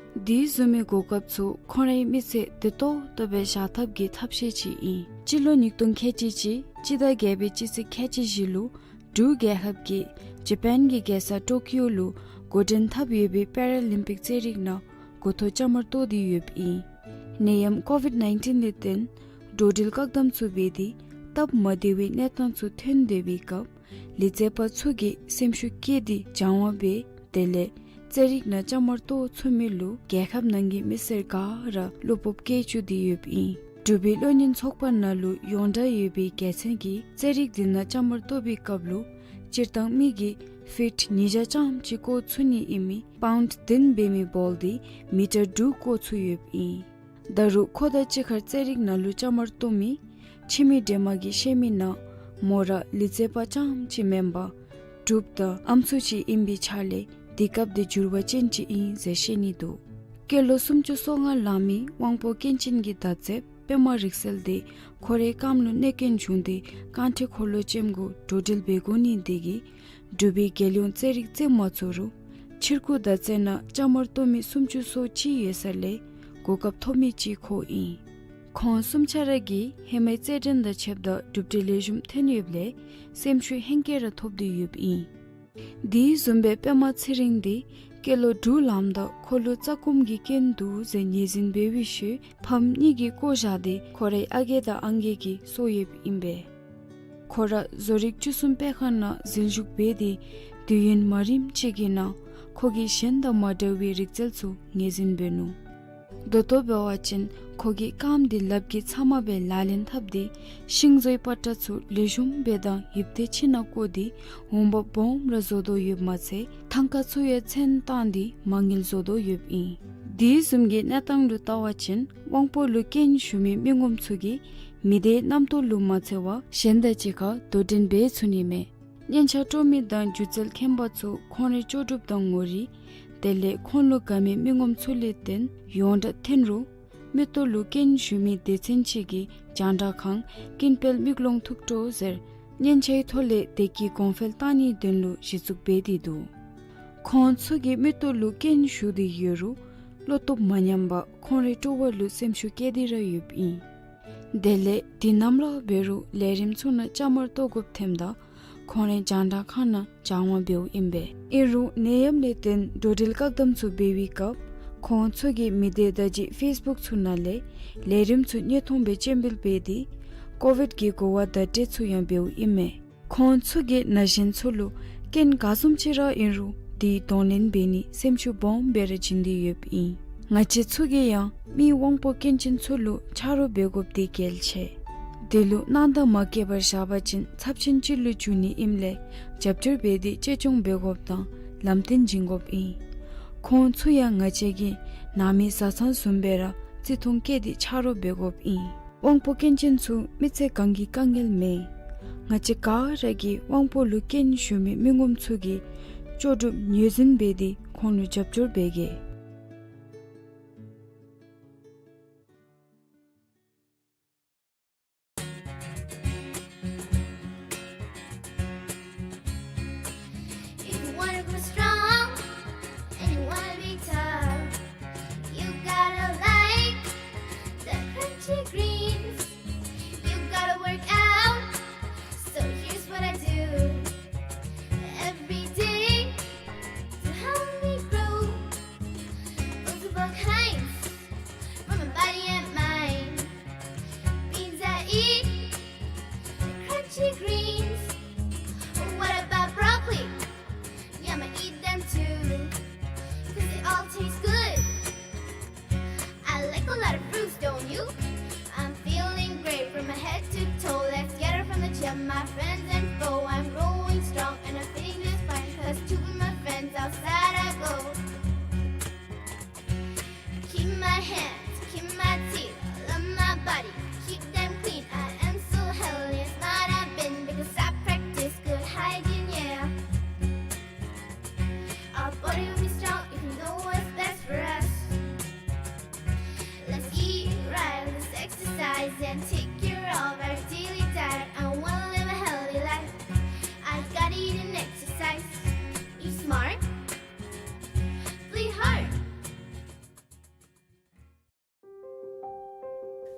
དེ་བཟུམ་མའི་གོ་སྐབས་ཚུ་ཁོང་རའི་མི་ཚེ་བདེ་ཏོག་ཏོ་སྦེ་བཞག་ཐབས་ཀྱི་ཐབས་ཤེས་ཅིག་ཨིན། སྤྱི་ལོ་ཉིས་སྟོང་ཁལ་གཅིག་གཅིག་སྤྱི་ཟླ་བརྒྱད་པའི་སྤྱི་ཚེས་ཁལ་གཅིག་བཞི་ལུ་འབྲུག་རྒྱལ་ཁབ་ཀྱིས་ཇ་པཱན་གྱི་རྒྱལ་ས་ཊོ་ཀིའོ་ལུ་འགོ་འདྲེན་འཐབ་ཡོད་པའི་པེ་ར་ལིམ་པིག་རྩེད་རིགས་ནང་འགོ་ཐོག་བཅའ་མར་གཏོགས་ཏེ་ཡོདཔ་ཨིན། ནད་ཡམས་ཀོ་ཝིཌ་ནའིན་ཊིན་ལས་བརྟེན་འགྲོ་འགྲུལ་བཀག་དམ་ཚུ་འབད་དེ་སྟབས་མ་བདེ་བའི་གནས་སྟངས་ཚུ་ཐོན་སྡོད་པའི་སྐབས་ལུས་རྩལ་པ་ཚུ་གིས་སེམས་ཤུགས་བསྐྱེད་དེ་སྦྱང་བ་འབད་དེ་ལས་རྩེད་རིགས་ནང་བཅའ་མར་གཏོགས་ཚུགས་མི་ལུ་རྒྱལ་ཁབ་ནང་གི་མི་སེར་ག་ར་བློ་སྤོབས་བསྐྱེད་བཅུག་སྟེ་ཡོདཔ་ཨིན། འབྲུག་པའི་བློ་གཉེར་ཚོགས་པ་ནང་ལུ་ཡོངས་གྲགས་ཡོད་པའི་རྒྱལ་མཚན་གྱིས་རྩེད་རིགས་འདི་ནང་བཅའ་མར་གཏོགས་པའི་སྐབས་ལུ་སྤྱིར་བཏང་མི་གིས་ཕིཊ་ཉིས་བརྒྱ་ཙམ་ཅིག་བཀོག་ཚུགས་ནི་ཨིན་མི་པའུནཌ་བདུན་འབད་མི་བཱོལ་འདི་མི་ཊར་དྲུག་བཀོག་ཚུགས་ཡོདཔ་ཨིན། ད་རུང་ཁོ་དང་གཅིག་ཁར་རྩེད་རིགས་ནང་ལུ་བཅའ་མར་གཏོགས་མི་ཁྱིམ་མི་འདྲེས་མ་གིས་བཤད་མི་ནང་མོ་ར་ལུས་རྩལ་པ་རྐྱངམ་ཅིག་མེན་པར་འབྲུགཔ་དང་ཨམ་སྲུ་ཅིག་ཨིན་པའི་ཆ་ལས་དེ་སྐབས་དེ་འགྱུར་བ་ཅན་ཅིག་ཨིན་ཟེར་བཤད་ནི་འདུག། སྐྱེས་ལོ་སུམ་ཅུ་སོ་ལྔ་ལང་མི་དབང་པོ་སྐྱོན་ཅན་གྱི་མདའ་རྩེདཔ་པདྨ་རིག་གསལ་དེ་ཁོ་རའི་རྐངམ་ལུ་གནོད་སྐྱོན་བྱུང་སྟེ་རྐང་ཁྲི་འཁོར་ལོ་ཅན་གུ་འགྲོ་འགྲུལ་འབད་དགོ་ནི་དེ་གིས་འབྲུག་པའི་རྒྱལ་ཡོངས་རྩེད་རིགས་རྩེད་མ་ཚུགས་རུང་ ཕྱུར་སྐུད་དང་རྩེ་ནག་བཅའ་མར་གཏོགས་མི་སུམ་ཅུ་སོ་གཅིག་ཡོད་ས་ལས་གོ་སྐབས་ཐོབ་མི་ཅིག་ཁོ་ཨིན། ཁོང་གསུམ་ཆ་ར་གིས་ཧེ་མའི་རྩེད་འགྲན་དང་ཕྱདཔ་ད་གྲུབ་འབྲས་ལེགས་ཤོམ་ཐོན་ཡོདཔ་ལས་སེམས་ཤུགས་ཧེང་སྐལ་ར་ཐོབ་སྟེ་ཡོདཔ་ཨིན། དེ་བཟུམ་སྦེ་པདྨ་ཚེ་རིང་འདི་སྐྱེས་ལོ་དྲུག་ལངམ་ད་ཁོ་ལུ་རྩ་སྐོམ་གྱི་རྐྱེན་འདུག་ཟེར་ངོས་འཛིན་འབད་བའི་ཤུལ་ཕམ་གཉིས་ཀྱིས་བཀོ་བཞག་སྟེ་ཁོ་རའི་ཨ་རྒས་དང་ཨང་རྒས་ཀྱིས་གསོ་ཡོདཔ་ཨིན་པས། ཁོ་ར་བཟོ་རིག་བཅུ་གསུམ་པའི་ཁང་ནང་འཛུལ་ཞུགས་འབད་དེ་དུས་ཡུན་མ་རིངམ་ཅིག་གི་ནང་ཁོ་གིས་གཞན་དང་མ་འདྲ་བའི་རིག་རྩལ་ཚུ་ངོས་འཛིན་འབད་ནུག། ད་ལྟོ་འབད་བ་ཅིན་ཁོ་གིས་རྐངམ་འདི་ལགཔ་གིས་ཚབ་མ་སྦེ་ལག་ལེན་འཐབ་སྟེ་ཤིང་བཟོའི་པ་ཏྲ་ཚུ་ལེགས་ཤོམ་སྦེ་དང་ཡིབ་ཏེ་ཕྱི་ནང་བཀོ་སྟེ་འོང་འབབ་སྦོམ་ར་བཟོ་དོ་ཡོདཔ་མ་ཚད་ཐང་ཀ་ཚུ་ཡང་ཚོན་བཏང་སྟེ་མ་དངུལ་བཟོ་དོ་ཡོདཔ་ཨིན། དེ་བཟུམ་གྱི་གནས་སྟངས་ལུ་བལྟ་བ་ཅིན་དབང་པོ་ལུ་རྐྱེན་ཞུགས་མི་མི་ངོམ་ཚུ་གིས་མི་སྡེའི་རྣམ་རྟོག་ལུ་མ་འཚེར་བར་གཞན་དང་གཅིག་ཁར་དོ་འགྲན་འབད་ཚུགས་ནི་མས། སྙན་ཆ་དཀྲོག་མི་དང་སྒྱུ་རྩལ་མཁན་པ་ཚུ་ཁོང་རའི་ལྕོགས་གྲུབ་དང་ངོ་རིས་དེ་ལས་ཁོང་ལུ་དགའ་མི་མི་ངོམ་ཚུ་ལས་བརྟེན་ཡོངས་གྲགས་ཐོན་རུང་མིག་ཏོ་ལུ་རྐྱེན་ཞུགས་མི་སྡེ་ཚན་ཅིག་གིས་རྒྱང་བསྒྲགས་ཁང་ཀུན་དཔལ་མིག་ལོང་ཐུགས་སྤྲོ་ཟེར་སྙན་ཆའི་ཐོག་ལས་དེ་གི་གོང་འཕེལ་བཏང་ནིའི་དོན་ལུ་གཞི་བཙུགས་འབད་དེ་འདུག། ཁོང་ཚུ་གི་མིག་ཏོ་ལུ་རྐྱེན་ཞུགས་ཏེ་ཡོད་རུང་བློ་སྟོབས་མ་ཉམས་པར་ཁོང་རའི་སྤྲོ་བ་ལུ་སེམས་ཤུགས་བསྐྱེད་དེ་ར་ཡོདཔ་ཨིན། དེ་ལས་དུས་ནམ་ར་འབད་རུང་ལས་རིམ་ཚུ་ནང་བཅའ་མར་གཏོགས་དགོཔ་ཐོནམ་ད་ཁོང་རའི་རྒྱང་བསྒྲགས་ཁང་ནང་སྦྱང་བ་འབདཝ་ཨིན་པས། ཨིན་རུང་ནད་ཡམས་ལས་བརྟེན་འགྲོ་འགྲུལ་བཀག་དམ་ཚུ་འབད་བའི་སྐབས་ཁོང་ཚུ་གིས་མི་སྡེ་བརྡ་བརྒྱུད་ཕེསི་བུཀ་ཚུ་ནང་ལས་ལས་རིམ་ཚུ་བརྙན་ཐུང་སྦེ་སྤྱན་འབུལ་འབད་དེ་ཀོ་བིཌ་ཀྱི་གོ་བ་བརྡ་སྤྲོད་ཚུ་ཡང་འབདཝ་ཨིན་མས། ཁོང་ཚུ་གིས་ན་གཞོན་ཚུ་ལུ་རྐྱེན་ག་བཟུམ་ཅིག་ར་ཨིན་རུང་དེ་གདོང་ལེན་འབད་ནིའི་སེམས་ཤུགས་སྦོམ་སྦེ་ར་བྱིན་ཏེ་ཡོདཔ་ཨིན། ང་བཅས་ཚུ་གིས་ཡང་མི་དབང་པོ་སྐྱོན་ཅན་ཚུ་ལུ་ཆ་རོགས་འབད་དགོཔ་དེ་གལ་ཆེ། དེ་ལུ་སྣང་དག་མ་བསྐྱེད་པར་བཞག་པ་ཅིན་ཚབས་ཆེན་ཅིག་ལུ་འགྱུར་ནི་ཨིནམ་ལས་རྒྱབ་སྐྱོར་འབད་དེ་གཅེས་སྐྱོང་འབད་དགོཔ་དང་ལམ་སྟོན་བྱིན་དགོཔ་ཨིན། ཁོང་ཚུ་ཡང་ང་བཅས་ཀྱི་ནང་མི་བཟའ་ཚང་བཟུམ་སྦེ་ར་བརྩི་མཐོང་བསྐྱེད་དེ་ཆ་རོགས་འབད་དགོཔ་ཨིན། དབང་པོ་སྐྱོན་ཅན་ཚུ་མི་ཚེ་གང་གི་དཀའ་ངལ་མེན། ང་བཅས་ག་ར་གིས་དབང་པོ་ལུ་སྐྱོན་ཞུགས་མི་མི་ངོམ་ཚུ་གི་ལྕོགས་གྲུབ་ངོས་འཛིན་འབད་དེ་ཁོང་ལུ་རྒྱབ་སྐྱོར་འབད་གེ། If you wanna grow strong and you wanna be tough, you gotta like the crunchy greens. You gotta work out, so here's what I do. Every day to help me grow. Multiple kinds for my body and mind. Beans I eat, crunchy greens. What about broccoli? Yeah, I'ma eat them too, 'cause they all taste good. I like a lot of fruits, don't you? I'm feeling great from my head to toe. Let's get it from the gym. My friends and foe, I'm growing strong and I'm feeling just fine. 'Cause to be my friends outside I go. Keep my hands, keep my teeth, love my body, keep them clean. I am so healthy and smart I've been because I practice good hygiene, yeah. Our body will be strong if we know what's best for us. Let's eat right, let's exercise and take care of our daily diet. I wanna live a healthy life. I gotta eat and exercise. Eat smart, play hard.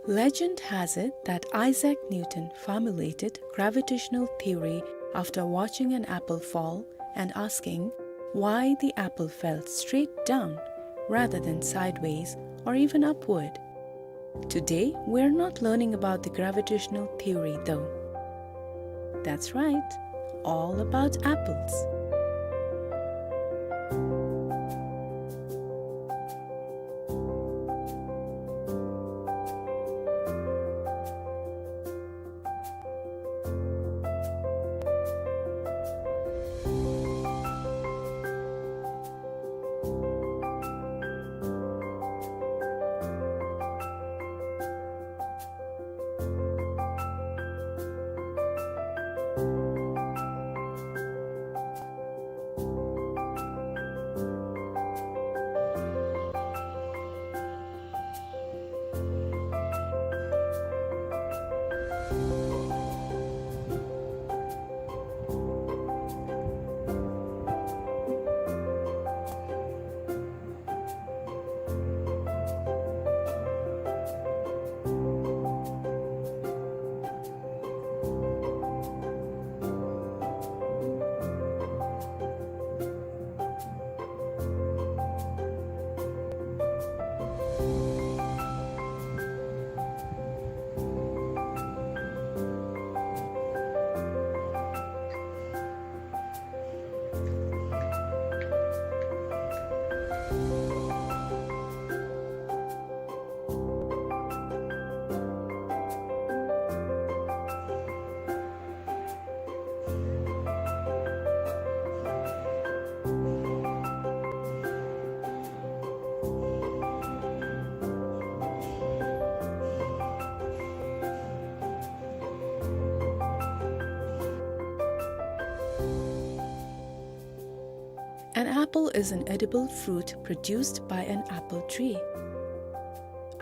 Legend has it that Isaac Newton formulated gravitational theory after watching an apple fall and asking why the apple fell straight down rather than sideways or even upward. Today, we're not learning about the gravitational theory, though. That's right, all about apples. An apple is an edible fruit produced by an apple tree.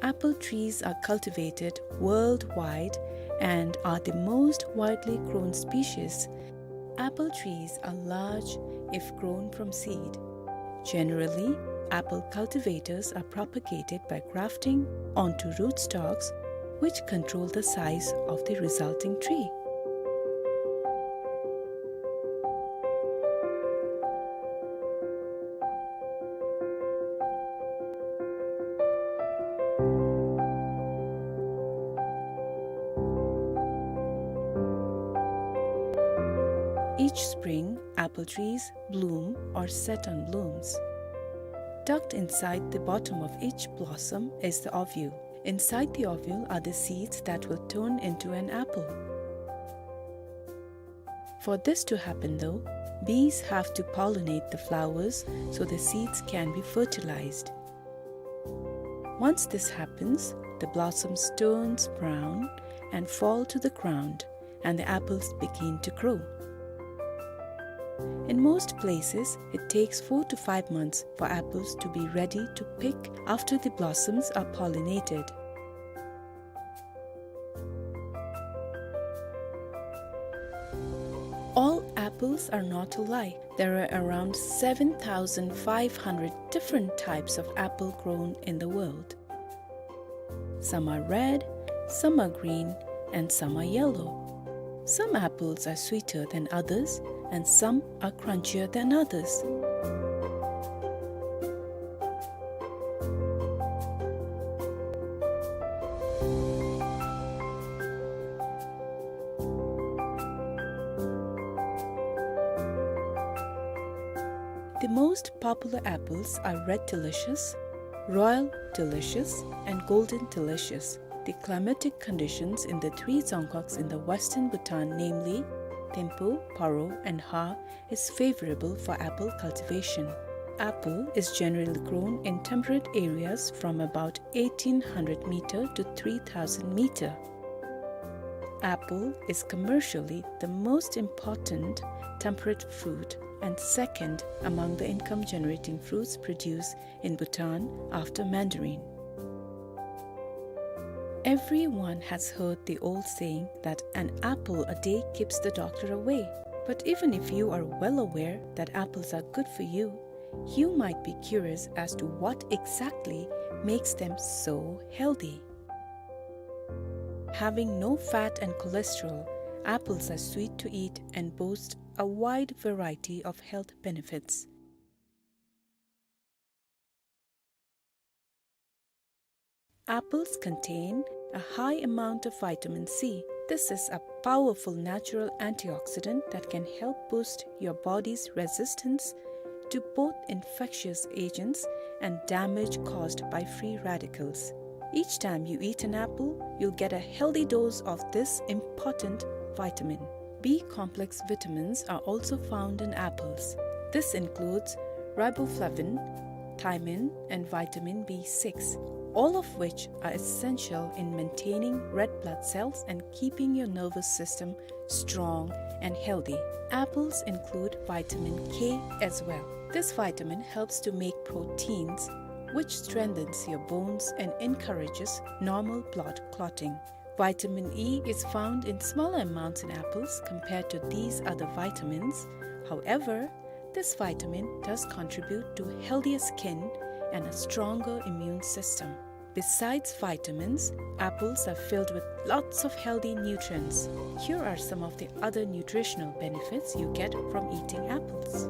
Apple trees are cultivated worldwide and are the most widely grown species. Apple trees are large if grown from seed. Generally, apple cultivators are propagated by grafting onto rootstocks, which control the size of the resulting tree. Each spring, apple trees bloom or set on blooms. Tucked inside the bottom of each blossom is the ovule. Inside the ovule are the seeds that will turn into an apple. For this to happen, though, bees have to pollinate the flowers so the seeds can be fertilized. Once this happens, the blossoms turns brown and fall to the ground, and the apples begin to grow. In most places, it takes four to five months for apples to be ready to pick after the blossoms are pollinated. All apples are not alike. There are around seven thousand five hundred different types of apple grown in the world. Some are red, some are green, and some are yellow. Some apples are sweeter than others, and some are crunchier than others. The most popular apples are Red Delicious, Royal Delicious, and Golden Delicious. The climatic conditions in the three Dzongkhoks in the western Bhutan, namely Thimphu, Paro, and Ha, is favorable for apple cultivation. Apple is generally grown in temperate areas from about eighteen hundred meter to three thousand meter. Apple is commercially the most important temperate fruit and second among the income-generating fruits produced in Bhutan after mandarin. Everyone has heard the old saying that an apple a day keeps the doctor away. But even if you are well aware that apples are good for you, you might be curious as to what exactly makes them so healthy. Having no fat and cholesterol, apples are sweet to eat and boast a wide variety of health benefits. Apples contain a high amount of vitamin C. This is a powerful natural antioxidant that can help boost your body's resistance to both infectious agents and damage caused by free radicals. Each time you eat an apple, you'll get a healthy dose of this important vitamin. B complex vitamins are also found in apples. This includes riboflavin, thiamine, and vitamin B six, all of which are essential in maintaining red blood cells and keeping your nervous system strong and healthy. Apples include vitamin K as well. This vitamin helps to make proteins, which strengthens your bones and encourages normal blood clotting. Vitamin E is found in smaller amounts in apples compared to these other vitamins. However, this vitamin does contribute to healthier skin and a stronger immune system. Besides vitamins, apples are filled with lots of healthy nutrients. Here are some of the other nutritional benefits you get from eating apples.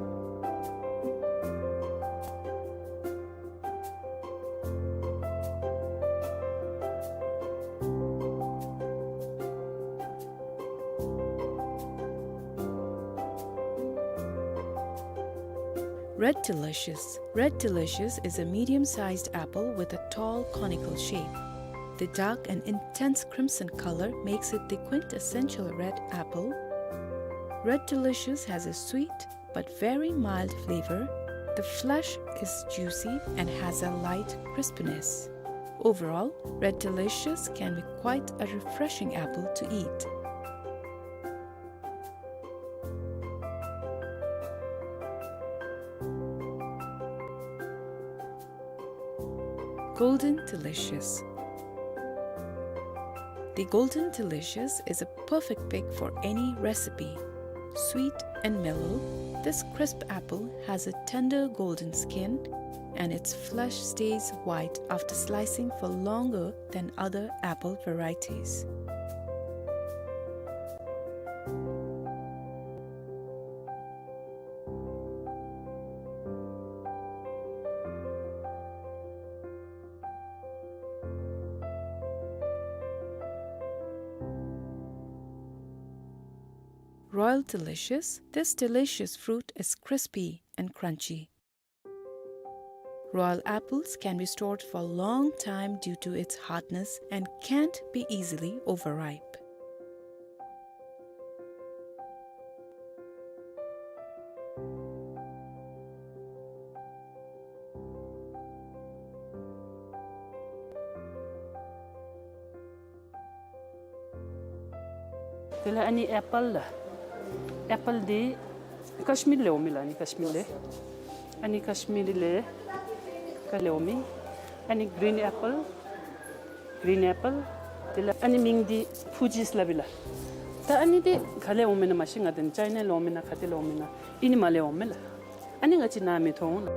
Red Delicious. Red Delicious is a medium-sized apple with a tall conical shape. The dark and intense crimson color makes it the quintessential red apple. Red Delicious has a sweet but very mild flavor. The flesh is juicy and has a light crispiness. Overall, Red Delicious can be quite a refreshing apple to eat. Golden Delicious. The Golden Delicious is a perfect pick for any recipe. Sweet and mellow, this crisp apple has a tender golden skin, and its flesh stays white after slicing for longer than other apple varieties. Royal Delicious. This delicious fruit is crispy and crunchy. Royal apples can be stored for a long time due to its hardness and can't be easily overripe. དེ་ལས་ཨ་ནི་ཨེ་པཱལ་ལགས། ཨེ་པཱལ་འདི་ཀཤ་མིར་ལས་འོང་མི་ལགས། ཨ་ནི་ཀཤ་མིར་ལས། ཨ་ནི་ཀཤ་མིར་ལས་ཀ་ལས་འོང་མི། ཨ་ནི་གི་རིན་ཨེ་པཱལ། གི་རིན་ཨེ་པཱལ། དེ་ལས་ཨ་ནི་མིང་འདི་ཕུ་ཇིས་སླབ་ཨིན་ལགས། ད་ཨ་ནི་འདི་ག་ལས་འོང་མི་ན་མ་ཤེས། ང་དེ་ཅའི་ན་ལས་འོང་མི་ན་ག་ཏེ་ལས་འོང་མི་ན་ཨིན་ནི་མ་ལས་འོང་མི་ལགས། ཨ་ནི་ང་བཅས་ནཱ་མི་མཐོང་ལགས།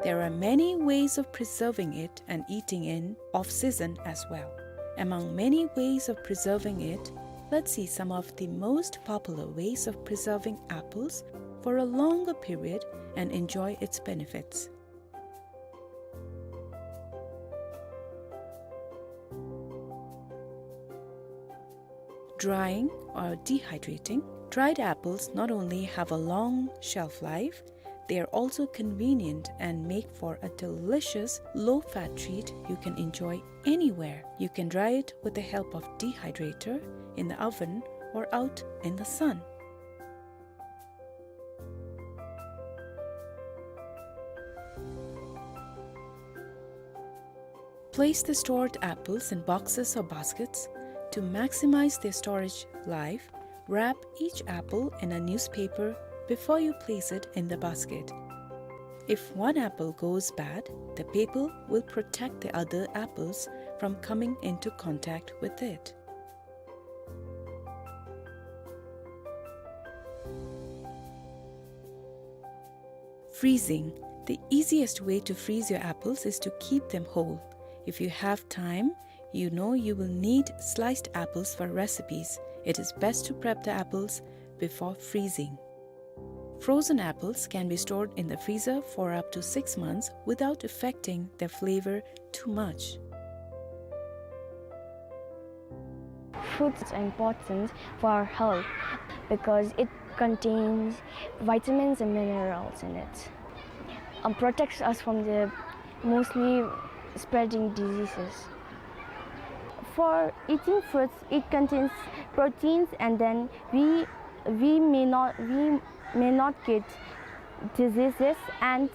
There are many ways of preserving it and eating in off-season as well. Among many ways of preserving it, let's see some of the most popular ways of preserving apples for a longer period and enjoy its benefits. Drying or dehydrating. Dried apples not only have a long shelf life, they are also convenient and make for a delicious low-fat treat you can enjoy anywhere. You can dry it with the help of dehydrator, in the oven, or out in the sun. Place the stored apples in boxes or baskets. To maximize their storage life, wrap each apple in a newspaper before you place it in the basket. If one apple goes bad, the paper will protect the other apples from coming into contact with it. Freezing. The easiest way to freeze your apples is to keep them whole. If you have time, you know you will need sliced apples for recipes. It is best to prep the apples before freezing. Frozen apples can be stored in the freezer for up to six months without affecting their flavor too much. Fruits are important for our health because it contains vitamins and minerals in it. Um, protects us from the mostly spreading diseases. For eating fruits, it contains proteins, and then we, we may not, we may not get diseases, and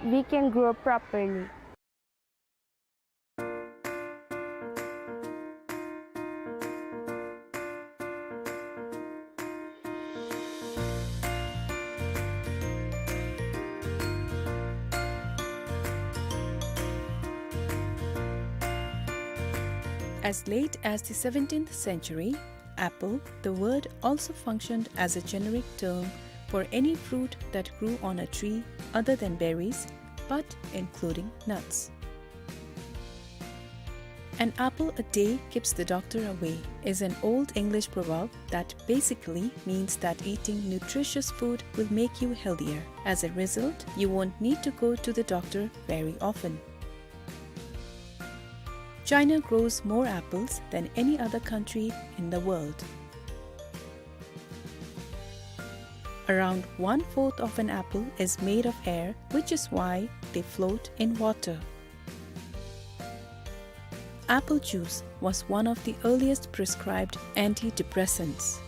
we can grow properly. As late as the seventeenth century, apple, the word, also functioned as a generic term for any fruit that grew on a tree other than berries, but including nuts. "An apple a day keeps the doctor away" is an old English proverb that basically means that eating nutritious food will make you healthier. As a result, you won't need to go to the doctor very often. China grows more apples than any other country in the world. Around one-fourth of an apple is made of air, which is why they float in water. Apple juice was one of the earliest prescribed antidepressants.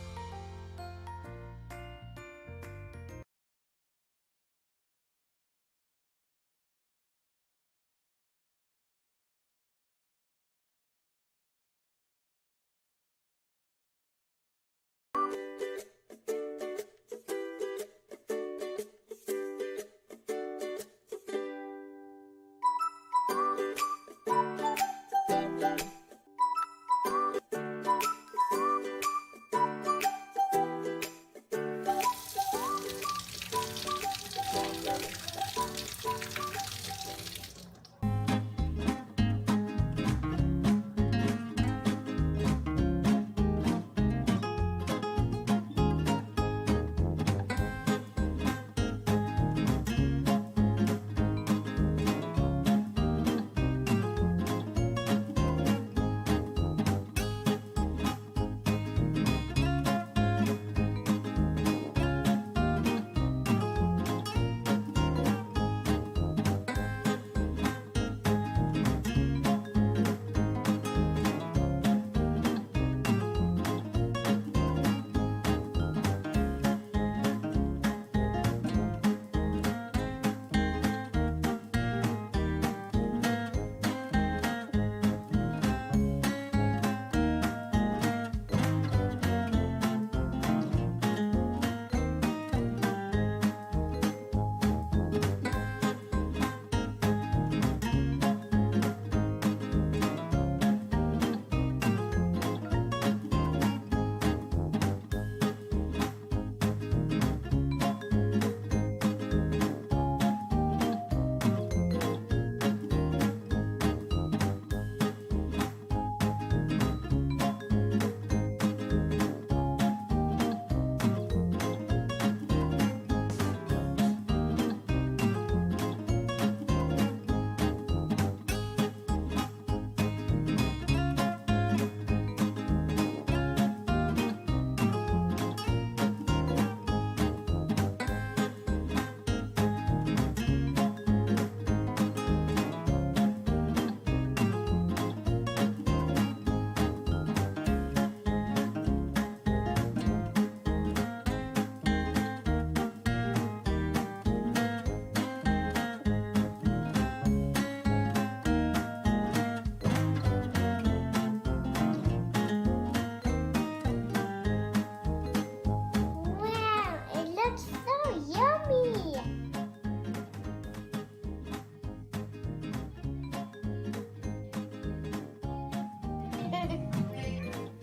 Wow, it looks so yummy!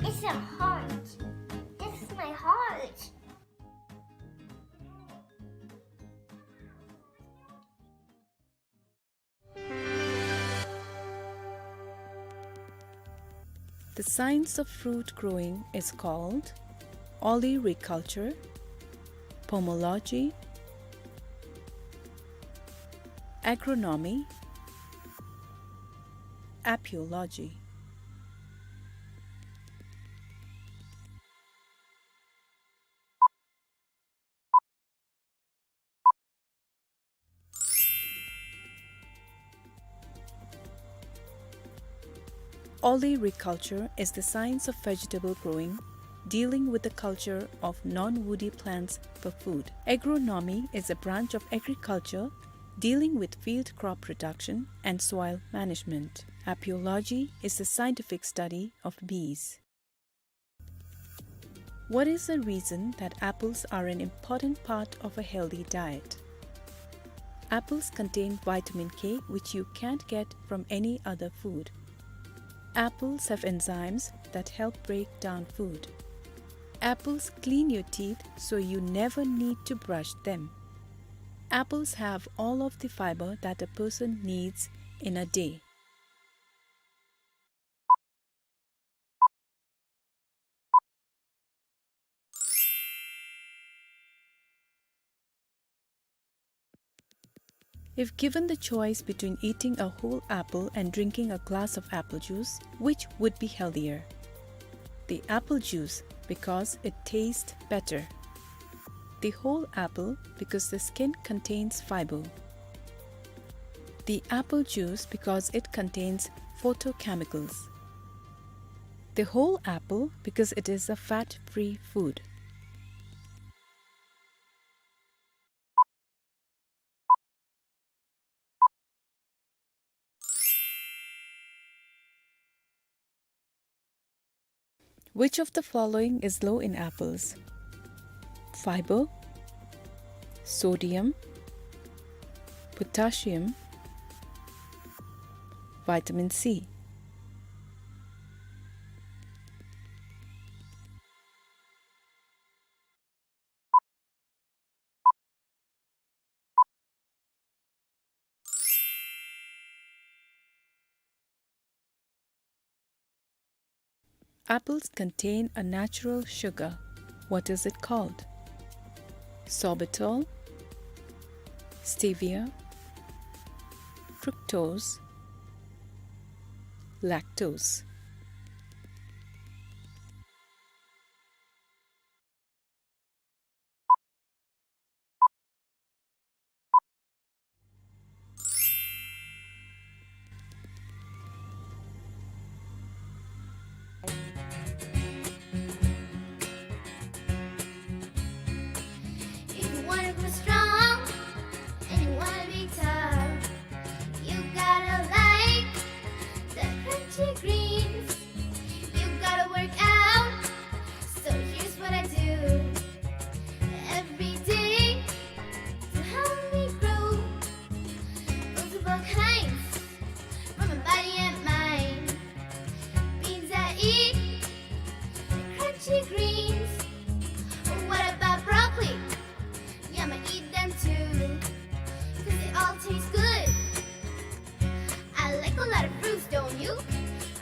It's a heart. This is my heart. The science of fruit growing is called olericulture, pomology, agronomy, apiology. Olericulture is the science of vegetable growing, dealing with the culture of non-woody plants for food. Agronomy is a branch of agriculture dealing with field crop production and soil management. Apiology is the scientific study of bees. What is the reason that apples are an important part of a healthy diet? Apples contain vitamin K, which you can't get from any other food. Apples have enzymes that help break down food. Apples clean your teeth, so you never need to brush them. Apples have all of the fiber that a person needs in a day. If given the choice between eating a whole apple and drinking a glass of apple juice, which would be healthier? The apple juice, because it tastes better. The whole apple, because the skin contains fiber. The apple juice, because it contains phytochemicals. The whole apple, because it is a fat-free food. Which of the following is low in apples? Fiber, sodium, potassium, vitamin C. Apples contain a natural sugar. What is it called? Sorbitol, stevia, fructose, lactose. If you wanna grow strong and you wanna be tough, you gotta like the crunchy greens. You gotta work out. So here's what I do every day to help me grow. Those of all kinds for my body and mind. Beans I eat, crunchy greens. What about broccoli? Yum, I eat them too. 'Cause they all taste good. I like a lot of fruits, don't you?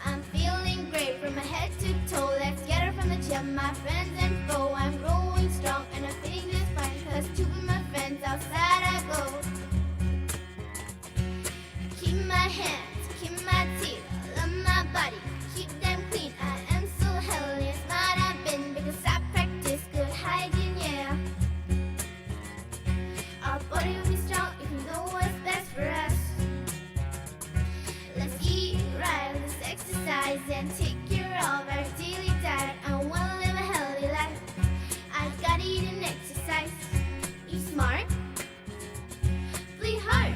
I'm feeling great from my head to toe. Let's get it from the gym, my friends and foe. I'm growing strong and I'm fitting just fine. 'Cause to be my friends outside I go. Keep my hands, keep my teeth, love my body, keep them clean. I am so healthy and smart I've been because I practice good hygiene, yeah. Our body will be strong if we know what's best for us. Let's eat right, let's exercise and take care of our daily diet. I wanna live a healthy life. I gotta eat and exercise. Eat smart, play hard.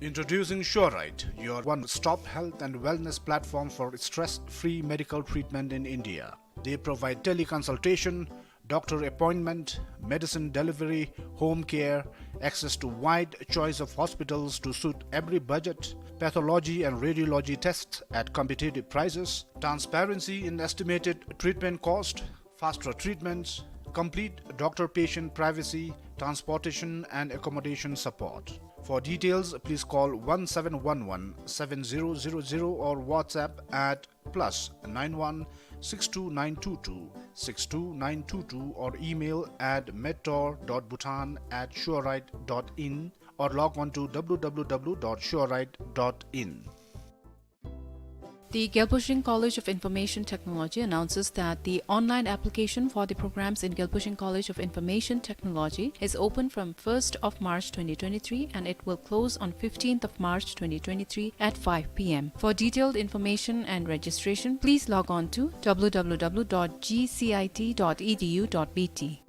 Introducing Surite, your one-stop health and wellness platform for stress-free medical treatment in India. They provide teleconsultation, doctor appointment, medicine delivery, home care, access to wide choice of hospitals to suit every budget, pathology and radiology tests at competitive prices, transparency in estimated treatment cost, faster treatments, complete doctor-patient privacy, transportation and accommodation support. For details, please call one seven one one seven zero zero zero or WhatsApp at plus nine one six two nine two two six two nine two two or email at mentor dot bhutan at surite dot in or log on to w w w dot surite dot in. The Gyalpo Shring College of Information Technology announces that the online application for the programs in Gyalpo Shring College of Information Technology is open from first of March twenty twenty-three and it will close on fifteenth of March twenty twenty-three at five p m. For detailed information and registration, please log on to w w w dot g c i t dot e d u dot b t.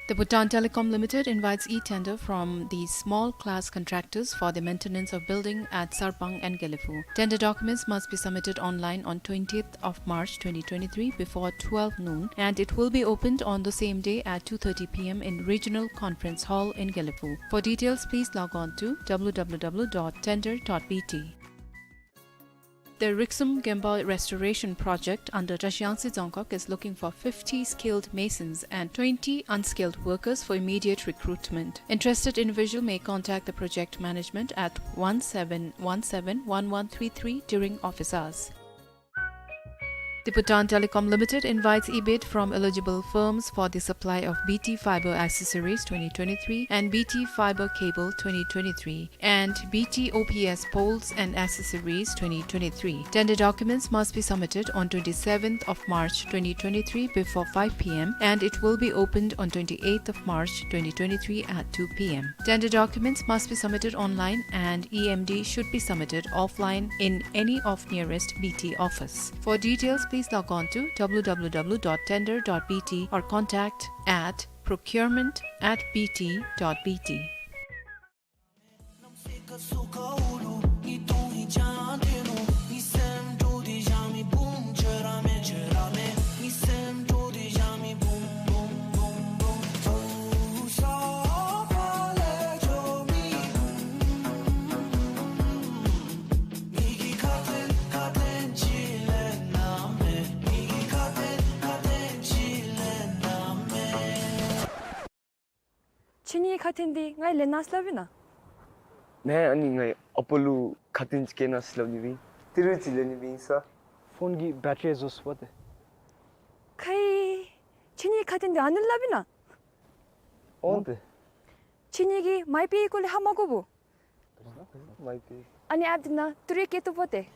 The Bhutan Telecom Limited invites e-tender from the small class contractors for the maintenance of building at Sarpang and Gelephu. Tender documents must be submitted online on twentieth of March twenty twenty-three before twelve noon, and it will be opened on the same day at two thirty p m in Regional Conference Hall in Gelephu. For details, please log on to w w w dot tender dot b t. The Riksum Gemba Restoration Project under Trashiyangtse Dzongkhag is looking for fifty skilled masons and twenty unskilled workers for immediate recruitment. Interested individual may contact the project management at one seven one seven one one three three during office hours. The Bhutan Telecom Limited invites e-bid from eligible firms for the supply of B T fiber accessories twenty twenty-three and B T fiber cable twenty twenty-three and B T O P S poles and accessories twenty twenty-three. Tender documents must be submitted on twenty-seventh of March twenty twenty-three before five p m and it will be opened on twenty-eighth of March twenty twenty-three at two p m. Tender documents must be submitted online and E M D should be submitted offline in any of nearest B T office. For details, please log on to w w w dot tender dot b t or contact at procurement at b t dot b t. ཁྱེད་གཉིས་ཁ་ཏོན་འདི་ང་ལེན་གནང་སླབ་ཨིན་ན། ནཱ་ཨ་ནི་ངེའི་ཨ་པ་ལུ་ཁ་ཏོན་ཅིག་བཀལ་གནང་སླབ་ནི་སྦེ་ཨིན། ཏི་རུ་ཅིག་ལེན་ནི་སྦེ་ཨིན་ས། ཕོན་གྱི་བེ་ཊི་རི་རྫོགས་སོ་པ་ཏེ། ཁའི། ཁྱེད་གཉིས་ཁ་ཏོན་འདི་ཨ་ནི་སླབ་ཨིན་ན། འོང་ཏེ། ཁྱེད་གཉིས་ཀྱིས་མའི་པེ་སྐོར་ལས་ཧ་མ་གོ་བོ། མའི་པེ། ཨ་ནི་ཨེཔ་འདི་ནང་ཏི་རུ་བཀལ་བཏུབ་པ་ཏེ།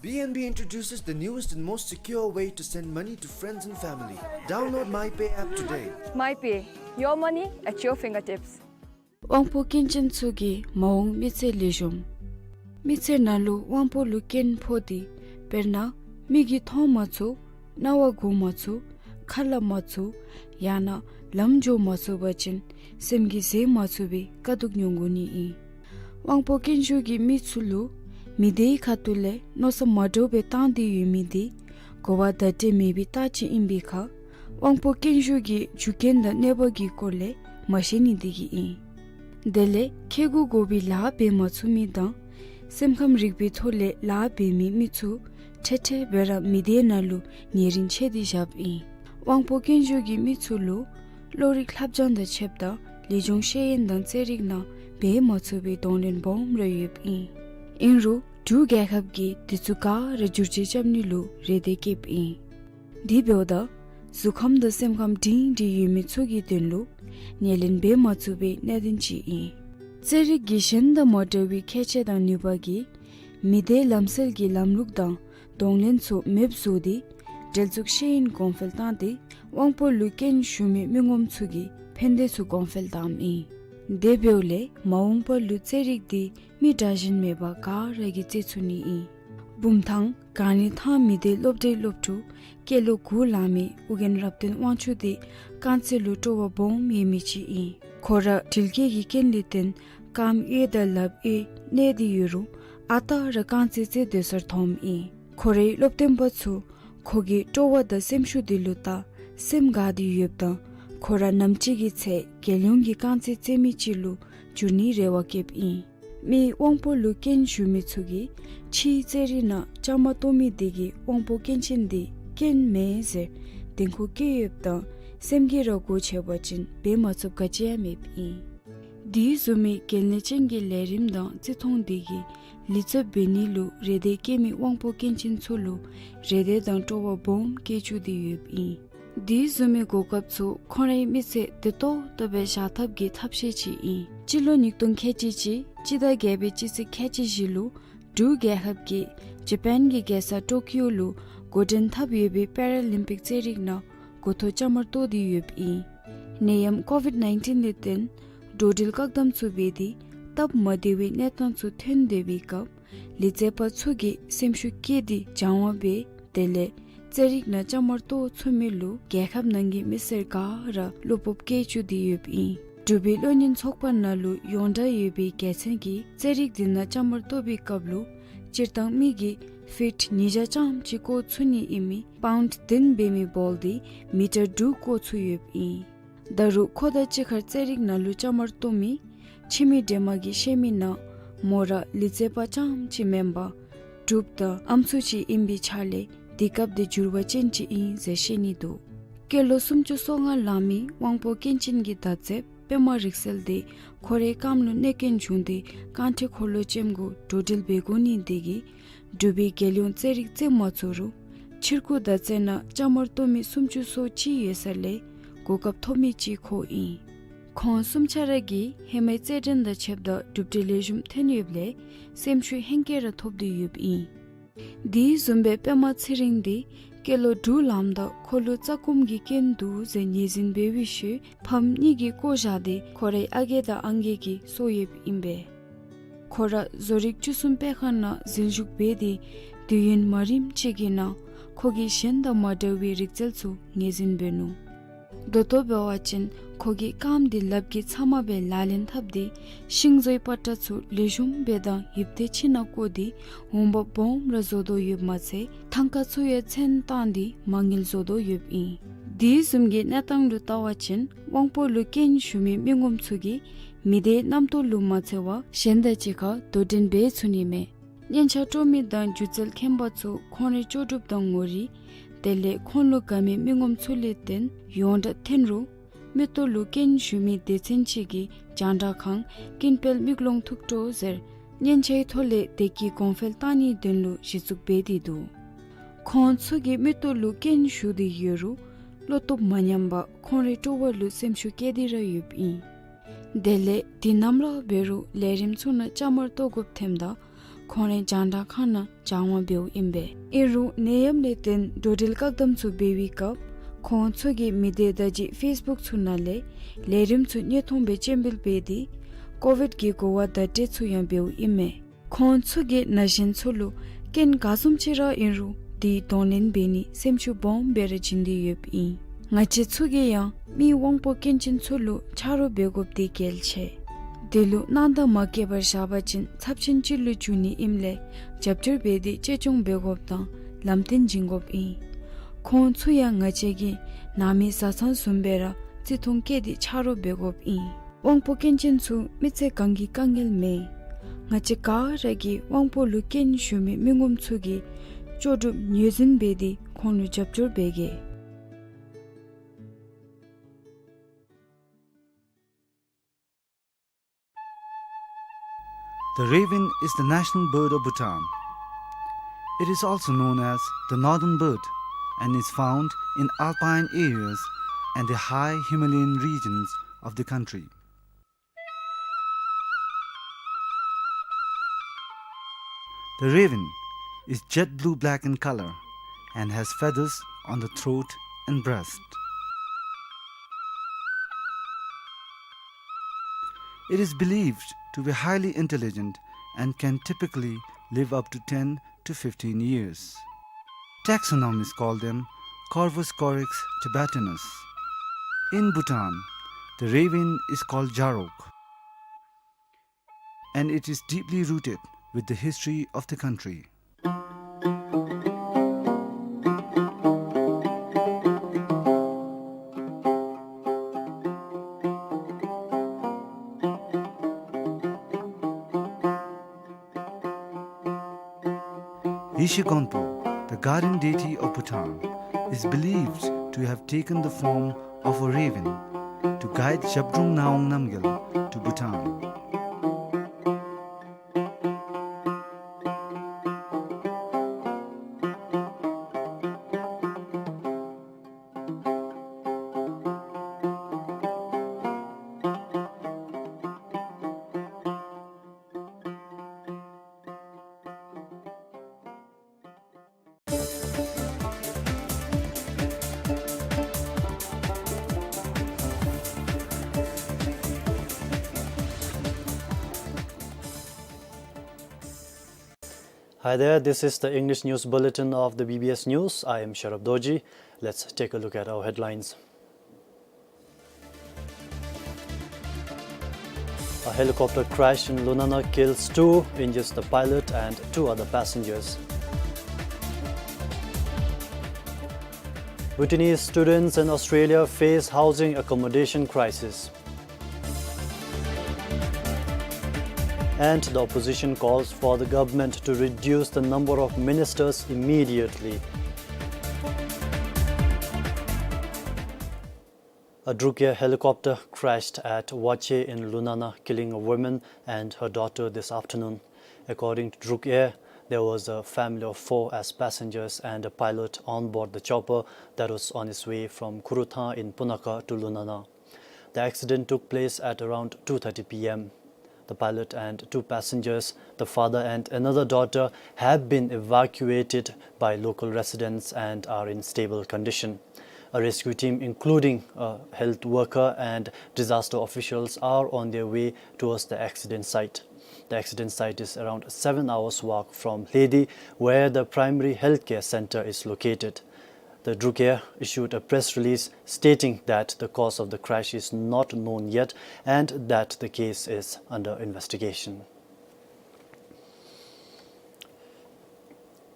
B N B introduces the newest and most secure way to send money to friends and family. Download MyPay app today. MyPay, your money at your fingertips. དབང་པོ་སྐྱོན་ཅན་ཚུ་གི་མ་འོངས་མི་ཚེ་ལེགས་ཤོམ། མི་ཚེ་ནང་ལུ་དབང་པོ་ལུ་སྐྱོན་ཕོག་སྟེ་དཔེར་ན་མིག་གིས་མཐོང་མ་ཚུགས། རྣ་བ་གོ་མ་ཚུགས། ཁ་སླབ་མ་ཚུགས། ཡང་ན་ལམ་འགྱོ་མ་ཚུགས་པ་ཅིན་སེམས་ཀྱིས་བཟོད་མ་ཚུགས་པའི་དཀའ་སྡུག་མྱོང་དགོ་ནི་ཨིན། དབང་པོ་སྐྱོན་ཤོས་ཀྱི་མི་ཚུ་ལུ་མི་སྡེའི་ཁ་ཐུག་ལས་མནོ་བསམ་མ་འདྲཝ་སྦེ་བཏང་སྟེ་ཡོད་མི་འདི་གོ་བ་བརྡ་སྤྲོད་མེད་པའི་རྟགས་ཅིག་ཨིན་པའི་ཁར་དབང་པོ་སྐྱོན་ཤོས་ཀྱི་རྒྱུ་རྐྱེན་དང་གནོད་པ་གི་སྐོར་ལས་མ་ཤེས་ནི་འདི་གིས་ཨིན། དེ་ལས་ཁེ་གུ་དགོ་པའི་ལཱ་འབད་མ་ཚུགས་མི་དང་སེམས་ཁམས་རིག་པའི་ཐོག་ལས་ལཱ་འབད་མི་མི་ཚུ་ཁྲེ་ཁྲེ་སྦེ་ར་མི་སྡེ་ནང་ལུ་ཉེ་རིང་ཆད་དེ་བཞགཔ་ཨིན། དབང་པོ་སྐྱོན་ཤོས་ཀྱི་མི་ཚུ་ལུ་བློ་རིག་ལྷབ་སྦྱང་དང་ཕྱདཔ་ད་ལེགས་ཆུང་ཤེས་ཡོན་དང་རྩེད་རིགས་ནང་འབད་མ་ཚུགས་པའི་གདོང་ལེན་སྦོམ་ར་ཡོདཔ་ཨིན། ཨིན་རུང་འབྲུག་རྒྱལ་ཁབ་ཀྱིས་དེ་ཚུ་ག་ར་བསྒྱུར་བཅོས་རྐྱབ་ནི་ལུ་རེ་འདོད་བསྐྱེདཔ་ཨིན། དེ་འབདཝ་ད་གཟུགས་ཁམས་དང་སེམས་ཁམས་སྒྲིང་སྒྲིང་ཡོད་མི་ཚུ་གི་དོན་ལུ་ཉེར་ལེན་འབད་མ་ཚུགས་པའི་གནད་དོན་ཅིག་ཨིན། རྩེད་རིགས་ཀྱི་གཞན་དང་མ་འདྲ་བའི་ཁྱད་ཆོས་དང་ནུས་པ་གིས་མི་སྡེའི་ལམ་སྲོལ་གྱི་ལམ་ལུགས་དང་གདོང་ལེན་ཚུ་མེདཔ་བཟོ་སྟེ་འབྲེལ་འཛུགས་ཤེས་ཡོན་གོང་འཕེལ་བཏང་སྟེ་དབང་པོ་ལུ་སྐྱོན་ཞུགས་མི་མི་ངོམ་ཚུ་གི་ཕན་བདེ་ཚུ་གོང་འཕེལ་བཏངམ་ཨིན། དེ་འབདཝ་ལས་མ་འོངས་པ་ལུ་རྩེད་རིགས་འདི་མི་དྲག་ཞན་མེད་པར་ག་ར་གིས་རྩེད་ཚུགས་ནི་ཨིན། བུམ་ཐང་གངས་རི་ཐང་མི་སྡེའི་སློབ་གྲྭའི་སློབ་ཕྲུག་སྐྱེས་ལོ་དགུ་ལང་མི་ཨོ་རྒྱན་རབ་བརྟན་དབང་ཕྱུག་འདི་རྐང་རྩེད་ལུ་སྤྲོ་བ་སྦོམ་ཡོད་མི་ཅིག་ཨིན། ཁོ་ར་འགྲུལ་སྐྱེལ་གྱི་རྐྱེན་ལས་བརྟེན་རྐངམ་གཡས་དང་ལགཔ་གཡས་གནོད་དེ་ཡོད་རུང་ཨ་རྟག་ར་རྐང་རྩེད་རྩེ་སྡོད་སར་འཐོནམ་ཨིན། ཁོ་རའི་སློབ་སྟོན་པ་ཚུ་ཁོ་གི་སྤྲོ་བ་དང་སེམས་ཤུགས་འདི་ལུ་བལྟ་སེམས་དགའ་སྟེ་ཡོདཔ་ད་ཁོ་ར་ནམ་ཅིག་གི་ཚེ་རྒྱལ་ཡོངས་ཀྱི་རྐང་རྩེད་རྩེད་མི་ཅིག་ལུ་འགྱུར་ནིའི་རེ་བ་བསྐྱེདཔ་ཨིན། མི་དབང་པོ་ལུ་སྐྱོན་ཞུགས་མི་ཚུ་གིས་ཕྱིའི་རྩེད་རིགས་ནང་བཅའ་མར་གཏོགས་མི་དེ་གིས་དབང་པོ་སྐྱོན་ཅན་དེ་སྐྱོན་མེན་ཟེར་དྲན་ཁུར་བསྐྱེད་ཡོདཔ་ད་སེམས་ཀྱིས་ར་སྒོ་ཕྱེ་བ་ཅིན་འབད་མ་ཚུགསཔ་ག་ཅི་ཡང་མེདཔ་ཨིན། དེ་བཟུམ་མའི་གལ་གནད་ཅན་གྱི་ལས་རིམ་དང་བརྩི་མཐོང་དེ་གི་ལེགས་ཚོགས་འབད་ནི་ལུ་རེ་འདོད་བསྐྱེད་མི་དབང་པོ་སྐྱོན་ཅན་ཚུ་ལུ་རེ་འདོད་དང་སྤྲོ་བ་སྦོམ་བསྐྱེད་བཅུག་སྟེ་ཡོདཔ་ཨིན། དེ་བཟུམ་མའི་གོ་སྐབས་ཚུ་ཁོང་རའི་མི་ཚེ་བདེ་ཏོག་ཏོ་སྦེ་བཞག་ཐབས་ཀྱི་ཐབས་ཤེས་ཅིག་ཨིན། སྤྱི་ལོ་ཉིས་སྟོང་ཁལ་གཅིག་གཅིག་སྤྱི་ཟླ་བརྒྱད་པའི་སྤྱི་ཚེས་ཁལ་གཅིག་བཞི་ལུ་འབྲུག་རྒྱལ་ཁབ་ཀྱིས་ཇ་པཱན་གྱི་རྒྱལ་ས་ཊོ་ཀིའོ་ལུ་འགོ་འདྲེན་འཐབ་ཡོད་པའི་པེ་ར་ལིམ་པིག་རྩེད་རིགས་ནང་འགོ་ཐོག་བཅའ་མར་གཏོགས་ཏེ་ཡོདཔ་ཨིན། ནད་ཡམས་ཀོ་ཝིཌ་ནའིན་ཊིན་ལས་བརྟེན་འགྲོ་འགྲུལ་བཀག་དམ་ཚུ་འབད་དེ་སྟབས་མ་བདེ་བའི་གནས་སྟངས་ཚུ་ཐོན་སྡོད་པའི་སྐབས་ལི་རྩེད་པ་ཚུ་གིས་སེམས་ཤུགས་བསྐྱེད་དེ་སྦྱང་བ་འབད་དེ་ལས་རྩེད་རིགས་ནང་བཅའ་མར་གཏོགས་ཚུགས་མི་ལུ་རྒྱལ་ཁབ་ནང་གི་མི་སེར་ག་ར་བློ་སྤོབས་བསྐྱེད་བཅུག་སྟེ་ཡོདཔ་ཨིན། འབྲུག་པའི་བློ་གཉེར་ཚོགས་པ་ནང་ལུ་ཡོངས་གྲགས་ཡོད་པའི་རྒྱལ་མཚན་གྱིས་རྩེད་རིགས་འདི་ནང་བཅའ་མར་གཏོགས་པའི་སྐབས་ལུ་སྤྱིར་བཏང་མི་གིས་ཕིཊ་ཉིས་བརྒྱ་ཙམ་ཅིག་བཀོ་ཚུགས་ནི་ཨིན་མི་པའུནཌ་བདུན་འབད་མི་བཱོལ་འདི་མི་ཊར་དྲུག་བཀོ་ཚུགས་ཡོདཔ་ཨིན། ད་རུང་ཁོ་དང་གཅིག་ཁར་རྩེད་རིགས་ནང་ལུ་བཅའ་མར་གཏོགས་མི་ཁྱིམ་མི་སྒྲོལ་མ་གིས་བཤད་མི་ནང་མོ་ར་ལི་རྩེད་པ་རྐྱངམ་ཅིག་མེན་པར་ འབྲུགཔ་དང་ཨམ་སྲུ་ཅིག་ཨིན་པའི་ཆ་ལས་དེ་སྐབས་དེ་འགྱུར་བ་ཅན་ཅིག་ཨིན་ཟེར་བཤད་ནི་འདུག། སྐྱེས་ལོ་སུམ་ཅུ་སོ་ལྔ་ལང་མི་དབང་པོ་སྐྱོན་ཅན་གྱི་མདའ་རྩེདཔ་པདྨ་རིག་གསལ་དེ་ཁོ་རའི་རྐངམ་ལུ་གནོད་སྐྱོན་བྱུང་སྟེ་རྐང་ཁྲི་འཁོར་ལོ་ཅནམ་གུ་འགྲོ་འགྲུལ་འབད་དགོ་ནི་དེ་གིས་འབྲུག་པའི་རྒྱལ་ཡོངས་རྩེད་རིགས་རྩེད་མ་ཚུགས་རུང་ཕྱིར་འགྱུར་མདའ་རྩེད་ནང་བཅའ་མར་གཏོགས་མི་སུམ་ཅུ་སོ་གཅིག་ཡོད་ས་ལས་གོ་སྐབས་ཐོབ་མི་ཅིག་ཁོ་ཨིན། ཁོང་གསུམ་ཆ་ར་གིས་ཧེ་མའི་རྩེད་འགྲན་དང་ཕྱདཔ་ད་གྲུབ་འབྲས་ལེགས་ཤོམ་ཐོན་ཡོདཔ་ལས་སེམས་ཤུགས་ཧེང་སྐལ་ར་ཐོབ་སྟེ་ཡོདཔ་ཨིན། དེ་བཟུམ་སྦེ་པདྨ་ཚེ་རིང་དེ་སྐྱེས་ལོ་དྲུག་ལངམ་ད་ཁོ་ལུ་རྩ་སྐོམ་གྱི་སྐྱོན་འདུག་ཟེར་ངོས་འཛིན་འབད་བའི་ཤུལ་ཕམ་གཉིས་ཀྱིས་བཀོ་བཞག་སྟེ་ཁོ་རའི་ཨ་རྒས་དང་ཨང་རྒས་ཀྱིས་གསོ་ཡོདཔ་ཨིན་པས། ཁོ་ར་བཟོ་རིག་བཅུ་གསུམ་དཔེ་ཁང་ནང་འཛུལ་ཞུགས་འབད་དེ་དུས་ཡུན་མ་རིངམ་ཅིག་གི་ནང་ཁོ་གིས་གཞན་དང་མ་འདྲ་བའི་རིག་རྩལ་ཚུ་ངོས་འཛིན་འབད་ནུག། ད་ལྟོ་འབད་བ་ཅིན་ཁོ་གིས་རྐངམ་དེ་ལགཔ་གིས་ཚབ་མ་སྦེ་ལག་ལེན་འཐབ་སྟེ་ཤིང་བཟོའི་པ་ཏྲ་ཚུ་ལེགས་ཤོམ་སྦེ་དང་ཡིབ་སྟེ་ཁྱིམ་ནང་བཀོ་སྟེ་འོང་འབབ་སྦོམ་ར་བཟོ་དོ་ཡོདཔ་མ་ཚད་ཐང་ཀ་ཚུ་ཡང་ཚོན་བཏང་སྟེ་མ་དངུལ་བཟོ་དོ་ཡོདཔ་ཨིན། དེ་བཟུམ་གྱི་གནས་སྟངས་ལུ་བལྟ་བ་ཅིན་དབང་པོ་ལུ་སྐྱོན་ཞུགས་མི་མི་ངོམ་ཚུ་གིས་མི་སྡེའི་རྣམ་རྟོག་ལུ་མ་ཚད་པར་གཞན་དང་གཅིག་ཁར་དོ་འགྲན་འབད་ཚུགས་ནི་མས། སྙན་ཆ་དཀྲོག་མི་དང་སྒྱུ་རྩལ་མཁན་པ་ཚུ་ཁོང་རའི་ལྕོགས་གྲུབ་དང་ངོ་རིས་དེ་ལས་ཁོང་ལུ་དགའ་མི་མི་ངོམ་ཚུ་ལས་བརྟེན་ཡོངས་གྲགས་ཐོན་རུང་མིག་ཏོ་ལུ་སྐྱོན་ཞུགས་མི་སྡེ་ཚན་ཅིག་གིས་རྒྱང་བསྒྲགས་ཁང་ཀུན་དཔལ་མིག་ལོང་ཐུགས་སྤྲོ་ཟེར་སྙན་ཆའི་ཐོག་ལས་དེ་གི་གོང་འཕེལ་བཏང་ནིའི་དོན་ལུ་གཞི་བཙུགས་འབད་དེ་འདུག། ཁོང་ཚུ་གི་མིག་ཏོ་ལུ་སྐྱོན་ཞུགས་ཏེ་ཡོད་རུང་བློ་སྟོབས་མ་ཉམས་པར་ཁོང་རའི་སྤྲོ་བ་ལུ་སེམས་ཤུགས་བསྐྱེད་དེ་ར་ཡོདཔ་ཨིན། དེ་ལས་དུས་ནམ་ར་འབད་རུང་ལས་རིམ་ཚུ་ནང་བཅའ་མར་གཏོགས་དགོཔ་ཐོནམ་ད་ཁོང་རའི་རྒྱང་བསྒྲགས་ཁང་ནང་སྦྱང་བ་འབདཝ་ཨིན་པས། ཨིན་རུང་ནད་ཡམས་ལས་བརྟེན་འགྲོ་འགྲུལ་བཀག་དམ་ཚུ་འབད་བའི་སྐབས་ཁོང་ཚུ་གིས་མི་སྡེ་བརྡ་བརྒྱུད་ཕེསི་བུཀ་ཚུ་ནང་ལས་ལས་རིམ་ཚུ་དངོས་མཐོང་སྦེ་སྤྱན་འབུལ་འབད་དེ་ཀོ་ཝིཌ་ཀྱི་གོ་བ་བརྡ་སྤྲོད་ཚུ་ཡང་འབདཝ་ཨིན་མས། ཁོང་ཚུ་གིས་ན་གཞོན་ཚུ་ལུ་སྐྱོན་ག་བཟུམ་ཅིག་ར་ཨིན་རུང་དེ་གདོང་ལེན་འབད་ནི་སེམས་ཤུགས་སྦོམ་སྦེ་ར་བྱིན་ཏེ་ཡོདཔ་ཨིན། ང་བཅས་ཚུ་གིས་ཡང་མི་དབང་པོ་སྐྱོན་ཅན་ཚུ་ལུ་ཆ་རོགས་འབད་དགོཔ་དེ་གལ་ཆེ། དེ་ལུ་སྣང་དག་མ་བསྐྱེད་པར་བཞག་པ་ཅིན་ཚབས་ཆེན་ཅིག་ལུ་འགྱུར་ནི་ཨིནམ་ལས་རྒྱབ་སྐྱོར་འབད་དེ་གཅེས་སྐྱོང་འབད་དགོཔ་དང་ལམ་སྟོན་བྱིན་དགོཔ་ཨིན། ཁོང་ཚུ་ཡང་ང་བཅས་ཀྱི་ནང་མི་བཟའ་ཚང་བཟུམ་སྦེ་ར་བརྩི་མཐོང་བསྐྱེད་དེ་ཆ་རོགས་འབད་དགོཔ་ཨིན། དབང་པོ་སྐྱོན་ཅན་ཚུ་མི་ཚེ་གང་གི་དཀའ་ངལ་མེན། ང་བཅས་ག་ར་གིས་དབང་པོ་ལུ་སྐྱོན་ཞུགས་མི་མི་ངོམ་ཚུ་གི་ལྕོགས་གྲུབ་ངོས་འཛིན་འབད་དེ་ཁོང་ལུ་རྒྱབ་སྐྱོར་འབད་གེ། The raven is the national bird of Bhutan. It is also known as the northern bird and is found in alpine areas and the high Himalayan regions of the country. The raven is jet blue-black in color and has feathers on the throat and breast. It is believed to be highly intelligent and can typically live up to ten to fifteen years. Taxonomists call them Corvus corax tibetanus. In Bhutan, the raven is called Jarok, and it is deeply rooted with the history of the country. Yeshe Gonpo, the guardian deity of Bhutan, is believed to have taken the form of a raven to guide Zhabdrung Ngawang Namgyal to Bhutan. Hi there, this is the English news bulletin of the B B S News. I am Sharab Dorji. Let's take a look at our headlines. A helicopter crash in Lunana kills two, injures the pilot and two other passengers. Bhutanese students in Australia face housing accommodation crisis. And the opposition calls for the government to reduce the number of ministers immediately. A Druk Air helicopter crashed at Wache in Lunana, killing a woman and her daughter this afternoon. According to Druk Air, there was a family of four as passengers and a pilot on board the chopper that was on its way from Khuruthan in Punakha to Lunana. The accident took place at around two thirty p m. The pilot and two passengers, the father and another daughter, have been evacuated by local residents and are in stable condition. A rescue team, including a health worker and disaster officials, are on their way towards the accident site. The accident site is around seven hours' walk from Hledi, where the primary healthcare center is located. The Druk Air issued a press release stating that the cause of the crash is not known yet and that the case is under investigation.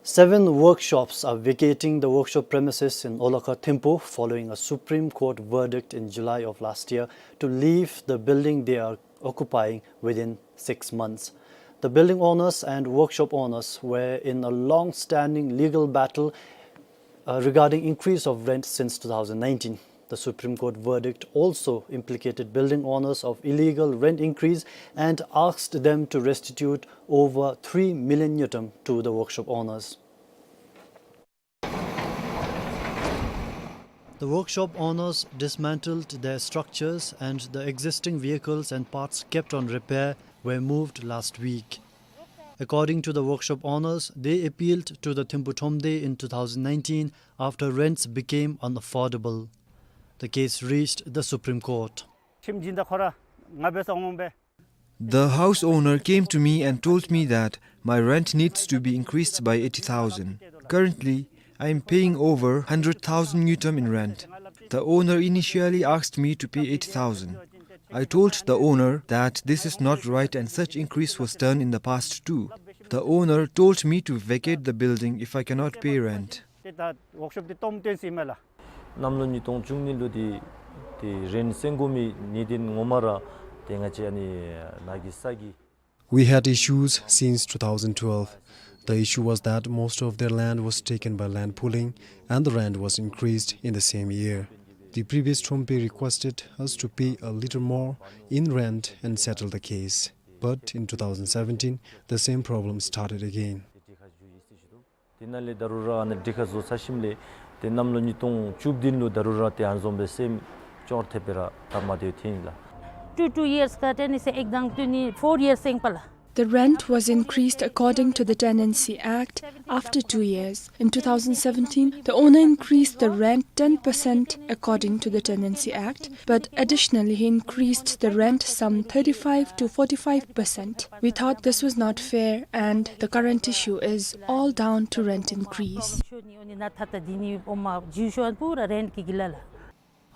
Seven workshops are vacating the workshop premises in Olakha Thimphu following a Supreme Court verdict in July of last year to leave the building they are occupying within six months. The building owners and workshop owners were in a long-standing legal battle, uh, regarding increase of rent since two thousand nineteen. The Supreme Court verdict also implicated building owners of illegal rent increase and asked them to restitute over three million ngultrum to the workshop owners. The workshop owners dismantled their structures and the existing vehicles and parts kept on repair were moved last week. According to the workshop owners, they appealed to the Thimphu Thromde in two thousand nineteen after rents became unaffordable. The case reached the Supreme Court. ཁྱིམ་སྦྱིན་བདག་ཁོ་ར་ང་འབད་སོང་འོང་པས། The house owner came to me and told me that my rent needs to be increased by eighty thousand. Currently, I am paying over hundred thousand ngultrum in rent. The owner initially asked me to pay eighty thousand. I told the owner that this is not right and such increase was done in the past too. The owner told me to vacate the building if I cannot pay rent. ཏེ་ད་ཝོརཀ་ཤོབ་འདི་སྟོངམ་བཏོན་ཟེར་ཨིན་མས་ལགས། གནམ་ལོ་ཉིས་སྟོང་བཅུ་གཉིས་ལུ་འདི་ཏེ་རེནཊ་སེང་དགོ་མི་ཉེས་དོན་ངོ་མ་ར་ཏེ་ང་བཅས་ཨ་ནི་ནཱ་གི་ས་གི། We had issues since two thousand twelve. The issue was that most of their land was taken by land pooling and the rent was increased in the same year. The previous Thromde requested us to pay a little more in rent and settle the case. But in two thousand seventeen, the same problem started again. དེ་ནང་ལས་ད་རུང་ར་ཨ་ནི་སྒྲིག་ཁ་བཟོ་ཚར་ཞིནམ་ལས་ཏེ་གནམ་ལོ་ཉིས་སྟོང་བཅུ་བདུན་ལུ་ད་རུང་ར་ཏེ་ཨ་ནི་བཟུམ་སྦེ་སེམས་སྐྱོ་ཐེབས་སྦེ་ར་ད་མ་སྡོད་ཐོན་ཡི་ལགས། ཏེ་ཊུ་ཡིརསི་ཁར་ཏེ་ཨ་ནི་ཟེར་ཨེག་དང་ཏེ་ཨ་ནི་ཕོར་ཡིརསི་ཨིན་པས་ལགས། The rent was increased according to the Tenancy Act after two years. In two thousand seventeen, the owner increased the rent ten percent according to the Tenancy Act, but additionally he increased the rent some thirty-five to forty-five percent. We thought this was not fair, and the current issue is all down to rent increase.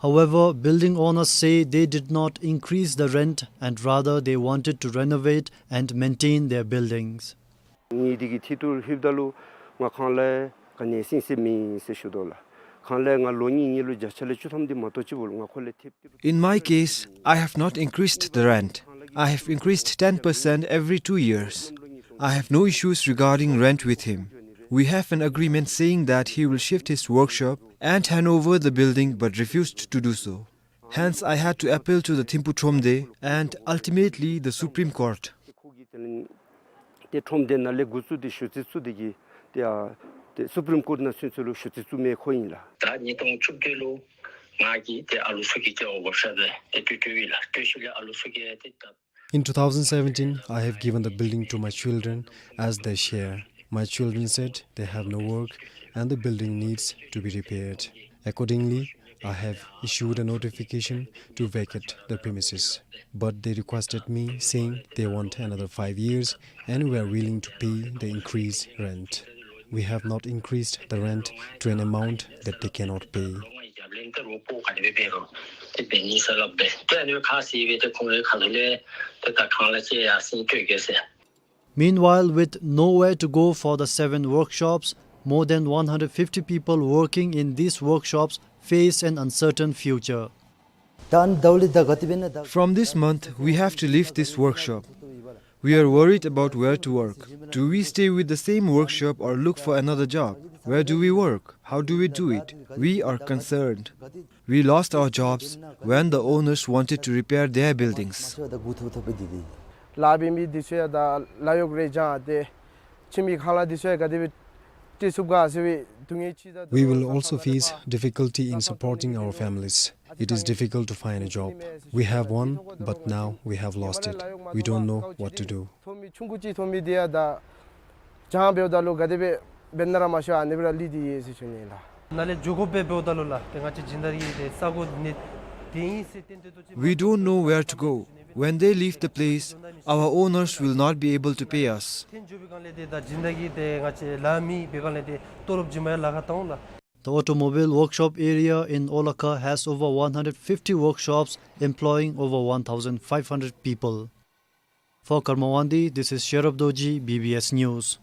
However, building owners say they did not increase the rent and rather they wanted to renovate and maintain their buildings. ངེའི་འདི་གི་ཐད་དུ་ལྷོདཔ་ད་ལུ་ང་ཁང་གླ་ག་ནི་ཡང་སིང་སེ་མེད་ཟེར་ཞུ་དོ་ལགས། ཁང་གླ་ང་ལོ་གཉིས་གཉིས་ལུ་བརྒྱ་ཆ་ལས་བཅུ་ཐམ་འདི་མ་གཏོགས་ཅིག་འབདཝ་ལས་ང་ཁོ་ལས་ཐེབས་ཏེ། In my case, I have not increased the rent. I have increased ten percent every two years. I have no issues regarding rent with him. We have an agreement saying that he will shift his workshop and hand over the building, but refused to do so. Hence, I had to appeal to the Thimphu Thromde and ultimately the Supreme Court. ཏེ་ཁྲོམ་སྡེ་ནང་ལས་འགོ་བཙུགས་ཏེ་ཞུ་རྩིས་བཙུགས་ཏེ་གིས་ཏེ་ཨ་ཏེ་སུ་པིརིམ་ཀོརཊ་ནང་ཚུན་ཚོད་ལུ་ཞུ་རྩིས་བཙུགས་མི་ཁོ་ཨིན་ལགས། ད་ཉིས་སྟོང་བཅུ་བདུན་ལུ་ང་གིས་ཏེ་ཨ་ལུ་ཚུ་གི་ཏེ་ཝོརཀ་ཤོབ་ཏེ་སྤྲོད་སྤྲོདཔ་ཨིན་ལགས། སྤྲོད་ཞིནམ་ལས་ཨ་ལུ་ཚུ་གིས་ཏེ་ད། In two thousand seventeen, I have given the building to my children as their share. My children said they have no work and the building needs to be repaired. Accordingly, I have issued a notification to vacate the premises. But they requested me, saying they want another five years and we are willing to pay the increased rent. We have not increased the rent to an amount that they cannot pay. Meanwhile, with nowhere to go for the seven workshops, more than one hundred fifty people working in these workshops face an uncertain future. From this month, we have to leave this workshop. We are worried about where to work. Do we stay with the same workshop or look for another job? Where do we work? How do we do it? We are concerned. We lost our jobs when the owners wanted to repair their buildings. ལཱ་འབད་མི་འདི་ཚུ་ཡང་ད་ལཱ་གཡོག་རེ་བྱང་སྟེ་ཁྱིམ་གྱི་ཁང་གླ་འདི་ཚུ་ཡང་ག་དེ་སྦེ་སྤྲོད་ཚུགས་ག་ཟེར་བའི་སྡུག་བསྔལ་ཅིག་ད། We will also face difficulty in supporting our families. It is difficult to find a job. We have one, but now we have lost it. We don't know what to do. ཐོན་མི་ཆུང་ཀུ་ཅིག་ཐོན་མི་འདི་ཡང་ད་བྱང་འབདཝ་ད་ལུ་ག་དེ་སྦེ་འབད་ན་ར་མ་ཤེས་ཨ་ནི་སྦེ་ར་ལུས་ཏེ་ཡོད་ཟེར་ཞུ་ནི་ལགས། ནཱ་ལས་འགྱོ་དགོཔ་སྦེ་འབདཝ་ད་ལུ་ལགས་ཏེ་ང་བཅས་སྦྱིན་བདག་གི་ཏེ་ས་གོ་ནི་དེ་ཨིན་ཟེར་ཏན་ཏན་ཏོག་ཅིག། We don't know where to go. When they leave the place, our owners will not be able to pay us. ཐོན་འགྱོ་བའི་སྒང་ལས་ཏེ་ད་སྦྱིན་བདག་གི་ཏེ་ང་བཅས་ལཱ་མི་འབད་སྒང་ལས་ཏེ་ཏོ་ལོབ་བྱིན་མི་ཡང་ལཱ་ཁག་བཏང་འོང་ལགས། The automobile workshop area in Olakha has over one hundred fifty workshops employing over one thousand five hundred people. For Karma Wangdi, this is Sherab Dorji, B B S News.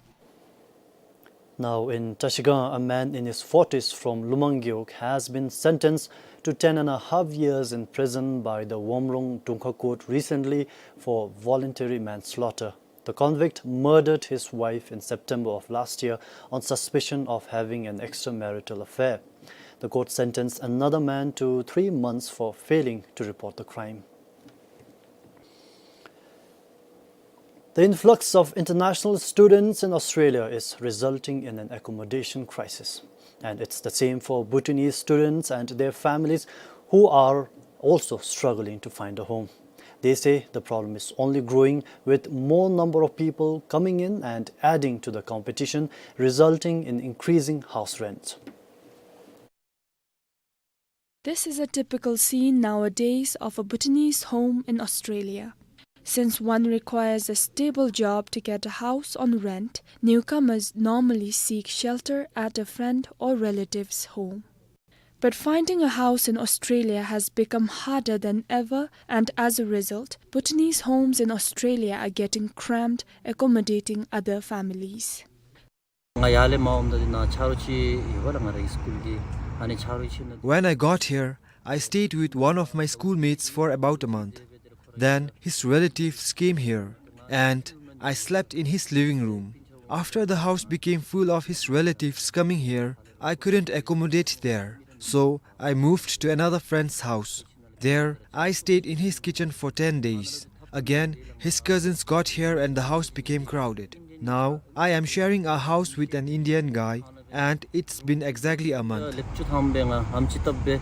Now in Trashigang, a man in his forties from Lumangyok has been sentenced to ten and a half years in prison by the Womrong Dongkha Court recently for voluntary manslaughter. The convict murdered his wife in September of last year on suspicion of having an extramarital affair. The court sentenced another man to three months for failing to report the crime. The influx of international students in Australia is resulting in an accommodation crisis. And it's the same for Bhutanese students and their families who are also struggling to find a home. They say the problem is only growing, with more number of people coming in and adding to the competition, resulting in increasing house rents. This is a typical scene nowadays of a Bhutanese home in Australia. Since one requires a stable job to get a house on rent, newcomers normally seek shelter at a friend or relative's home. But finding a house in Australia has become harder than ever, and as a result, Bhutanese homes in Australia are getting cramped, accommodating other families. ང་ཡར་ལས་མར་འོངམ་ད་འདི་ནང་ཆ་རོགས་ཅིག་ཡོད་པ་ལགས། ང་རའི་སི་ཀུལ་གྱི་ཨ་ནི་ཆ་རོགས་ཅིག་ནང་། When I got here, I stayed with one of my schoolmates for about a month. Then his relatives came here, and I slept in his living room. After the house became full of his relatives coming here, I couldn't accommodate there, so I moved to another friend's house. There, I stayed in his kitchen for ten days. Again, his cousins got here and the house became crowded. Now, I am sharing a house with an Indian guy, and it's been exactly a month. ལེབ་བཅུ་ཐམ་སྦེ་ང་ཨམ་ཅིག་བཏབ་སྦེ་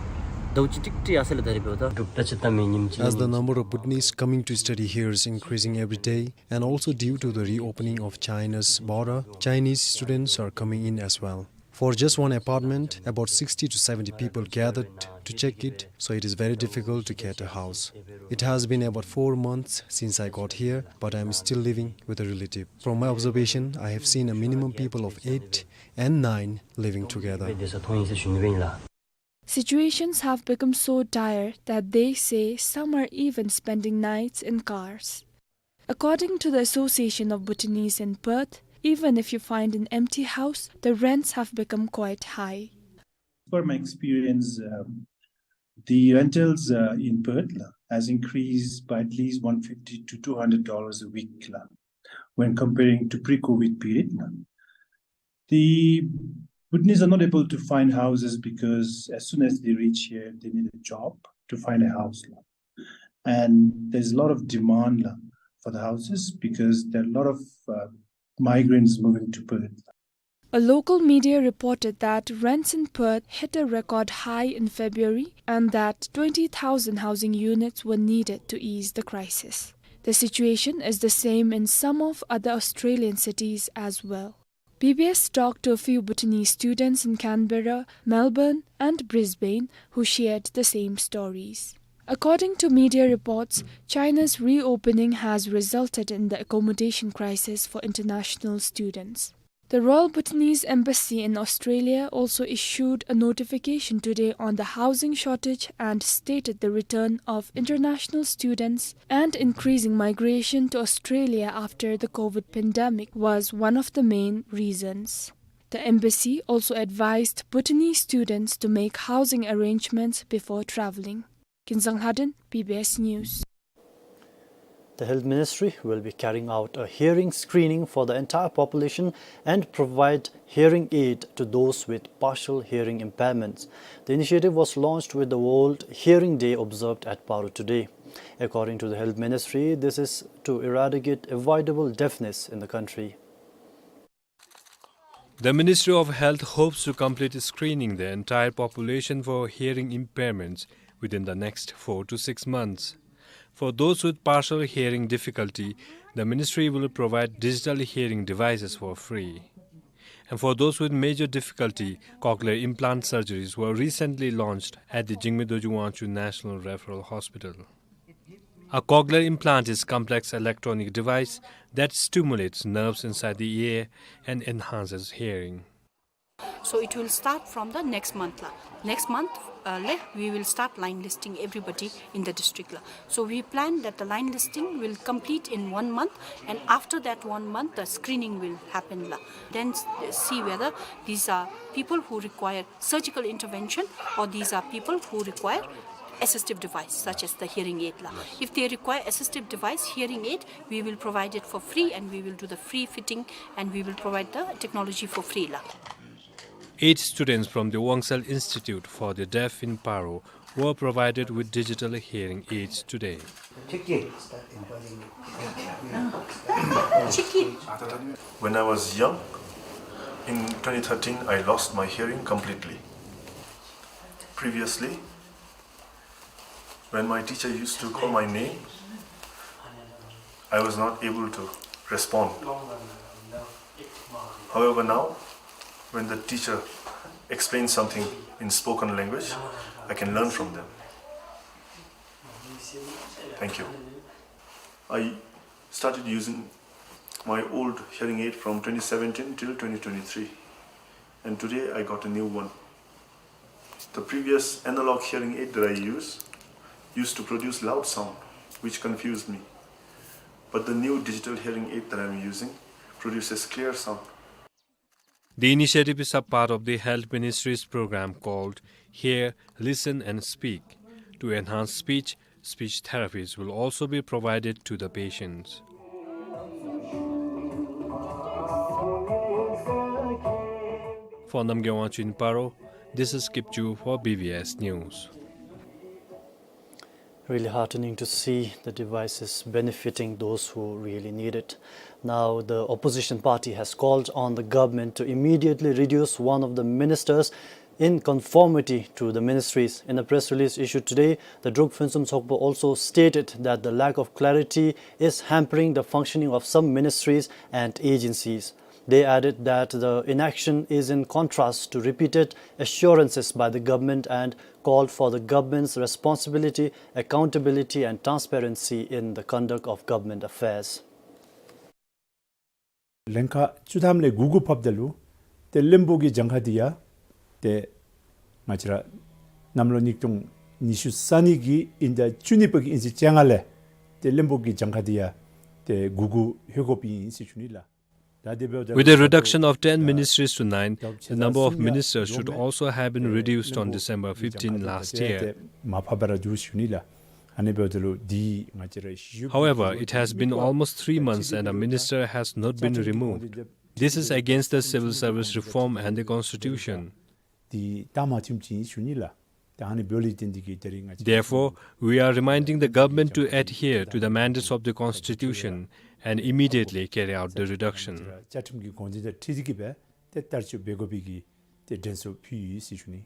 ཟླཝ་གཅིག་ཀྲིག་ཀྲི་ཡར་སོང་ལགས། ད་རིས་འབདཝ་ད། As the number of Bhutanese coming to study here is increasing every day, and also due to the reopening of China's border, Chinese students are coming in as well. For just one apartment, about sixty to seventy people gathered to check it, so it is very difficult to get a house. It has been about four months since I got here, but I am still living with a relative. From my observation, I have seen a minimum people of eight and nine living together. Situations have become so dire that they say some are even spending nights in cars. According to the Association of Bhutanese in Perth, even if you find an empty house, the rents have become quite high. Per my experience, um, the rentals, uh, in Perth la, has increased by at least one fifty to two hundred dollars a week la, when comparing to pre-COVID period la. The Bhutanese are not able to find houses because as soon as they reach here, they need a job to find a house la. And there's a lot of demand la for the houses because there are a lot of, uh, migrants moving to Perth. A local media reported that rents in Perth hit a record high in February and that twenty thousand housing units were needed to ease the crisis. The situation is the same in some of other Australian cities as well. B B S talked to a few Bhutanese students in Canberra, Melbourne, and Brisbane who shared the same stories. According to media reports, China's reopening has resulted in the accommodation crisis for international students. The Royal Bhutanese Embassy in Australia also issued a notification today on the housing shortage and stated the return of international students and increasing migration to Australia after the COVID pandemic was one of the main reasons. The embassy also advised Bhutanese students to make housing arrangements before travelling. Kinzang Lhaden, B B S News. The Health Ministry will be carrying out a hearing screening for the entire population and provide hearing aid to those with partial hearing impairments. The initiative was launched with the World Hearing Day observed at Paro today. According to the Health Ministry, this is to eradicate avoidable deafness in the country. The Ministry of Health hopes to complete screening the entire population for hearing impairments within the next four to six months. For those with partial hearing difficulty, the ministry will provide digital hearing devices for free. And for those with major difficulty, cochlear implant surgeries were recently launched at the Jigme Dorji Wangchuck National Referral Hospital. A cochlear implant is complex electronic device that stimulates nerves inside the ear and enhances hearing. So it will start from the next month la. Next month, uh, le, we will start line listing everybody in the district la. So we plan that the line listing will complete in one month, and after that one month, the screening will happen la. Then s-, see whether these are people who require surgical intervention or these are people who require assistive device such as the hearing aid la. If they require assistive device, hearing aid, we will provide it for free and we will do the free fitting and we will provide the technology for free la. Eight students from the Wangsel Institute for the Deaf in Paro were provided with digital hearing aids today. When I was young, in twenty thirteen, I lost my hearing completely. Previously, when my teacher used to call my name, I was not able to respond. However, now, when the teacher explains something in spoken language, I can learn from them. Thank you. I started using my old hearing aid from twenty seventeen till twenty twenty-three, and today I got a new one. The previous analog hearing aid that I use used to produce loud sound, which confused me. But the new digital hearing aid that I'm using produces clear sound. The initiative is a part of the Health Ministry's program called Hear, Listen and Speak. To enhance speech, speech therapies will also be provided to the patients. For Namgay Wangchuck in Paro, this is Kipchu for B B S News. Really heartening to see the devices benefiting those who really need it. Now, the opposition party has called on the government to immediately reduce one of the ministers in conformity to the ministries. In a press release issued today, the Druk Phuntsum Tshogpa also stated that the lack of clarity is hampering the functioning of some ministries and agencies. They added that the inaction is in contrast to repeated assurances by the government and called for the government's responsibility, accountability, and transparency in the conduct of government affairs. ལན་ཁག་བཅུ་ཐམ་ལས་དགུ་དགུ་ཕབ་ད་ལུ་ཏེ་བློན་པོ་གི་གྱངས་ཁ་འདི་ཡང་ཏེ་ང་བཅས་ར་གནམ་ལོ་ཉིས་སྟོང་ཉི་ཤུ་རྩ་གཉིས་ཀྱི་དབྱིན་ཟླ་བཅུ་གཉིས་པ་གི་དབྱིན་ཚེས་བཅོ་ལྔ་ལས་ཏེ་བློན་པོ་གི་གྱངས་ཁ་འདི་ཡང་ཏེ་དགུ་དགུ་ལྷོད་དགོཔ་ཨིན་ཟེར་ཞུ་ནི་ལགས། With the reduction of ten ministries to nine, the number of ministers should also have been reduced on December fifteen last year. However, it has been almost three months and a minister has not been removed. This is against the civil service reform and the constitution. འདི་ད་མ་ཚུམ་ཅིག་ཨིན་ཞུ་ནི་ལགས། ད་ཨ་ནི་འབདཝ་ལས་བརྟེན་ཏེ་གིས་ད་རིས་ང་བཅས། Therefore, we are reminding the government to adhere to the mandates of the constitution and immediately carry out the reduction. བཅའ་ཁྲིམས་ཀྱི་དགོངས་དོན་དང་འཁྲིལ་ཏེ་གིས་སྦེ་ཏེ་བསྟར་སྤྱོད་འབད་དགོ་པའི་གི་ཏེ་དྲན་གསོ་ཕུལ་ཡི་ཟེར་ཞུ་ནི།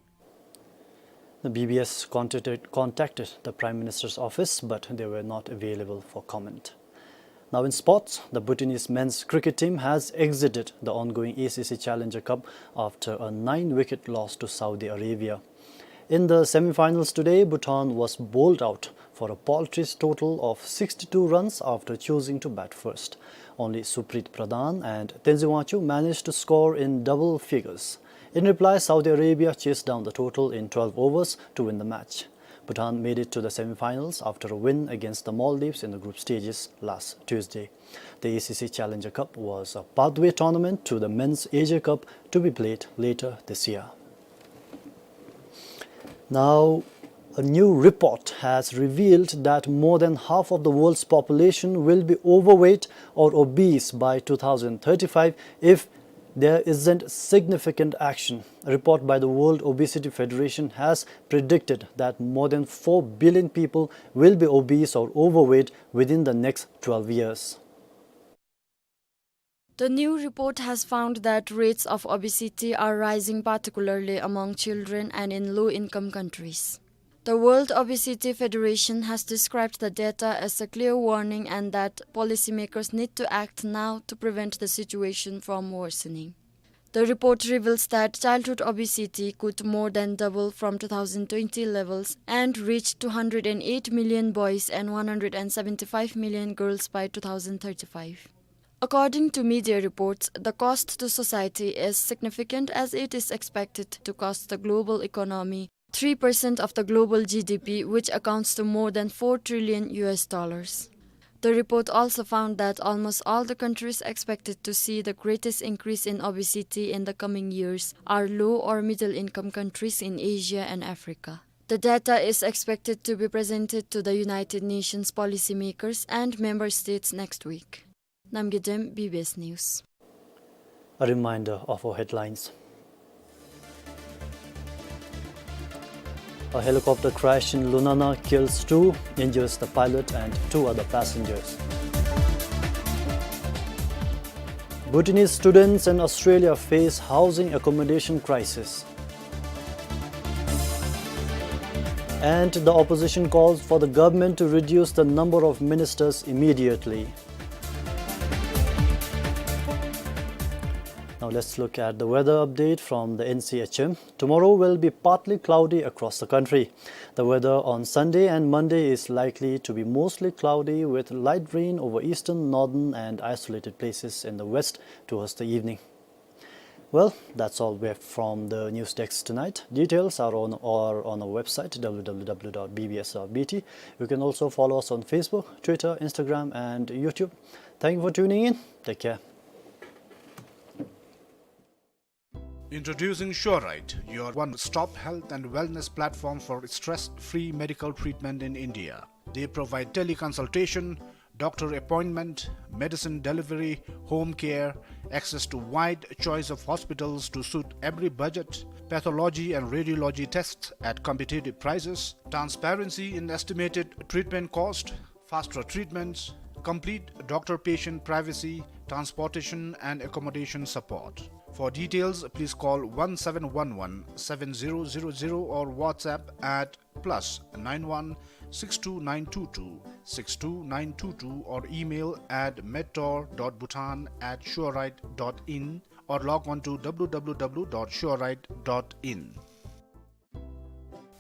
The B B S contacted, contacted the Prime Minister's office, but they were not available for comment. Now in sports, the Bhutanese men's cricket team has exited the ongoing A C C Challenger Cup after a nine-wicket loss to Saudi Arabia. In the semi-finals today, Bhutan was bowled out for a paltry total of sixty-two runs after choosing to bat first. Only Supreet Pradhan and Tenzin Wancho managed to score in double figures. In reply, Saudi Arabia chased down the total in twelve overs to win the match. Bhutan made it to the semi-finals after a win against the Maldives in the group stages last Tuesday. The A C C Challenger Cup was a pathway tournament to the Men's Asia Cup to be played later this year. Now, A new report has revealed that more than half of the world's population will be overweight or obese by two thousand thirty-five if there isn't significant action. A report by the World Obesity Federation has predicted that more than four billion people will be obese or overweight within the next twelve years. The new report has found that rates of obesity are rising, particularly among children and in low-income countries. The World Obesity Federation has described the data as a clear warning and that policymakers need to act now to prevent the situation from worsening. The report reveals that childhood obesity could more than double from two thousand twenty levels and reach two hundred eight million boys and one hundred seventy-five million girls by two thousand thirty-five. According to media reports, the cost to society is significant, as it is expected to cost the global economy three percent of the global G D P, which accounts to more than four trillion U S dollars. The report also found that almost all the countries expected to see the greatest increase in obesity in the coming years are low or middle income countries in Asia and Africa. The data is expected to be presented to the United Nations policymakers and member states next week. Namgay Dem, B B S News. A reminder of our headlines. A helicopter crash in Lunana kills two, injures the pilot and two other passengers. Bhutanese students in Australia face housing accommodation crisis. And the opposition calls for the government to reduce the number of ministers immediately. Now let's look at the weather update from the N C H M. Tomorrow will be partly cloudy across the country. The weather on Sunday and Monday is likely to be mostly cloudy with light rain over eastern, northern, and isolated places in the west towards the evening. Well, that's all we have from the news desk tonight. Details are on, are on our website, W W W dot B B S dot B T. You can also follow us on Facebook, Twitter, Instagram, and YouTube. Thank you for tuning in. Take care. Introducing Surite, your one-stop health and wellness platform for stress-free medical treatment in India. They provide teleconsultation, doctor appointment, medicine delivery, home care, access to wide choice of hospitals to suit every budget, pathology and radiology tests at competitive prices, transparency in estimated treatment cost, faster treatments, complete doctor-patient privacy, transportation and accommodation support. For details, please call one seven one one seven zero zero zero or WhatsApp at plus nine one six two nine two two six two nine two two or email at medtour dot bhutan at surite dot in or log on to W W W dot surite dot in.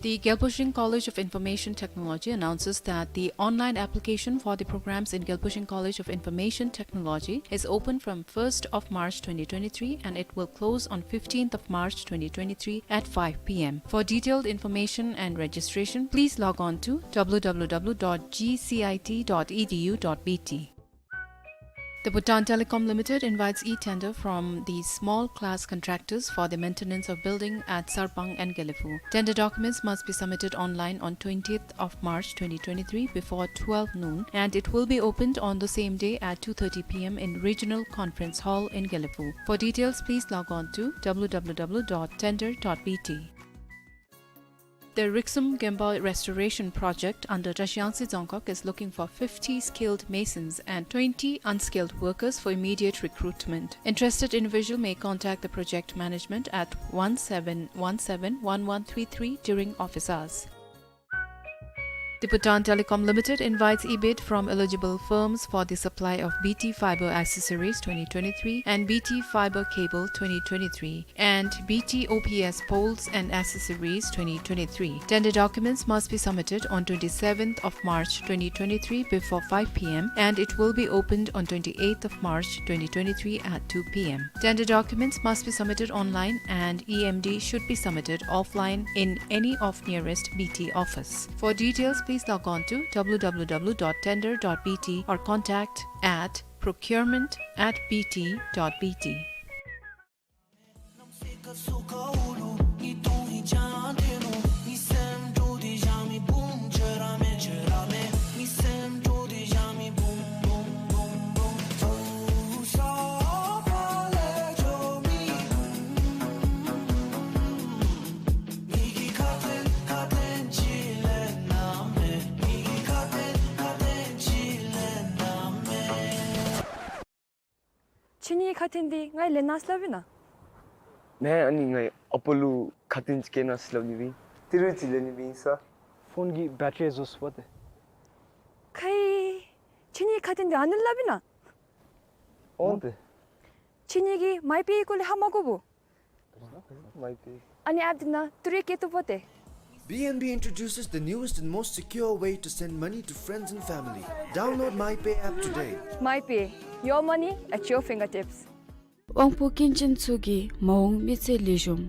The Gelbhusing College of Information Technology announces that the online application for the programs in Gelbhusing College of Information Technology is open from first of March twenty twenty-three and it will close on fifteenth of March twenty twenty-three at five P M. For detailed information and registration, please log on to W W W dot G C I T dot E D U dot B T. The Bhutan Telecom Limited invites e-tender from the small class contractors for the maintenance of building at Sarpang and Gelephu. Tender documents must be submitted online on twentieth of March twenty twenty-three before twelve noon, and it will be opened on the same day at two thirty P M in Regional Conference Hall in Gelephu. For details, please log on to W W W dot tender dot B T. The Riksum Gemba Restoration Project under Tashiyangtse Dzongkhag is looking for fifty skilled masons and twenty unskilled workers for immediate recruitment. Interested individual may contact the project management at one seven one seven one one three three during office hours. The Bhutan Telecom Limited invites e-bid from eligible firms for the supply of B T fiber accessories twenty twenty-three and B T fiber cable twenty twenty-three and B T O P S poles and accessories twenty twenty-three. Tender documents must be submitted on twenty-seventh of March twenty twenty-three before five P M and it will be opened on twenty-eighth of March twenty twenty-three at two P M. Tender documents must be submitted online and E M D should be submitted offline in any of nearest B T office. For details, please log on to W W W dot tender dot B T or contact at procurement at B T dot B T. ཁ་ཐུན་འདི་ང་ལེན་གནང་ཟེར་སླབ་ཨིན་ན། མེན། ཨ་ནི་ངེའི་ཨ་པ་ལུ་ཁ་ཐུན་ཅིག་བཀལ་གནང་ཟེར་སླབ་ནི་སྦེ་ཨིན། ཏི་རུ་ཅིག་ལེན་ནི་སྦེ་ཨིན་ས། ཕོན་གྱི་བེ་ཊ་རི་རྫོགས་སོ་པ་ཏེ། ཁེ། ཁྱེད་གཉིས་ཁ་ཐུན་འདི་ཨ་ནི་སླབ་ཨིན་ན། འོང་ཏེ། ཁྱེད་གཉིས་ཀྱིས་མའི་པེ་སྐོར་ལས་ཧ་མ་གོ་བོ། མའི་པེ། ཨ་ནི་ཨེཔ་འདི་ནང་ཏི་རུ་བཀལ་བཏུབ་པ་ཏེ། B N B introduces the newest and most secure way to send money to friends and family. Download MyPay app today. MyPay, your money at your fingertips. དབང་པོ་སྐྱོན་ཅན་ཚུ་གིས་མ་འོངས་མི་ཚེ་ལེགས་ཤོམ།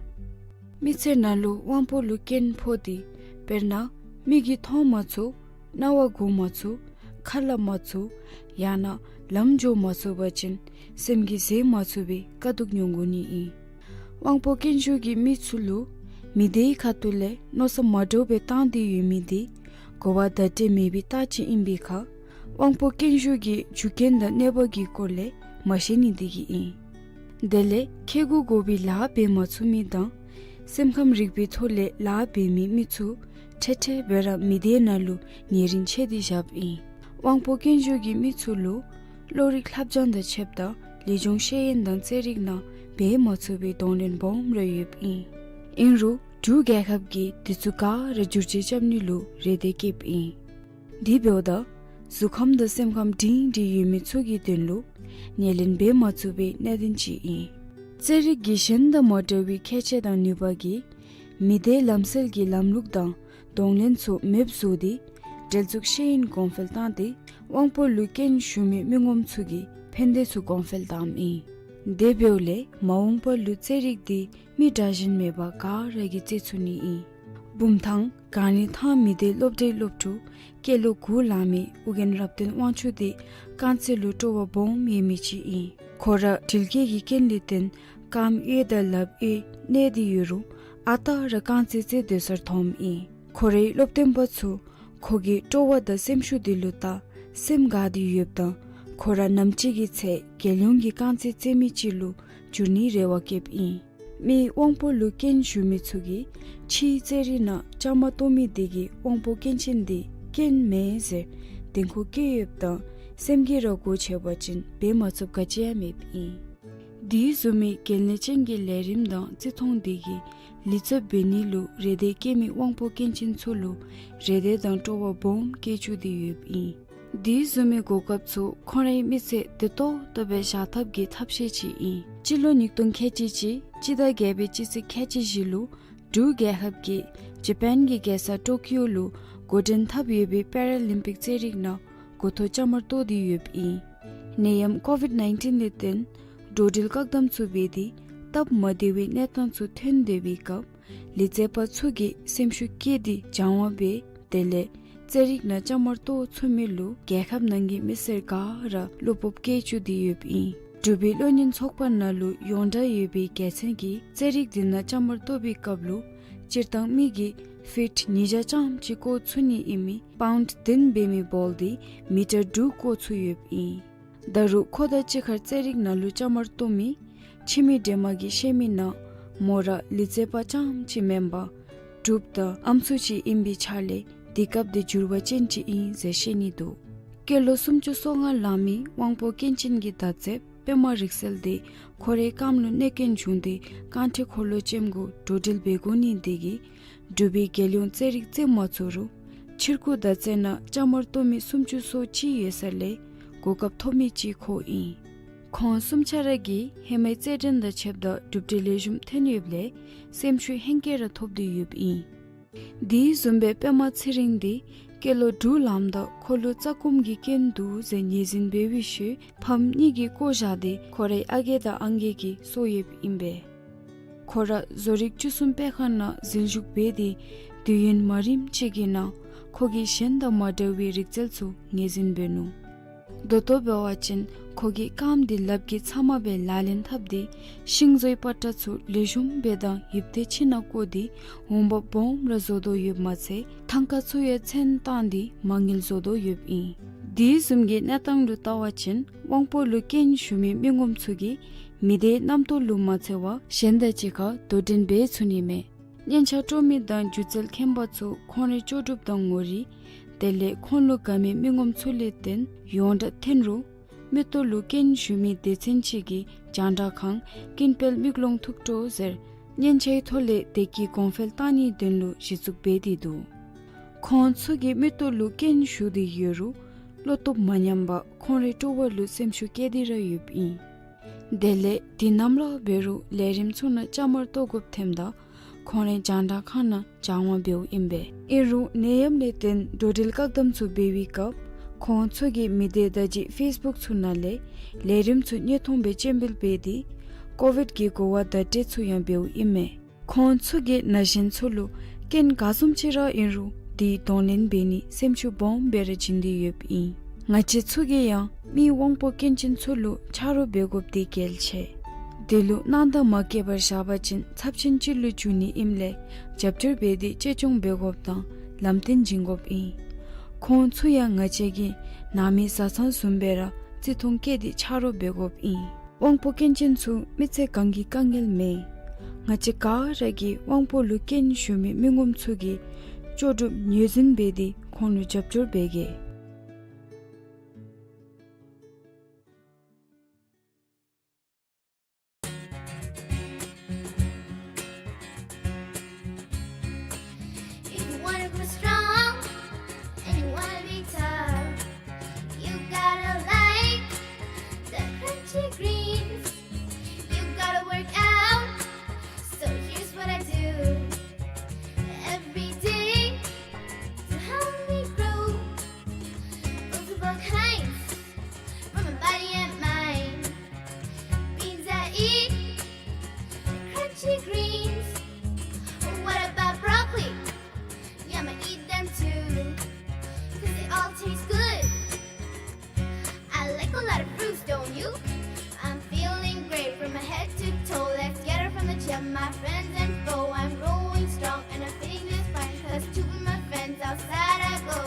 མི་ཚེ་ནང་ལུ་དབང་པོ་ལུ་སྐྱོན་ཕོག་སྟེ་དཔེར་ན་མིག་གིས་མཐོང་མ་ཚུགས། རྣ་བ་གོ་མ་ཚུགས། ཁ་སླབ་མ་ཚུགས། ཡང་ན་ལམ་འགྱོ་མ་ཚུགས་པ་ཅིན་སེམས་ཀྱིས་བཟོད་མ་ཚུགས་པའི་དཀའ་སྡུག་མྱོང་དགོ་ནི་ཨིན། དབང་པོ་སྐྱོན་ཤོས་ཀྱི་མི་ཚུ་ལུ་མི་སྡེའི་ཁ་ཐུག་ལས་མནོ་བསམ་མ་འདྲཝ་སྦེ་བཏང་སྟེ་ཡོད་མི་འདི་གོ་བ་བརྡ་སྤྲོད་མེད་པའི་རྟགས་ཅིག་ཨིན་པའི་ཁར་དབང་པོ་སྐྱོན་ཤོས་ཀྱི་རྒྱུ་རྐྱེན་དང་གནོད་པ་གི་སྐོར་ལས་མ་ཤེས་ནི་འདི་གིས་ཨིན། དེ་ལས་ཁེ་གུ་དགོ་པའི་ལཱ་འབད་མ་ཚུགས་མི་དང་སེམས་ཁམས་རིག་པའི་ཐོག་ལས་ལཱ་འབད་མི་མི་ཚུ་འཕྲལ་འཕྲལ་སྦེ་ར་མི་སྡེ་ནང་ལུ་ཉེ་རིང་ཆད་དེ་བཞགཔ་ཨིན། དབང་པོ་སྐྱོན་ཤོས་ཀྱི་མི་ཚུ་ལུ་བློ་རིག་ལྷབ་སྦྱང་དང་ཕྱདཔ་ད་ལེགས་ཤོམ་ཤེས་ཡོན་དང་རྩེད་རིགས་ནང་འབད་མ་ཚུགས་པའི་གདོང་ལེན་སྦོམ་ར་ཡོདཔ་ཨིན། ཨིན་རུང་འབྲུག་རྒྱལ་ཁབ་ཀྱིས་འདི་ཚུ་ག་ར་བསྒྱུར་བཅོས་རྐྱབ་ནི་ལུ་རེ་འདོད་བསྐྱེདཔ་ཨིན། དེ་འབདཝ་ད་གཟུགས་ཁམས་དང་སེམས་ཁམས་སྒྲིང་སྒྲིང་ཡོད་མི་ཚུ་གི་དོན་ལུ་ཉེར་ལེན་འབད་མ་ཚུགས་པའི་གནད་དོན་ཅིག་ཨིན། རྩེད་རིགས་ཀྱི་གཞན་དང་མ་འདྲ་བའི་ཁྱད་ཆོས་དང་ནུས་པ་གིས་མི་སྡེའི་ལམ་སྲོལ་གྱི་ལམ་ལུགས་དང་གདོང་ལེན་ཚུ་མེདཔ་བཟོ་སྟེ་འབྲེལ་འཛུགས་ཤེས་ཡོན་གོང་འཕེལ་བཏང་སྟེ་དབང་པོ་ལུ་སྐྱོན་ཞུགས་མི་མི་ངོམ་ཚུ་གི་ཕན་བདེ་ཚུ་གོང་འཕེལ་བཏངམ་ཨིན། དེ་འབདཝ་ལས་མ་འོངས་པ་ལུ་རྩེད་རིགས་འདི་མི་དྲག་ཞན་མེད་པར་ག་ར་གིས་རྩེད་ཚུགས་ནི་ཨིན། བུམ་ཐང་གངས་རི་ཐང་མི་སྡེའི་སློབ་གྲྭའི་སློབ་ཕྲུག་སྐྱེས་ལོ་དགུ་ལང་མི་ཨོ་རྒྱན་རབ་བརྟན་དབང་ཕྱུག་འདི་རྐང་རྩེད་ལུ་སྤྲོ་བ་སྦོམ་ཡོད་མི་ཅིག་ཨིན། ཁོ་ར་དྲིལ་སྐྱེས་ཀྱི་རྐྱེན་ལས་བརྟེན་རྐངམ་གཡས་དང་ལགཔ་གཡས་གནོད་དེ་ཡོད་རུང་ཨ་རྟག་ར་རྐང་རྩེད་རྩེད་སྡོད་སར་འཐོནམ་ཨིན། ཁོ་རའི་སློབ་སྟོན་པ་ཚུ་ཁོ་གི་སྤྲོ་བ་དང་སེམས་ཤུགས་འདི་ལུ་བལྟ་སེམས་དགའ་སྟེ་ཡོདཔ་ད་ཁོ་ར་ནམ་ཅིག་གི་ཚེ་རྒྱལ་ཡོངས་ཀྱི་རྐང་རྩེད་རྩེད་མི་ཅིག་ལུ་འགྱུར་ནིའི་རེ་བ་བསྐྱེདཔ་ཨིན། མི་དབང་པོ་ལུ་སྐྱོན་ཞུགས་མི་ཚུ་གིས་ཕྱིའི་རྩེད་རིགས་ནང་བཅའ་མར་གཏོགས་མི་དེ་གིས་དབང་པོ་སྐྱོན་ཅན་འདི་སྐྱོན་མེན་ཟེར་བདེན་ཁོག་བཀལ་ཡོདཔ་ད་སེམས་ཀྱིས་ར་སྒོ་ཕྱེ་བ་ཅིན་འབད་མ་ཚུགསཔ་ག་ཅི་ཡང་མེདཔ་ཨིན། དེ་བཟུམ་མའི་གལ་གནད་ཅན་གྱི་ལས་རིམ་དང་བརྩི་མཐོང་དེ་གིས་ལེགས་བཅོས་འབད་ནི་ལུ་རེ་འདོད་བསྐྱེད་མི་དབང་པོ་སྐྱོན་ཅན་ཚུ་ལུ་རེ་འདོད་དང་སྤྲོ་བ་སྦོམ་བསྐྱེད་བཅུག་སྟེ་ཡོདཔ་ཨིན། དེ་བཟུམ་མའི་གོ་སྐབས་ཚུ་ཁོང་རའི་མི་ཚེ་བདེ་ཏོག་ཏོ་སྦེ་བཞག་ཐབས་ཀྱི་ཐབས་ཤེས་ཅིག་ཨིན། སྤྱི་ལོ་ཉིས་སྟོང་ཁལ་གཅིག་གཅིག་སྤྱི་ཟླ་བརྒྱད་པའི་སྤྱི་ཚེས་ཁལ་གཅིག་བཞི་ལུ་འབྲུག་རྒྱལ་ཁབ་ཀྱིས་ཇ་པཱན་གྱི་རྒྱལ་ས་ཊོ་ཀིའོ་ལུ་འགོ་འདྲེན་འཐབ་ཡོད་པའི་པེ་ར་ལིམ་པིག་རྩེད་རིགས་ནང་འགོ་ཐོག་བཅའ་མར་གཏོགས་ཏེ་ཡོདཔ་ཨིན། ནད་ཡམས་ཀོ་ཝིཌ་ནའིན་ཊིན་ལས་བརྟེན་འགྲོ་འགྲུལ་བཀག་དམ་ཚུ་འབད་དེ་སྟབས་མ་བདེ་བའི་གནས་སྟངས་ཚུ་ཐོན་སྡོད་པའི་སྐབས་ལི་རྩེད་པ་ཚུ་གིས་སེམས་ཤུགས་བསྐྱེད་དེ་སྦྱང་བ་འབད་དེ་ལས་རྩེད་རིགས་ནང་བཅའ་མར་གཏོགས་ཚུགས་མི་ལུ་རྒྱལ་ཁབ་ནང་གི་མི་སེར་ག་ར་བློ་སྤོབས་བསྐྱེད་བཅུག་སྟེ་ཡོདཔ་ཨིན། འབྲུག་པའི་བློ་གཉེར་ཚོགས་པ་ནང་ལུ་ཡོངས་གྲགས་ཡོད་པའི་རྒྱལ་མཚན་གྱིས་རྩེད་རིགས་འདི་ནང་བཅའ་མར་གཏོགས་པའི་སྐབས་ལུ་སྤྱིར་བཏང་མི་གིས་ཕིཊ་ཉིས་བརྒྱ་ཙམ་ཅིག་བཀོ་ཚུགས་ནི་ཨིན་མི་པའུནཌ་བདུན་འབད་མི་བཱོལ་འདི་མི་ཊར་དྲུག་བཀོ་ཚུགས་ཡོདཔ་ཨིན། ད་རུང་ཁོ་དང་གཅིག་ཁར་རྩེད་རིགས་ནང་ལུ་བཅའ་མར་གཏོགས་མི་ཁྱིམ་མི་འདྲེས་མ་གིས་བཤད་མི་ནང་མོ་ར་ལི་རྩེད་པ་རྐྱངམ་ཅིག་མེན་པར་འབྲུགཔ་དང་ཨམ་སྲུ་ཅིག་ཨིན་པའི་ཆ་ལས་དེ་སྐབས་དེ་འགྱུར་བ་ཅན་ཅིག་ཨིན་ཟེར་བཤད་ནི་འདུག། སྐྱེས་ལོ་སུམ་ཅུ་སོ་ལྔ་ལང་མི་དབང་པོ་སྐྱོན་ཅན་གྱི་མདའ་རྩེདཔ་པདྨ་རིག་གསལ་དེ་ཁོ་རའི་རྐངམ་ལུ་གནོད་སྐྱོན་བྱུང་སྟེ་རྐང་ཁྲི་འཁོར་ལོ་ཅནམ་གུ་འགྲོ་འགྲུལ་འབད་དགོ་ནི་དེ་གིས་འབྲུག་པའི་རྒྱལ་ཡོངས་རྩེད་རིགས་རྩེད་མ་ཚུགས་རུང་ཕྱིར་འགུག་མདའ་རྩེད་ནང་བཅའ་མར་གཏོགས་མི་སུམ་ཅུ་སོ་གཅིག་ཡོད་ས་ལས་གོ་སྐབས་ཐོབ་མི་ཅིག་ཁོ་ཨིན། ཁོང་གསུམ་ཆ་ར་གིས་ཧེ་མའི་རྩེད་འགྲན་དང་ཕྱདཔ་ད་གྲུབ་འབྲས་ལེགས་ཤོམ་ཐོན་ཡོདཔ་ལས་སེམས་ཤུགས་ཧེང་སྐལ་ར་ཐོབ་སྟེ་ཡོདཔ་ཨིན། དེ་བཟུམ་སྦེ་པདྨ་ཚེ་རིང་འདི་སྐྱེས་ལོ་དྲུག་ལངམ་ད་ཁོ་ལུ་རྩ་སྐོམ་གྱི་སྐྱོན་འདུག་ཟེར་ངོས་འཛིན་འབད་བའི་ཤུལ་ཕམ་གཉིས་ཀྱིས་བཀོ་བཞག་སྟེ་ཁོ་རའི་ཨ་རྒས་དང་ཨང་རྒས་ཀྱིས་གསོ་ཡོདཔ་ཨིན་པས། ཁོ་ར་བཟོ་རིག་བཅུ་གསུམ་དཔེ་ཁང་ནང་འཛུལ་ཞུགས་འབད་དེ་དུས་ཡུན་མ་རིངམ་ཅིག་གི་ནང་ཁོ་གིས་གཞན་དང་མ་འདྲ་བའི་རིག་རྩལ་ཚུ་ངོས་འཛིན་འབད་ནུག། ད་ལྟོ་འབད་བ་ཅིན་ཁོ་གིས་རྐངམ་འདི་ལགཔ་གིས་ཚབ་མ་སྦེ་ལག་ལེན་འཐབ་སྟེ་ཤིང་བཟོའི་པ་ཏྲ་ཚུ་ལེགས་ཤོམ་སྦེ་དང་ཡིབ་ཏེ་ཕྱི་ནང་བཀོ་སྟེ་འོང་འབབ་སྦོམ་ར་བཟོ་དོ་ཡོདཔ་མ་ཚད་ཐང་ཀ་ཚུ་ཡང་ཚོན་བཏང་སྟེ་མ་དངུལ་བཟོ་དོ་ཡོདཔ་ཨིན། དེ་བཟུམ་གྱི་གནས་སྟངས་ལུ་བལྟ་བ་ཅིན་དབང་པོ་ལུ་སྐྱོན་ཞུགས་མི་མི་ངོམ་ཚུ་གིས་མི་སྡེའི་རྣམ་རྟོག་ལུ་མ་འཚེར་བར་གཞན་དང་གཅིག་ཁར་དོ་འགྲན་འབད་ཚུགས་ནི་མས། སྙན་ཆ་དཀྲོག་མི་དང་སྒྱུ་རྩལ་མཁན་པ་ཚུ་ཁོང་རའི་ལྕོགས་གྲུབ་དང་ངོ་རིས་དེ་ལས་ཁོང་ལུ་དགའ་མི་མི་ངོམ་ཚུ་ལས་བརྟེན་ཡོངས་གྲགས་ཐོན་རུང་ མིག་ཏོ་ལུ་རྐྱེན་ཞུགས་མི་སྡེ་ཚན་ཅིག་གིས་རྒྱང་བསྒྲགས་ཁང་ཀུན་སྤེལ་མིག་ལོང་ཐུགས་སྤྲོ་ཟེར་སྙན་ཆའི་ཐོག་ལས་དེ་གི་གོང་འཕེལ་བཏང་ནིའི་དོན་ལུ་གཞི་བཙུགས་འབད་དེ་འདུག། ཁོང་ཚུ་གི་མིག་ཏོ་ལུ་རྐྱེན་ཞུགས་ཏེ་ཡོད་རུང་བློ་སྟོབས་མ་ཉམས་པར་ཁོང་རའི་སྤྲོ་བ་ལུ་སེམས་ཤུགས་བསྐྱེད་དེ་ར་ཡོདཔ་ཨིན། དེ་ལས་དུས་ནམ་ར་འབད་རུང་ལས་རིམ་ཚུ་ནང་བཅའ་མར་གཏོགས་དགོཔ་ཐོནམ་ད་ཁོང་ར་རྒྱང་བསྒྲགས་ཁང་ནང་སྦྱང་བ་འབདཝ་ཨིན་པས། ཨིན་རུང་ནད་ཡམས་ལས་བརྟེན་འགྲོ་འགྲུལ་བཀག་དམ་ཚུ་འབད་བའི་སྐབས་ཁོང་ཚུ་གིས་མི་སྡེ་བརྡ་བརྒྱུད་ཕེསི་བུཀ་ཚུ་ནང་ལས་ལས་རིམ་ཚུ་དངོས་མཐོང་སྦེ་སྤྱན་འབུལ་འབད་དེ་ཀོ་ཝིཌ་ཀྱི་གོ་བ་བརྡ་སྤྲོད་ཚུ་ཡང་འབདཝ་ཨིན་མས། ཁོང་ཚུ་གིས་ན་གཞོན་ཚུ་ལུ་རྐྱེན་ག་བཟུམ་ཅིག་ར་ཨིན་རུང་དེའི་གདོང་ལེན་འབད་ནི་སེམས་ཤུགས་སྦོམ་སྦེ་ར་བྱིན་ཏེ་ཡོདཔ་ཨིན། ང་བཅས་ཚུ་གིས་ཡང་མི་དབང་པོ་སྐྱོན་ཅན་ཚུ་ལུ་ཆ་རོགས་འབད་དགོཔ་དེ་གལ་ཆེ། དེ་ལུ་སྣང་དག་མ་བསྐྱེད་པར་བཞག་པ་ཅིན་ཚབས་ཆེན་ཅིག་ལུ་འགྱུར་ནི་ཨིནམ་ལས་རྒྱབ་སྐྱོར་འབད་དེ་གཅེས་སྐྱོང་འབད་དགོཔ་དང་ལམ་སྟོན་བྱིན་དགོཔ་ཨིན། ཁོང་ཚུ་ཡང་ང་བཅས་ཀྱི་ནང་མི་བཟའ་ཚང་བཟུམ་སྦེ་ར་བརྩི་མཐོང་བསྐྱེད་དེ་ཆ་རོགས་འབད་དགོཔ་ཨིན། དབང་པོ་སྐྱོན་ཅན་ཚུ་མི་ཚེ་གང་གི་དཀའ་ངལ་མེན། ང་བཅས་ག་ར་གིས་དབང་པོ་ལུ་སྐྱོན་ཞུགས་མི་མི་ངོམ་ཚུ་གི་ལྕོགས་གྲུབ་ངོས་འཛིན་འབད་དེ་ཁོང་ལུ་རྒྱབ་སྐྱོར་འབད་གེ། If you wanna grow strong and you wanna be tough, you gotta like the crunchy greens. You gotta work out. So here's what I do every day to help me grow. Those of all kinds for my body and mind. Beans I eat, crunchy greens. What about broccoli? Yeah, I'ma eat them too, 'cause they all taste good. I like a lot of fruits, don't you? I'm feeling great from my head to toe. Let's get it from the gym, my friends and foe. I'm growing strong and I'm fitting just fine, 'cause two of my friends outside I go.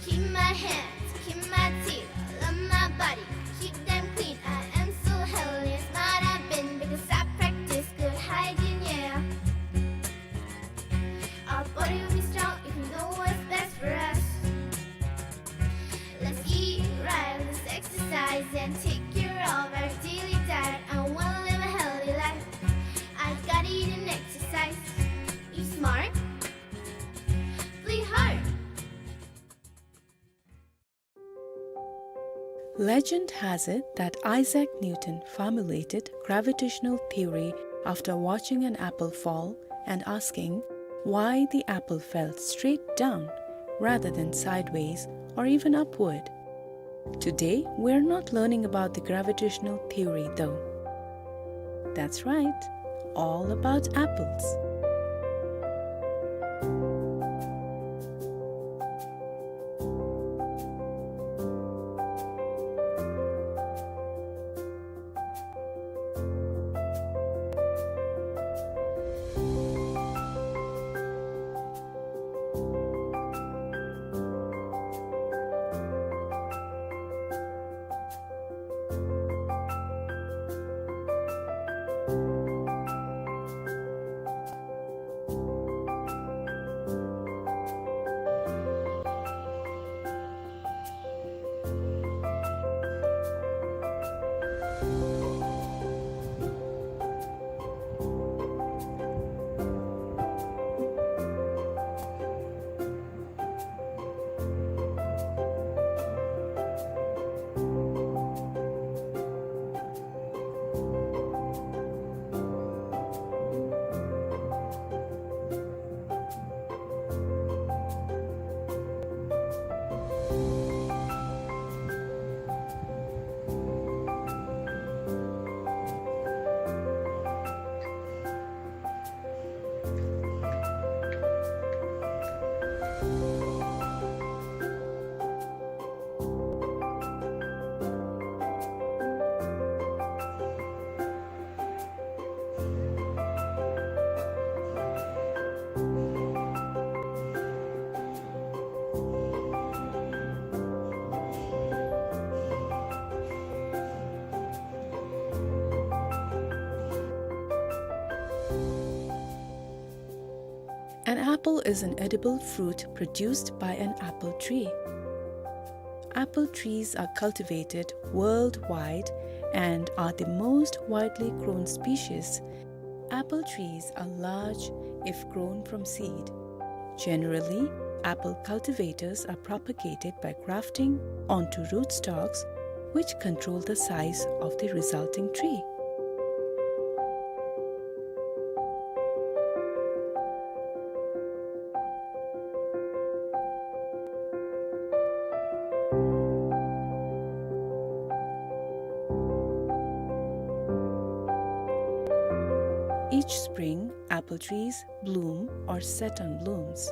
Keep my hands, keep my teeth, love my body, keep them clean. I am so healthy, smart I've been, because I practice good hygiene, yeah. Our body will be strong if we know what's best for us. Let's eat right, let's exercise, and take care of our daily diet. I wanna live a healthy life. I gotta eat and exercise. Eat smart, play hard. Legend has it that Isaac Newton formulated gravitational theory after watching an apple fall and asking why the apple fell straight down rather than sideways or even upward. Today, we're not learning about the gravitational theory, though. That's right, all about apples. An apple is an edible fruit produced by an apple tree. Apple trees are cultivated worldwide and are the most widely grown species. Apple trees are large if grown from seed. Generally, apple cultivators are propagated by grafting onto rootstocks, which control the size of the resulting tree. Each spring, apple trees bloom or set on blooms.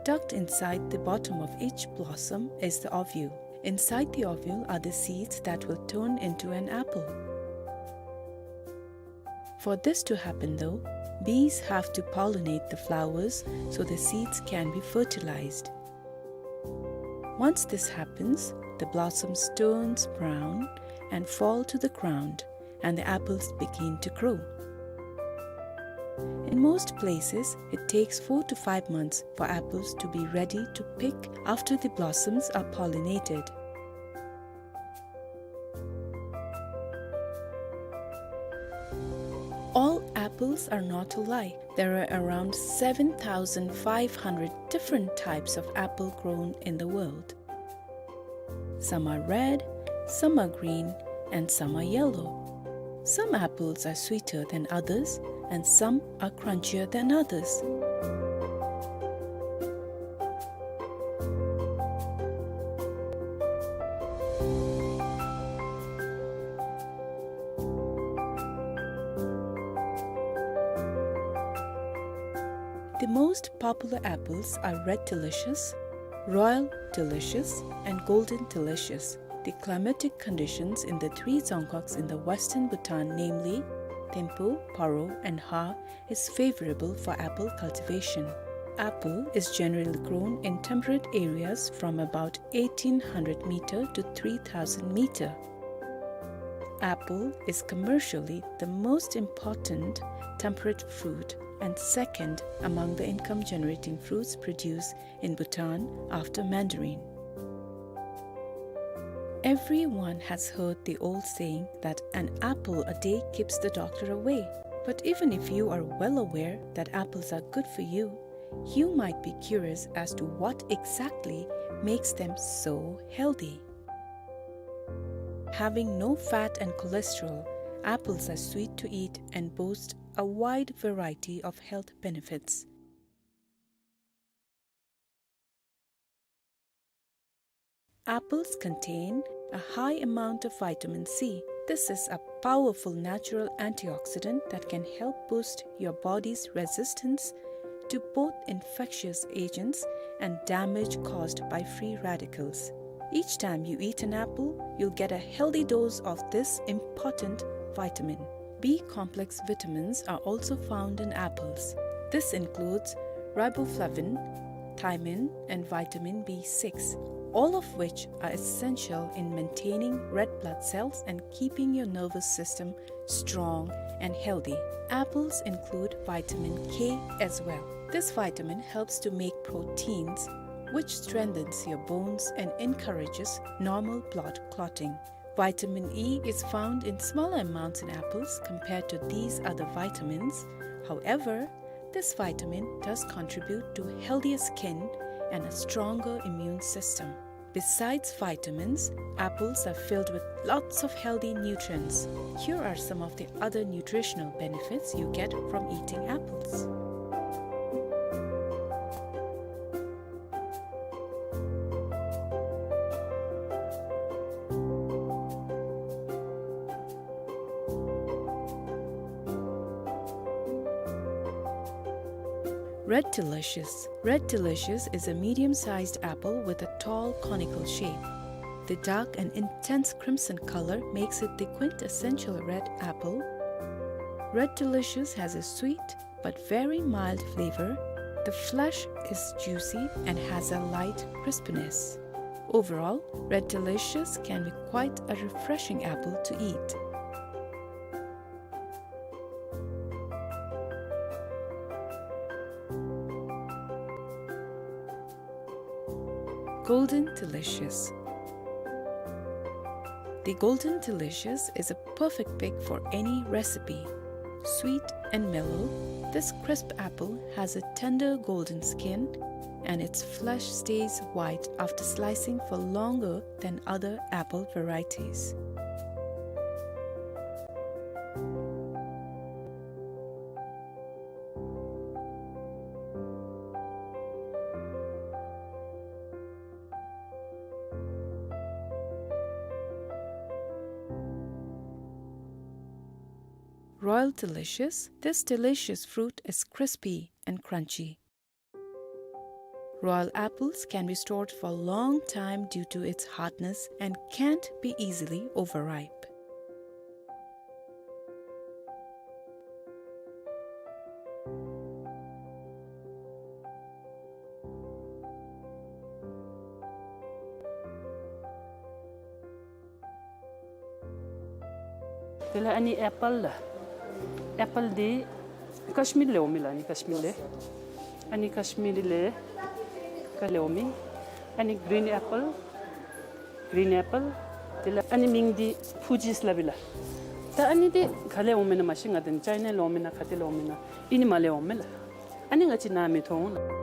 Tucked inside the bottom of each blossom is the ovule. Inside the ovule are the seeds that will turn into an apple. For this to happen, though, bees have to pollinate the flowers so the seeds can be fertilized. Once this happens, the blossoms turns brown and fall to the ground, and the apples begin to grow. In most places, it takes four to five months for apples to be ready to pick after the blossoms are pollinated. All apples are not alike. There are around seven thousand five hundred different types of apple grown in the world. Some are red, some are green, and some are yellow. Some apples are sweeter than others, and some are crunchier than others. The most popular apples are Red Delicious, Royal Delicious, and Golden Delicious. The climatic conditions in the three Dzongkhags in the western Bhutan, namely Thimphu, Paro, and Ha, is favorable for apple cultivation. Apple is generally grown in temperate areas from about eighteen hundred meter to three thousand meter. Apple is commercially the most important temperate fruit and second among the income-generating fruits produced in Bhutan after mandarin. Everyone has heard the old saying that an apple a day keeps the doctor away. But even if you are well aware that apples are good for you, you might be curious as to what exactly makes them so healthy. Having no fat and cholesterol, apples are sweet to eat and boast a wide variety of health benefits. Apples contain a high amount of vitamin C. This is a powerful natural antioxidant that can help boost your body's resistance to both infectious agents and damage caused by free radicals. Each time you eat an apple, you'll get a healthy dose of this important vitamin. B complex vitamins are also found in apples. This includes riboflavin, thiamine, and vitamin B six, all of which are essential in maintaining red blood cells and keeping your nervous system strong and healthy. Apples include vitamin K as well. This vitamin helps to make proteins, which strengthens your bones and encourages normal blood clotting. Vitamin E is found in smaller amounts in apples compared to these other vitamins. However, this vitamin does contribute to healthier skin and a stronger immune system. Besides vitamins, apples are filled with lots of healthy nutrients. Here are some of the other nutritional benefits you get from eating apples. Red Delicious. Red Delicious is a medium-sized apple with a tall conical shape. The dark and intense crimson color makes it the quintessential red apple. Red Delicious has a sweet but very mild flavor. The flesh is juicy and has a light crispiness. Overall, Red Delicious can be quite a refreshing apple to eat. Golden Delicious. The Golden Delicious is a perfect pick for any recipe. Sweet and mellow, this crisp apple has a tender golden skin, and its flesh stays white after slicing for longer than other apple varieties. Royal Delicious, this delicious fruit is crispy and crunchy. Royal apples can be stored for a long time due to its hardness and can't be easily overripe. དེ་ལས་ཨ་ནི་ཨེ་པཱལ་ལགས། ཨེ་པཱལ་འདི་ཀཤ་མིར་ལས་འོང་མི་ལགས། ཨ་ནི་ཀཤ་མིར་ལས། ཨ་ནི་ཀཤ་མིར་ལས་ཀ་ལས་འོང་མི། ཨ་ནི་གི་རིན་ཨེ་པཱལ། གི་རིན་ཨེ་པཱལ། དེ་ལས་ཨ་ནི་མིང་འདི་ཕུ་ཇིས་སླབ་ཨིན་ལགས། ད་ཨ་ནི་འདི་ག་ལས་འོང་མི་ན་མ་ཤེས། ང་འདི་ཅའི་ན་ལས་འོང་མི་ན་ག་ཏེ་ལས་འོང་མི་ན་ཨིན་ནི་མ་ལས་འོང་མི་ལགས། ཨ་ནི་ང་བཅས་ནཱ་མི་མཐོང་ལགས།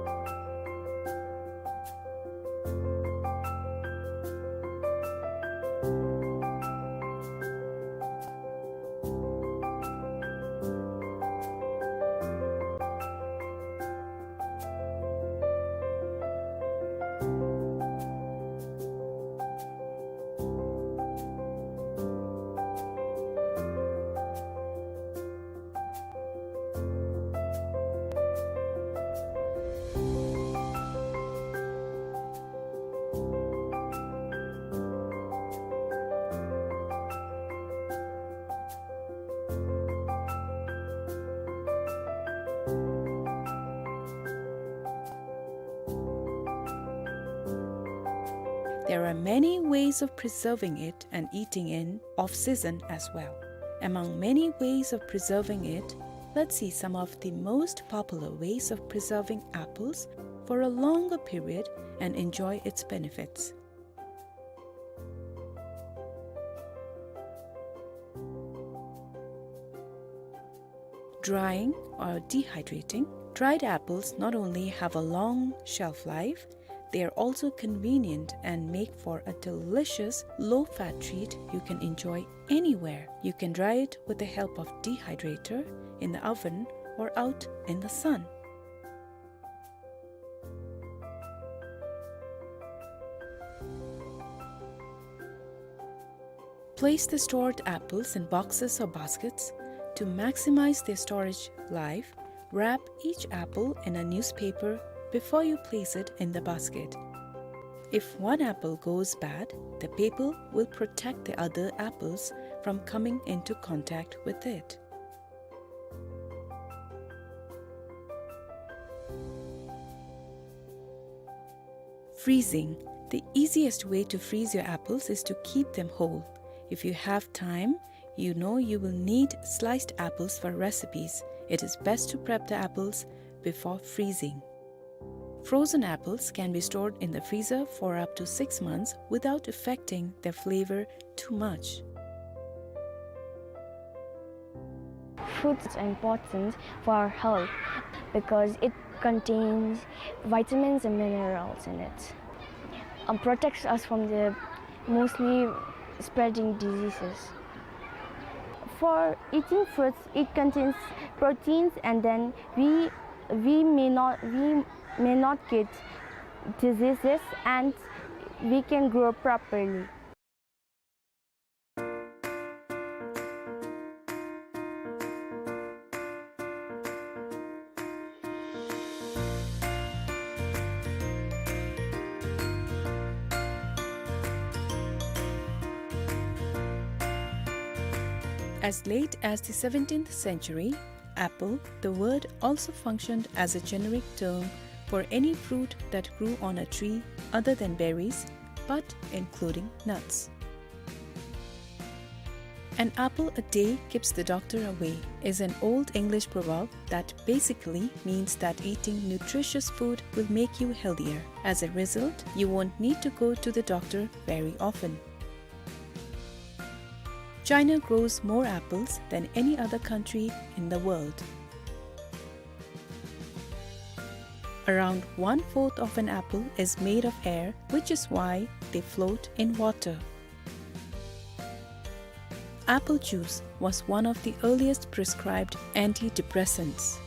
There are many ways of preserving it and eating in off-season as well. Among many ways of preserving it, let's see some of the most popular ways of preserving apples for a longer period and enjoy its benefits. Drying or dehydrating. Dried apples not only have a long shelf life, they are also convenient and make for a delicious low-fat treat you can enjoy anywhere. You can dry it with the help of dehydrator, in the oven, or out in the sun. Place the stored apples in boxes or baskets. To maximize their storage life, wrap each apple in a newspaper before you place it in the basket. If one apple goes bad, the paper will protect the other apples from coming into contact with it. Freezing. The easiest way to freeze your apples is to keep them whole. If you have time, you know you will need sliced apples for recipes. It is best to prep the apples before freezing. Frozen apples can be stored in the freezer for up to six months without affecting their flavor too much. Fruits are important for our health because it contains vitamins and minerals in it. Um, protects us from the mostly spreading diseases. For eating fruits, it contains proteins, and then we, we may not, we may not get diseases, and we can grow properly. As late as the seventeenth century, apple, the word, also functioned as a generic term for any fruit that grew on a tree other than berries, but including nuts. "An apple a day keeps the doctor away" is an old English proverb that basically means that eating nutritious food will make you healthier. As a result, you won't need to go to the doctor very often. China grows more apples than any other country in the world. Around one-fourth of an apple is made of air, which is why they float in water. Apple juice was one of the earliest prescribed antidepressants.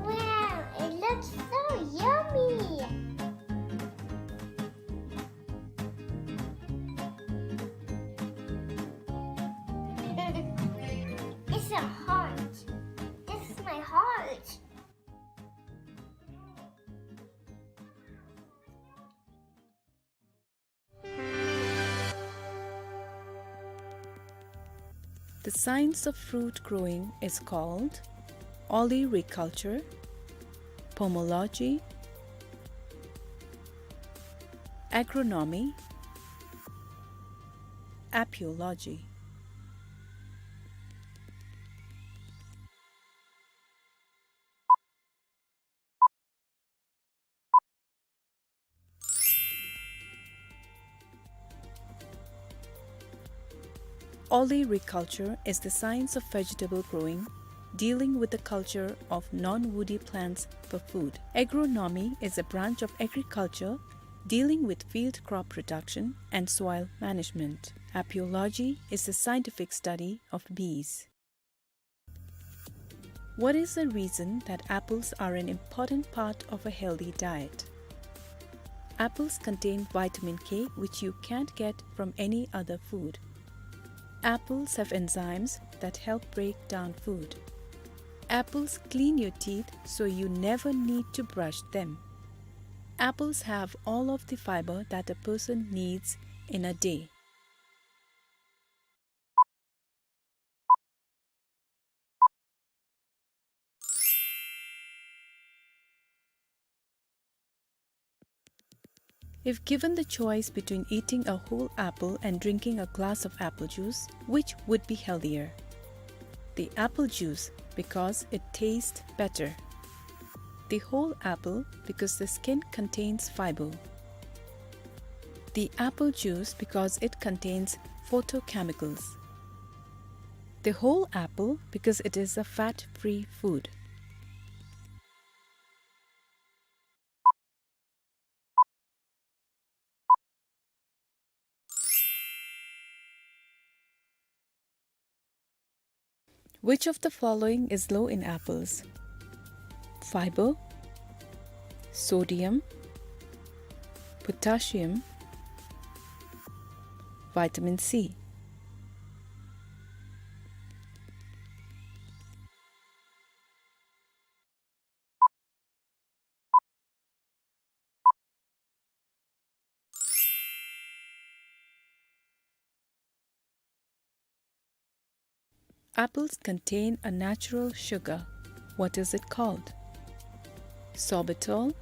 Wow, it looks so yummy! It's a heart. This is my heart. The science of fruit growing is called olericulture, pomology, agronomy, apiology. Olericulture is the science of vegetable growing, dealing with the culture of non-woody plants for food. Agronomy is a branch of agriculture dealing with field crop production and soil management. Apiology is the scientific study of bees. What is the reason that apples are an important part of a healthy diet? Apples contain vitamin K, which you can't get from any other food. Apples have enzymes that help break down food. Apples clean your teeth, so you never need to brush them. Apples have all of the fiber that a person needs in a day. If given the choice between eating a whole apple and drinking a glass of apple juice, which would be healthier? The apple juice, because it tastes better. The whole apple, because the skin contains fiber. The apple juice, because it contains phytochemicals. The whole apple, because it is a fat-free food. Which of the following is low in apples? Fiber, sodium, potassium, vitamin C. Apples contain a natural sugar. What is it called? Sorbitol,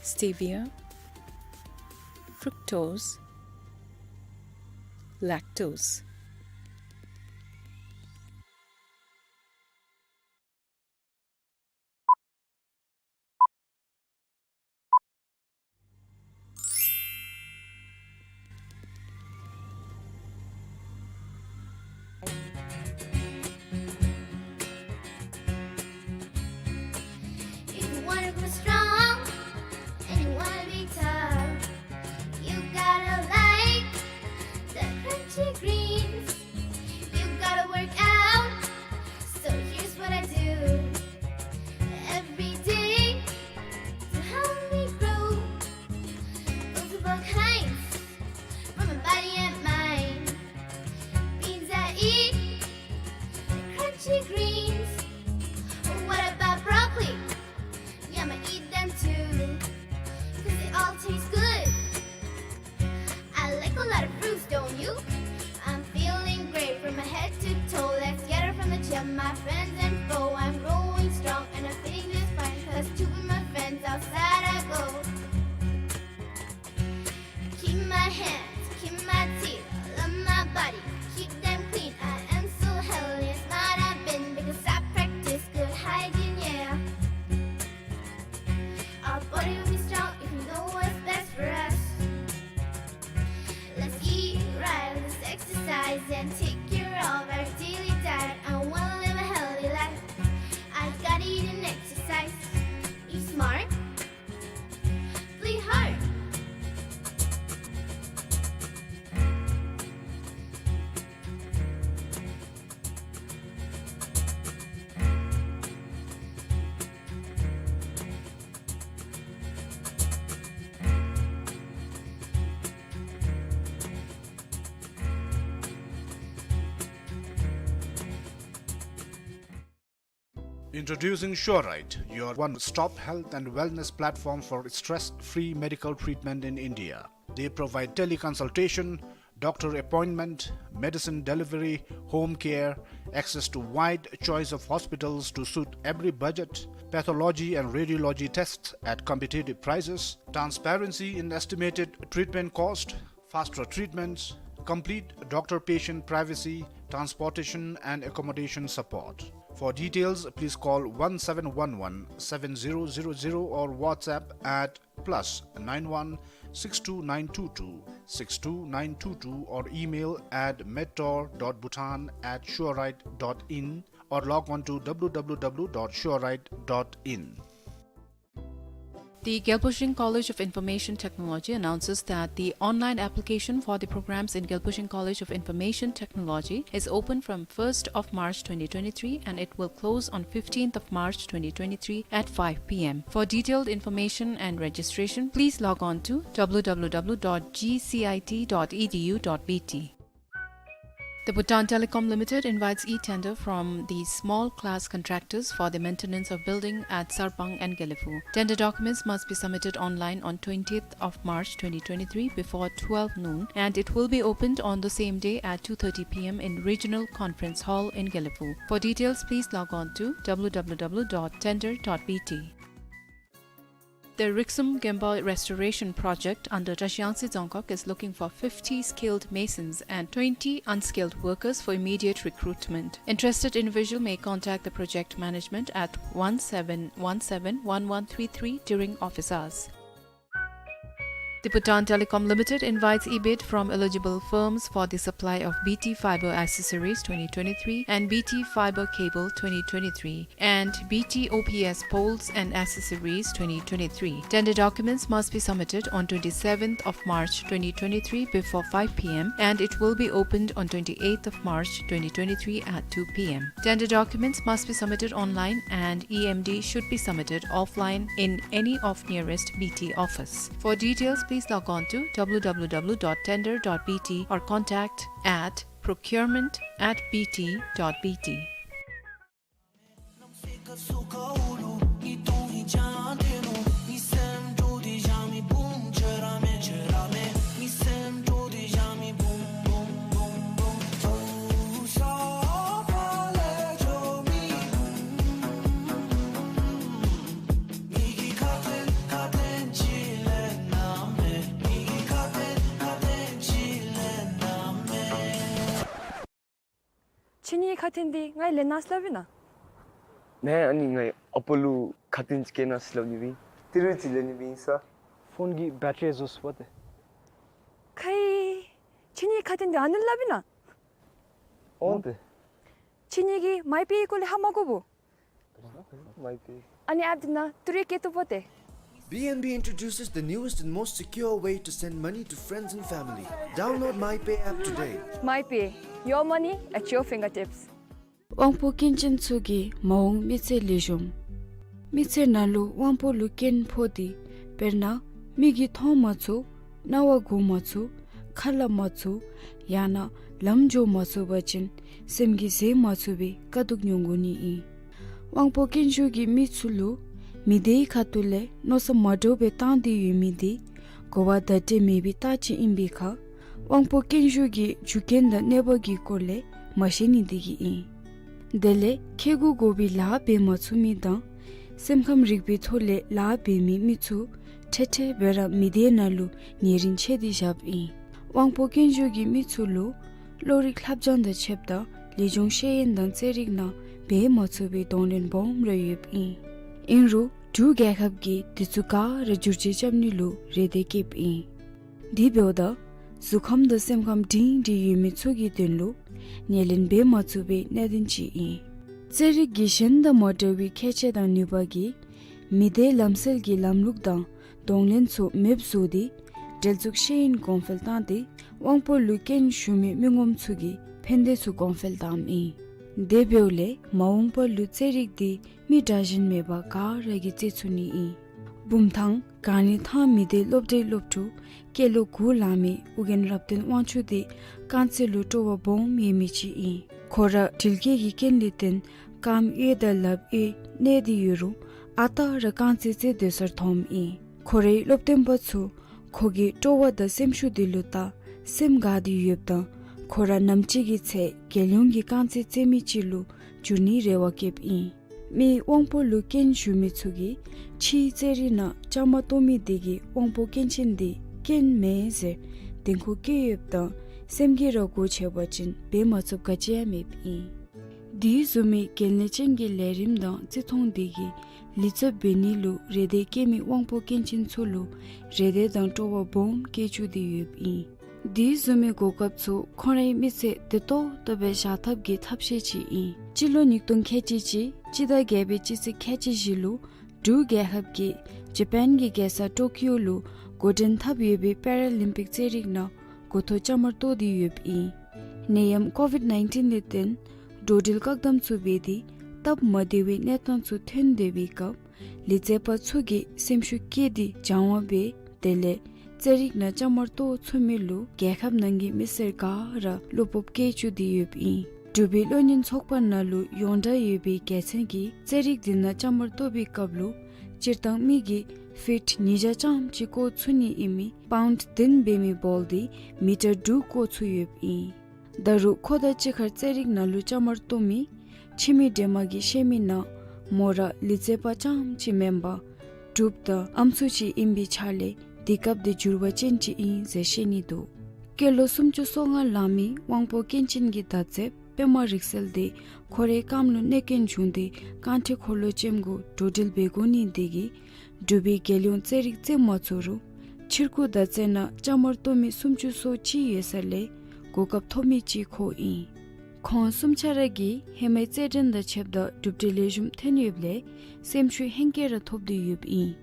stevia, fructose, lactose. If you wanna grow strong and you wanna be tough, you gotta like the crunchy greens. You gotta work out. So here's what I do every day to help me grow. Those are all kinds for my body and mind. Beans I eat, crunchy greens. What about broccoli? Yeah, I'ma eat them too, 'cause they all taste good. I like a lot of fruits, don't you? I'm feeling great from my head to toe. Let's get it from the gym, my friends and foe. I'm growing strong and I'm feeling just fine, 'cause to be my friends outside I go. Keep my hands, keep my teeth, love my body, keep them clean. I am so healthy and smart I've been, because I practice good hygiene, yeah. Our body will be strong if we know what's best for us. Let's eat right, let's exercise and take care of our daily diet. I wanna live a healthy life. I gotta eat and exercise. Eat smart, play hard. Introducing Surite, your one-stop health and wellness platform for stress-free medical treatment in India. They provide teleconsultation, doctor appointment, medicine delivery, home care, access to wide choice of hospitals to suit every budget, pathology and radiology tests at competitive prices, transparency in estimated treatment cost, faster treatments, complete doctor-patient privacy, transportation and accommodation support. For details, please call one seven one one seven zero zero zero or WhatsApp at plus nine one six two nine two two six two nine two two or email at mentor dot bhutan at surite dot in or log on to w w w dot surite dot in. The Gelbhusing College of Information Technology announces that the online application for the programs in Gelbhusing College of Information Technology is open from first of March twenty twenty-three and it will close on fifteenth of March twenty twenty-three at five p m. For detailed information and registration, please log on to w w w dot g c i t dot e d u dot b t. The Bhutan Telecom Limited invites e-tender from the small class contractors for the maintenance of building at Sarpang and Gelephu. Tender documents must be submitted online on twentieth of March twenty twenty-three before twelve noon, and it will be opened on the same day at two thirty p m in Regional Conference Hall in Gelephu. For details, please log on to w w w dot tender dot b t. The Riksum Gemba Restoration Project under Trashiyangtse Dzongkhag is looking for fifty skilled masons and twenty unskilled workers for immediate recruitment. Interested individual may contact the project management at one seven one seven one one three three during office hours. The Bhutan Telecom Limited invites e-bid from eligible firms for the supply of B T fiber accessories twenty twenty-three and B T fiber cable twenty twenty-three and B T O P S poles and accessories twenty twenty-three. Tender documents must be submitted on twenty-seventh of March twenty twenty-three before five p m and it will be opened on twenty-eighth of March twenty twenty-three at two p m. Tender documents must be submitted online and E M D should be submitted offline in any of nearest B T office. For details, please log on to w w w dot tender dot b t or contact at procurement at b t dot b t. ཁྱེད་གཉིས་ཁ་ཏོན་འདི་ང་ལེན་གནང་སླབ་ཨིན་ན། ནེ་ཨ་ནི་ངེའི་ཨ་པ་ལུ་ཁ་ཏོན་ཅིག་བསྐྱལ་གནང་སླབ་ནི་སྦེ་ཨིན། ཏི་རུ་ཅིག་ལེན་ནི་སྦེ་ཨིན་ས། ཕོན་གྱི་བེ་ཊི་རི་རྫོགས་སོ་པ་ཏེ། ཁའི། ཁྱེད་གཉིས་ཁ་ཏོན་འདི་ཨ་ནི་སླབ་ཨིན་ན། འོང་ཏེ། ཁྱེད་གཉིས་ཀྱིས་མའི་པེ་སྐོར་ལས་ཧ་མ་གོ་བོ། མའི་པེ། ཨ་ནི་ཨེཔ་འདི་ནང་ཏི་རུ་བསྐྱལ་བཏུབ་པ་ཏེ། B N B introduces the newest and most secure way to send money to friends and family. Download MyPay app today. MyPay, your money at your fingertips. དབང་པོ་སྐྱོན་ཅན་ཚུ་གི་མ་འོངས་མི་ཚེ་ལེགས་ཤོམ། མི་ཚེ་ནང་ལུ་དབང་པོ་ལུ་སྐྱོན་ཕོག་སྟེ་དཔེར་ན་མིག་གིས་མཐོང་མ་ཚུགས། རྣ་བ་གོ་མ་ཚུགས། ཁ་སླབ་མ་ཚུགས། ཡང་ན་ལམ་འགྱོ་མ་ཚུགས་པ་ཅིན་སེམས་ཀྱིས་བཟོད་མ་ཚུགས་པའི་དཀའ་སྡུག་མྱོང་དགོ་ནི་ཨིན། དབང་པོ་སྐྱོན་ཤོས་ཀྱི་མི་ཚུ་ལུ་མི་སྡེའི་ཁ་ཐུག་ལས་མནོ་བསམ་མ་འདྲཝ་སྦེ་བཏང་སྟེ་ཡོད་མི་འདི་གོ་བ་བརྡ་སྤྲོད་མེད་པའི་རྟགས་ཅིག་ཨིན་པའི་ཁར་དབང་པོ་སྐྱོན་ཤོས་ཀྱི་རྒྱུ་རྐྱེན་དང་གནོད་པ་གི་སྐོར་ལས་མ་ཤེས་ནི་འདི་གིས་ཨིན། དེ་ལས་ཁེ་གུ་དགོ་པའི་ལཱ་འབད་མ་ཚུགས་མི་དང་སེམས་ཁམས་རིག་པའི་ཐོག་ལས་ལཱ་འབད་མི་མི་ཚུ་ཁྲེ་ཁྲེ་སྦེ་ར་མི་སྡེ་ནང་ལུ་ཉེ་རིང་ཆད་དེ་བཞགཔ་ཨིན། དབང་པོ་སྐྱོན་ཤོས་ཀྱི་མི་ཚུ་ལུ་བློ་རིག་ལྷབ་སྦྱང་དང་ཕྱདཔ་ད་ལེགས་ཆུང་ཤེས་ཡོན་དང་རྩེད་རིགས་ནང་འབད་མ་ཚུགས་པའི་གདོང་ལེན་སྦོམ་ར་ཡོདཔ་ཨིན། ཨིན་རུང་འབྲུག་རྒྱལ་ཁབ་ཀྱིས་དེ་ཚུ་ག་ར་བསྒྱུར་བཅོས་རྐྱབ་ནི་ལུ་རེ་འདོད་བསྐྱེདཔ་ཨིན། དེ་འབདཝ་ད་གཟུགས་ཁམས་དང་སེམས་ཁམས་སྒྲིང་སྒྲིང་ཡོད་མི་ཚུ་གི་དོན་ལུ་ཉེར་ལེན་འབད་མ་ཚུགས་པའི་གནད་དོན་ཅིག་ཨིན། རྩེད་རིགས་ཀྱི་གཞན་དང་མ་འདྲ་བའི་ཁྱད་ཆོས་དང་ནུས་པ་གིས་མི་སྡེའི་ལམ་སྲོལ་གྱི་ལམ་ལུགས་དང་གདོང་ལེན་ཚུ་མེདཔ་བཟོ་སྟེ་འབྲེལ་འཛུགས་ཤེས་ཡོན་གོང་འཕེལ་བཏང་སྟེ་དབང་པོ་ལུ་སྐྱོན་ཞུགས་མི་མི་ངོམ་ཚུ་གི་ཕན་བདེ་ཚུ་གོང་འཕེལ་བཏངམ་ཨིན། དེ་འབདཝ་ལས་མ་འོངས་པ་ལུ་རྩེད་རིགས་འདི་མི་དྲག་ཞན་མེད་པར་ག་ར་གིས་རྩེད་ཚུགས་ནི་ཨིན། བུམ་ཐང་གངས་རི་ཐང་མི་སྡེའི་སློབ་གྲྭའི་སློབ་ཕྲུག་སྐྱེས་ལོ་དགུ་ལང་མི་ཨོ་རྒྱན་རབ་བརྟན་དབང་ཕྱུག་འདི་རྐང་རྩེད་ལུ་སྤྲོ་བ་སྦོམ་ཡོད་མི་ཅིག་ཨིན། ཁོ་ར་འགྲུལ་སྐྱེལ་གྱི་རྐྱེན་ལས་བརྟེན་རྐངམ་གཡས་དང་ལགཔ་གཡས་གནོད་དེ་ཡོད་རུང་ཨ་རྟག་ར་རྐང་རྩེད་རྩེད་སྡོད་སར་འཐོནམ་ཨིན། ཁོ་རའི་སློབ་སྟོན་པ་ཚུ་ཁོ་གི་སྤྲོ་བ་དང་སེམས་ཤུགས་འདི་ལུ་བལྟ་སེམས་དགའ་སྟེ་ཡོདཔ་ད་ཁོ་ར་ནམ་ཅིག་གི་ཚེ་རྒྱལ་ཡོངས་ཀྱི་རྐང་རྩེད་རྩེད་མི་ཅིག་ལུ་འགྱུར་ནིའི་རེ་བ་བསྐྱེདཔ་ཨིན། མི་དབང་པོ་ལུ་སྐྱོན་ཞུགས་མི་ཚུ་གིས་ཕྱིའི་རྩེད་རིགས་ནང་བཅའ་མར་གཏོགས་མི་དེ་གིས་དབང་པོ་སྐྱོན་ཅན་དེ་སྐྱོན་མེན་ཟེར་བདེན་ཁུངས་བཀལ་ཡོདཔ་ད་སེམས་ཀྱིས་ར་སྒོ་ཕྱེ་བ་ཅིན་འབད་མ་ཚུགསཔ་ག་ཅི་ཡང་མེདཔ་ཨིན། དེ་བཟུམ་མའི་གལ་གནད་ཅན་གྱི་ལས་རིམ་དང་བརྩི་མཐོང་དེ་གིས་ལེགས་ཚབ་འབད་ནི་ལུ་རེ་འདོད་བསྐྱེད་མི་དབང་པོ་སྐྱོན་ཅན་ཚུ་ལུ་རེ་འདོད་དང་སྤྲོ་བ་སྦོམ་བསྐྱེད་བཅུག་སྟེ་ཡོདཔ་ཨིན། དེ་བཟུམ་མའི་གོ་སྐབས་ཚུ་ཁོང་རའི་མི་ཚེ་བདེ་ཏོག་ཏོ་སྦེ་བཞག་ཐབས་ཀྱི་ཐབས་ཤེས་ཅིག་ཨིན། སྤྱི་ལོ་ཉིས་སྟོང་ཁལ་གཅིག་གཅིག་སྤྱི་ཟླ་བརྒྱད་པའི་སྤྱི་ཚེས་ཁལ་གཅིག་བཞི་ལུ་འབྲུག་རྒྱལ་ཁབ་ཀྱིས་ཇ་པཱན་གྱི་རྒྱལ་ས་ཊོ་ཀིའོ་ལུ་འགོ་འདྲེན་འཐབ་ཡོད་པའི་པེ་ར་ལིམ་པིག་རྩེད་རིགས་ནང་འགོ་ཐོག་བཅའ་མར་གཏོགས་ཏེ་ཡོདཔ་ཨིན། ནད་ཡམས་ཀོ་ཝིཌ་ནའིན་ཊིན་ལས་བརྟེན་འགྲོ་འགྲུལ་བཀག་དམ་ཚུ་འབད་དེ་སྟབས་མ་བདེ་བའི་གནས་སྟངས་ཚུ་ཐོན་སྡོད་པའི་སྐབས་ལུས་རྩལ་པ་ཚུ་གིས་སེམས་ཤུགས་བསྐྱེད་དེ་སྦྱང་བ་འབད་དེ་ལས་རྩེད་རིགས་ནང་བཅའ་མར་གཏོགས་ཚུགས་མི་ལུ་རྒྱལ་ཁབ་ནང་གི་མི་སེར་ག་ར་བློ་སྤོབས་བསྐྱེད་བཅུག་སྟེ་ཡོདཔ་ཨིན། འབྲུག་པའི་བློ་གཉེར་ཚོགས་པ་ནང་ལུ་ཡོངས་གྲགས་ཡོད་པའི་རྒྱལ་མཚན་གྱིས་རྩེད་རིགས་འདི་ནང་བཅའ་མར་གཏོགས་པའི་སྐབས་ལུ་སྤྱིར་བཏང་མི་གིས་ཕིཊ་ཉིས་བརྒྱ་ཙམ་ཅིག་བཀོ་ཚུགས་ནི་ཨིན་མི་པའུནཌ་བདུན་འབད་མི་བཱོལ་འདི་མི་ཊར་དྲུག་བཀོ་ཚུགས་ཡོདཔ་ཨིན། ད་རུང་ཁོ་དང་གཅིག་ཁར་རྩེད་རིགས་ནང་ལུ་བཅའ་མར་གཏོགས་མི་ཁྱིམ་མི་སྒྲོལ་མ་གིས་བཤད་མི་ནང་མོ་ར་ལུས་རྩལ་པ་རྐྱངམ་ཅིག་མེན་པར་ འབྲུགཔ་དང་ཨམ་སྲུ་ཅིག་ཨིན་པའི་ཆ་ལས་དེ་སྐབས་དེ་འགྱུར་བ་ཅན་ཅིག་ཨིན་ཟེར་བཤད་ནི་འདུག། སྐྱེས་ལོ་སུམ་ཅུ་སོ་ལྔ་ལང་མི་དབང་པོ་སྐྱོན་ཅན་གྱི་ཟླ་ཚེས་པདྨ་རིག་གསལ་དེ་ཁོ་རའི་རྐངམ་ལུ་གནོད་སྐྱོན་བྱུང་སྟེ་རྐང་ཁྲི་འཁོར་ལོ་ཅན་གུ་འགྲོ་འགྲུལ་འབད་དགོ་ནི་དེ་གིས་འབྲུག་པའི་རྒྱལ་ཡོངས་རྩེད་རིགས་རྩེད་མ་ཚུགས་རུང་ཕྱིར་འགྱུར་ཟླ་ཚེས་ནང་བཅའ་མར་གཏོགས་མི་སུམ་ཅུ་སོ་གཅིག་ཡོད་ས་ལས་གོ་སྐབས་ཐོབ་མི་ཅིག་ཁོ་ཨིན། ཁོང་གསུམ་ཆ་ར་གིས་ཧེ་མའི་རྩེད་འགྲན་དང་ཕྱདཔ་ད་གྲུབ་འབྲས་ལེགས་ཤོམ་ཐོན་ཡོདཔ་ལས་སེམས་ཤུགས་ཧེང་སྐལ་ར་ཐོབ་སྟེ་ཡོདཔ་ཨིན།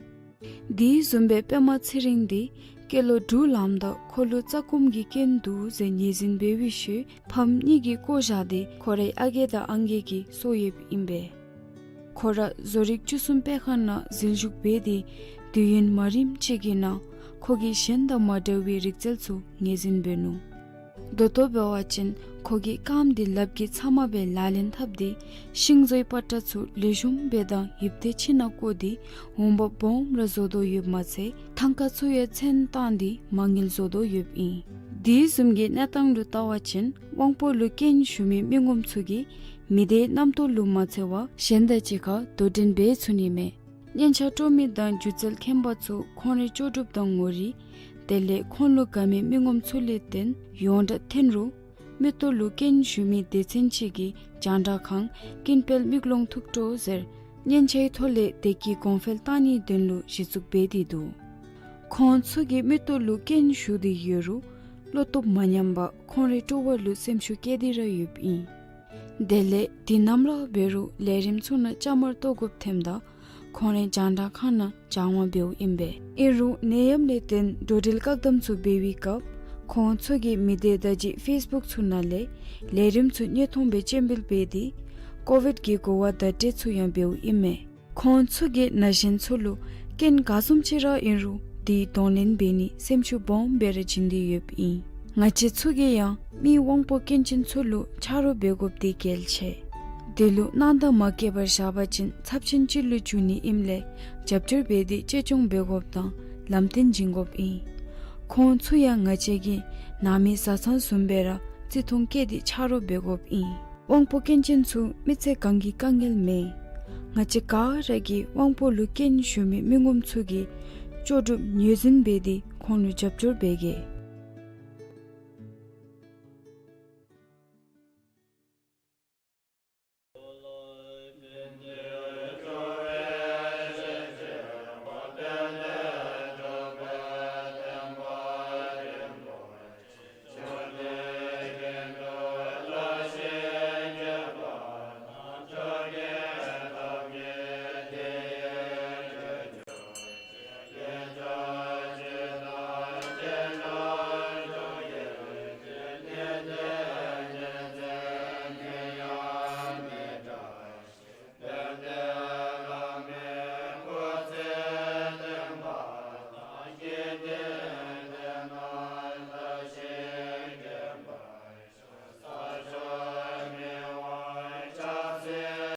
དེ་བཟུམ་སྦེ་པདྨ་ཚེ་རིང་འདི་སྐྱེས་ལོ་དྲུག་ལངམ་ད་ཁོ་ལུ་རྩ་སྐོམ་གྱི་སྐྱོན་འདུག་ཟེར་ངོས་འཛིན་འབད་བའི་ཤུལ་ཕམ་གཉིས་ཀྱིས་བཀོ་བཞག་སྟེ་ཁོ་རའི་ཨ་རྒས་དང་ཨང་རྒས་ཀྱིས་གསོ་ཡོདཔ་ཨིན་པས། ཁོ་ར་བཟོ་རིག་བཅུ་གསུམ་དཔེ་ཁང་ནང་འཛུལ་ཞུགས་འབད་དེ་དུས་ཡུན་མ་རིངམ་ཅིག་གི་ནང་ཁོ་གིས་གཞན་དང་མ་འདྲ་བའི་རིག་རྩལ་ཚུ་ངོས་འཛིན་འབད་ནུག། ད་ལྟོ་འབད་བ་ཅིན་ཁོ་གིས་རྐངམ་འདི་ལགཔ་གིས་ཚབ་མ་སྦེ་ལག་ལེན་འཐབ་སྟེ་ཤིང་བཟོའི་པ་ཏྲ་ཚུ་ལེགས་ཤོམ་སྦེ་དང་ཡིབ་སྟེ་ཁྱིམ་ནང་བཀོ་སྟེ་འོང་འབབ་སྦོམ་ར་བཟོ་དོ་ཡོདཔ་མ་ཚད་ཐང་ཀ་ཚུ་ཡང་ཚོན་བཏང་སྟེ་མ་དངུལ་བཟོ་དོ་ཡོདཔ་ཨིན། དེ་བཟུམ་གྱི་གནས་སྟངས་ལུ་བལྟ་བ་ཅིན་དབང་པོ་ལུ་སྐྱོན་ཞུགས་མི་མི་ངོམ་ཚུ་གིས་མི་སྡེའི་རྣམ་རྟོག་ལུ་མ་ཚོར་བར་གཞན་དང་གཅིག་ཁར་དོ་འགྲན་འབད་ཚུགས་ནི་མས། སྙན་ཆ་དཀྲོག་མི་དང་སྒྱུ་རྩལ་མཁན་པ་ཚུ་ཁོང་རའི་ལྕོགས་གྲུབ་དང་ངོ་རིས་དེ་ལས་ཁོང་ལུ་དགའ་མི་མི་ངོམ་ཚུ་ལས་བརྟེན་ཡོངས་གྲགས་ཐོན་རུང་མིག་ཏོ་ལུ་སྐྱོན་ཞུགས་མི་སྡེ་ཚན་ཅིག་གིས་རྒྱང་བསྒྲགས་ཁང་ཀུན་དཔལ་མིག་ལོང་ཐུགས་སྤྲོ་ཟེར་སྙན་ཆའི་ཐོག་ལས་དེ་གི་གོང་འཕེལ་བཏང་ནིའི་དོན་ལུ་གཞི་བཙུགས་འབད་དེ་འདུག། ཁོང་ཚུ་གི་མིག་ཏོ་ལུ་སྐྱོན་ཞུགས་ཏེ་ཡོད་རུང་བློ་སྟོབས་མ་ཉམས་པར་ཁོང་རའི་སྤྲོ་བ་ལུ་སེམས་ཤུགས་བསྐྱེད་དེ་ར་ཡོདཔ་ཨིན། དེ་ལས་དུས་ནམ་ར་འབད་རུང་ལས་རིམ་ཚུ་ནང་བཅའ་མར་གཏོགས་དགོཔ་ཐོནམ་ད་ཁོང་རའི་རྒྱང་བསྒྲགས་ཁང་ནང་སྦྱང་བ་འབདཝ་ཨིན་པས། ཨིན་རུང་ནད་ཡམས་ལས་བརྟེན་འགྲོ་འགྲུལ་བཀག་དམ་ཚུ་འབད་བའི་སྐབས་ཁོང་ཚུ་གིས་མི་སྡེ་བརྡ་བརྒྱུད་ཕེསི་བུཀ་ཚུ་ནང་ལས་ལས་རིམ་ཚུ་དངོས་མཐོང་སྦེ་སྤྱན་འབུལ་འབད་དེ་ཀོ་ཝིཌ་ཀྱི་གོ་བ་བརྡ་སྤྲོད་ཚུ་ཡང་འབདཝ་ཨིན་མས། ཁོང་ཚུ་གིས་ན་གཞོན་ཚུ་ལུ་སྐྱོན་ག་བཟུམ་ཅིག་ར་ཨིན་རུང་དེ་གདོང་ལེན་འབད་ནི་སེམས་ཤུགས་སྦོམ་སྦེ་ར་བྱིན་ཏེ་ཡོདཔ་ཨིན། ང་བཅས་ཚུ་གིས་ཡང་མི་དབང་པོ་སྐྱོན་ཅན་ཚུ་ལུ་ཆ་རོགས་འབད་དགོཔ་དེ་གལ་ཆེ། དེ་ལུ་སྣང་དག་མ་བསྐྱེད་པར་བཞག་པ་ཅིན་ཚབས་ཆེན་ཅིག་ལུ་འགྱུར་ནི་ཨིནམ་ལས་རྒྱབ་སྐྱོར་འབད་དེ་གཅེས་སྐྱོང་འབད་དགོཔ་དང་ལམ་སྟོན་བྱིན་དགོཔ་ཨིན། ཁོང་ཚུ་ཡང་ང་བཅས་ཀྱི་ནང་མི་བཟའ་ཚང་བཟུམ་སྦེ་ར་བརྩི་མཐོང་བསྐྱེད་དེ་ཆ་རོགས་འབད་དགོཔ་ཨིན། དབང་པོ་སྐྱོན་ཅན་ཚུ་མི་ཚེ་གང་གི་དཀའ་ངལ་མེན། ང་བཅས་ག་ར་གིས་དབང་པོ་ལུ་སྐྱོན་ཞུགས་མི་མི་ངོམ་ཚུ་གི་ལྕོགས་གྲུབ་ངོས་འཛིན་འབད་དེ་ཁོང་ལུ་རྒྱབ་སྐྱོར་འབད་གེ།